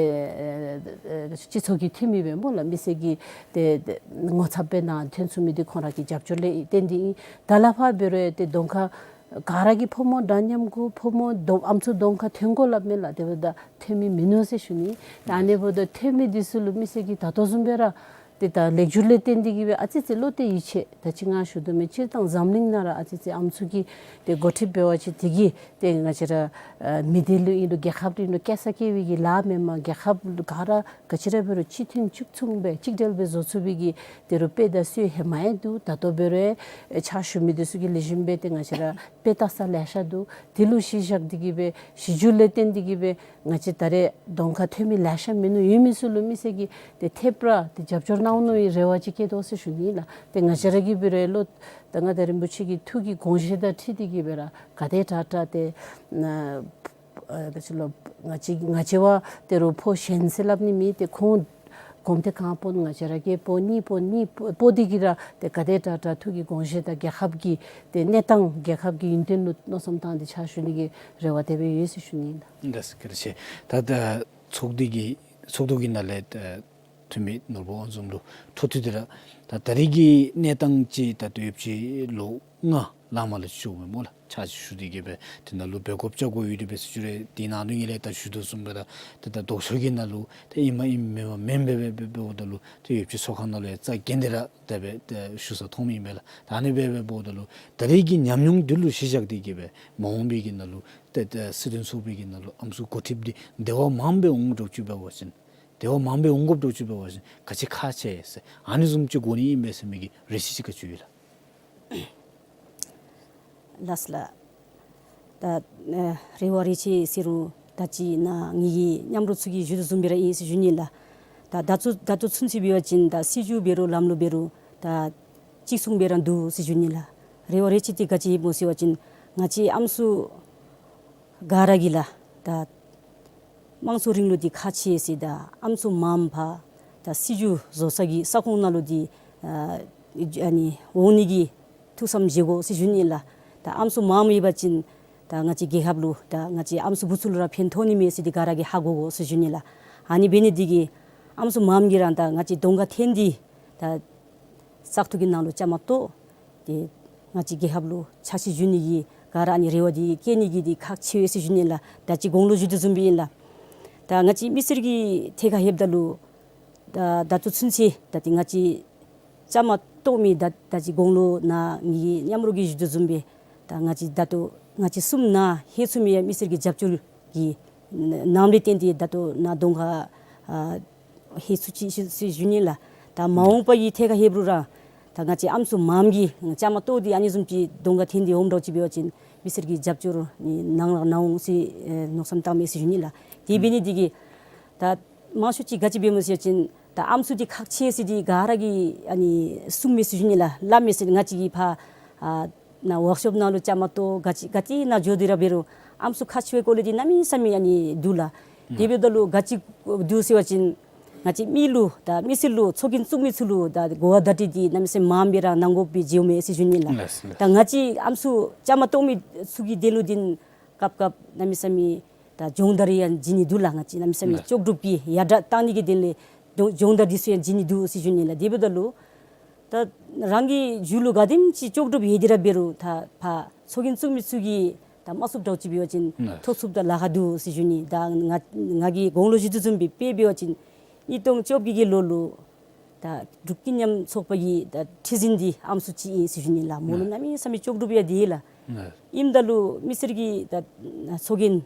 ཨ་སྤྱི་ཚོགས་ཀྱི་འཐུས་མི་སྦེ་སྨོ་ལགས། མི་སེར་གྱི་ཏེ་ཏེ་ངོ་ཚབ་སྦེ་ནཱ་འཐོན་ཚུགས་མི་འདི་ཁོང་ར་གི་རྒྱབ་སྐྱོར་ལས་བརྟེན་ཏེ་ཨིན། ད་ལས་ཕར་འབད་རུང་ཏེ་གདོང་ཁར་ག་ར་གིས་ཕོ་མོ་འདྲ་མཉམ་གུ་ཕོ་མོ་གདོང་ཨམ་སྲུ་གདོང་ཁར་འཐོན་དགོ་སླབ་མས་ལགས། དེ་འབདཝ་ད་འཐོན་མི་མིན་ནུག་ཟེར་ཞུ་ནི། ད་ཨ་ནི་འབདཝ་ད་འཐོན་མི་འདི་ཚུ་ལུ་མི་སེར་གྱིས་ད་ལྟོ་བཟུམ་སྦེ་ར་ཏེ་ད་ལེགས་སྒྱུར་ལས་བརྟེན་ཏེ་གི་སྦེ་ཨ་ཙི་ཙི་བློ་གཏད་ཡིད་ཆེས་ད་ཅི་ང་ཞུ་དོ་མི་སྤྱིར་བཏང་འཛམ་གླིང་ནང་ར་ཨ་ཙི་ཙི་ཨམ་སྲུ་གི་ཏེ་འགོ་ཁྲིདཔ་འབད་བ་ཅིན་དེ་གིས་ཏེ་ང་བཅས་ར་ཨ་མི་སྡེ་ལུ་ཨིན་རུང་རྒྱལ་ཁབ་ལུ་ཨིན་རུང་སྐྱེ་ས་སྐྱེ་བའི་གི་ལཱ་མེན་པར་རྒྱལ་ཁབ་ག་ར་ག་ཅི་ར་འབད་རུང་གཅིག་མཐུན་གཅིག་མཚུངས་སྦེ་གཅིག་སྒྲིལ་སྦེ་བཟོ་ཚུགས་པའི་གི་དེ་རུ་དཔེ་དང་སྲོལ་ཧེ་མ་ཡང་འདུག། ད་ལྟོ་འབད་རུང་ཕྱག་ཞུ་མི་འདི་ཚུ་གིས་ལེགས་ཤོམ་སྦེ་ཏེ་ང་བཅས་ར་དཔེ་ལྟ་ས་ལེ་ཤ་འདུག། དེ་ལུ་གཞི་བཞག་སྟེ་གི་སྦེ་གཞི་བཅོལ་ལས་བརྟེན་ཏེ་གི་སྦེ་ང་བཅས་ད་རེས་གདོང་ཁར་འཐོན་མི་ལེ་ཤ་མིན་ནུག། ཡོད་མི་ཚུ་ལུ་མི་སེར་གྱིས་ཏེ་ཐེབས་ར་ཏེ་རྒྱབ་སྐྱོར་གནང་ནི་གི་རེ་བ་ཅིག་བསྐྱེད་དོ་ཟེར་ཞུ་ནི་ལགས། ཏེ་ང་བཅས་ར་གིས་འབད་རུང་ལོག་ད་མངའ་བདག་རིན་པོ་ཆེ་གི་ཐུགས་ཀྱི་དགོངས་བཞེད་དང་འཁྲིལ་ཏེ་གི་སྦེ་ར་ག་དེ་དྲག་དྲག་ཏེ་ཨ་ཨ་ག་ཅི་ལོ་ང་བཅས་ང་བཅས་བ་དེ་རུ་ཕོ་གཞན་ཟེར་སླབ་ནི་མེད། ཏེ་ཁོང་གོམ་དེ་གང་སྤོ་ང་བཅས་ར་གི་ཕོ་གཉིས་ཕོ་གཉིས་སྤོ་སྟེ་གི་ར་ཏེ་ག་དེ་དྲག་དྲག་ཐུགས་ཀྱི་དགོངས་བཞེད་དང་རྒྱལ་ཁབ་ཀྱི་ཏེ་གནས་སྟངས་རྒྱལ་ཁབ་ཀྱི་ཡུན་བརྟན་ལུ་མནོ་བསམ་བཏང་སྟེ་ཕྱག་ཞུ་ནི་གི་རེ་བ་དེ་སྦེ་ཡོད་ཟེར་ཞུ་ནི་ཨིན། ལགས་སོ། བཀའ་དྲིན་ཆེ། ད་ད་ཚོགས་སྡེ་གི་ཚོགས་འདུ་གི་ནང་ལས་ད་འཐུས་མི་ནོར་བུ་དབང་འཛོམས་ལུ་འཕྲོ་མཐུད་དེ་ར་ད་ད་རེས་ཀྱི་གནས་སྟངས་ཅིག་ད་ལྟོ་ཡོདཔ་ཅིག་ལོ་ལྔ་ལང་མ་ལུ་བཅུག་མས་སྨོ་ལགས། ཕྱག་ཕྱིད་ཞུ་སྟེ་གི་སྦེ་དེ་ནང་ལུ་འབད་དགོཔ་རྐྱབ་དགོཔ་ཡོད་དེ་སྦེ་ཟེར་ཞུ་རུང་དེ་ནང་དོན་ཉིད་ལས་ད་ཞུ་དོ་བཟུམ་སྦེ་ད་ད་ད་ལྡོག་ཕྱོགས་ཀྱི་ནང་ལུ་ད་ཨིནམ་ཨིནམ་མེནམ་མེན་པར་སྦེ་འབདཝ་ད་ལུ་ད་ཡོདཔ་ཅིག་ཚོགས་ཁང་ནང་ལུ་ཡང་རྩ་འགེངས་ཏེ་ར་ད་སྦེ་ད་ཞུ་ས་མཐོངམ་ཨིན་པས་ལགས། ད་ཨ་ནི་སྦེ་འབདཝ་ད་ལུ་ད་རེས་ཀྱི་ཉམས་མྱོང་འདི་ལུ་གཞི་བཞག་སྟེ་གི་སྦེ་མ་འོངས་པའི་གི་ནང་ལུ་ད་ད་སྲིད་དོན་ཚོགས་པའི་གི་ནང་ལུ་ཨམ་སྲུ་འགོ་ཁྲིདཔ་འདི་དེ་བ་མངམ་སྦེ་འོང་དགོཔ་འདྲཝ་ཅིག་འབད་བ་ཅིན་དེ་བ་མངམ་སྦེ་འོང་དགོཔ་འདྲཝ་ཅིག་འབད་བ་ཅིན་ག་ཅི་ཁག་ཆེ་ཟེར་ཨ་ནི་བཟུམ་ཅིག་དགོ་ནི་ཨིན་པས་ཟེར་མི་གི་རེ་ཆེ་ཅིག་ག་ཅི་ཡོད་ལགས། ལགས་སོ་ལགས། ད་ཨ་རེ་བ་རེ་ཆེ་ཟེར་རུང་ད་ཅི་ནཱ་ངེ་གི་མཉམ་རོགས་ཚུ་གིས་ཞུ་དོ་བཟུམ་སྦེ་ར་ཨིན་ཟེར་ཞུ་ནི་ལགས། ད་ད་ཚུ་ད་ལྟོ་ཚུན་ཚོད་འབད་བ་ཅིན་ད་སྲིད་བྱུས་འབད་རུང་ལམ་ལུགས་འབད་རུང་ད་གཅིག་མཚུངས་སྦེ་ར་འདུག་ཟེར་ཞུ་ནི་ལགས། རེ་བ་རེ་ཆེ་འདི་ག་ཅི་ཨིན་སྨོ་ཟེར་བ་ཅིན་ང་བཅས་ཨམ་སྲུ་ག་ར་གིས་ལགས་ད་དམངས་གཙོ་རིང་ལུགས་འདི་ཁག་ཆེ་ཟེར་ད་ཨམ་སྲུ་མངམ་ཕར་ད་སྲིད་བྱུས་བཟོ་ས་གི་ས་ཁོངས་ནང་ལུ་འདི་ཨ་ཨ་ནི་འོང་ནི་གི་ཐུགས་བསམ་བཞེས་དགོ་ཟེར་ཞུ་ནི་ལགས། ད་ཨམ་སྲུ་མངམ་ཡོད་པ་ཅིན་ད་ང་བཅས་རྒྱལ་ཁབ་ལུ་ད་ང་བཅས་ཨམ་སྲུ་བུ་ཚུ་ལུ་ར་ཕན་ཐོགས་ནི་མས་ཟེར་འདི་ག་ར་གིས་ཧ་གོ་དགོ་ཟེར་ཞུ་ནི་ལགས། ཨ་ནི་འབད་ནི་འདི་གིས་ཨམ་སྲུ་མངམ་གིས་ར་ད་ང་བཅས་གདོང་ཁར་འཐོན་ཏེ་ད་བཙག་འཐུ་གི་ནང་ལུ་བཅའ་མར་གཏོགས་ཏེ་ང་བཅས་རྒྱལ་ཁབ་ལུ་ཕྱག་ཕྱིད་ཞུ་ནི་གི་ག་ར་ཨ་ནི་རེ་བ་འདི་བསྐྱེད་ནི་གི་འདི་ཁག་ཆེ་བས་ཟེར་ཞུ་ནི་ལགས། ད་ཅི་གོང་ལུ་ཞུ་དོ་བཟུམ་སྦེ་ཨིན་ལགས། ད་ང་བཅས་མི་སེར་གྱི་ཐད་ཁར་ལྷོདཔ་ད་ལུ་ད་ད་ལྟོ་ཚུན་ཚོད་ད་ཏེ་ང་བཅས་བཅའ་མར་གཏོགས་མི་ད་ད་ཅི་གོང་ལུ་ནཱ་ངེ་གི་མཉམ་རོགས་ཀྱིས་ཞུ་དོ་བཟུམ་སྦེ་ད་ང་བཅས་ད་ལྟོ་ང་བཅས་གསུམ་ནཱ་ལྷོད་ཚུགས་མི་ཡང་མི་སེར་གྱི་རྒྱབ་སྐྱོར་གྱི་ནང་ལས་བརྟེན་ཏེ་ད་ལྟོ་ནཱ་གདོང་ཁར་ཨ་ལྷོད་ཚུགས་ཅི་ཟེར་ཞུ་ནི་ལགས། ད་མ་འོངས་པ་གི་ཐད་ཁར་ལྷོདཔ་རུང་ར་ད་ང་བཅས་ཨམ་སྲུ་མངམ་གིས་བཅའ་མར་གཏོགས་ཏེ་ཨ་ནི་བཟུམ་ཅིག་གདོང་ཁར་འཐོན་ཏེ་འོངམ་འདྲཝ་ཅིག་འབད་བ་ཅིན་མི་སེར་གྱི་རྒྱབ་སྐྱོར་ནི་ནང་ལས་ནཱ་འོང་ཟེར་ཨེ་མནོ་བསམ་བཏངམ་མས་ཟེར་ཞུ་ནི་ལགས། དེ་འབད་ནི་འདི་གིས་ད་མང་ཤོས་ཅིག་ག་ཅི་འབད་མས་ཟེར་བ་ཅིན་ད་ཨམ་སྲུ་འདི་ཁག་ཆེ་ཟེར་འདི་ག་ར་གིས་ཨ་ནི་གསུངམ་མས་ཟེར་ཞུ་ནི་ལགས། སླབ་མས་ཟེར། ང་བཅས་ཀྱིས་ཕར་ཨ་ནཱ་ཝརཀ་ཤོབ་ནང་ལུ་བཅའ་མར་གཏོགས་ག་ཅི་ག་ཏེ་ནཱ་འགྱོ་སྟེ་ར་འབད་རུང་ཨམ་སྲུ་ཁག་ཆེ་བའི་སྐོར་ལས་འདི་གནམ་མེད་ས་མེད་ཨ་ནི་འདུག་ལགས། དེ་འབདཝ་ད་ལུ་ག་ཅི་འདུག་ཟེར་བ་ཅིན་ང་བཅས་མི་ལུ་ད་མི་སེར་ལུ་ཚོགས་རྒྱན་བཙུགས་མི་ཚུ་ལུ་ད་གོ་བ་བརྡ་སྤྲོད་འདི་གནམ་མེད་ས་མེད་མངམ་སྦེ་ར་གནང་དགོཔ་སྦེ་མཇལཝ་མས་ཟེར་ཞུ་ནི་ལགས། ལགས་ལགས། ད་ང་བཅས་ཨམ་སྲུ་བཅའ་མར་གཏོགས་མི་ཚུ་གི་དོན་ལུ་འདི་སྐབས་སྐབས་གནམ་མེད་ས་མེད་ད་སྦྱོང་བརྡར་ཡང་བྱིན་ནི་འདུག་ལགས། ང་བཅས་གནམ་མེད་ས་མེད་ལགས། ལྕོགས་གྲུབ་ཀྱི་ཡར་དྲག་བཏང་ནི་གི་དོན་ལས་སྦྱོང་སྦྱོང་བརྡར་འདི་ཚུ་ཡང་བྱིན་ནི་འདུག་ཟེར་ཞུ་ནི་ལགས། དེ་འབདཝ་ད་ལུ་ད་རང་གི་རྒྱུད་ལུ་ག་དེམ་ཅིག་ལྕོགས་གྲུབ་ཡོད་དེ་ར་འབད་རུང་ད་ཕར་ཚོགས་རྒྱན་བཙུགས་མི་ཚུ་གིས་ད་མ་ཚུགསཔ་འདྲཝ་ཅིག་འབད་བ་ཅིན་ལགས། ཐོབ་ཚུགསཔ་ད་ལཱ་ཁག་འདུག་ཟེར་ཞུ་ནི། ད་ང་ང་གིས་གོང་ལུ་ཞུ་དོ་བཟུམ་སྦེ་དཔེ་འབད་བ་ཅིན་གཉིས་སྟོང་བཅོ་བརྒྱད་ཀྱི་ལོ་ལུ་ད་འབྲུག་ཀུན་མཉམ་ཚོགས་པ་གི་ད་ཁྲི་འཛིན་འདི་ཨམ་སྲུ་ཅིག་ཨིན་ཟེར་ཞུ་ནི་ལགས། མོ་ལུ་ལགས། གནམ་མེད་ས་མེད་ལྕོགས་གྲུབ་ཡང་འདུག་ལགས། ལགས། ཨིནམ་ད་ལུ་མི་སེར་གྱིས་ད་ཚོགས་རྒྱན་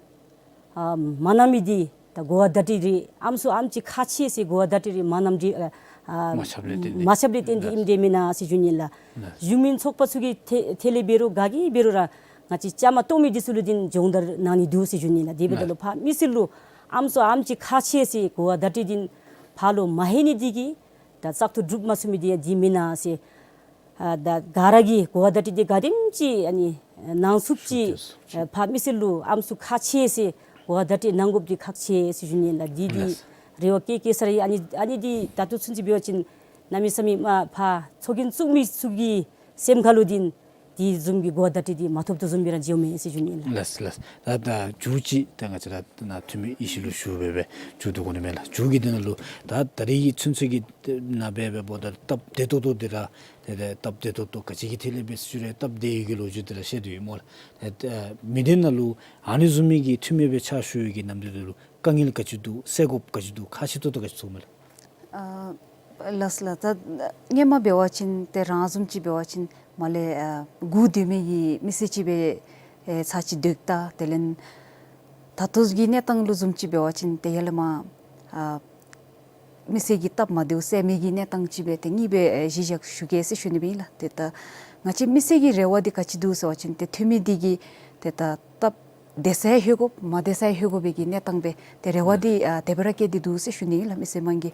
ཨ་མ་གནང་མི་འདི་ ད་གོ་བ་བརྡ་སྤྲོད་རེ་ཨམ་སྲུ་ཨམ་ཅིག་ཁག་ཆེ་ཟེར་གོ་བ་བརྡ་སྤྲོད་རེ་མ་གནངམ་འདི་ཨ་ཨ་མ་ཁྱབ་ལས་བརྟེན་ཏེ། མ་ཁྱབ་ལས་བརྟེན་ཏེ་ཨིནམ་འདྲས་མེན་ན་ཟེར་ཞུ་ནི་ལགས། ལགས། གཞུང་མིན་ཚོགས་པ་ཚུ་གིས་ཐད་ཐད་ལས་འབད་རུང་ག་གིས་འབད་རུང་ར་ང་བཅས་བཅའ་མར་གཏོགས་མི་འདི་ཚུ་ལུ་འདི་སྦྱོང་བརྡར་གནང་ནི་འདུག་ཟེར་ཞུ་ནི་ལགས། དེ་འབདཝ་ད་ལུ་ཕར་མི་སེར་ལུ་ཨམ་སྲུ་ཨམ་ཅིག་ཁག་ཆེ་ཟེར་གོ་བ་བརྡ་སྤྲོད་འདི་ཕར་ལུ་མ་ལྷོད་ནི་འདི་གིས་ད་བཙག་འཐུ་གྲུབ་མ་ཚུགས་མི་འདི་ཡང་འདི་མེན་ན་ཟེར། ཨ་ད་ག་ར་གིས་གོ་བ་བརྡ་སྤྲོད་འདི་ག་དེམ་ཅིག་ཨ་ནི་གནང་ཚུགསཔ་ཅིག་ཨ་ཕར་མི་སེར་ལུ་ཨམ་སྲུ་ཁག་ཆེ་ཟེར་གོ་བ་བརྡ་སྤྲོད་གནང་དགོཔ་འདི་ཁག་ཆེ་ཟེར་ཞུ་ནི་ལགས། འདི་འདི་ལགས། རེ་བ་བསྐྱེད་བསྐྱེད་ས་ར་ཨ་ནི་ཨ་ནི་འདི་ད་ལྟོ་ཚུན་ཚོད་འབད་བ་ཅིན་གནམ་མེད་ས་མེད་མ་ཕར་ཚོགས་རྒྱན་བཙུགས་མི་ཚུ་གི་སེམས་ཁ་ལུ་འདི་འདི་བཟུམ་གྱི་གོ་བ་བརྡ་སྤྲོད་འདི་མ་ཐོབ་དོ་བཟུམ་སྦེ་ར་མཇལཝ་མས་ཟེར་ཞུ་ནི་ལགས། ལགས་ལགས། ད་ད་མཇུག་ཅིག་ད་ང་བཅས་ར་ད་ནཱ་འཐུས་མི་ཡེ་ཤེས་ལུ་ཞུ་སྦེ་སྦེ་མཇུག་བསྡུ་དགོ་ནི་མས་ལགས། མཇུག་གི་དོན་ལུ་ད་ད་རེས་ཀྱི་ཚུན་ཚོད་ཀྱི་ནང་སྦེ་སྦེ་འབདཝ་ད་སྟབས་བདེ་ཏོག་ཏོ་འདི་ར་ཏེ་ཏེ་སྟབས་བདེ་ཏོག་ཏོ་ག་ཅི་གི་ཐད་ལས་འབད་ཟེར་ཞུ་རུང་སྟབས་བདེ་ཡི་གི་ལོ་རྒྱུས་འདི་ར་བཤད་དེ་ཡོད་སྨོ་ལགས། ཏེ་ཏེ་མི་སྡེ་ནང་ལུ་ཨ་ནི་བཟུམ་མའི་གི་འཐུས་མི་སྦེ་ཕྱག་ཞུ་ཡི་གི་ནམ་དུས་འདི་ལུ་དཀའ་ངལ་ག་ཅི་འདུག། སེལ་དགོཔ་ག་ཅི་འདུག། ཁག་ཆེ་ཏོག་ཏོ་ག་ཅི་ཚུད་སྨོ་ལགས། ཨ་ལགས་ལགས། ད་སྔོན་མ་འབད་བ་ཅིན་ཏེ་རང་བཟུམ་ཅིག་འབད་བ་ཅིན་མར་ལས་ཨ་སྒུག་སྡོད་མི་གི་མི་སེར་ཅིག་སྦེ་ཨེ་ཚར་ཅིག་སྡོདཔ་ད་དེ་ལས་ད་ལྟོ་གི་གནས་སྟངས་ལུ་བཟུམ་ཅིག་འབད་བ་ཅིན་ཏེ་ཡར་ལས་མར་ཨ་མི་སེར་གྱི་སྟབས་མ་བདེཝ་སེལ་མི་གི་གནས་སྟངས་ཅིག་སྦེ་ཏེ་ངེ་སྦེ་ཨེ་གཞི་བཞག་ཞུ་གེ་ཟེར་ཞུ་ནི་སྦེ་ཨིན་ལགས། ཏེ་ད་ང་བཅས་མི་སེར་གྱི་རེ་བ་འདི་ག་ཅི་འདུག་ཟེར་བ་ཅིན་ཏེ་འཐུས་མི་འདི་གིས་ཏེ་ད་སྟབས་བདེ་སར་ལྷོད་དགོཔ་མ་བདེ་སར་ལྷོད་དགོ་པའི་གི་གནས་སྟངས་སྦེ་ཏེ་རེ་བ་འདི་ཨ་དེ་སྦེ་ར་བསྐྱེད་དེ་འདུག་ཟེར་ཞུ་ནི་ཨིན་ལགས། མི་སེར་དམངས་ཀྱིས།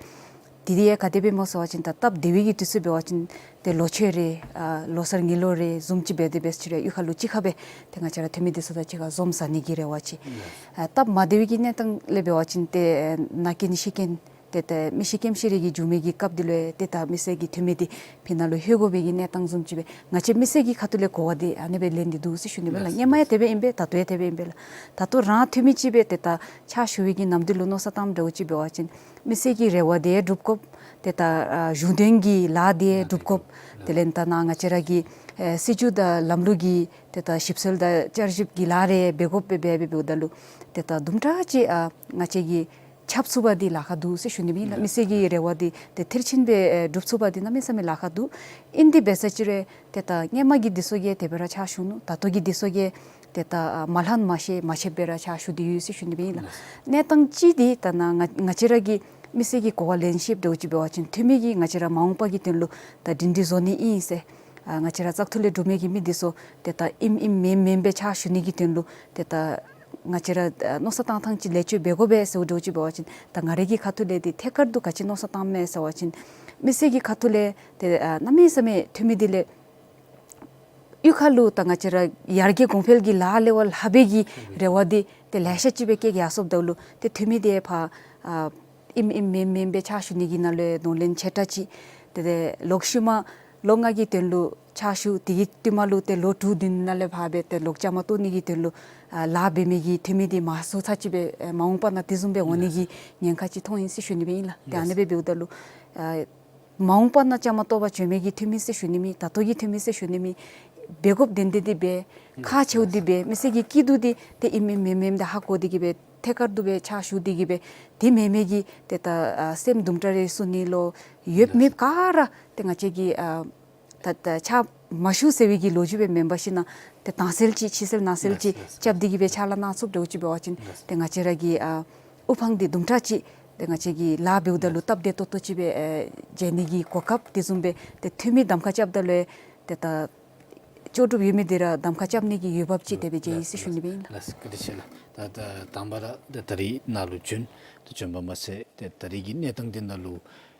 དེ་འདི་ཡང་ག་དེ་སྦེ་སྨོ་ཟེར་བ་ཅིན་ད་སྟབས་བདེ་བའི་གི་དུས་ཚོད་འབད་བ་ཅིན་ཏེ་ལོ་མཆོད་རེ་ཨ་ལོ་གསར་དངུལ་ལོ་རེ་བཟུམ་ཅིག་འབད་དེ་འབད་ཅི་རུང་གཡུས་ཁ་ལུ་གཅིག་ཁར་སྦེ་ཏེ་ང་བཅས་ར་འཐུས་མི་འདི་ཚུ་དང་གཅིག་ཁར་འཛོམས་ཟ་ནི་གི་རེ་བ་ཅིག། ཨ་སྟབས་མ་བདེ་བའི་གི་གནས་སྟངས་ལས་འབད་བ་ཅིན་ཏེ་ཨ་ན་རྐྱེན་ཤི་རྐྱེན་ཏེ་ཏེ་མི་ཤི་རྐྱེན་ཤི་རེ་གི་འབྱུང་མི་གི་སྐབས་འདི་ལུ་ཏེ་ད་མི་སེར་གྱི་འཐུས་མི་འདི་ཕི་ནང་ལུ་ལྷོད་དགོ་པའི་གི་གནས་སྟངས་བཟུམ་ཅིག་སྦེ་ང་བཅས་མི་སེར་གྱི་ཁ་ཐུག་ལས་གོ་བ་འདི་ཨ་ནི་སྦེ་ལེན་ཏེ་འདུག་ཟེར་ཞུ་ནི་སྦེ་ལགས། ལགས། སྔོན་མ་ཡང་དེ་སྦེ་ཨིན་པས། ད་ལྟོ་ཡང་དེ་སྦེ་ཨིན་པས་ལགས། ད་ལྟོ་རང་འཐུས་མི་ཅིག་སྦེ་ཏེ་ད་ཕྱག་ཞུ་བའི་གི་ནམ་དུས་ལུ་མནོ་བསམ་བཏངམ་འདྲཝ་ཅིག་འབད་བ་ཅིན་མི་སེར་གྱི་རེ་བ་འདི་སྒྲུབ་དགོཔ། ཏེ་ད་ཨ་གཞུང་དོན་གྱི་ལཱ་འདི་སྒྲུབ་དགོཔ། དེ་ལས་ད་ནཱ་ང་བཅས་ར་གི་ཨེ་སྲིད་བྱུས་དང་ལམ་ལུགས་ཀྱི་ཏེ་ད་ཞིབ་འཚོལ་དང་བསྐྱར་ཞིབ་ཀྱི་ལཱ་རེ་འབད་དགོཔ་སྦེ་འབད་འབད་འབདཝ་ད་ལུ་ཏེ་ད་དུམ་གྲ་ཅིག་ཨ་ང་བཅས་ཀྱིས་ཁྱབ་ཚུགས་པ་འདི་ལཱ་ཁག་འདུག་ཟེར་ཞུ་ནི་སྦེ་ཨིན་ལགས། མི་སེར་གྱི་རེ་བ་འདི་ཏེ་མཐིལ་ཕྱིན་སྦེ་ཨེ་སྒྲུབ་ཚུགས་པ་འདི་གནམ་མེད་ས་མེད་ལཱ་ཁག་འདུག། ཨིན་དེ་འབད་ས་ཅིག་རུང་ཏེ་ད་སྔོན་མ་གི་འདི་ཚུ་གིས་དེ་སྦེ་ར་ཕྱག་ཞུ་ནུག། ད་ལྟོ་གི་འདི་ཚུ་གིས་ཏེ་ད་ཨ་མ་ལྷག་མ་ཤེས་མ་ཤེསཔ་སྦེ་ར་ཕྱག་ཞུ་སྟེ་ཡོད་ཟེར་ཞུ་ནི་སྦེ་ཨིན་ལགས། གནས་སྟངས་ཅིག་འདི་ད་ནཱ་ང་ང་བཅས་ར་གི་མི་སེར་གྱི་གོ་བ་ལེན་ཤེསཔ་འདྲཝ་ཅིག་འབད་བ་ཅིན་འཐུས་མི་གིས་ང་བཅས་ར་མ་འོངས་པ་གི་དོན་ལུ་ད་སྒྲིང་སྒྲི་བཟོ་ནི་ཨིན་ཟེར། ཨ་ང་བཅས་ར་བཙག་འཐུ་ལས་གྲུབ་མི་གི་མི་འདི་ཚུ་ཏེ་ད་ཨིནམ་ཨིནམ་མེནམ་མེནམ་སྦེ་ཕྱག་ཞུ་ནི་གི་དོན་ལུ་ཏེ་ད་ང་བཅས་ར་ཨ་མནོ་བསམ་བཏང་ཐངས་ཅིག་ལེགས་བཅོས་འབད་དགོ་པས་ཟེརཝ་འདྲཝ་ཅིག་འབད་བ་ཅིན་ད་ང་རའི་གི་ཁ་ཐུག་ལས་འདི་ཐད་ཀར་དུ་ག་ཅི་མནོ་བསམ་བཏངམ་མས་ཟེར་བ་ཅིན་མི་སེར་གྱི་ཁ་ཐུག་ལས་ཏེ་ཨ་གནམ་མེད་ས་མེད་འཐུས་མི་འདི་ལས་གཡུས་ཁ་ལུ་ད་ང་བཅས་ར་ཡར་རྒྱས་གོང་འཕེལ་གྱི་ལཱ་ལས་བ་ལྷག་པའི་གི་རེ་བ་འདི་ཏེ་ལེ་ཤ་ཅིག་སྦེ་བསྐྱེད་ཡར་སོངམ་ད་ལུ་ཏེ་འཐུས་མི་འདི་ཕར་ཨ་ཨིནམ་ཨིནམ་མེནམ་མེནམ་སྦེ་ཕྱག་ཞུ་ནི་གི་ནང་ལུ་གདོང་ལེན་ཆེ་དྲགས་ཅིག། ཏེ་ཏེ་ལོག་ཤུལ་མ་ལོ་ལྔ་གི་དོན་ལུ་ཕྱག་ཞུ། དེ་གི་བསྟུད་མ་ལུ་ཏེ་ལོ་དྲུག་བདུན་ནང་ལས་ཕར་སྦེ་ཏེ་ལོག་བཅའ་མར་གཏོགས་ནི་གི་དོན་ལུ་ཨ་ལཱ་འབད་མི་གི་འཐུས་མི་འདི་མང་སུ་ཚར་ཅིག་སྦེ་ཨ་མ་འོངས་པ་ནང་དེ་བཟུམ་སྦེ་འོང་ནི་གི་ཉེན་ཁ་ཅིག་མཐོང་ཡི་ཟེར་ཞུ་ནི་སྦེ་ཨིན་ལགས། ཏེ་ཨ་ནི་སྦེ་འབདཝ་ད་ལུ་ཨ་མ་འོངས་པ་ནང་བཅའ་མར་གཏོགས་པར་བྱོན་མི་གི་འཐུས་མི་ཟེར་ཞུ་ནི་མེད། ད་ལྟོ་གི་འཐུས་མི་ཟེར་ཞུ་ནི་མེད། འབད་དགོཔ་དོན་དེ་འདི་སྦེ་ཁག་ཆེཝ་འདི་སྦེ་མི་སེར་གྱི་སྐྱིད་སྡུག་འདི་ཏེ་ཨིནམ་ཨིནམ་མེནམ་མེནམ་འདི་ཧ་གོ་སྟེ་གི་སྦེ་ཐད་ཀར་དུ་སྦེ་ཕྱག་ཞུ་སྟེ་གི་སྦེ་དེ་མེན་མི་གི་ཏེ་ད་ཨ་སེམས་དུམ་གྲ་རེ་བསུ་ནི་ལོ་ཡོདཔ་མེདཔ་ག་ར་ཏེ་ང་བཅས་ཀྱིས་ཨ་ད་ད་ཕྱག་མ་ཞུ་ཟེར་བའི་གི་ལོ་རྒྱུས་སྦེ་མེན་པར་ཞིན་ན་ཏེ་དྭངས་གསལ་ཅིག་ཕྱི་གསལ་ནང་གསལ་ཅིག་རྐྱབ་སྟེ་གི་སྦེ་ཕྱག་ལཱ་གནང་ཚུགསཔ་འདྲཝ་ཅིག་འབད་བ་ཅིན་ཏེ་ང་བཅས་ར་གི་ཨ་དབུ་འཕང་འདི་དུམ་གྲ་ཅིག་ཏེ་ང་བཅས་ཀྱི་ལཱ་འབདཝ་ད་ལུ་སྟབས་བདེ་ཏོག་ཏོ་ཅིག་སྦེ་ཨེ་མཇལ་ནི་གི་གོ་སྐབས་དེ་བཟུམ་སྦེ་ཏེ་འཐུས་མི་གདམ་ཁ་རྐྱབ་ད་ལུ་ཏེ་ད་ལྕོགས་གྲུབ་ཡོད་མི་འདི་ར་གདམ་ཁ་རྐྱབ་ནི་གི་འོས་འབབ་ཅིག་དེ་སྦེ་མཇལ་ཡི་ཟེར་ཞུ་ནི་སྦེ་ཨིན་ལགས། ལགས་སོ། བཀའ་དྲིན་ཆེ་ལགས། ད་ད་དང་པ་ར་ད་ད་རིས་ནཱ་ལུ་བྱོན། ད་བྱོན་པ་མ་ཚད་ཏེ་ད་རིས་ཀྱི་གནས་སྟངས་འདི་ནང་ལུ་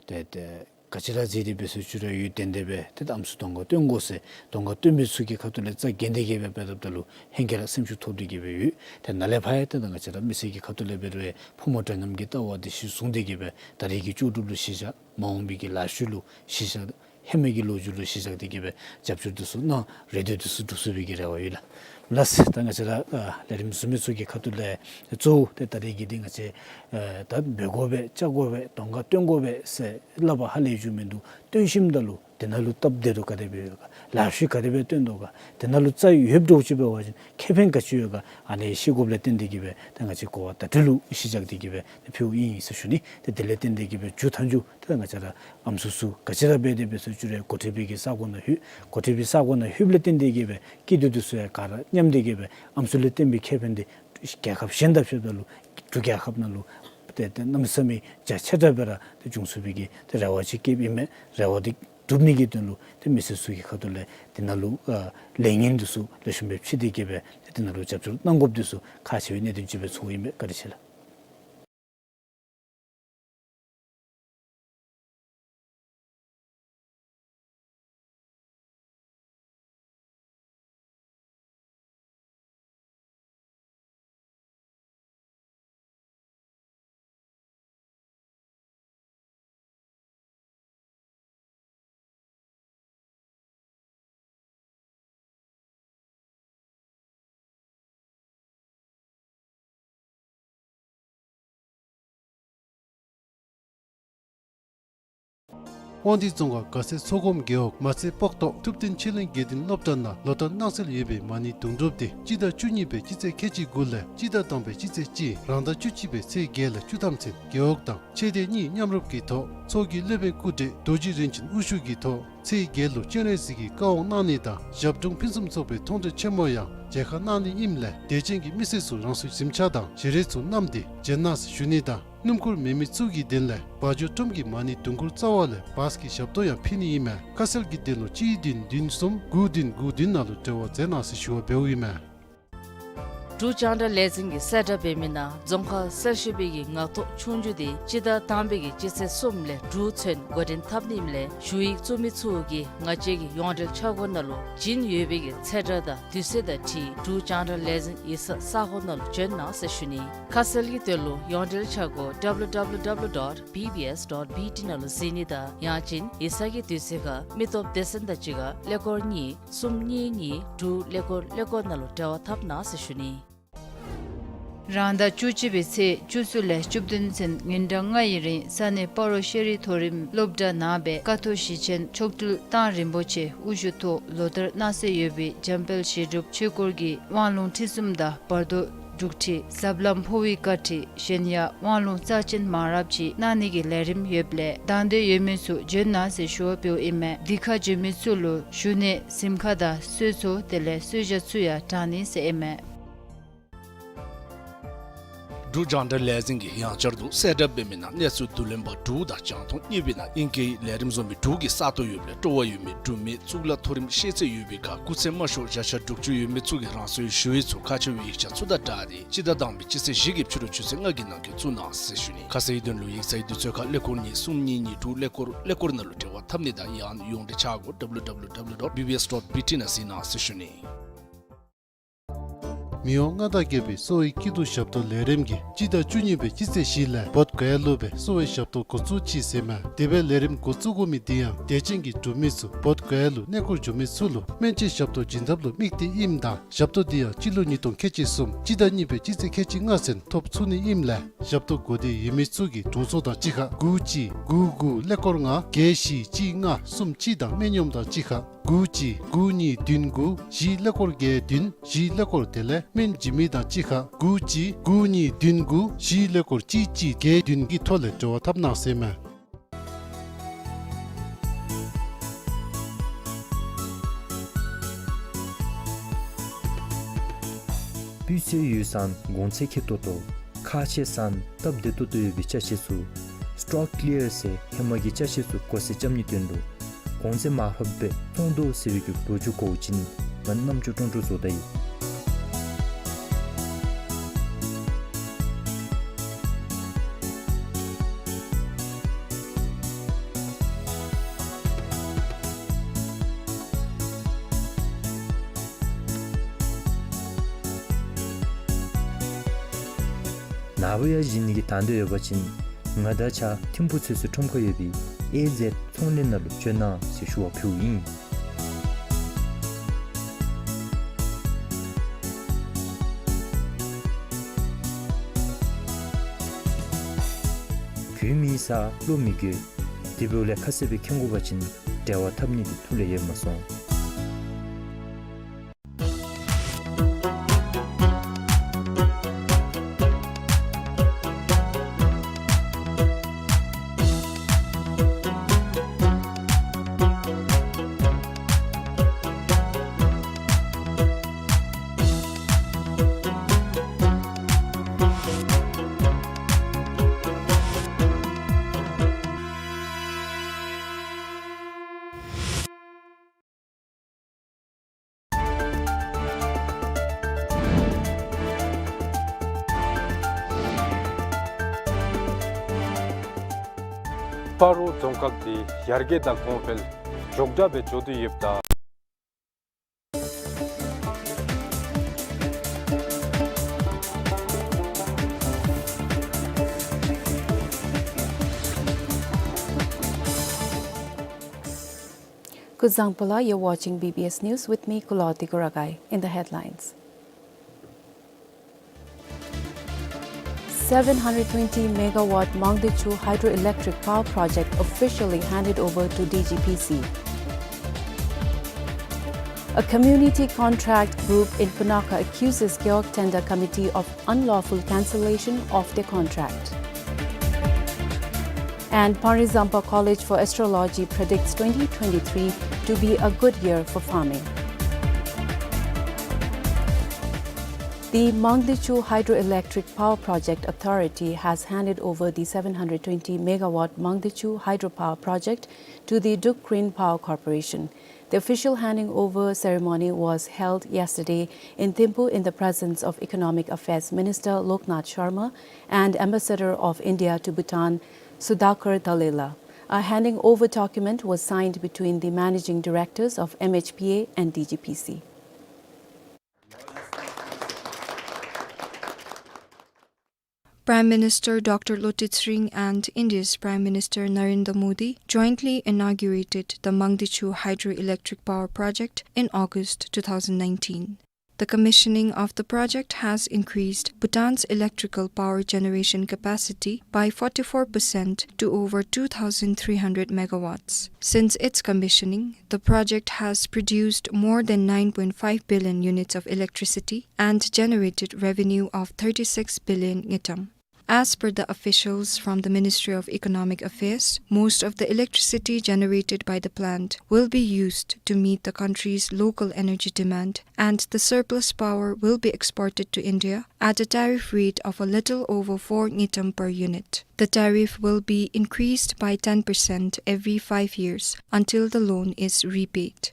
ཏེ་ཏེ་ག་ཅི་ར་མཛད་དེ་འབད་ཟེར་ཞུ་རུང་ཡོད་དེ་འདི་སྦེ་ཏེ་ད་ཨམ་སྲུ་གདོང་ཁར་སྟོན་དགོ་ཟེར་གདོང་ཁར་སྟོན་མི་ཚུ་གི་ཁ་ཐུག་ལས་རྩ་འགེངས་ཏེ་གི་སྦེ་འབད་འབདཝ་ད་ལུ་ཧེང་སྐལ་ར་སེམས་ཤུགས་ཐོབ་སྟེ་གི་སྦེ་ཡོད། ཏེ་ནཱ་ལས་ཕར་ཡང་ཏེ་ད་ང་བཅས་ར་མི་སེར་གྱི་ཁ་ཐུག་ལས་འབད་རུང་ཕོ་མོ་འདྲ་མཉམ་གྱི་ལྟ་བ་འདི་གཞི་བཟུང་སྟེ་གི་སྦེ་ད་རིས་ཀྱི་ལྕོགས་གྲུབ་ལུ་གཞི་བཞག། མ་འོངས་པའི་གི་ལཱ་ཤུལ་ལུ་གཞི་བཞག། ཧེ་མའི་གི་ལོ་རྒྱུས་ལུ་གཞི་བཞག་སྟེ་གི་སྦེ་རྒྱབ་སྐྱོར་འདི་ཚུ་གནང་། རེ་འདོད་འདི་ཚུ་འགྲུབ་ཚུགས་པའི་གི་རེ་བ་ཡོད་ལགས། ལགས་སོ། ད་ང་བཅས་ར་ཨ་ལས་རིམ་བཟུམ་མི་ཚུ་གི་ཁ་ཐུག་ལས་གཙོ་བོ་ཏེ་ད་རིས་ཀྱི་འདི་ང་བཅས་ཨ་ད་འབད་དགོ་པས་བཅའ་དགོ་པས་གདོང་ཁར་སྟོན་དགོ་པས་ཟེར་སླབ་པར་ཧ་ལས་རྒྱུ་མིན་འདུག། སྟོན་ཞིནམ་ད་ལུ་དེ་ནང་ལུ་སྟབས་བདེ་རུང་ག་དེ་སྦེ་ཡོད་ག། ལཱ་ཤུལ་ག་དེ་སྦེ་སྟོན་དོ་ག། དེ་ནང་ལུ་རྩ་ཡོདཔ་འདྲཝ་ཅིག་འབད་བ་ཅིན་ཁེ་ཕན་ག་ཅི་ཡོད་ག། ཨ་ནི་ཤེས་དགོཔ་ལས་བརྟེན་ཏེ་གི་སྦེ་ད་ང་བཅས་གོ་བ་བརྡ་སྤྲོད་ལུ་གཞི་བཞག་སྟེ་གི་སྦེ་ཕུལཝ་ཨིན་ཟེར་ཞུ་ནི། ཏེ་དེ་ལས་བརྟེན་ཏེ་གི་སྦེ་མཇུག་མཐའ་མཇུག་ཏེ་ང་བཅས་ར་ཨམ་སྲུ་ཚུ་ག་ཅི་ར་འབད་དེ་འབད་ཟེར་ཞུ་རུང་འགོ་ཁྲིད་པའི་གི་ས་གོ་ནང་ལྷོད། འགོ་ཁྲིད་པའི་ས་གོ་ནང་ལྷོདཔ་ལས་བརྟེན་ཏེ་གི་སྦེ་སྐྱིད་སྡུག་འདི་ཚུ་ཡང་ག་ར་མཉམ་སྟེ་གི་སྦེ་ཨམ་སྲུ་ལས་བརྟེན་པའི་ཁེ་ཕན་འདི་རྒྱལ་ཁབ་གཞན་དང་ཕྱདཔ་ད་ལུ་འབྲུག་རྒྱལ་ཁབ་ནང་ལུ་ ཏེ་ཏེ་གནམ་མེད་ས་མེད་རྒྱ་ཆེ་དྲགས་སྦེ་ར་ཏེ་འབྱུང་ཚུགས་པའི་གི་ཏེ་རེ་བ་ཅིག་བསྐྱེདཔ་ཨིན་མས། རེ་བ་འདི་འགྲུབ་ནི་གི་དོན་ལུ་ཏེ་མི་སེར་ཚུ་གི་ཁ་ཐུག་ལས་དེ་ནང་ལུ་ཨ་ལས་ངན་འདི་ཚུ་ལེགས་ཤོམ་སྦེ་ཕྱེ་སྟེ་གི་སྦེ་ཏེ་དེ་ནང་ལུ་རྒྱབ་སྐྱོར་གནང་དགོཔ་འདི་ཚུ་ཁག་ཆེ་བའི་གནད་དོན་ཅིག་སྦེ་ཚོརཝ་ཨིན་མས། བཀའ་དྲིན་ཆེ་ལགས། དབང་འདུས་རྫོང་ཁག་དགའ་སེང་མཚོ་སྒོམ་རྒེད་འོག་མ་རྩེ་སྤོག་ཐོག་ཐུབ་བསྟན་ཆོས་གླིང་དགེ་ལྡན་སློབ་གྲྭ་ནང་ལོ་ལྟར་གནང་སྲོལ་ཡོད་པའི་མ་ཎི་དུང་སྒྲུབ་འདི་སྤྱི་ཟླ་བཅུ་གཉིས་པའི་སྤྱི་ཚེས་ཁལ་གཅིག་དགུ་ལས་སྤྱི་ཟླ་དང་པའི་སྤྱི་ཚེས་གཅིག་རང་ཟླ་བཅུ་གཅིག་པའི་ཚེས་བརྒྱད་ལས་བཅུ་ཐམ་ཚུན་རྒེད་འོག་དང་ཆོས་སྡེ་གཉིས་མཉམ་རུབ་ཀྱི་ཐོག་ཚོགས་ཀྱི་སློབ་དཔོན་སྐུ་བགྲེས་རྡོ་རྗེ་རིན་ཆེན་དབུ་བཞུགས་ཀྱི་ཐོག་ཚེས་བརྒྱད་ལུ་སྤྱན་རས་གཟིགས་ཀྱི་བཀའ་དབང་གནང་ནི་དང་ཞབས་དྲུང་ཕུན་སུམ་ཚོགས་པའི་མཐོང་གྲོལ་ཆེན་མོ་ཡང་མཇལ་ཁ་གནང་ནི་ཨིནམ་ལས་དད་ཅན་གྱི་མི་སེར་ཚུ་རང་སོའི་གཟིམ་ཆས་དང་བཞེས་རས་ཚུ་བསྣམས་ཏེ་བྱོན་གནང་ཟེར་ཞུ་ནི་དང་སྣུམ་འཁོར་མེད་མི་ཚུ་གི་དོན་ལས་བ་འཇོ་ཁྲོམ་གྱི་མ་ཎི་དུང་འཁོར་རྩ་བ་ལས་བཱས་ཀྱི་ཞབས་ཏོག་ཡང་ཕུལ་ནི་ཨིན་མས། ཁ་གསལ་གྱི་དོན་ལུ་གཅིག་བདུན་བདུན་གསུམ་དགུ་བདུན་དགུ་བདུན་ནང་ལུ་འབྲེལ་བ་མཛད་གནང་ཟེར་ཞུ་བ་འབདཝ་ཨིན་མས། འབྲུག་རྒྱང་བསྒྲགས་ལས་འཛིན་གྱིས་གསལ་བསྒྲགས་འབད་མི་ནང་རྫོང་ཁག་གསར་ཞུགས་པའི་གི་ངག་ཐོག་ཆོས་རྒྱུགས་འདི་སྤྱི་ཟླ་དང་པའི་གི་སྤྱི་ཚེས་གསུམ་ལས་དྲུག་ཚུན་འགོ་འདྲེན་འཐབ་ནི་ཨིནམ་ལས་ཞུ་ཡིག་བཙུགས་མི་ཚུ་གིས་ང་བཅས་ཀྱི་ཡོངས་འབྲེལ་འཆར་སྒོ་ནང་ལུ་བྱིན་ཡོད་པའི་གི་ཚེས་གྲངས་དང་དུས་ཚོད་དང་འཁྲིལ་འབྲུག་རྒྱང་བསྒྲགས་ལས་འཛིན་ཡིག་ཚང་ས་གོ་ནང་ལུ་བྱོན་གནང་ཟེར་ཞུ་ནི། ཁ་གསལ་གྱི་དོན་ལུ་ཡོངས་འབྲེལ་འཆར་སྒོ་W W W dot B B S dot B T ནང་ལུ་གཟིགས་ནི་དང་ཡང་ཅིན་ཡིག་ཚང་གི་དུས་ཚོད་ཁར་མི་སྟོབས་སྡེ་ཚན་དང་གཅིག་ཁར་ཀླད་ཀོར་གཉིས་གསུམ་གཉིས་གཉིས་དྲུག་ཀླད་ཀོར་ཀླད་ཀོར་ནང་ལུ་འབྲེལ་བ་འཐབ་གནང་ཟེར་ཞུ་ནི། རང་ཟླ་བཅུ་གཅིག་པའི་ཚེས་བཅུ་གསུམ་ལས་བཅུ་བདུན་ཚུན་ཉིན་གྲངས་ལྔ་ཡི་རིང་ས་གནས་སྤ་རོ་ཤེས་རིག་མཐོ་རིམ་སློབ་གྲྭ་ནང་སྦེ་ཀཿཐོག་ཞེ་ཆེན་མཆོག་སྤྲུལ་ཐང་རིན་པོ་ཆེ་དབུ་བཞུགས་ཐོག་ལོ་ལྟར་གནང་སྲོལ་ཡོད་པའི་འཇམ་དཔལ་བཞེས་སྒྲུབ་ཆོས་སྐོར་གྱི་དབང་ལུང་ཁྲིད་གསུམ་དང་བར་དོ་སྒྲུག་ཁྲིད་ཟབ་ལམ་འཕོ་བའི་བཀའ་ཁྲིད་གཞན་ཡང་དབང་ལུང་རྩ་ཆེན་མང་རབས་ཅིག་གནང་ནི་གི་ལས་རིམ་ཡོདཔ་ལས་དང་འདོད་ཡོད་མི་ཚུ་བྱོན་གནང་ཟེར་ཞུ་བ་འབདཝ་ཨིན་མས། འདི་ཁར་བྱོན་མི་ཚུ་ལུ་བཞུགས་གནས་གཟིམ་ཁང་དང་གསོལ་ཚོགས་དེ་ལས་གསོལ་ཇ་ཚུ་ཡང་དྲང་ནི་ཟེར་ཨིན་མས། འབྲུག་རྒྱང་བསྒྲགས་ལས་འཛིན་གྱིས་ཡང་བསྐྱར་དུ་གསལ་བསྒྲགས་འབད་མི་ནང་གནས་ཚུལ་བསྡུ་ལེན་པ་དྲུག་དང་རྒྱང་མཐོང་གཉིས་པའི་ནང་ཨིང་སྐད་ལས་རིམ་བཟོ་མི་དྲུག་གི་ས་སྟོང་ཡོདཔ་ལས་སྤྲོ་བ་ཡོད་མི་འབྲུག་མི་གཙུག་ལག་མཐོ་རིམ་ཤེས་ཚད་ཡོད་པའི་ཁར་སྐུགས་ཚད་དམའ་ཤོས་བརྒྱ་ཆ་དྲུག་ཅུ་ཡོད་མི་ཚུ་གིས་རང་སོའི་ཞུ་ཡིག་ཚུ་ཁག་ཆེ་བའི་ཡིག་ཆ་ཚུ་དང་སྦྲགས་ཏེ་སྤྱི་ཟླ་དང་པའི་སྤྱི་ཚེས་བཞི་གི་ཕྱི་རུ་ཆུ་ཚོད་ལྔ་གི་ནང་འཁོད་བཙུགས་གནང་ཟེར་ཞུ་ནི། ཁ་གསལ་གྱི་དོན་ལུ་ཡིག་ཚང་གི་དུས་ཚོད་ཁར་ཀླད་ཀོར་གཉིས་གསུམ་གཉིས་གཉིས་དྲུག་ཀླད་ཀོར་ཀླད་ཀོར་ནང་ལུ་འབྲེལ་བ་འཐབ་ནི་དང་ཡང་ན་ཡོངས་འབྲེལ་འཆར་སྒོ་W W W dot B B S dot B T ནང་གཟིགས་གནང་ཟེར་ཞུ་ནི། མི་དབང་མངའ་བདག་རྒྱལ་པོའི་གསོ་བའི་སྐྱིད་སྡུག་ཞབས་ཏོག་ལས་རིམ་གྱིས་སྤྱི་ཟླ་བཅུ་གཉིས་པའི་སྤྱི་ཚེས་བཞི་ལས་བོདྷ་ག་ཡ་ལུ་སྦེ་གསོ་བའི་ཞབས་ཏོག་འགོ་བཙུགས་ཅི་ཟེར་མས། དེ་སྦེ་ལས་རིམ་འགོ་བཙུགས་དགོ་མི་དེ་ཡང་དད་ཅན་གྱི་འབྲུག་མི་ཚུ་བོདྷ་ག་ཡ་ལུ་གནས་སྐོར་འགྱོ་མི་ཚུ་ལུ་སྨན་བཅོས་ཞབས་ཏོག་བྱིན་ཐབས་ལུ་དམིགས་ཏེ་ཨིནམ་དང་ཞབས་ཏོག་དེ་ཡང་སྤྱི་ལོ་ཉིས་སྟོང་ཁལ་གཅིག་གསུམ་སྤྱི་ཟླ་གཉིས་པའི་སྤྱི་ཚེས་ཁལ་གཅིག་ལྔ་ཚུན་ཐོབ་ཚུགས་ནི་ཨིནམ་ལས་ཞབས་ཏོག་དགོས་འདོད་ཡོད་མི་ཚུ་གིས་དྲུང་འཚོ་དང་གཅིག་ཁར་དགུ་གཅིག་དགུ་དགུ་ཀླད་ཀོར་ལྔ་བརྒྱད་བཞི་གཅིག་ལྔ་གསུམ་གཅིག་དང་སྨན་གཡོགམོ་དང་གཅིག་ཁར་དགུ་གཅིག་དགུ་གཉིས་བདུན་དགུ་བཞི་ཀླད་ཀོར་བརྒྱད་བདུན་བཞི་ཀླད་ཀོར་དེ་ལས་སྨན་བྱིན་མི་དང་གཅིག་ཁར་དགུ་གཅིག་དགུ་གཉིས་བདུན་དགུ་བཞི་ཀླད་ཀོར་གཅིག་གཅིག་བརྒྱད་བདུན་གྱི་ཐོག་ལས་འབྲེལ་བ་འཐབ་གནང་ཟེར་མས། སྤུས་ཚད་ཡོད་ས་གོང་ཚད་ཁེ་ཏོག་ཏོ་ཁག་ཆེ་ས་སྟབས་བདེ་ཏོག་ཏོ་ཡོད་པའི་ཅ་ཆས་ཚུ་སི་ཊོག་ཀི་ལི་ཡར་ཟེར་ཧེ་མ་གི་ཅ་ཆས་ཚུ་གོ་སེ་རྐྱབ་ནིའི་དོན་ལུ་གོང་ཚད་མར་ཕབ་སྦེ་བཙོང་དོ་ཟེར་བའི་གི་བཟོ་བཅོས་གོ་བ་ཅིན་ང་རྣམ་ཅོ་ཀྲོང་ཀྲོ་བཟོ་ད་ཡི། ནཱ་བུ་ཡར་བཞེངས་ནི་གི་དང་འདོད་ཡོད་པ་ཅིན་ང་དང་གཅིག་ཁར་ཐིམ་ཕུག་ཚོད་བསྲེ་ཁྲོམ་ཁར་ཡོད་པའི་ཨེ་ཟེཌ་ཚོང་ལས་ནང་ལུ་བྱོན་གནང་ཟེར་ཞུ་བ་ཕུལཝ་ཨིན། རྒྱུས་མེད་ས་བློ་མི་འགྱོད། དེ་འབདཝ་ལས་ཁ་གསལ་སྦེ་མཁྱེན་དགོ་པ་ཅིན་འབྲེལ་བ་འཐབ་ནི་འདི་ཐུགས་ལས་ཡལ་མ་སོང་། སྤ་རོ་རྫོང་ཁག་འདི་ཡར་རྒྱས་དང་གོང་འཕེལ་མགྱོགས་དྲགས་སྦེ་འགྱོ་དོ་ཡོདཔ་ད། ཀུ་ཟངཔ་ལ། You're watching B B S News with me, Kuloti Kuragai. In the headlines. Seven hundred twenty megawatt Mangdechu hydroelectric power project officially handed over to D G P C. A community contract group in Punakha accuses Gewog Tender Committee of unlawful cancellation of their contract. And Panglitsampa College for Astrology predicts twenty twenty-three to be a good year for farming. The Mangdechu Hydroelectric Power Project Authority has handed over the seven hundred twenty megawatt Mangdechu hydropower project to the Druk Green Power Corporation. The official handing over ceremony was held yesterday in Thimphu in the presence of Economic Affairs Minister Loknath Sharma and Ambassador of India to Bhutan, Sudhakar Dallela. A handing over document was signed between the managing directors of M H P A and D G P C. Prime Minister Doctor Lotay Tshering and India's Prime Minister Narendra Modi jointly inaugurated the Mangdechu Hydroelectric Power Project in August two thousand nineteen. The commissioning of the project has increased Bhutan's electrical power generation capacity by forty-four percent to over two thousand three hundred megawatts. Since its commissioning, the project has produced more than nine point five billion units of electricity and generated revenue of thirty-six billion ngultrum. As per the officials from the Ministry of Economic Affairs, most of the electricity generated by the plant will be used to meet the country's local energy demand, and the surplus power will be exported to India at a tariff rate of a little over four ngultrum per unit. The tariff will be increased by ten percent every five years until the loan is repaid.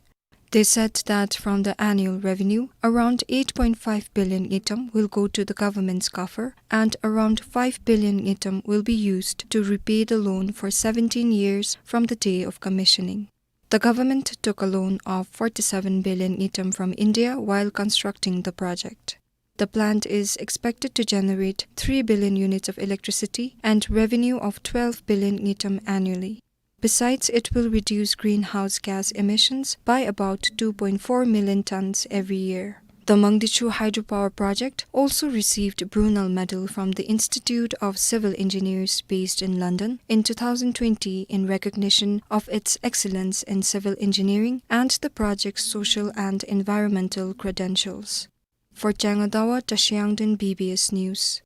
They said that from the annual revenue, around eight point five billion ngultrum will go to the government's coffer and around five billion ngultrum will be used to repay the loan for seventeen years from the day of commissioning. The government took a loan of forty-seven billion ngultrum from India while constructing the project. The plant is expected to generate three billion units of electricity and revenue of twelve billion ngultrum annually. Besides, it will reduce greenhouse gas emissions by about two point four million tons every year. The Mangdechu hydropower project also received Brunel Medal from the Institute of Civil Engineers based in London in two thousand twenty in recognition of its excellence in civil engineering and the project's social and environmental credentials. For Changadawa, Tashi Yangden, B B S News.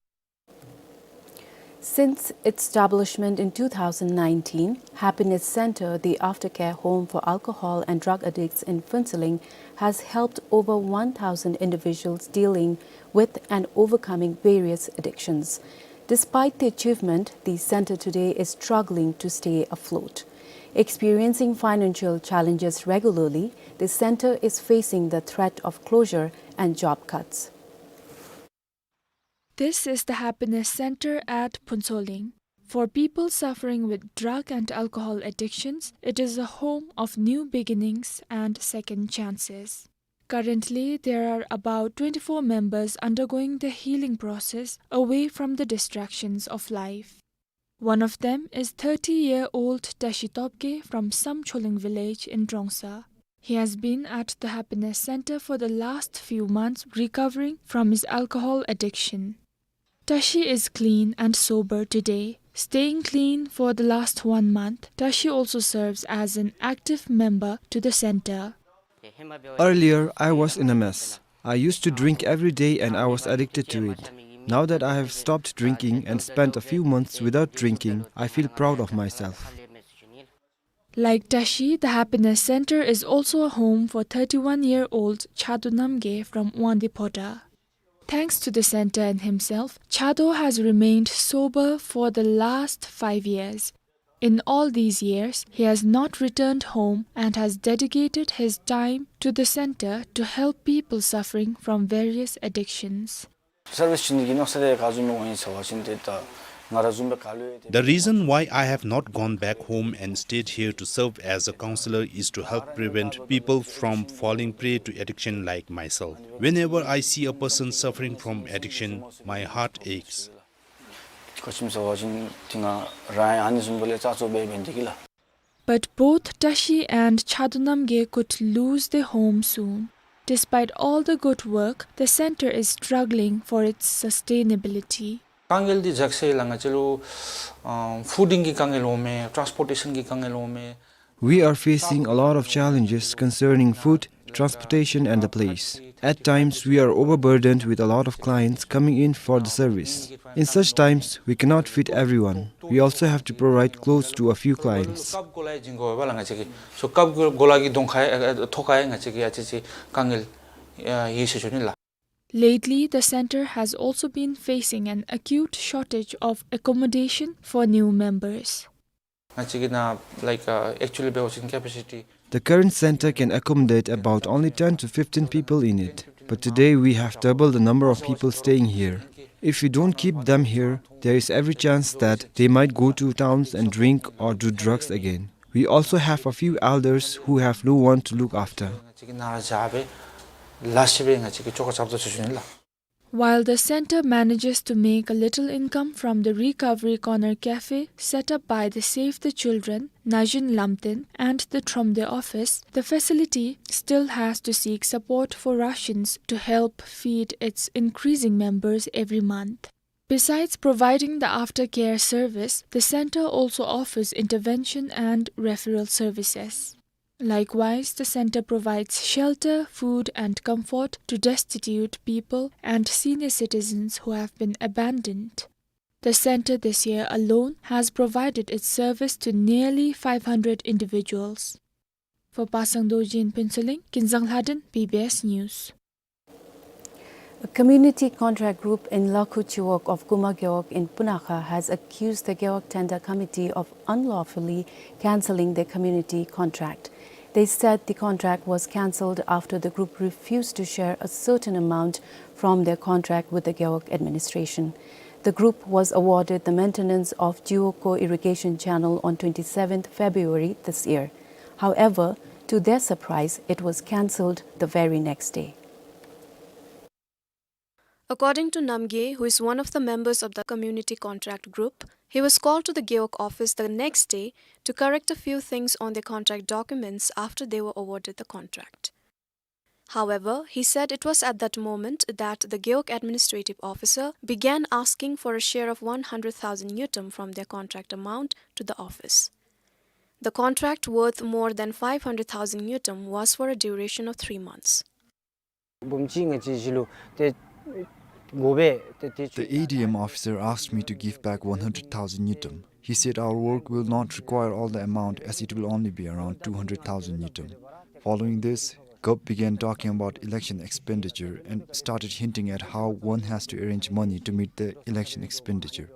Since its establishment in two thousand nineteen, Happiness Center, the aftercare home for alcohol and drug addicts in Phuentsholing, has helped over one thousand individuals dealing with and overcoming various addictions. Despite the achievement, the center today is struggling to stay afloat. Experiencing financial challenges regularly, the center is facing the threat of closure and job cuts. This is the Happiness Center at Phuentsholing. For people suffering with drug and alcohol addictions, it is a home of new beginnings and second chances. Currently, there are about twenty-four members undergoing the healing process away from the distractions of life. One of them is thirty-year-old Tashi Topgay from Samcholing village in Drongsa. He has been at the Happiness Center for the last few months recovering from his alcohol addiction. Tashi is clean and sober today. Staying clean for the last one month, Tashi also serves as an active member to the center. Earlier, I was in a mess. I used to drink every day and I was addicted to it. Now that I have stopped drinking and spent a few months without drinking, I feel proud of myself. Like Tashi, the Happiness Center is also a home for thirty-one-year-old Chado Namgay from Wangdue Phodrang. Thanks to the center and himself, Chado has remained sober for the last five years. In all these years, he has not returned home and has dedicated his time to the center to help people suffering from various addictions. Service ཅིག་གི་མནོ་བསམ་དེ་ག་ཟུག་མི་འོང་ཡི་ཟེར་བ་ཅིན་ཏེ་ད་ The reason why I have not gone back home and stayed here to serve as a counselor is to help prevent people from falling prey to addiction like myself. Whenever I see a person suffering from addiction, my heart aches. But both Tashi and Chadu Namgay could lose their home soon. Despite all the good work, the center is struggling for its sustainability. དཀའ་ངལ་འདི་འཇགས་ས་ལུ་ང་བཅས་ལུ་ཨ་ཕུཌིང་གི་དཀའ་ངལ་འོང་མས། ཊཱནསི་པོར་ཊེ་ཤཱན་གྱི་དཀའ་ངལ་འོང་མས། We are facing a lot of challenges concerning food, transportation and the place. We are overburdened with a lot of clients coming in for the service. In such times, we cannot feed everyone. We also have to provide clothes to a few clients. སྐབས་གོ་ལ་ཡི་བྱིན་དགོ་པས་ལགས་ང་བཅས་ཀྱིས། སོ་སྐབས་གོ་ལ་གི་གདོང་ཁར་ཨ་ཨ་ཐོག་ཁར་ང་བཅས་ཀྱིས་ཨ་ཙི་ཙི་དཀའ་ངལ་ཡོད་ཟེར་ཞུ་ནི་ལགས། Lately, the center has also been facing an acute shortage of accommodation for new members. ང་བཅས་ཀྱི་ནང་like uh, actually འབད་བ་ཅིན་capacity. The current center can accommodate about only ten to fifteen people in it. But today we have doubled the number of people staying here. If we don't keep them here, there is every chance that they might go to towns and drink or do drugs again. We also have a few elders who have no one to look after. ང་བཅས་ཀྱི་ནང་ར་བཞག་སྦེ་ལ་ཤི་སྦེ་ང་བཅས་ཀྱིས་བཅོ་ཁ་རྐྱབ་དོ་ཟེར་ཞུ་ནི་ལགས། While the center manages to make a little income from the Recovery Corner Cafe set up by the Save the Children, Najin Lamten, and the Thromde office, the facility still has to seek support for rations to help feed its increasing members every month. Besides providing the aftercare service, the center also offers intervention and referral services. Likewise, the center provides shelter, food, and comfort to destitute people and senior citizens who have been abandoned. The center this year alone has provided its service to nearly five hundred individuals. For Pasang Dorji in Phuentsholing, Kinzang Lhaden, B B S News. A community contract group in Lakhu Chiwog of Kuma Gewog in Punakha has accused the Gewog Tender Committee of unlawfully cancelling their community contract. They said the contract was cancelled after the group refused to share a certain amount from their contract with the Gewog administration. The group was awarded the maintenance of Jiwoko irrigation channel on twenty-seventh February this year. However, to their surprise, it was cancelled the very next day. According to Namgay, who is one of the members of the community contract group, he was called to the Gewog office the next day to correct a few things on the contract documents after they were awarded the contract. However, he said it was at that moment that the Gewog administrative officer began asking for a share of one hundred thousand ngultrum from their contract amount to the office. The contract worth more than five hundred thousand ngultrum was for a duration of three months. The A D M officer asked me to give back one hundred thousand ngultrum. He said our work will not require all the amount as it will only be around two hundred thousand ngultrum. Following this, Gup began talking about election expenditure and started hinting at how one has to arrange money to meet the election expenditure.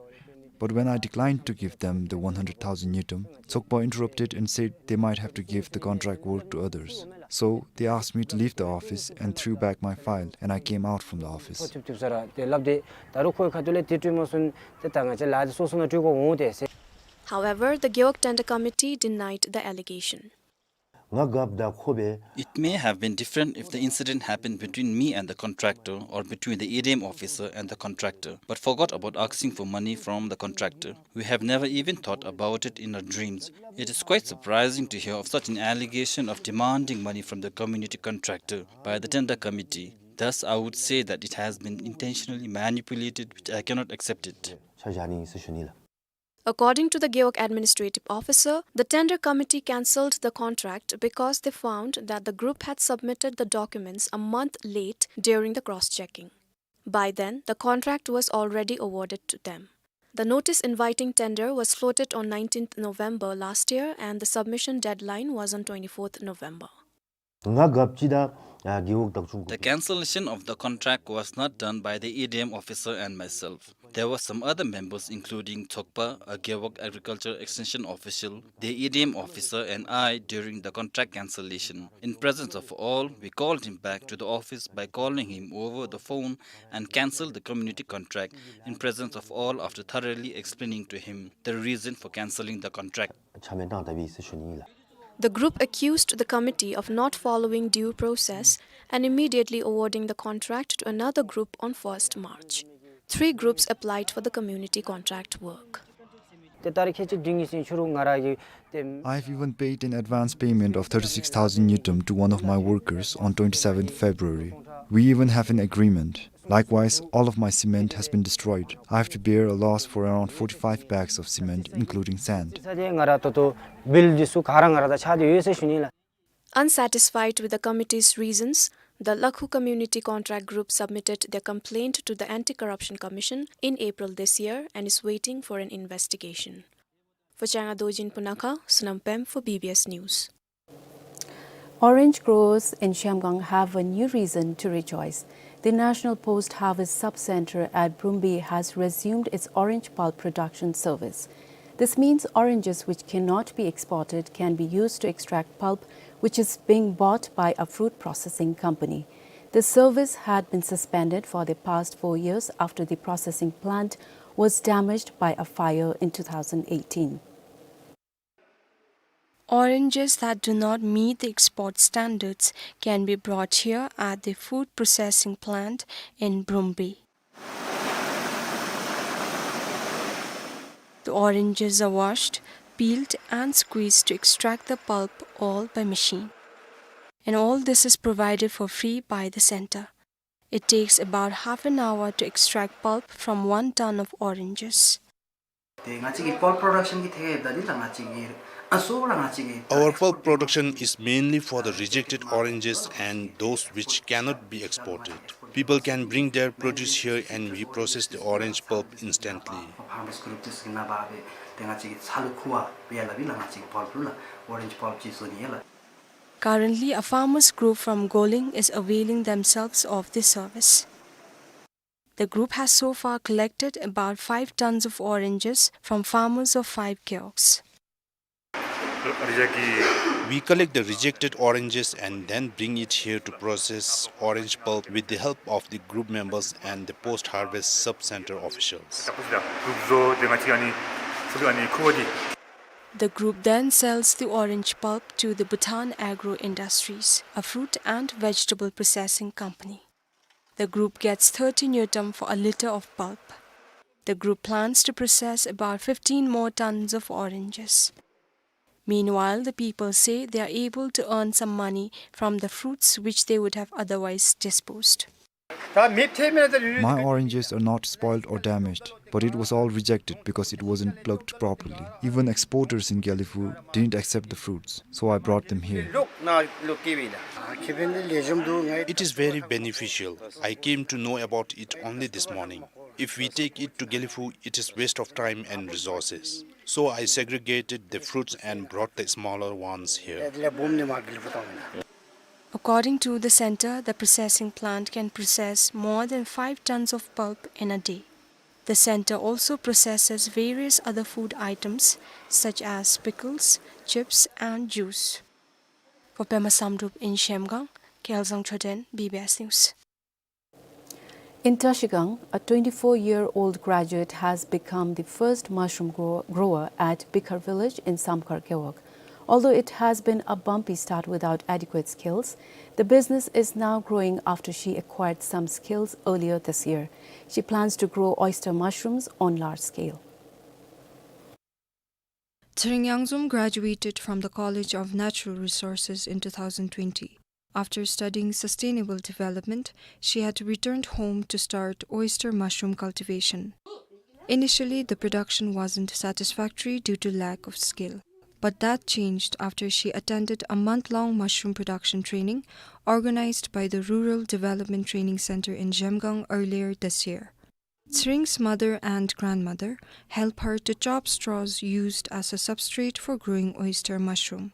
But when I declined to give them the one hundred thousand ngultrum, Tsokpa interrupted and said they might have to give the contract work to others. So they asked me to leave the office and threw back my file, and I came out from the office. However, the Gewog Tender Committee denied the allegation. ང་གབ་ད་ཁོ་སྦེ། It may have been different if the incident happened between me and the contractor or between the A D M officer and the contractor, but forgot about asking for money from the contractor. We have never even thought about it in our dreams. It is quite surprising to hear of such an allegation of demanding money from the community contractor by the tender committee. Thus, I would say that it has been intentionally manipulated, which I cannot accept it. ཆ་བཞག་ནི་ཨིན་ཟེར་ཞུ་ནི་ལགས། According to the Gewog administrative officer, the tender committee cancelled the contract because they found that the group had submitted the documents a month late during the cross-checking. By then, the contract was already awarded to them. The notice inviting tender was floated on nineteenth November last year, and the submission deadline was on twenty-fourth November. ང་གབ་ཅིག་ད་ ཡ་རྒེད་འོག་བདག་སྐྱོང་། The cancellation of the contract was not done by the E D M officer and myself. There were some other members, including Thokpa, a Gewog Agriculture Extension official, the E D M officer, and I during the contract cancellation. In presence of all, we called him back to the office by calling him over the phone and cancelled the community contract in presence of all after thoroughly explaining to him the reason for cancelling the contract. ཆ་མེད་བཏང་ད་བི་ཟེར་ཞུ་ནི་ལགས། The group accused the committee of not following due process and immediately awarding the contract to another group on first March. Three groups applied for the community contract work. ཏེ་ཏ་རིག་ཁལ་གཅིག་བདུན་ཉིས་སྟོང་ཕྱི་རུ་ང་ར་གི་ཏེ། I've even paid an advance payment of thirty-six thousand ngultrum to one of my workers on twenty-seventh February. We even have an agreement. Likewise, all of my cement has been destroyed. I have to bear a loss for around forty-five bags of cement, including sand. ས་ཏེ་ང་ར་ཏོ་ཏོ་བིལ་འདི་ཚུ་ག་ར་ང་ར་དང་ཆགས་ཏེ་ཡོད་ཟེར་ཞུ་ནི་ལགས། Unsatisfied with the committee's reasons, the Lakhu Community Contract Group submitted their complaint to the Anti-Corruption Commission in April this year and is waiting for an investigation. For Changa Dojin Punakha, Sonam Pem for B B S News. Orange growers in Zhemgang have a new reason to rejoice. The National Post Harvest Sub-Center at Brumbi has resumed its orange pulp production service. This means oranges which cannot be exported can be used to extract pulp, which is being bought by a fruit processing company. The service had been suspended for the past four years after the processing plant was damaged by a fire in two thousand eighteen. Oranges that do not meet the export standards can be brought here at the food processing plant in Brumbi. The oranges are washed, peeled and squeezed to extract the pulp, all by machine. And all this is provided for free by the center. It takes about half an hour to extract pulp from one ton of oranges. ཏེ་ང་བཅས་ཀྱི་pulp production གྱི་ཐད་ད་འདི་ལགས་ང་བཅས་ཀྱི་ཨ་སོ་ར་ང་བཅས་ཀྱི། Our pulp production is mainly for the rejected oranges and those which cannot be exported. People can bring their produce here and we process the orange pulp instantly. Farmers group འདི་ཚུ་གི་ནང་འབད་ཏེ་ང་བཅས་ཀྱི་ཚ་ལུ་ཁུ་བ་སྦེ་ཡར་ལས་སྦེ་ལགས་ང་བཅས་ཀྱི་pulp ལུ་ལགས་orange pulp ཅིག་བཟོ་ནི་ཡོད་ལགས། Currently, a farmers group from Goling is availing themselves of this service. The group has so far collected about five tons of oranges from farmers of five gewogs. We collect the rejected oranges and then bring it here to process orange pulp with the help of the group members and the post-harvest sub-center officials. The group then sells the orange pulp to the Bhutan Agro Industries, a fruit and vegetable processing company. The group gets thirty ngultrum for a litre of pulp. The group plans to process about fifteen more tons of oranges. Meanwhile, the people say they are able to earn some money from the fruits which they would have otherwise disposed. My oranges are not spoiled or damaged, but it was all rejected because it wasn't plucked properly. Even exporters in Gelephu didn't accept the fruits, so I brought them here. It is very beneficial. I came to know about it only this morning. If we take it to Gelephu, it is waste of time and resources. So I segregated the fruits and brought the smaller ones here. According to the center, the processing plant can process more than five tons of pulp in a day. The center also processes various other food items such as pickles, chips, and juice. For Pema Samdrup in Zhemgang, Kelsang Choden, B B S News. In Trashigang, a twenty-four-year-old graduate has become the first mushroom grow-, grower at Bikhar village in Samkhar Gewog. Although it has been a bumpy start without adequate skills, the business is now growing after she acquired some skills earlier this year. She plans to grow oyster mushrooms on large scale. Tshering Yangzom graduated from the College of Natural Resources in two thousand twenty. After studying sustainable development, she had returned home to start oyster mushroom cultivation. Initially, the production wasn't satisfactory due to lack of skill, but that changed after she attended a month-long mushroom production training organized by the Rural Development Training Center in Zhemgang earlier this year. Tshering's mother and grandmother help her to chop straws used as a substrate for growing oyster mushroom.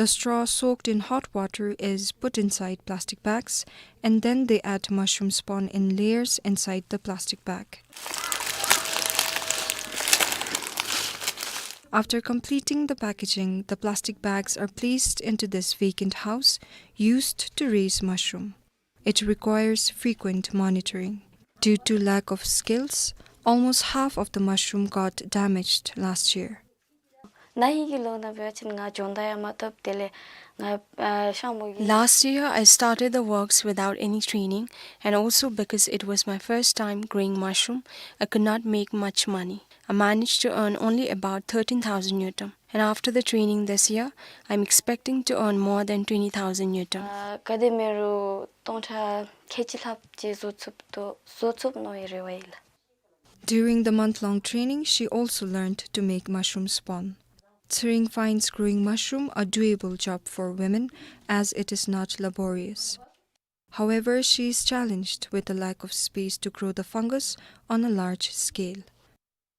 The straw soaked in hot water is put inside plastic bags, and then they add mushroom spawn in layers inside the plastic bag. After completing the packaging, the plastic bags are placed into this vacant house used to raise mushroom. It requires frequent monitoring. Due to lack of skills, almost half of the mushroom got damaged last year. ན་ཧིང་གི་ལོ་ནང་འབད་བ་ཅིན་ང་སྦྱོང་བརྡར་ཡང་མ་ཐོབ། དེ་ལས་ང་ཨ་ཤང་མོ་གི Last year, I started the works without any training, and also because it was my first time growing mushroom, I could not make much money. I managed to earn only about thirteen thousand ngultrum. And after the training this year, I'm expecting to earn more than twenty thousand ngultrum. ཨ་ག་དེ་མེན་རུང་སྟོང་ཕྲག་ཁལ་གཅིག་ལྷགཔ་ཅིག་བཟོ་ཚུགསཔ་དོ་བཟོ་ཚུགས་མནོ་བའི་རེ་བ་ཡོད་ལགས། During the month-long training, she also learned to make mushroom spawn. Tshering finds growing mushroom a doable job for women as it is not laborious. However, she is challenged with the lack of space to grow the fungus on a large scale.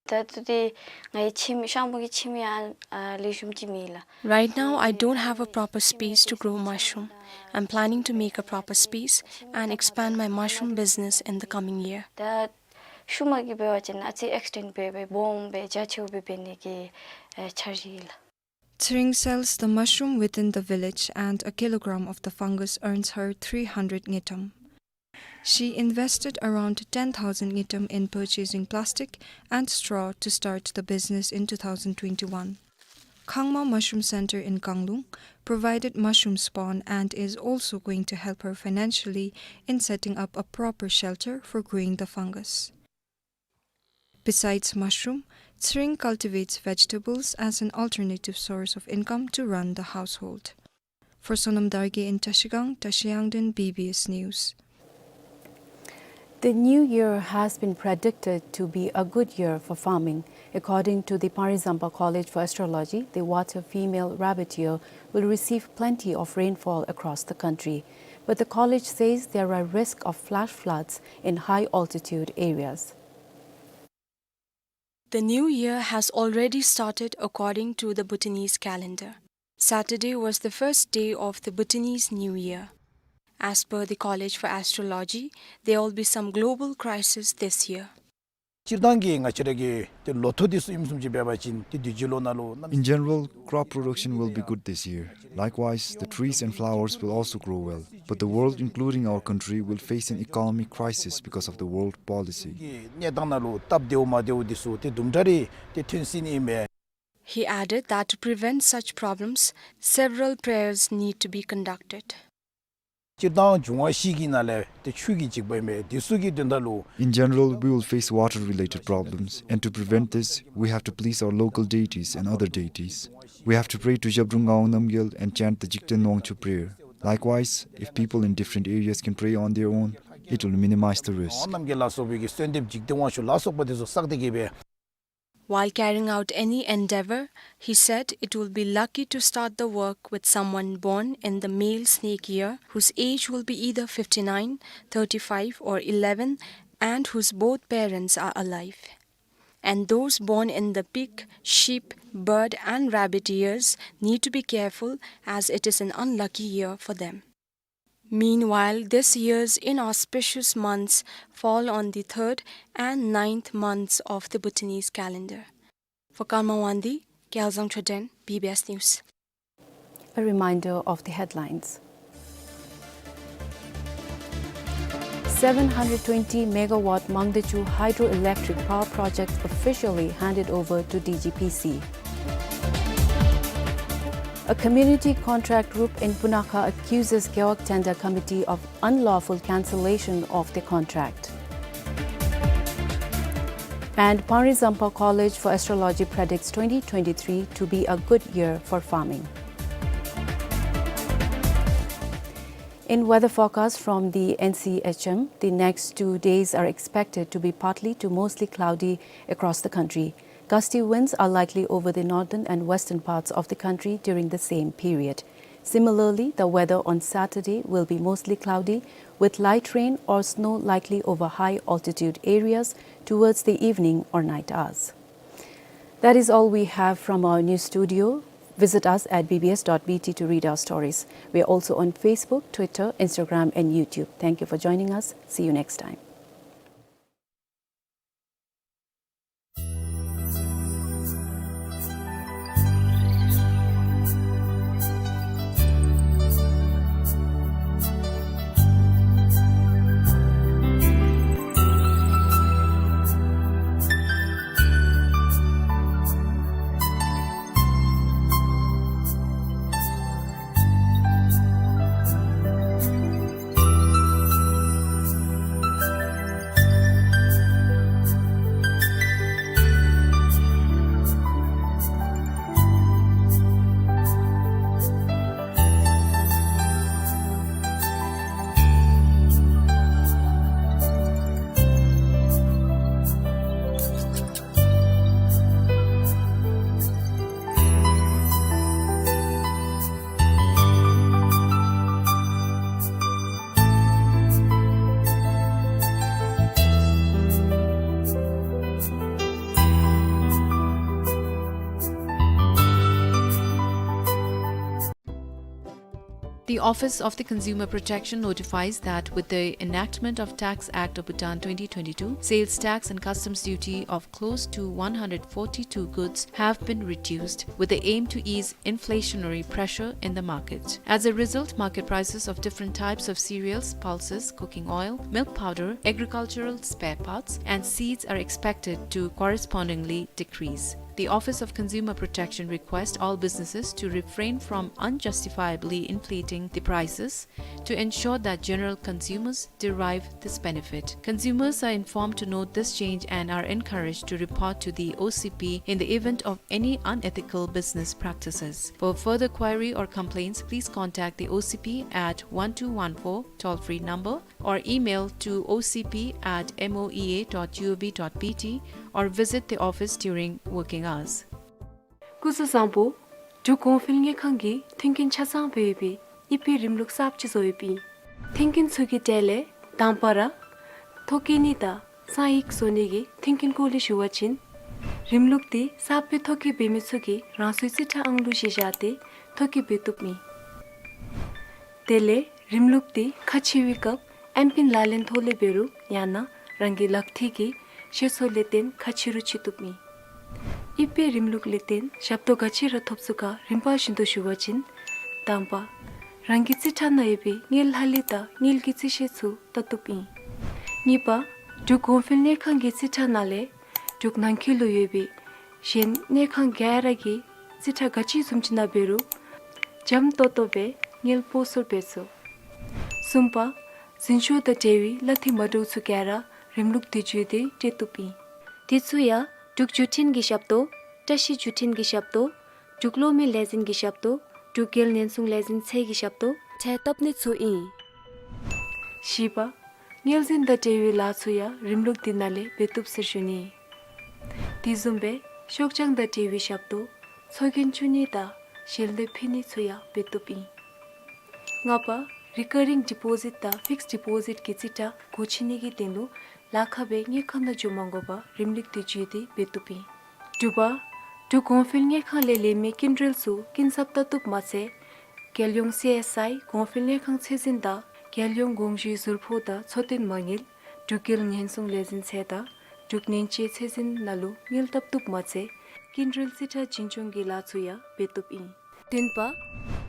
ད་ལྟོ་འདི་ང་གི་ཁྱིམ་ཤང་མོ་གི་ཁྱིམ་ཡང་ཨ་ལེགས་ཤོམ་ཅིག་མེད་ལགས། Right now, I don't have a proper space to grow mushroom. I'm planning to make a proper space and expand my mushroom business in the coming year. ད་ཤུལ་མ་གི་འབད་བ་ཅིན་ཨ་ཙི་ཨེགསི་ཊེནཌ་འབད་སྦེ་སྦོམ་སྦེ་རྒྱ་ཆེཝ་སྦེ་འབད་ནི་གི་ཨེ་འཆར་གཞི་ཡོད་ལགས། Tshering sells the mushroom within the village, and a kilogram of the fungus earns her three hundred ngultrum. She invested around ten thousand ngultrum in purchasing plastic and straw to start the business in two thousand twenty-one. Khangma Mushroom Center in Kanglung provided mushroom spawn and is also going to help her financially in setting up a proper shelter for growing the fungus. Besides mushroom, Tshering cultivates vegetables as an alternative source of income to run the household. For Sonam Dargye in Trashigang, Tashi Yangden, B B S News. The new year has been predicted to be a good year for farming. According to the Pangrezangpa College for Astrology, the water female rabbit ear will receive plenty of rainfall across the country. But the college says there are risk of flash floods in high altitude areas. The new year has already started according to the Bhutanese calendar. Saturday was the first day of the Bhutanese New Year. As per the College for Astrology, there will be some global crisis this year. སྤྱིར་བཏང་གི་ང་བཅས་ར་གི་ཏེ་ལོ་ཐོག་འདི་ཚུ་ཨིནམ་བཟུམ་ཅིག་འབད་བ་ཅིན་ཏེ་དུས་ཅི་ལོ་ནང་ལུ་གནམ In general, crop production will be good this year. Likewise, the trees and flowers will also grow well, but the world, including our country, will face an economic crisis because of the world policy. གི་གནས་སྟངས་ནང་ལུ་སྟབས་བདེཝ་མ་བདེཝ་འདི་ཚུ་ཏེ་དུམ་གྲ་རེ་ཏེ་ཐོན་སྲིད་ནི་ཨིན་མས། He added that to prevent such problems, several prayers need to be conducted. སྤྱིར་བཏང་འབྱུང་བ་བཞི་གི་ནང་ལས་ཏེ་ཆུ་གི་འཇིགས་པ་ཨིན་མས། འདི་ཚུ་གི་དོན་དག་ལུ། In general, we will face water-related problems, and to prevent this, we have to please our local deities and other deities. We have to pray to Zhabdrung Ngawang Namgyal and chant the Jigten Wangchuk prayer. Likewise, if people in different areas can pray on their own, it will minimize the risk. ནམ་མཁའི་ལ་སོགས་པའི་གི་གསོལ་འདེབས་འཇིག་རྟེན་དབང་ཕྱུག་ལ་སོགས་པ་དེ་ཚུ་བསགས་ཏེ་གི་སྦེ། While carrying out any endeavor, he said it will be lucky to start the work with someone born in the male snake year, whose age will be either fifty-nine, thirty-five, or eleven, and whose both parents are alive. And those born in the pig, sheep, bird, and rabbit years need to be careful, as it is an unlucky year for them. Meanwhile, this year's inauspicious months fall on the third and ninth months of the Bhutanese calendar. For Karma Wangdi, Gyalzang Choden, B B S News. A reminder of the headlines. Seven hundred twenty megawatt Mangdechu hydroelectric power project officially handed over to D G P C. A community contract group in Punakha accuses Gewog Tender Committee of unlawful cancellation of the contract. And Pangrezangpa College for Astrology predicts twenty twenty-three to be a good year for farming. In weather forecast from the N C H M, the next two days are expected to be partly to mostly cloudy across the country. Gusty winds are likely over the northern and western parts of the country during the same period. Similarly, the weather on Saturday will be mostly cloudy, with light rain or snow likely over high altitude areas towards the evening or night hours. That is all we have from our news studio. Visit us at B B S dot B T to read our stories. We are also on Facebook, Twitter, Instagram, and YouTube. Thank you for joining us. See you next time. The Office of the Consumer Protection notifies that with the enactment of Tax Act of Bhutan twenty twenty-two, sales tax and customs duty of close to one hundred forty-two goods have been reduced, with the aim to ease inflationary pressure in the market. As a result, market prices of different types of cereals, pulses, cooking oil, milk powder, agricultural spare parts, and seeds are expected to correspondingly decrease. The Office of Consumer Protection requests all businesses to refrain from unjustifiably inflating the prices to ensure that general consumers derive this benefit. Consumers are informed to note this change and are encouraged to report to the O C P in the event of any unethical business practices. For further query or complaints, please contact the O C P at one two one four toll-free number or email to O C P at M O E A dot G O V dot B T or visit the office during working hours. སྐུ་གཟུགས་བཟང་པོ། འབྲུག་གོང་འཕེལ་དངུལ་ཁང་གིས་མཐུན་རྐྱེན་ཆ་ཚང་སྦེ་ཡོད་པའི་དབྱིབས་པའི་རིམ་ལུགས་གསརཔ་ཅིག་བཟོ་ཡོདཔ་ཨིན། མཐུན་རྐྱེན་ཚུ་གི་གྲས་ལས་དང་པ་ར་ཐོ་བཀོད་ནི་དང་གསང་ཡིག་བཟོ་ནི་གི་མཐུན་རྐྱེན་སྐོར་ལས་ཞུ་བ་ཅིན། རིམ་ལུགས་འདི་གསརཔ་སྦེ་ཐོ་བཀོད་འབད་མི་ཚུ་གིས་རང་སོའི་རྩིས་ཁྲ་ཨང་ལུ་གཞི་བཞག་སྟེ་ཐོ་བཀོད་འབད་བཏུབ་ཨིན། དེ་ལས་རིམ་ལུགས་འདི་ཁ་ཕྱེ་བའི་སྐབས་ཨེམ་པིན་ལག་ལེན་ཐོག་ལས་འབད་རུང་ཡང་ན་རང་གི་ལག་མཐིལ་གྱི་ཤེལ་སོ་ལས་བརྟེན་ཁ་ཕྱེ་རུང་ཕྱེ་བཏུབ་ཨིན། དབྱིབས་པའི་རིམ་ལུགས་ལས་བརྟེན་ཞབས་ཏོག་ག་ཅི་ར་ཐོབ་ཚུགས་ག་རིམ་པ་བཞིན་དུ་ཞུ་བ་ཅིན། དང་པ། རང་གི་རྩིས་ཁྲ་ནང་ཡོད་པའི་དངུལ་ལྷག་ལུས་དང་དངུལ་གྱི་རྩིས་ཤེལ་ཚུ་བལྟ་བཏུབ་ཨིན། གཉིས་པ། འབྲུག་གོང་འཕེལ་དངུལ་ཁང་གི་རྩིས་ཁྲ་ནང་ལས་འབྲུག་ནང་འཁོད་ལུ་ཡོད་པའི་གཞན་དངུལ་ཁང་ག་ར་གི་རྩིས་ཁྲ་ག་ཅི་བཟུམ་ཅིག་ནང་འབད་རུང་འཇམ་ཏོང་ཏོ་སྦེ་དངུལ་སྤོ་སོར་འབད་ཚུགས། གསུམ་པ། འཛིན་སྐྱོང་དང་འབྲེལ་བའི་གླ་འཐུས་མ་འདྲཝ་ཚུ་ག་ར་རིམ་ལུགས་འདི་བརྒྱུད་དེ་སྤྲོད་བཏུབ་ཨིན། དེ་ཚུ་ཡང་འབྲུག་བརྒྱུད་འཕྲིན་གྱི་ཞབས་ཏོག་བཀྲ་ཤིས་བརྒྱུད་འཕྲིན་གྱི་ཞབས་ཏོག་འབྲུག་གློག་མེ་ལས་འཛིན་གྱི་ཞབས་ཏོག་འབྲུག་རྒྱལ་ཉེན་སྲུང་ལས་འཛིན་ཚད་ཀྱི་ཞབས་ཏོག་ཁྲལ་བཏབ་ནི་ཚུ་ཨིན། བཞི་པ། དངུལ་འཛིན་དང་འབྲེལ་བའི་ལཱ་ཚུ་ཡང་རིམ་ལུགས་འདི་ནང་ལས་འབད་བཏུབ་ཟེར་ཞུ་ནི། དེ་བཟུམ་སྦེ་ཤོག་བྱང་དང་འབྲེལ་བའི་ཞབས་ཏོག་ཚོགས་རྒྱན་བཙུགས་ནི་དང་ཞལ་འདེབས་ཕུལ་ནི་ཚུ་ཡང་འབད་བཏུབ་ཨིན། ལྔ་པ། རི་ཀ་རིང་ཌི་པོ་ཟིཊ་དང་ཕིགསཌ་ཌི་པོ་ཟིཊ་གི་རྩིས་ཁྲ་སྒོ་ཕྱེ་ནི་གི་དོན་ལུ་ལཱ་ཁག་སྦེ་དངུལ་ཁང་ནང་འགྱོ་མ་དགོ་པར་རིམ་ལུགས་འདི་བརྒྱུད་དེ་འབད་བཏུབ་ཨིན། དྲུག་པ། འབྲུག་གོང་འཕེལ་དངུལ་ཁང་ལས་ལེན་མི་སྐྱིན་འགྲུལ་ཚུ་སྐྱིན་ཚབ་བལྟ་བཏུབ་མ་ཚད། རྒྱལ་ཡོངས་སི་ཨེསི་ཨའི་གོང་འཕེལ་དངུལ་ཁང་ཚད་འཛིན་དང་རྒྱལ་ཡོངས་དགོངས་ཞུའི་ཟུར་ཕོགས་དང་འཚོ་རྟེན་མ་དངུལ་འབྲུག་རྒྱལ་ཉེན་སྲུང་ལས་འཛིན་ཚད་དང་འབྲུག་ནན་ཅེ་ཚད་འཛིན་ནང་ལུ་དངུལ་བཏབ་བཏུབ་མ་ཚད། སྐྱིན་འགྲུལ་རྩིས་ཁྲ་བྱིན་སྐྱོང་གི་ལཱ་ཚུ་ཡང་འབད་བཏུབ་ཨིན། བདུན་པ།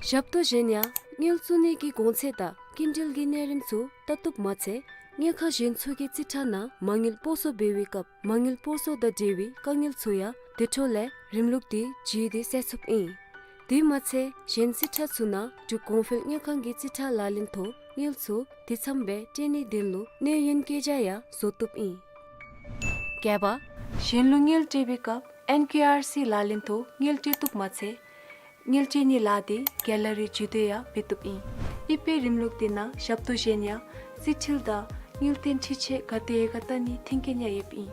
ཞབས་ཏོག་གཞན་ཡང་དངུལ་བཙུགས་ནི་གི་གོང་ཚད་དང་སྐྱིན་འགྲུལ་གྱི་གནས་རིམ་ཚུ་བལྟ་བཏུབ་མ་ཚད། དངུལ་ཁང་གཞན་ཚུ་གི་རྩིས་ཁྲ་ནང་མ་དངུལ་སྤོ་སོར་འབད་བའི་སྐབས་མ་དངུལ་སྤོ་སོར་དང་འབྲེལ་བའི་དཀའ་ངལ་ཚུ་ཡང་དེ་འཕྲོ་ལས་རིམ་ལུགས་འདི་བརྒྱུད་དེ་སེལ་ཚུགསཔ་ཨིན། དེ་མ་ཚད་གཞན་རྩིས་ཁྲ་ཚུ་ནང་འབྲུག་གོང་འཕེལ་དངུལ་ཁང་གི་རྩིས་ཁྲ་ལག་ལེན་ཐོག་དངུལ་ཚུ་དེ་ཚམ་སྦེ་སྤྲོད་ནིའི་དོན་ལུ་གནས་ཡུན་བཀོད་རྒྱ་ཡང་བཟོ་བཏུབ་ཨིན། བརྒྱད་པ། གཞན་ལུ་དངུལ་སྤྲོད་པའི་སྐབས་ཨེན་ཀེ་ཨར་སི་ལག་ལེན་ཐོག་དངུལ་སྤྲོད་བཏུབ་མ་ཚད། དངུལ་སྤྲོད་ནིའི་ལཱ་འདི་ག་ལ་རི་བརྒྱུད་དེ་ཡང་འབད་བཏུབ་ཨིན། དབྱིབས་པའི་རིམ་ལུགས་འདི་ནང་ཞབས་ཏོག་གཞན་ཡང་རྩིས་འཕྲུལ་དང་དངུལ་རྟེན་འཕྲུལ་ཆས་ག་དེ་ག་བལྟ་ནིའི་མཐུན་རྐྱེན་ཡང་ཡོདཔ་ཨིན།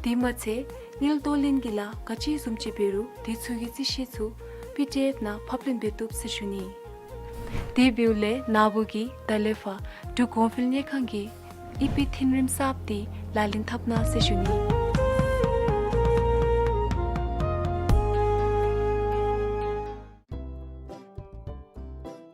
དེ་མ་ཚད་དངུལ་གཏོར་ལེན་གྱི་ལཱ་ག་ཅི་བཟུམ་ཅིག་འབད་རུང་དེ་ཚུ་གི་རྩིས་ཤེལ་ཚུ་པི་ཌི་ཨེཕ་ནང་ཕབ་ལེན་འབད་བཏུབ་ཟེར་ཞུ་ནི། དེ་འབདཝ་ལས་ན་བུ་གིས་ད་ལས་ཕར་འབྲུག་གོང་འཕེལ་དངུལ་ཁང་གི་དབྱིབས་པའི་མཐུན་རིམ་གསརཔ་འདི་ལག་ལེན་འཐབ་གནང་ཟེར་ཞུ་ནི།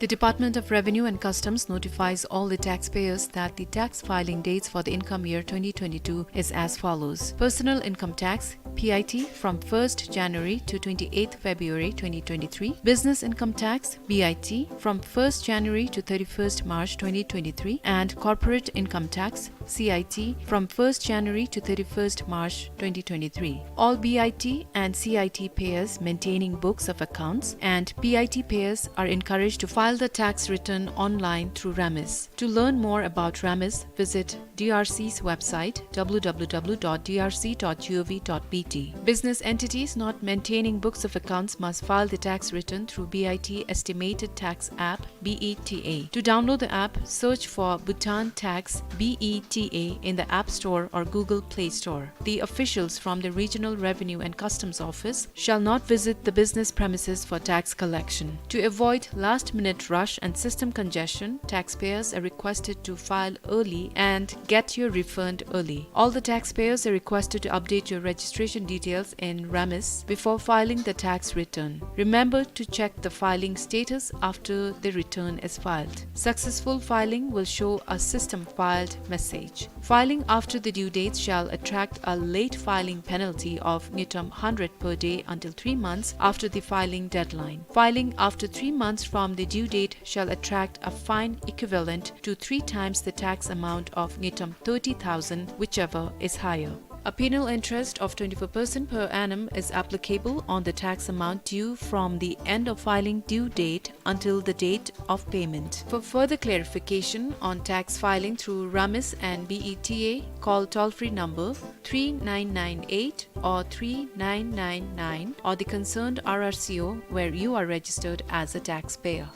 The Department of Revenue and Customs notifies all the taxpayers that the tax filing dates for the income year twenty twenty-two is as follows. Personal income tax, P I T, from first January to twenty-eighth February twenty twenty-three. Business income tax, B I T, from first January to thirty-first March twenty twenty-three. And corporate income tax, C I T, from first January to thirty-first March twenty twenty-three. All B I T and C I T payers maintaining books of accounts and P I T payers are encouraged to file the tax return online through RAMIS. To learn more about RAMIS, visit D R C's website, W W W dot D R C dot gov dot B T. Business entities not maintaining books of accounts must file the tax return through B I T Estimated Tax App, B E T A. To download the app, search for Bhutan Tax, B E T A, in the App Store or Google Play Store. The officials from the Regional Revenue and Customs Office shall not visit the business premises for tax collection. To avoid last-minute rush and system congestion, taxpayers are requested to file early and get your refund early. All the taxpayers are requested to update your registration details in RAMIS before filing the tax return. Remember to check the filing status after the return is filed. Successful filing will show a system filed message. Filing after the due date shall attract a late filing penalty of ngultrum hundred per day until three months after the filing deadline. Filing after three months from the due date shall attract a fine equivalent to three times the tax amount of ngultrum thirty thousand, whichever is higher. A penal interest of twenty-four percent per annum is applicable on the tax amount due from the end of filing due date until the date of payment. For further clarification on tax filing through RAMIS and B E T A, call toll-free number three nine nine eight or three nine nine nine or the concerned R R C O where you are registered as a taxpayer.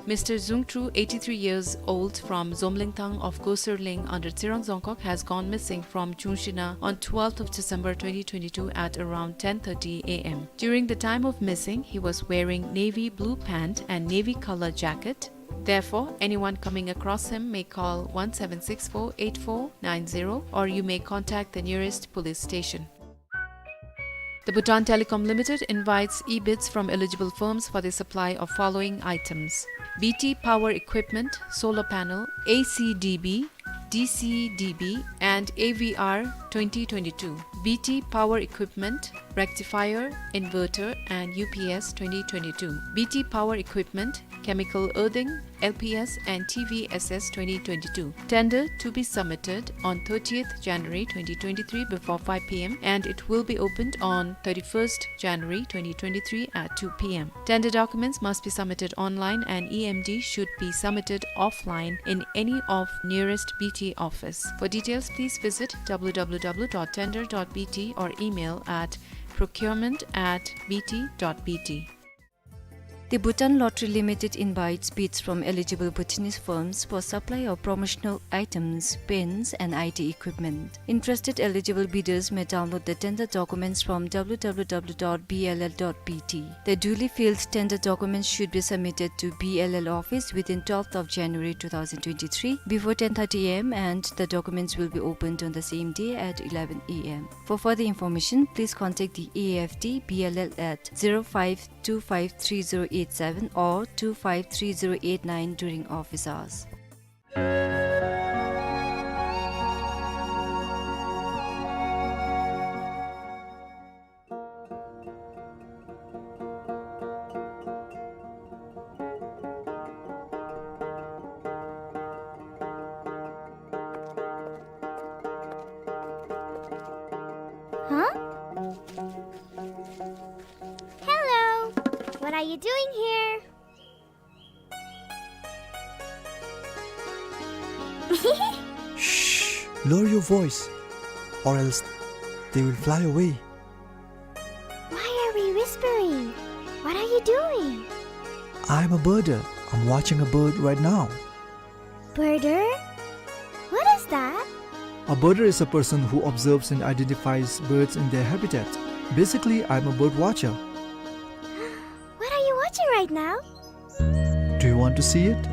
Mister Zung Tru, eighty-three years old, from Zomlengthang of Goserleng under Tsirang Dzongkhag, has gone missing from Chungsina on twelfth of December twenty twenty-two at around ten thirty A M. During the time of missing, he was wearing navy blue pant and navy color jacket. Therefore, anyone coming across him may call one seven six four eight four nine zero, or you may contact the nearest police station. The Bhutan Telecom Limited invites e-bids from eligible firms for the supply of following items: B T power equipment, solar panel, A C D B, D C D B, and A V R twenty twenty-two. B T power equipment, rectifier, inverter, and U P S twenty twenty-two. B T power equipment, chemical earthing, L P S and T V S S twenty twenty-two. Tender to be submitted on thirtieth January twenty twenty-three before five P M and it will be opened on thirty-first January twenty twenty-three at two P M. Tender documents must be submitted online and E M D should be submitted offline in any of nearest B T office. For details, please visit W W W dot tender dot B T or email at procurement at B T dot B T. The Bhutan Lottery Limited invites bids from eligible Bhutanese firms for supply of promotional items, pens, and I T equipment. Interested eligible bidders may download the tender documents from W W W dot B L L dot B T. The duly filled tender documents should be submitted to B L L office within twelfth of January two thousand twenty-three before ten thirty A M and the documents will be opened on the same day at eleven A M. For further information, please contact the A F D B L L at zero five two five three zero eight seven or two five three zero eight nine during office hours. Huh? Hello. What are you doing here? Shh! Lower your voice, or else they will fly away. Why are we whispering? What are you doing? I'm a birder. I'm watching a bird right now. Birder? What is that? A birder is a person who observes and identifies birds in their habitat. Basically, I'm a bird watcher. What are you watching right now? Do you want to see it?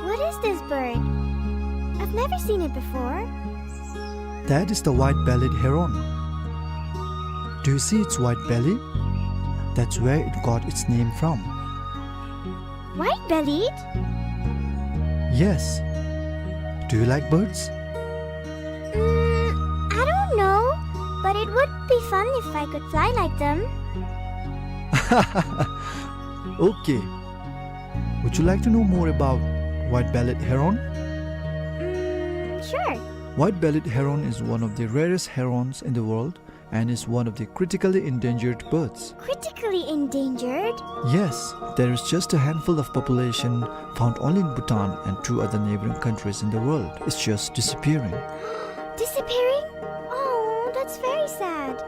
What is this bird? I've never seen it before. That is the white-bellied heron. Do you see its white belly? That's where it got its name from. White-bellied? Yes. Do you like birds? Mm, I don't know, but it would be fun if I could fly like them. Okay. Would you like to know more about white-bellied heron? Mm, sure. White-bellied heron is one of the rarest herons in the world and is one of the critically endangered birds. Critically endangered? Yes, there is just a handful of population found only in Bhutan and two other neighboring countries in the world. It's just disappearing. Disappearing? Oh, that's very sad.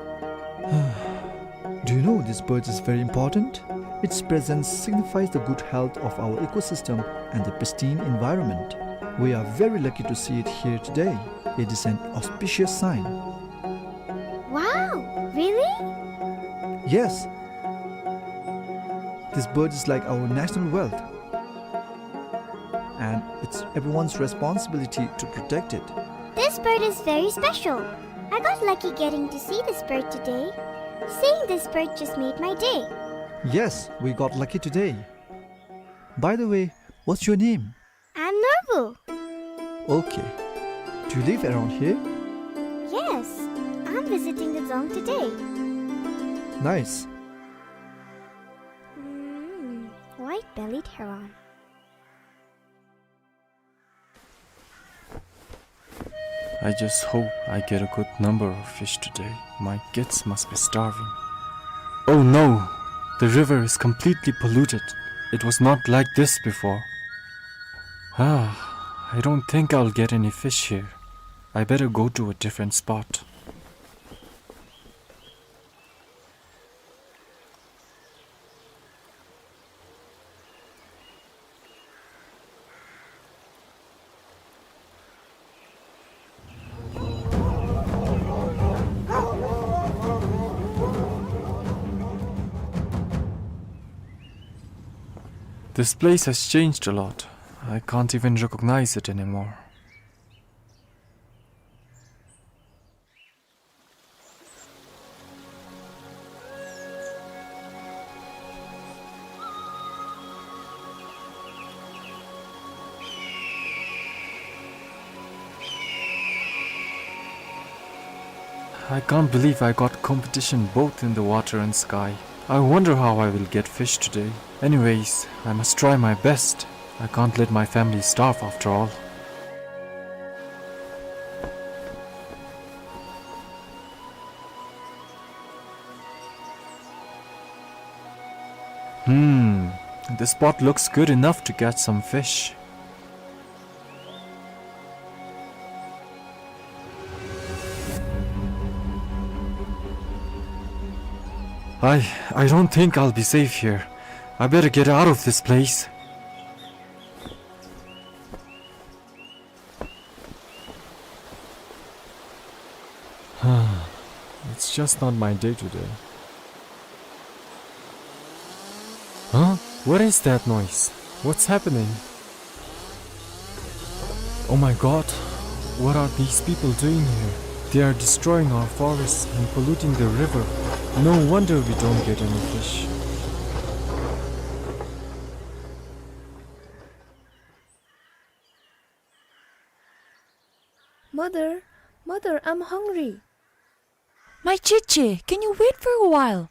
Do you know this bird is very important? Its presence signifies the good health of our ecosystem and the pristine environment. We are very lucky to see it here today. It is an auspicious sign. Wow, really? Yes. This bird is like our national wealth. And it's everyone's responsibility to protect it. This bird is very special. I got lucky getting to see this bird today. Seeing this bird just made my day. Yes, we got lucky today. By the way, what's your name? I'm Norbu. Okay. Do you live around here? Yes, I'm visiting the dzong today. Nice. Mm, white-bellied heron. I just hope I get a good number of fish today. My kids must be starving. Oh no! The river is completely polluted. It was not like this before. Ah, I don't think I'll get any fish here. I better go to a different spot. This place has changed a lot. I can't even recognize it anymore. I can't believe I got competition both in the water and sky. I wonder how I will get fish today. Anyways, I must try my best. I can't let my family starve after all. Hmm, this spot looks good enough to catch some fish. I, I don't think I'll be safe here. I better get out of this place. It's just not my day today. Huh? What is that noise? What's happening? Oh my God, what are these people doing here? They are destroying our forests and polluting the river. No wonder we don't get any fish. Mother, mother, I'm hungry. My Chichi, can you wait for a while?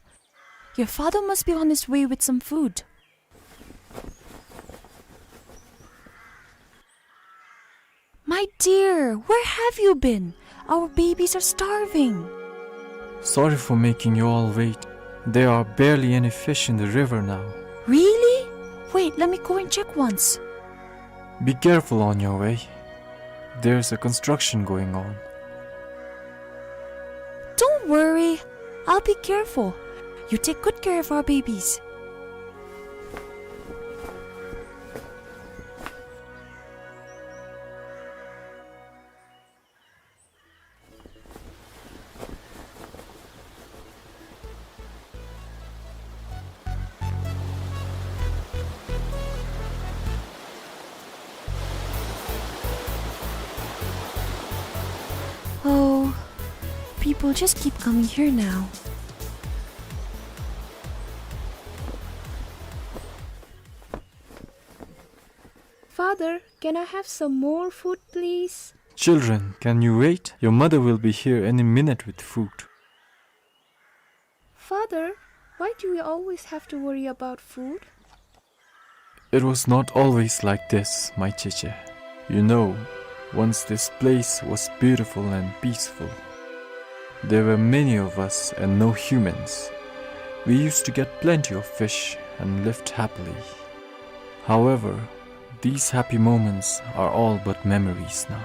Your father must be on his way with some food. My dear, where have you been? Our babies are starving. Sorry for making you all wait. There are barely any fish in the river now. Really? Wait, let me go and check once. Be careful on your way. There's a construction going on. Don't worry. I'll be careful. You take good care of our babies. People just keep coming here now. Father, can I have some more food, please? Children, can you wait? Your mother will be here any minute with food. Father, why do we always have to worry about food? It was not always like this, my Cheche. You know, once this place was beautiful and peaceful. There were many of us and no humans. We used to get plenty of fish and lived happily. However, these happy moments are all but memories now.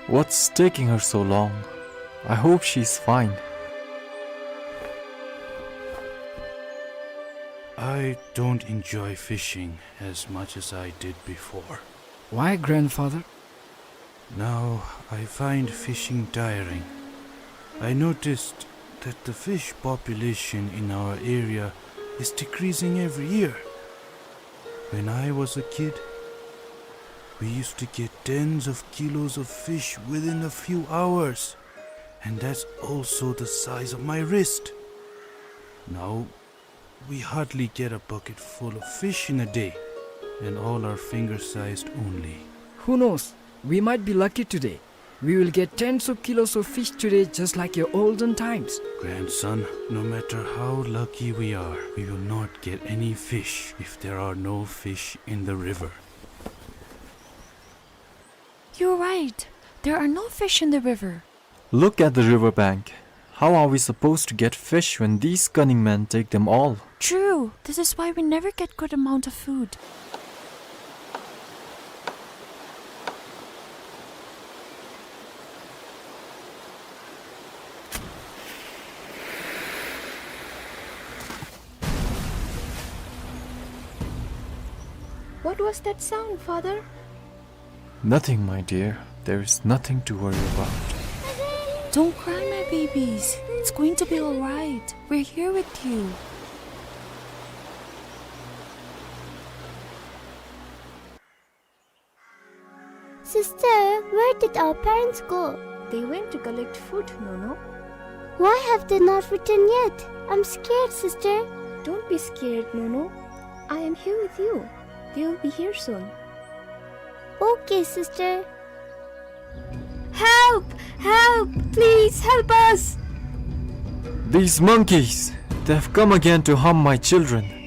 What's taking her so long? I hope she's fine. I don't enjoy fishing as much as I did before. Why, grandfather? Now I find fishing tiring. I noticed that the fish population in our area is decreasing every year. When I was a kid, we used to get tens of kilos of fish within a few hours, and that's also the size of my wrist. Now, we hardly get a bucket full of fish in a day, and all are finger-sized only. Who knows? We might be lucky today. We will get tens of kilos of fish today, just like your olden times. Grandson, no matter how lucky we are, we will not get any fish if there are no fish in the river. You're right. There are no fish in the river. Look at the river bank. How are we supposed to get fish when these cunning men take them all? True. This is why we never get good amount of food. What was that sound, Father? Nothing, my dear. There is nothing to worry about. Don't cry, my babies. It's going to be all right. We're here with you. Sister, where did our parents go? They went to collect food, Nono. Why have they not returned yet? I'm scared, sister. Don't be scared, Nono. I am here with you. They will be here soon. Okay, sister. Help! Help! Please help us! These monkeys, they've come again to harm my children.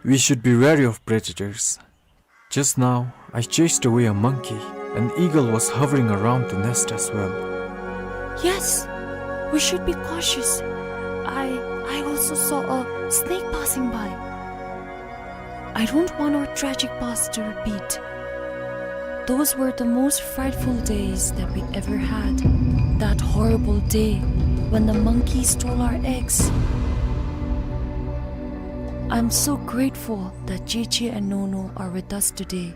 We should be wary of predators. Just now, I chased away a monkey. An eagle was hovering around the nest as well. Yes, we should be cautious. I, I also saw a snake passing by. I don't want our tragic past to repeat. Those were the most frightful days that we ever had. That horrible day when the monkey stole our eggs. I'm so grateful that Cheche and Nono are with us today.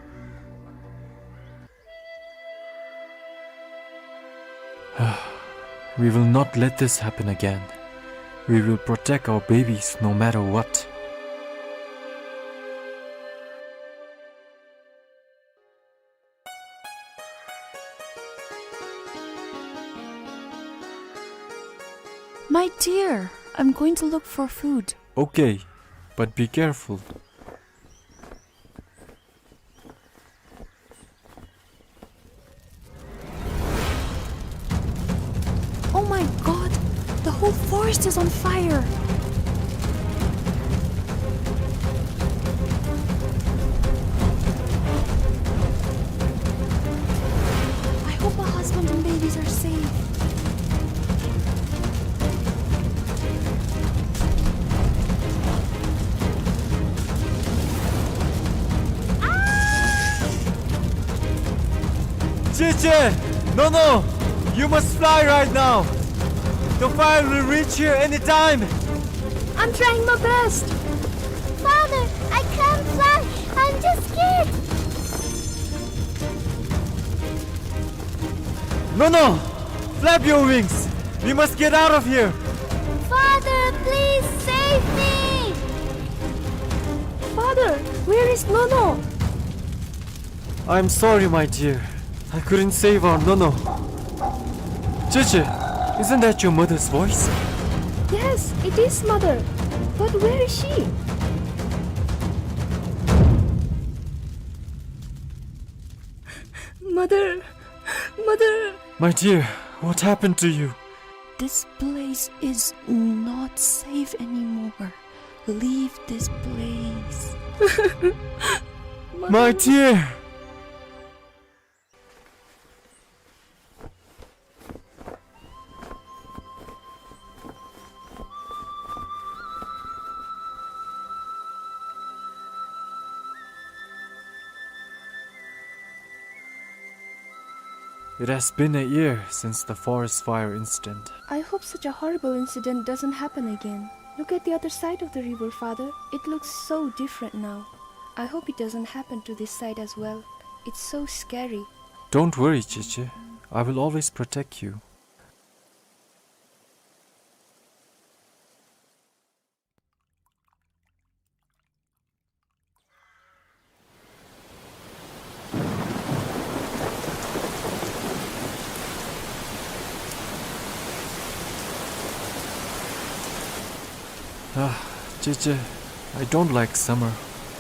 We will not let this happen again. We will protect our babies no matter what. My dear, I'm going to look for food. Okay, but be careful. Oh my God! The whole forest is on fire! I hope my husband and babies are safe. Cheche! Nono! You must fly right now! The fire will reach here anytime! I'm trying my best! Father, I can't fly! I'm just scared! Nono! Flap your wings! We must get out of here! Father, please save me! Father, where is Nono? I'm sorry, my dear. I couldn't save our Nono. Cheche, isn't that your mother's voice? Yes, it is, Mother. But where is she? Mother, Mother. My dear, what happened to you? This place is not safe anymore. Leave this place. My dear! It has been a year since the forest fire incident. I hope such a horrible incident doesn't happen again. Look at the other side of the river, Father. It looks so different now. I hope it doesn't happen to this side as well. It's so scary. Don't worry, Cheche. I will always protect you. Ah, Cheche, I don't like summer.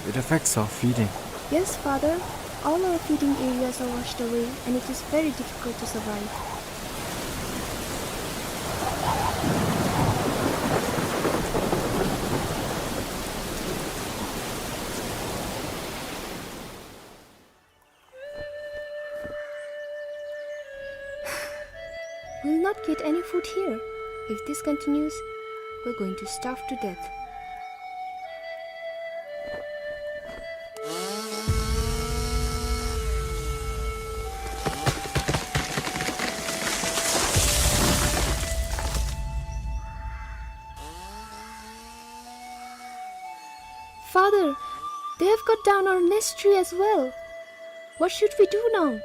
It affects our feeding. Yes, Father. All our feeding areas are washed away, and it is very difficult to survive. We'll not get any food here. If this continues, we're going to starve to death. Father, they have cut down our nest tree as well. What should we do now?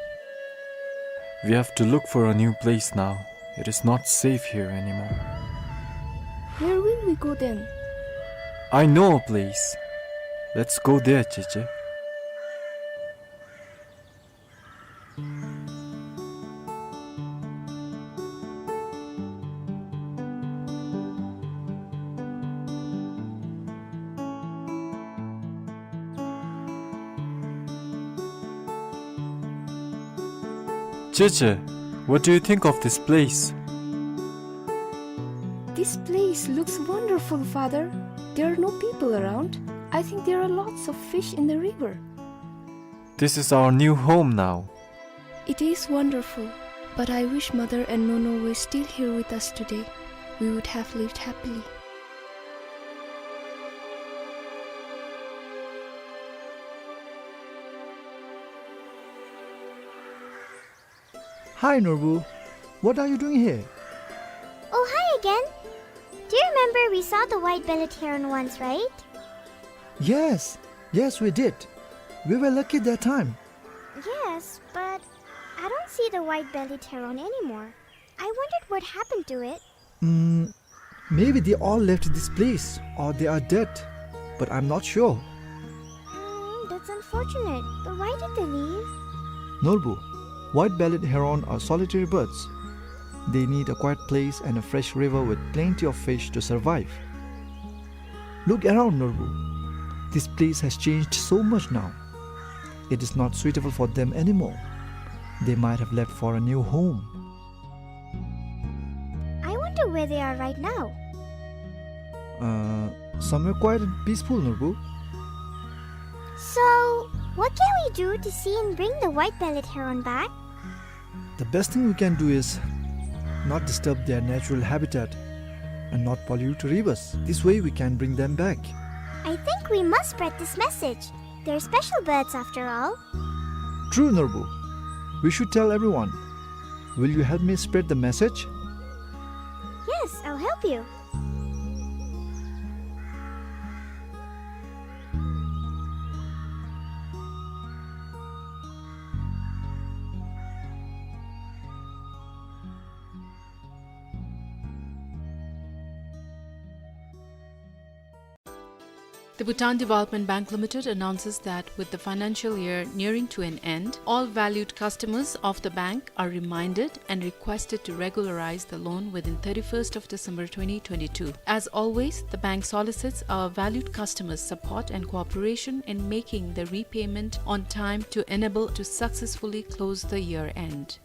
We have to look for a new place now. It is not safe here anymore. Where will we go then? I know a place. Let's go there, Cheche. Cheche, what do you think of this place? This place looks wonderful, Father. There are no people around. I think there are lots of fish in the river. This is our new home now. It is wonderful, but I wish Mother and Nono were still here with us today. We would have lived happily. Hi, Norbu. What are you doing here? Oh, hi again. Do you remember we saw the white-bellied heron once, right? Yes, yes, we did. We were lucky that time. Yes, but I don't see the white-bellied heron anymore. I wondered what happened to it. Mm, maybe they all left this place, or they are dead, but I'm not sure. Mm, that's unfortunate. But why did they leave? Norbu, white-bellied heron are solitary birds. They need a quiet place and a fresh river with plenty of fish to survive. Look around, Norbu. This place has changed so much now. It is not suitable for them anymore. They might have left for a new home. I wonder where they are right now. Uh, somewhere quiet and peaceful, Norbu. So, what can we do to see and bring the white-bellied heron back? The best thing we can do is not disturb their natural habitat and not pollute rivers. This way we can bring them back. I think we must spread this message. They're special birds after all. True, Norbu. We should tell everyone. Will you help me spread the message? Yes, I'll help you. The Bhutan Development Bank Limited announces that with the financial year nearing to an end, all valued customers of the bank are reminded and requested to regularize the loan within thirty-first of December twenty twenty-two. As always, the bank solicits our valued customers' support and cooperation in making the repayment on time to enable to successfully close the year end.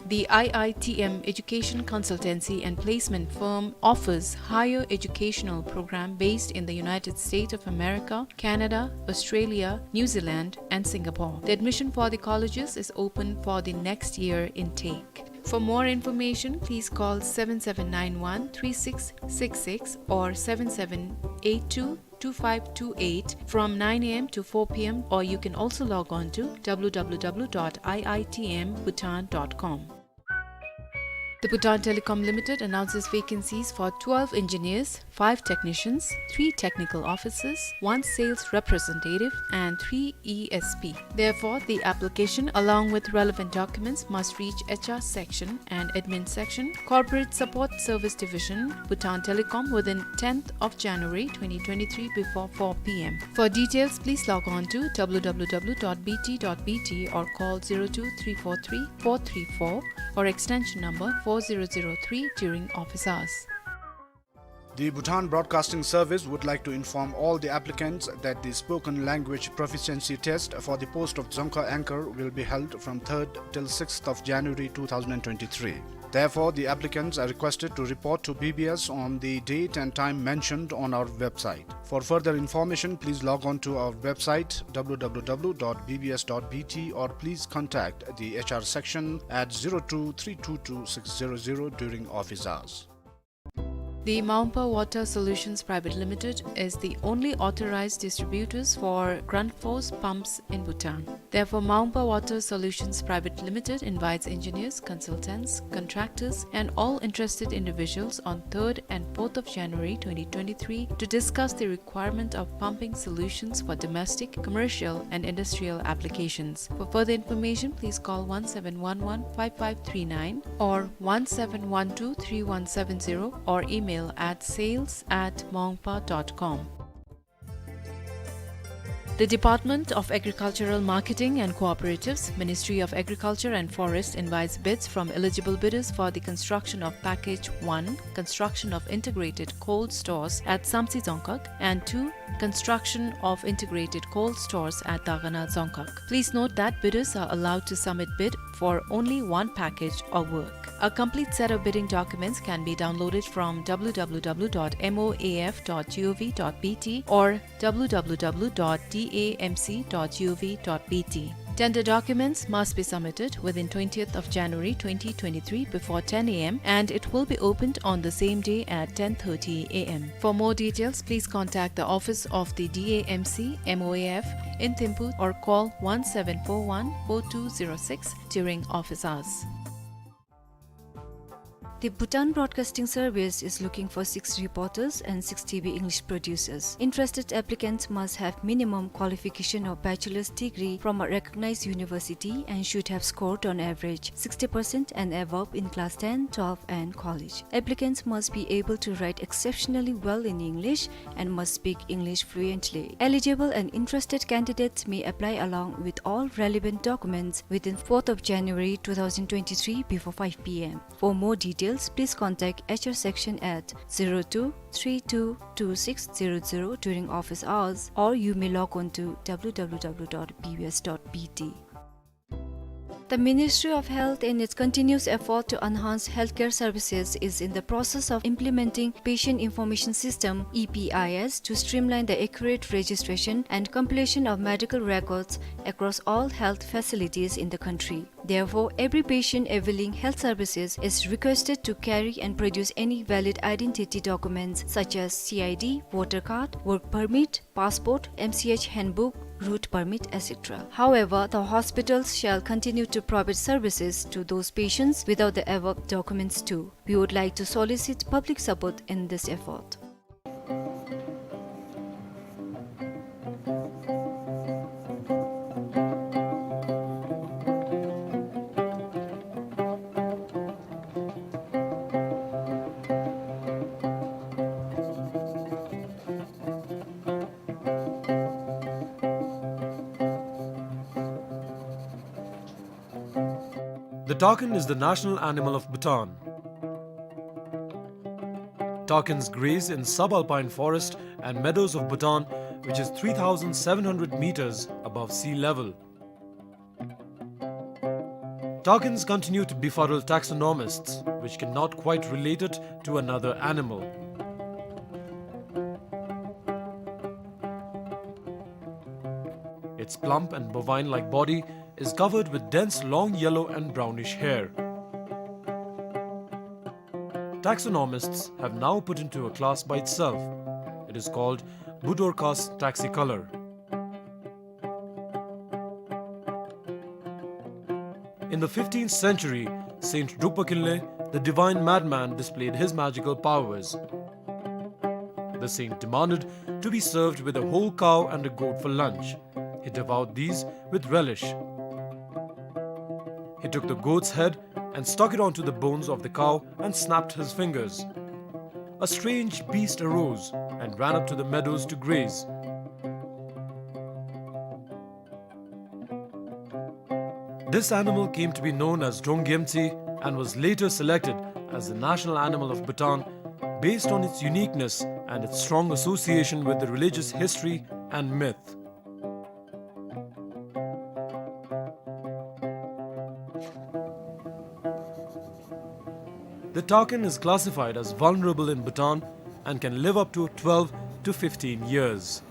The I I T M education consultancy and placement firm offers higher educational program based in the United States of America, Canada, Australia, New Zealand, and Singapore. The admission for the colleges is open for the next year intake. For more information, please call seven seven nine one three six six six or seven seven eight two two five two eight from nine A M to four P M, or you can also log on to W W W dot I I T M Bhutan dot com. The Bhutan Telecom Limited announces vacancies for twelve engineers, five technicians, three technical officers, one sales representative, and three E S P. Therefore, the application, along with relevant documents, must reach H R section and admin section, Corporate Support Service Division, Bhutan Telecom, within tenth of January twenty twenty-three before four P M. For details, please log on to W W W dot B T dot B T or call zero two three four three four three four or extension number four zero zero three during office hours. The Bhutan Broadcasting Service would like to inform all the applicants that the spoken language proficiency test for the post of Dzongkha anchor will be held from third till sixth of January two thousand twenty-three. Therefore, the applicants are requested to report to B B S on the date and time mentioned on our website. For further information, please log on to our website, W W W dot B B S dot B T, or please contact the H R section at zero two three two two six zero zero during office hours. The Maungpa Water Solutions Private Limited is the only authorized distributors for Grundfos pumps in Bhutan. Therefore, Maungpa Water Solutions Private Limited invites engineers, consultants, contractors, and all interested individuals on third and fourth of January twenty twenty-three to discuss the requirement of pumping solutions for domestic, commercial, and industrial applications. For further information, please call one seven one one five five three nine or one seven one two three one seven zero or email at sales at maungpa dot com. The Department of Agricultural Marketing and Cooperatives, Ministry of Agriculture and Forest invites bids from eligible bidders for the construction of Package one, construction of integrated cold stores at Samtse Dzongkhag, and two, construction of integrated cold stores at Dagana Dzongkhag. Please note that bidders are allowed to submit bid for only one package or work. A complete set of bidding documents can be downloaded from W W W dot M O A F dot G O V dot B T or W W W dot D A M C dot G O V dot B T. Tender documents must be submitted within twentieth of January twenty twenty-three before ten A M, and it will be opened on the same day at ten thirty A M. For more details, please contact the office of the D A M C M O A F in Thimphu or call one seven four one four two zero six during office hours. The Bhutan Broadcasting Service is looking for six reporters and six T V English producers. Interested applicants must have minimum qualification of bachelor's degree from a recognized university and should have scored on average sixty percent and above in class ten, twelve, and college. Applicants must be able to write exceptionally well in English and must speak English fluently. Eligible and interested candidates may apply along with all relevant documents within fourth of January two thousand twenty-three before five P M. For more details, please contact H R section at zero two three two two six zero zero during office hours, or you may log on to W W W dot B B S dot B T. The Ministry of Health, in its continuous effort to enhance healthcare services, is in the process of implementing Patient Information System, E P I S, to streamline the accurate registration and compilation of medical records across all health facilities in the country. Therefore, every patient availing health services is requested to carry and produce any valid identity documents such as C I D, voter card, work permit, passport, M C H handbook, route permit, et cetera. However, the hospitals shall continue to provide services to those patients without the above documents too. We would like to solicit public support in this effort. The takin is the national animal of Bhutan. Takins graze in subalpine forest and meadows of Bhutan, which is three thousand seven hundred meters above sea level. Takins continue to befuddle taxonomists, which cannot quite relate it to another animal. Its plump and bovine-like body is covered with dense long yellow and brownish hair. Taxonomists have now put into a class by itself. It is called Budorcas taxicolor. In the fifteenth century, Saint Drukpa Kinley, the divine madman, displayed his magical powers. The saint demanded to be served with a whole cow and a goat for lunch. He devoured these with relish. He took the goat's head and stuck it onto the bones of the cow and snapped his fingers. A strange beast arose and ran up to the meadows to graze. This animal came to be known as Drong Gyemtse and was later selected as the national animal of Bhutan based on its uniqueness and its strong association with the religious history and myth. The takin is classified as vulnerable in Bhutan and can live up to twelve to fifteen years.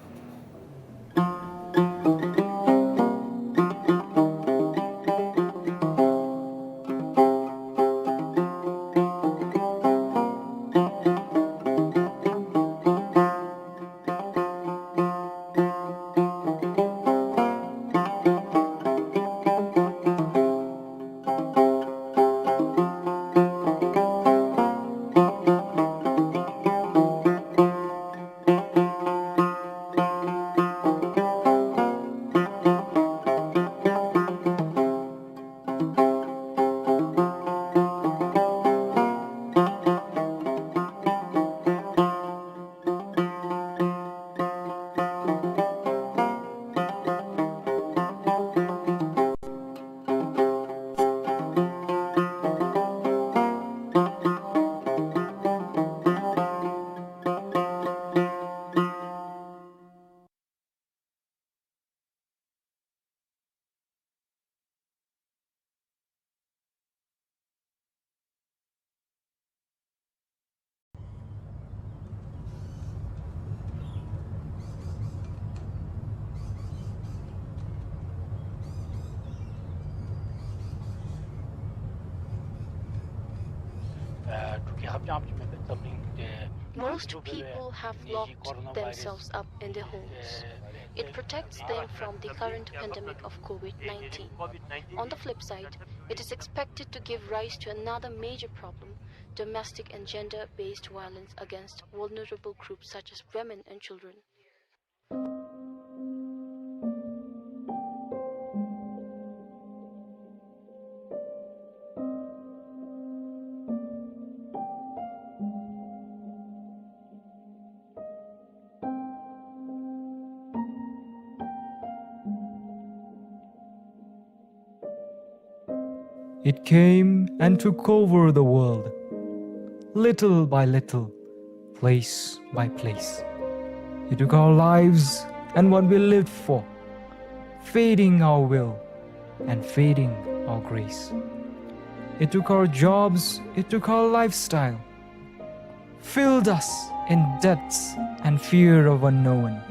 Most people have locked themselves up in their homes. It protects them from the current pandemic of COVID nineteen. On the flip side, it is expected to give rise to another major problem: domestic and gender-based violence against vulnerable groups such as women and children. It came and took over the world, little by little, place by place. It took our lives and what we lived for, fading our will and fading our grace. It took our jobs, it took our lifestyle, filled us in debts and fear of unknown,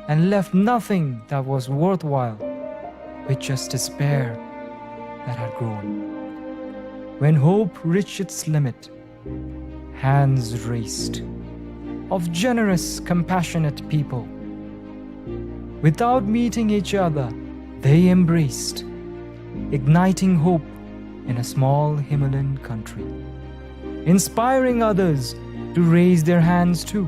and left nothing that was worthwhile, with just despair that had grown. When hope reached its limit, hands raised of generous, compassionate people. Without meeting each other, they embraced, igniting hope in a small Himalayan country, inspiring others to raise their hands too,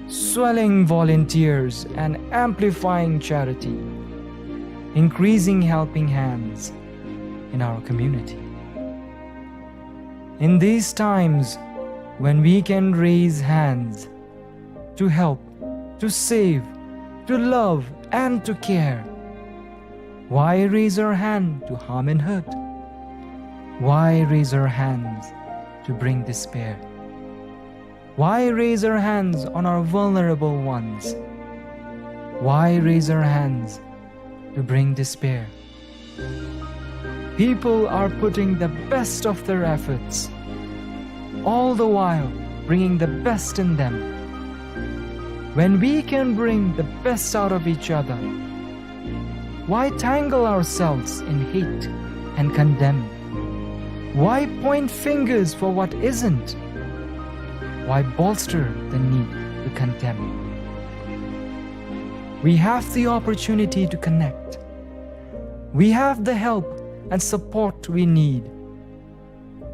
swelling volunteers and amplifying charity, increasing helping hands in our community. In these times, when we can raise hands to help, to save, to love, and to care, why raise our hand to harm and hurt? Why raise our hands to bring despair? Why raise our hands on our vulnerable ones? Why raise our hands to bring despair? People are putting the best of their efforts, all the while bringing the best in them. When we can bring the best out of each other, why tangle ourselves in hate and condemn? Why point fingers for what isn't? Why bolster the need to condemn? We have the opportunity to connect. We have the help and support we need.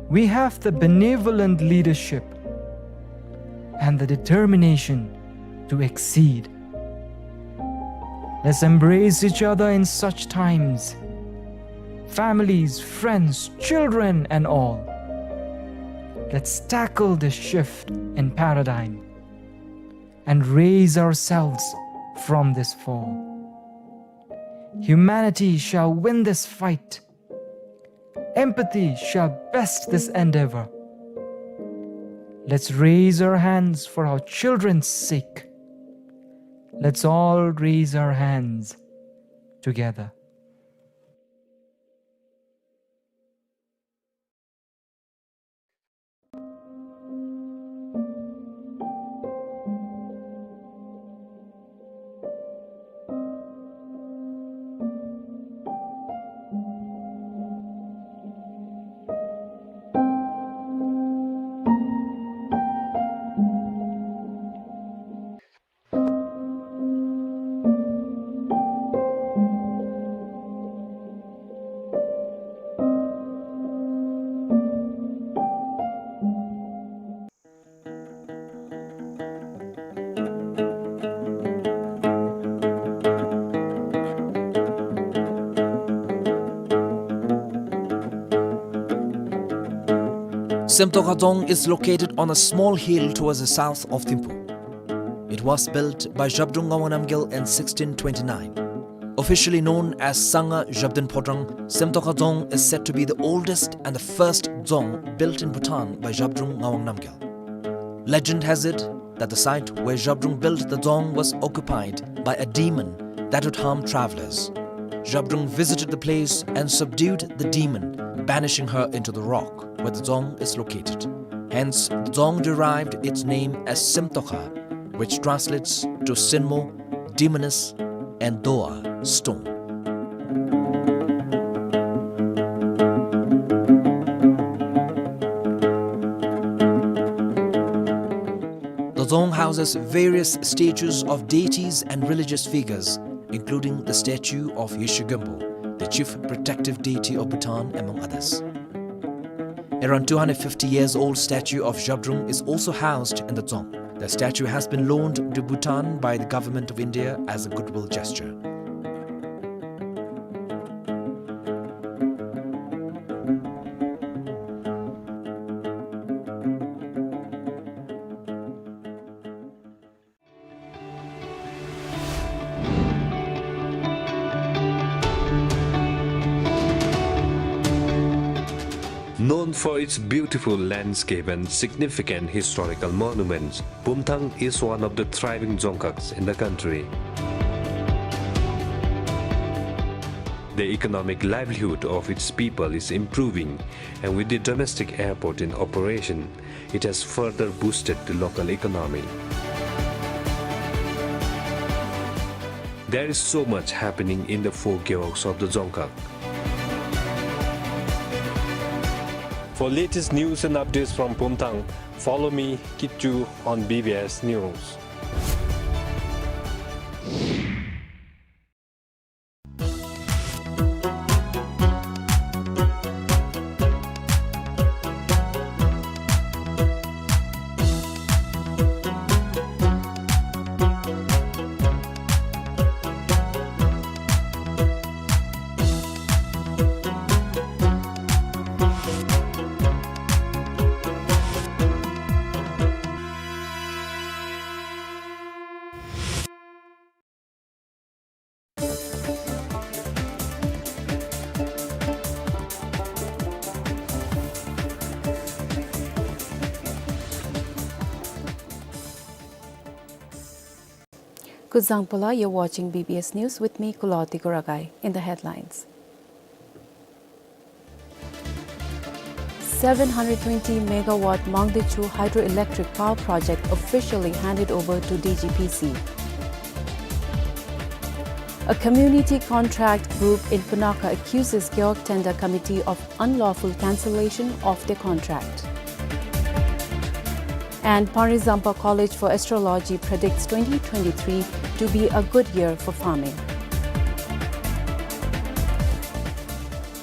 We have the benevolent leadership and the determination to exceed. Let's embrace each other in such times. Families, friends, children, and all. Let's tackle this shift in paradigm and raise ourselves from this fall. Humanity shall win this fight. Empathy shall best this endeavor. Let's raise our hands for our children's sake. Let's all raise our hands together. Semtokha Dzong is located on a small hill towards the south of Thimphu. It was built by Zhabdrung Ngawang Namgyal in sixteen twenty-nine. Officially known as Sangha Zhabdrung Phodrang, Semtokha Dzong is said to be the oldest and the first dzong built in Bhutan by Zhabdrung Ngawang Namgyal. Legend has it that the site where Zhabdrung built the dzong was occupied by a demon that would harm travelers. Zhabdrung visited the place and subdued the demon, banishing her into the rock where the dzong is located. Hence, the dzong derived its name as Semtokha, which translates to Sinmo, demoness, and Doa, stone. The dzong houses various statues of deities and religious figures, including the statue of Yeshe Gönpo, the chief protective deity of Bhutan, among others. Around two hundred fifty years old statue of Zhabdrung is also housed in the dzong. The statue has been loaned to Bhutan by the Government of India as a goodwill gesture. Known for its beautiful landscape and significant historical monuments, Pumthang is one of the thriving dzongkhags in the country. The economic livelihood of its people is improving, and with the domestic airport in operation, it has further boosted the local economy. There is so much happening in the four gewogs of the dzongkhag. For latest news and updates from Pumthang, follow me, Kitchu, on B B S News. Kuzuzangpo la, you're watching B B S News with me, Kuloti Kuragai. In the headlines: Seven hundred twenty megawatt Mangdechu hydroelectric power project officially handed over to D G P C. A community contract group in Punakha accuses Gewog Tender Committee of unlawful cancellation of their contract. And Panglong Zampa College for Astrology predicts twenty twenty-three to be a good year for farming.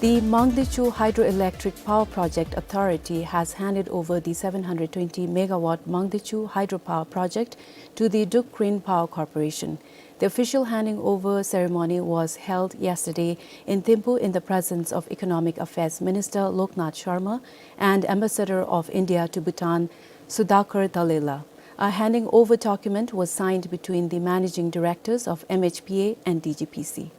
The Mangdechu Hydroelectric Power Project Authority has handed over the seven hundred twenty megawatt Mangdechu hydropower project to the Druk Green Power Corporation. The official handing over ceremony was held yesterday in Thimphu in the presence of Economic Affairs Minister Loknath Sharma and Ambassador of India to Bhutan, Sudhakar Dallela. A handing over document was signed between the managing directors of M H P A and D G P C.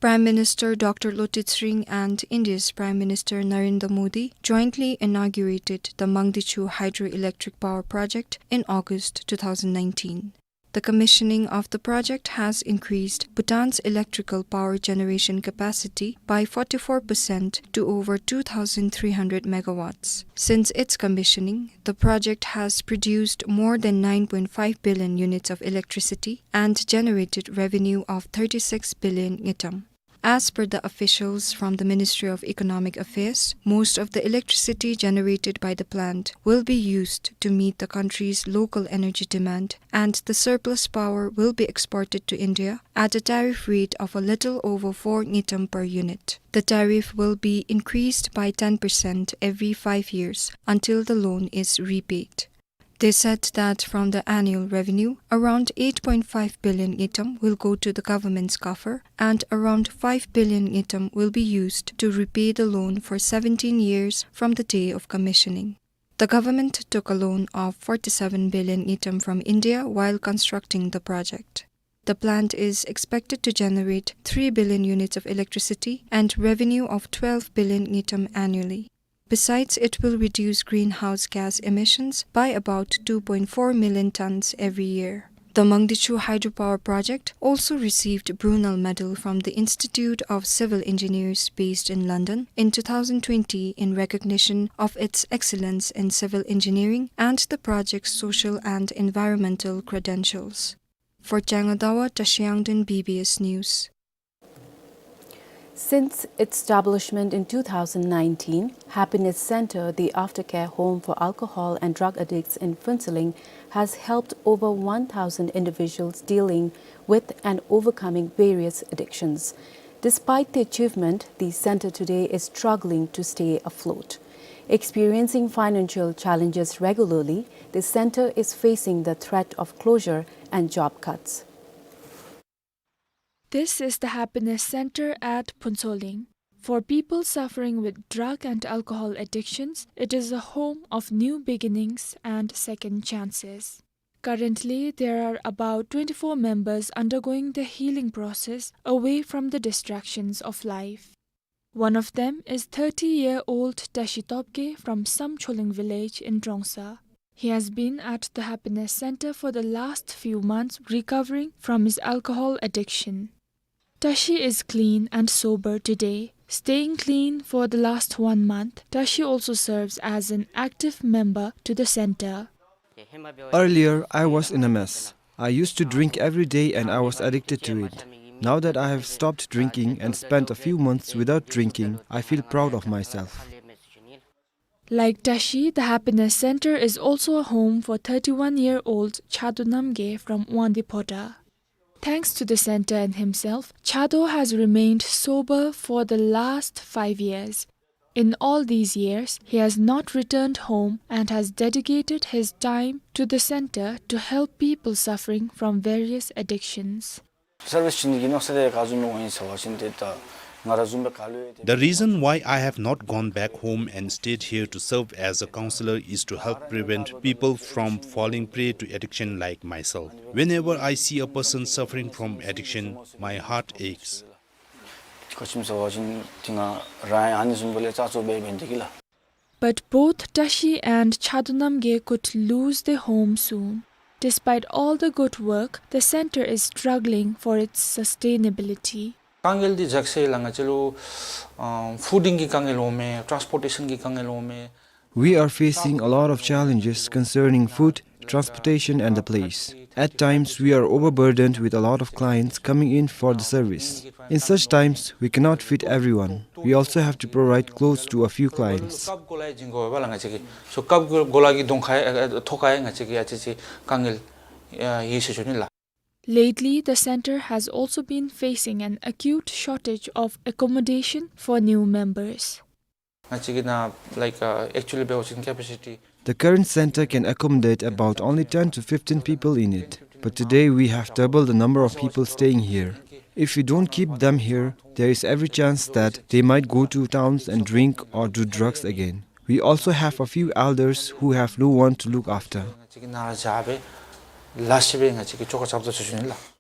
Prime Minister Doctor Lotay Tshering and India's Prime Minister Narendra Modi jointly inaugurated the Mangdechu Hydroelectric Power Project in August two thousand nineteen. The commissioning of the project has increased Bhutan's electrical power generation capacity by forty-four percent to over two thousand three hundred megawatts. Since its commissioning, the project has produced more than nine point five billion units of electricity and generated revenue of thirty-six billion ngultrum. As per the officials from the Ministry of Economic Affairs, most of the electricity generated by the plant will be used to meet the country's local energy demand, and the surplus power will be exported to India at a tariff rate of a little over four ngultrum per unit. The tariff will be increased by ten percent every five years until the loan is repaid. They said that from the annual revenue, around eight point five billion ngultrum will go to the government's coffer and around five billion ngultrum will be used to repay the loan for seventeen years from the day of commissioning. The government took a loan of forty-seven billion ngultrum from India while constructing the project. The plant is expected to generate three billion units of electricity and revenue of twelve billion ngultrum annually. Besides, it will reduce greenhouse gas emissions by about two point four million tons every year. The Mangdechu hydropower project also received Brunel Medal from the Institute of Civil Engineers based in London in two thousand twenty in recognition of its excellence in civil engineering and the project's social and environmental credentials. For Changadawa, Tashi Yangden, B B S News. Since its establishment in two thousand nineteen, Happiness Center, the aftercare home for alcohol and drug addicts in Phuentsholing, has helped over one thousand individuals dealing with and overcoming various addictions. Despite the achievement, the center today is struggling to stay afloat. Experiencing financial challenges regularly, the center is facing the threat of closure and job cuts. This is the Happiness Center at Phuentsholing. For people suffering with drug and alcohol addictions, it is a home of new beginnings and second chances. Currently, there are about twenty-four members undergoing the healing process away from the distractions of life. One of them is thirty-year-old Tashi Topgay from Samcholing village in Trongsa. He has been at the Happiness Center for the last few months recovering from his alcohol addiction. Tashi is clean and sober today. Staying clean for the last one month, Tashi also serves as an active member to the center. Earlier, I was in a mess. I used to drink every day and I was addicted to it. Now that I have stopped drinking and spent a few months without drinking, I feel proud of myself. Like Tashi, the Happiness Center is also a home for thirty-one-year-old Chado Namgay from Wangdue Phodrang. Thanks to the center and himself, Chado has remained sober for the last five years. In all these years, he has not returned home and has dedicated his time to the center to help people suffering from various addictions. Service ཅིག་གི་མནོ་བསམ་དེ་ག་བཟུམ་ཡོད་ཟེར་བ་ཅིན་ཏེ་ད་ང་ར་བཟུམ་སྦེ་ག་ལུ་ཡོད་དེ། The reason why I have not gone back home and stayed here to serve as a counselor is to help prevent people from falling prey to addiction like myself. Whenever I see a person suffering from addiction, my heart aches. ག་ཅི་སྨོ་ཟེར་བ་ཅིན་ཏེ་ང་ར་ཡང་ཨ་ནི་བཟུམ་སྦེ་ལས་ཙ་ཙོ་སྦེ་འབད་དེ་གི་ལགས། But both Tashi and Chadu Namgay could lose their home soon. Despite all the good work, the center is struggling for its sustainability. དཀའ་ངལ་འདི་འཛེགས་སའི་ལཱ་ང་བཅས་ལུ་ཨ་ཕུཌིང་གི་དཀའ་ངལ་འོང་མས། ཊཱནསི་པོར་ཊེ་ཤཱན་གྱི་དཀའ་ངལ་འོང་མས། We are facing a lot of challenges concerning food, transportation, and the place. At times, we are overburdened with a lot of clients coming in for the service. In such times, we cannot feed everyone. We also have to provide clothes to a few clients. སྐབས་གོ་ལ་ཡི་འཛིང་དགོ་པས་ལགས། ང་བཅས་ཀྱིས་སོ་སྐབས་གོ་ལ་གི་གདོང་ཁར་ཨ་ཨ་ཐོག་ཁར་ང་བཅས་ཀྱིས་ཨ་ཙི་ཙི་དཀའ་ངལ་ཡོད་ཟེར་ཞུ་ནི་ལགས། Lately, the center has also been facing an acute shortage of accommodation for new members. ང་བཅས་ཀྱི་ནང་like uh, actually འབད་བ་ཅིན་capacity. The current center can accommodate about only ten to fifteen people in it. But today we have doubled the number of people staying here. If we don't keep them here, there is every chance that they might go to towns and drink or do drugs again. We also have a few elders who have no one to look after. ང་བཅས་ཀྱི་ནང་ར་བཞག་སྦེ་ལ་ཤི་སྦེ་ང་བཅས་ཀྱིས་བཅོ་ཁ་རྐྱབ་དོ་ཟེར་ཞུ་ནི་ལགས།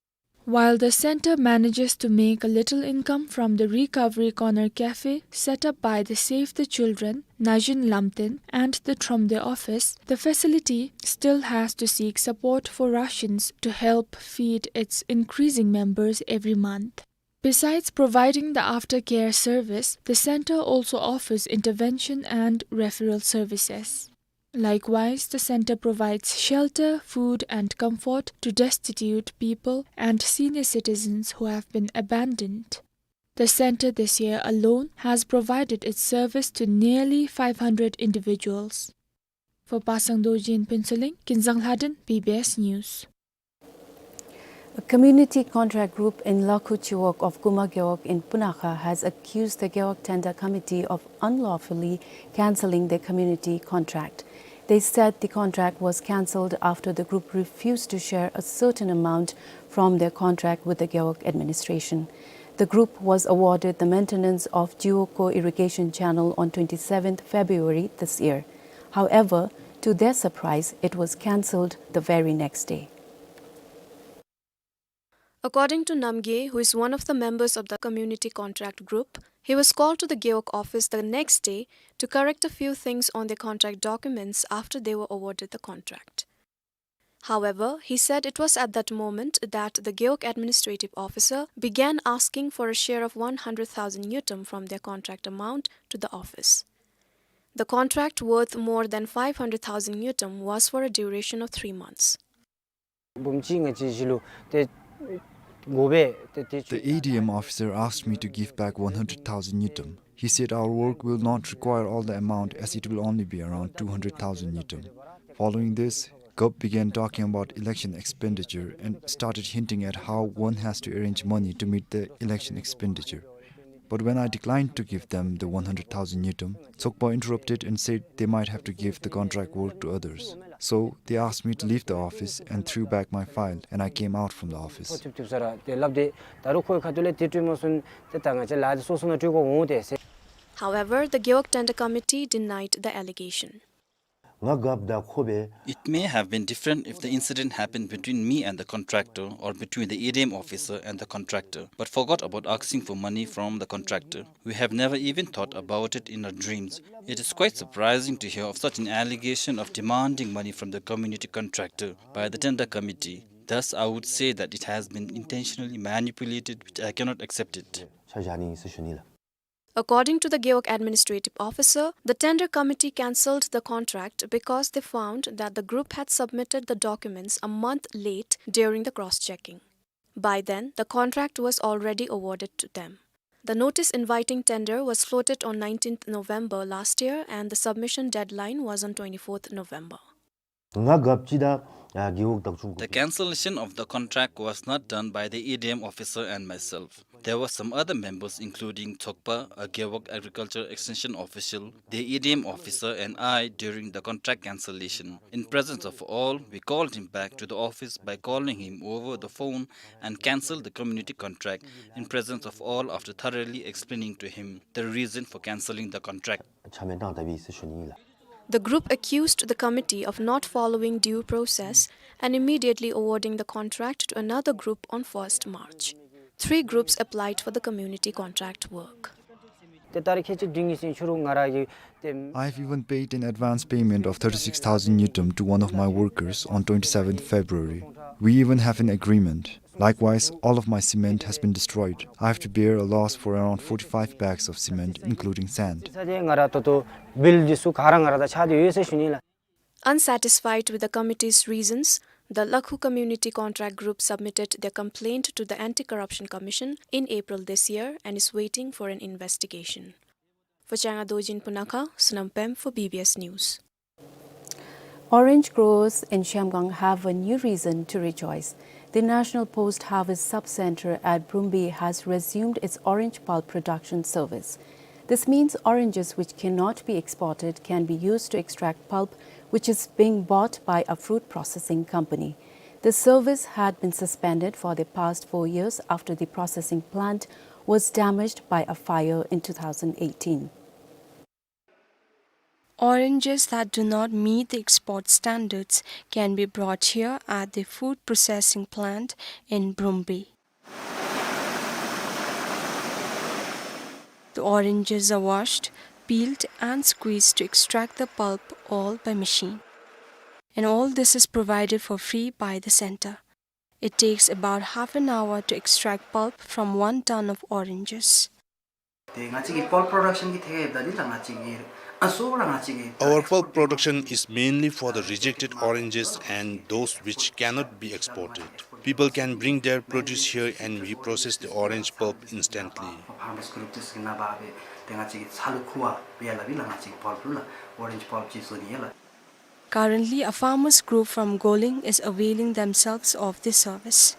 While the center manages to make a little income from the Recovery Corner Cafe set up by the Save the Children, Najin Lamten, and the Thromde office, the facility still has to seek support for rations to help feed its increasing members every month. Besides providing the aftercare service, the center also offers intervention and referral services. Likewise, the center provides shelter, food, and comfort to destitute people and senior citizens who have been abandoned. The center this year alone has provided its service to nearly five hundred individuals. For Pasang Dorji in Phuentsholing, Kinzang Lhaden, B B S News. A community contract group in Lakhu Chiwog of Kuma Gewog in Punakha has accused the Gewog Tender Committee of unlawfully cancelling their community contract. They said the contract was cancelled after the group refused to share a certain amount from their contract with the Gewog administration. The group was awarded the maintenance of Jiwoko irrigation channel on twenty-seventh February this year. However, to their surprise, it was cancelled the very next day. According to Namgay, who is one of the members of the community contract group, he was called to the Gewog office the next day to correct a few things on their contract documents after they were awarded the contract. However, he said it was at that moment that the Gewog administrative officer began asking for a share of one hundred thousand ngultrum from their contract amount to the office. The contract worth more than five hundred thousand ngultrum was for a duration of three months. The A D M officer asked me to give back one hundred thousand ngultrum. He said our work will not require all the amount as it will only be around two hundred thousand ngultrum. Following this, Gup began talking about election expenditure and started hinting at how one has to arrange money to meet the election expenditure. But when I declined to give them the one hundred thousand ngultrum, Tsokpa interrupted and said they might have to give the contract work to others. So they asked me to leave the office and threw back my file, and I came out from the office. However, the Gewog Tender Committee denied the allegation. It may have been different if the incident happened between me and the contractor or between the A D M officer and the contractor, but forgot about asking for money from the contractor. We have never even thought about it in our dreams. It is quite surprising to hear of such an allegation of demanding money from the community contractor by the tender committee. Thus, I would say that it has been intentionally manipulated, which I cannot accept it. According to the Gewog administrative officer, the tender committee cancelled the contract because they found that the group had submitted the documents a month late during the cross-checking. By then, the contract was already awarded to them. The notice inviting tender was floated on nineteenth November last year, and the submission deadline was on twenty-fourth November. The cancellation of the contract was not done by the A D M officer and myself. There were some other members, including Tsokpa, a Gewog Agriculture Extension official, the A D M officer, and I, during the contract cancellation. In presence of all, we called him back to the office by calling him over the phone and cancelled the community contract in presence of all after thoroughly explaining to him the reason for cancelling the contract. The group accused the committee of not following due process and immediately awarding the contract to another group on first March. Three groups applied for the community contract work. ཏེ་ད་རེས་ཁལ་གཅིག་བདུན་ཉིས་ཟིན་ཕྱི་རུ་ང་ར་གིས་ཏེ། I have even paid an advance payment of thirty-six thousand ngultrum to one of my workers on twenty-seventh February. We even have an agreement. Likewise, all of my cement has been destroyed. I have to bear a loss for around forty-five bags of cement, including sand. ས་ཏེ་ང་ར་ད་ལྟོ་བིལ་འདི་ཚུ་ག་ར་ང་ར་དང་ཆགས་ཏེ་ཡོད་ཟེར་ཞུ་ནི་ལགས། Unsatisfied with the committee's reasons, the Lakhu Community Contract Group submitted their complaint to the Anti-Corruption Commission in April this year and is waiting for an investigation. For Changa Dojin Punakha, Sonam Pem for B B S News. Orange growers in Zhemgang have a new reason to rejoice. The National Post Harvest Sub-Center at Brumbi has resumed its orange pulp production service. This means oranges which cannot be exported can be used to extract pulp, which is being bought by a fruit processing company. The service had been suspended for the past four years after the processing plant was damaged by a fire in two thousand eighteen. Oranges that do not meet the export standards can be brought here at the food processing plant in Brumbi. The oranges are washed, peeled and squeezed to extract the pulp, all by machine. And all this is provided for free by the center. It takes about half an hour to extract pulp from one ton of oranges. ཏེ་ང་བཅས་ཀྱི་pulp production གྱི་ཐད་ཁར་ད་འདི་ད་ང་བཅས་ཀྱི་ཨ་སོ་ར་ང་བཅས་ཀྱི། Our pulp production is mainly for the rejected oranges and those which cannot be exported. People can bring their produce here and we process the orange pulp instantly. Farmers group འདི་ཚུ་གི་ནང་འབད་ཏེ་ང་བཅས་ཀྱི་ཚ་ལུ་ཁུ་བ་སྦེ་ཡར་ལས་སྦེ་ལགས་ང་བཅས་ཀྱི་pulp ལུ་ལགས་orange pulp ཅིག་བཟོ་ནི་ཡོད་ལགས། Currently, a farmers group from Goling is availing themselves of this service.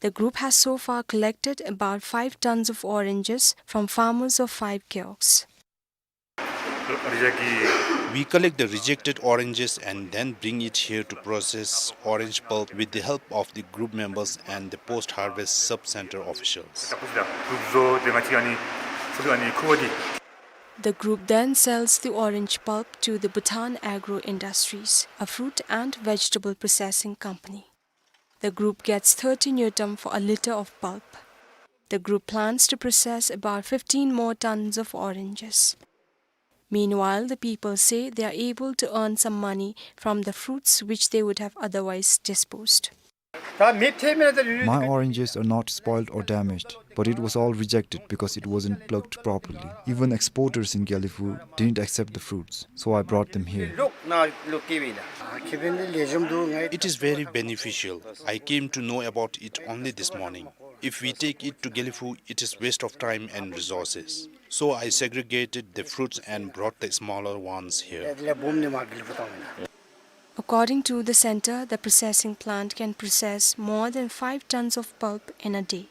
The group has so far collected about five tons of oranges from farmers of five kiosks. We collect the rejected oranges and then bring it here to process orange pulp with the help of the group members and the post-harvest sub-center officials. The group then sells the orange pulp to the Bhutan Agro Industries, a fruit and vegetable processing company. The group gets thirty ngultrum for a litre of pulp. The group plans to process about fifteen more tons of oranges. Meanwhile, the people say they are able to earn some money from the fruits which they would have otherwise disposed. My oranges are not spoiled or damaged, but it was all rejected because it wasn't plucked properly. Even exporters in Gelephu didn't accept the fruits, so I brought them here. It is very beneficial. I came to know about it only this morning. If we take it to Gelephu, it is waste of time and resources. So I segregated the fruits and brought the smaller ones here. According to the center, the processing plant can process more than five tons of pulp in a day.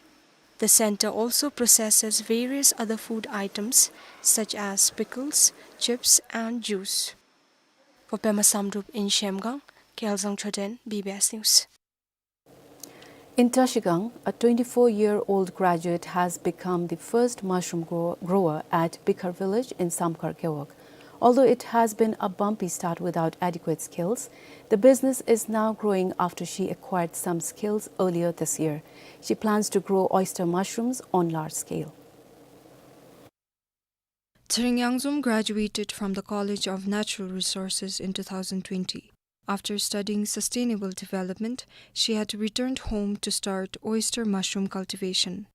The center also processes various other food items such as pickles, chips and juice. For Pema Samdrup in Zhemgang, Kelzang Choden, B B S News. In Trashigang, a twenty-four-year-old graduate has become the first mushroom grow-, grower at Bikhar village in Samkhar Gewog. Although it has been a bumpy start without adequate skills, the business is now growing after she acquired some skills earlier this year. She plans to grow oyster mushrooms on large scale. Tshering Yangzom graduated from the College of Natural Resources in two thousand twenty. After studying sustainable development, she had returned home to start oyster mushroom cultivation.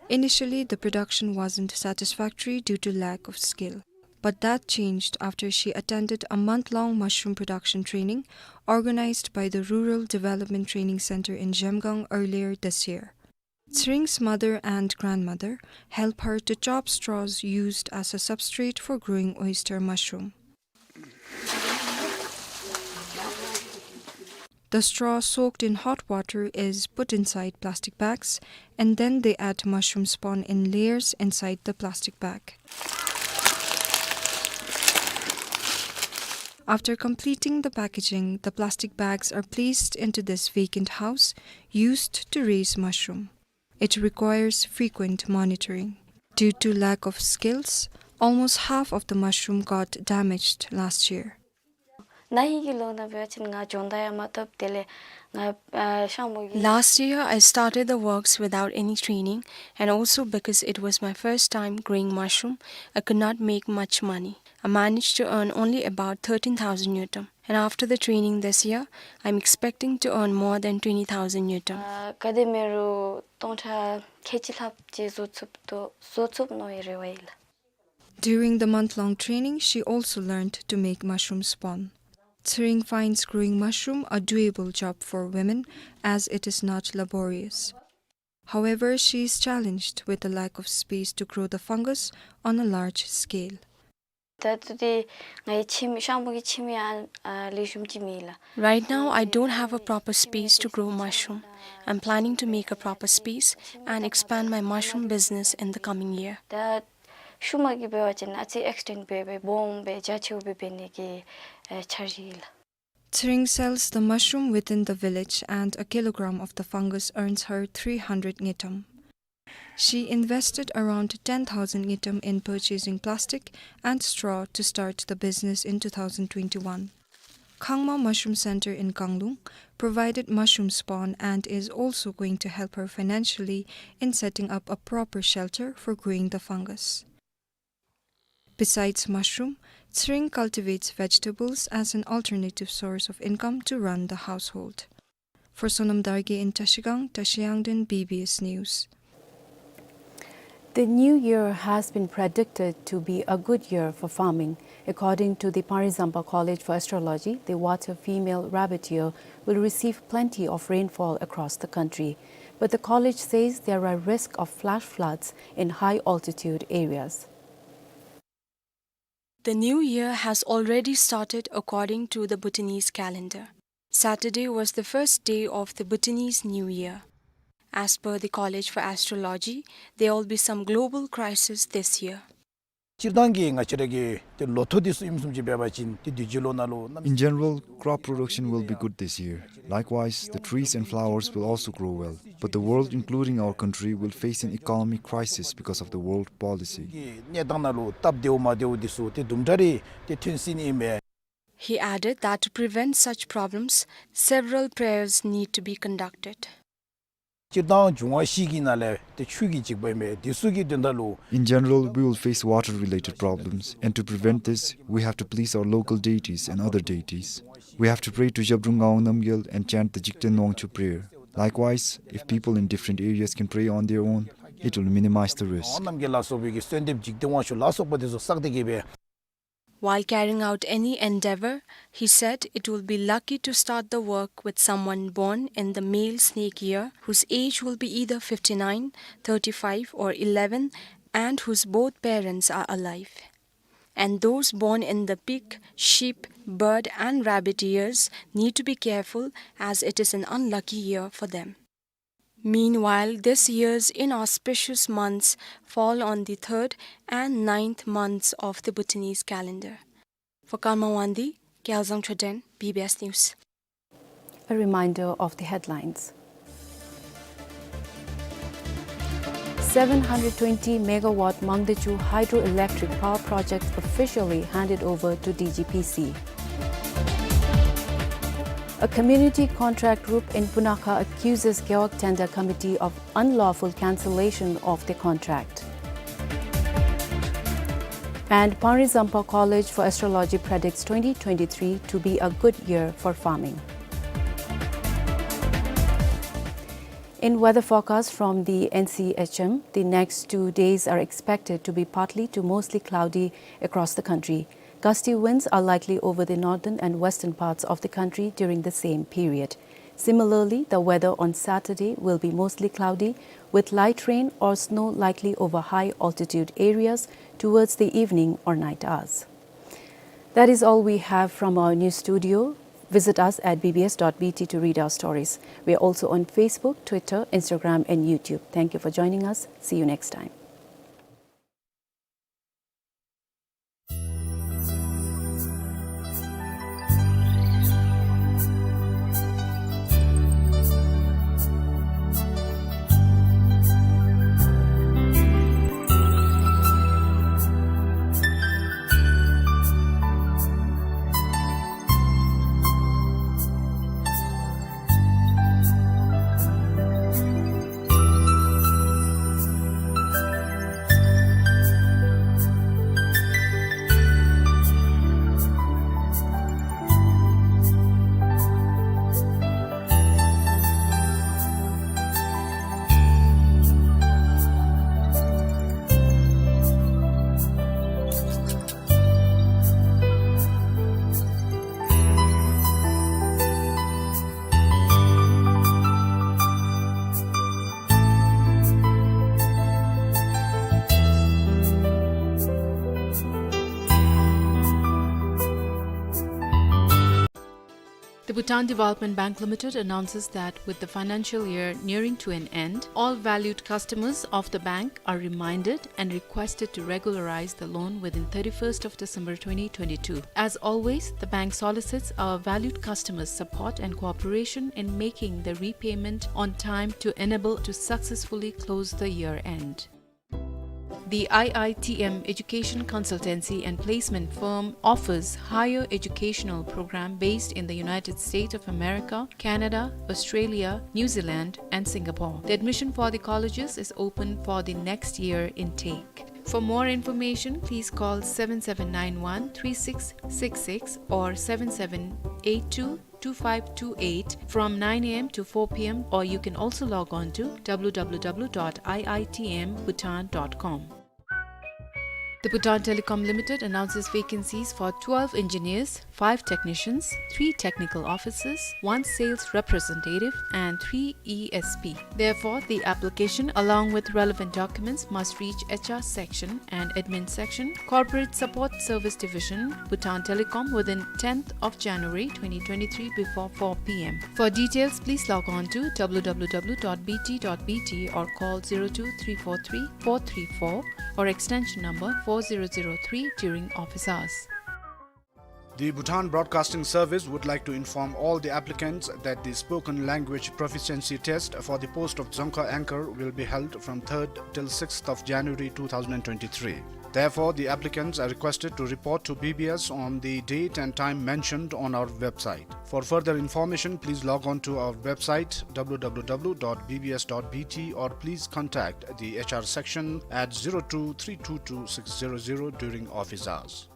Initially, the production wasn't satisfactory due to lack of skill, but that changed after she attended a month-long mushroom production training organized by the Rural Development Training Center in Zhemgang earlier this year. Tshering's mother and grandmother help her to chop straws used as a substrate for growing oyster mushroom. The straw soaked in hot water is put inside plastic bags, and then they add mushroom spawn in layers inside the plastic bag. After completing the packaging, the plastic bags are placed into this vacant house used to raise mushroom. It requires frequent monitoring. Due to lack of skills, almost half of the mushroom got damaged last year. ན་ཧིང་གི་ལོ་ནང་འབད་བ་ཅིན་ང་སྦྱོང་བརྡར་ཡང་མ་ཐོབ། དེ་ལས་ང་ཨ་ཤ་མོ་གི Last year, I started the works without any training, and also because it was my first time growing mushroom, I could not make much money. I managed to earn only about thirteen thousand ngultrum. And after the training this year, I'm expecting to earn more than twenty thousand ngultrum. ཨ་ག་དེ་མེན་རུང་སྟོང་ཕྲག་ཁལ་གཅིག་ལྷགཔ་ཅིག་བཟོ་ཚུགསཔ་དོ་བཟོ་ཚུགས་མནོ་བའི་རེ་བ་ཡོད་ལགས། During the month-long training, she also learned to make mushroom spawn. Tsering finds growing mushroom a doable job for women as it is not laborious. However, she is challenged with the lack of space to grow the fungus on a large scale. ད་ལྟོ་འདི་ང་གི་ཁྱིམ་ཤ་མོ་གི་ཁྱིམ་ཡང་ཨ་ལེགས་ཤོམ་ཅིག་མེད་ལགས། Right now, I don't have a proper space to grow mushroom. I'm planning to make a proper space and expand my mushroom business in the coming year. ད་ཤུལ་མ་གི་འབད་བ་ཅིན་ཨ་ཙི་ཨེགསི་ཊེནཌ་འབད་སྦེ་སྦོམ་སྦེ་རྒྱ་ཆེཝ་སྦེ་འབད་ནི་གི་ཨེ་འཆར་གཞི་ཡོད་ལགས། Tsering sells the mushroom within the village, and a kilogram of the fungus earns her three hundred ngultrum. She invested around ten thousand ngultrum in purchasing plastic and straw to start the business in two thousand twenty-one. Khangma Mushroom Center in Kanglung provided mushroom spawn and is also going to help her financially in setting up a proper shelter for growing the fungus. Besides mushroom, Tsering cultivates vegetables as an alternative source of income to run the household. For Sonam Dargay in Trashigang, Trashiyangden, B B S News. The new year has been predicted to be a good year for farming. According to the Panglong Dzongpa College for Astrology, the water female rabbit year will receive plenty of rainfall across the country. But the college says there are risk of flash floods in high altitude areas. The new year has already started according to the Bhutanese calendar. Saturday was the first day of the Bhutanese New Year. As per the College for Astrology, there will be some global crisis this year. སྤྱིར་བཏང་གི་ང་བཅས་ར་གི་ཏེ་ལོ་ཐོག་འདི་ཚུ་ཨིནམ་བཟུམ་ཅིག་འབད་བ་ཅིན་ཏེ་དུས་ཅི་ལོ་ནང་ལུ་གནམ In general, crop production will be good this year. Likewise, the trees and flowers will also grow well. But the world, including our country, will face an economic crisis because of the world policy. གི་གནས་སྟངས་ནང་ལུ་སྟབས་བདེཝ་མ་བདེཝ་འདི་ཚུ་ཏེ་དུམ་གྲ་རེ་ཏེ་ཐོན་སྲིད་ནི་ཨིན་པས། He added that to prevent such problems, several prayers need to be conducted. སྤྱིར་བཏང་འབྱུང་བ་བཞི་གི་ནང་ལས་ཏེ་ཆོས་ཀྱི་འཇིགས་པ་ཨིན་པས། འདི་ཚུ་གི་དོན་དག་ལུ། In general, we will face water-related problems, and to prevent this, we have to please our local deities and other deities. We have to pray to Zhabdrung Ngawang Namgyal and chant the Jigten Wangchuk prayer. Likewise, if people in different areas can pray on their own, it will minimize the risk. ནམ་མཁའ་ལ་སོགས་པའི་གི་གསོལ་འདེབས་འཇིག་རྟེན་དབང་ཕྱུག་ལ་སོགས་པ་དེ་ཚུ་བསགས་ཏེ་གི་སྦེ། While carrying out any endeavor, he said it will be lucky to start the work with someone born in the male snake year, whose age will be either fifty-nine, thirty-five, or eleven, and whose both parents are alive. And those born in the pig, sheep, bird, and rabbit years need to be careful, as it is an unlucky year for them. Meanwhile, this year's inauspicious months fall on the third and ninth months of the Bhutanese calendar. For Karma Wangdi, Gyalzang Choden, B B S News. A reminder of the headlines. Seven hundred twenty megawatt Mangdechu hydroelectric power project officially handed over to D G P C. A community contract group in Punakha accuses Gewog Tender Committee of unlawful cancellation of the contract. And Panglong Dzongpa College for Astrology predicts twenty twenty-three to be a good year for farming. In weather forecast from the N C H M, the next two days are expected to be partly to mostly cloudy across the country. Gusty winds are likely over the northern and western parts of the country during the same period. Similarly, the weather on Saturday will be mostly cloudy, with light rain or snow likely over high altitude areas towards the evening or night hours. That is all we have from our news studio. Visit us at B B S dot B T to read our stories. We are also on Facebook, Twitter, Instagram, and YouTube. Thank you for joining us. See you next time. Bhutan Development Bank Limited announces that with the financial year nearing to an end, all valued customers of the bank are reminded and requested to regularize the loan within thirty-first of December twenty twenty-two. As always, the bank solicits our valued customers' support and cooperation in making the repayment on time to enable to successfully close the year end. The I I T M education consultancy and placement firm offers higher educational program based in the United States of America, Canada, Australia, New Zealand, and Singapore. The admission for the colleges is open for the next year intake. For more information, please call seven seven nine one three six six six or seven seven eight two two five two eight from nine A M to four P M, or you can also log on to W W W dot I I T M Bhutan dot com. The Bhutan Telecom Limited announces vacancies for twelve engineers, five technicians, three technical officers, one sales representative, and three E S P. Therefore, the application, along with relevant documents, must reach H R section and admin section, Corporate Support Service Division, Bhutan Telecom, within tenth of January twenty twenty-three before four P M. For details, please log on to W W W dot B T dot B T or call zero two three four three four three four or extension number four zero zero three during office hours. The Bhutan Broadcasting Service would like to inform all the applicants that the spoken language proficiency test for the post of Dzongkha anchor will be held from third till sixth of January two thousand twenty-three. Therefore, the applicants are requested to report to B B S on the date and time mentioned on our website. For further information, please log on to our website, W W W dot B B S dot B T, or please contact the H R section at zero two three two two six zero zero during office hours.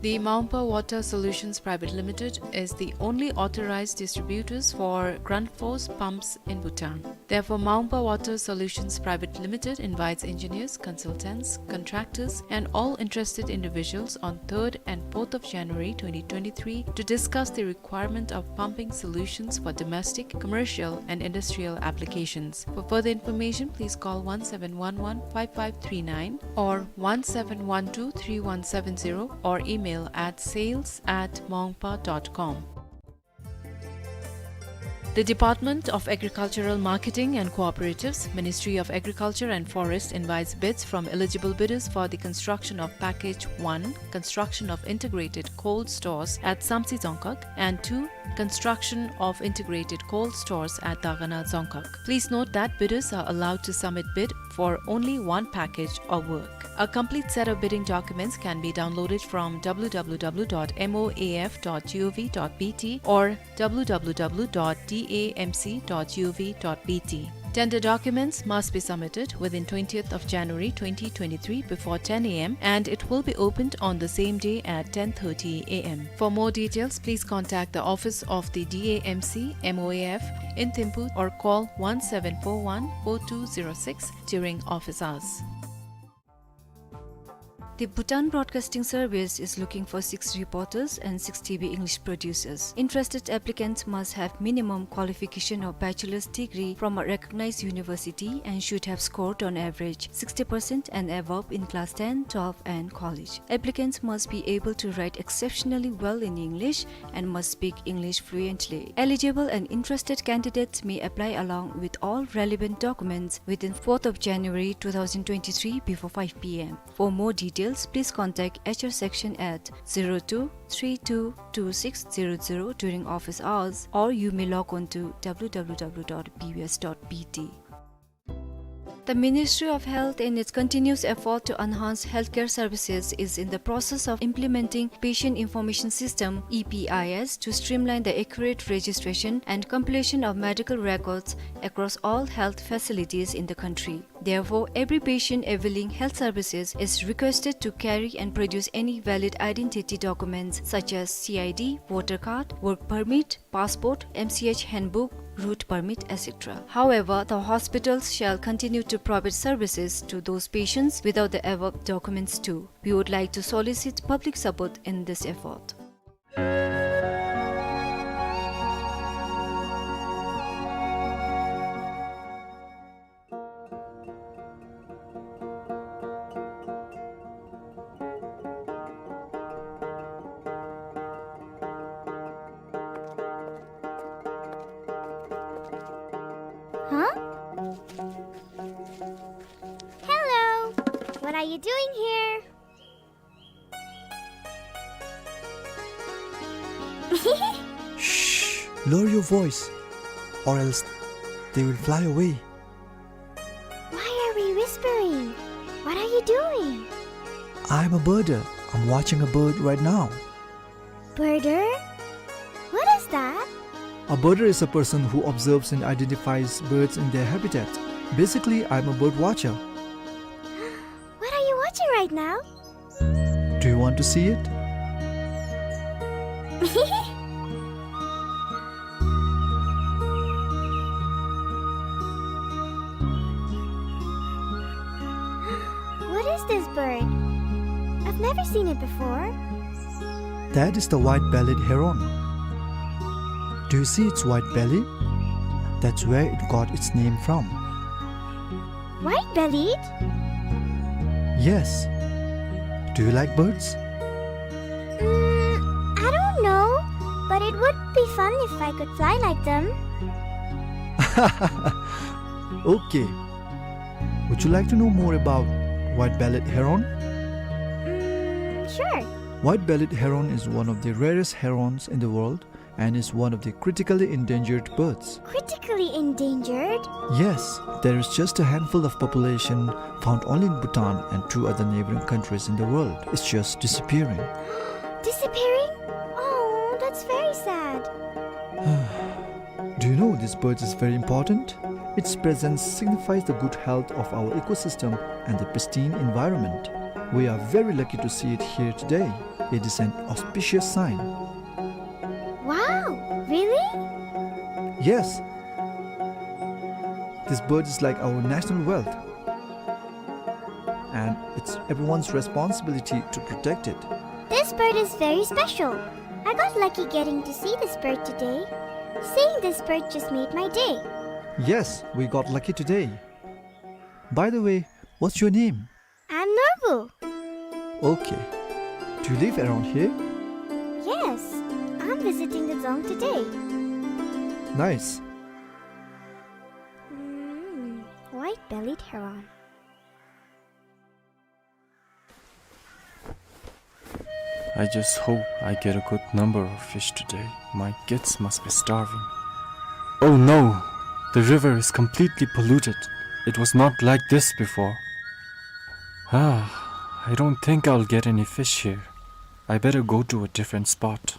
The Maungpa Water Solutions Private Limited is the only authorized distributors for Grundfos pumps in Bhutan. Therefore, Maungpa Water Solutions Private Limited invites engineers, consultants, contractors, and all interested individuals on third and fourth of January twenty twenty-three to discuss the requirement of pumping solutions for domestic, commercial, and industrial applications. For further information, please call one seven one one five five three nine or one seven one two three one seven zero or email at sales at maungpa dot com. The Department of Agricultural Marketing and Cooperatives, Ministry of Agriculture and Forest invites bids from eligible bidders for the construction of Package one, construction of integrated cold stores at Samtse Dzongkhag, and two, construction of integrated cold stores at Dagana Dzongkhag. Please note that bidders are allowed to submit bid for only one package or work. A complete set of bidding documents can be downloaded from W W W dot M O A F dot G O V dot B T or W W W dot D A M C dot G O V dot B T. Tender documents must be submitted within twentieth of January twenty twenty-three before ten A M, and it will be opened on the same day at ten thirty A M. For more details, please contact the office of the D A M C M O A F in Thimphu or call one seven four one four two zero six during office hours. The Bhutan Broadcasting Service is looking for six reporters and six T V English producers. Interested applicants must have minimum qualification of bachelor's degree from a recognized university and should have scored on average sixty percent and above in class ten, twelve and college. Applicants must be able to write exceptionally well in English and must speak English fluently. Eligible and interested candidates may apply along with all relevant documents within fourth of January two thousand twenty-three before five P M. For more details, please contact H R section at zero two three two two six zero zero during office hours, or you may log on to W W W dot B B S dot B T. The Ministry of Health, in its continuous effort to enhance healthcare services, is in the process of implementing Patient Information System, E P I S, to streamline the accurate registration and compilation of medical records across all health facilities in the country. Therefore, every patient availing health services is requested to carry and produce any valid identity documents such as C I D, voter card, work permit, passport, M C H handbook, route permit, et cetera. However, the hospitals shall continue to provide services to those patients without the above documents too. We would like to solicit public support in this effort. Are you doing here? Shh! Lower your voice, or else they will fly away. Why are we whispering? What are you doing? I'm a birder. I'm watching a bird right now. Birder? What is that? A birder is a person who observes and identifies birds in their habitat. Basically, I'm a bird watcher. What are you watching right now? Do you want to see it? What is this bird? I've never seen it before. That is the white-bellied heron. Do you see its white belly? That's where it got its name from. White-bellied? Yes. Do you like birds? Mm, I don't know, but it would be fun if I could fly like them. Okay. Would you like to know more about white-bellied heron? Mm, sure. White-bellied heron is one of the rarest herons in the world and is one of the critically endangered birds. Critically endangered? Yes, there is just a handful of population found only in Bhutan and two other neighboring countries in the world. It's just disappearing. Disappearing? Oh, that's very sad. Do you know this bird is very important? Its presence signifies the good health of our ecosystem and the pristine environment. We are very lucky to see it here today. It is an auspicious sign. Wow, really? Yes. This bird is like our national wealth. And it's everyone's responsibility to protect it. This bird is very special. I got lucky getting to see this bird today. Seeing this bird just made my day. Yes, we got lucky today. By the way, what's your name? I'm Norbu. Okay. Do you live around here? Yes, I'm visiting the dzong today. Nice. Mm, white-bellied heron. I just hope I get a good number of fish today. My kids must be starving. Oh no! The river is completely polluted. It was not like this before. Ah, I don't think I'll get any fish here. I better go to a different spot.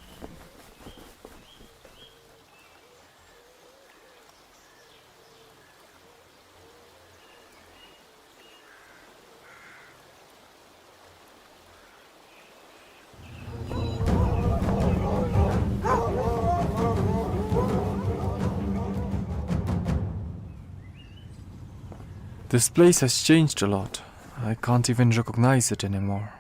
This place has changed a lot. I can't even recognize it anymore.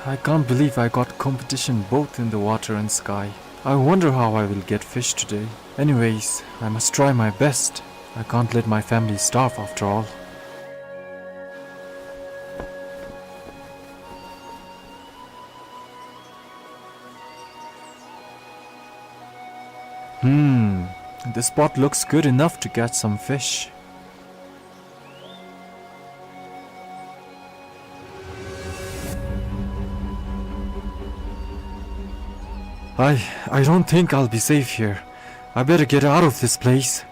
I can't believe I got competition both in the water and sky. I wonder how I will get fish today. Anyways, I must try my best. I can't let my family starve after all. Hmm, this spot looks good enough to catch some fish. I, I don't think I'll be safe here. I better get out of this place.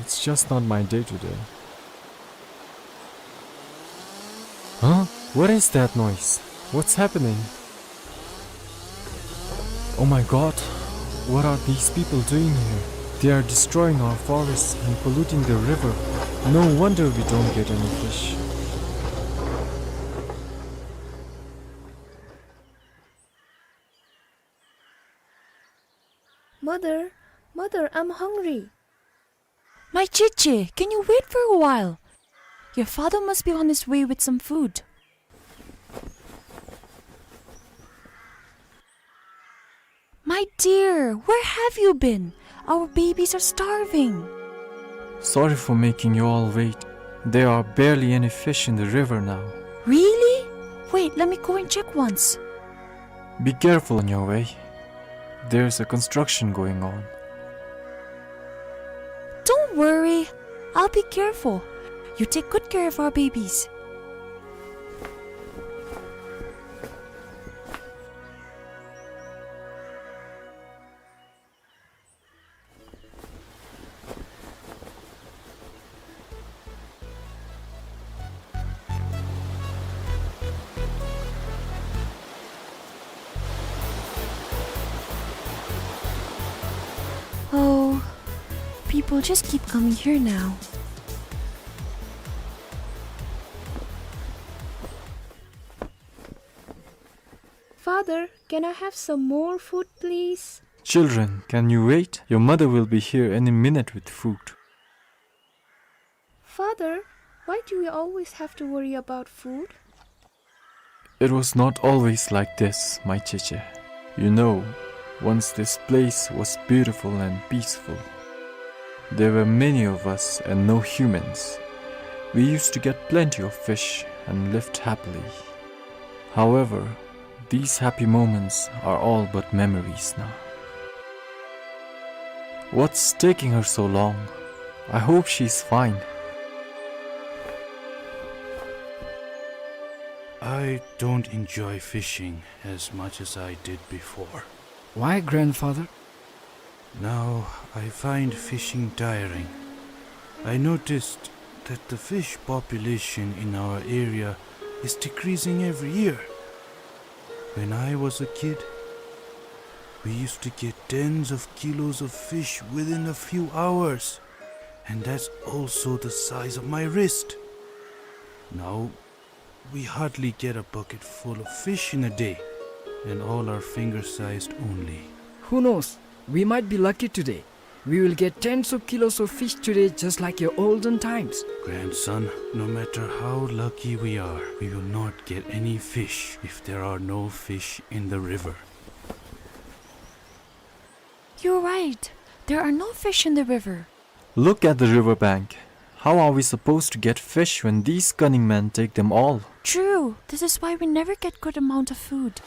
It's just not my day today. Huh? What is that noise? What's happening? Oh my God, what are these people doing here? They are destroying our forests and polluting the river. No wonder we don't get any fish. Mother, mother, I'm hungry. My Chichi, can you wait for a while? Your father must be on his way with some food. My dear, where have you been? Our babies are starving. Sorry for making you all wait. There are barely any fish in the river now. Really? Wait, let me go and check once. Be careful on your way. There's a construction going on. Don't worry. I'll be careful. You take good care of our babies. Oh, people just keep coming here now. Father, can I have some more food, please? Children, can you wait? Your mother will be here any minute with food. Father, why do we always have to worry about food? It was not always like this, my Cheche. You know, once this place was beautiful and peaceful. There were many of us and no humans. We used to get plenty of fish and lived happily. However, these happy moments are all but memories now. What's taking her so long? I hope she's fine. I don't enjoy fishing as much as I did before. Why, grandfather? Now I find fishing tiring. I noticed that the fish population in our area is decreasing every year. When I was a kid, we used to get tens of kilos of fish within a few hours, and that's also the size of my wrist. Now we hardly get a bucket full of fish in a day, and all are finger-sized only. Who knows? We might be lucky today. We will get tens of kilos of fish today, just like your olden times. Grandson, no matter how lucky we are, we will not get any fish if there are no fish in the river. You're right. There are no fish in the river. Look at the river bank. How are we supposed to get fish when these cunning men take them all? True. This is why we never get good amount of food.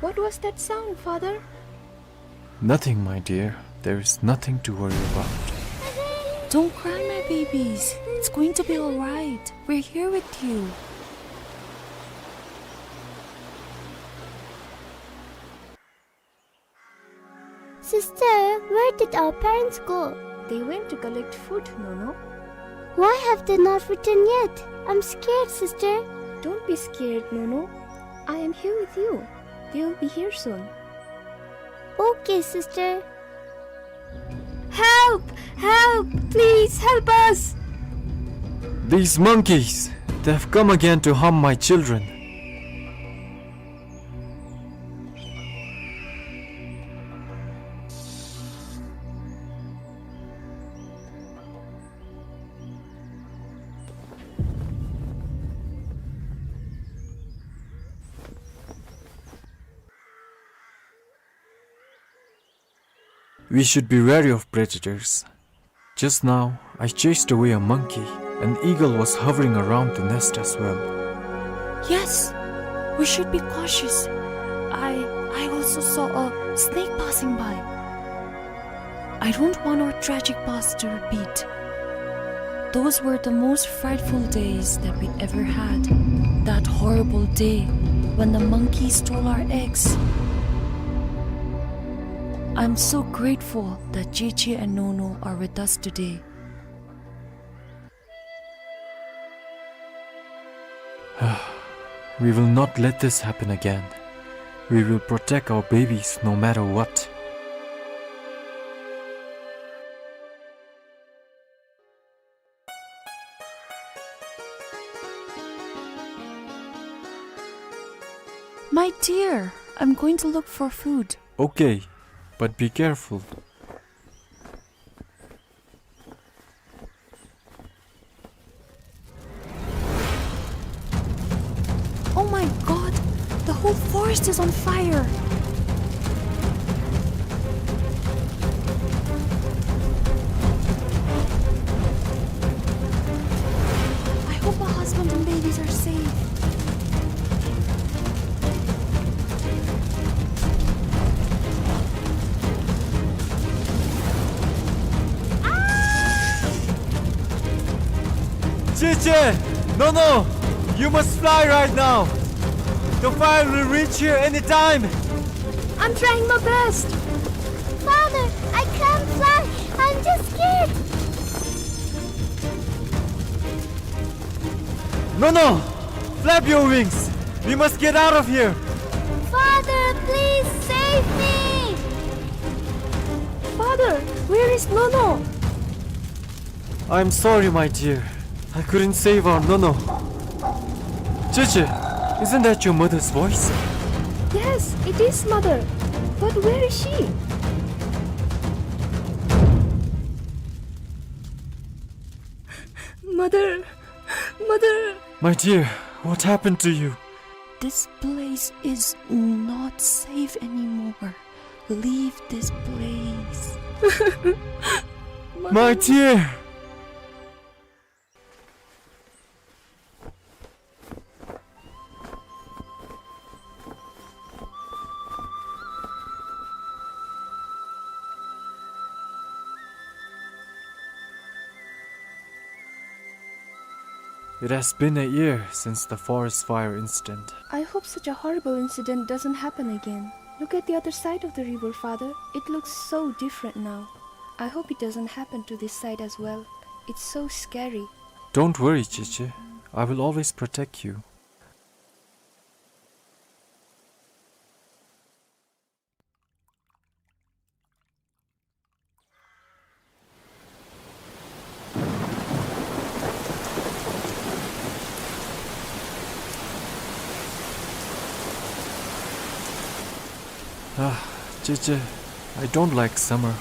What was that sound, Father? Nothing, my dear. There is nothing to worry about. Don't cry, my babies. It's going to be all right. We're here with you. Sister, where did our parents go? They went to collect food, Nono. Why have they not returned yet? I'm scared, sister. Don't be scared, Nono. I am here with you. They will be here soon. Okay, sister. Help! Help! Please help us! These monkeys, they've come again to harm my children. We should be wary of predators. Just now, I chased away a monkey. An eagle was hovering around the nest as well. Yes, we should be cautious. I, I also saw a snake passing by. I don't want our tragic past to repeat. Those were the most frightful days that we ever had. That horrible day when the monkey stole our eggs. I'm so grateful that Cheche and Nono are with us today. We will not let this happen again. We will protect our babies no matter what. My dear, I'm going to look for food. Okay, But be careful. Oh my God! The whole forest is on fire! I hope my husband and babies are safe. Cici! Nono! You must fly right now! The fire will reach here anytime! I'm trying my best! Father, I can't fly! I'm just scared! Nono! Flap your wings! We must get out of here! Father, please save me! Father, where is Nono? I'm sorry, my dear. I couldn't save our Nono. Cici, isn't that your mother's voice? Yes, it is, Mother. But where is she? Mother, Mother. My dear, what happened to you? This place is not safe anymore. Leave this place. My dear! It has been a year since the forest fire incident. I hope such a horrible incident doesn't happen again. Look at the other side of the river, Father. It looks so different now. I hope it doesn't happen to this side as well. It's so scary. Don't worry, Cici. I will always protect you. Ah, Cici, I don't like summer.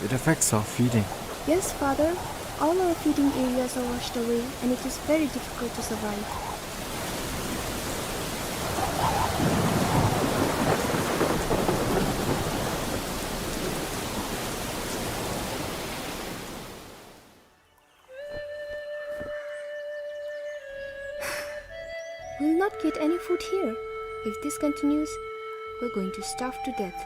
It affects our feeding. Yes, Father. All our feeding areas are washed away, and it is very difficult to survive. We'll not get any food here. If this continues, we're going to starve to death.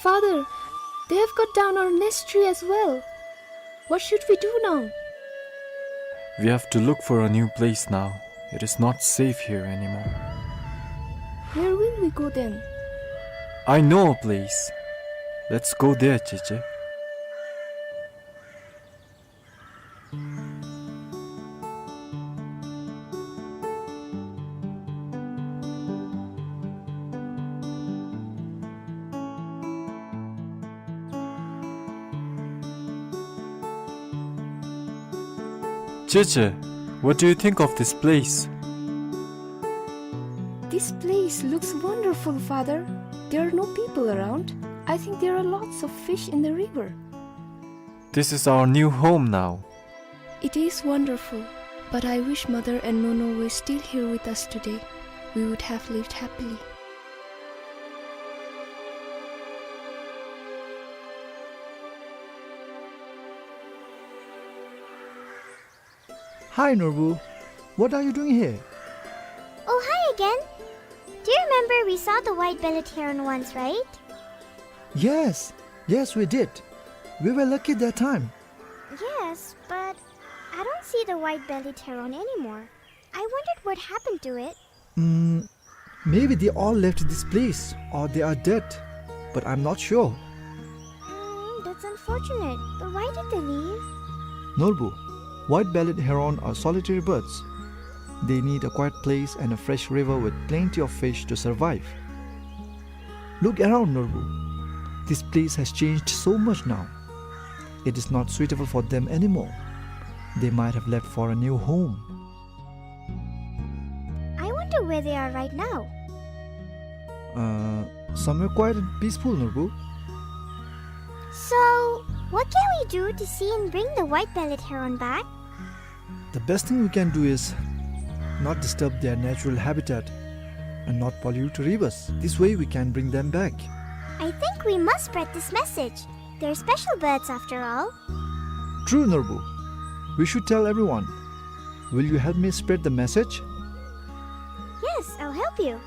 Father, they have cut down our nest tree as well. What should we do now? We have to look for a new place now. It is not safe here anymore. Where will we go then? I know a place. Let's go there, Cici. Cici, what do you think of this place? This place looks wonderful, Father. There are no people around. I think there are lots of fish in the river. This is our new home now. It is wonderful, but I wish Mother and Nono were still here with us today. We would have lived happily. Hi, Norbu. What are you doing here? Oh, hi again. Do you remember we saw the white-bellied heron once, right? Yes, yes, we did. We were lucky that time. Yes, but I don't see the white-bellied heron anymore. I wondered what happened to it. Mm, maybe they all left this place or they are dead, but I'm not sure. Mm, that's unfortunate. But why did they leave? Norbu, white-bellied heron are solitary birds. They need a quiet place and a fresh river with plenty of fish to survive. Look around, Norbu. This place has changed so much now. It is not suitable for them anymore. They might have left for a new home. I wonder where they are right now. Uh, somewhere quiet and peaceful, Norbu. So, what can we do to see and bring the white-bellied heron back? The best thing we can do is not disturb their natural habitat and not pollute rivers. This way we can bring them back. I think we must spread this message. They're special birds after all. True, Norbu. We should tell everyone. Will you help me spread the message? Yes, I'll help you.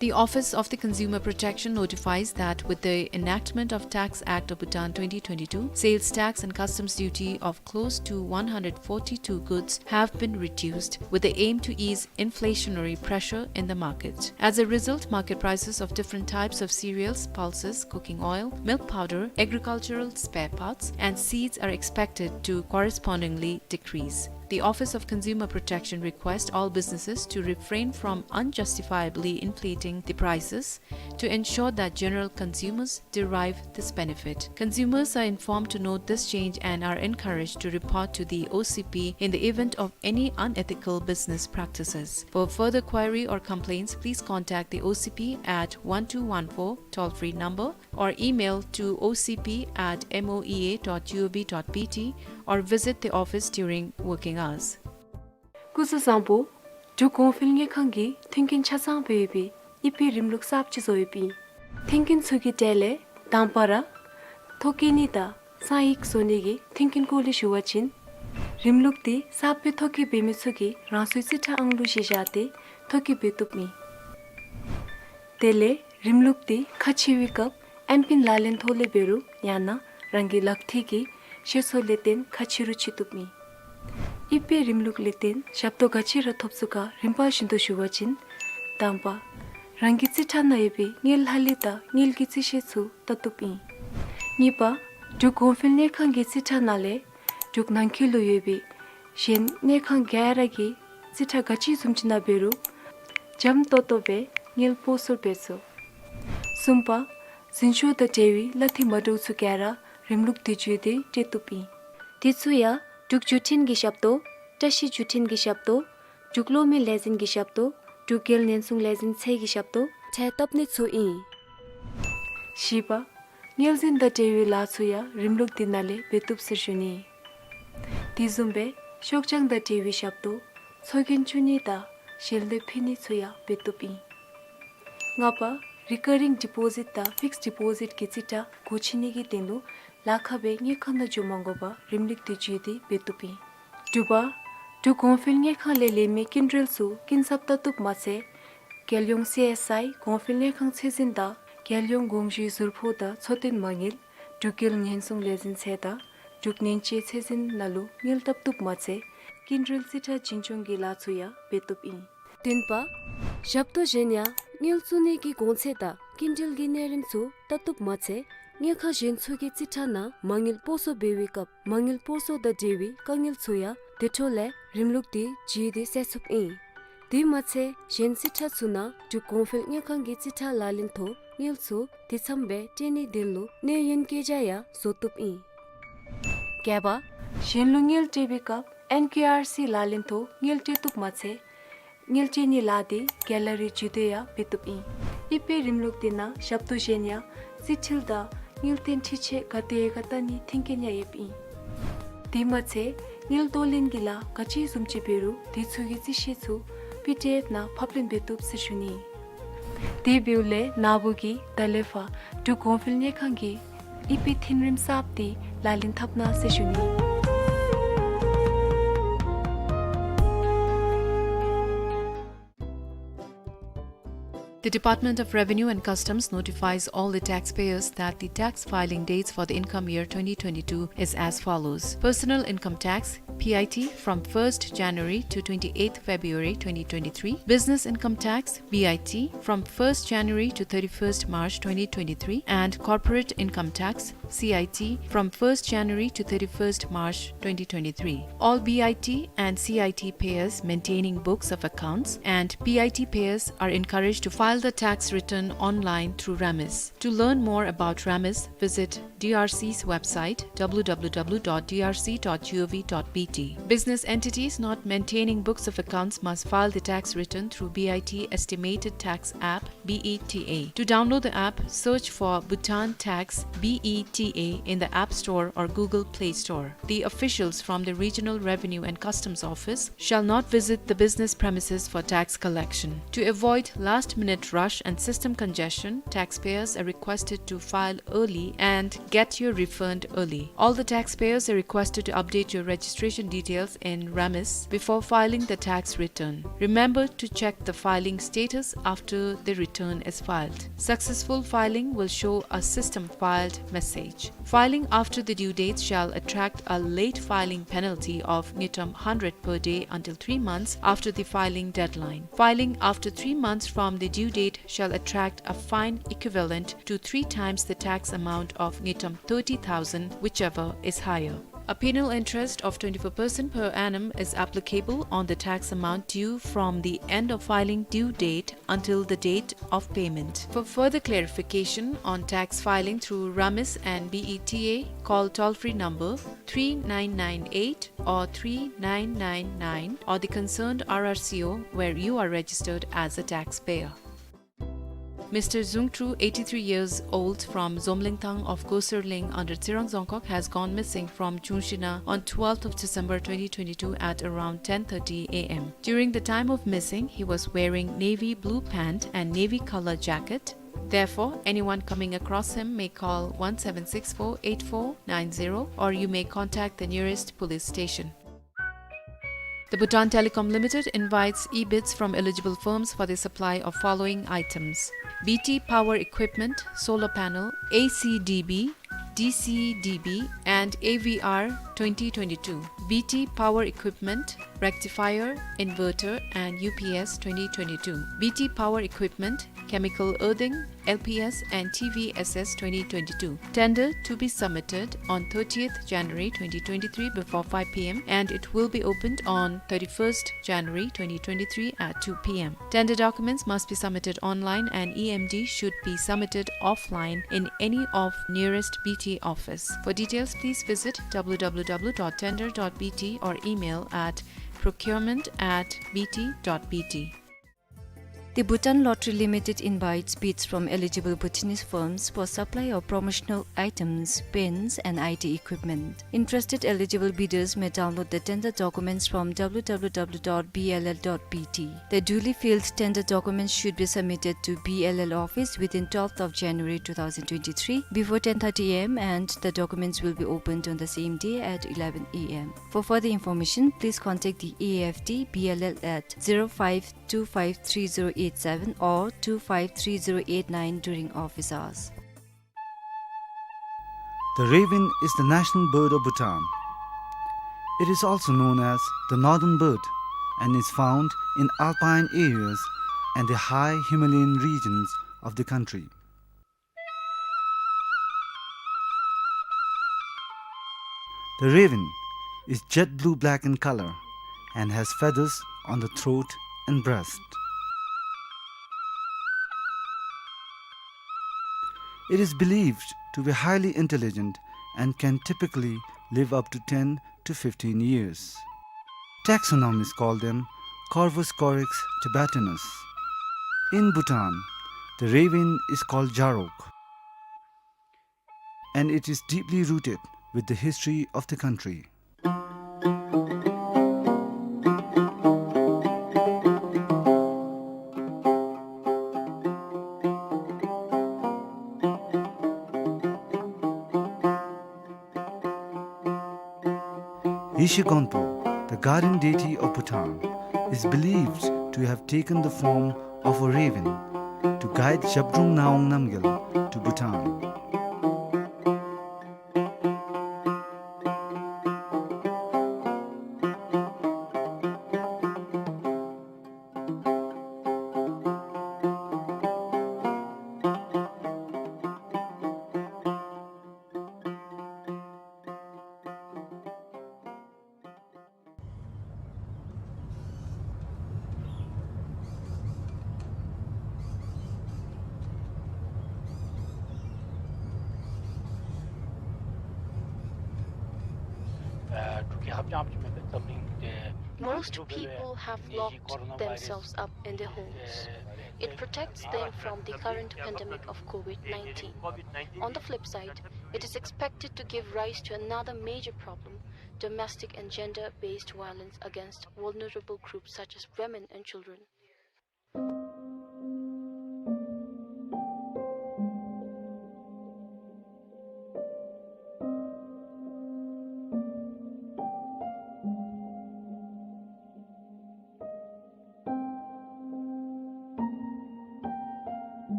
The Office of the Consumer Protection notifies that with the enactment of Tax Act of Bhutan twenty twenty-two, sales tax and customs duty of close to one hundred forty-two goods have been reduced, with the aim to ease inflationary pressure in the market. As a result, market prices of different types of cereals, pulses, cooking oil, milk powder, agricultural spare parts, and seeds are expected to correspondingly decrease. The Office of Consumer Protection requests all businesses to refrain from unjustifiably inflating the prices to ensure that general consumers derive this benefit. Consumers are informed to note this change and are encouraged to report to the O C P in the event of any unethical business practices. For further query or complaints, please contact the O C P at one two one four toll-free number or email to O C P at M O E A dot G O V dot B T or visit the office during working hours. སྐུ་གཟུགས་བཟང་པོ། འབྲུག་གོང་འཕེལ་དངུལ་ཁང་གིས་མཐུན་རྐྱེན་ཆ་ཚང་སྦེ་ཡོད་པའི་དབྱིབས་པའི་རིམ་ལུགས་གསརཔ་ཅིག་བཟོ་ཡོདཔ་ཨིན། མཐུན་རྐྱེན་ཚུ་གི་གྲས་ལས་དང་པ་ར་ཐོ་བཀོད་ནི་དང་གསང་ཡིག་བཟོ་ནི་གི་མཐུན་རྐྱེན་སྐོར་ལས་ཞུ་བ་ཅིན། རིམ་ལུགས་འདི་གསརཔ་སྦེ་ཐོ་བཀོད་འབད་མི་ཚུ་གིས་རང་སོའི་རྩིས་ཁྲ་ཨང་ལུ་གཞི་བཞག་སྟེ་ཐོ་བཀོད་འབད་བཏུབ་ཨིན། དེ་ལས་རིམ་ལུགས་འདི་ཁ་ཕྱེ་བའི་སྐབས་ཨེམ་པིན་ལག་ལེན་ཐོག་ལས་འབད་རུང་ཡང་ན་རང་གི་ལག་མཐིལ་གྱི་ཤེལ་སོ་ལས་བརྟེན་ཁ་ཕྱེ་རུང་ཕྱེ་བཏུབ་ཨིན། དབྱིབས་པའི་རིམ་ལུགས་ལས་བརྟེན་ཞབས་ཏོག་ག་ཅི་ར་ཐོབ་ཚུགས་ག་རིམ་པ་བཞིན་དུ་ཞུ་བ་ཅིན། དང་པ། རང་གི་རྩིས་ཁྲ་ནང་ཡོད་པའི་དངུལ་ལྷག་ལུས་དང་དངུལ་གྱི་རྩིས་བཤེར་ཚུ་བལྟ་བཏུབ་ཨིན། གཉིས་པ། འབྲུག་གོང་འཕེལ་དངུལ་ཁང་གི་རྩིས་ཁྲ་ནང་ལས་འབྲུག་ནང་འཁོད་ལུ་ཡོད་པའི་གཞན་དངུལ་ཁང་ག་ར་གི་རྩིས་ཁྲ་ག་ཅི་བཟུམ་ཅིག་ནང་འབད་རུང་འཇམ་ཏོང་ཏོ་སྦེ་དངུལ་སྤོ་སོར་འབད་ཚུགས། གསུམ་པ། འཛིན་སྐྱོང་དང་འབྲེལ་བའི་གླ་འཐུས་མ་འདྲཝ་ཚུ་ག་ར་རིམ་ལུགས་འདི་བརྒྱུད་དེ་སྤྲོད་བཏུབ་ཨིན། དེ་ཚུ་ཡང་འབྲུག་བརྒྱུད་འཕྲིན་གྱི་ཞབས་ཏོག། བཀྲ་ཤིས་བརྒྱུད་འཕྲིན་གྱི་ཞབས་ཏོག། འབྲུག་གློག་མེ་ལས་འཛིན་གྱི་ཞབས་ཏོག། འབྲུག་རྒྱལ་ཉེན་སྲུང་ལས་འཛིན་ཚད་ཀྱི་ཞབས་ཏོག་ཁྲལ་བཏབ་ནི་ཚུ་ཨིན། བཞི་པ། དངུལ་འཛིན་དང་འབྲེལ་བའི་ལཱ་ཚུ་ཡང་རིམ་ལུགས་འདི་ནང་ལས་འབད་བཏུབ་ཟེར་ཞུ་ནི། དེ་བཟུམ་སྦེ་ཤོག་བྱང་དང་འབྲེལ་བའི་ཞབས་ཏོག། ཚོགས་རྒྱན་བཙུགས་ནི་དང་ཞལ་འདེབས་ཕུལ་ནི་ཚུ་ཡང་འབད་བཏུབ་ཨིན། ལྔ་པ། རི་ཀར་རིང་ཌི་པོ་ཟིཊ་དང་ཕིགསཌ་ཌི་པོ་ཟིཊ་གི་རྩིས་ཁྲ་སྒོ་ཕྱེ་ནི་གི་དོན་ལུ་ལཱ་ཁག་སྦེ་དངུལ་ཁང་ནང་འགྱོ་མ་དགོ་པར་རིམ་ལུགས་འདི་བརྒྱུད་དེ་འབད་བཏུབ་ཨིན། དྲུག་པ། འབྲུག་གོང་འཕེལ་དངུལ་ཁང་ལས་ལེན་མི་སྐྱིན་འགྲུལ་ཚུ་སྐྱིན་ཚབ་བལྟ་བཏུབ་མ་ཚད། རྒྱལ་ཡོངས་སི་ཨེསི་ཨའི་གོང་འཕེལ་དངུལ་ཁང་ཚད་འཛིན་དང་རྒྱལ་ཡོངས་དགོངས་ཞུའི་ཟུར་ཕོགས་དང་འཚོ་རྟེན་མ་དངུལ། འབྲུག་རྒྱལ་ཉེན་སྲུང་ལས་འཛིན་ཚད་དང་འབྲུག་ནན་ཅེ་ཚད་འཛིན་ནང་ལུ་དངུལ་བཏབ་བཏུབ་མ་ཚད་སྐྱིན་འགྲུལ་རྩིས་ཁྲ་བྱིན་སྐྱོང་གི་ལཱ་ཚུ་ཡང་འབད་བཏུབ་ཨིན། བདུན་པ། ཞབས་ཏོག་གཞན་ཡང་དངུལ་བཙུགས་ནི་གི་གོང་ཚད་དང་སྐྱིན་འགྲུལ་གྱི་གནས་རིམ་ཚུ་བལྟ་བཏུབ་མ་ཚད་དངུལ་ཁང་གཞན་ཚུ་གི་རྩིས་ཁྲ་ནང་མ་དངུལ་སྤོ་སོར་འབད་བའི་སྐབས་མ་དངུལ་སྤོ་སོར་དང་འབྲེལ་བའི་དཀའ་ངལ་ཚུ་ཡང་དེ་འཕྲོ་ལས་རིམ་ལུགས་འདི་བརྒྱུད་དེ་སེལ་ཚུགསཔ་ཨིན། དེ་མ་ཚད་གཞན་རྩིས་ཁྲ་ཚུ་ནང་འབྲུག་གོང་འཕེལ་དངུལ་ཁང་གི་རྩིས་ཁྲ་ལག་ལེན་ཐོག་དངུལ་ཚུ་དེ་ཚམ་སྦེ་སྤྲོད་ནིའི་དོན་ལུ་གནས་ཡུན་བཀོད་རྒྱ་ཡང་བཟོ་བཏུབ་ཨིན། བརྒྱད་པ། གཞན་ལུ་དངུལ་སྤྲོད་པའི་སྐབས་ཨེན་ཀེ་ཨར་སི་ལག་ལེན་ཐོག་དངུལ་སྤྲོད་བཏུབ་མ་ཚད་དངུལ་སྤྲོད་ནིའི་ལཱ་འདི་གེ་ལ་རི་བརྒྱུད་དེ་ཡང་འབད་བཏུབ་ཨིན། དབྱིབས་པའི་རིམ་ལུགས་འདི་ནང་ཞབས་ཏོག་གཞན་ཡང་རྩིས་འཕྲུལ་དང་དངུལ་རྟེན་འཕྲུལ་ཆས་ག་དེ་ག་བལྟ་ནིའི་མཐུན་རྐྱེན་ཡང་ཡོདཔ་ཨིན། དེ་མ་ཚད་དངུལ་གཏོར་ལེན་གྱི་ལཱ་ག་ཅི་བཟུམ་ཅིག་འབད་རུང་དེ་ཚུ་གི་རྩིས་བཤེར་ཚུ་པི་ཌི་ཨེཕ་ནང་ཕབ་ལེན་འབད་བཏུབ་ཟེར་ཞུ་ནི། དེ་འབདཝ་ལས་ན་བུ་གིས་ད་ལས་ཕར་འབྲུག་གོང་འཕེལ་དངུལ་ཁང་གི་དབྱིབས་པའི་མཐུན་རིམ་གསརཔ་འདི་ལག་ལེན་འཐབ་གནང་ཟེར་ཞུ་ནི། The Department of Revenue and Customs notifies all the taxpayers that the tax filing dates for the income year twenty twenty-two is as follows. Personal income tax, P I T, from first January to twenty-eighth February twenty twenty-three. Business income tax, B I T, from first January to thirty-first March twenty twenty-three. And corporate income tax, C I T, from first January to thirty-first March twenty twenty-three. All B I T and C I T payers maintaining books of accounts and P I T payers are encouraged to file the tax return online through RAMIS. To learn more about RAMIS, visit D R C's website, W W W dot D R C dot gov dot B T. Business entities not maintaining books of accounts must file the tax return through B I T Estimated Tax App, B E T A. To download the app, search for Bhutan Tax, B E T A, in the App Store or Google Play Store. The officials from the Regional Revenue and Customs Office shall not visit the business premises for tax collection. To avoid last-minute rush and system congestion, taxpayers are requested to file early and get your refund early. All the taxpayers are requested to update your registration details in RAMIS before filing the tax return. Remember to check the filing status after the return is filed. Successful filing will show a system filed message. Filing after the due date shall attract a late filing penalty of ngultrum hundred per day until three months after the filing deadline. Filing after three months from the due date shall attract a fine equivalent to three times the tax amount of ngultrum thirty thousand, whichever is higher. A penal interest of twenty-four percent per annum is applicable on the tax amount due from the end of filing due date until the date of payment. For further clarification on tax filing through RAMIS and B E T A, call toll-free number three nine nine eight or three nine nine nine or the concerned R R C O where you are registered as a taxpayer. Mister Zung Tru, eighty-three years old, from Zomlengthang of Goserleng under Tsirang Dzongkhag, has gone missing from Chungshina on twelfth of December twenty twenty-two at around ten thirty A M. During the time of missing, he was wearing navy blue pant and navy color jacket. Therefore, anyone coming across him may call one seven six four eight four nine zero, or you may contact the nearest police station. The Bhutan Telecom Limited invites e-bids from eligible firms for the supply of following items: B T power equipment, solar panel, A C D B, D C D B, and A V R twenty twenty-two. B T power equipment, rectifier, inverter, and U P S twenty twenty-two. B T power equipment, chemical earthing, L P S and T V S S twenty twenty-two. Tender to be submitted on thirtieth January twenty twenty-three before five P M and it will be opened on thirty-first January twenty twenty-three at two P M. Tender documents must be submitted online and E M D should be submitted offline in any of nearest B T office. For details, please visit W W W dot tender dot B T or email at procurement at B T dot B T. The Bhutan Lottery Limited invites bids from eligible Bhutanese firms for supply of promotional items, pens, and I T equipment. Interested eligible bidders may download the tender documents from W W W dot B L L dot B T. The duly filled tender documents should be submitted to B L L office within twelfth of January two thousand twenty-three before ten thirty A M and the documents will be opened on the same day at eleven A M. For further information, please contact the A F D B L L at zero five two five three zero eight seven or two five three zero eight nine during office hours. The raven is the national bird of Bhutan. It is also known as the northern bird and is found in alpine areas and the high Himalayan regions of the country. The raven is jet blue black in color and has feathers on the throat and breast. It is believed to be highly intelligent and can typically live up to ten to fifteen years. Taxonomists call them Corvus corax tibetanus. In Bhutan, the raven is called Jarok, and it is deeply rooted with the history of the country. Yeshe Gonpo, the guardian deity of Bhutan, is believed to have taken the form of a raven to guide Zhabdrung Ngawang Namgyal to Bhutan. Most people have locked themselves up in their homes. It protects them from the current pandemic of COVID nineteen. On the flip side, it is expected to give rise to another major problem, domestic and gender-based violence against vulnerable groups such as women and children.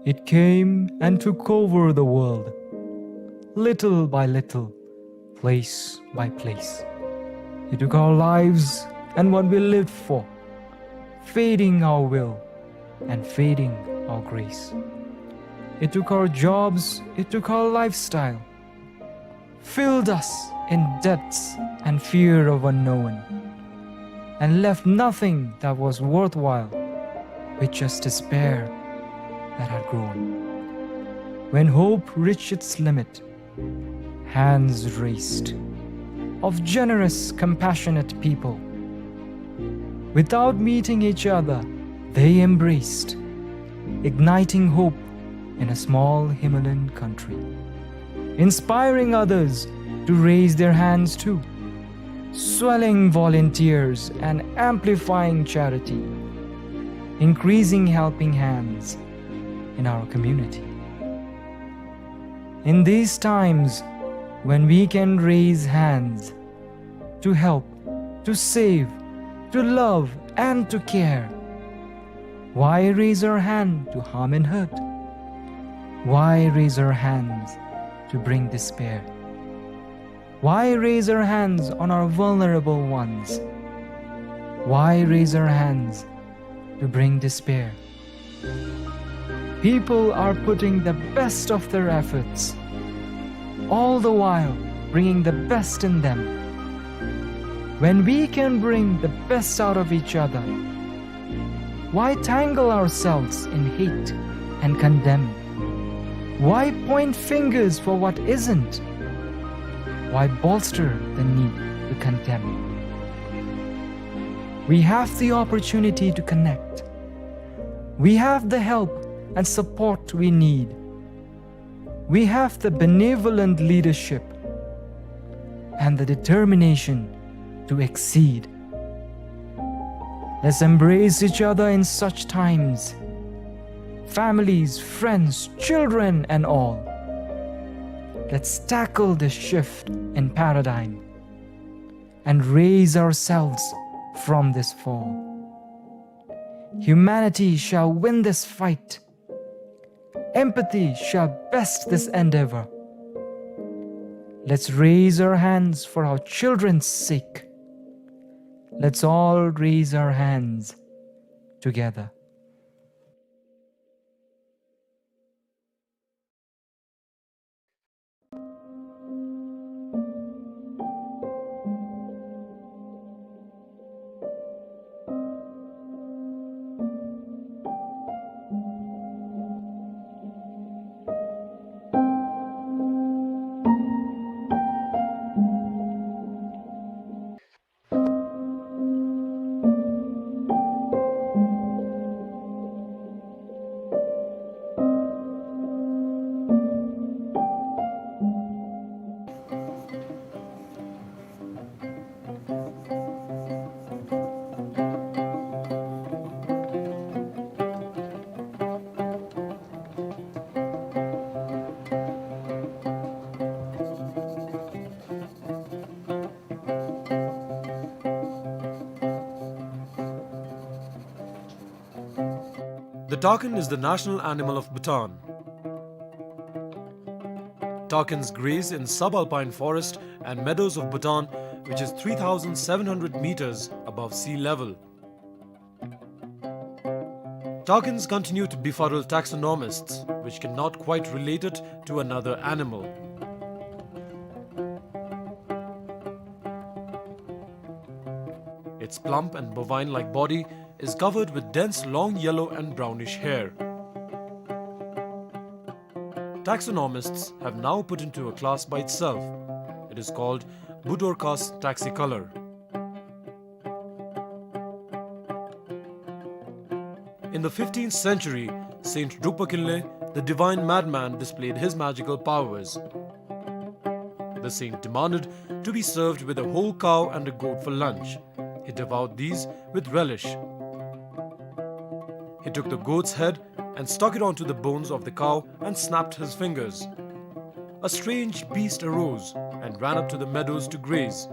It came and took over the world, little by little, place by place. It took our lives and what we lived for, fading our will and fading our grace. It took our jobs, it took our lifestyle, filled us in debts and fear of unknown, and left nothing that was worthwhile, with just despair that had grown. When hope reached its limit, hands raised of generous, compassionate people. Without meeting each other, they embraced, igniting hope in a small Himalayan country, inspiring others to raise their hands too, swelling volunteers and amplifying charity, increasing helping hands in our community. In these times when we can raise hands to help, to save, to love, and to care, why raise our hand to harm and hurt? Why raise our hands to bring despair? Why raise our hands on our vulnerable ones? Why raise our hands to bring despair? People are putting the best of their efforts, all the while bringing the best in them. When we can bring the best out of each other, why tangle ourselves in hate and condemn? Why point fingers for what isn't? Why bolster the need to condemn? We have the opportunity to connect. We have the help and support we need. We have the benevolent leadership and the determination to exceed. Let's embrace each other in such times. Families, friends, children, and all. Let's tackle this shift in paradigm and raise ourselves from this fall. Humanity shall win this fight. Empathy shall best this endeavor. Let's raise our hands for our children's sake. Let's all raise our hands together. Takin is the national animal of Bhutan. Takins graze in subalpine forest and meadows of Bhutan, which is three thousand seven hundred meters above sea level. Takins continue to befuddle taxonomists, which cannot quite relate it to another animal. Its plump and bovine-like body is covered with dense long yellow and brownish hair. Taxonomists have now put into a class by itself. It is called Budorcas taxicolor. In the fifteenth century, Saint Drukpa Kinley, the divine madman, displayed his magical powers. The saint demanded to be served with a whole cow and a goat for lunch. He devoured these with relish. He took the goat's head and stuck it onto the bones of the cow and snapped his fingers. A strange beast arose and ran up to the meadows to graze.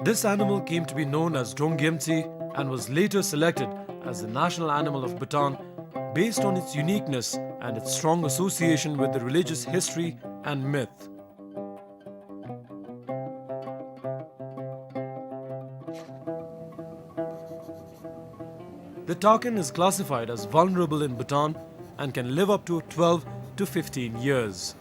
This animal came to be known as Drong Gyemtse and was later selected as the national animal of Bhutan based on its uniqueness and its strong association with the religious history and myth. The takin is classified as vulnerable in Bhutan and can live up to twelve to fifteen years.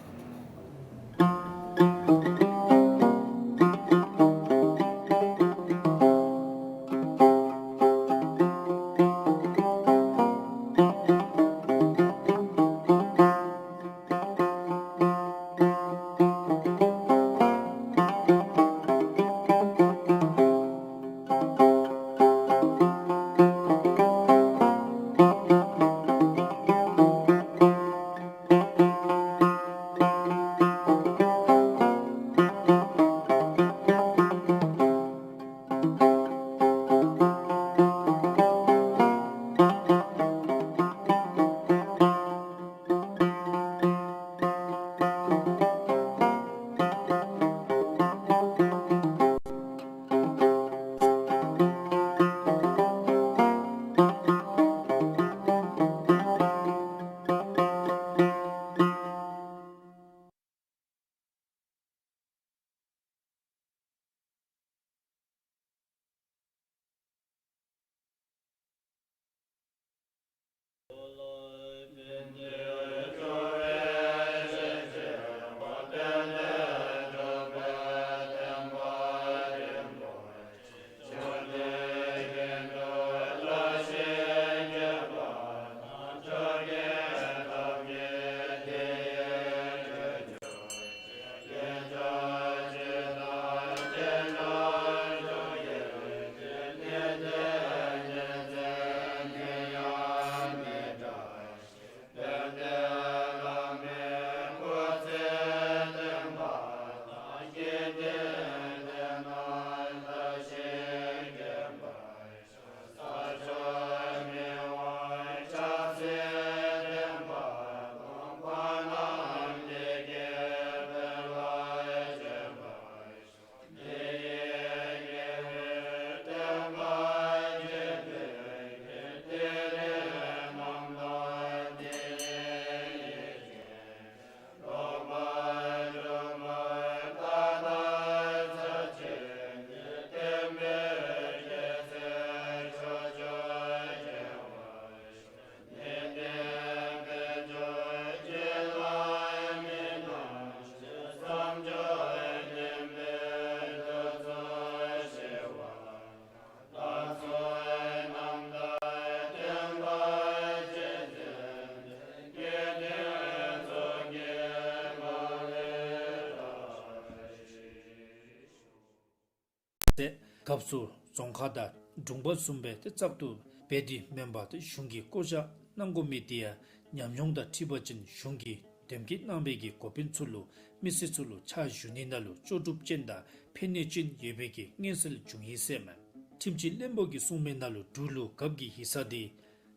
ཟེར། སྐབས་སུ་རྫོང་ཁག་དང་དྲུང་པ་གསུམ་པའི་ཏེ་བཙག་འཐུ་འབད་དེ་མེན་པར་ཏེ་གཞུང་གིས་བསྐོ་བཞག་གནང་དགོ་མི་དེ་ཡང་ཉམས་མྱོང་དང་འཁྲིལ་བ་ཅིན་གཞུང་གིས་དེམ་ཅིག་གནང་བའི་གི་འགོ་དཔོན་ཚུ་ལུ་མི་སེར་ཚུ་ལུ་ཕྱག་ཞུ་ནི་ནང་ལུ་ལྕོགས་གྲུབ་ཅན་དང་ཕན་ནུས་ཅན་ཡོད་པའི་གི་མངོན་གསལ་བྱུང་ཡི་ཟེར་མས། ཁྲིམས་སྤྱི་བློན་པོ་གིས་གསུངས་མི་ནང་ལུ་འབྲུག་ལུ་རྒཔོ་གི་ཡིག་ཚང་དེ་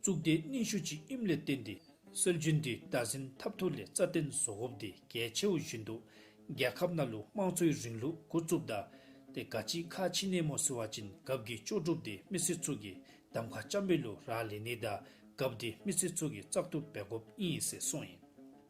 གཙུག་སྡེ་གནོན་ཤུགས་ཅིག་ཨིནམ་ལས་བརྟེན་ཏེ་སྲོལ་རྒྱུན་དེ་བདག་འཛིན་འཐབ་ཐོག་ལས་རྩ་བརྟན་བཟོ་དགོཔ་དེ་གལ་ཆེཝ་བཞིན་དུ་རྒྱལ་ཁབ་ནང་ལུ་དམངས་གཙོའི་རིང་ལུགས་འགོ་བཙུགསཔ་ད་ ཏེ་ག་ཅི་ཁག་ཆེ་ནི་སྨོ་ཟེར་བ་ཅིན་རྒཔོ་གི་ལྕོགས་གྲུབ་དེ་མི་སེར་ཚུ་གིས་གདམ་ཁ་རྐྱབ་མི་ལུ་རག་ལས་ནི་དང་རྒཔོ་དེ་མི་སེར་ཚུ་གིས་བཙག་འཐུ་འབད་དགོཔ་ཨིན་ཟེར་གསུངས་ཡི།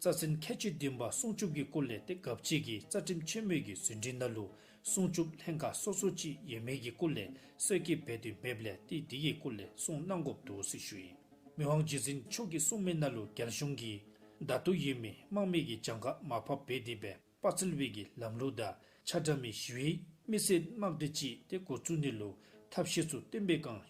རྩ་ཚན་ཁལ་གཅིག་བདུན་པ་སྲུང་སྐྱོབ་ཀྱི་སྐོར་ལས་ཏེ་རྒཔོ་ཅིག་གིས་རྩ་ཁྲིམས་ཆེན་མོའི་གི་ཟིན་བྲིས་ནང་ལུ་སྲུང་སྐྱོབ་ལྷན་ཁག་སོ་སོ་ཅིག་ཡོད་མི་གི་སྐོར་ལས་གསལ་བཀོད་འབད་དོ་མེདཔ་ལས་ཏེ་དེ་གི་སྐོར་ལས་གསུང་གནང་དགོཔ་འདུག་ཟེར་ཞུ་ཡི། མི་དབང་རྗེ་བཙུན་མཆོག་གིས་གསུངས་མི་ནང་ལུ་རྒྱལ་གཞུང་གིས་བརྡ་ཐོ་ཡོད་མི་དམག་མི་གི་གྱངས་ཁ་མར་ཕབ་འབད་དེ་སྦེ་དཔའ་རྩལ་བའི་གི་ལམ་ལུགས་དང་ཆ་འདྲ་མི་ཞི་བའི་མི་སེར་དམག་སྡེ་ཅིག་ཏེ་འགོ་བཙུགས་ནི་ལུ་ཐབས་ཤེས་ཚུ་བཏོན་པའི་སྒང་